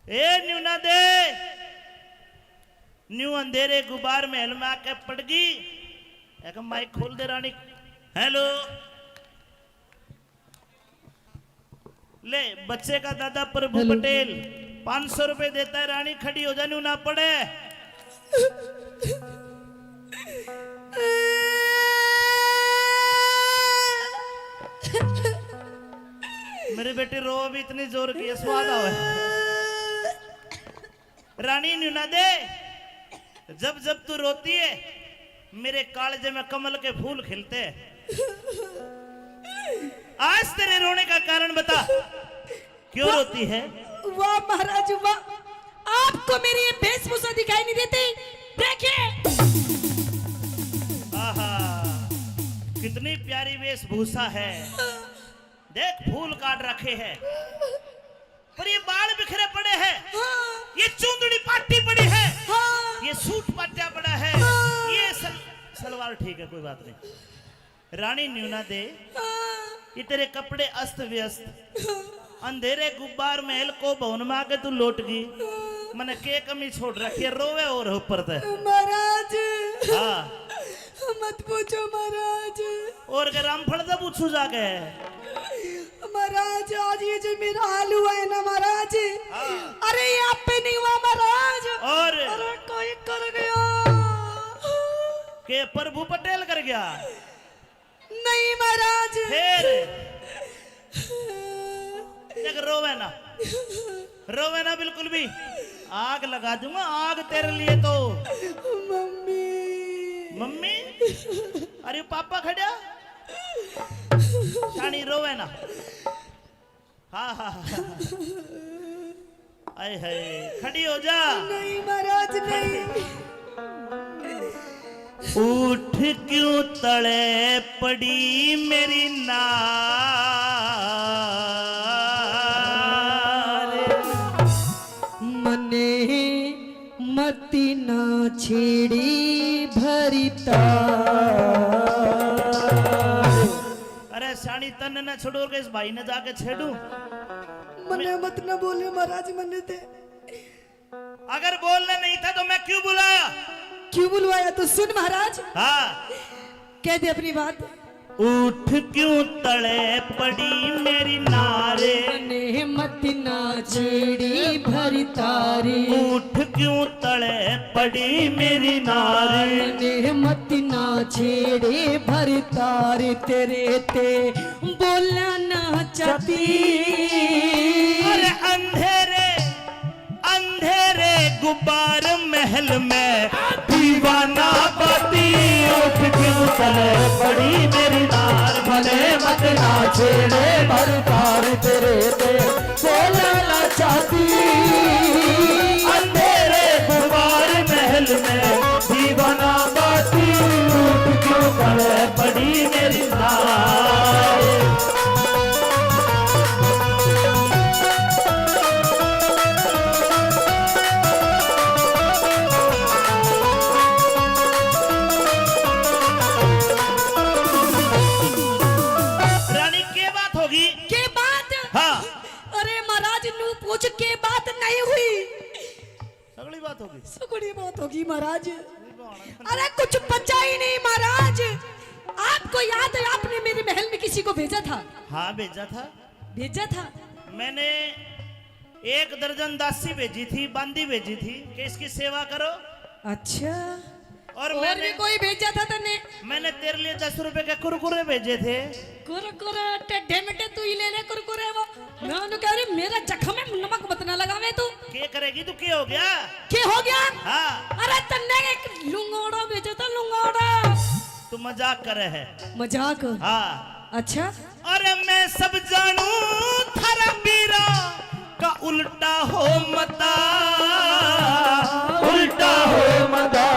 ए न्यूनादे, न्यू अंधेरे गुबार महल में आके पड़गी। एक माइक खोल दे रानी। हेलो, ले बच्चे का दादा प्रभु हेलो। पटेल पाँच सौ रुपए देता है, रानी खड़ी हो जा, न्यू ना पड़े। मेरे बेटे रो भी इतनी जोर की है, स्वाद आवे। रानी न्यूनादे, जब जब तू रोती है, मेरे कालजे में कमल के फूल खिलते हैं। आज तेरे रोने का कारण बता, क्यों वाह, रोती है? वाह महाराज वाह, आपको मेरी ये वेशभूषा दिखाई नहीं देती? देखिए। आहा, कितनी प्यारी वेशभूषा है। देख, फूल काट रखे हैं, पर ये बाल बिखरे पड़े हैं। हाँ। ये चुंदड़ी पाटी पड़ी है। हाँ। ये सूट पाटा पड़ा है। हाँ। ये सल-, सलवार ठीक है, कोई बात नहीं। रानी न्यूनादे, हाँ। ये तेरे कपड़े अस्त व्यस्त। हाँ। अंधेरे गुब्बार महल को भवन में आके तू लौट गई। हाँ। मने के कमी छोड़ रखी है, रोवे और ऊपर ते। महाराज। हाँ। मत पूछो महाराज। और के रामफल से पूछू जाके। महाराज, आज ये जो मेरा हाल हुआ है ना महाराज, हाँ। अरे ये आप पे नहीं हुआ महाराज। और? अरे कोई कर गया। के प्रभु पटेल कर गया? नहीं महाराज। फिर? देख, रोवे ना, रोवे ना बिल्कुल भी। आग लगा दूंगा, आग तेरे लिए तो। मम्मी। मम्मी? अरे पापा खड़ा? शानी रोवे ना। हाँ, हाँ, हाँ। आय हाय, खड़ी हो जा। नहीं महाराज, नहीं। उठ क्यों तले पड़ी मेरी नार। मने मती ना छेड़ी भरी तार। अरे शानी, तन्ने ना छोड़ो के इस भाई ने जाके छेड़ू। मने मत ना बोले महाराज, मने ते। अगर बोलना नहीं था तो मैं क्यों बुलाया? क्यों बुलवाया तो सुन महाराज। हाँ। कह दे अपनी बात। उठ क्यों तले पड़ी मेरी नारे। मने मत ना छेड़ी भरी तार। उठ क्यों तले पड़ी मेरी नारे। मने मत ना छेड़ी भरी तार। तेरे ते बोला ना चाहती। अरे अंधेरे अंधेरे गुब्बार महल में दीवाना बाती। उठ क्यों तले पड़ी मेरी नार। भले मत ना छेड़े भरी तार। तेरे ते बोला ना चाहती। अंधेरे गुब्बार महल में दीवाना बाती। उठ क्यों तले पड़ी मेरी नार। होगी। सुगड़ी बात होगी महाराज। अरे कुछ बचा ही नहीं महाराज। आपको याद है, आपने मेरे महल में किसी को भेजा था? हाँ, भेजा था। भेजा था? मैंने एक दर्जन दासी भेजी थी, बांदी भेजी थी कि इसकी सेवा करो। अच्छा। और और मैंने भी कोई भेजा था तन्ने? मैंने तेरे लिए दस रुपए के कुरकुरे भेजे थे। कुरकुरे? टेढ़े मेढ़े तू ही ले ले कुरकुरे। वो मैं उन्हें कह रही, मेरा जख्म में नमक मत ना लगावे तू। के करेगी तू? के हो गया? के हो गया? हाँ। अरे तन्ने एक लुंगोड़ा भेजा था, लुंगोड़ा। तू मजाक करे है। मजाक? हाँ। अच्छा। अरे मैं सब जानू थारा पीरा का उल्टा हो मता, उल्टा हो मता।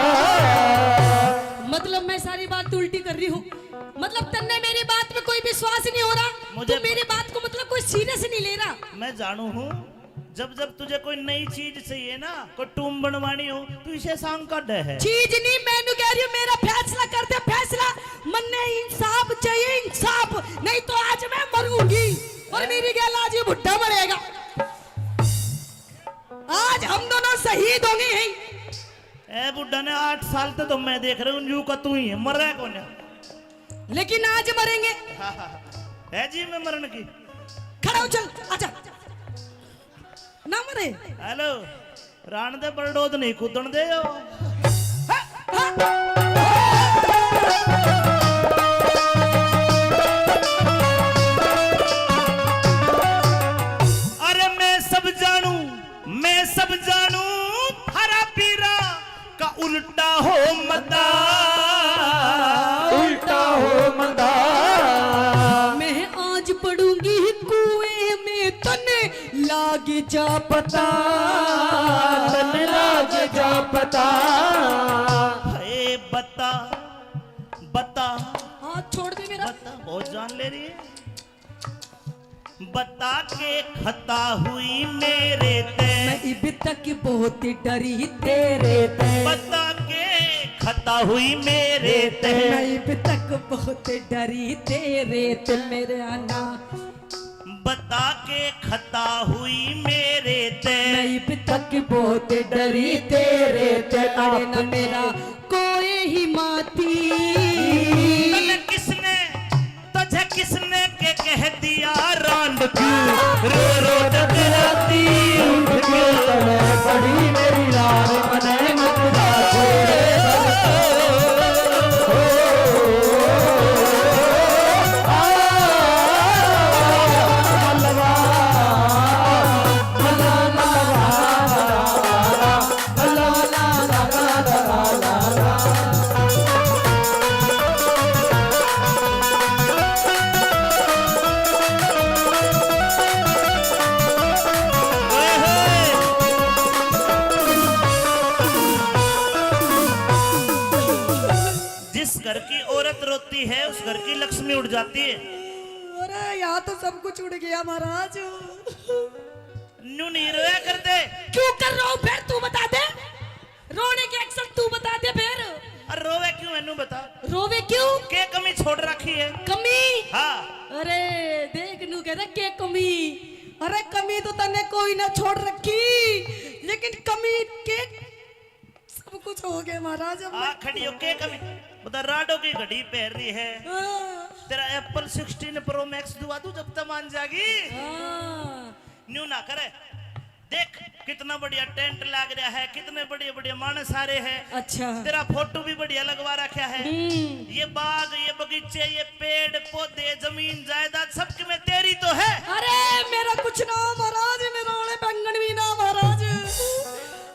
मतलब मैं सारी बात उल्टी कर रही हूँ। मतलब तन्ने मेरी बात में कोई विश्वास नहीं हो रहा। मुझे तू मेरी बात को मतलब कोई सीरियस नहीं ले रहा। मैं जानू हूँ, जब जब तुझे कोई नई चीज चाहिए ना, कोई टूम बनवानी हो, तू इसे सांग काढ़े है। चीज नहीं, मैं नु कह रही हूँ, मेरा फैसला कर दे, फैसला। मन्ने इंसाफ चाहिए, इंसाफ, नहीं तो आज मैं मरूंगी और मेरी गैल आज ये बुढ़ा मरेगा। आज हम दोनों शहीद होंगे हैं। ए बुढ़ा ने आठ साल तक तो मैं देख रहा हूँ, न्यू का तू ही है, मर रहा है कौन है? लेकिन आज मरेंगे। है जी मैं मरण की। खड़ा हो, चल, आजा। ना मरे। हेलो, राण दे बरडोद नहीं कूदण दे यो। अरे मैं सब जानू, मैं सब जानू, थारा पीरा का उल्टा हो मता, उल्टा हो मता। मैं आज पड़ूंगी कुएं में, तने लाग जा पता, तने लाग जा पता। हे बता, बता। हाथ छोड़ दे मेरा। बता, बहुत जान ले रही है। बता के खता हुई मेरे ते। मैं इब तक बहुत डरी तेरे ते। बता के खता हुई मेरे ते। मैं इब तक बहुत डरी तेरे ते, मेरे आना। बता के खता हुई मेरे ते। मैं इब तक बहुत डरी तेरे ते। अरे ना मेरा कोई ही माती। तन्ने किसने, तुझे किसने के कह दिया रांड क्यों? रो रो जगराती उठ क्यों? तने बड़ी मेरी लाल मने मत छोड़े। जिस घर की औरत रोती है, उस घर की लक्ष्मी उड़ जाती है। अरे, यहाँ तो सब कुछ उड़ गया महाराज। न्यू नहीं रोया करते। क्यों कर रहा हूँ फिर, तू बता दे। रोने के अक्सर तू बता दे फिर। अरे रोवे क्यों है, न्यू बता। रोवे क्यों? के कमी छोड़ रखी है? कमी? हाँ। अरे देख, न्यू कह रहा के कमी। अरे कमी तो तन्ने कोई ना छोड़ रखी, लेकिन कमी के सब कुछ हो गया महाराज। अब आ मैं खड़ी हो, के कमी? बता, राडो की घड़ी पहन रही है। हाँ। तेरा एप्पल सिक्सटीन प्रो मैक्स दुआ दूं जब तक मान जागी। हाँ। न्यू ना करे। देख कितना बढ़िया टेंट लाग रहा है, कितने बढ़िया बढ़िया माणस आ रहे हैं। अच्छा। तेरा फोटो भी बढ़िया लगवा रखा है। हम्म। ये बाग, ये बगीचे, ये पेड़ पौधे, जमीन जायदाद सब की मैं तेरी तो है। अरे मेरा कुछ ना हो महाराज, मेरा ओले बैंगन भी ना महाराज।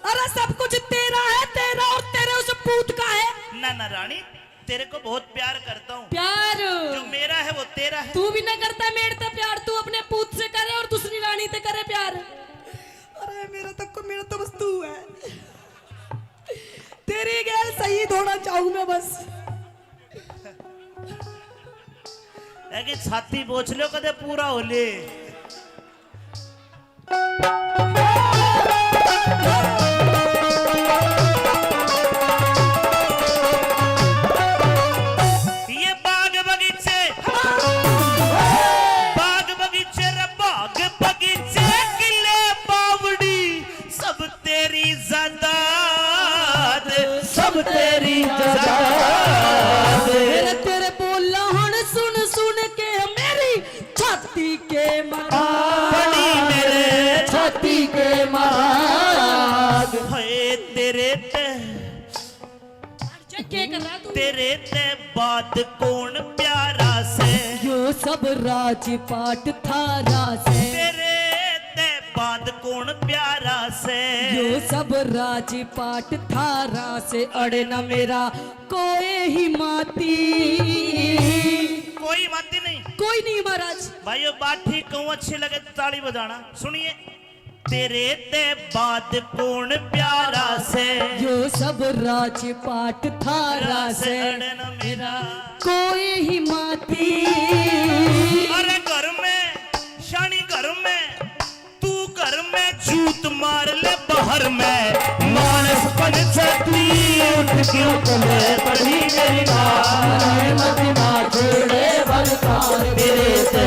अरे सब कुछ तेरा है, तेरा और तेरे उस पूत का है। ना ना रानी, तेरे को बहुत प्यार करता हूँ। प्यार? जो मेरा है वो तेरा है। तू भी ना करता मेरे ते प्यार, तू अपने पूत से करे और दूसरी रानी ते करे प्यार। अरे मेरा तो, मेरा तो बस तू है। तेरी गैल शहीद होना चाहूँ मैं बस। है कि छाती बोझ लो कदे पूरा हो ले। ये बाग बगीचे, बाग बगीचे रे, बाग बगीचे, किले बावड़ी, सब तेरी ज्यादा। के महाराज। बड़ी मेरे छाती के महाराज। हाय तेरे ते, के कर रहा तू? तेरे ते बाद कौन प्यारा से? यो सब राजपाट थारा से। तेरे ते बाद कौन प्यारा से? यो सब राजपाट थारा से। अड़े ना मेरा कोई ही माती। कोई माती नहीं। कोई नहीं महाराज। भाइयों, बात ठीक कहूँ, अच्छी लगे तो ताली बजाना। सुनिए। तेरे ते बाद कौन प्यारा से? यो सब राजपाट थारा से। अड़न मेरा कोई ही माती। अरे घर में, शानी घर में, तू घर में जूत मार ले बाहर में। मानस पंचायती उठ क्यों कले बड़ी मेरी माँ। मत ना छोड़े बलकार तेरे से।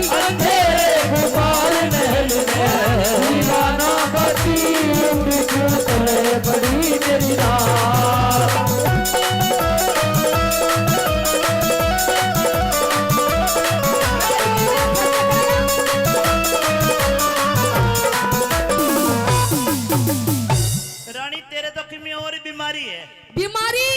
अंधेरे गुबार महल में दीवाना बत्ती उड़ क्यों करे बड़ी मेरी रात। रानी, तेरे तो किमी और बीमारी है। बीमारी?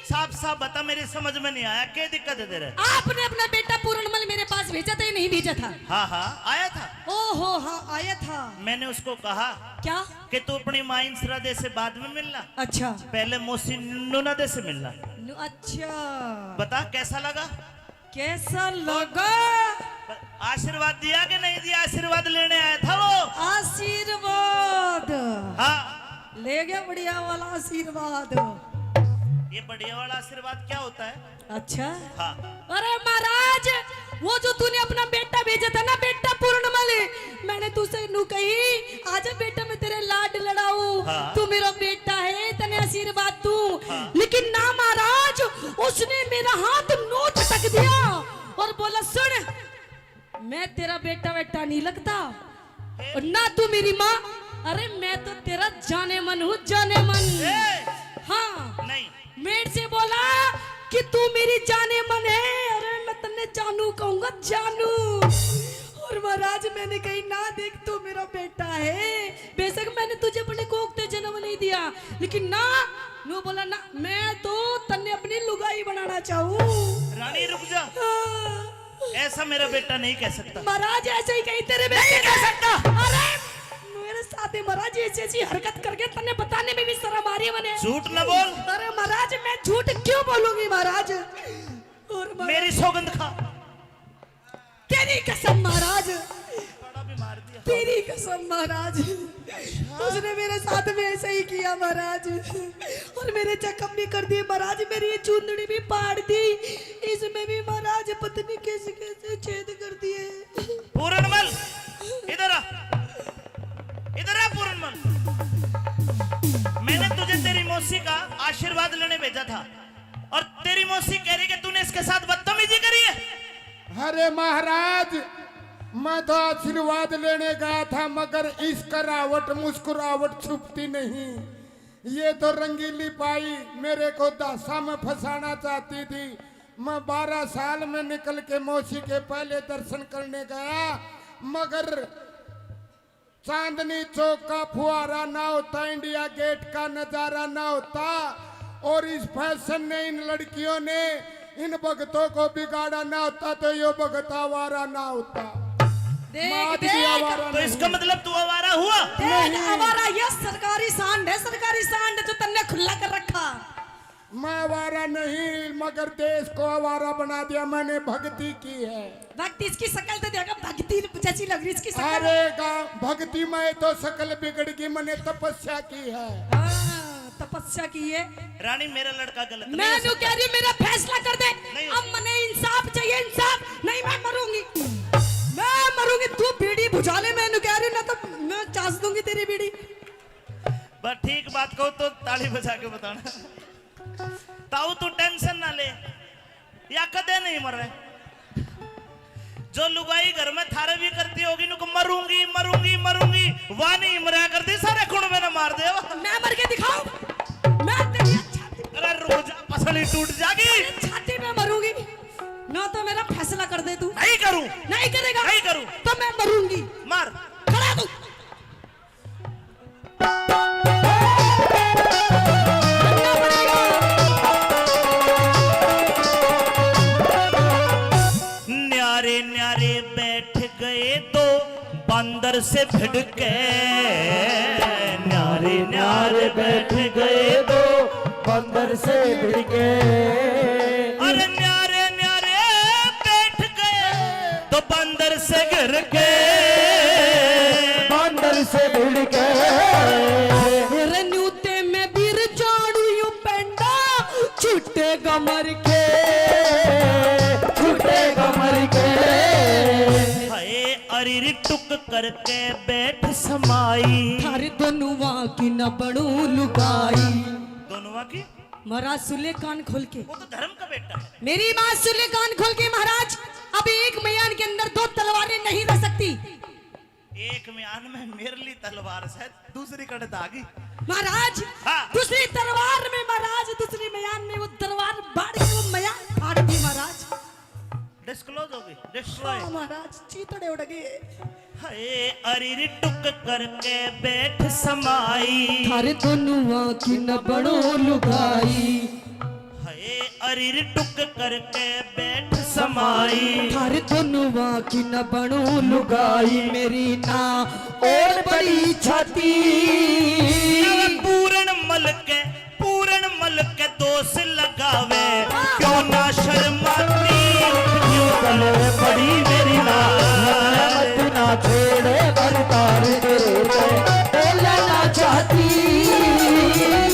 साफ साफ बता, मेरी समझ में नहीं आया, क्या दिक्कत है तेरे? आपने अपना बेटा पूरणमल मेरे पास भेजा था या नहीं भेजा था? हाँ हाँ, आया था। ओहो हाँ, आया था। मैंने उसको कहा क्या? कि तू अपनी माँ इंसरा दे से बाद में मिलना। अच्छा। पहले मौसी नूना दे से मिलना। नु-, अच्छा। बता कैसा लगा? कैसा लगा? आशीर्वाद दिया कि नहीं दिया? आशीर्वाद लेने आया था वो। आशीर्वाद। हाँ। ले गया बढ़िया वाला आशीर्वाद। ये बढ़िया वाला आशीर्वाद क्या होता है? अच्छा। हाँ। अरे महाराज, वो जो तूने अपना बेटा भेजा था ना, बेटा पूर्णमल, मैंने तुझसे नू कही, आजा बेटा, मैं तेरे लाड लड़ाऊं। हाँ। तू मेरा बेटा है, तने आशीर्वाद दूं। हाँ। लेकिन ना महाराज, उसने मेरा हाथ नू झटक दिया और बोला, सुन, मैं तेरा बेटा वेटा नहीं लगता, और ना तू मेरी माँ। अरे मैं तो तेरा जाने मन हूँ, जाने मन। ए! हाँ। नहीं। मेरे से बोला कि तू मेरी जाने मन है। अरे मैं तन्ने जानू कहूंगा, जानू। और महाराज मैंने कही, ना देख, तू मेरा बेटा है, बेशक मैंने तुझे अपने कोख ते जन्म नहीं दिया, लेकिन ना, नू बोला ना, मैं तो तन्ने अपनी लुगाई बनाना चाहूँ। रानी रुक जा। हाँ। ऐसा मेरा बेटा नहीं कह सकता। महाराज ऐसे ही कहीं तेरे बेटे नहीं कह सकता। अरे मेरे साथ ही महाराज ऐसी ऐसी हरकत करके तन्ने बताने में भी शर्म आ रही है मने। झूठ न बोल। अरे महाराज मैं झूठ क्यों बोलूंगी महाराज? और महाराज मेरी सौगंध खा। तेरी कसम महाराज। बड़ा भी मार दिया। तेरी कसम महाराज। उसने मेरे साथ में ऐसा ही किया महाराज। और मेरे जख्म भी कर दिए महाराज, मेरी ये चुंदड़ी भी फाड़ दी, इसमें भी महाराज पता नहीं कैसे कैसे छेद कर दिए। पूरणमल, इधर आ, इधर आ पूरणमल। मैंने तुझे तेरी मौसी का आशीर्वाद लेने भेजा था और तेरी मौसी कह रही कि तूने इसके साथ बदतमीजी करी है। अरे महाराज, मैं तो आशीर्वाद लेने गया था, मगर इस करावट मुस्कुरावट छुपती नहीं। ये तो रंगीली बाई मेरे को दासा में फंसाना चाहती थी। मैं बारह साल में निकल के मौसी के पहले दर्शन करने गया, मगर चांदनी चौक का फुहारा ना होता, इंडिया गेट का नजारा ना होता, और इस फैशन ने, इन लड़कियों ने, इन भगतों को बिगाड़ा ना होता तो यो भगत आवारा ना होता। देख, मैं आज भी देख। आवारा तो नहीं। इसका मतलब तू आवारा हुआ? देख, नहीं। आवारा ये सरकारी सांड है, सरकारी सांड जो तन्ने खुला कर रखा। मैं आवारा नहीं, मगर देश को आवारा बना दिया मैंने, भक्ति की है। भक्ति, इसकी शक्ल तो देखो, भक्ति जैसी लग रही इसकी शक्ल। अरे गा-, भक्ति में तो शक्ल बिगड़ गई, मैंने तपस्या की है। हाँ, तपस्या की है। रानी, मेरा लड़का गलत नहीं मैं हो न्यू सकता। कह रही हूँ, मेरा फैसला कर दे। नहीं हो अब सकता। मने इंसाफ चाहिए, इंसाफ। नहीं, मैं मरूंगी, मैं मरूंगी। तू बीड़ी बुझा ले, मैं न्यू कह रही हूँ, ना तो मैं चास दूंगी तेरी बीड़ी। बस ठीक बात कहो तो ताली बजा के बताना। ताऊ, तू टेंशन ना ले, या कदे नहीं मरे। जो लुगाई घर में थारे भी करती होगी, नुक मरूंगी, मरूंगी, मरूंगी, वा नहीं मरा करती, सारे कुण में ना मार दे। मैं मर के दिखाऊं? मैं तेरी छाती अरे रुक जा, पसली टूट जागी। छाती में मरूंगी। ना तो मेरा फैसला कर दे तू। नहीं करूं। नहीं करेगा? नहीं करूं। तो मैं मरूंगी। मार। खड़ा तू। न्यारे न्यारे बैठ गए दो बंदर से भिड़ के। न्यारे न्यारे बैठ गए दो बंदर से भिड़ के। अरे न्यारे न्यारे बैठ गए तो बंदर से घिर के। बंदर से भिड़ के। मेरे न्यूते में बीर जाड़ू यू पेंडा छुट्टेगा मर के। छुट्टेगा मर के। हाय अरिर टुक करके बैठ समाई। थारे दोनुआ की न बनू लुगाई। दोनुआ की? महाराज सुन ले कान खोल के। वो तो धर्म का बेटा है। मेरी बात सुन ले कान खोल के महाराज, अब एक म्यान के अंदर दो तलवारें नहीं रह सकती। एक म्यान में मेरे लिए तलवार से दूसरी कट धागी। महाराज, हाँ। दूसरी तलवार में महाराज, दूसरी म्यान में वो तलवार बाढ़ के वो म्यान फाड़ दी महाराज। डिस्क्लोज हो गई, डिस्ट्रॉय। हाँ महाराज, चीतड़े उड़ गए। हाय अरिर टुक करके बैठ समाई। थारे दोनुआ की न बनो लुगाई। हाय अरिर टुक करके बैठ समाई। थारे दोनुआ की न बनो लुगाई। मेरी ना और बड़ी छाती। पूरण मल के पूरण मल के दोष लगावे, क्यों ना शर्माती, क्यों गले पड़ी मेरी ना, मत ना छेड़े भरतार तेरे पे, बोलना चाहती।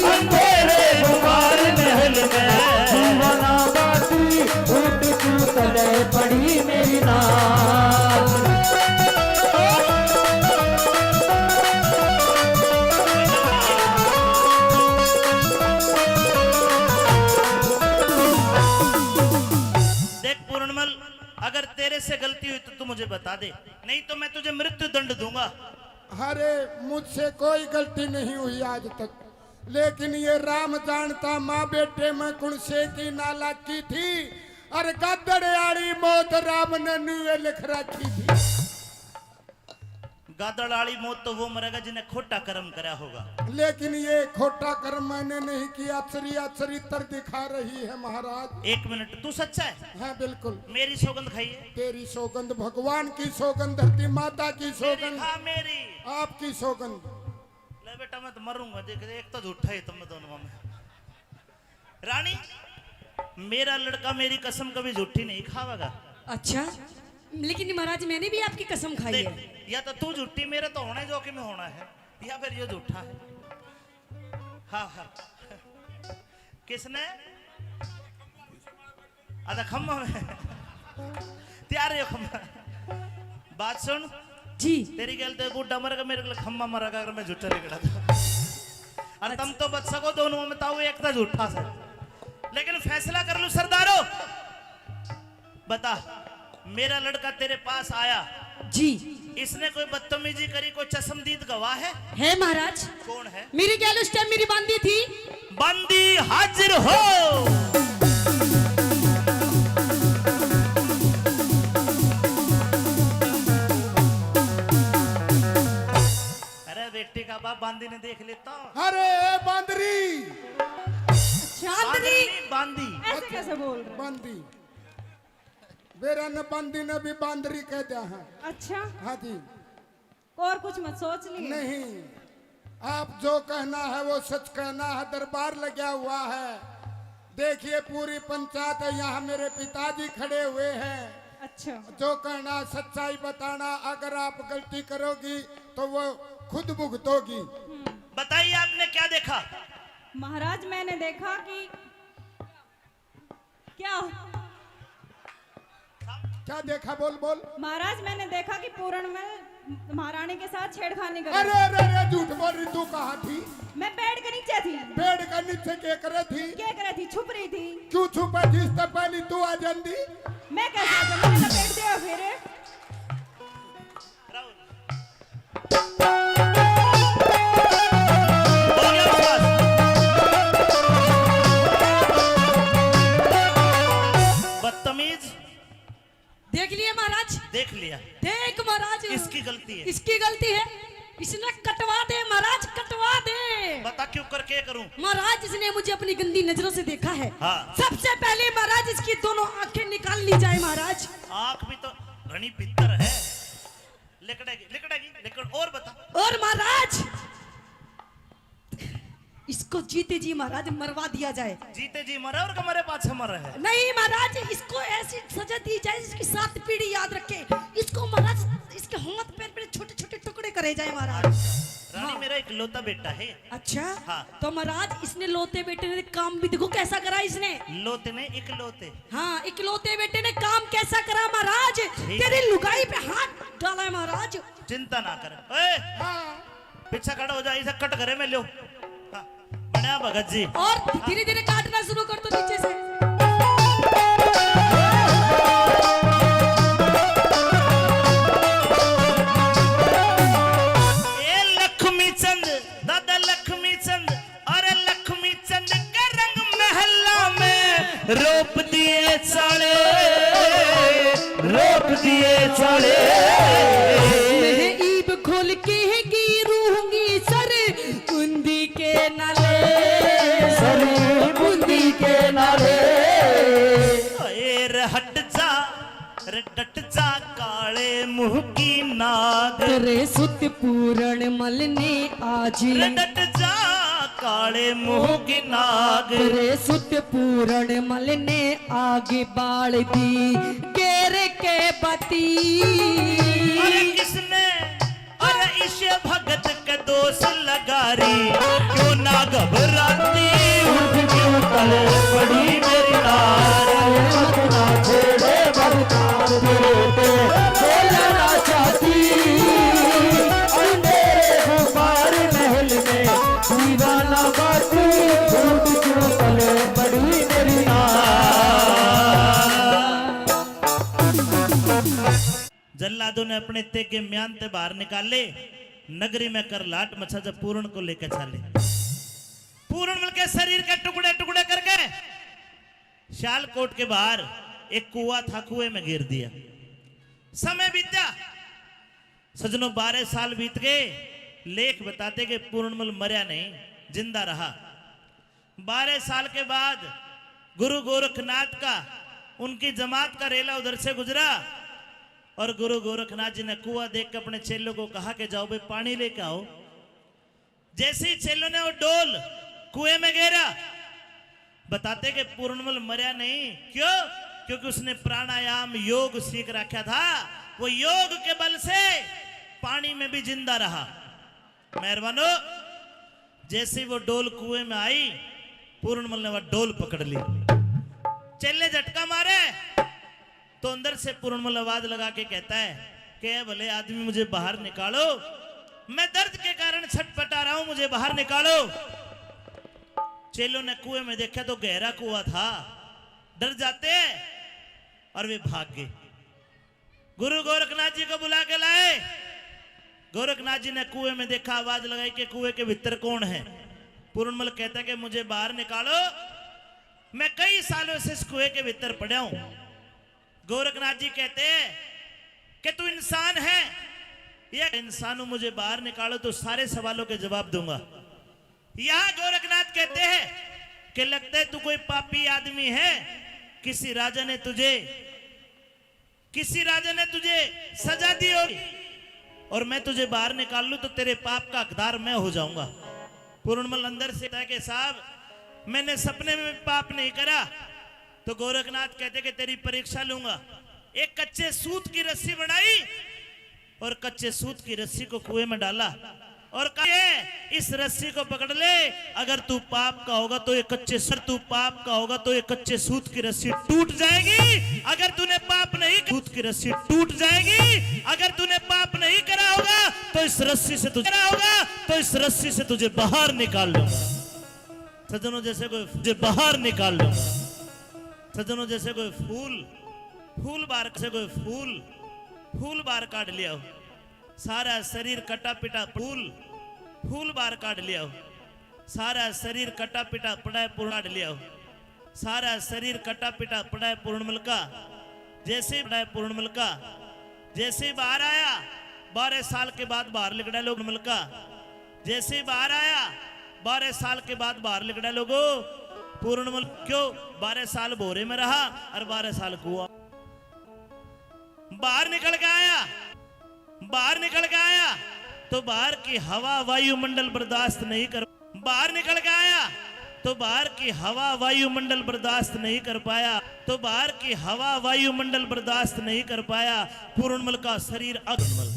अंधेरे गुबार महल में। दीवाना बाती, उठ क्यों गले पड़ी मेरी ना। देख पूरणमल, अगर तेरे से गलती हुई तो तू मुझे बता दे, नहीं तो मैं तुझे मृत्यु दंड दूंगा। अरे, मुझसे कोई गलती नहीं हुई आज तक, लेकिन ये राम जानता माँ बेटे में कौन से की नालायकी थी, और गादड़ आली मौत राम ने न्यूए लिख रखी थी। गादड़ आली मौत तो वो मरेगा जिन्हें खोटा कर्म करया होगा। लेकिन ये खोटा कर्म मैंने नहीं किया, चरिया चरित्र दिखा रही है महाराज। एक मिनट, तू सच्चा है? हाँ, बिल्कुल। मेरी सौगंध खाइए। तेरी सौगंध, भगवान की सौगंध, धरती माता की मेरी सौगंध, खा मेरी। आपकी सौगंध। ले बेटा, मैं तो मरूंगा, देख, एक तो झूठा है तुम दोनों में। रानी, मेरा लड़का मेरी कसम कभी झूठी नहीं खावेगा। अच्छा, लेकिन महाराज, मैंने भी आपकी कसम खाई देख, है। या तो तू झूठी, मेरे तो होने जो कि मैं होना है, या फिर ये झूठा है। हाँ, हाँ। किसने? आधा खम्मा में। तैयार रहो खम्मा। बात सुन। जी। तेरी गल तो गुड्डा मरेगा, मेरे को खम्मा मरेगा अगर मैं झूठा निकला तो। और तुम तो बच सको दोनों में, ताऊ एक था झूठा से। लेकिन फैसला कर लूं सरदारो, बता, मेरा लड़का तेरे पास आया जी। इसने कोई बदतमीजी करी, कोई चश्मदीद गवाह है? है महाराज। कौन है? मेरी गैल उस टाइम मेरी बांदी थी। बांदी हाजिर हो। अरे बेटी का बाप बांदी ने देख लेता। अरे बांदरी। चांदनी। बांदरी, बांदी। ऐसे कैसे बोल रहे? बांदी। बेरा ने बांदी ने भी बांदरी कह दिया है। अच्छा। हाँ जी। और कुछ मत सोच लिए। नहीं, आप जो कहना है वो सच कहना है। दरबार लगा हुआ है, देखिए पूरी पंचायत है, यहाँ मेरे पिताजी खड़े हुए हैं। अच्छा। जो कहना सच्चाई बताना, अगर आप गलती करोगी तो वो खुद भुगतोगी। हम्म। बताइए, आपने क्या देखा? महाराज, मैंने देखा कि क्या? क्या देखा? बोल, बोल। महाराज, मैंने देखा कि पूरण में महारानी के साथ छेड़खानी कर रही। अरे, अरे, अरे, झूठ बोल रही, तू कहाँ थी? मैं बेड के नीचे थी। बेड के नीचे क्या करे थी? क्या करे थी? छुप रही थी। क्यों छुपा थी? इससे पहले तू आ जाती। मैं कैसे आ जाऊँ? मैंने लपेट दिया फिर। हो गया बकवास। बदतमीज। देख लिया। देख महाराज, इसकी गलती है। इसकी गलती है। इसने कटवा दे महाराज, कटवा दे। बता क्यों कर, क्या करूं? महाराज, इसने मुझे अपनी गंदी नजरों से देखा है। हाँ। सबसे पहले महाराज, इसकी दोनों आंखें निकाल ली जाए महाराज। आंख भी तो घनी भीतर है। लिकड़ेगी, लिकड़ेगी, लिकड़। और बता। और महाराज, इसको जीते जी महाराज मरवा दिया जाए। जीते जी मरे और के मरे पाछे मरे है? नहीं महाराज, इसको ऐसी सजा दी जाए जिसकी सात पीढ़ी याद रखे। इसको महाराज, इसके हाथ पैर पे छोटे छोटे टुकड़े करे जाए महाराज। रानी, हाँ। मेरा इकलौता बेटा है। अच्छा। हाँ। तो महाराज, इसने लौते बेटे ने काम भी देखो कैसा करा इसने। लौते ने इकलौते। हाँ, इकलौते बेटे ने काम कैसा करा महाराज। ठीक। तेरी लुगाई पे हाथ डाला है महाराज। चिंता ना कर। ओए, हाँ। पीछे खड़ा हो जा, इसे कट करे में लो। हाँ, बना भगत जी। और धीरे धीरे काटना शुरू कर दो नीचे से। ए लक्ष्मी चंद, दादा लक्ष्मी चंद, अरे लक्ष्मी चंद के रंग महला में रोप दिए चाले, रोप दिए चाले। मैं ईब खोल के गिरूंगी सर बूंदी के नाले, सर बूंदी के नाले। ए रे हट जा, रे डट जा काले मुंह की नाग। रे सुत पूरण मल ने आज। रे डट जा काले मुंह की नाग। रे सुत पूरण मल ने आग बाल दी गेर के बती। अरे किसने, अरे इस भगत के दोष लगा री, क्यों ना घबराती, उठ क्यों पल पड़ी मेरी नार। मत ना छेड़े बरसात तेरे पे, बोलना चाहती, और मेरे गुब्बार महल में दीवाना बाकी, उठ क्यों पल पड़ी मेरी नार। जल्लादों ने अपने तेगे म्यान ते बाहर निकाले, नगरी में कर लाट मचा जब पूरण को लेके चाले। पूरण मल के शरीर के टुकड़े टुकड़े करके सियालकोट के बाहर एक कुआ था, कुएं में गिर दिया। समय बीता, सजनों, बारह साल बीत गए। लेख बताते कि पूरणमल मरया नहीं, जिंदा रहा। बारह साल के बाद गुरु गोरखनाथ का, उनकी जमात का रेला उधर से गुजरा और गुरु गोरखनाथ जी ने कुआं देख के अपने चेलों को कहा कि जाओ भाई, पानी लेके आओ। जैसे ही चेलों ने वो डोल कुएं में गेरा, बताते कि पूर्णमल मरया नहीं। क्यों? क्योंकि उसने प्राणायाम योग सीख रखा था। वो योग के बल से पानी में भी जिंदा रहा। मेहरबानो, जैसे ही वो डोल कुएं में आई, पूर्णमल ने वह डोल पकड़ ली। चेले झटका मारे, तो अंदर से पूर्णमल आवाज लगा के कहता है कि "ए भले आदमी, मुझे बाहर निकालो, मैं दर्द के कारण छटपटा रहा हूं, मुझे बाहर निकालो।" चेलों ने कुएं में देखा तो गहरा कुआं था, डर जाते हैं और वे भाग गए। गुरु गोरखनाथ जी को बुला के लाए। गोरखनाथ जी ने कुएं में देखा, आवाज लगाई कि "कुएं के भीतर कौन है?" पूर्णमल कहता है कि "मुझे बाहर निकालो, मैं कई सालों से इस कुएं के भीतर पड़ा हूं।" गोरखनाथ जी कहते हैं कि "तू इंसान है?" "ये इंसान हूं, मुझे बाहर निकालो तो सारे सवालों के जवाब दूंगा।" यहां गोरखनाथ कहते हैं कि "लगता है तू कोई पापी आदमी है, किसी राजा ने तुझे, किसी राजा ने तुझे सजा दी होगी और मैं तुझे बाहर निकाल लूं तो तेरे पाप का हकदार मैं हो जाऊंगा।" पूर्णमल अंदर से कहता है कि "साहब, मैंने सपने में पाप नहीं करा।" तो गोरखनाथ कहते कि "तेरी परीक्षा लूंगा।" एक कच्चे सूत की रस्सी बनाई और कच्चे सूत की रस्सी को कुएं में डाला और कहा, "ये, इस रस्सी को पकड़ ले, अगर तू पाप का होगा तो ये कच्चे सूत, तू पाप का होगा तो ये कच्चे सूत की रस्सी टूट जाएगी। अगर तूने पाप नहीं, सूत की रस्सी टूट जाएगी। अगर तूने पाप नहीं करा होगा तो इस रस्सी से तुझे, करा होगा तो इस रस्सी से तुझे बाहर निकाल लूंगा।" सज्जनों, जैसे कोई तुझे बाहर निकाल लूंगा। सज्जनों, जैसे कोई फूल, फूल बाहर, जैसे कोई फूल, फूल बाहर काट लिया हो, सारा शरीर कटा पिटा फूल, फूल बाहर काट लिया हो, सारा शरीर कटा पिटा पड़ा है पूर्णमल का, सारा शरीर कटा पिटा पड़ा है पूर्णमल का। जैसे ही पड़ा है पूर्णमल का, जैसे ही बाहर आया, बारह साल के बाद बाहर लिकड़ा लोग मलका। जैसे ही बाहर आया, बारह साल के बाद बाहर लिकड़ा लोगो। पूर्णमल क्यों, बारह साल भोरे में रहा और बारह साल कुआ। बाहर निकल के आया, बाहर निकल के आया तो बाहर की हवा, वायुमंडल बर्दाश्त नहीं कर, बाहर निकल के आया तो बाहर की हवा, वायुमंडल बर्दाश्त नहीं कर पाया, तो बाहर की हवा, वायुमंडल बर्दाश्त नहीं कर पाया। पूर्णमल का शरीर अग्निमल।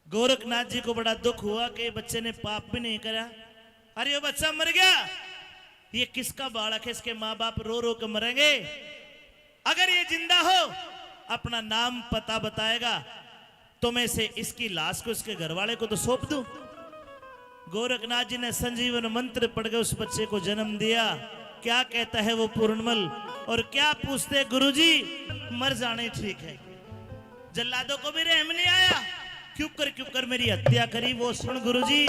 गोरखनाथ जी को बड़ा दुख हुआ कि बच्चे ने पाप भी नहीं करा। अरे, ये बच्चा मर गया, ये किसका बालक है? इसके माँ बाप रो रो के मरेंगे। अगर ये जिंदा हो, अपना नाम पता बताएगा, तो मैं इसे, इसकी लाश को इसके घर वाले को तो सौंप दूं। गोरखनाथ जी ने संजीवन मंत्र पढ़ के उस बच्चे को जन्म दिया। क्या कहता है वो पूर्णमल और क्या पूछते, गुरुजी, मर जाना ही ठीक है। जल्लादों को भी रहम नहीं आया, क्यों कर, क्यों कर मेरी हत्या करी, वो सुन गुरुजी।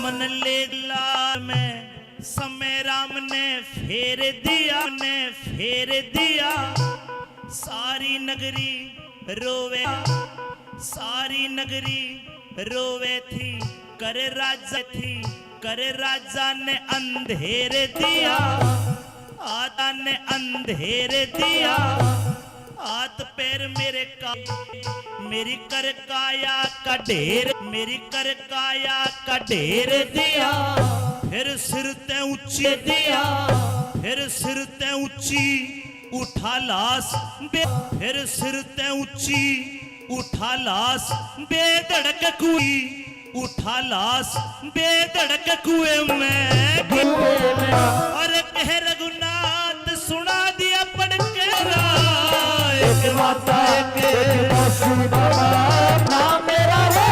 मन ले ला में समय राम ने फेर दिया, ने फेर दिया। सारी नगरी रोवे, सारी नगरी रोवे थी, कर राजा थी, कर राजा ने अंधेर दिया, आता ने अंधेर दिया। हाथ पैर मेरे का, मेरी कर काया का ढेर, मेरी कर काया का ढेर दिया। फिर सिर ते ऊंची दिया, फिर सिर ते ऊंची उठा लाश बे, फिर सिर ते ऊंची उठा लाश बेधड़क कुई, उठा लाश बेधड़क कुएं में। कुएं में। और कह रघुनाथ सुना दिया पढ़ के राय। एक माता एक, एक मौसी बाबा, नाम मेरा रे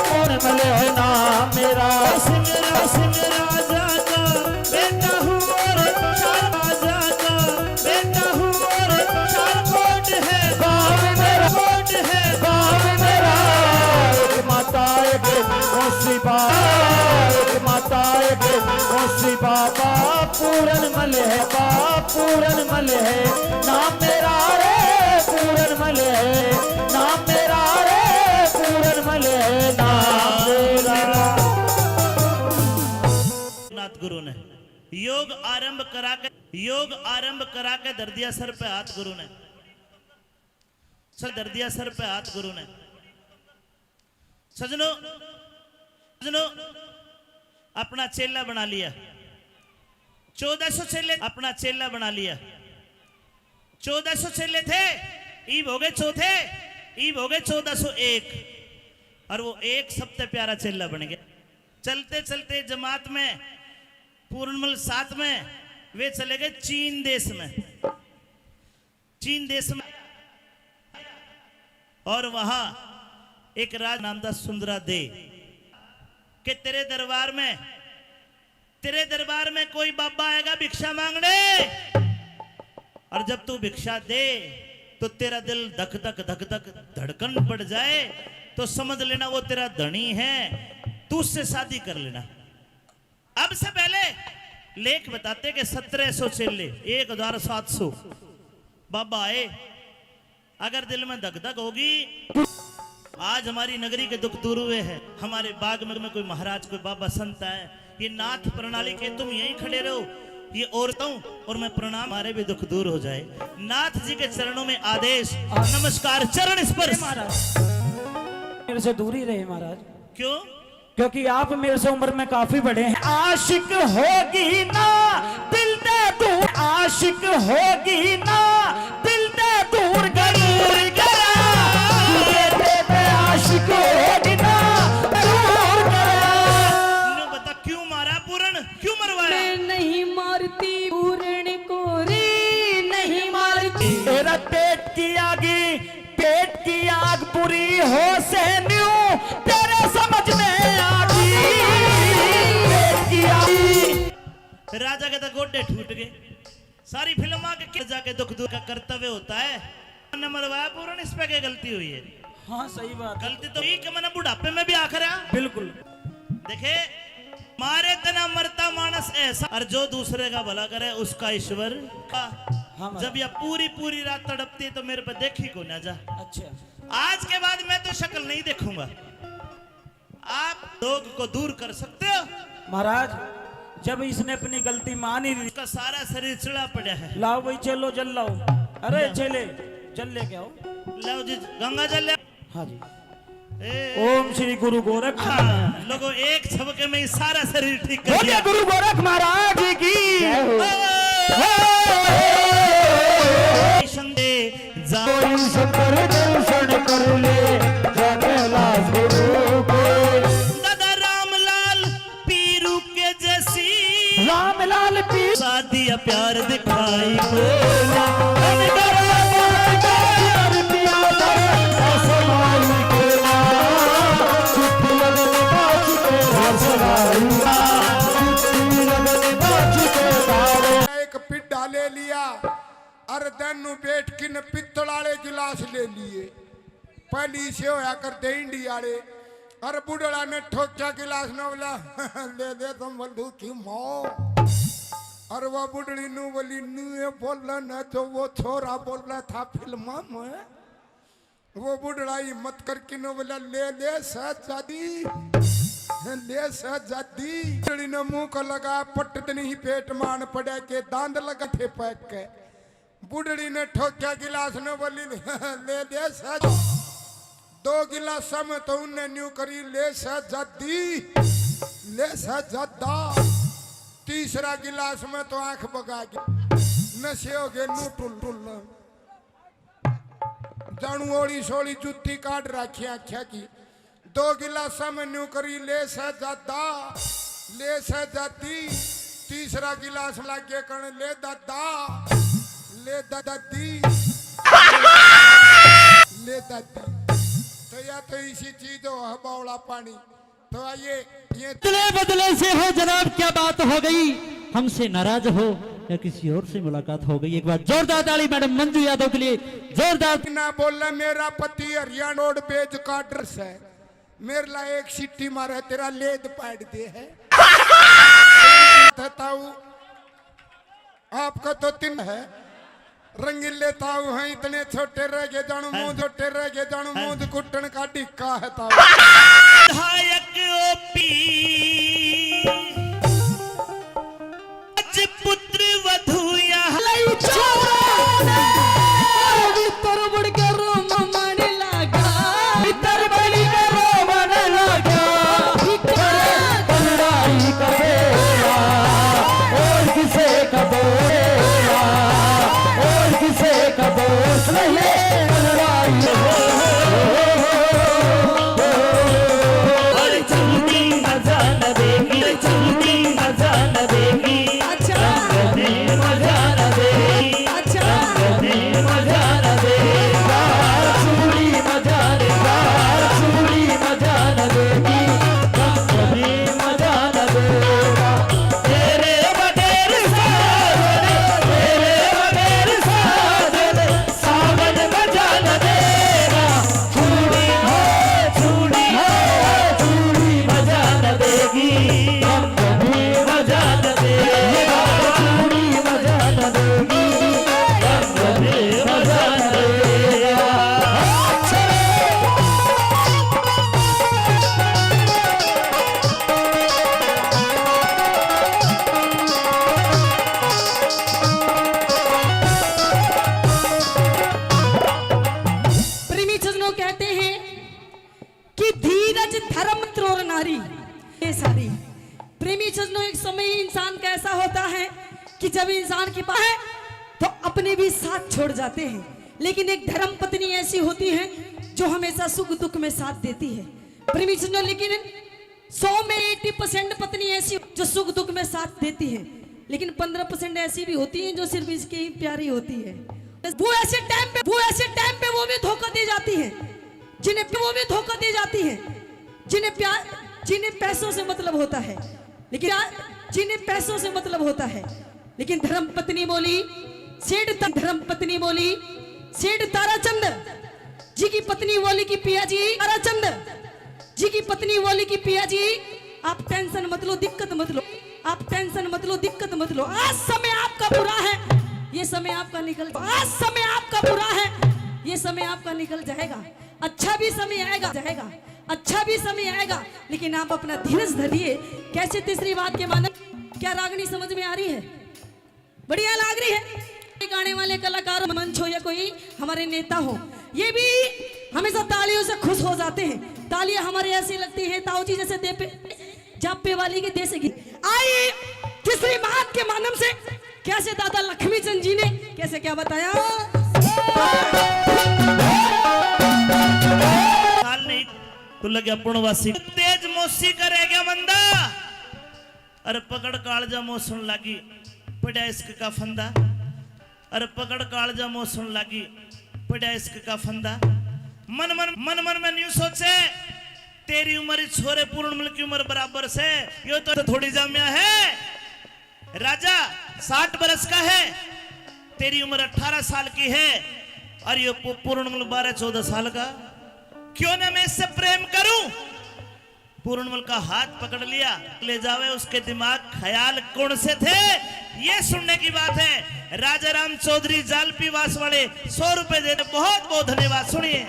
पूर्णमल है नाम मेरा। सिंह रा-, सिंह राजा का बेटा हूँ और चार राजा का बेटा हूँ और चार कोट है। बाप मेरा कोट है। बाप मेरा एक माता एक मौसी बाबा, एक माता एक मौसी बाबा, पूरन मल है बाप, पूरन मल है नाम मेरा रे, पूरन मल है नाम मेरा रे, पूरन मल है नाम मेरा। नाथ गुरु ने योग आरंभ करा के, योग आरंभ करा के धर दिया सर पे हाथ गुरु ने। सर धर दिया सर पे हाथ गुरु ने। सजनो, सजनो, अपना चेला बना लिया। चौदह सौ चेले, अपना चेला बना लिया। चौदह सौ चेले थे, ईब हो गए चौथे, ईब हो गए चौदह सौ एक। और वो एक सबसे प्यारा चेला बन गया। चलते चलते जमात में पूर्णमल साथ में वे चले गए चीन देश में। चीन देश में। और वहां एक राज नाम था सुंदरा दे, के तेरे दरबार में, तेरे दरबार में कोई बाबा आएगा भिक्षा मांगने, और जब तू भिक्षा दे तो तेरा दिल धक धक धक धक धड़कन पड़ जाए, तो समझ लेना वो तेरा धनी है, तू उससे शादी कर लेना। अब से पहले लेख बताते कि सत्रह सौ चेले, एक हजार सात सौ बाबा आए। अगर दिल में धक धक होगी, आज हमारी नगरी के दुख दूर हुए हैं, हमारे बाग में, में कोई महाराज, कोई बाबा संत आए, ये नाथ प्रणाली के तुम यहीं खड़े रहो, ये औरतों और मैं प्रणाम, हमारे भी दुख दूर हो जाए। नाथ जी के चरणों में आदेश, नमस्कार, चरण स्पर्श। महाराज, मेरे से दूर ही रहे महाराज। क्यों? क्योंकि आप मेरे से उम्र में काफी बड़े हैं। आशिक होगी ना दिल दे दूर, आशिक होगी ना दिल दे दूर, जरूर करा। बेटे पे आशिक होगी ना जरूर करा। न्यू बता, क्यों मारा पूरण, क्यों मरवाया? मैं नहीं मारती पूरण को रे, नहीं मारती। तेरा पेट की आगी, पेट की आग बुरी हो सहन्यू, तेरे समझ में आगी। पेट की आग। राजा के तो गोडे टूट गए। सारी फिल्म के राजा के दुख दूर का कर्तव्य होता है। न मरवाया पूरण, इस पे क्या गलती हुई है? हाँ, सही बात। गलती तो यही कि मैंने बुढ़ापे में भी आखिर है। बिल्कुल। देखे, मारे तना मरता मानस ऐसा, और जो दूसरे का भला करे उसका ईश्वर। हाँ, महाराज। जब यह पूरी पूरी रात तड़पती है तो मेरे पे देखी को ना जा। अच्छा। आज के बाद मैं तो शक्ल नहीं देखूंगा। आप रोग को दूर कर सकते हो। महाराज, जब इसने अपनी गलती मान ही ली, इसका सारा शरीर चिड़ा पड़ा है। लाओ भाई, चलो जल लाओ। अरे लाओ। चले, जल लेके आओ। लाओ जी, गंगा जल ले। हाँ जी। ए। ओम श्री गुरु गोरख। हाँ, लोगों, एक झपके में ही सारा शरीर ठीक कर दिया। बोलिए गुरु गोरख महाराज की। जय हो। ओ। संदे जा। कोई शंकर दर्शन कर ले, जा कैलाश गुरु को। दादा रामलाल पीरू के जैसी रामलाल पी शादी या प्यार दिखाई को। एक पिड्डा ले लिया, अर दैनू बैठ किन पित्तल आले गिलास ले लिए। पहली से होया करते इंडी आले। अर बुढ़ड़ा ने ठोक्या गिलास ने बोला, "ले दे तुम बल्लू की माँ।" अर वो बुढ़ड़ी नू बोली, "नू ये बोलना ना जो वो छोरा बोला था फिल्मा में।" वो बुढ़ड़ा हिम्मत करके नू बोला, "ले ले शहजादी, ले शहजादी।" बुढ़ड़ी ने मुंह को लगा, पट दिन ही पेट मान पड़ा के दांत लगा थे पैक के। बुढ़ड़ी ने ठोक्या गिलास ने बोली, "ले दे सज।" दो गिलासा में तो उनने न्यू करी, "ले सजादी, ले सजादा।" तीसरा गिलास में तो आंख बगा गई, नशे हो गए नू टुल टुल। जानू ओली सोली जूती काट रखी आख्या की। दो गिलासा में न्यू करी, "ले शहजादा, ले शहजादी।" तीसरा गिलास लागे कण, "ले दादा, ले दादी, ले दादी।" तो या तो इसी चीज हो, हवा वाला पानी। तो आइए, ये बदले बदले से हो जनाब, क्या बात हो गई, हमसे नाराज हो या किसी और से मुलाकात हो गई? एक बार जोरदार ताली मैडम मंजू यादव के लिए, जोरदार। ना बोले, मेरा पति हरियाणा रोड बेज काटर्स है। मेरे ला एक सिट्टी मारे, तेरा लेद पाड़ दे है। ताऊ, आपका तो तीन है। रंगीले ताऊ हैं, इतने छोटे रह गए जानू, हैं। मूंद छोटे रह गए जानू, हैं। मूंद कुट्टन का डिक्का है ताऊ। विधायक ओपी। आज पुत्र वधू यहाँ लई चोरा ने, और भीतर बड़ के रोमन लागा, भीतर बड़ के रोमन लागा, भीतर लड़ाई करेगा, और किसे का बोलेगा, और किसे का दोस्त नहीं, लड़ाई हो। अरे चलती मजा न देगी, चलती मजा न देगी। अच्छा। रंग में मजा न देगी। अच्छा। रंग में मजा न देगी। चूड़ी मजा न देगी। चूड़ी मजा न देगी। रंग में मजा न देगी। तेरे बगैर साजन, तेरे बगैर साजन, सावन मजा न देगा, चूड़ी है, चूड़ी है, चूड़ी मजा न देगी, हम कभी मजा न देगा, चूड़ी मजा न देगी, हम कभी मजा न देगा। प्रेमी सज्जनों, कहते हैं कि धीरज धर्म त्रोर नारी, ये सारी। प्रेमी सज्जनों, एक समय इंसान का ऐसा होता है कि जब इंसान के पास है तो अपने भी साथ छोड़ जाते हैं, लेकिन एक धर्म पत्नी ऐसी होती है जो हमेशा सुख दुख में साथ देती है। प्रेमी सज्जनों, लेकिन सौ में एटी परसेंट पत्नी ऐसी जो सुख दुख में साथ देती है, लेकिन पन्द्रह परसेंट ऐसी भी होती है जो सिर्फ इसकी ही प्यारी होती है। वो ऐसे टाइम पे, वो ऐसे टाइम पे वो भी धोखा दे जाती है जिन्हें, वो भी धोखा दे जाती है जिन्हें प्यार, जिन्हें पैसों से मतलब होता है, लेकिन प्यार, जिन्हें पैसों से मतलब होता है। लेकिन धर्म पत्नी बोली, सेठ त-, धर्म पत्नी बोली, सेठ ताराचंद जी की पत्नी बोली कि पिया जी, ताराचंद जी की पत्नी बोली कि पिया जी, आप टेंशन मत लो, दिक्कत मत लो, आप टेंशन मत लो, दिक्कत मत लो। आज समय आपका बुरा है, ये समय आपका निकल, आज समय आपका बुरा है, ये समय आपका निकल जाएगा। अच्छा भी समय आएगा, जाएगा, अच्छा भी समय आएगा, लेकिन आप अपना धीरज धरिए। कैसे तीसरी बात के मानक, क्या रागनी समझ में आ रही है? बढ़िया लाग रही है। गाने वाले कलाकार मंच हो या कोई हमारे नेता हो, ये भी हमेशा तालियों से खुश हो जाते हैं। तालियां हमारे ऐसी लगती हैं, ताऊ जी जैसे दे पे, जापे वाली के देसी गीत। आई तीसरी बात के माध्यम से कैसे दादा लक्ष्मी चंद जी ने कैसे क्या बताया। साल नहीं, तू लगे पूर्णवासी। तेज मौसी का रह गया मंदा। अरे पकड़ कालजा मौसण लागी, पड़ा इश्क का फंदा। अरे पकड़ कालजा मौसण लागी, पड़ा इश्क का फंदा। मन मन, मन मन में न्यू सोचे, तेरी उम्र इस छोरे पूर्णमल की उम्र बराबर से, यो तो थोड़ी जाम्या है। राजा साठ बरस का है, तेरी उम्र अठारह साल की है, और यो पू-, पूर्णमल बारह चौदह साल का। क्यों ना मैं इससे प्रेम करूं? पूर्णमल का हाथ पकड़ लिया, ले जावे उसके दिमाग ख्याल कौन से थे, ये सुनने की बात है। राजा राम चौधरी जालपी वास वाले सौ रुपए देते, बहुत बहुत धन्यवाद। सुनिए।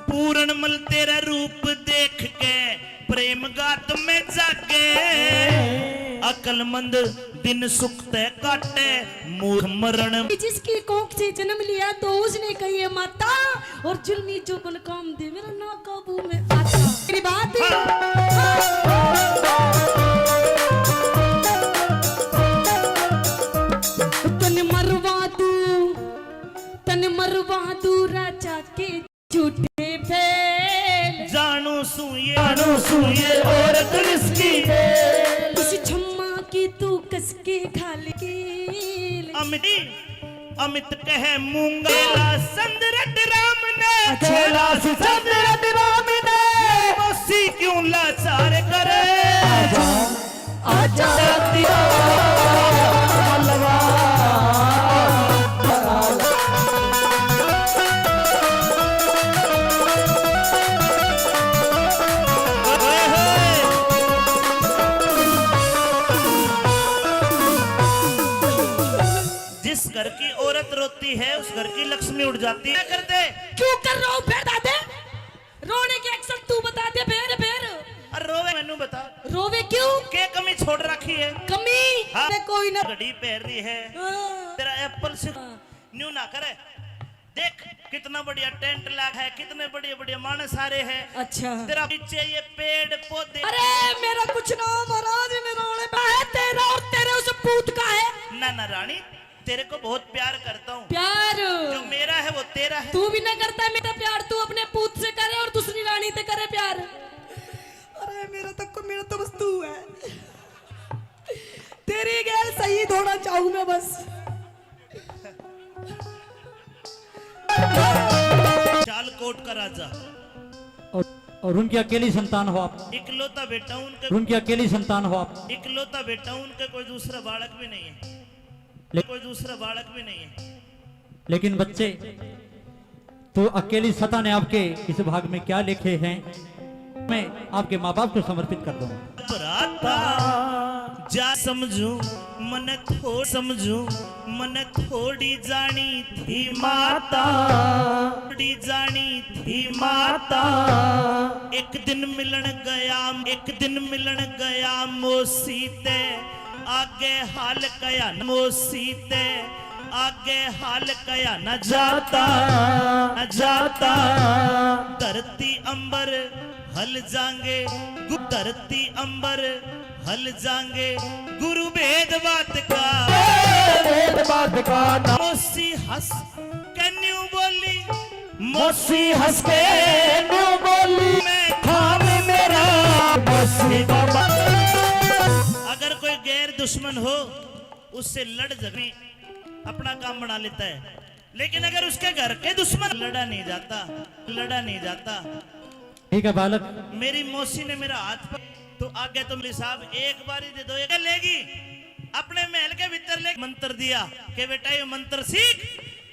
पूरणमल तेरा रूप देख के प्रेम गात में जागे, अकलमंद दिन सुख तै काटे, मूर्ख मरण। जिसकी कोख से जन्म लिया तो उसने कही है माता, और जुल्मी जोबन काम दे मेरा ना काबू में आता। मेरी बात है। तन मरवा दूं, तन मरवा दूं राजा के झूठे फेल। जानू सूं ये, जानू सूं ये औरत रिसकी फेल। उस छम्मा की तू कसके खा ले कील। अमित, अमित कहे मूंगा। कैलाश चंद्र राम ने, अच्छा। कैलाश चंद्र राम ने मौसी क्यों लाचार करे। आजा। आजा दिया मलवा। जिस घर की औरत रोती है, उस घर की लक्ष्मी उड़ जाती है। क्या करते? क्यों कर रहा हूँ फिर दादे? रोने के अक्सर तू बता दे, फेर, फेर। अरे रोवे मैनू बता। रोवे क्यों? के कमी छोड़ रखी है? कमी? हाँ। ते कोई ना। घड़ी पहन रही है। हाँ। तेरा एप्पल से हाँ। न्यू ना करे। देख कितना बढ़िया टेंट लगा है, कितने बढ़िया बढ़िया माणस आ रहे हैं। अच्छा। तेरा पीछे ये पेड़ पौधे। अरे मेरा कुछ ना हो महाराज, मेरा आने पे है तेरा और तेरे उस पूत का है। ना ना रानी, तेरे को बहुत प्यार करता हूँ। प्यार? जो मेरा है वो तेरा है। तू भी ना करता है मेरा प्यार, तू अपने पूत से करे और दूसरी रानी से करे प्यार। अरे मेरा तो, मेरा तो बस तू है। तेरी गैल शहीद होना चाहूँ मैं बस। चालकोट का राजा। और, और उनकी अकेली संतान हो आप। इकलौता बेटा उनके, उनकी अकेली संतान हो आप। इकलौता बेटा उनके, कोई दूसरा बालक भी नहीं है। ले- कोई दूसरा बालक भी नहीं है। लेकिन बच्चे, तो अकेली सता ने आपके इस भाग में क्या लिखे हैं, मैं आपके माँ बाप को समर्पित कर दूंगा। भ्राता जा समझू, मन थोड़ समझू, मन थोड़ी जानी थी माता, थोड़ी जानी थी माता। एक दिन मिलन गया, एक दिन मिलन गया मौसी ते, आगे हाल कया न मौसी ते, आगे हाल कया न जाता, न जाता। धरती अंबर हल जांगे, गु-, धरती अंबर हल जांगे, गुरु भेद बात का, भेद बात का ना। मौसी हंस के न्यू बोली, मौसी हंस के न्यू बोली, मैं थाम मेरा मौसी बाबा। अगर कोई गैर दुश्मन हो, उससे लड़ झगड़ी अपना काम बना लेता है, लेकिन अगर उसके घर के दुश्मन, लड़ा नहीं जाता, लड़ा नहीं जाता। ठीक है बालक। मेरी मौसी ने मेरा हाथ पकड़, तो आगे तो मौलवी साहब एक बारी दे दो, एक लेगी, अपने महल के भीतर ले मंत्र दिया कि बेटा ये मंत्र सीख,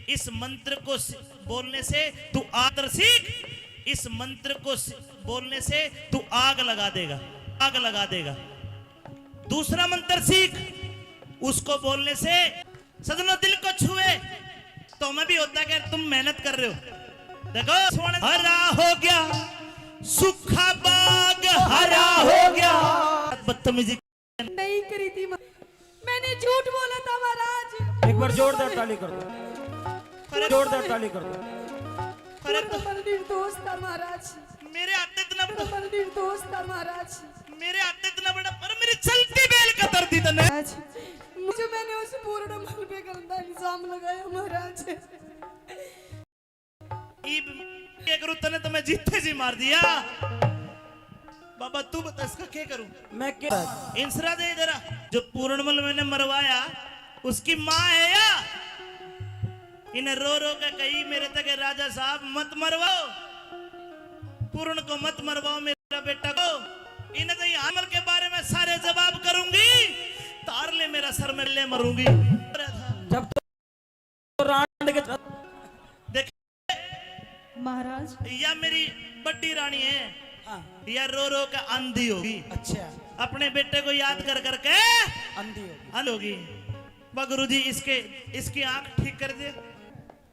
इस मंत्र को स-, बोलने से तू आतर सीख। इस मंत्र को स-, बोलने से तू आग लगा देगा, आग लगा देगा। दूसरा मंत्र सीख, उसको बोलने से सजनों, दिल को छुए तो मैं भी होता कि तुम मेहनत कर रहे हो। देखो, सोना हरा हो गया, सूखा बाग हरा हो गया। बदतमीजी नहीं करी थी, मैंने झूठ बोला था महाराज। एक बार जोरदार ताली कर दो। अरे जोरदार ताली कर दो। अरे तो निर्दोष था महाराज। मेरे हाथ इतना बड़ा निर्दोष था महाराज। मेरे हाथ इतना बड़ा, पर मेरी चलती बैल कतर दी तने। महाराज, मुझे, मैंने उस पूर्ण मल पे गंदा इल्जाम लगाया महाराज। इब के करूं, तने तो मैं जीते जी मार दिया। बाबा तू बता इसका क्या करूं? मैं क्या? इंसरा दे जरा। जो पूर्णमल मैंने मरवाया, उसकी माँ है या? इन्हें रो रो के कही मेरे तक, राजा साहब मत मरवाओ, पूर्ण को मत मरवाओ मेरा बेटा को। इन्हें तो ये अमल के बारे में सारे जवाब करूंगी, तार ले मेरा सर में ले मरूंगी। जब तो रांड के देख महाराज। या मेरी बड़ी रानी है। हाँ। या रो रो के अंधी होगी। अच्छा। अपने बेटे को याद कर करके अंधी होगी। अंधी होगी। वाह गुरु जी, इसके, इसकी आंख ठीक कर दे।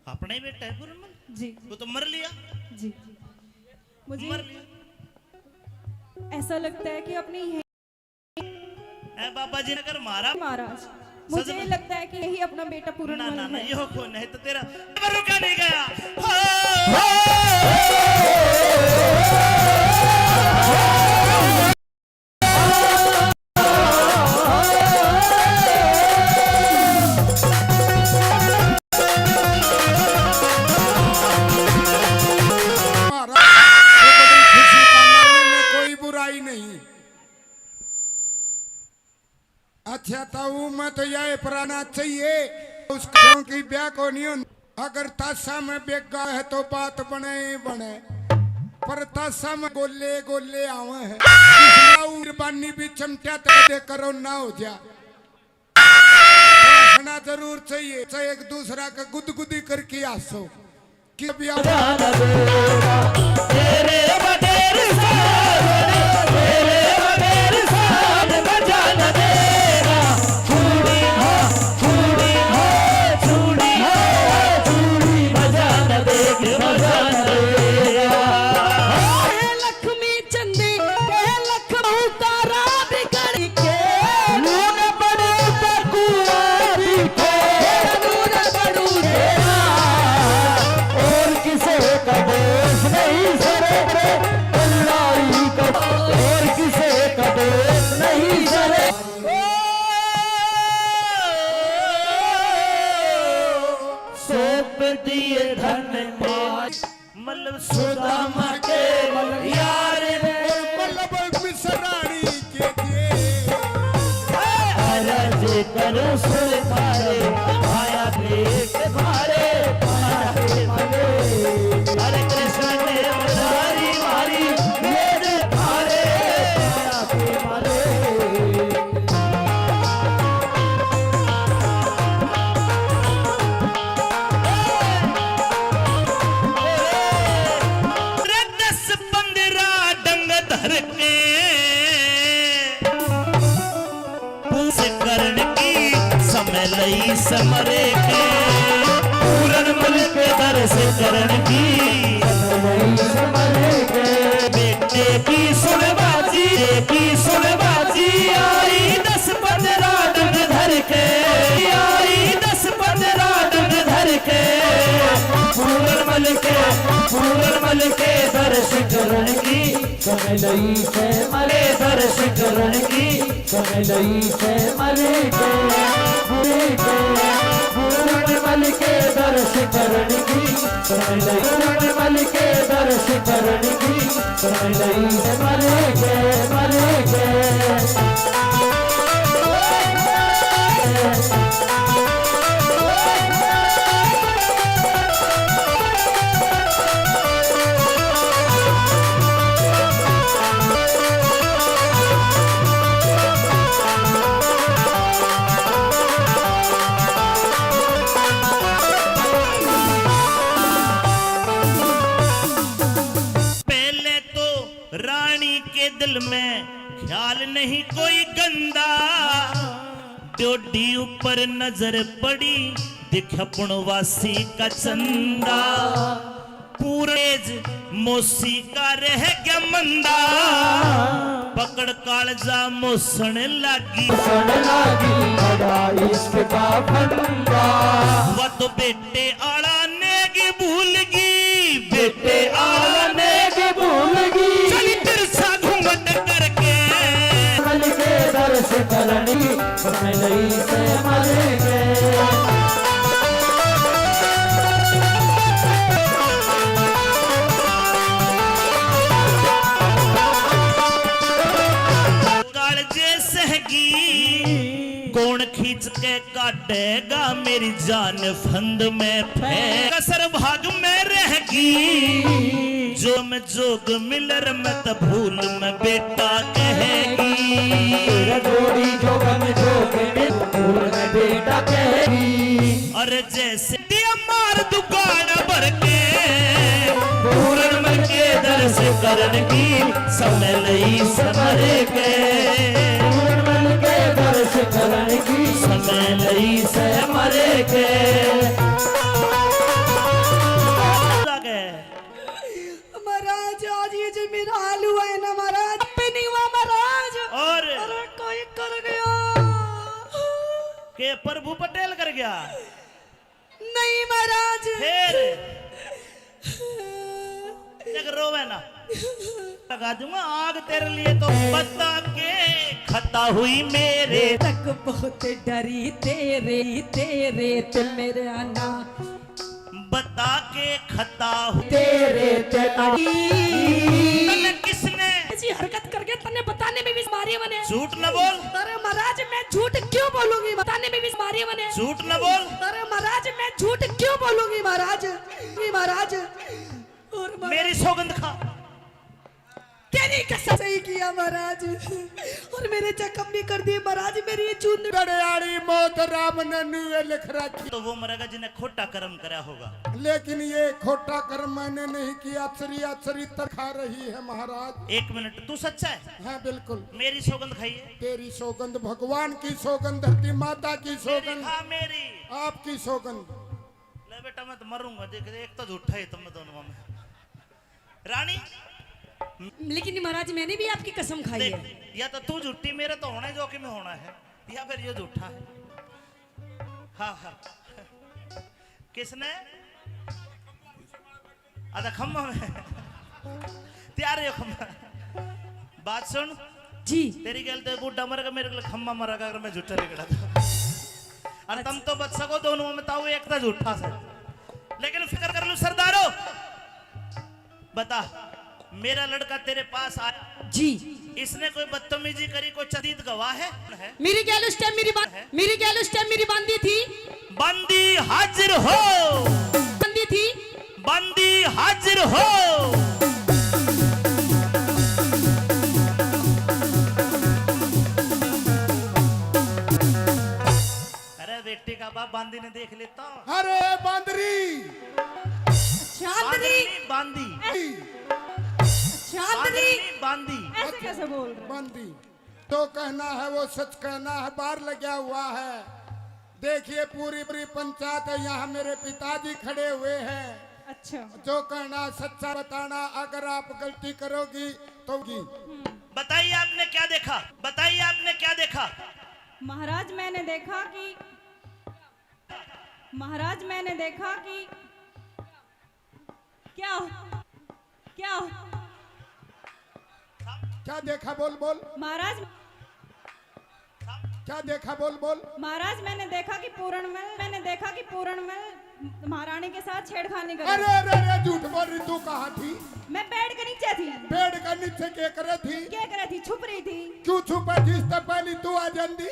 अपना ही बेटा है पूर्णमल। जी। वो तो मर लिया। जी। मुझे मर लिया। ऐसा लगता है कि अपनी ए बाबा जी, अगर मारा महाराज, मुझे सजन लगता है कि यही अपना बेटा पूर्ण ना, ना, ना, है। यो को नहीं तो तेरा रुका नहीं गया। हो। महाराज, तो बड़ी खुशी का मामले में कोई बुराई नहीं। अच्छा, ताऊ, मैं तो यह पराना चाहिए, उसका क्योंकि ब्याह को नहीं होता। अगर तासा में बेगा है तो बात बने ही बने, पर तासा में गोले गोले आवे है। इसलिए मेहरबानी भी चमटिया तक दे करो ना हो जा। हंसना जरूर चाहिए, चाहे एक दूसरा का गुदगुदी करके हंसो। कि अब या तेरे बगैर सावन, तेरे बगैर सावन बजा न देगा। चूड़ी, हाँ, चूड़ी, हाँ, चूड़ी, हाँ, चूड़ी बजा न देगी, बजा न देगा। लक्ष्मी चंदी, लक्ष्मी उतारा बिगड़ के। लून बड़ी तकुआरी के। लून बड़ू तेरा। और किसे का दोष नहीं सरे, अल्लाह ही का, और किसे का दोष नहीं सरे। सौंप दिए धन को, मतलब सुदामा के यार ने। मतलब मिसरानी के लिए। अरज करूं सुन थारे, भाया पेट भारे, भाया के मले। अरे कृष्ण ने उधारी मारी, मेरे भारे, भाया के मले। रे दस पन्द्रह डंग धर के पूस करण की समय लई समरे के। पूरन मल के दर्श करण की समय लई समरे के। बेटे की सुन बाजी, बेटे की सुन बाजी, आई दस पन्द्रह डंग धर के, आई दस पन्द्रह डंग धर के। पूरन मल के, पूरन मल के दर्श करण की समय लई से मरे, दर्श करण की समय लई से मरे के, मरे के। पूरन मल के दर्श करण की समय लई, पूरन मल के दर्श करण की समय लई से मरे के, मरे के। के दिल में ख्याल नहीं कोई गंदा। ड्योढ़ी ऊपर नजर पड़ी, दिख पुणवासी का चंदा। पूरेज मौसी का रह गया मंदा, पकड़ कालजा मोसण लागी। मोसण लागी, बड़ा इश्क का फंदा। वा तो बेटे आला नेग भूल गई, बेटे आला नेग भूल गई। चली तिरछा घूंघट करके। कल के दर्श करनी, समय नहीं से मरेंगे। कालजे सहगी, कौन खींच के काटेगा मेरी जान फंद में फंस। कसर भाग में रहगी, जो मैं जोग मिलर मत भूल में बेटा कहेगी। तेरा जोड़ी जोगन जोग में भूल में बेटा कहेगी। अरे जैसे दिया मार दुकान भर के, पूरन मल के दर्श करण की समय लई समर के। पूरन मल के दर्श करण की समय लई समर के। महाराज, आज ये जो मेरा हाल हुआ है ना महाराज, पे नहीं हुआ महाराज। और? अरे कोई कर गया। के प्रभु पटेल कर गया? नहीं महाराज। फिर? देख रोवे ना, लगा दूंगा आग तेरे लिए तो। बता के खता हुई मेरे। तक बहुत डरी तेरे, तेरे ते मेरे आना। बता के खता हूँ तेरे ते अड़ी। तन्ने किसने? ऐसी हरकत करके तन्ने बताने में भी मारे मने। झूठ न बोल। अरे महाराज, मैं झूठ क्यों बोलूंगी? बताने में भी मारे मने। झूठ न बोल। अरे महाराज, मैं झूठ क्यों बोलूंगी महाराज? नहीं महाराज। और महाराज मेरी सौगंध खा। तेरी कसम। सही किया महाराज, और मेरे जख्म भी कर दिए महाराज। मेरी ये चुन गड़ियाली मौत राम ने नुए लिख रखी। तो वो मरेगा जिन्हें खोटा कर्म करा होगा। लेकिन ये खोटा कर्म मैंने नहीं किया। चरिया चरित्र खा रही है महाराज। एक मिनट, तू सच्चा है? हाँ बिल्कुल। मेरी सौगंध खाइए। तेरी सौगंध, भगवान की सौगंध, धरती माता की मेरी सौगंध, खा मेरी। आपकी सौगंध। ले बेटा, मैं तो मरूंगा। देख, एक तो झूठा है तुम दोनों में। रानी। लेकिन महाराज, मैंने भी आपकी कसम खाई देख, है। या तो तू झूठी, मेरे तो होना है जो कि मैं होना है, या फिर ये झूठा है। हाँ, हाँ। किसने? आधा खम्मा में। तैयार है खम्मा। बात सुन। जी। तेरी गैल तो गुड्डा मरेगा, मेरे को खम्मा मरेगा अगर मैं झूठा निकला तो। और तुम तो बच सको दोनों में, ताऊ एक था झूठा से। लेकिन फिक्र कर लूं सरदारो, बता, मेरा लड़का तेरे पास आया। जी। इसने कोई बदतमीजी करी, कोई चदीद गवाह है? मेरी गैल उस टाइम मेरी बात, मेरी गैल उस टाइम मेरी बांदी थी। बांदी हाजिर हो। बांदी थी। बांदी हाजिर हो। अरे बेटी का बाप बांदी ने देख लेता। अरे बांदरी। चांदनी। बांदरी नहीं, बांदी। चांदनी। बांदरी नहीं, बांदी। ऐसे कैसे बोल रहे हो? बांदी। जो कहना है वो सच कहना है, बार लगा हुआ है। देखिए पूरी पूरी पंचायत है, यहाँ मेरे पिताजी खड़े हुए हैं। अच्छा। जो कहना सच्चा बताना, अगर आप गलती करोगी तो होगी। बताइए आपने क्या देखा, बताइए आपने क्या देखा? महाराज मैंने देखा कि, महाराज मैंने देखा कि क्या? क्या? क्या देखा? बोल, बोल। महाराज। क्या देखा? बोल, बोल। महाराज, मैंने देखा कि पूरणमल, मैंने देखा कि पूरणमल महारानी के साथ छेड़खानी कर रहे। अरे, अरे, अरे, झूठ बोल रही, तू कहाँ थी? मैं पेड़ के नीचे थी। पेड़ के नीचे क्या करे थी? क्या करे थी? छुप रही थी। क्यों छुपा थी? इससे पहले तू आ जाती।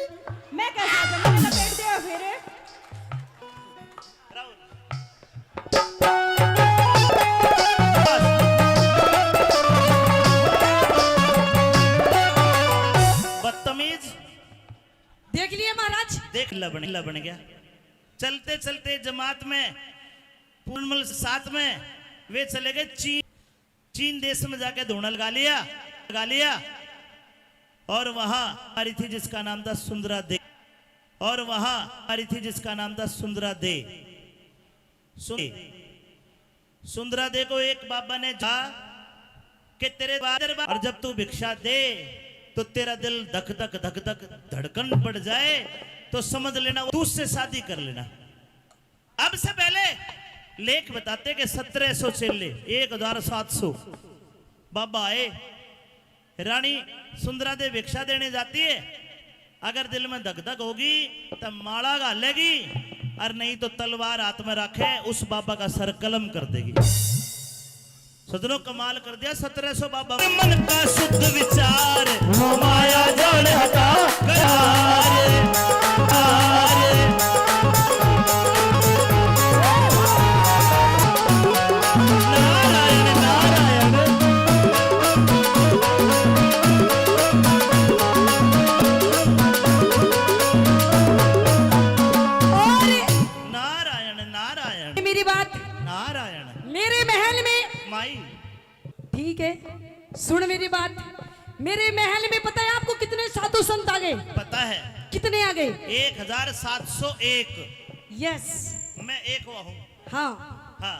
मैं कैसे आ जाऊँ? मैंने लपेट दिया फिर। बदतमीज। देख लिए महाराज। देख लबन, लबन गया। चलते चलते जमात में पूर्णमल साथ में वे चले गए चीन। चीन देश में जाके धूणा लगा लिया। लगा लिया। और वहां हमारी थी जिसका नाम था सुंदरा दे, और वहां हमारी थी जिसका नाम था सुंदरा दे। सुन, सुंदरा दे को एक बाबा ने कहा कि तेरे बा-, और जब तू भिक्षा दे तो तेरा दिल धक धक धक धक धड़कन बढ़ जाए, तो समझ लेना वो तुझसे शादी कर लेना। अब से पहले लेख बताते कि सत्रह सौ चेले, एक हजार सात सौ बाबा आए। रानी सुंदरा दे भिक्षा देने जाती है, अगर दिल में धक धक होगी तो माला घालेगी, और नहीं तो तलवार हाथ में रखे उस बाबा का सर कलम कर देगी। सजनों, कमाल कर दिया सत्रह सौ बाबा। मन का शुद्ध विचार, वो माया जाल हटा करार। नारायण, नारायण। और नारायण, नारायण। मेरी बात। नारायण। मेरे महल में। माई। ठीक है, सुन मेरी बात। मेरे महल में पता है आपको कितने साधु संत आ गए? पता है। कितने आ गए? एक हजार सात सौ एक। यस। मैं एक हुआ हूँ। हाँ। हाँ।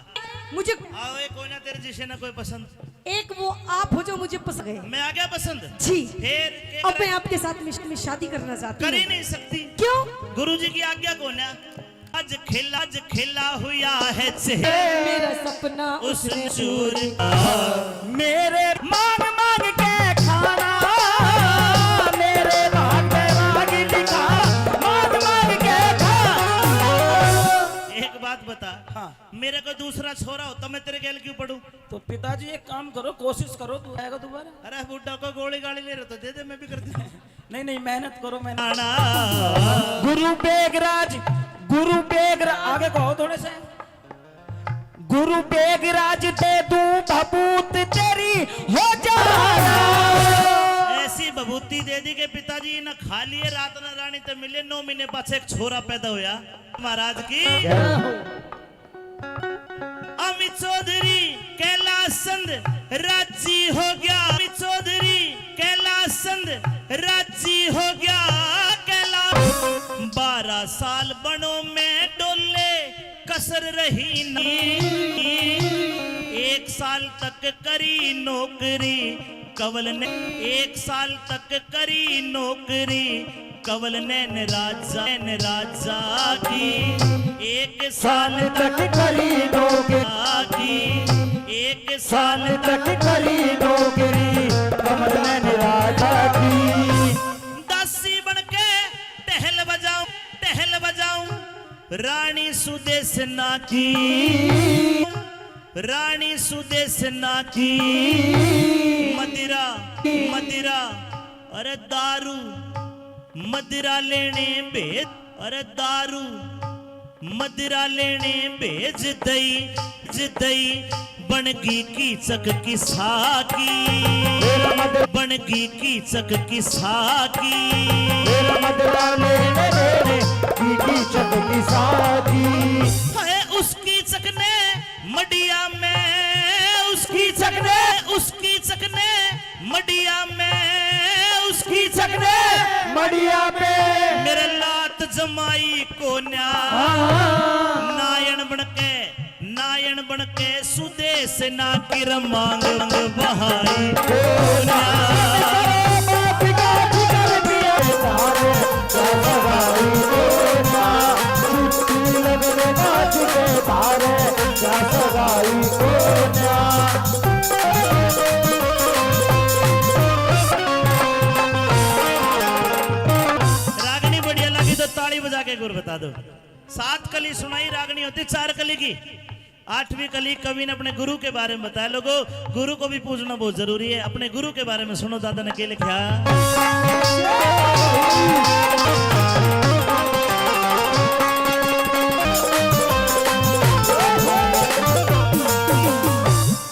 मुझे आओ, एक कोई ना तेरे जिसे ना कोई पसंद। एक वो आप हो जो मुझे पसंद है। मैं आ गया पसंद। जी। फिर के अब मैं करे? आपके साथ में, में शादी करना चाहती कर ही हूँ। नहीं सकती। क्यों? गुरु जी की आज्ञा कौन है? आज खेला, आज खेला हुआ है चेहरा मेरा सपना उस उसने चूर का। मेरे मांग मांग के खाना, मेरे भाग में राग लिखा, मांग मांग के खाना। एक बात बता, हाँ। मेरे को दूसरा छोरा होता, मैं तेरे गैल क्यों पड़ूं? तो पिताजी, एक काम करो, कोशिश करो, तू आएगा दोबारा। अरे, बुड्ढा को गोली गाली ले रहे तो दे दे, मैं भी कर दूं। नहीं, नहीं, मेहनत करो, मेहनत। गुरु बेगराज, गुरु बेगराज, आगे कहो थोड़े से। गुरु बेगराज दे दूं भभूत तेरी हो जाना। ऐसी भभूति दे दी कि पिताजी ने खा लिए, रात ने रानी ते मिले, नौ महीने पाछे एक छोरा पैदा होया महाराज की। जय हो। अमी चौधरी कैलाश चंद राजी हो गया, अमी चौधरी कैलाश चंद राजी हो गया। कैलाश बारह साल बनो में डोले, कसर रही नहीं। एक साल तक करी नौकरी, कंवल ने एक साल तक करी नौकरी, कंवल नैन राजा, नैन राजा की। एक साल तक करी नौकरी की, एक साल तक करी नौकरी, कंवल नैन राजा की। दासी बन के टहल बजाऊं, टहल बजाऊं रानी सुदेशना की। रानी सुदेशना की। मदिरा, मदिरा, अरे दारू, मदिरा लेने भेज, अरे दारू, मदिरा लेने भेज दई, भेज दई, बनगी कीचक की साकी। बनगी कीचक की साकी। मदिरा लेने भेज दई, कीचक की साकी। हाय उस कीचक ने मडिया में, उस कीचक ने, उस कीचक ने मडिया में, उस कीचक ने मडिया में मेरे लात जमाई कोन्या। हाँ। नायण बन के, नायण बन के सुदेशना की मांग बहाई कोन्या। रागनी बढ़िया लगी तो ताली बजा के गुर बता दो। सात कली सुनाई रागनी होती चार कली की। आठवीं कली कवि ने अपने गुरु के बारे में बताया। लोगों, गुरु को भी पूजना बहुत जरूरी है। अपने गुरु के बारे में सुनो, दादा ने के लिखा।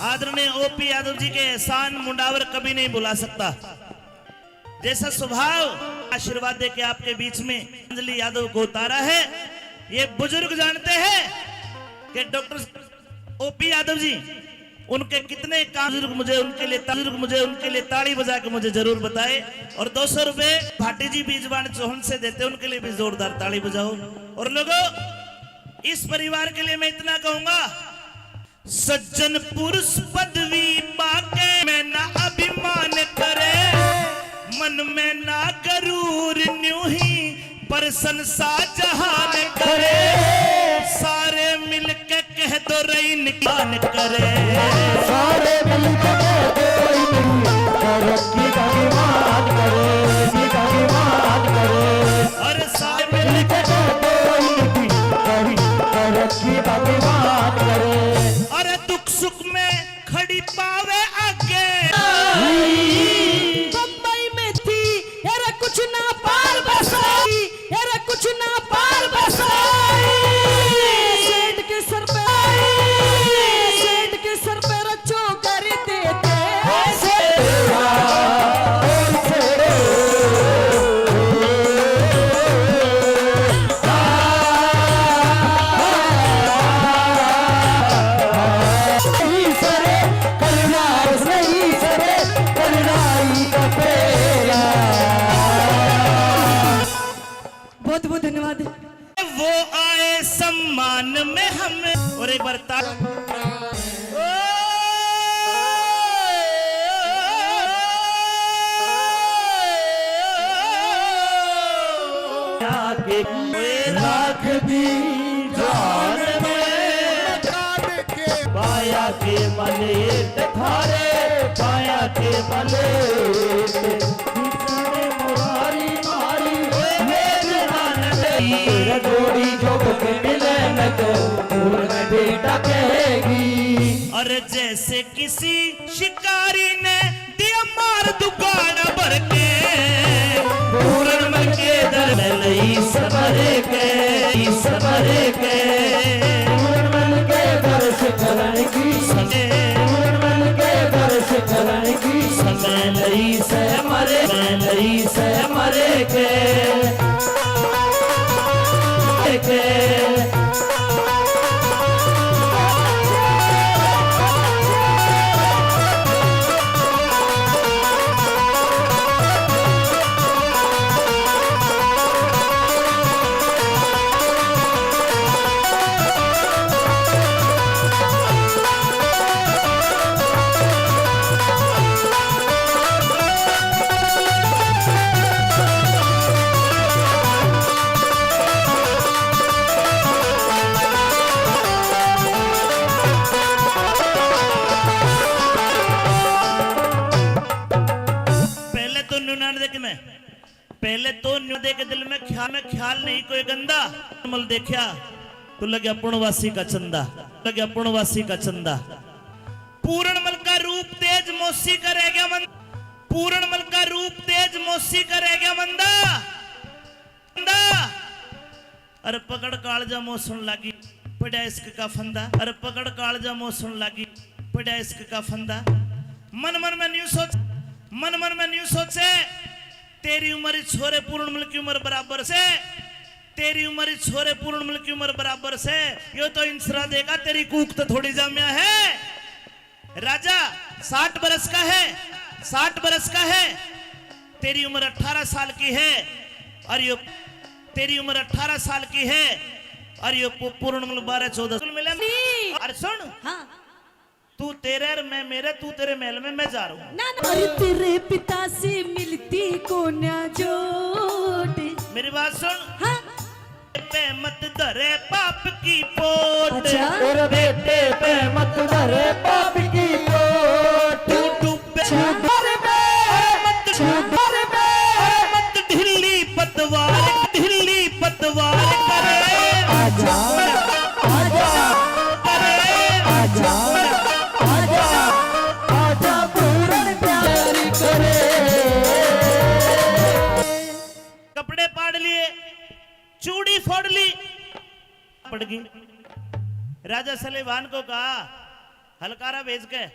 आदरणीय ओपी यादव जी के एहसान मुंडावर कभी नहीं भुला सकता। जैसा स्वभाव, आशीर्वाद दे के आपके बीच में अंजलि यादव को उतारा है। ये बुजुर्ग जानते हैं कि डॉक्टर ओपी यादव जी उनके कितने काम, बुजुर्ग मुझे उनके लिए, बुजुर्ग मुझे उनके लिए ताली बजा के मुझे जरूर बताए। और दो सौ रुपए भाटी जी बीजवाण चौहान से देते, उनके लिए भी जोरदार ताली बजाओ। और लोगों, इस परिवार के लिए मैं इतना कहूंगा, सज्जन पुरुष पदवी पाके में ना अभिमान करे, मन में ना गरूर न्यू ही प्रशंसा जहान करे। सारे मिलके कह दो रे इनकी मान करे। सारे मिलके कह दो इनकी तरक्की का विमान करे, की का विमान करे। अरे सारे मिलके कह दो इनकी तरक्की का विमान करे। अरे दुख सुख में खड़ी पावे आगे। बम्बई में थी, अरे कुछ ना पार बसाई, अरे कुछ ना पार बसाई। सेठ के सर पे, सेठ के सर पे रचो कर देते। बहुत बहुत धन्यवाद। वो आए सम्मान में हम। और एक बार ताल। आके लाख दी जान में, पाया के मलेत थारे, पाया के मलेत। बिछड़े मुरारी मारी, मेरी जान में तेरा जोड़ी जो के मिले न तो, फूल में बेटा कहेगी। अरे जैसे किसी शिकारी ने दिया मार दुकान भर के। पूरण मल के दर में लई सबर के, ई सबर के। पूरण मल के दर्श करण की समय, पूरण मल के दर्श करण की समय लई से मरे, मैं लई से मरे के। के। पहले तो न्यू ना देख में, पहले तो न्यू देख दिल में ख्याल, में ख्याल नहीं कोई गंदा। मल देखा तो लगे अपनवासी का चंदा, लगे अपनवासी का चंदा। पूरणमल का रूप तेज मौसी का रह गया मंदा। पूरणमल का रूप तेज मौसी का रह गया मंदा। मंदा। अरे पकड़ कालजा मौसण लागी, पड़ा इश्क का फंदा। अरे पकड़ कालजा मौसण लागी, पड़ा इश्क का फंदा। मन मन में न्यू सोच, मन मन में न्यू सोचे, तेरी उम्र इस छोरे पूरणमल की उम्र बराबर से, तेरी उम्र इस छोरे पूरणमल की उम्र बराबर से। यो तो इंसरा देगा, तेरी कूक तो थोड़ी जाम्या है। राजा साठ बरस का है, साठ बरस का है, तेरी उम्र अठारह साल की है, और यो तेरी उम्र अठारह साल की है, और यो पू-, पूरणमल बारह चौदह साल मिला। नहीं। और सुन, हाँ। तू तेरे और मैं मेरे, तू तेरे महल में, मैं जा रहा हूँ। ना, ना। अरे तेरे पिता से मिलती कोन्या जोड़। मेरी बात सुन। हाँ। पे मत धरे पाप की पोट। अच्छा। और बेटे पे मत धरे पाप की पोट। तू डूबे अच्छा। डूबे, अरे मत डूबे, अरे मत ढीली पतवार, ढीली पतवार करे। आजा, आजा, अरे आजा, आजा, आजा, पूरण प्यार करे। कपड़े पाड़ लिए, चूड़ी फोड़ ली, पड़ गई। राजा सलेबान को कहा, हलकारा भेज के,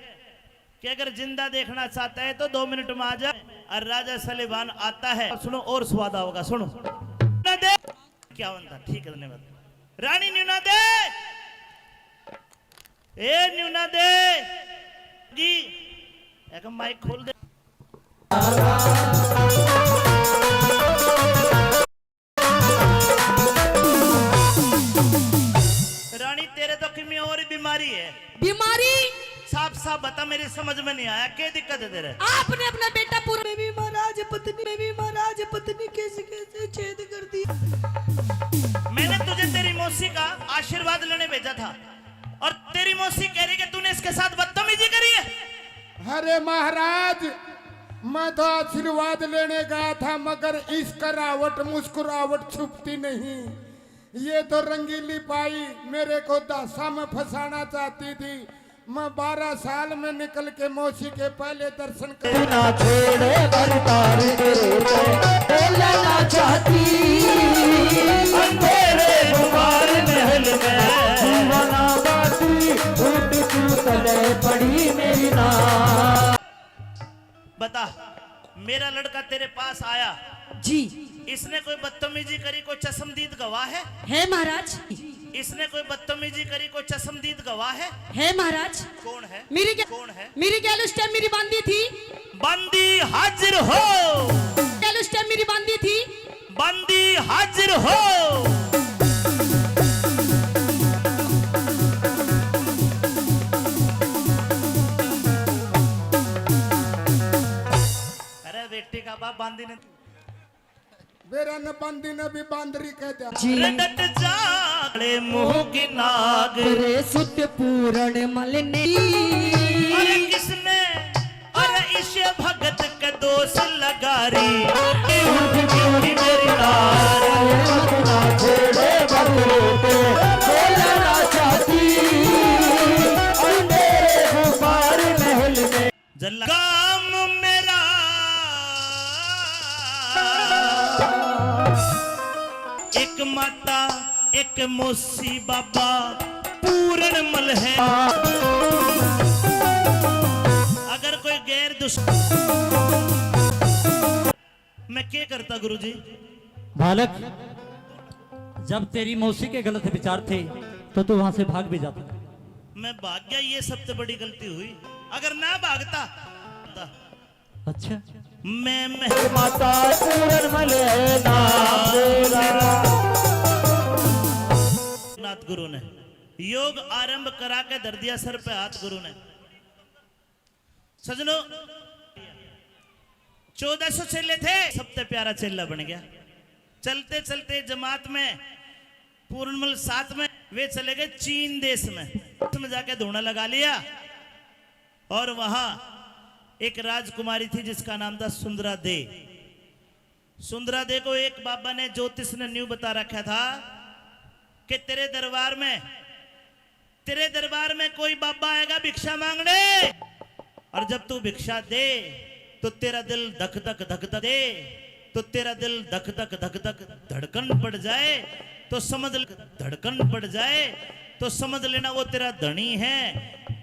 कि अगर जिंदा देखना चाहता है तो दो मिनट में आ जा। और राजा सलेबान आता है। सुनो और स्वाद आओगा, सुनो। न्यू ना दे, क्या बनता? ठीक है, धन्यवाद। रानी न्यू ना दे, ए न्यू ना दे। जी, एक माइक खोल दे। रानी, तेरे तो किमी और ही बीमारी है। बीमारी? साफ साफ बता, मेरी समझ में नहीं आया, क्या दिक्कत है तेरे? आपने अपना बेटा पूरा। मैं भी महाराज पत्नी, मैं भी महाराज पत्नी कैसे कैसे छेद कर दिया। मैंने तुझे तेरी मौसी का आशीर्वाद लेने भेजा था और तेरी मौसी कह रही कि तूने इसके साथ बदतमीजी करी है। अरे महाराज, मैं तो आशीर्वाद लेने गया था, मगर इस करावट मुस्कुरावट छुपती नहीं। ये तो रंगीली बाई मेरे को दासा में फंसाना चाहती थी। मैं बारह साल में निकल के मौसी के पहले दर्शन कर ना छोड़े करतार तेरे को बोलना चाहती। अंधेरे गुबार महल में दीवाना बाती, टूट तू तले पड़ी मेरी ना। बता, मेरा लड़का तेरे पास आया जी। इसने कोई बदतमीजी करी, कोई चश्मदीद गवाह है? है महाराज। इसने कोई बदतमीजी करी, कोई चश्मदीद गवाह है? है महाराज। कौन है? मेरी क्या, कौन है? मेरी गैल उस टाइम मेरी बांदी थी। बांदी हाजिर हो। गैल उस टाइम मेरी बांदी थी। बांदी हाजिर हो। अरे बेटी का बाप बांदी ने बेरा न बांदी ने भी बांदरी कह दिया। जी। रे डट जा, काले मुंह की नाग। रे सुत पूरण मल ने। अरे किसने, अरे इस भगत के दोष लगा री। उठ गई मेरी नार। अपना छोड़े बदलते बोलना चाहती। अंधेरे गुबार महल में जला काम मेरा। एक माता, एक मौसी बाबा, पूरण मल है। अगर कोई गैर दुश्मन, मैं क्या करता गुरुजी? बालक, जब तेरी मौसी के गलत विचार थे तो तू वहां से भाग भी जाता। मैं भाग गया, ये सबसे बड़ी गलती हुई। अगर ना भागता, अच्छा। मैं, मैं माता पूरन मले नाम मेरा। नाथ गुरु ने योग आरंभ करा के धर दिया सर पे हाथ गुरु ने। सजनो, चौदह सौ चेले थे, सबसे प्यारा चेला बन गया। चलते चलते जमात में पूर्णमल साथ में वे चले गए चीन देश में। में जाके धूणा लगा लिया और वहां एक राजकुमारी थी जिसका नाम था सुंदरा दे। सुंदरा दे को एक बाबा ने, ज्योतिष ने न्यू बता रखा था कि तेरे दरबार में, तेरे दरबार में कोई बाबा आएगा भिक्षा मांगने, और जब तू भिक्षा दे तो तेरा दिल धक धक धक धक दे, तो तेरा दिल धक धक धक धक धड़कन बढ़ जाए, तो समझ ले, धड़कन बढ़ जाए तो समझ लेना वो तेरा धनी है।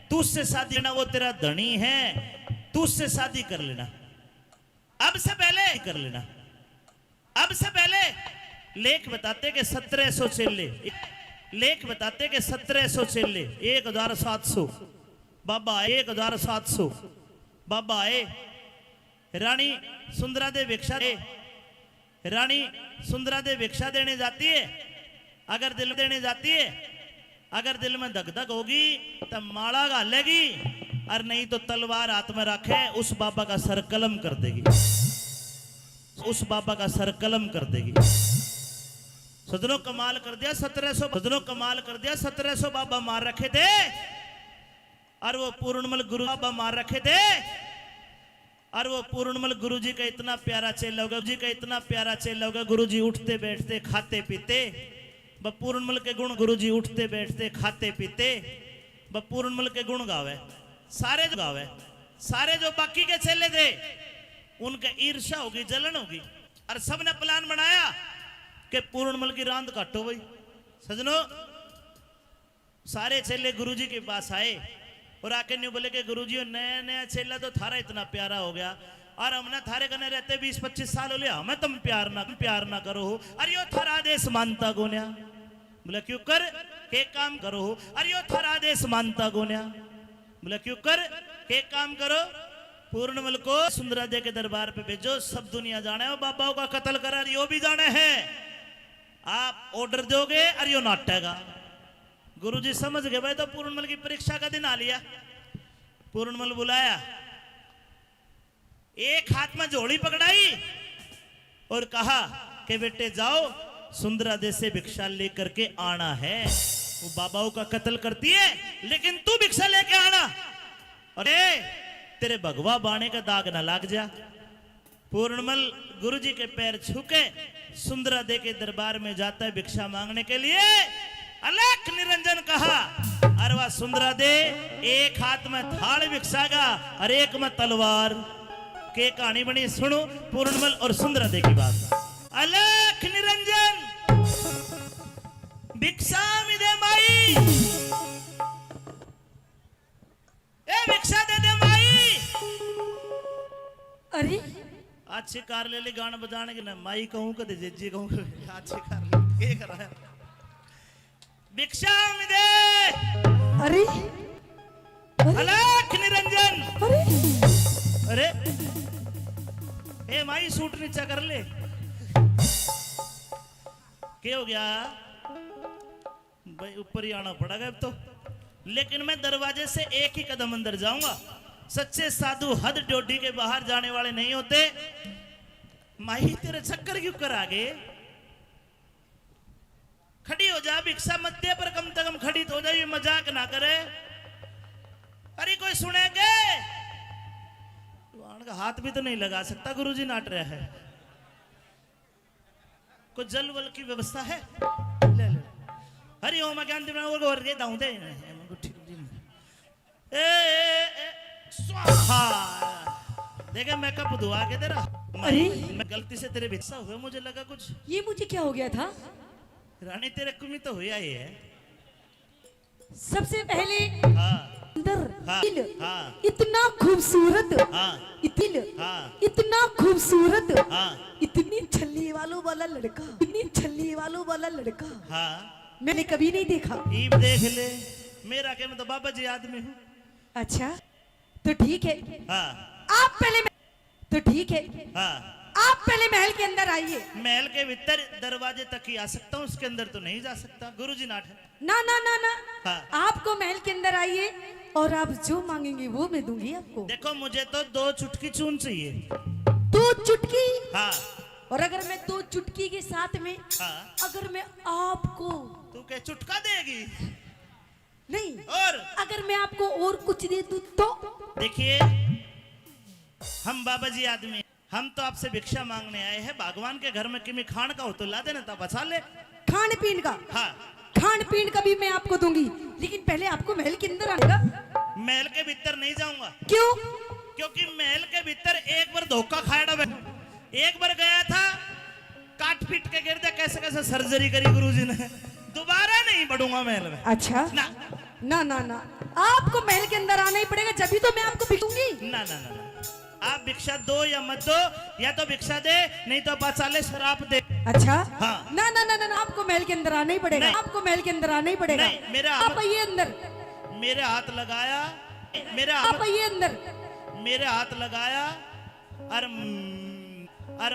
तू उससे शादी ना, वो तेरा धनी है, तू उससे शादी कर लेना। अब से पहले कर लेना। अब से पहले लेख बताते कि सत्रह सौ चेले, लेख बताते कि सत्रह सौ चेले, एक हजार सात सौ बाबा आए, एक हजार सात सौ बाबा आए। रानी सुंदरा दे भिक्षा दे, रानी सुंदरा दे भिक्षा देने जाती है। अगर दिल देने जाती है, अगर दिल में धक धक होगी तो माला घालेगी, और नहीं तो तलवार हाथ में रखे उस बाबा का सर कलम कर देगी, उस बाबा का सर कलम कर देगी। सजनो कमाल कर दिया सत्रह सौ, सजनो कमाल कर दिया सत्रह सौ बाबा मार रखे थे, और वो पूर्णमल गुरु बाबा मार रखे थे। और वो पूर्णमल गुरुजी का इतना प्यारा चेला होगा, गुरुजी का इतना प्यारा चेला होगा। गुरुजी उठते बैठते खाते पीते, ब पूर्णमल के गुण, गुरुजी उठते बैठते खाते पीते, ब पूर्णमल के गुण गावे, सारे जो गावे, सारे जो बाकी के चेले थे उनके ईर्ष्या होगी, जलन होगी, और सबने प्लान बनाया कि पूर्णमल की रांद काटो भाई। सजनो, सारे चेले गुरुजी के पास आए और आके न्यू बोले कि गुरुजी, नया नया चेला तो थारा इतना प्यारा हो गया, और हमने थारे कने रहते बीस पच्चीस साल हो लिया, हमें तुम प्यार ना, प्यार ना करो हो, अरे यो थारा आदेश मानता कोन्या। बोला क्यों कर के काम करो हो, अरे यो थारा आदेश मानता कोन्या। बोला क्यों कर एक काम करो, पूर्णमल को सुंदरा दे के दरबार पे भेजो, सब दुनिया जाने, वो बाबाओं का कत्ल करा, यो भी जाने है। आप ऑर्डर दोगे और यो नाटेगा। गुरुजी समझ गए, भाई, तो पूर्णमल की परीक्षा का दिन आ लिया। पूर्णमल बुलाया, एक हाथ में झोली पकड़ाई और कहा कि बेटे जाओ, सुंदरा दे से भिक्षा लेकर के आना है। वो बाबाओं का कत्ल करती है, लेकिन तू भिक्षा लेके आना। अरे, तेरे भगवा बाणे का दाग ना लाग जा। पूर्णमल गुरुजी के पैर छू के सुंदरा दे के दरबार में जाता है भिक्षा मांगने के लिए। अलख निरंजन कहा, अरे वाह सुंदरा दे, एक हाथ में थाल भिक्षा का और एक में तलवार। के कहानी बनी, सुनो पूर्णमल और सुंदरा दे की बात। अलख निरंजन, भिक्षा में दे माई, ए भिक्षा दे दे माई। अरे, अच्छी कार ले ली, गाना बजाने की ना, माई कहूँ कदे जेजी कहूँ कदे, अच्छी कार ले, के कर रहा है? भिक्षा में दे। अरे, अरे, अलख निरंजन। अरे, अरे, ए माई, सूट नीचा कर ले। के हो गया भाई? ऊपर ही आना पड़ेगा अब तो। लेकिन मैं दरवाजे से एक ही कदम अंदर जाऊंगा। सच्चे साधु हद ड्योढ़ी के बाहर जाने वाले नहीं होते। माई, तेरे चक्कर क्यों कर आ गए? खड़ी हो जा, भिक्षा मत दे, पर कम से कम खड़ी तो हो जा, ये मजाक ना करे। अरे, कोई सुने के? भगवान का हाथ भी तो नहीं लगा सकता, गुरुजी नाट रहा है। कोई जल वल की व्यवस्था है? ले ले। हरि ओम अज्ञान दिव्या और और रे दाऊं दे। ए, ए, ए, स्वाहा। देखे, मेकअप धुआ के तेरा। अरे। मैं गलती से तेरे भिक्षा हुए, मुझे लगा कुछ। ये मुझे क्या हो गया था? रानी, तेरे कुमी तो हुई आई है। सबसे पहले हाँ। अंदर हाँ। दिल हाँ। इतना खूबसूरत, हाँ। इतिल हाँ। इतना खूबसूरत, हाँ। इतनी छल्ली वालों वाला लड़का, इतनी छल्ली वालों वाला लड़का हाँ। मैंने कभी नहीं देखा। ईब देख ले, मेरा के मैं तो बाबा जी आदमी हूँ। अच्छा, तो ठीक है। हाँ। आप पहले, तो ठीक है। हाँ। आप पहले महल के अंदर आइए। महल के भीतर दरवाजे तक ही आ सकता हूँ, उसके अंदर तो नहीं जा सकता। गुरुजी नाट है। ना, ना, ना, ना। हाँ। आपको महल के अंदर आइए और आप जो मांगेंगे वो मैं दूंगी आपको। देखो, मुझे तो दो चुटकी चून चाहिए। दो चुटकी? हाँ। और अगर मैं दो चुटकी के साथ में, हाँ। अगर मैं आपको, तू क्या चुटका देगी? नहीं। और? अगर मैं आपको और कुछ दे दूं तो? देखिए, हम बाबा जी आदमी, हम तो आपसे भिक्षा मांगने आए हैं। भगवान के घर में किमी खान का हो तो ला देना था, बचा ले। खान पीन का? हाँ। खान पीन का भी मैं आपको दूंगी, लेकिन पहले आपको महल के अंदर आने का। महल के भीतर नहीं जाऊंगा। क्यों? क्योंकि महल के भीतर एक बार धोखा खाया था। एक बार गया था, काट पीट के गिर दिया, कैसे कैसे सर्जरी करी गुरुजी ने। दोबारा नहीं बढ़ूंगा महल में। अच्छा। ना। ना, ना, ना, आपको महल के अंदर आना ही पड़ेगा, जब ही तो मैं आपको भिक्षूंगी। ना, ना, ना, ना। आप भिक्षा दो या मत दो, या तो भिक्षा दे, नहीं तो बचा ले, शराप दे। अच्छा। हाँ। ना, ना, ना, ना, ना, आपको महल के अंदर आना ही पड़ेगा। नहीं। आपको महल के अंदर आना ही पड़ेगा। नहीं, मेरा आप हाथ, आइए अंदर। मेरे हाथ लगाया, मेरे आप हाथ, आइए अंदर। मेरे हाथ लगाया, अर, अर,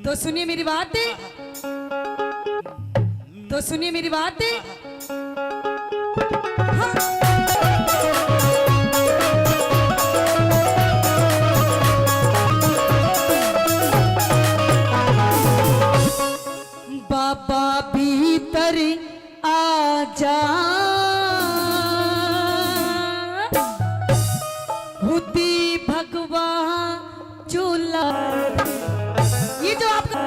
तो सुनिए मेरी बात, तो सुनिए मेरी बात। हाँ। बाबा भीतर आजा, हुदी भगवा चोला। ये जो आपका,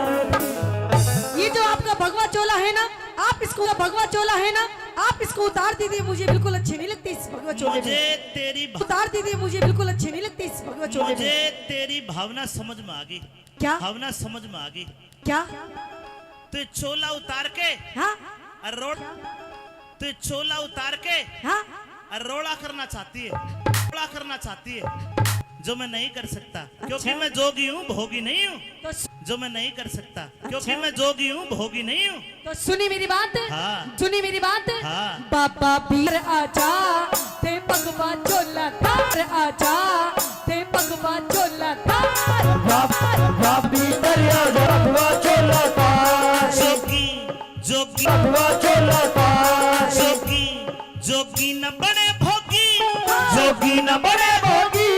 ये जो आपका भगवा चोला है ना, आप इसको, भगवा चोला है ना, आप इसको उतार दीजिए। मुझे बिल्कुल अच्छे नहीं लगते इस भगवा चोले में। मुझे तेरी भा- उतार दीजिए, मुझे बिल्कुल अच्छे नहीं लगते इस भगवा चोले में। मुझे तेरी भावना समझ में आ गई। क्या? भावना समझ में आ गई। क्या? तू चोला उतार के, हाँ? और रोल, तू चोला उतार के, हाँ? और रोला करना चाहती है, रोला करना चाहती है, जो मैं नहीं कर सकता, क्योंकि अच्छा। मैं जोगी हूँ, भोगी नहीं हूँ। तो जो मैं नहीं कर सकता, क्योंकि अच्छा। मैं जोगी हूँ, भोगी नहीं हूँ। तो सुनी मेरी बात, हाँ। सुनी मेरी बात। हाँ। बाबा बीर आजा, दे भगवा झोला थार आजा, दे भगवा झोला थार। बाबा बीर आजा, भगवा झोला थार। जोगी, जोगी, भगवा झोला थार। जोगी, जोगी न बने भोगी, जोगी न बने भोगी,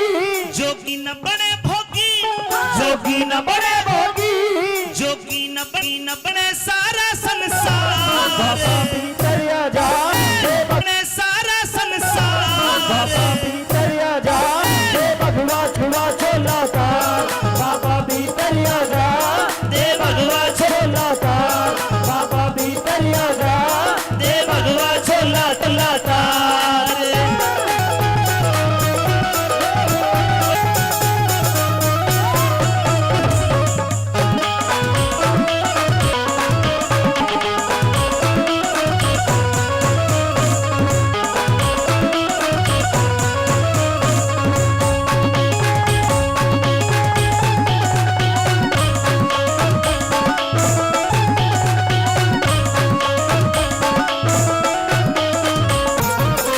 जोगी न बने भोगी, जोगी न बने भोगी, जोगी न बने, न बने सारा संसार। बाबा भीतर आ जा, बने सारा संसार। बाबा भीतर आ जा, दे भगवा छुआ छोला का। बाबा भीतर आ जा, दे भगवा छोला का। बाबा भीतर आ जा, दे भगवा छोला, छोला का।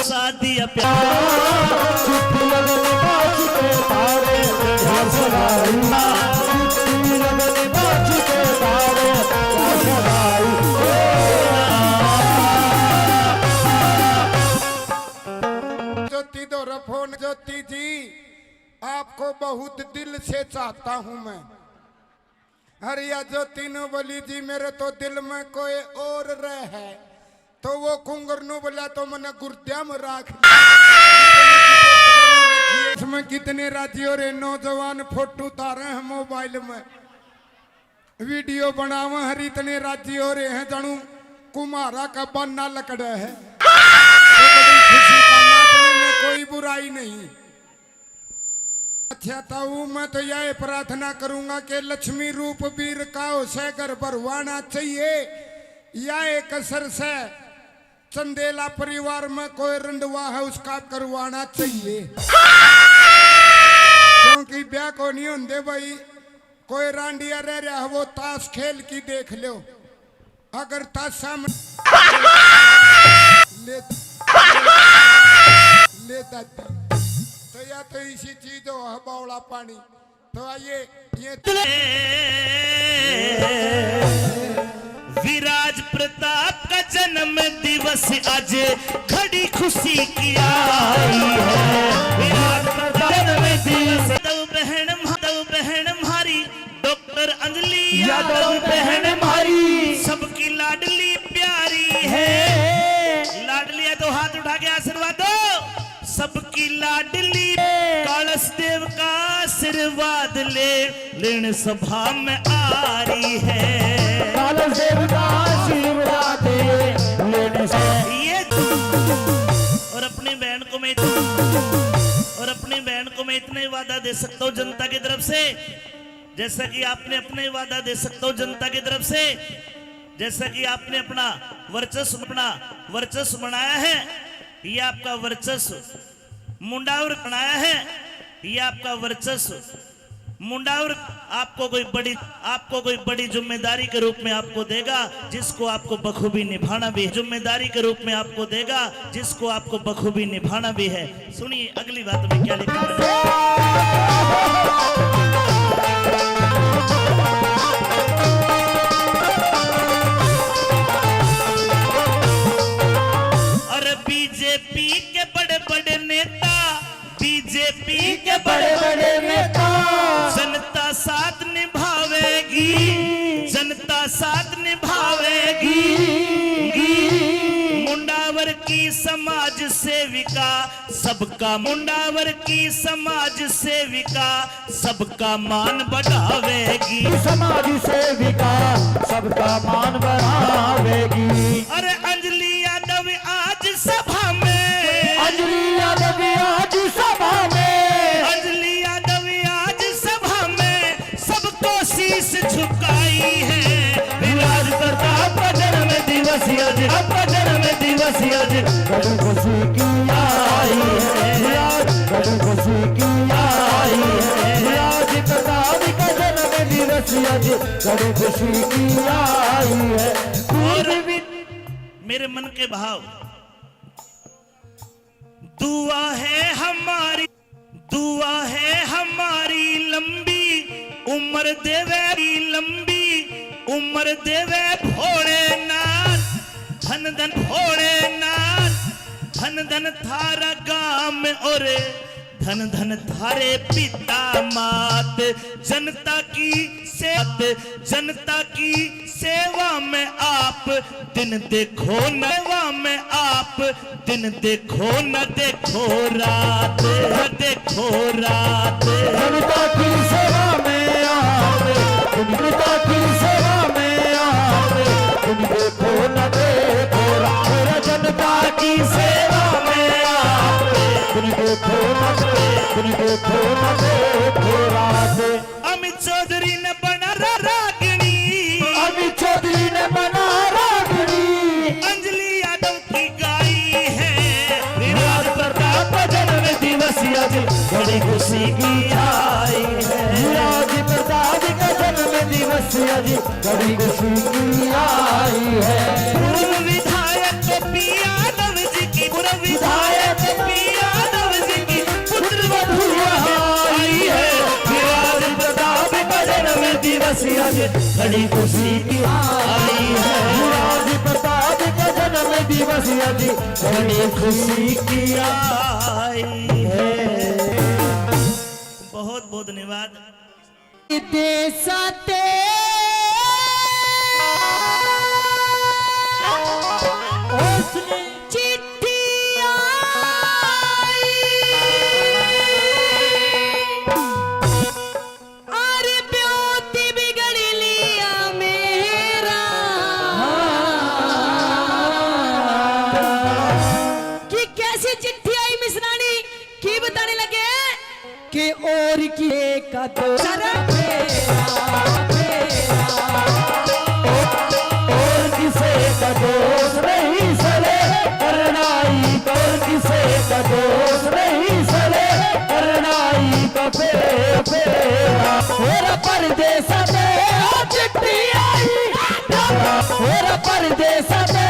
शादी प्यार। ज्योति दौरा फोन। ज्योति जी, आपको बहुत दिल से चाहता हूं मैं। अरे या ज्योति न्यू बोली जी, मेरे तो दिल में कोई और रहे, तो वो कुंगर न्यू बोला तो मन्ने गुर्द्या में राख लिया। इसमें कितने राजी हो रहे नौजवान, फोटो उतारे हैं मोबाइल में, वीडियो बनावे हैं, इतने राजी हो रहे हैं जानू कुम्हारा का बाना लकड़े है। तो बड़ी खुशी का, नाचने में कोई बुराई नहीं। अच्छा ताऊ, मैं तो यह प्रार्थना करूंगा कि लक्ष्मी रूप बीर का हो से घर भरवाना चाहिए। यह कसर से चंदेला परिवार में कोई रंडवा है, उसका करवाना चाहिए। क्योंकि ब्याह को नहीं होंदे भाई, कोई रांडिया रह रहा है, वो ताश खेल की देख लो। अगर ताशा में ले, ले दादी, तो या तो इसी चीज हो, हवा वाला पानी। तो आइए, ये विराज प्रताप का जन्म दिवस आज, घड़ी खुशी की आई है। विराज प्रताप जन्म दिवस। दो बहन, दो बहन म्हारी, डॉक्टर अंजलि यादव बहन म्हारी, सबकी लाडली प्यारी है। लाडली है तो हाथ उठा के आशीर्वाद दो। सबकी लाडली कालस देव का आशीर्वाद ले, लेने सभा में आ रही है। कालस देव का आशीर्वाद ले, लेने से ये और अपनी बहन को मैं इत-, और अपनी बहन को मैं इतना ही वादा दे सकता हूँ जनता की तरफ से, जैसा कि आपने अपने वादा दे सकता हूँ जनता की तरफ से, जैसा कि आपने अपना वर्चस्व, अपना वर्चस्व बनाया है, ये आपका वर्चस्व मुंडावर बनाया है, ये आपका वर्चस्व मुंडावर आपको कोई बड़ी, आपको कोई बड़ी जिम्मेदारी के रूप में आपको देगा, जिसको आपको बखूबी निभाना भी, जिम्मेदारी के रूप में आपको देगा, जिसको आपको बखूबी निभाना भी है। सुनिए अगली बात में क्या लिखा है। अरे बीजेपी के बड़े बड़े नेता, बीजेपी के बड़े बड़े नेता, जनता साथ निभावेगी, जनता साथ निभावेगी। मुंडावर की समाज सेविका, सबका मुंडावर की समाज सेविका, सबका मान बढ़ावेगी। समाज सेविका, सबका मान बढ़ावेगी। अरे अंजलि यादव आज सभा में, अंजलि यादव आज सभा में, अंजलि यादव आज सभा में सबको शीश झुकाई है। विराज प्रताप का जन्म दिवस आज, आपका जन्म दिवस आज, बड़ी खुशी की आई है। विराज बड़ी खुशी की आई है। विराज प्रताप का जन्म दिवस आज बड़ी खुशी की आई है। और भी मेरे मन के भाव। दुआ है हमारी, दुआ है हमारी, लंबी उम्र देवे, लंबी उम्र देवे भोलेनाथ। धन धन भोलेनाथ, धन धन थारा गाम और धन धन थारे पिता मात। जनता की सेवा, जनता की सेवा में आप दिन देखो न, सेवा में आप दिन देखो न, देखो रात, न देखो रात। जनता की सेवा में आप, जनता की सेवा में आप दिन देखो न, देखो रात। जनता की सेवा में आप दिन देखो न, दिन देखो न, देखो रात। अमित चौधरी ने बना रा-, रागनी। अमित चौधरी ने बना रागनी। अंजलि यादव की गाई है। विराज प्रताप का जन्म दिवस आज बड़ी खुशी की आई है। विराज प्रताप का जन्म दिवस आज बड़ी खुशी की आई है। पूर्व विधायक पी यादव जी की, पूर्व विधायक पी यादव जी की पुत्र वधू यहाँ आई है। विराज प्रताप का जन्म दिवस आज बड़ी खुशी की आई है। विराज प्रताप का जन्म दिवस आज बड़ी खुशी की आई है। बहुत बहुत धन्यवाद। देशा ते उसने चिट्ठी आई, अरे ब्योत बिगड़ लिया मेरा। कि कैसी चिट्ठी आई मिसरानी, की बताने लगे? के और किसे का दोष, और किसे का दोष नहीं सले, करनाई का, और किसे का दोष नहीं सले, करनाई का फे-, फेरा। मेरा परदेसा ते चिट्ठी आई, मेरा परदेसा ते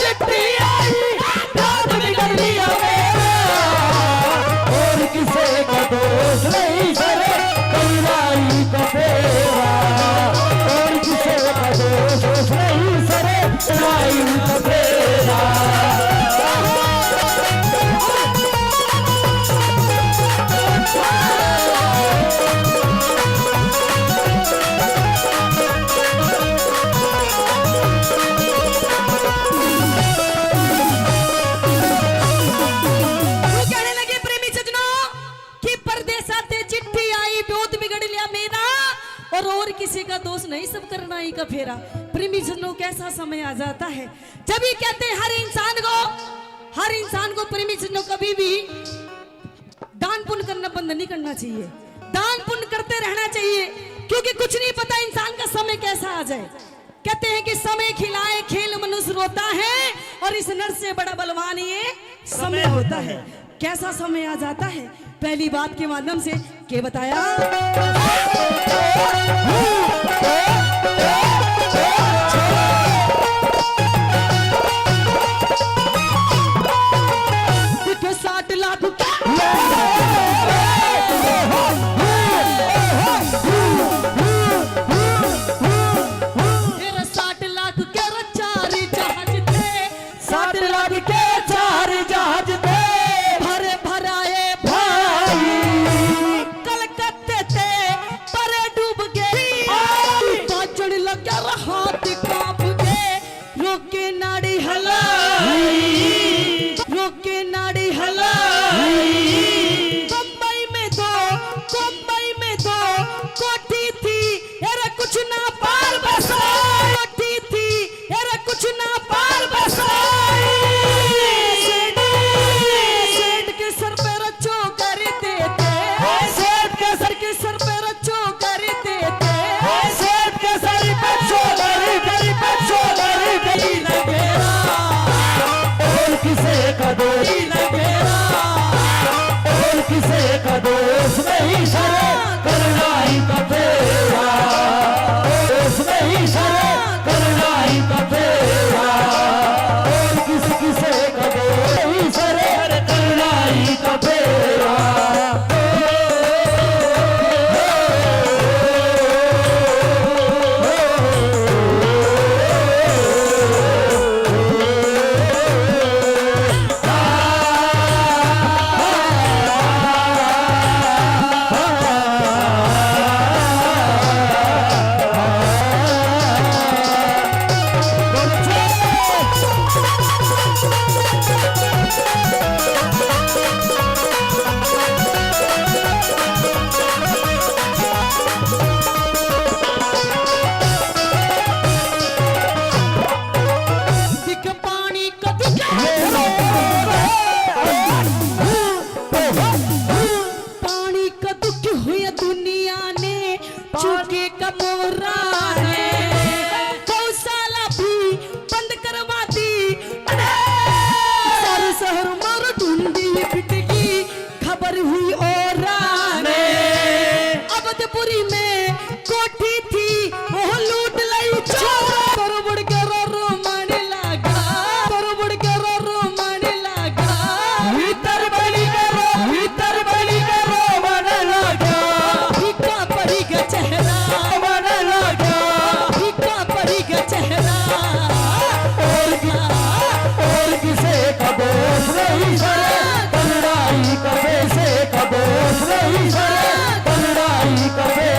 चिट्ठी आई। दांत बिगड़ लिया मेरा, और किसे का दोष नहीं सरे, करुणाई का फेरा। और किसे का दोष नहीं सरे, करुणाई का फेरा। कहने लगे, प्रेमी सजनों, कि परदेसा ते चिट्ठी आई, ब्योत बिगड़ लिया मेरा, और, और किसी का दोष नहीं, सब करनाई का फेरा। प्रेमी सजनों, कैसा समय आ जाता है जब ये कहते हैं हर इंसान को, हर इंसान को, प्रेमी सजनों, कभी भी दान पुण्य करना बंद नहीं करना चाहिए, दान पुण्य करते रहना चाहिए, क्योंकि कुछ नहीं पता इंसान का समय कैसा आ जाए। कहते हैं कि समय खिलाए खेल मनुष्य रोता है, और इस नर से बड़ा बलवान ये समय होता है। कैसा समय आ जाता है, पहली बात के माध्यम से के बताया। साठ लाख तेरा साठ लाख के रे चार जहाज थे, साठ लाख के चार जहाज थे, भरे भराए भाई, कलकत्ते ते परे डूब गए। बाजण लगा रे हाथ कांप गए, रोके नाड़ी हलाई, रोके नाड़ी हलाई। बम्बई में दो, बम्बई में दो कोठी थी, अरे कुछ ना पार बसाई। कोठी थी, अरे कुछ ना पार बसाई। सेठ, सेठ के सर पे रचो कर देते, सेठ के सर के सर पे रचो कर देते, सेठ के सर पे चौधरी, गरी पे चौधरी, गरी लगेरा। और किसे का दोष, और किसे का दोष नहीं सरे, करनाई का फेरा। पूरी में कोठी थी, वो लूट लई चोर। तरबड़ के रो रो माने लागा, तरबड़ के रो रो माने लागा। भीतर बड़ी के रो, भीतर बड़ी के रो माने लागा। फीका पड़ी गया चेहरा, माने लागा। फीका पड़ी गया चेहरा। और कि-, और किसे का दोष नहीं सरे, तगड़ाई कबे से का दोष नहीं सरे, तगड़ाई कबे।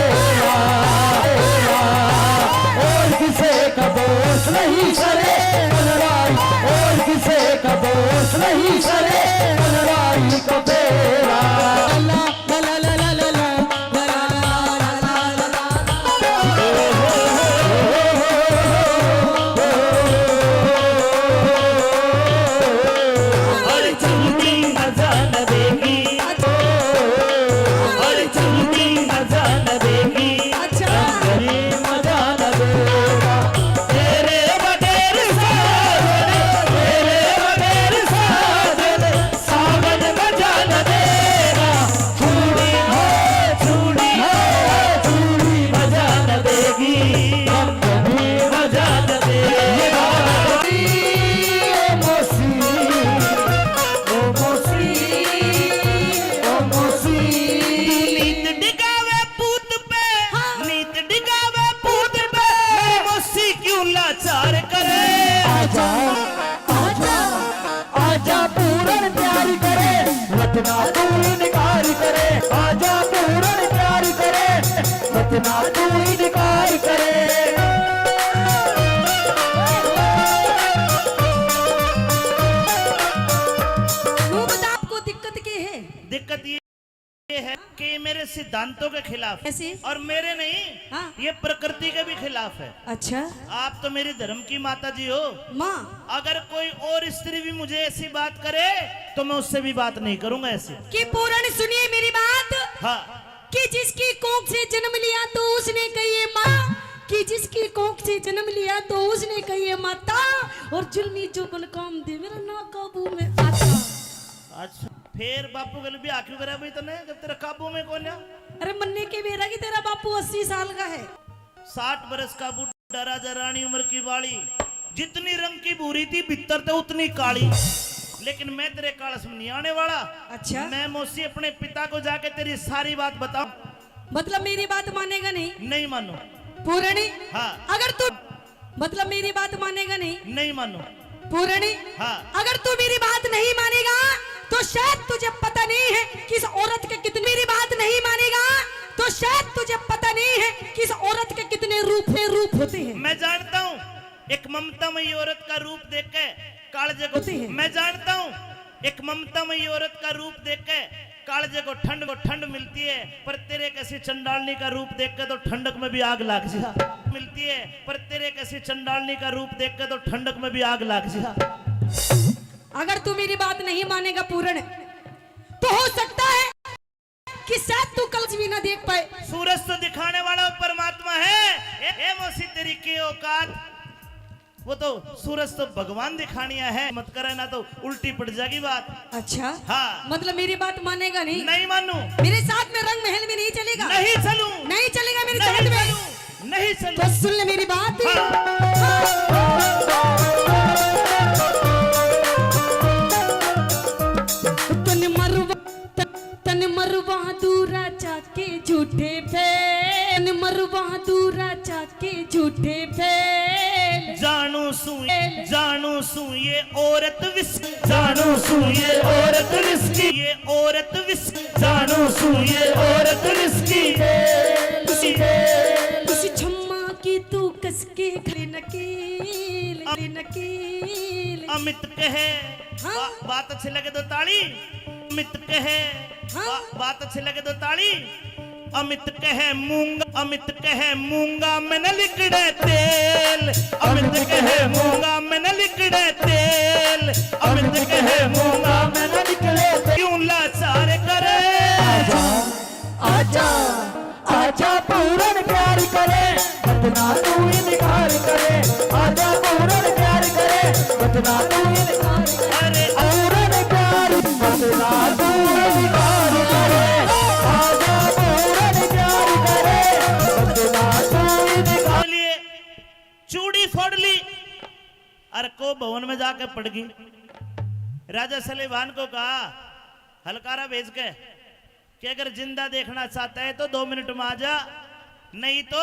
और किसे का दोष नहीं सरे, तगड़ाई, और किसे का दोष नहीं सरे, तगड़ाई कबे। अरे चलती मजा न देगी, अरे चलती मजा न देगी, अच्छा। अरे मजा न देगा। तेरे बगैर साजन, तेरे बगैर साजन, सावन मजा न देगा। चूड़ी हो, चूड़ी हो, चूड़ी मजा न देगी, हम कभी मजा न देगा। ओ मौसी, ओ मौसी, ओ मौसी। नींद डिगावे पूत पे, हाँ। नींद डिगावे पूत पे, मेरी मौसी क्यों लाचार करे? आजा, आजा, आजा पूरन प्यार करे, रतना तू इनकार करे। आजा पूरन प्यार करे, रतना तू इनकार करे। वो बता, आपको दिक्कत क्या है? दिक्कत ये ये है कि ये मेरे सिद्धांतों के खिलाफ है। कैसे? और मेरे नहीं, हाँ। ये प्रकृति के भी खिलाफ है। अच्छा। आप तो मेरी धर्म की माता जी हो। माँ। अगर कोई और स्त्री भी मुझे ऐसी बात करे तो मैं उससे भी बात नहीं करूंगा ऐसे। कि पूरण सुनिए मेरी बात। हाँ। कि जिसकी कोख से जन्म लिया तो उसने कही है माँ, कि जिसकी कोख से जन्म लिया तो उसने कही है माता, और जुल्मी जो बन काम दे मेरा ना काबू में आता। अच्छा, फिर बापू गल ब्याह क्यों करा भाई तने, जब तेरे काबू में कोन्या? अरे मन्ने के बेरा कि तेरा बापू अस्सी साल का है। साठ बरस का बूढ़ा राजा रानी उम्र की बाली, जितनी रंग की भूरी थी भीतर ते उतनी काली, लेकिन मैं तेरे कालस में नहीं आने वाला। अच्छा। मैं मौसी अपने पिता को जाके तेरी सारी बात बताऊं। मतलब मेरी बात मानेगा नहीं? नहीं मानू। पूरणी? हाँ। अगर तू मतलब मेरी बात मानेगा नहीं? नहीं मानू। पूरणी? हाँ। अगर तू मेरी बात नहीं मानेगा तो शायद तुझे पता नहीं है कि इस औरत के कितने, मेरी बात नहीं मानेगा तो शायद तुझे पता नहीं है कि इस औरत के कितने रूप, रूप होते हैं। मैं जानता हूँ, एक ममतामयी औरत का रूप देख के कालजे को होते हैं। मैं जानता हूँ, एक ममतामयी औरत का रूप देख के कालजे को ठंड, को ठंड मिलती है, पर तेरे कैसी चंडालनी का रूप देख के तो ठंडक में भी आग लग जा। मिलती है, पर तेरे कैसी चंडालनी का रूप देख के तो ठंडक में भी आग लग जा। अगर तू मेरी बात नहीं मानेगा पूरण, तो हो सकता है कि शायद तू कल भी ना देख पाए। सूरज तो दिखाने वाला परमात्मा है। ए, ए मौसी, तेरी के औकात? वो तो सूरज तो भगवान दिखानिया है, मत करे ना तो उल्टी पड़ जाएगी बात। अच्छा। हाँ। मतलब मेरी बात मानेगा नहीं? नहीं मानू। मेरे साथ में रंग महल में नहीं चलेगा? नहीं चलूं। नहीं चलेगा मेरे साथ में? चलूं। नहीं चलूं। तो सुन ले मेरी बात। हाँ। तन मरवा, तन, तन मरवा दूरा चा के झूठे फेल, मरवा दूरा चा के झूठे फेल। जानू सू, जानू सू ये औरत विस, जानू सू ये औरत विस्की, ये औरत विस, जानू सू ये औरत विस्की। किसी, किसी छम्मा की तू कसके खड़ी नकील, नकील। अमित कहे, हाँ। बा-, बात अच्छी लगे तो ताली। अमित कहे, हाँ। बा-, बात अच्छी लगे तो ताली। अमित कहे मूंगा, अमित कहे मूंगा में न लिकड़े तेल। अमित कहे मूंगा में न लिकड़े तेल। अमित कहे मूंगा में न लिकड़े तेल। क्यों लाचार करे? आजा, आजा, आजा पूरन प्यार करे, बतना तू इनकार करे। आजा पूरन प्यार करे, बतना तू इनकार करे। अरे पूरन प्यार, बतना तू इनकार करे। आजा पूरन प्यार करे, भवन में जाके पड़ गई। राजा सलेमान को कहा, हलकारा भेज के, कि अगर जिंदा देखना चाहता है तो दो मिनट में आ जा, नहीं तो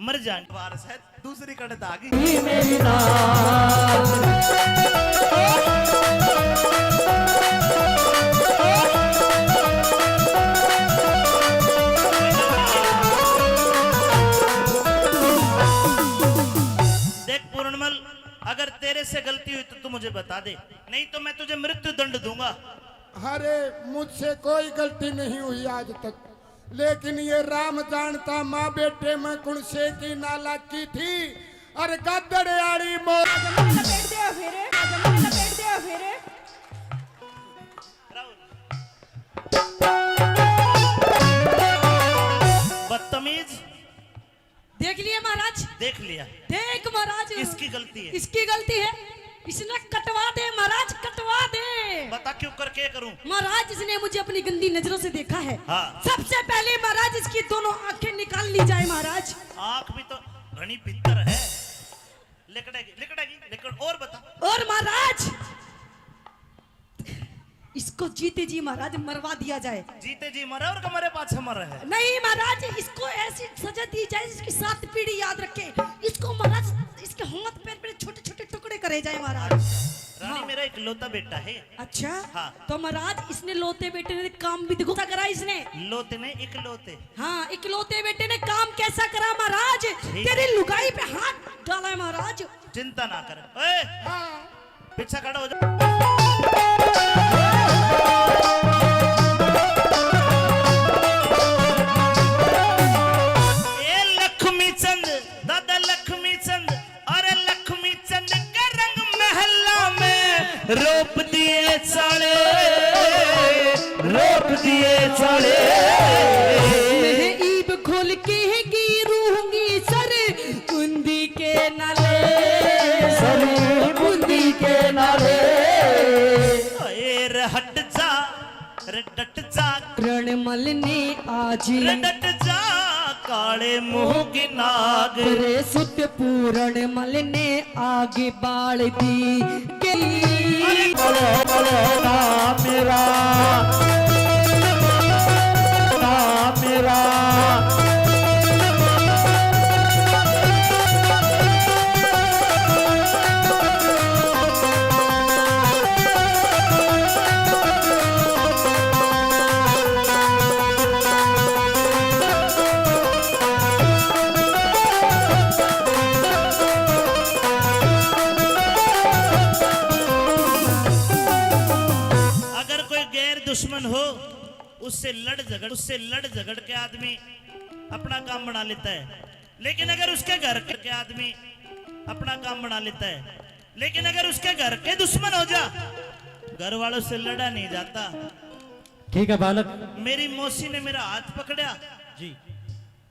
मर जाएंगे। बार से दूसरी कड़े धागी। मेरी नाथ। देख पूरणमल, अगर तेरे से गलती हुई तो तू मुझे बता दे, नहीं तो मैं तुझे मृत्यु दंड दूंगा। अरे, मुझसे कोई गलती नहीं हुई आज तक, लेकिन ये राम जानता, माँ बेटे में कुण से की नालायकी थी। अरे गदड़े आली मो- लपेट दे फिर, लपेट दे फिर। बदतमीज। देख लिया महाराज। देख लिया। देख महाराज। इसकी गलती है। इसकी गलती है। इसने कटवा दे महाराज, कटवा दे। बता क्यों कर, क्या करूं? महाराज, इसने मुझे अपनी गंदी नजरों से देखा है। हाँ। सबसे पहले महाराज, इसकी दोनों आंखें निकाल ली जाए महाराज। आंख भी तो घणी भीतर है। लिकड़ेगी, लिकड़ेगी, लिकड़। और बता। और महाराज, इसको जीते जी महाराज मरवा दिया जाए। जीते जी मरे और के मरे पाछे मरे है। नहीं महाराज, इसको ऐसी सजा दी जाए जिसकी सात पीढ़ी याद रखे। इसको महाराज, इसके हाथ पैर बड़े छोटे छोटे टुकड़े करे जाए महाराज। रानी, हाँ। मेरा इकलौता बेटा है। अच्छा। हाँ। तो महाराज, इसने लोते बेटे ने काम भी देखो क्या करा इसने। लोते ने इकलौते। हाँ, इकलौते बेटे ने काम कैसा करा महाराज? ठीक। तेरी लुगाई पे हाथ डाला है महाराज। चिंता ना कर। ओए, हाँ। पीछे खड़ा हो जा। ए लक्ष्मी चंद, दादा लक्ष्मी चंद, अरे लक्ष्मी चंद के रंग महला में रोप दिए चाले, रोप दिए चाले। मैं ईब खोल के गिरूंगी सर बूंदी के नाले, सर बूंदी के नाले। ए रे हट जा, रे डट जा। रणमल ने आज रे डट जा, काले मुंह की नाग। रे सुत पूरणमल ने आग बाल दी गई। अरे बोलो, बोलो ना मेरा, ना मेरा। अगर कोई गैर दुश्मन हो, उससे लड़ झगड़, उससे लड़ झगड़ के आदमी अपना काम बना लेता है, लेकिन अगर उसके घर के आदमी अपना काम बना लेता है, लेकिन अगर उसके घर के दुश्मन हो जा, घर वालों से लड़ा नहीं जाता। ठीक है बालक। मेरी मौसी ने मेरा हाथ पकड़ा जी।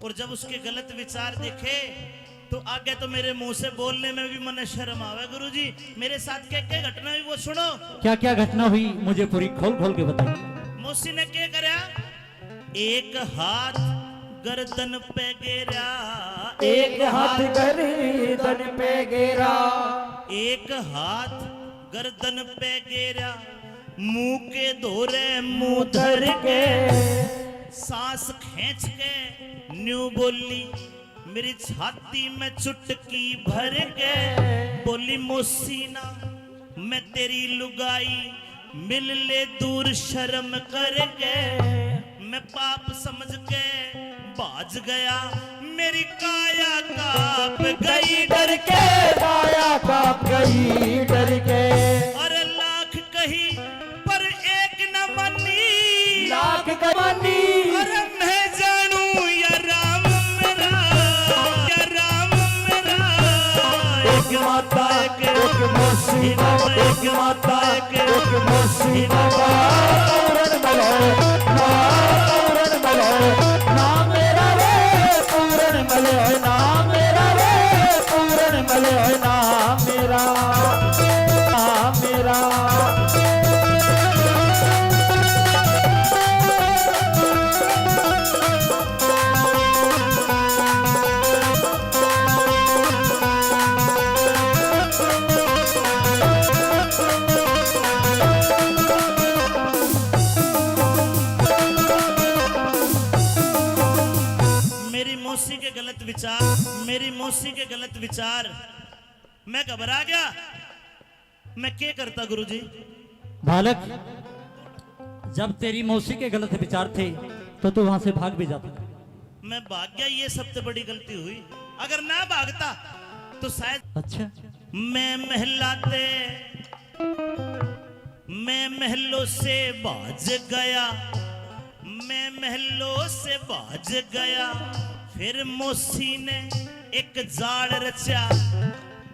और जब उसके गलत विचार देखे, तो आगे तो मेरे मुंह से बोलने में भी मने शर्म आवे। गुरुजी, मेरे साथ क्या क्या घटना हुई, वो सुनो। क्या क्या घटना हुई, मुझे पूरी खोल खोल के बताइए। मौसी ने क्या करया? एक हाथ गर्दन पे गेरा, एक हाथ गर्दन पे गेरा, एक हाथ गर्दन पे गेरा, मुंह के धोरे मुंह धर के, सांस खींच के न्यू बोली, मेरी छाती में चुटकी भर के बोली, "मौसी ना, मैं तेरी लुगाई, मिल ले दूर शर्म करके।" मैं पाप समझ के भाज गया, मेरी काया कांप गई डर के, काया कांप गई डर के। अरे लाख कही पर एक न मानी, लाख कही मानी। अरे मैं जानू या राम मेरा, या राम मेरा। एक माता, एक मौसी ना, एक माता, एक मौसी ना। पूरन मले, ना पूरन मले, ना मेरा रे, पूरन मले, ना मेरा रे, पूरन मले, ना मेरा, ना मेरा। के गलत विचार, मेरी मौसी के गलत विचार, मैं घबरा गया। मैं क्या करता गुरुजी? बालक, जब तेरी मौसी के गलत विचार थे तो तू वहां से भाग भी जाता। मैं भाग गया, ये सबसे बड़ी गलती हुई। अगर ना भागता तो शायद। अच्छा। मैं महलाते मैं महलों से भाज गया, मैं महलों से भाज गया। फिर मौसी ने एक जाल रचा,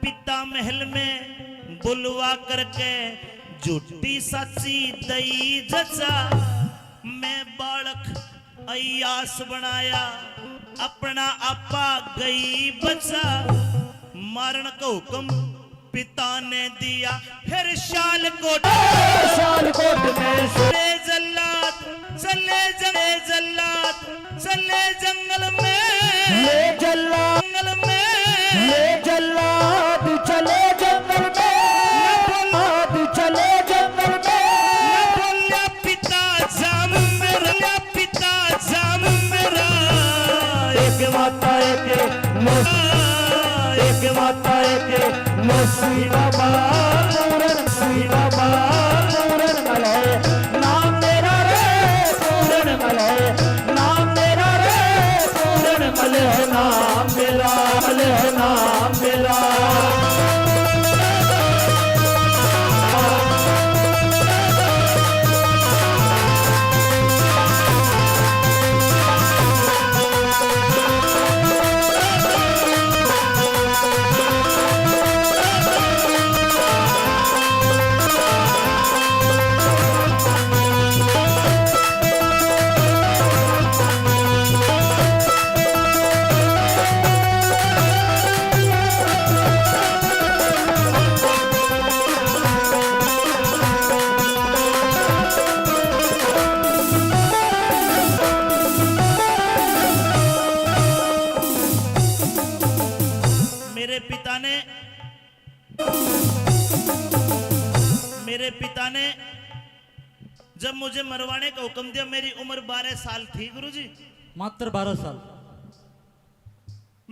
पिता महल में बुलवा करके झूठी साची दई जचा। मैं बालक अयास बनाया, अपना आपा गई बचा। मारण का हुक्म पिता ने दिया, फिर शालकोट। शालकोट में से चले जल्लाद, चले जंग-, जल्लाद, चले जंगल में। ले जल्लाद, जंगल में। ले जल्लाद, चले जंगल में। जल्लाद, चले जंगल में। न बोल्या पिता जाम मेरा, पिता जाम मेरा। एक माता एक मौसी, एक माता एक मौसी बाबा पूरन, मौसी बाबा पूरन मले नाम मेरा रे, पूरन मले नाम मेरा रे, पूरन मले नाम मेरा, मले नाम मेरा। मेरे पिता ने, मेरे पिता ने जब मुझे मरवाने का हुक्म दिया, मेरी उम्र बारह साल थी गुरुजी। मात्र बारह साल।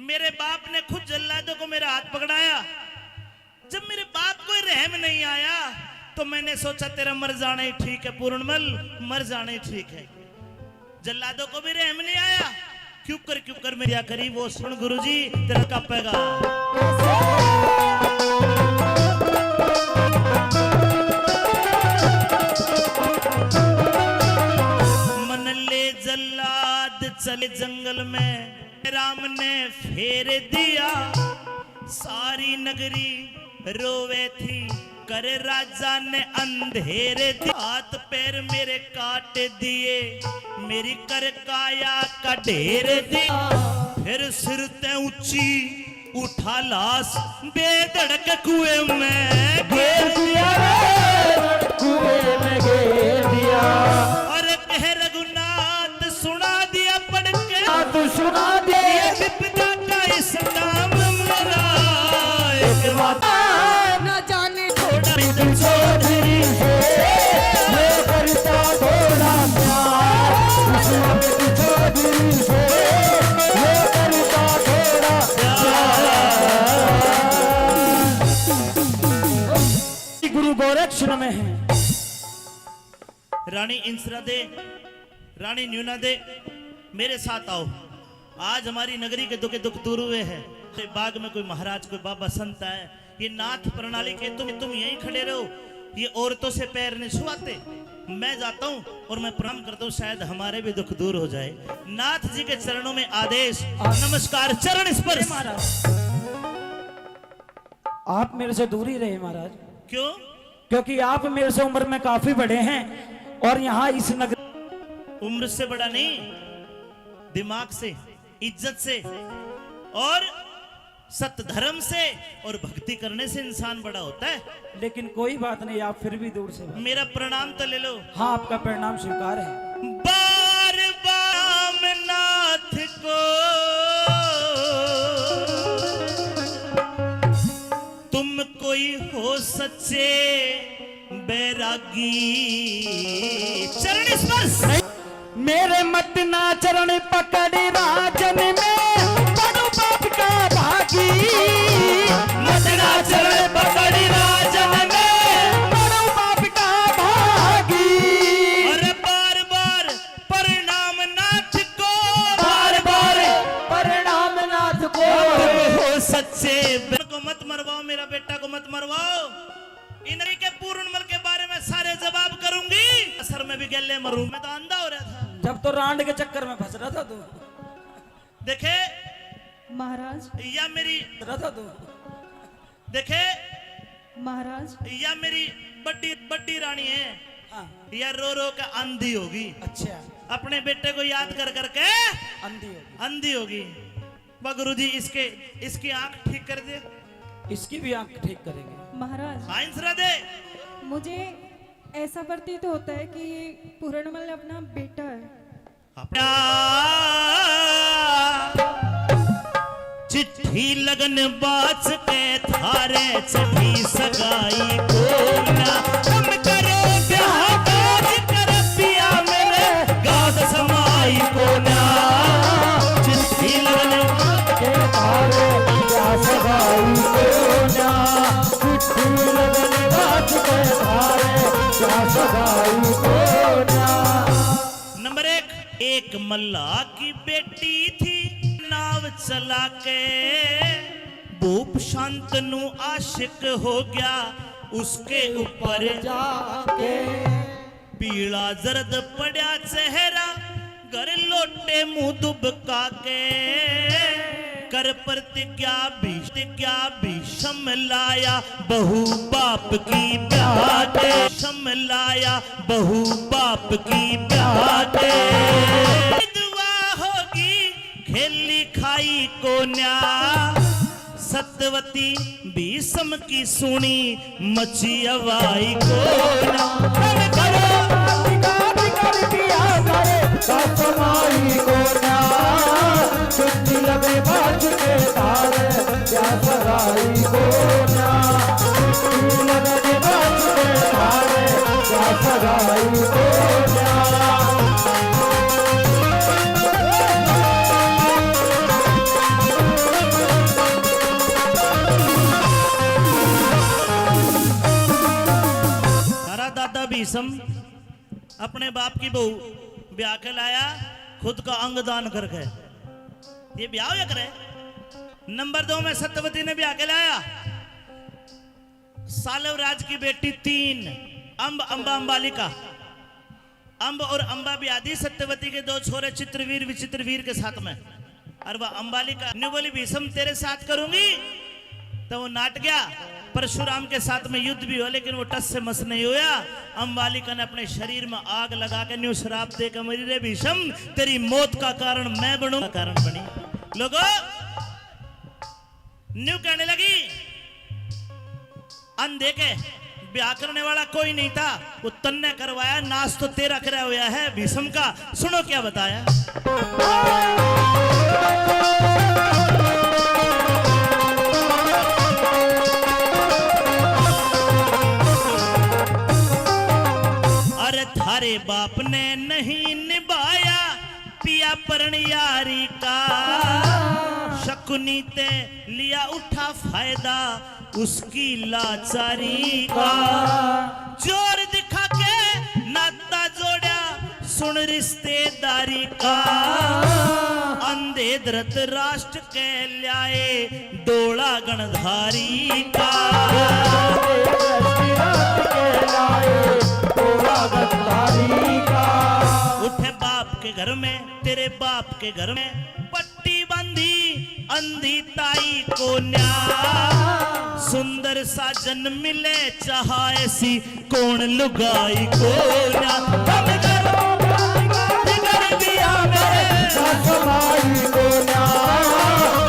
मेरे बाप ने खुद जल्लादों को मेरा हाथ पकड़ाया। जब मेरे बाप को ही रहम नहीं आया तो मैंने सोचा, तेरा मर जाना ही ठीक है पूरणमल, मर जाना ही ठीक है। जल्लादों को भी रहम नहीं आया। क्यों कर, क्यों कर मेरा करी वो सुन गुरुजी, तेरा कापेगा। मन ले जल्लाद चले जंगल में, राम ने फेर दिया। सारी नगरी रोवे थी, कर राजा ने अंधेर दिया। हाथ पैर मेरे काट दिए, मेरी कर काया का ढेर दिया। फिर सिर ते ऊंची उठा लाश, बेधड़क कुएं में गेर दिया रे, कुएं में गेर दिया। अरे कह रघुनाथ सुना दिया पढ़ के। हाँ, तू सुना दे। ये विपदा का इस नाम मेरा एक माता। ना जाने थोड़ा बिन चौधरी से, मैं करता थोड़ा प्यार। उस वक्त चौधरी से, मैं करता थोड़ा प्यार। गुरु गोरक्ष नमः। रानी इंसरा दे, रानी न्यूना दे, मेरे साथ आओ। आज हमारी नगरी के दुख, दुख दूर हुए हैं। तो बाग में कोई महाराज, कोई बाबा संत आए, ये नाथ प्रणाली के तुम, तुम यहीं खड़े रहो, ये औरतों से पैर नहीं छुआते। मैं जाता हूँ और मैं प्रणाम करता हूँ, शायद हमारे भी दुख दूर हो जाए। नाथ जी के चरणों में आदेश, नमस्कार, चरण स्पर्श। महाराज, आप मेरे से दूर ही रहे महाराज। क्यों? क्योंकि आप मेरे से उम्र में काफी बड़े हैं और यहाँ इस नगर उम्र से बड़ा नहीं, दिमाग से, इज्जत से और सत धर्म से और भक्ति करने से इंसान बड़ा होता है। लेकिन कोई बात नहीं, आप फिर भी दूर से। मेरा प्रणाम तो ले लो। हाँ, आपका प्रणाम स्वीकार है। बार बार नाथ को तुम कोई हो सच्चे बैरागी। चरण स्पर्श। मेरे मत ना चरण पकड़ राजन में। करवाओ। इनके पूर्णमल के बारे में सारे जवाब करूंगी। सर, मैं भी गले मरूं, मैं तो अंधा हो रहा था। जब तो रांड के चक्कर में फंस रहा था तू। देखे महाराज। या मेरी रहा था तू। देखे महाराज। या मेरी बड्डी, बड्डी रानी है। हाँ। या रो रो के अंधी होगी। अच्छा। अपने बेटे को याद कर करके अंधी होगी। अंधी होगी। वाह गुरु जी, इसके, इसकी आंख ठीक कर दे। इसकी भी आंख ठीक करेंगे। महाराज। हाँ, इंसरा दे। मुझे ऐसा प्रतीत होता है कि ये पूरणमल अपना बेटा है। अपना चिट्ठी लगन बाच के थारे चढ़ी सगाई कोन्या। हम करे ब्याह बाज कर पिया मेरे गाद समाई कोन्या। चिट्ठी लगन के थारे ब्याह सगाई कोन्या। चिट्ठी लगन बाच के थारे ब्याह सगाई कोन्या। नंबर एक, एक मल्ला की बेटी थी, नाव चला के भूप शांतनु आशिक हो गया उसके ऊपर जाके। पीला जर्द पड़ा चेहरा, घर लौटे मुंह दुबका के। कर प्रतिज्ञा भी, प्रतिज्ञा भीषम लाया बहू बाप की ब्याह के। भीषम लाया बहू बाप की ब्याह के। विधवा होगी खेली खाई कोन्या। सत्यवती भीषम की सुनी मची हवाई कोन्या। करो कर दिया करे कसमाई कोन्या। छुट्टी लगे बाज के तारे, क्या सगाई कोन्या। छुट्टी लगे बाज के तारे, क्या सगाई कोन्या। थारा दादा भीषम अपने बाप की बहू ब्याह के लाया, खुद का अंग दान करके। ये ब्याह हो या करे? नंबर दो में सत्यवती ने ब्याह के लाया सालव राज की बेटी तीन, अम्ब, अम्बा, अम्बालिका। अम्ब और अम्बा ब्याह दी सत्यवती के दो छोरे चित्रवीर, विचित्रवीर के साथ में। और वह अम्बालिका न्यू बोली, "भीषम तेरे साथ करूंगी।" तो वो नाट गया। परशुराम के साथ में युद्ध भी हुआ, लेकिन वो टस से मस नहीं हुआ। अम्बालिका ने अपने शरीर में आग लगा के न्यू श्राप दे के मरी, "रे भीषम, तेरी मौत का कारण मैं बनूं।" कारण बनी। लोगो, न्यू कहने लगी, अंधे के ब्याह करने वाला कोई नहीं था, वो तन्ने करवाया, नाश तो तेरा करा हुआ है भीषम का। सुनो क्या बताया। अरे थारे बाप ने नहीं निभाया पिया प्रण यारी का, शकुनी ते लिया उठा फायदा उसकी लाचारी का। जोर दिखा के नाता जोड़ा सुन रिश्तेदारी का, अंधे धृतराष्ट्र के ल्याए डोला गणधारी का। उठे बाप के घर में, तेरे बाप के घर में पट्टी बांधी अंधी ताई कोन्या। सुंदर साजन मिले चाहा ऐसी कौन लुगाई कोन्या। हम करो कर दिया मेरे कसमाई कोन्या।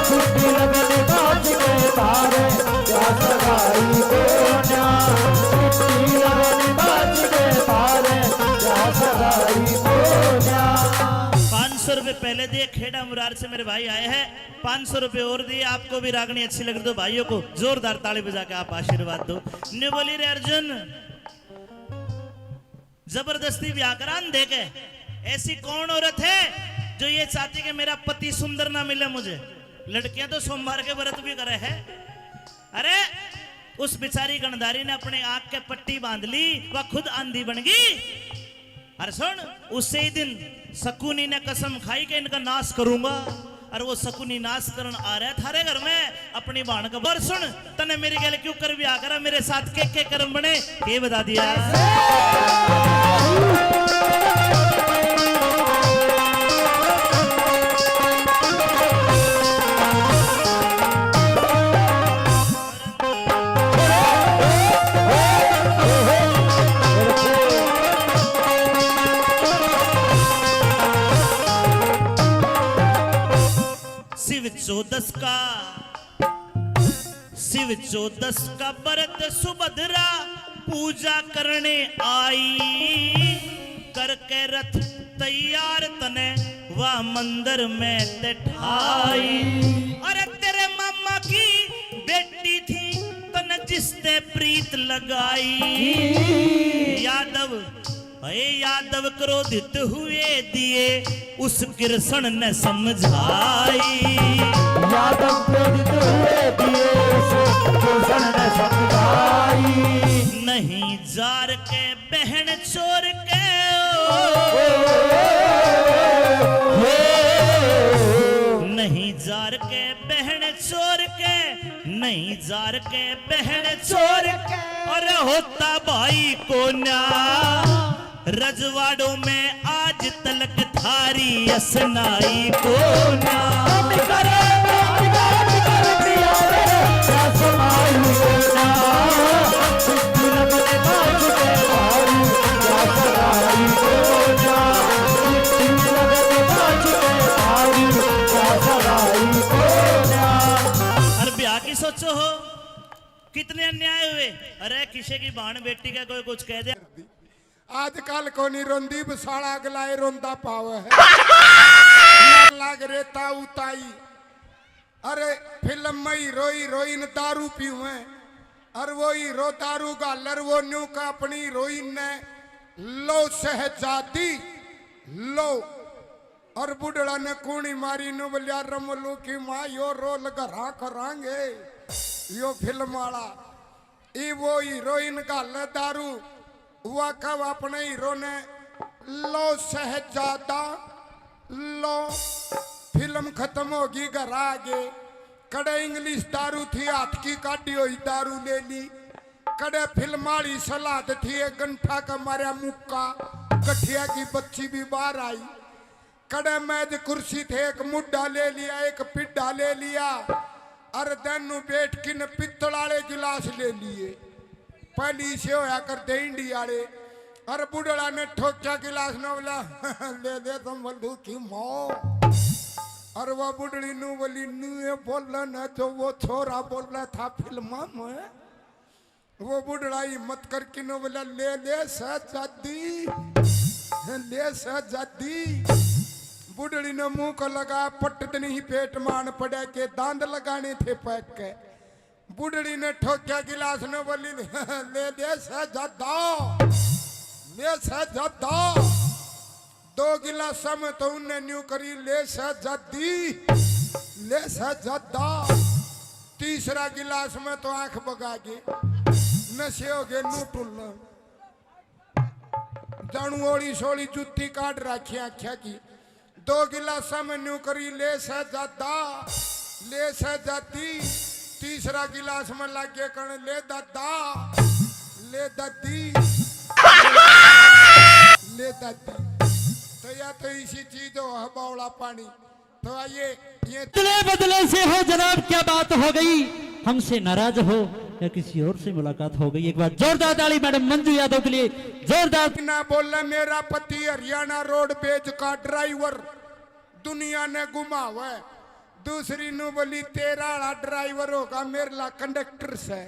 छुट्टी लगन बाज के तारे, क्या सगाई कोन्या। छुट्टी लगन बाज के तारे, क्या सगाई कोन्या। पाँच सौ रुपए पहले दिए, खेड़ा मुरार से मेरे भाई आए हैं, पाँच सौ रुपए और दिए। आपको भी रागनी अच्छी लग रही तो भाइयों को जोरदार ताली बजा के आप आशीर्वाद दो। न्यू बोली रे अर्जुन, जबरदस्ती ब्याह करा अंधे के। ऐसी कौन औरत है जो ये चाहती कि मेरा पति सुंदर ना मिले मुझे? लड़कियां तो सोमवार के व्रत भी करे है। अरे, उस बेचारी गणधारी ने अपने आंख के पट्टी बांध ली, वह खुद आंधी बन गई। अरे सुन, उसे ही दिन शकुनी ने कसम खाई कि इनका नाश करूंगा। और वो शकुनी नाश करण आ रहा है थारे घर में अपनी भाण का। और सुन, तने मेरी गैल क्यों कर ब्याह करा, मेरे साथ के के कर्म बने, ये बता दिया। शिव चौदस का, शिव चौदस का व्रत सुभद्रा पूजा करने आई, करके रथ तैयार तने वा मंदिर में ते ठाई। अरे तेरे मामा की बेटी थी, तने जिसते प्रीत लगाई। यादव, हे यादव क्रोधित हुए दिए उस कृष्ण ने समझाई। यादव क्रोधित हुए दिए उस कृष्ण ने समझाई। नहीं जार के बहन चोर के ओ। नहीं जार के बहन चोर के, नहीं जार के बहन चोर के। अरे होता भाई कोन्या, रजवाड़ों में आज तलक थारी असनाई कोन्या। अरे ब्याह की सोचो हो, कितने अन्याय हुए। अरे किसी की भाण बेटी का कोई कुछ कह दे। आजकल कोनी रोंदी बसाला, अगला ए रोंदा पावे है। लाग रे ताऊ ताई। अरे फिल्म में हीरो हीरोइन दारू पीवे, और वो हीरो दारू घालर वो न्यू का अपनी हीरोइन ने लो शहजादी लो। और बुढ़ड़ा ने कूणी मारी नु बोलिया, रमलू की माँ यो रोल घरा करांगे, यो फिल्म वाला। ई वो हीरोइन घाले दारू, वा कब अपने हीरो ने लो शहजादा लो। फिल्म खत्म होगी, घर आ गए। कड़े इंग्लिश दारू थी, हाथ की काढ़ी हुई दारू ले ली। कड़े फिल्म वाली सलाद थी, एक गंठा का मारा मुक्का, गठिया की बच्ची भी बाहर आई। कड़े मेज कुर्सी थे, एक मुड्ढा ले लिया, एक पिड्ढा ले लिया, अर दैनू बैठ किन पित्तल आले गिलास ले लिए। पहली से होया करते इंडी आले। अर बुढ़ड़ा ने ठोक्या गिलास न बोला, ले दे तुम बल्लू की माँ। अर वो बुढ़ड़ी नू बोली, नू ये बोल न जो वो छोरा बोल रहा था फिल्मा में। वो बुढ़ड़ा हिम्मत करके नो बोला, ले ले शहजादी, ले शहजादी। बुढ़ड़ी ने मुंह को लगा, पट नहीं पेट मान पड़ा के दांत लगाने थे पैक के। बुढ़ड़ी ने ठोक्या गिलास ने बोली, ले ले शहजादा, ले शहजादा। दो गिलासा में तो उनने न्यू करी, ले शहजादी, ले शहजादा। तीसरा गिलास में तो आंख बगा गई, नशे हो गए नू टुल्ल। जानू ओली सोली जुत्ती काट रखी आख्या की। दो गिलासा में न्यू करी, ले शहजादा, ले शहजादी। तीसरा गिलास में लागे कण, ले दादा, ले दादी, ले दादी। तो या तो इसी चीज हो, हवा वाला पानी। तो आइए, ये बदले बदले से हो जनाब, क्या बात हो गई, हमसे नाराज हो या किसी और से मुलाकात हो गई? एक बार जोरदार ताली मैडम मंजू यादव के लिए, जोरदार। ना बोले मेरा पति हरियाणा रोडवेज का ड्राइवर दुनिया ने घुमावे। दूसरी नू बोली, तेरा आला ड्राइवर होगा, मेरे ला कंडक्टर से,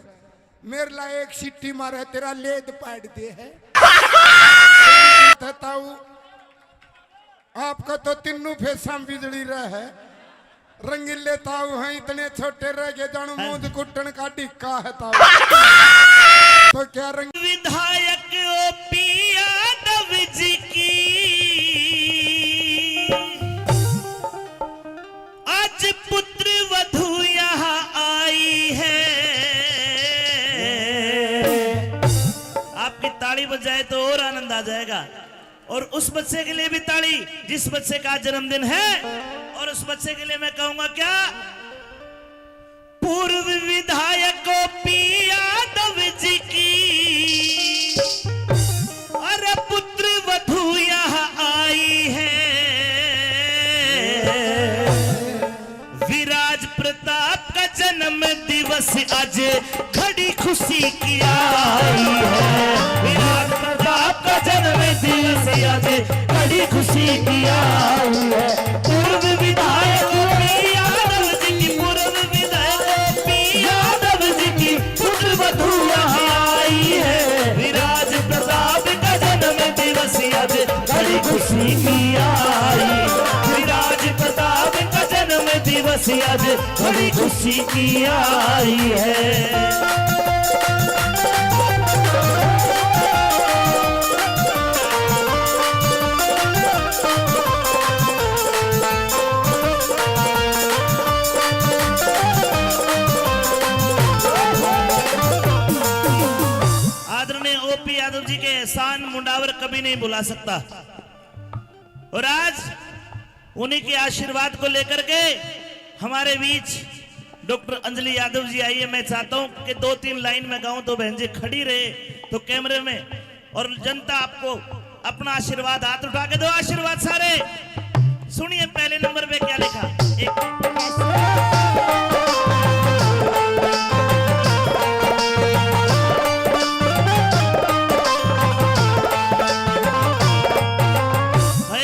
मेरे ला एक सीटी मारे, तेरा लेद पाड़ दे है। ताऊ, आपका तो तीनों फेसा में बिजली रहे है। रंगीले ताऊ हैं, इतने छोटे रह गए, जानो मूंद कुट्टन का ढिक्का है ताऊ। तो क्या रंग विधायक ओपी यादव जी की आज पुत्र वधू यहाँ आई है। आपकी ताली बजाए तो और आनंद आ जाएगा। और उस बच्चे के लिए भी ताली, जिस बच्चे का जन्मदिन है। और उस बच्चे के लिए मैं कहूंगा क्या? पूर्व विधायक ओपी यादव जी की, अरे, पुत्र वधू यहाँ आई है। विराज प्रताप का जन्म दिवस आज, बड़ी खुशी की आई है। विराट प्रताप का जन्म दिवस आज, बड़ी खुशी की आई है। पूर्व विधायक पी यादव जी की, पूर्व विधायक पी यादव जी की पुत्र वधू यहाँ आई है। विराज प्रताप का जन्म दिवस आज, बड़ी खुशी की आई। विराज प्रताप का जन्म दिवस आज, बड़ी खुशी की आई है। आदरणीय ओपी यादव जी के एहसान मुंडावर कभी नहीं भुला सकता। और आज उन्हीं के आशीर्वाद को लेकर के हमारे बीच डॉक्टर अंजलि यादव जी आई है। मैं चाहता हूं कि दो तीन लाइन में गाऊं, तो बहन जी खड़ी रहे तो कैमरे में और जनता आपको अपना आशीर्वाद, हाथ उठा के दो आशीर्वाद सारे। सुनिए पहले नंबर पे क्या लिखा।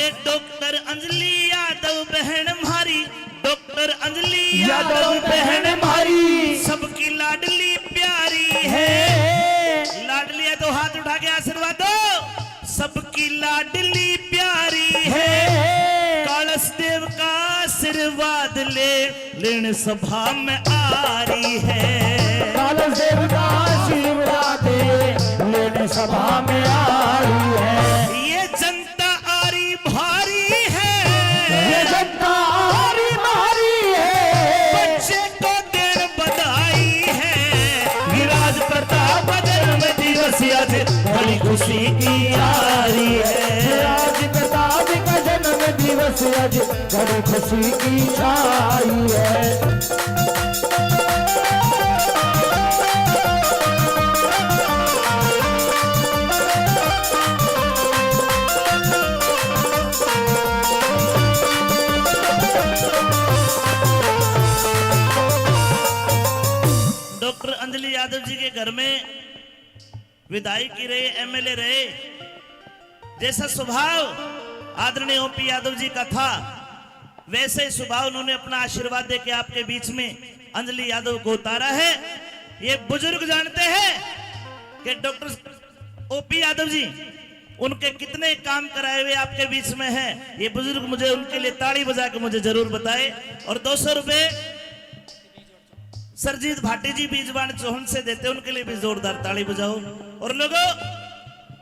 एक डॉक्टर अंजलि यादव बहन म्हारी, डॉक्टर अंजलि यादव बहन म्हारी, सबकी लाडली प्यारी है। लाडली है तो हाथ उठा के आशीर्वाद दो। सबकी लाडली प्यारी है, कालस देव का आशीर्वाद ले लेने सभा में आ रही है। कालस देव का आशीर्वाद ले लेने सभा में आ रही है। ये जनता आरी भारी है, ये जनता आरी भारी है। बच्चे को देन बधाई है। विराज प्रताप का जन्म दिवस आज, बड़ी खुशी की आ रही है। विराज प्रताप का जन्म दिवस आज, बड़ी खुशी की छाई है। डॉक्टर अंजलि यादव जी के घर में विधायकी रहे, एमएलए रहे, जैसा स्वभाव आदरणीय ओपी यादव जी का था, वैसे ही स्वभाव उन्होंने अपना आशीर्वाद देके आपके बीच में अंजलि यादव को उतारा है। ये बुजुर्ग जानते हैं कि डॉक्टर ओपी यादव जी उनके कितने काम कराए हुए आपके बीच में हैं। ये बुजुर्ग मुझे उनके लिए ताली बजा के मुझे जरूर बताए। और दो सौ रुपए सरजीत भाटी जी बीजवाण चौहन से देते, उनके लिए भी जोरदार ताली बजाओ। और लोगों,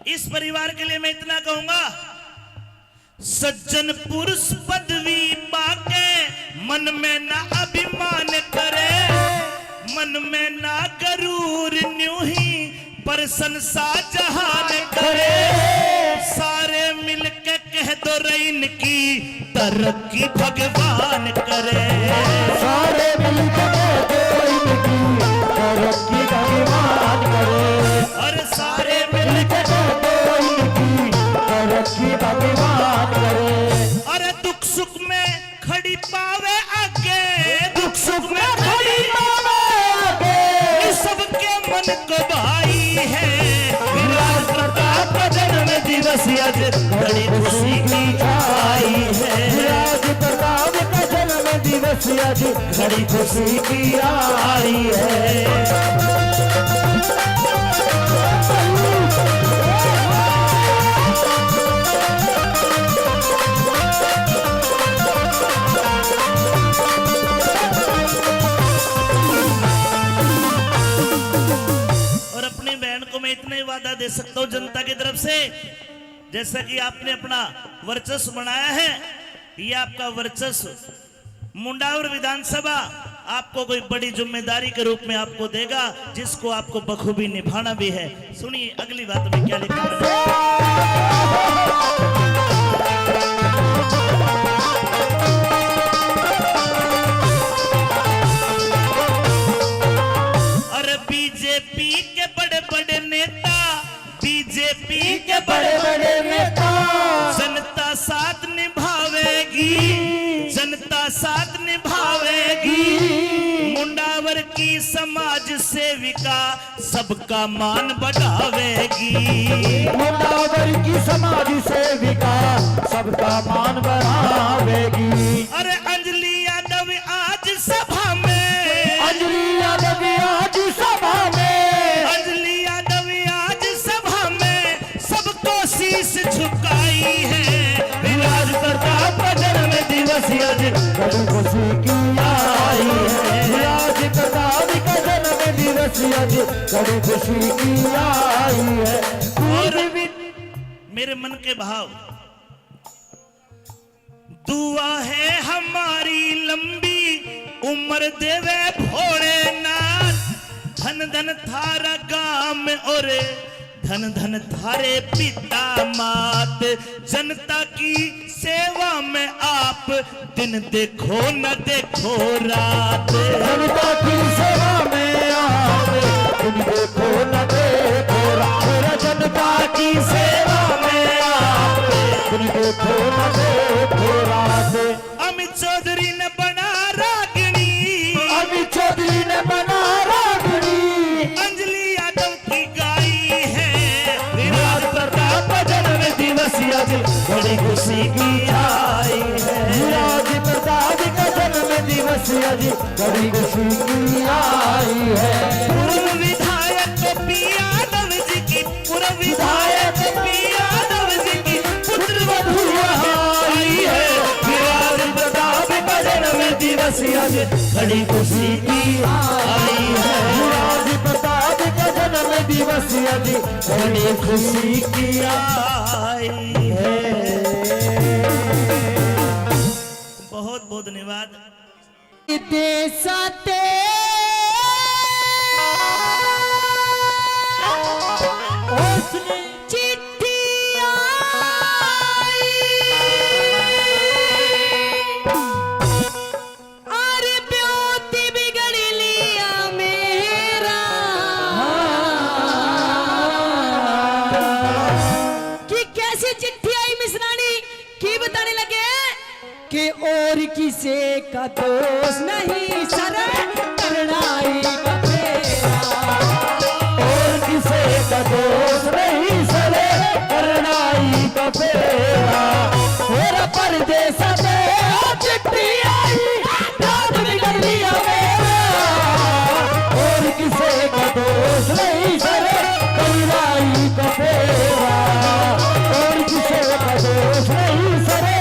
इस परिवार के लिए मैं इतना कहूंगा, सज्जन पुरुष पदवी पाके मन में ना अभिमान करे, मन में ना गरूर न्यू ही प्रशंसा जहान करे। सारे मिलके कह दो रे इनकी तरक्की भगवान करे। सारे मिलके कह दो इनकी तरक्की भगवान करे। अरे सारे मिलके कह दो इनकी तरक्की भगवान करे। अरे दुख सुख में खड़ी पावे आगे, दुख सुख में खड़ी पावे आगे, सबके मन को भाई है। विराज प्रताप का जन्म दिवस आज, बड़ी खुशी की छाई है। विराज प्रताप का जन्म दिवस आज, बड़ी खुशी की आई है। और अपनी बहन को मैं इतना ही वादा दे सकता हूं जनता की तरफ से, जैसा कि आपने अपना वर्चस्व बनाया है, ये आपका वर्चस्व मुंडावर विधानसभा आपको कोई बड़ी जिम्मेदारी के रूप में आपको देगा, जिसको आपको बखूबी निभाना भी है। सुनिए अगली बात में क्या लिखा है। साथ निभावेगी। मुंडावर की समाज सेविका सबका मान बढ़ावेगी। मुंडावर की समाज सेविका सबका मान बढ़ावेगी। अरे अंजलि यादव आज सभा में, अंजलि यादव आज सभा में, अंजलि यादव आज सभा में सबको शीश झुकाई है। राज प्रताप का जन्म दिवस आज बड़ी खुशी की आई है। राज प्रताप का जन्म दिवस आज बड़ी खुशी की आई है। और मेरे मन के भाव, दुआ है हमारी लंबी उम्र देवे भोलेनाथ। धन धन थारा गाम और धन धन थारे पिता मात। जनता की सेवा में आप दिन देखो न देखो रात। जनता की सेवा में आप दिन देखो न देखो रात। जनता की सेवा में आप दिन देखो न देखो रात। अमित चौधरी ने बना रागनी, अमित चौधरी ने बना रागनी। अंजलि यादव की गाई है। राज प्रताप का जन्म दिवस आज बड़ी खुशी की आई है। राज प्रताप का जन्म दिवस आज बड़ी खुशी की आई है। पूर्व विधायक पी यादव जी की, पूर्व विधायक पी यादव जी की पुत्र वधू आई है। राज प्रताप का जन्म दिवस आज बड़ी खुशी की आई है। राज प्रताप का जन्म दिवस आज बड़ी खुशी की आई है। बहुत बहुत धन्यवाद। देसा ते चिट्ठी आई, अरे ब्योत बिगड़ लिया मेरा। कि कैसी चिट्ठी आई मिसरानी, की बताने लगे? के और किसे का दोष नहीं सरे, करना ही का फेरा। और किसे का दोष नहीं सरे, करना ही का फेरा। मेरा परदेसा ते चिट्ठी आई, रात बिगड़ लिया मेरा। और किसे का दोष नहीं सरे, करना ही का फेरा। और किसे का दोष नहीं सरे,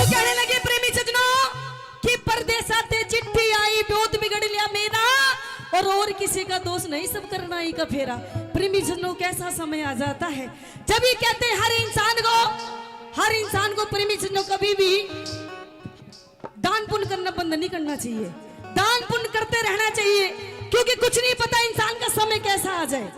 कहने लगे प्रेमी सजनों कि परदेसा ते चिट्ठी आई, ब्योत बिगड़ लिया मेरा, और, और किसी का दोष नहीं, सब करना ही का फेरा। प्रेमी सजनों, कैसा समय आ जाता है, जब ये कहते हैं हर इंसान को, हर इंसान को प्रेमी सज्जनों कभी भी दान पुण्य करना बंद नहीं करना चाहिए, दान पुण्य करते रहना चाहिए, क्योंकि कुछ नहीं पता इंसान का समय कैसा आ जाए।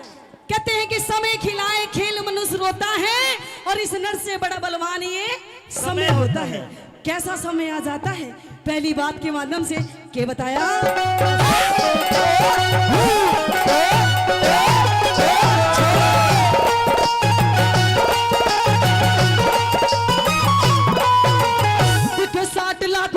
कहते हैं कि समय खिलाए खेल मनुष्य रोता है, और इस नर से बड़ा बलवान ये समय होता है। कैसा समय आ जाता है, पहली बात के माध्यम से के बताया। साठ लाख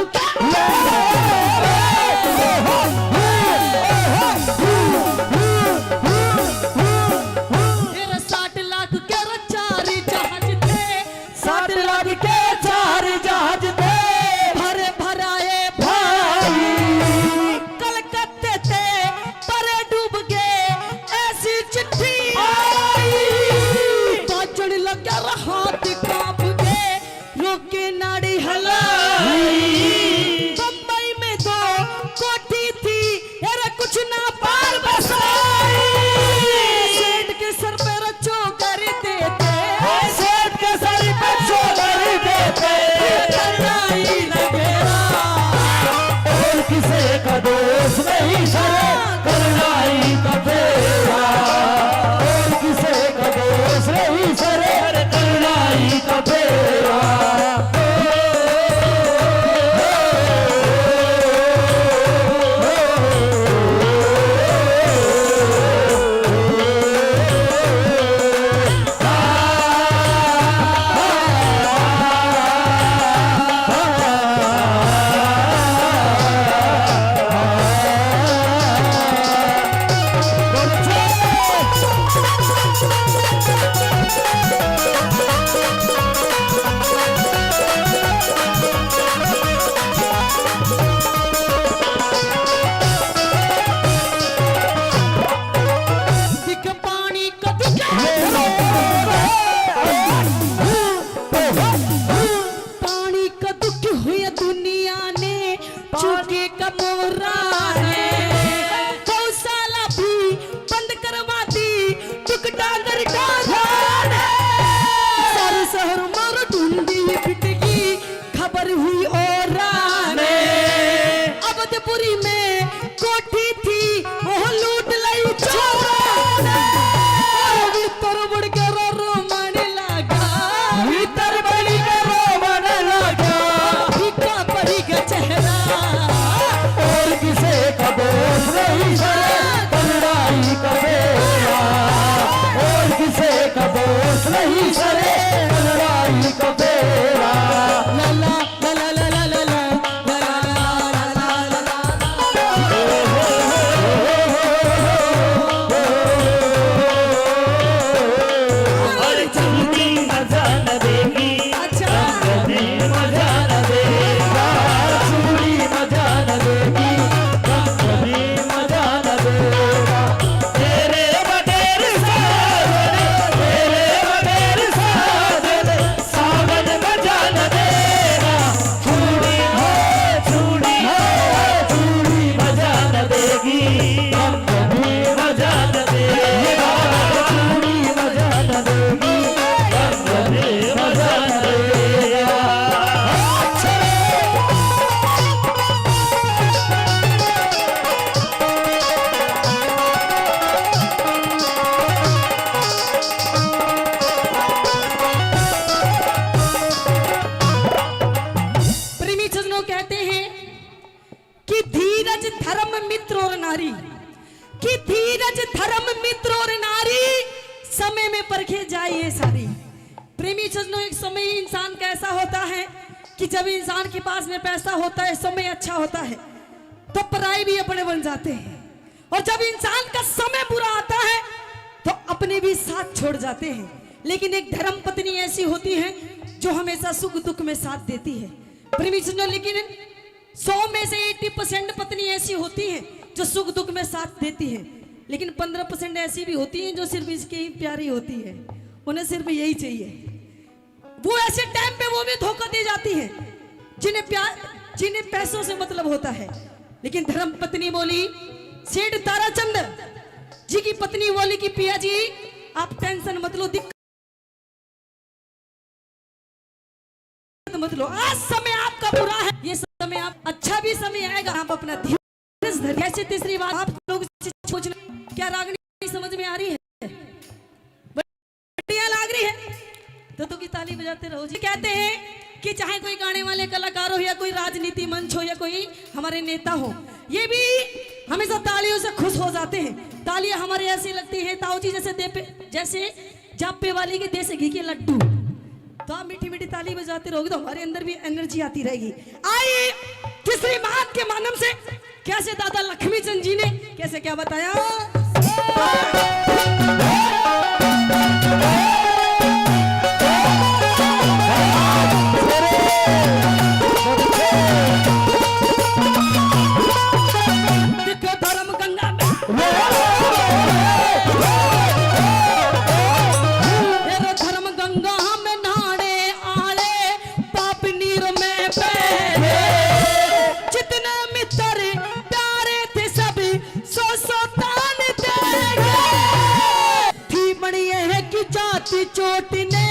तेरा साठ लाख के चार जहाज थे, साठ लाख के चार जहाज थे, भरे भराए भाई। कलकत्ते ते परे डूब गए, ऐसी चिट्ठी आई। बाजण लगा रहा थी कांप गए, रोके नाड़ी हलाई। बम्बई में दो कोठी थी, अरे कुछ ना पार बसाई। सेठ के सर पे रचो कर देते, सेठ के सर पे रचो कर देते, करना ही का फेरा। और किसे का दोष नहीं सरे, करना ही का फेरा। और किसे का दोष नहीं सरे, करना ही का मोरा ने गौशाला भी बंद करवा दी, टुकटा कर डारा ने। सारे शहर मार ढूंढी बिटकी, खबर हुई औरा ने। अवधपुरी में कोठी थी, वो लूट लई चोरा ने। और भीतर बड़ कर रोमन लागा, भीतर बड़ कर रोमन लागा, फीका पड़ी गया चेहरा। और किसे का दोष नहीं सरे, लड़ाई का बेरा। और किसे का दोष नहीं सरे, लड़ाई का बेरा। ला ला, ला ला, ला ला, ला ला। अरे चुगली मजा न देगी, अच्छा। कभी मजा न देगा, चुगली मजा न देगी, कभी मजा न देगा। तेरे बगैर साजन, तेरे बगैर साजन, सावन मजा न देगा। चूड़ी हो, चूड़ी हो, चूड़ी मजा न देगी, हम कभी मजा न देगा। चूड़ी मजा न देगी, हम कभी मजा न देगा। प्रेमी सज्जनों, कहते हैं कि धीरज धर्म मित्र और नारी, कि धीरज धर्म मित्र और नारी, समय में परखे जाए ये सारी। प्रेमी सज्जनों, एक समय इंसान का ऐसा होता है कि जब इंसान के पास में पैसा होता है, समय अच्छा होता है, तो पराए भी अपने बन जाते हैं। और जब इंसान का समय बुरा आता है, तो अपने भी साथ छोड़ जाते हैं। लेकिन एक धर्म पत्नी ऐसी होती है जो हमेशा सुख दुख में साथ देती है। प्रेमी सज्जनों, लेकिन सौ में से अस्सी परसेंट पत्नी ऐसी होती है जो सुख दुख में साथ देती है, लेकिन पन्द्रह परसेंट ऐसी भी होती है जो सिर्फ इसके ही प्यारी होती है, उन्हें सिर्फ यही चाहिए। वो ऐसे टाइम पे वो भी धोखा दे जाती है जिन्हें प्यार, जिन्हें पैसों से मतलब होता है। लेकिन धर्म पत्नी बोली, सेठ ताराचंद जी की पत्नी बोली कि पिया जी, आप टेंशन मत लो, दिक्कत मत लो। आज समय आपका बुरा है, ये समय आप, अच्छा भी समय आएगा, आप अपना धीरज धर। कैसे तीसरी बात आप लोग से पूछना, क्या रागनी समझ में आ रही है? बढ़िया लाग रही है तो तो की ताली बजाते रहो जी। कहते हैं कि चाहे कोई गाने वाले कलाकार हो या कोई राजनीति मंच हो या कोई हमारे नेता हो, ये भी हमेशा तालियों से खुश हो जाते हैं। तालियां हमारे ऐसी लगती है ताऊ जी जैसे देपे, जैसे जापे वाली के देसी घी के लड्डू। तो आप मीठी मीठी ताली बजाते रहोगे तो हमारे अंदर भी एनर्जी आती रहेगी। आइए, तीसरी बात के माध्यम से कैसे दादा लक्ष्मी चंद जी ने कैसे क्या बताया। देखो धर्म गंगा में, तेरे धर्म गंगा में नहाने आले पाप नीर में बह गए। जितने मित्र प्यारे थे सभी सौ सौ तान दे गए। थी बनी है कि जाति चोट ने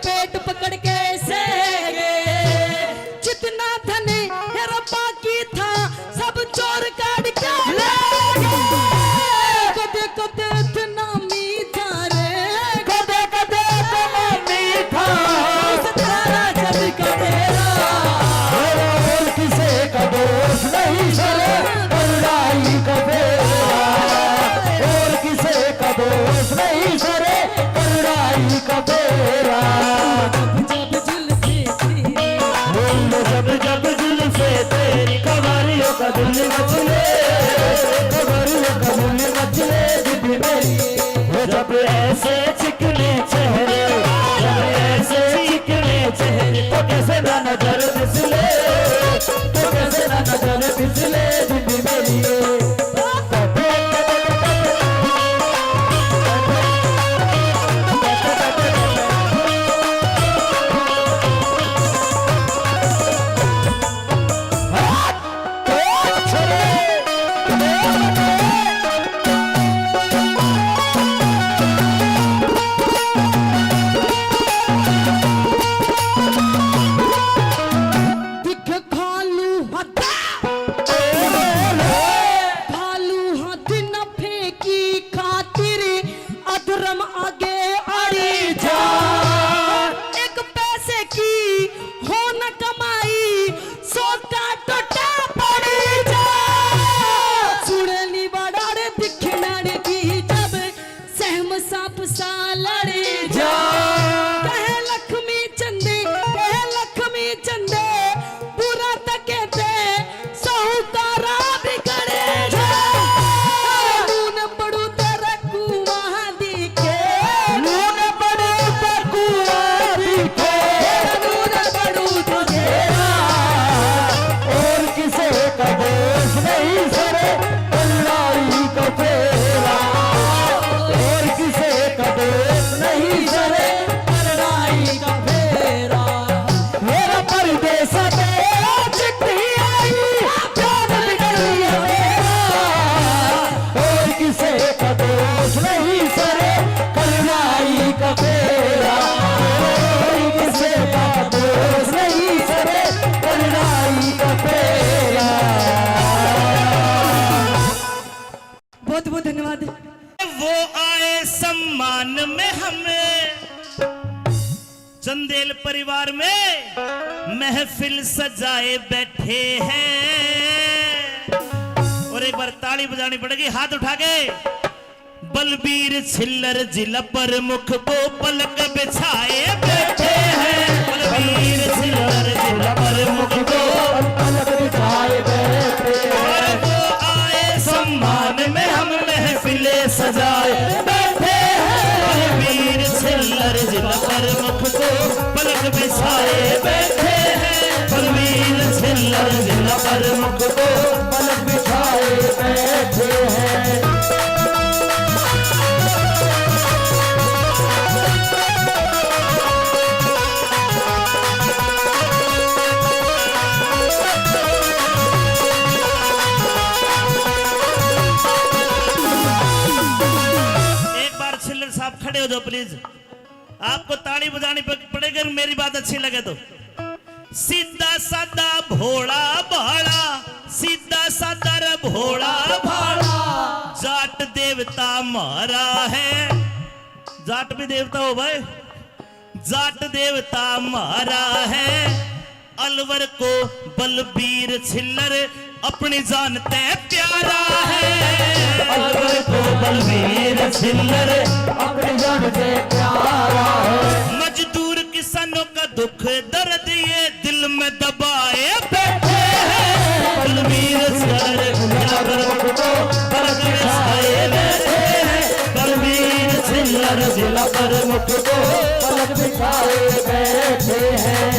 पेट पकड़ के सह गए। जितना धन है बाकी था सब चोर काट के ले गए। कदे कदे इतना मीठा रे, कदे कदे इतना मीठा। इस तारा जब का तेरा। और किसे का दोष नहीं सरे, बलराई का बेरा। और किसे का दोष नहीं सरे, बलराई का बेरा। जब जुल्फे तेरी। बोल जब जब जुल्फे तेरी, कवारियों का दिल मचले, कवारियों का दिल मचले, जिद मेरी। वो जब ऐसे चिकने चेहरे, जब ऐसे चिकने चेहरे, तो कैसे ना नजर फिसले, तो कैसे ना नजर फिसले, जिद मेरी। चंदेल परिवार में महफिल सजाए बैठे हैं। और एक बार ताली बजानी पड़ेगी, हाथ उठा के। बलबीर छिल्लर जिला प्रमुख को पलक बिछाए बैठे हैं। बलबीर छिल्लर जिला प्रमुख को पलक बिछाए बैठे हैं। और वो आए सम्मान में, हम महफिलें सजाए बैठे हैं। बलबीर छिल्लर जिला प्रमुख को पलक बिछाए बैठे हैं। बलबीर छिल्लर जिला प्रमुख को पलक बिछाए बैठे हैं। एक बार छिल्लर साहब खड़े हो जाओ प्लीज। आपको ताली बजानी प-, पड़ेगी, मेरी बात अच्छी लगे तो। सीधा साधा भोला भाला, सीधा साधा रे भोला भाला, जाट देवता म्हारा है। जाट भी देवता हो भाई, जाट देवता म्हारा है। अलवर को बलबीर छिल्लर अपनी जान ते प्यारा है। अलवर को बलबीर छिल्लर अपनी जान ते प्यारा है। मजदूर किसानों का दुख दर्द ये दिल में दबाए बैठे हैं। बलबीर छिल्लर अलवर को पलक बिछाए बैठे हैं। बलबीर छिल्लर जिला प्रमुख को पलक बिछाए बैठे हैं।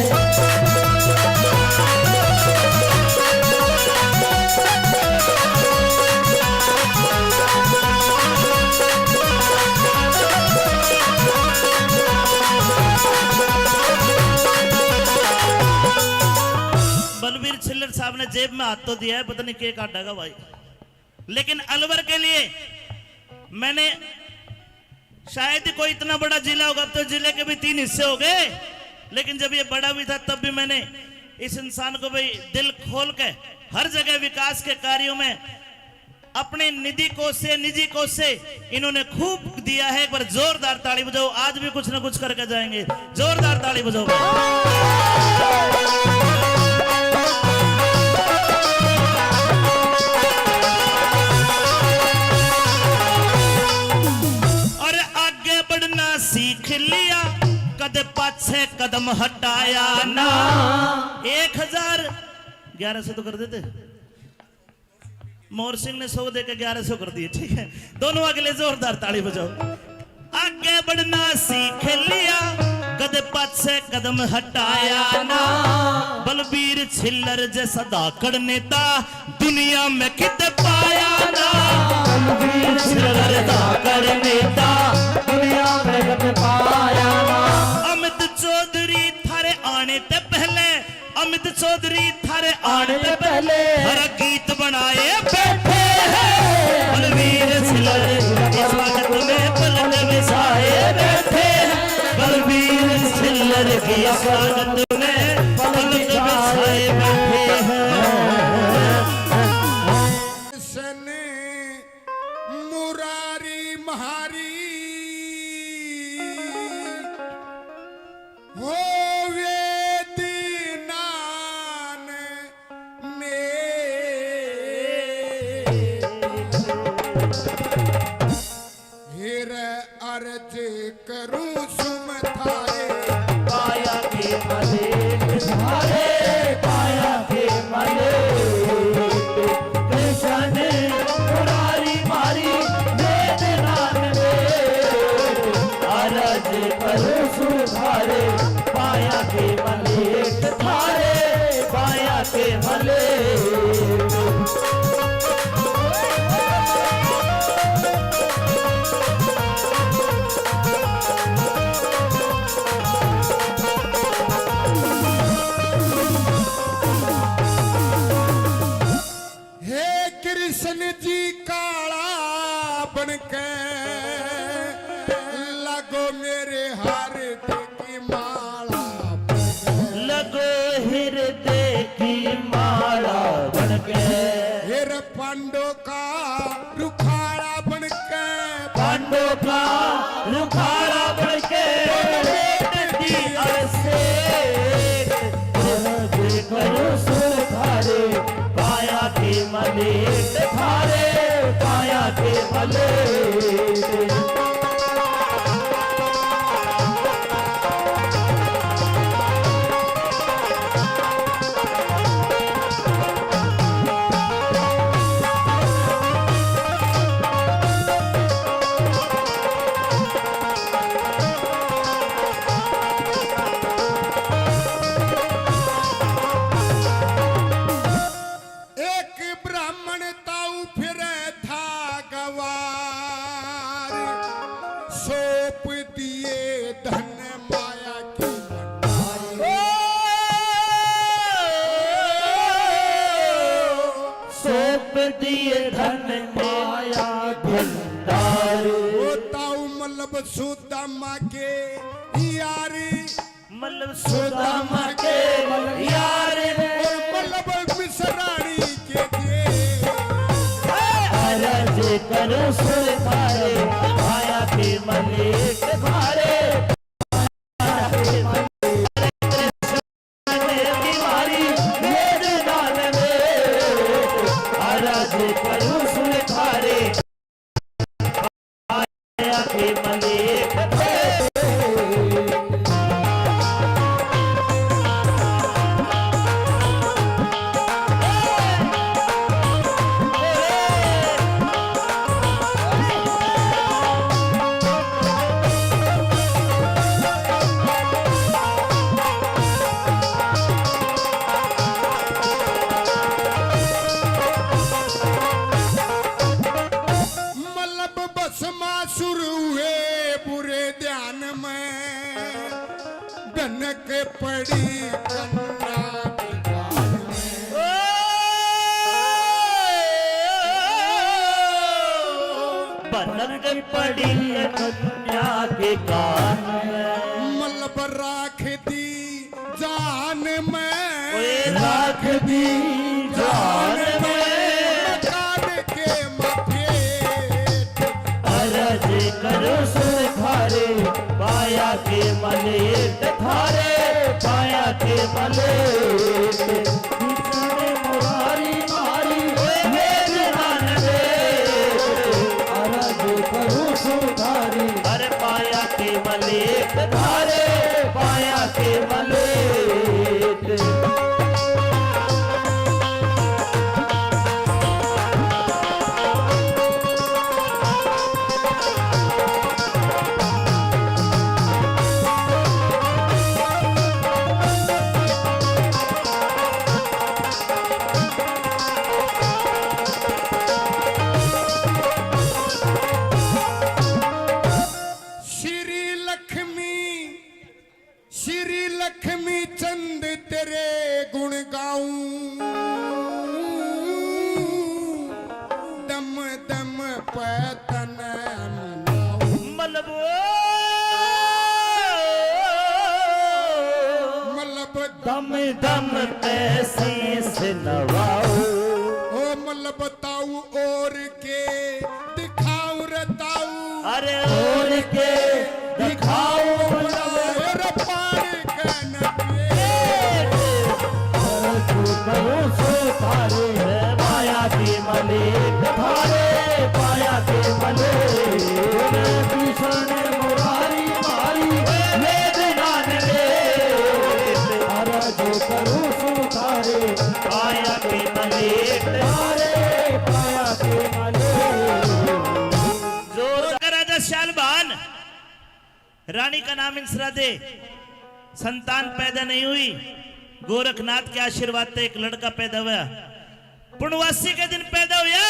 बलबीर छिल्लर साहब ने जेब में हाथ तो दिया है, पता नहीं के काटेगा भाई, लेकिन अलवर के लिए मैंने, शायद ही कोई इतना बड़ा जिला होगा, अब तो जिले के भी तीन हिस्से हो गए, लेकिन जब ये बड़ा भी था तब भी मैंने इस इंसान को भाई दिल खोल के हर जगह विकास के कार्यों में अपने निधि कोष से, निजी कोष से इन्होंने खूब दिया है। एक बार जोरदार ताली बजाओ, आज भी कुछ ना कुछ करके जाएंगे। जोरदार ताली बजाओ भाई। और आगे बढ़ना सीख लिया, कद पाछे कदम हटाया ना। एक हजार, ग्यारह सौ तो कर देते। मोहर सिंह ने सौ देके ग्यारह सौ कर दिए, ठीक है। दोनों अगले जोरदार ताली बजाओ। आगे बढ़ना सीख लिया, कद पाछे कदम हटाया ना। बलबीर छिल्लर जैसा धाकड़ नेता दुनिया में कित पाया ना। बलबीर छिल्लर धाकड़ नेता दुनिया में कित पाया ना। अमित चौधरी थारे आने ते पहले, अमित चौधरी थारे आने ते पहले हर गीत बनाए बैठे हैं। बलबीर छिल्लर के स्वागत में पलक बिछाए बैठे हैं। बलबीर छिल्लर के स्वागत में पलक बिछाए बैठे हैं। सन मुरारी म्हारी होवे दीनान में। हेर अर्ज करूं सुम थारे पाया के मले, थारे पाया के मले। कृष्ण मुरारी म्हारी वेद नाम में, अरज करूं सुधारे, पाया के मलेट थारे, पाया के मलेट। सेठ, अर्ज करूं सुन थारे, पाया के मलेट थारे, पाया के मलेट। एक ब्राह्मण ताऊ फिरे था गवार, सौंप दिए धन माया की भंडार। सौंप दिए धन माया भंडार। ओ ताऊ मतलब सुदामा के यार, मतलब सुदामा के यार, और मतलब मिसरानी के दिए। अर्ज करूं सुन थारे, पाया के मलेट थारे। मतलब भस्मासुर हुए बुरे ध्यान में, भनक पड़ी कन्या के कान में। ओ, भनक पड़ी कन्या के कान में। मतलब राख दी जान में। ओए राख दी जान में। मकान के मफेट। अर्ज करूं सुन थारे, पाया के मलेट थारे, पाया के मलेट। बिछड़े मुरारी मारी, ओए मेरे नान दे। अर्ज करूं सुन थारे, अरे पाया के मलेट थारे, पाया के मलेट। श्री लक्ष्मी, श्री लक्ष्मी चंद तेरे गुण गाऊं, दम दम पे तने मनाऊं। मलबो, मलब दम दम पे शीश नवाओ। ओ मलब ताऊ और के दिखाऊं रे ताऊ। अरे और के दिखाऊं रे पानी के नबी। अर्ज करूं सो थारे, माया के मलेट थारे, पाया के मलेट। भीषण मुरारी मारी, वेद ज्ञान दे। अर्ज करूं सो थारे, पाया के मलेट थारे, पाया के मलेट। जोरदार राजा शालभान। रानी का नाम इंसरा दे। संतान पैदा नहीं हुई। गोरखनाथ के आशीर्वाद से एक लड़का पैदा हुआ। पूर्णवासी के दिन पैदा हुआ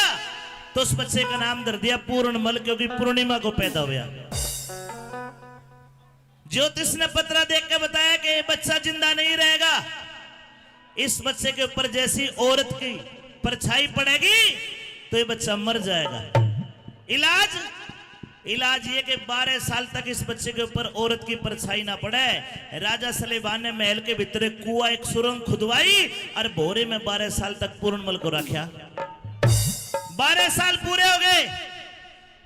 तो उस बच्चे का नाम धर दिया पूर्णमल, क्योंकि पूर्णिमा को पैदा हुआ। ज्योतिष ने पतरा देख के बताया कि ये बच्चा जिंदा नहीं रहेगा। इस बच्चे के ऊपर जैसी औरत की परछाई पड़ेगी तो ये बच्चा मर जाएगा। इलाज, इलाज ये कि बारह साल तक इस बच्चे के ऊपर औरत की परछाई ना पड़े। राजा सलेबान ने महल के भीतर एक कुआ, एक सुरंग खुदवाई और भोरे में बारह साल तक पूर्णमल को रखा। बारह साल पूरे हो गए,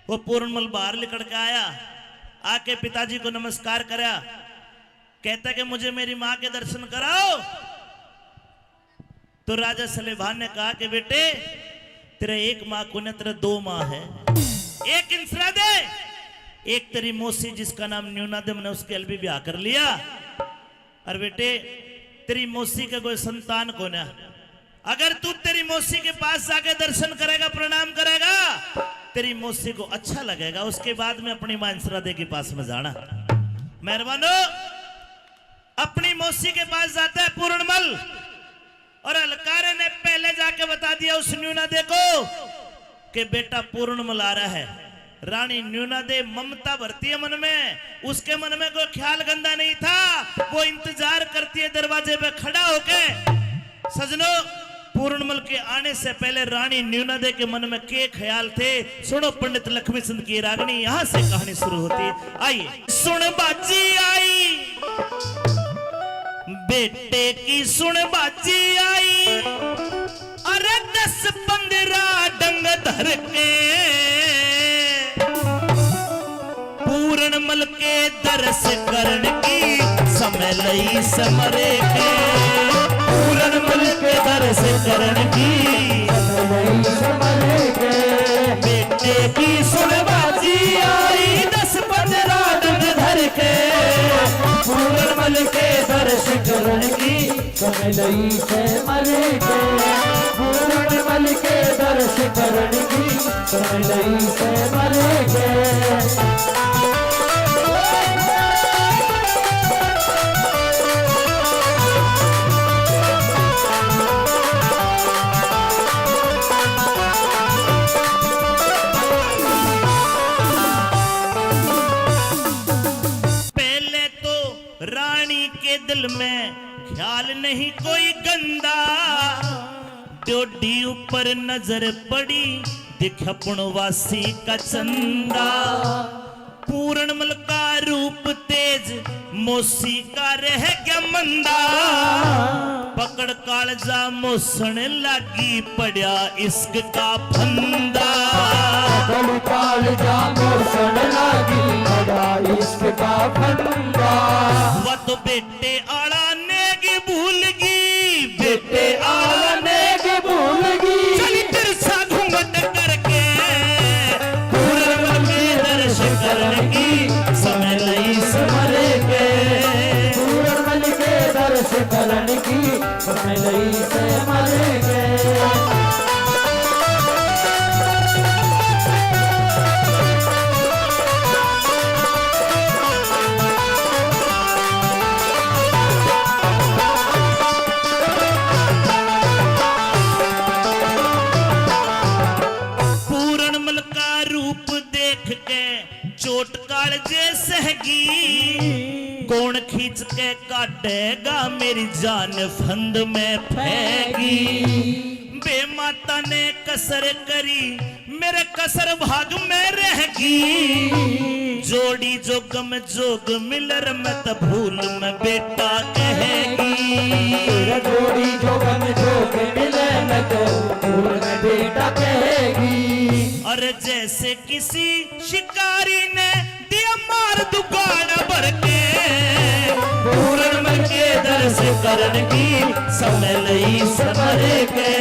वो पूर्णमल बाहर निकल के आया, आके पिताजी को नमस्कार करा। कहता कि मुझे मेरी माँ के दर्शन कराओ। तो राजा सलेभान ने कहा कि बेटे, तेरे एक माँ को ना, तेरे दो माँ है। एक इंसरा दे, एक तेरी मौसी जिसका नाम न्यूना दे, मैंने उसके अलबी ब्याह कर लिया। और बेटे, तेरी मौसी का कोई संतान को ना, अगर तू तेरी मौसी के पास जाके दर्शन करेगा, प्रणाम करेगा, तेरी मौसी को अच्छा लगेगा, उसके बाद में अपनी माँ इंसरा दे के पास में जाना। मेहरबानो, अपनी मौसी के पास जाता है पूरणमल, और हलकारे ने पहले जाके बता दिया उस न्यूना दे को कि बेटा पूरणमल आ रहा है। रानी न्यूना दे ममता भरती है मन में, उसके मन में कोई ख्याल गंदा नहीं था। वो इंतजार करती है दरवाजे पे खड़ा होके। सजनो, पूरणमल के आने से पहले रानी न्यूना दे के मन में के ख्याल थे, सुनो पंडित लक्ष्मी चंद की रागनी, यहाँ से कहानी शुरू होती है। आइए। सुन बाजी आई, बेटे की सुन बाजी आई, अरे दस पन्द्रह डंग धर के पूरणमल के दर्श करण की समय लई समरे के। पूरणमल के दर्श करण की समय लई समरे के। बेटे की सुन बाजी आई, दस पन्द्रह डंग धर के पूरणमल के दर्श करण की समय लई से मरे के। पूरणमल के दर्श करण की समय लई से मरे के। पहले तो रानी के दिल में ख्याल नहीं कोई गंदा, डोडी ऊपर नजर पड़ी, दिख अपनवासी का चंदा। पूरणमल का रूप तेज, मौसी का रह गया मंदा। पकड़ कालजा मोसण लागी, पड़ा इश्क का फंदा। पकड़ कालजा मोसण लागी, पड़ा इश्क का फंदा। वा तो बेटे आला नेग भूल गई, बेटे आला नेग भूल गई। चली तिरछा घूंघट करके, पूरणमल के दर्श करण की समय लई से मरे के। पूरणमल के दर्श करण की समय लई से मरे के। पूरणमल का रूप देख के चोट कालजे सहगी, कौन खींच के काटेगा मेरी जान फंद में फेंकी। बे माता ने कसर करी, मेरे कसर भाग में रहगी। जोड़ी जो गम जोग मिलर, मैं तो भूल में बेटा कहेगी। तेरा जोड़ी जो गम जोग मिले, मैं तो भूल में बेटा कहेगी। अरे जैसे किसी शिकारी ने दिया मार दुगाड़ा भर के, पूरणमल के दर्श करण की समय लई से मरे के।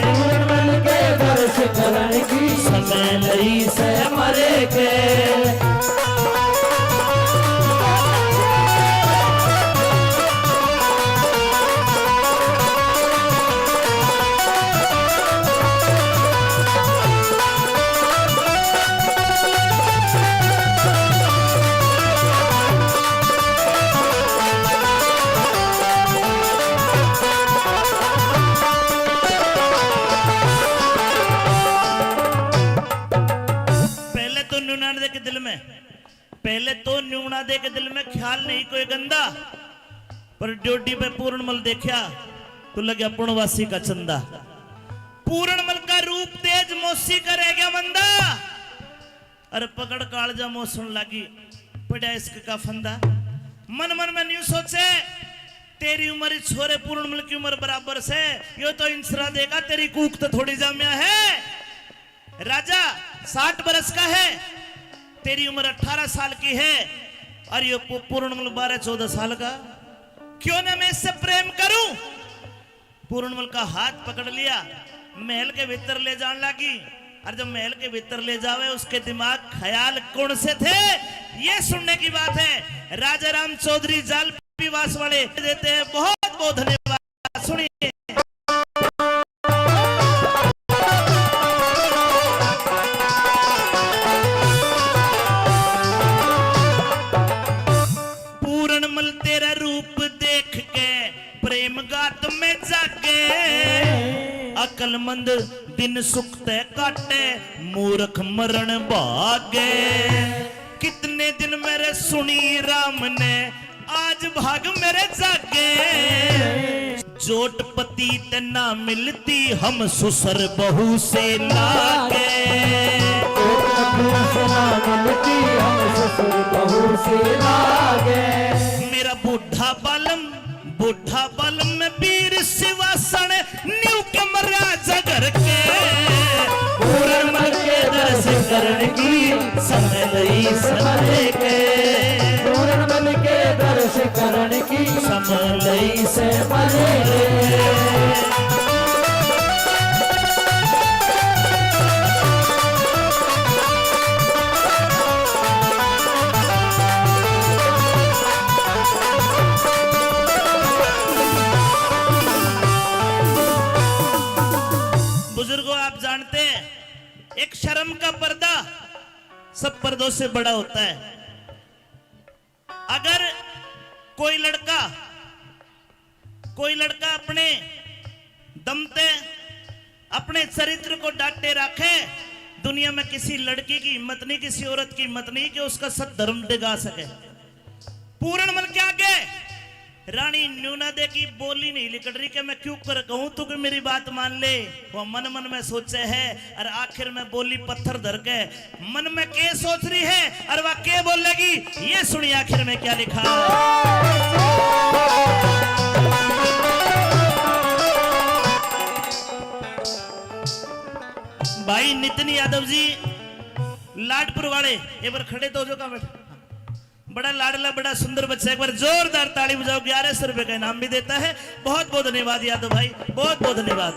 पूरणमल के दर्श करण की समय लई से मरे के। पहले तो न्यूना दे के दिल में, पहले तो न्यूना दे के दिल में ख्याल नहीं कोई गंदा, पर ड्योढ़ी पे पूरणमल देखा तो लग्या पूर्णवासी का चंदा। पूरणमल का रूप तेज, मौसी का रह गया मंदा। अरे पकड़ कालजा मोसण लागी, पड़ा इश्क का फंदा। मन मन में न्यू सोचे, तेरी उम्र इस छोरे पूरणमल की उम्र बराबर से, यो तो इंसरा देगा, तेरी कूक तो थोड़ी जाम्या है। राजा साठ बरस का है, तेरी उम्र अठारह साल की है। और ये पू-, पूर्णमल बारह चौदह साल का, क्यों ना मैं इससे प्रेम करूं? पूर्णमल का हाथ पकड़ लिया, महल के भीतर ले जान लागी। और जब महल के भीतर ले जावे, उसके दिमाग ख्याल कौन से थे, ये सुनने की बात है। राजा राम चौधरी जालपी वास वाले देते हैं, बहुत बहुत धन्यवाद। सुनिए। पूरणमल तेरा रूप देख के प्रेम गात में जागे। अकलमंद दिन सुख ते काटे, मूर्ख मरण भागे। कितने दिन मेरे सुनी राम ने, आज भाग मेरे जागे। जोट पति ते ना मिलती, हम सुसर बहू से लागे। जोट पति से ना मिलती, हम सुसर बहू से लागे। मेरा बूढ़ा बालम, बूढ़ा बालम में वीर सिवासन, न्यू के मर्यादा घर के। पूरणमल के दर्श करण की समय लई से मरे के। पूरणमल के दर्श करण की समय लई से मरे के। बुजुर्गों, आप जानते हैं, एक शर्म का पर्दा सब पर्दों से बड़ा होता है। अगर कोई लड़का, कोई लड़का अपने दम ते अपने चरित्र को डाटे रखे, दुनिया में किसी लड़की की हिम्मत नहीं, किसी औरत की हिम्मत नहीं कि उसका सत धर्म डिगा सके। पूरणमल के आगे रानी न्यू ना देखी, बोली नहीं लिकड़ रही कि मैं क्यों कर कहूं तू कि मेरी बात मान ले। वो मन मन में सोचे है और आखिर में बोली पत्थर धर के। मन में के सोच रही है और वह के बोलेगी, ये सुनिए आखिर में क्या लिखा। भाई नितिन यादव जी लाडपुर वाले, एक बार खड़े तो हो जाओ, कहाँ बैठे? बड़ा लाडला, बड़ा सुंदर बच्चा, एक बार जोरदार ताली बजाओ। ग्यारह सौ रुपए का इनाम भी देता है। बहुत बहुत धन्यवाद यादव भाई, बहुत बहुत धन्यवाद।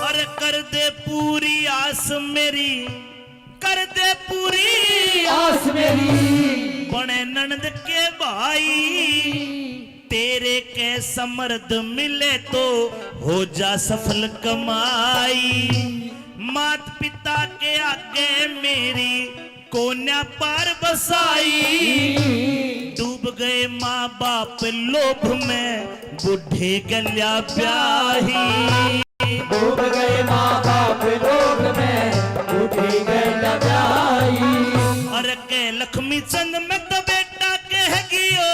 अरे कर दे पूरी आस मेरी, कर दे पूरी आस मेरी, बने ननद के भाई। तेरे के समर्थ मिले तो हो जा सफल कमाई। मात पिता के आगे मेरी कोन्या पार बसाई। डूब गए माँ बाप लोभ में बूढ़े गल्या ब्याही। डूब गए माँ बाप लोभ में बूढ़े गल्या ब्याही। अरे के लक्ष्मी चंद में तो बेटा कह गियो,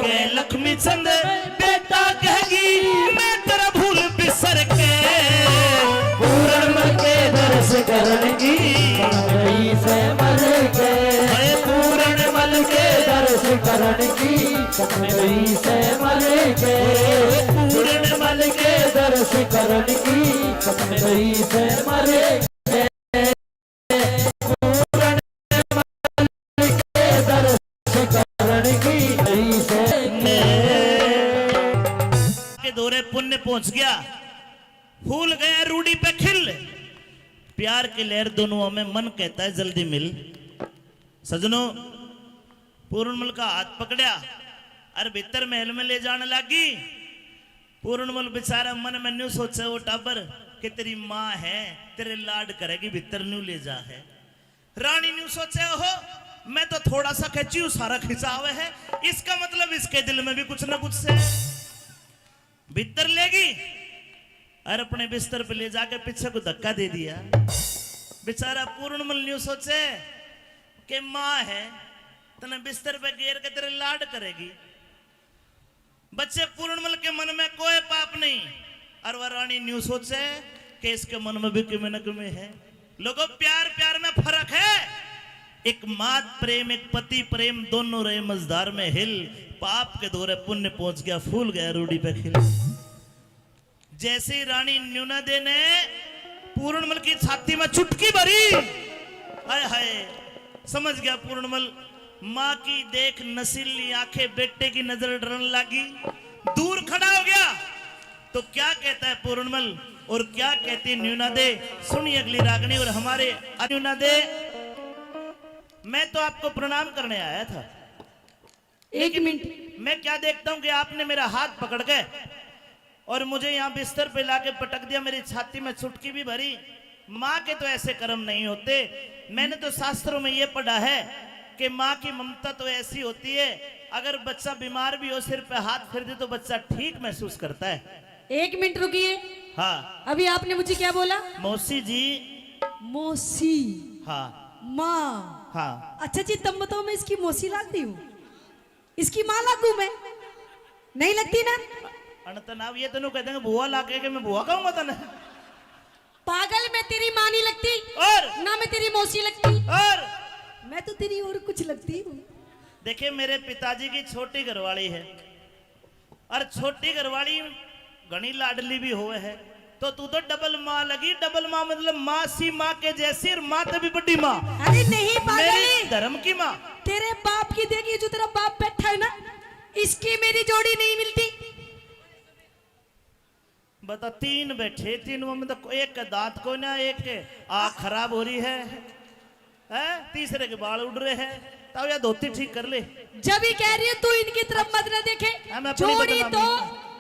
के लक्ष्मी चंद बेटा कह गई मैं तेरा भूल बिसर के। पूरणमल के दर्श करण की कमई से मर के। मैं पूरणमल के दर्श करण की कमई से मर के। पूरणमल के दर्श करण की कमई से मर के। के दौरे पुण्य पहुंच गया, फूल गया रूड़ी पे खिल। प्यार की लहर दोनों में, मन कहता है जल्दी मिल। सजनों, पूरणमल का हाथ पकड़या और भीतर महल में ले जाने लागी। पूरणमल बेचारा मन में न्यू सोचे, वो टाबर कि तेरी माँ है, तेरे लाड करेगी, भीतर न्यू ले जा है। रानी न्यू सोचे, ओहो, मैं तो थोड़ा सा खींची हूँ, सारा खिंचाव है, इसका मतलब इसके दिल में भी कुछ ना कुछ से। भीतर लेगी और अपने बिस्तर पे ले जाके पीछे को धक्का दे दिया। बेचारा पूरणमल न्यू सोचे कि माँ है, तने बिस्तर पे गेर के तेरे लाड करेगी। बच्चे, पूरणमल के मन में कोई पाप नहीं, और वह रानी न्यू सोचे कि इसके मन में भी किमे न किमे है। लोगों, प्यार प्यार में फर्क है। एक मात प्रेम, एक पति प्रेम, दोनों रहे मझधार में हिल। पाप के धोरे पुण्य पहुंच गया, फूल गया रूढ़ी पे खिल। जैसे ही रानी न्यूनादे ने पूरणमल की छाती में चुटकी भरी, हाय हाय, समझ गया पूरणमल। माँ की देख नशीली आंखें, बेटे की नजर डरन लगी, दूर खड़ा हो गया। तो क्या कहता है पूरणमल और क्या कहती न्यूनादे, सुनिए अगली रागनी। और हमारे न्यूनादे, मैं तो आपको प्रणाम करने आया था। एक लेकिन मिनट। मैं क्या देखता हूँ कि आपने मेरा हाथ पकड़ के और मुझे यहाँ बिस्तर पे लाके पटक दिया, मेरी छाती में चुटकी भी भरी। माँ के तो ऐसे कर्म नहीं होते। मैंने तो शास्त्रों में ये पढ़ा है कि माँ की ममता तो ऐसी होती है, अगर बच्चा बीमार भी हो, सिर पे हाथ फेर दे तो बच्चा ठीक महसूस करता है। एक मिनट रुकिए। हाँ। अभी आपने मुझे क्या बोला? मौसी जी। मौसी। हाँ। माँ। हाँ। अच्छा जी, तब बताओ, मैं इसकी मौसी लगती हूँ? इसकी माँ लागू मैं? नहीं लगती ना? अन तनाव ये तनु कह देंगे, बुआ लागे कि मैं बुआ कहूंगा तने। पागल, मैं तेरी माँ नहीं लगती। और? ना मैं तेरी मौसी लगती। और? मैं तो तेरी और कुछ लगती हूँ। देखिए, मेरे पिताजी की छोटी घरवाली है, और छोटी घरवाली घणी लाडली भी होवे है, तो तू तो डबल माँ लगी। डबल माँ मतलब माँ सी माँ के जैसी, और माँ तभी बड़ी माँ। अरे नहीं पागल, मेरी धर्म की माँ। तेरे बाप की देखिए, जो तेरा बाप बैठा है ना, इसकी मेरी जोड़ी नहीं मिलती। बता, तीन बैठे, तीन में तो एक का दांत कोई ना, एक के आँख खराब हो रही है, हैं? तीसरे के बाल उड़ रहे हैं। ताऊ, या धोती ठीक कर ले। जब ही कह रही है, तू इनकी तरफ मत ना देखे। हाँ, मैं अपनी जोड़ी बदनामी तो,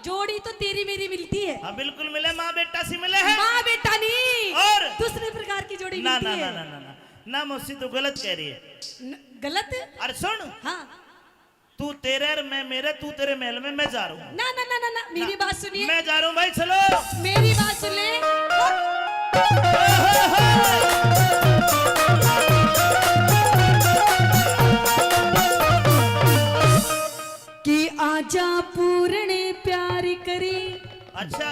जोड़ी तो तेरी मेरी मिलती है। हाँ, बिल्कुल मिले, माँ बेटा सी मिले है। माँ बेटा नहीं, और? दूसरे प्रकार की जोड़ी ना, मिलती ना, है। ना, ना, ना, ना, ना, मौसी, तू गलत कह रही है। न-, गलत? अरे सुन। हाँ। तू तेरे और मैं मेरे, तू तेरे महल में, मैं जा रहा हूँ। ना, ना, ना, ना, ना, मेरी ना। बात सुनिए। मैं जा रहा हूँ भाई, चलो। मेरी बात सुन ले। कि आजा पूरण प्यार करे। अच्छा।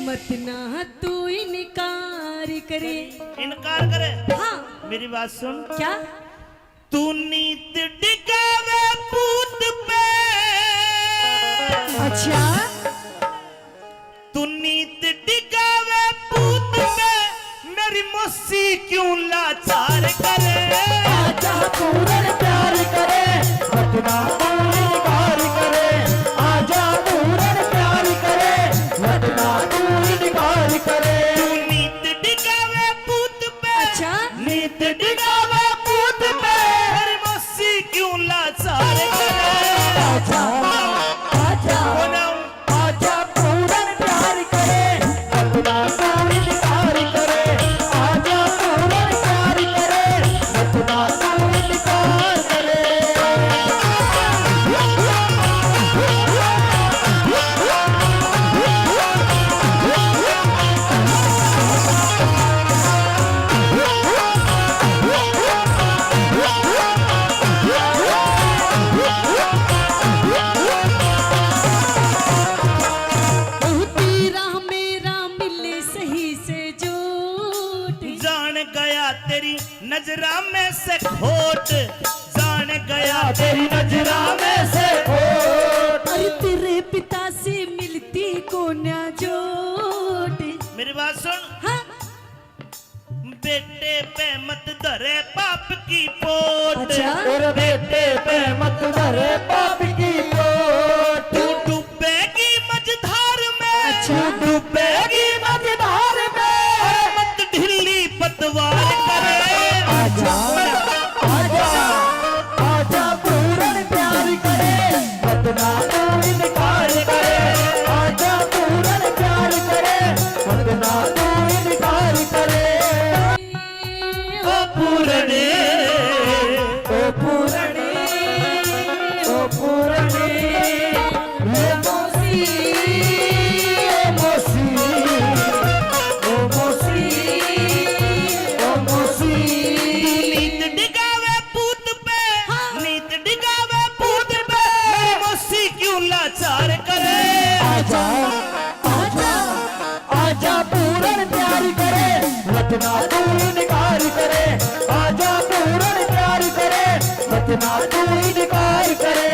मत ना तू इनकार करे। इनकार करे? हाँ। मेरी बात सुन। क्या? तू नीत डिगावे पूत पे। अच्छा। तू नीत डिगावे पूत पे, मेरी मौसी क्यों लाचार करे। आजा पूरण प्यार करे, वतना तू इनकार करे। आजा पूरण प्यार करे, वतना तू इनकार करे। तू नीत डिगावे पूत पे। अच्छा। नीत डिगावे पूत पे, मेरी मौसी क्यों लाचार करे। आजा, आजा। आजा पूरण प्यार करे, वतना तू इनकार करे। आजा पूरण प्यार करे, वतना तू इनकार करे। तेरा मेरा मिले सही से जोड़। जान गया तेरी नजरा में से खोट, जान गया तेरी नजरा में से खोट। अरे तेरे पिता से मिलती कोन्या जोड़। मेरी बात सुन। हाँ। बेटे पे मत धरे पाप की पोट। अच्छा। और बेटे पे मत धरे पाप की पोट। तू डूबेगी मझधार में। अच्छा। तू डूबेगी मझधार में। और मत ढीली पतवार करे। आजा, आजा, आजा पूरण प्यार करे। वतना तू इनकार करे, आजा पूरण प्यार करे, वतना तू इनकार करे। ओ पूरणे, ओ पूरणे, ओ पूरणे, ओ मौसी, ओ मौसी, ओ मौसी, ओ मौसी। नीत डिगावे पूत पे, हाँ। नीत डिगावे पूत पे, मेरी मौसी क्यों लाचार करे। आजा, आजा, आजा पूरण प्यार करे, वतना तू इनकार करे। आजा पूरण प्यार करे, वतना तू इनकार करे।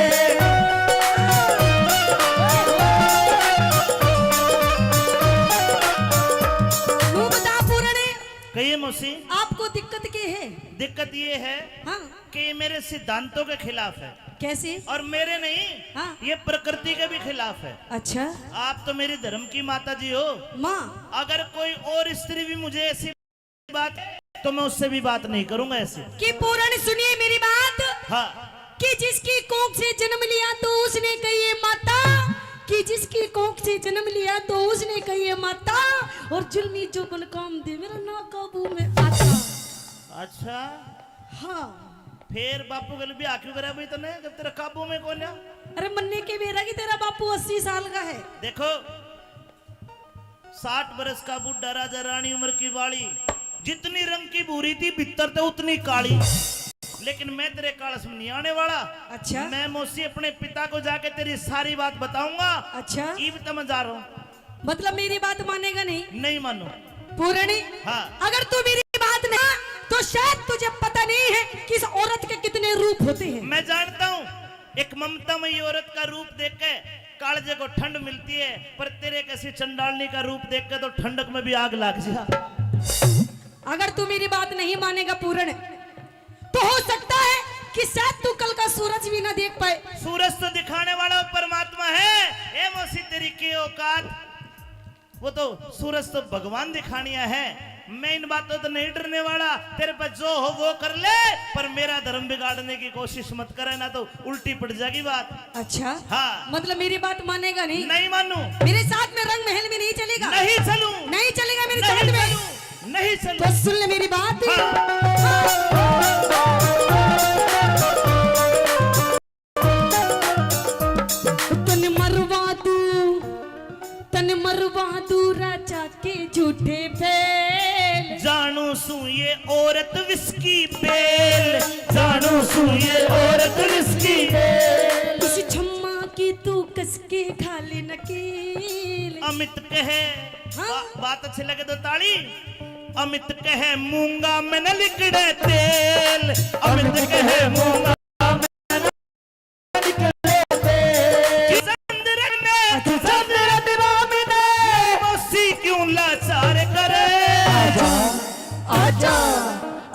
मौसी, आपको दिक्कत के है? दिक्कत ये है हाँ। कि ये मेरे सिद्धांतों के खिलाफ है। कैसे? और मेरे नहीं, हाँ। ये प्रकृति के भी खिलाफ है। अच्छा। आप तो मेरी धर्म की माता जी हो। माँ। अगर कोई और स्त्री भी मुझे ऐसी बात, तो मैं उससे भी बात नहीं करूंगा ऐसे। कि पूरण सुनिए मेरी बात। हाँ। कि जिसकी कोख से जन्म लिया तो उसने कही है माता, कि जिसकी कोख से जन्म लिया तो उसने कही है माता, और जुल्मी जोबन काम दे मेरा ना काबू में आता। अच्छा। हाँ। फिर बापू के लिए ब्याह क्यों करा भाई तने, जब तेरा काबू में कोन्या? अरे मन्ने के बेरा कि तेरा बापू अस्सी साल का है। देखो, साठ बरस का बूढ़ा राजा, रानी उम्र की बाली, जितनी रंग की भूरी थी भीतर ते उतनी काली। लेकिन मैं तेरे कालस में नहीं आने वाला। अच्छा। मैं मौसी अपने पिता को जाके तेरी सारी बात बताऊंगा। अच्छा। इब तो मैं जा रहा हूँ। मतलब मेरी बात मानेगा नहीं? नहीं मानू। पूरणी, हाँ। अगर तू मेरी बात नहीं, तो शायद तुझे पता नहीं है कि इस औरत के कितने रूप होते हैं। मैं जानता हूँ, एक ममतामयी औरत का रूप देख के कालजे को ठंड मिलती है, पर तेरे कैसी चंडालनी का रूप देख के तो ठंडक में भी आग लग जा। अगर तू मेरी बात नहीं मानेगा पूरण, तो हो सकता है कि शायद तू कल का सूरज भी ना देख पाए। सूरज तो दिखाने वाला परमात्मा है। ए मौसी, तेरी के औकात? वो तो सूरज तो भगवान दिखानिया है। मैं इन बातों तो नहीं डरने वाला। तेरे पे जो हो वो कर ले, पर मेरा धर्म बिगाड़ने की कोशिश मत करे, ना तो उल्टी पड़ जाएगी बात। अच्छा। हाँ। मतलब मेरी बात मानेगा नहीं? नहीं मानू। मेरे साथ में रंग महल में नहीं चलेगा? नहीं चलूं। नहीं चलेगा मेरे नहीं साथ में? चलूं। नहीं चलूं। तो सुन ले मेरी बात। हाँ। तन मरवा दूं, तन मरवा दूं राजा के झूठे बैल। जानू सूं ये औरत विस्की बेल, जानू सूं ये औरत विस्की बेल। इस छम्मा की तू कस के खा ले नकेल। अमित कहे, हाँ। बा-, बात अच्छी लगे तो ताली। अमित कहे मूंगा में न लिकड़े तेल, अमित कहे मूंगा में न लिकड़े तेल। चंद्र ने, चंद्र दिवा में ने मौसी क्यों लाचार करे। आजा, आजा,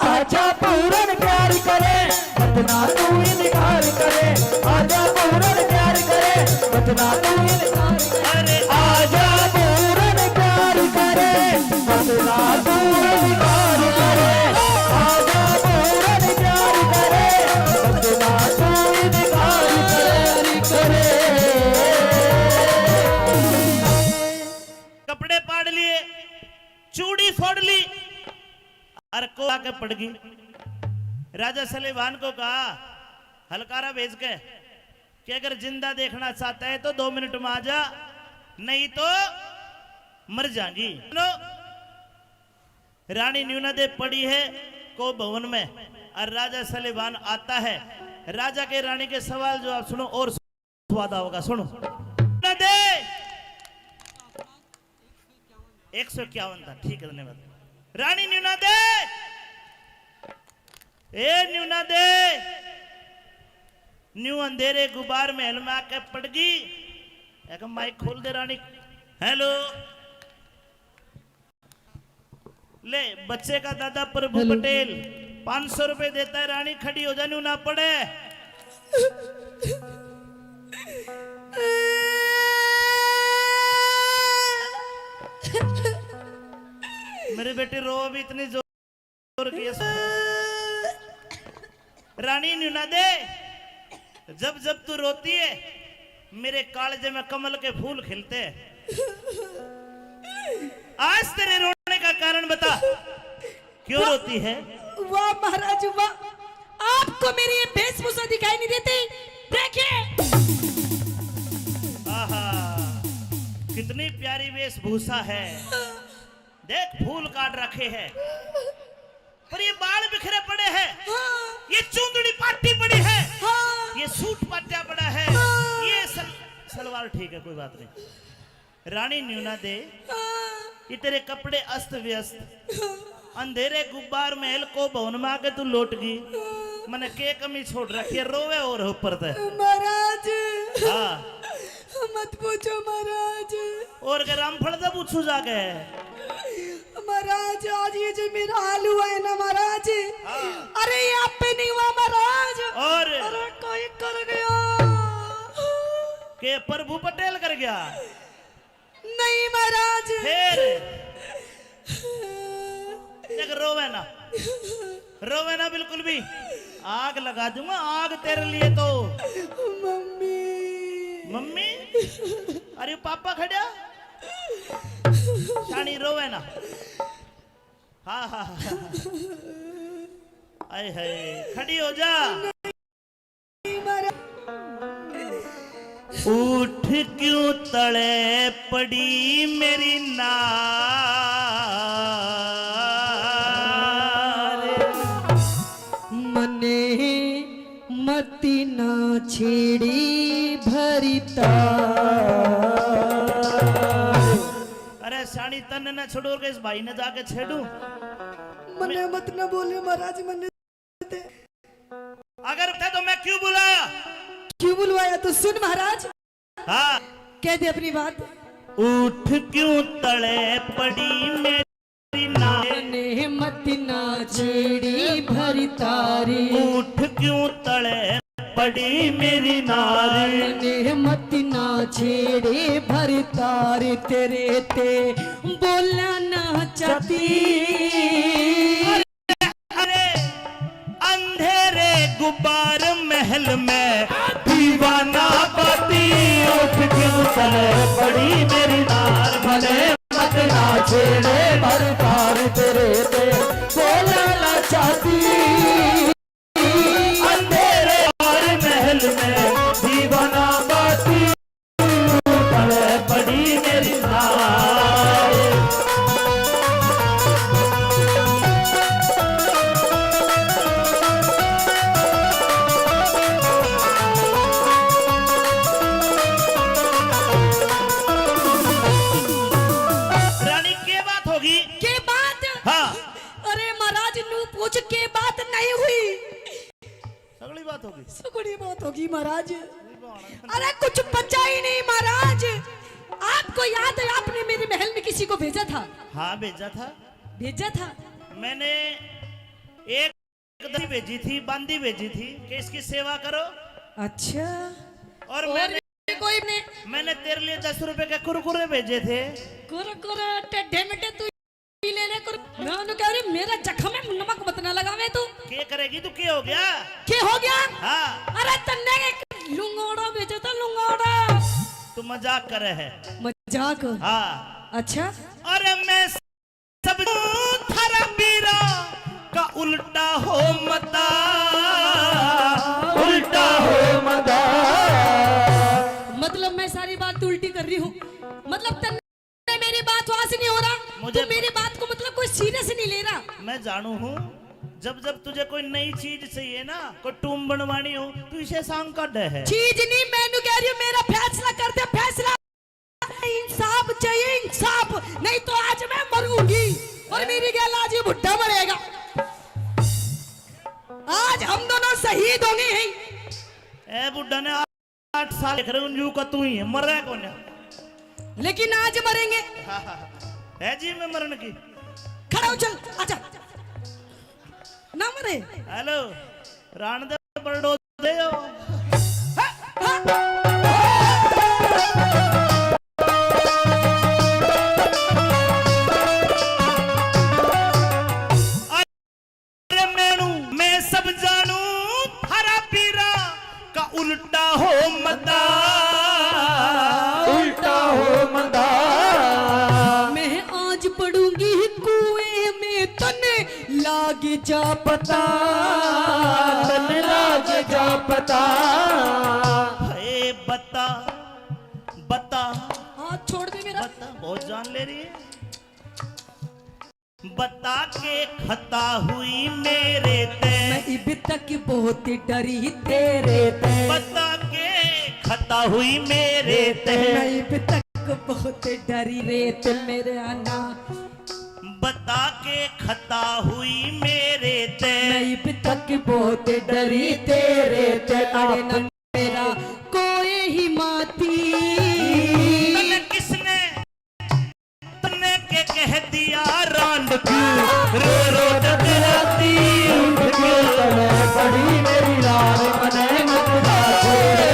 आजा पूरन प्यार करे, बतना तू इनकार करे। आजा पूरन प्यार करे, बतना तू इनकार करे। अरे आजा पूरन प्यार करे, बतना तू इनकार करे। आजा पूरन प्यार करे, बतना तू इनकार करे। कपड़े पाड़ लिए, चूड़ी फोड़ ली, अर को आके पड़ गई। राजा सलेबान को कहा, हलकारा भेज के, कि अगर जिंदा देखना चाहता है तो दो मिनट में आ जा, नहीं तो मर जाएगी। सुनो, रानी न्यूनादे पड़ी है को भवन में, और राजा सलेबान आता है। राजा के रानी के सवाल जवाब सुनो और स्वाद आओगा। सुनो, न्यूनादे। एक सौ इक्यावन था, ठीक है, धन्यवाद। रानी न्यूनादे, ए न्यूनादे, न्यू अंधेरे गुबार महल में आके पड़गी। एक माइक खोल दे रानी। हेलो, ले, बच्चे का दादा प्रभु हेलो। पटेल पाँच सौ रुपए देता है, रानी खड़ी हो जा, न्यू ना पड़े। मेरे बेटे रो अभी इतनी जोर की है। रानी न्यूनादे, जब जब तू रोती है, मेरे कालजे में कमल के फूल खिलते हैं। आज तेरे रोने का कारण बता, क्यों वाह, रोती है? वाह महाराज वाह, आपको मेरी ये वेशभूषा दिखाई नहीं देती? देखिए। आहा, कितनी प्यारी वेशभूषा है। देख, फूल काट रखे हैं, पर ये बाल बिखरे पड़े हैं। हाँ। ये चूंदड़ी पाटी पड़ी है। हाँ। ये सूट पाटा पड़ा है। हाँ। ये सल-, सलवार ठीक है, कोई बात नहीं। रानी न्यूनादे, हाँ। ये तेरे कपड़े अस्त व्यस्त। हाँ। अंधेरे गुब्बार महल को भवन में आके तू लौट गई। हाँ। मने के कमी छोड़ रखी है, रोवे और ऊपर ते। महाराज। हाँ। मत पूछो महाराज। और के रामफल से पूछू जाके। महाराज, आज ये जो मेरा हाल हुआ है ना महाराज, हाँ। अरे ये आप पे नहीं हुआ महाराज। और? अरे कोई कर गया। के प्रभु पटेल कर गया? नहीं महाराज। फिर? देख, रोवे ना, रोवे ना बिल्कुल भी। आग लगा दूंगा, आग तेरे लिए तो। मम्मी। मम्मी? अरे पापा खड़ा। शानी रोवे ना। हाँ, हाँ, हाँ। आय हाय, खड़ी हो जा। उठ क्यों तले पड़ी मेरी नार। मने मती ना छेड़ी भरी तार। अरे शानी, तन्ने ना छोड़ो के इस भाई ने जाके छेड़ू। मने मत ना बोले महाराज, मने अगर थे तो मैं क्यों बुलाया? क्यों बुलवाया तो सुन महाराज। हाँ। कह दे अपनी बात। उठ क्यों तले पड़ी मेरी नार। मने मत ना छेड़ी भरी तार। उठ क्यों तले पड़ी मेरी नार। मने मत ना छेड़ी भरी तार। तेरे ते बोला ना चाहती। अरे अंधेरे गुब्बार महल में दीवाना बाती। उठ क्यों तले पड़ी मेरी नार। मने मत ना छेड़े भरी तार। तेरे ते बोला ना चाहती। अंधेरे गुब्बार महल में दीवाना बाती। तले पड़ी मेरी नार। रानी, के बात होगी? के बात? हाँ। अरे महाराज, नू पूछ, के बात नहीं हुई? सगली बात होगी। सगली बात होगी महाराज। अरे कुछ बचा ही नहीं महाराज। आपको याद है, आपने मेरे महल में किसी को भेजा था? हाँ, भेजा था। भेजा था? मैंने एक दासी भेजी थी, बांदी भेजी थी कि इसकी सेवा करो। अच्छा। और और मैंने, कोई ने? मैंने तेरे लिए दस रुपए के कुरकुरे भेजे थे। कुरकुरे टेढ़े मेढ़े तू ही ले ले कुर-, मैं उन्हें कह रही, मेरा जख्म में नमक मत ना लगावे तू। के करेगी तू, के हो गया? के हो गया? हाँ। अरे तन्ने एक लुंगोड़ा भेजा था, लुंगोड़ा। तू मजाक करे है। मजाक? हाँ। अच्छा। अरे मैं सब थारा पीरा का उल्टा हो मता, उल्टा हो मता। मतलब मैं सारी बात उल्टी कर रही हूँ। मतलब तन्ने मेरी बात वास नहीं हो रहा, मुझे तू मेरी बात को मतलब कोई सीरियस नहीं ले रहा। मैं जानू हूँ, जब जब तुझे कोई नई चीज चाहिए ना, कोई टूम बनवानी हो, तू इसे सांग काढ़े है। चीज नहीं, मैं नू कह रही हूँ, मेरा फैसला कर दे, फैसला। इंसाफ चाहिए, इंसाफ, नहीं तो आज मैं मरूंगी और मेरी गैल आज ये बुढ़ा मरेगा। आज हम दोनों शहीद होंगे हैं। ए बुढ़ा ने आठ साल देख रहे उन जू का तू ही है, मर रहा है कौन है? लेकिन आज मरेंगे। हाँ, हाँ, हाँ। है जी में मरण की। खड़ा हो, चल, आजा। ना मरे। हेलो, राण दे बरडो दे हो। अरे मेनू, मैं सब जानू, थारा पीरा का उल्टा हो मता। उल्टा हो मता। मैं आज पड़ूंगी कुएं में, तन्ने लाग जा पता। तन्ने लाग जा पता। हे बता, बता। हाथ छोड़ दे मेरा। बता, बहुत जान ले रही है। बता के खता हुई मेरे ते। मैं इब तक बहुत डरी तेरे ते। बता के खता हुई मेरे ते। मैं इब तक बहुत डरी रे ते मेरे आना। बता के खता हुई मेरे ते। मैं इब तक बहुत डरी तेरे ते। अरे ना मेरा कोई ही माती। तन्ने किसने, तन्ने के कह दिया रांड रो रो जगराती उठ के तले पड़ी मेरी रानी, मने मत छोड़े।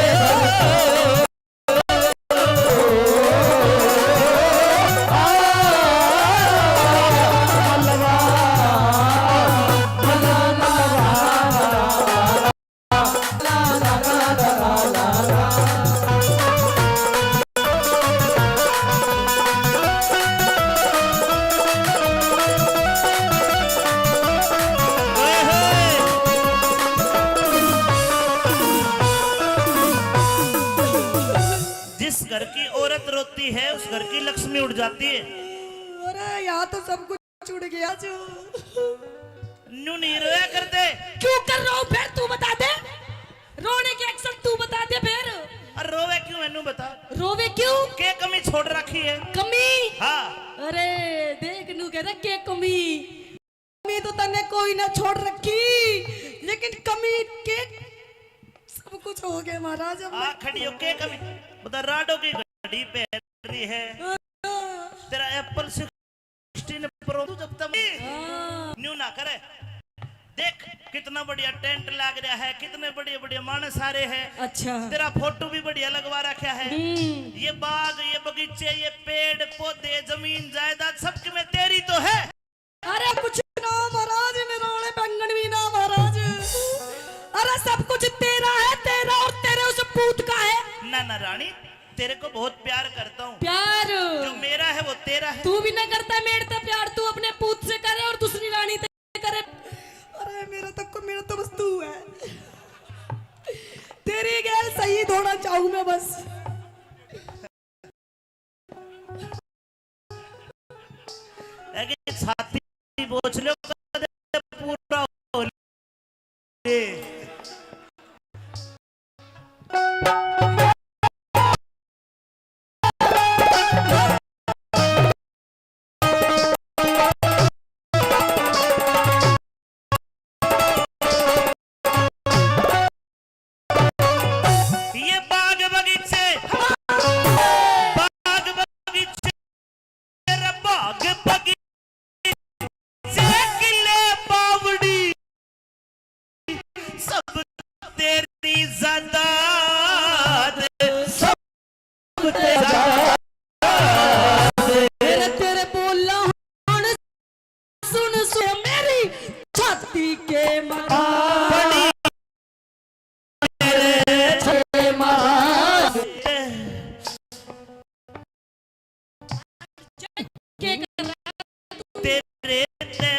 जिस घर की औरत रोती है, उस घर की लक्ष्मी उठ जाती है। अरे, यहाँ तो सब कुछ उड़ गया जो। न्यू नहीं रोया करते। क्यों कर रहा हूँ फिर, तू बता दे। रोने के अक्सर तू बता दे फिर। अरे रोवे क्यों है, न्यू बता। रोवे क्यों? के कमी छोड़ रखी है? कमी? हाँ। अरे देख, न्यू कह रहा के कमी। कमी तो तन्ने कोई ना छोड़ रखी, लेकिन कमी के सब कुछ हो गया महाराज। अब आ मैं खड़ी हो, के कमी? बता, राडो की घड़ी पहन रही है, हाँ। तेरा एप्पल सिक्सटीन प्रो, तू जब तक हाँ। न्यू ना करे। देख, कितना बढ़िया टेंट लाग रहा है, कितने बढ़िया बढ़िया माणस आ रहे हैं। अच्छा। तेरा फोटो भी बढ़िया लगवा रखा है। हम्म। ये बाग, ये बगीचे, ये पेड़ पौधे, जमीन जायदाद, सब में तेरी तो है। अरे कुछ ना महाराज, मेरा वाले बैंगन भी ना महाराज। अरे सब कुछ तेरा है, तेरा और तेरे उस पूत का है। ना ना रानी, तेरे को बहुत प्यार करता हूँ। प्यार? जो मेरा है वो तेरा है। तू भी ना करता मेरे तो प्यार, तू अपने पूत से करे और दूसरी रानी से करे। अरे मेरा तो को, मेरा तो बस तू है। तेरी गैल शहीद होना चाहूँ मैं बस। है कि छाती बोझ लो कदे पूरा हो ले। ये बाग बगीचे, बाग बगीचे, तेरा बाग बगीचे, किले बावड़ी, सब तेरी जायदाद, सब तेरा। तेरे, तेरे बोला हुण सुन, सुन मेरी छाती के मकान। के कर रहा है तू? तेरे ते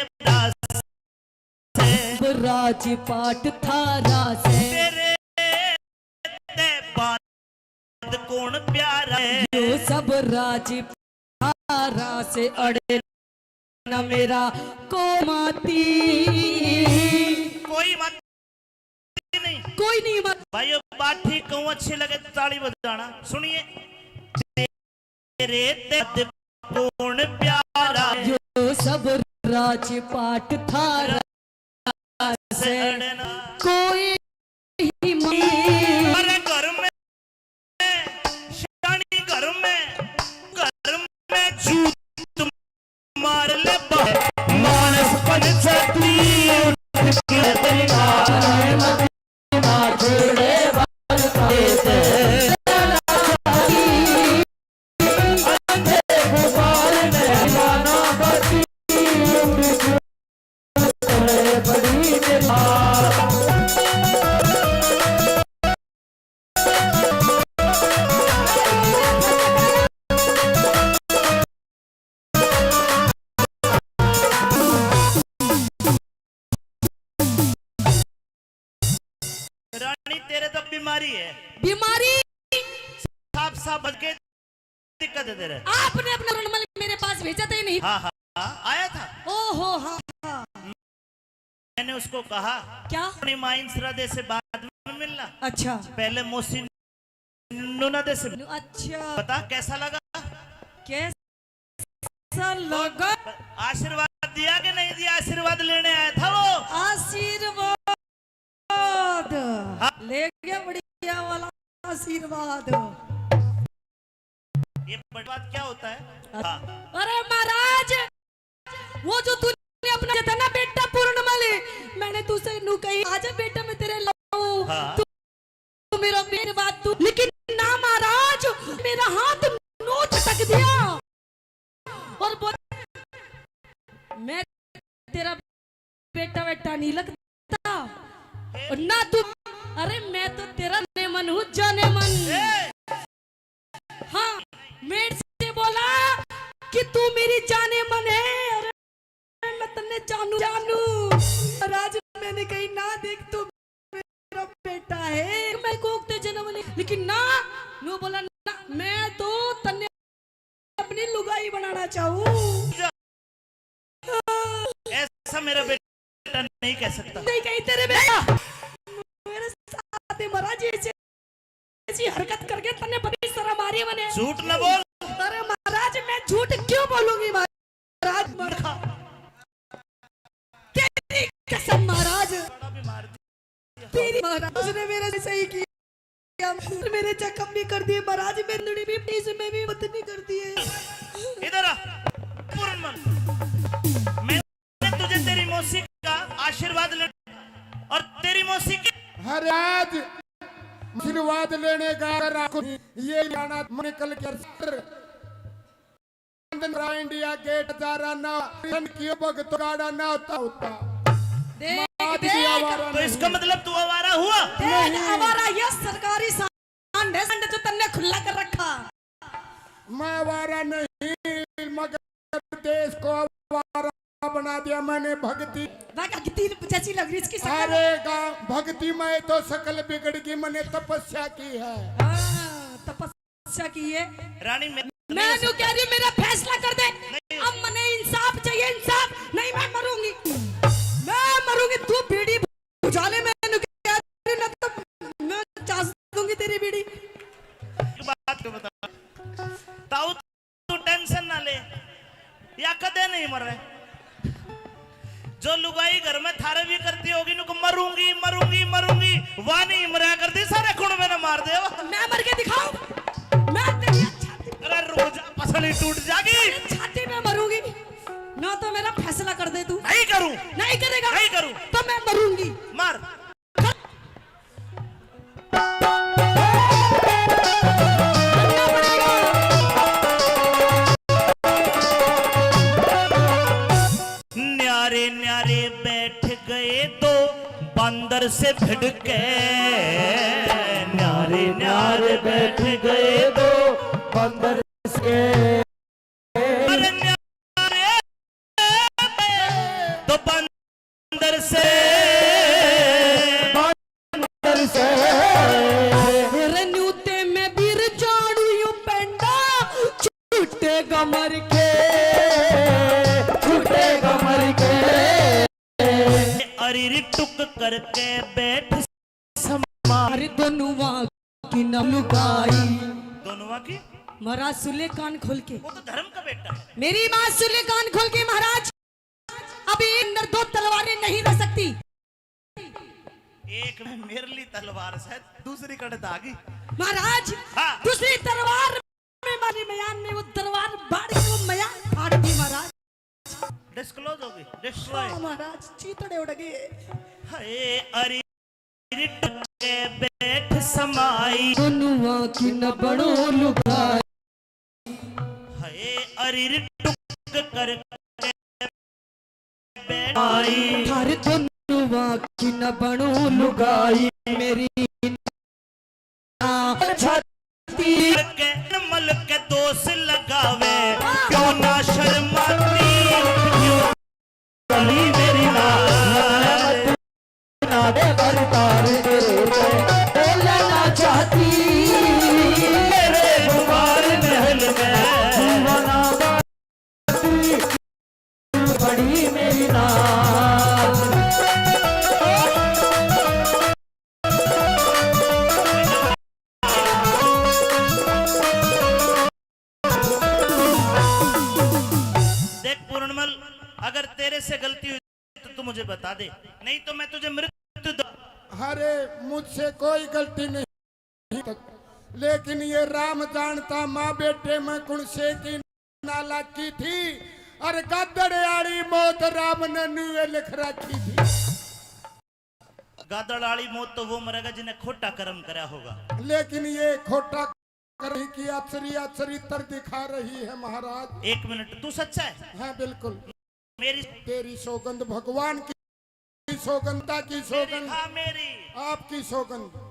राज पाट थारा से। तेरे ते बाद कौन प्यारा है? यो सब राज थारा से, अड़े ना मेरा को माती। कोई माती नहीं। कोई नहीं माती। भाइयों, बात ठीक कहूँ, अच्छी लगे तो ताली बजाना। सुनिए। तेरे ते कौन प्यारा है? यो सब राज पाट थारा से, कोई ही मा- अरे घर में, शानी घर में, घर में जूत मार ले बा-, मानस पंचायती उठ के तेरी माँ ना छोड़े बात। रानी, तेरे तो बीमारी है। बीमारी? साफ साफ बज के दिक्कत है तेरे। आपने अपना रणमल मेरे पास भेजा था या नहीं? हाँ, हाँ, हाँ, आया था। ओहो, हाँ, हाँ। मैंने उसको कहा, क्या? अपनी माँ इंसरा दे से बाद में मिलना। अच्छा। पहले मौसी नूना दे से। अच्छा। बता, कैसा लगा? कैसा लगा? आशीर्वाद दिया कि नहीं दिया? आशीर्वाद लेने आया था वो। आशीर्वाद। हाँ। ले गया बढ़िया वाला आशीर्वाद। ये बड़ी बात क्या होता है? हाँ। अरे महाराज, वो जो तू कहीं आजा बेटा, मैं तेरे लाऊं। हाँ। तू मेरा मेरे बात तू, लेकिन ना महाराज, मेरा हाथ नोच तक दिया और बोल, मैं तेरा बेटा बेटा नहीं लगता। और ना तू, अरे मैं तो तेरा जाने मन हूँ, जाने मन। हाँ, मेरे से बोला कि तू मेरी जाने मन है। अरे मैं तन्ने जानू, जानू। महाराज, मैंने कही ना, देख तू मेरा बेटा है, मैं कोख ते जन्म ले, लेकिन ना, न्यू बोला ना, मैं तो तन्ने अपनी लुगाई बनाना चाहूँ। ऐसा मेरा बेटा नहीं कह सकता। नहीं कही तेरे बेटा। मेरे साथ ही महाराज ऐसे, ऐसी हरकत करके तन्ने बड़ी शर्म आ रही है मने। झूठ ना बोल। अरे महाराज, मैं झूठ क्यों बोलूंगी महाराज? तेरी कसम महाराज, तेरी महाराज ने मेरे से सही किया, मेरे जख्म भी कर दिए महाराज, मेरी लड़ी भी, प्लीज मैं भी मत नहीं कर दिए। इधर आ, पूरन मन। मैंने तुझे तेरी मौसी का आशीर्वाद ले, और तेरी मौसी के हर आज आशीर्वाद लेने का अगर आपको ये गाना निकल के सर इंडिया गेट जा रहा ना, धन की भगत गाड़ा ना होता होता। देख, मात भी देख। आवारा तो नहीं। इसका मतलब तू आवारा हुआ? देख, नहीं। आवारा ये सरकारी सांड है, सांड जो तन्ने खुला कर रखा। मैं आवारा नहीं, मगर देश को आवारा बना दिया मैंने भक्ति। वह भक्ति जैसी लग रही इसकी शक्ल। अरे गा-, भक्ति में तो शक्ल बिगड़ गई, मैंने तपस्या की है। हाँ, तपस्या की है। रानी, मैं मैं न्यू कह रही हूँ, मेरा फैसला कर दे। नहीं। अब मने इंसाफ चाहिए, इंसाफ। नहीं, मैं मरूंगी, मैं मरूंगी। तू बीड़ी बुझा ले, मैं न्यू कह रही हूँ, ना तो मैं चास दूंगी तेरी बीड़ी। एक बात को बता, ताऊ, तू टेंशन ना ले, या कदे नहीं मरे। जो लुगाई घर में थारे भी करती होगी, नुक मरूंगी, मरूंगी, मरूंगी, वा नहीं मरया करती, सारे कुण में ना मार दे। मैं मर के दिखाऊं? मैं तेरी छाती, अरे रोज पसली टूट जागी। तेरी छाती में मरूंगी, ना तो मेरा फैसला कर दे तू। नहीं करूं। नहीं करेगा? नहीं करूं। तो मैं मरूंगी। मार। न्यारे न्यारे बैठ गए दो बंदर से भिड़ के, न्यारे न्यारे बैठ गए दो बंदर से। अरे न्यारे तो बंदर से, बंदर से। रन्यू ते मैं बीर जाड़ू यू पेंडा, छूटेगा मर के, छूटेगा मर के। अरे टुक करके बैठ समा। अरे दोनुआ की न लुगाई। दोनुआ की? महाराज सुन ले कान खोल के। वो तो धर्म का बेटा है। मेरी बात सुन ले कान खोल के महाराज। अभी अंदर दो तलवारें नहीं रह सकती। एक में मेरे लिए तलवार से, दूसरी कड़े धागी। महाराज, हाँ। दूसरी तलवार में मारी मयान में वो तलवार बाढ़ के वो मयान फाड़ दी महाराज। डिस्क्लोज हो गई, डिस्ट्रॉय। हाँ महाराज, चीतड़े उड़ गए। हाय अरे टुक के बैठ समाई। दोनुआ की न बनो लुगाई। हाय अरे टुक कर बैठ आई। थारे दोनुआ की न बनो लुगाई मेरी छाती। के मल के दोष लगावे, क्यों ना शर्माती, क्यों गली मेरी ना, ना दे बरतार तेरे पे, बोलना चाहती। मेरे गुबार महल में दीवाना बड़ी मेरी नाज। देख पूर्णमल, अगर तेरे से गलती हुई तो तू मुझे बता दे, नहीं तो मैं तुझे मृत्यु द- अरे, मुझसे कोई गलती नहीं, लेकिन ये राम जानता माँ बेटे में कौन से की नालायकी थी, और गद्दड़ आली मौत राम ने न्यूए लिख रखी थी। गादड़ आली मौत तो वो मरेगा जिन्हें खोटा कर्म करया होगा। लेकिन ये खोटा कर्म की आचरिया चरित्र दिखा रही है महाराज। एक मिनट, तू सच्चा है? हाँ बिल्कुल। मेरी तेरी सौगंध, भगवान की सौगंधता की मेरी सौगंध, हाँ मेरी आपकी सौगंध।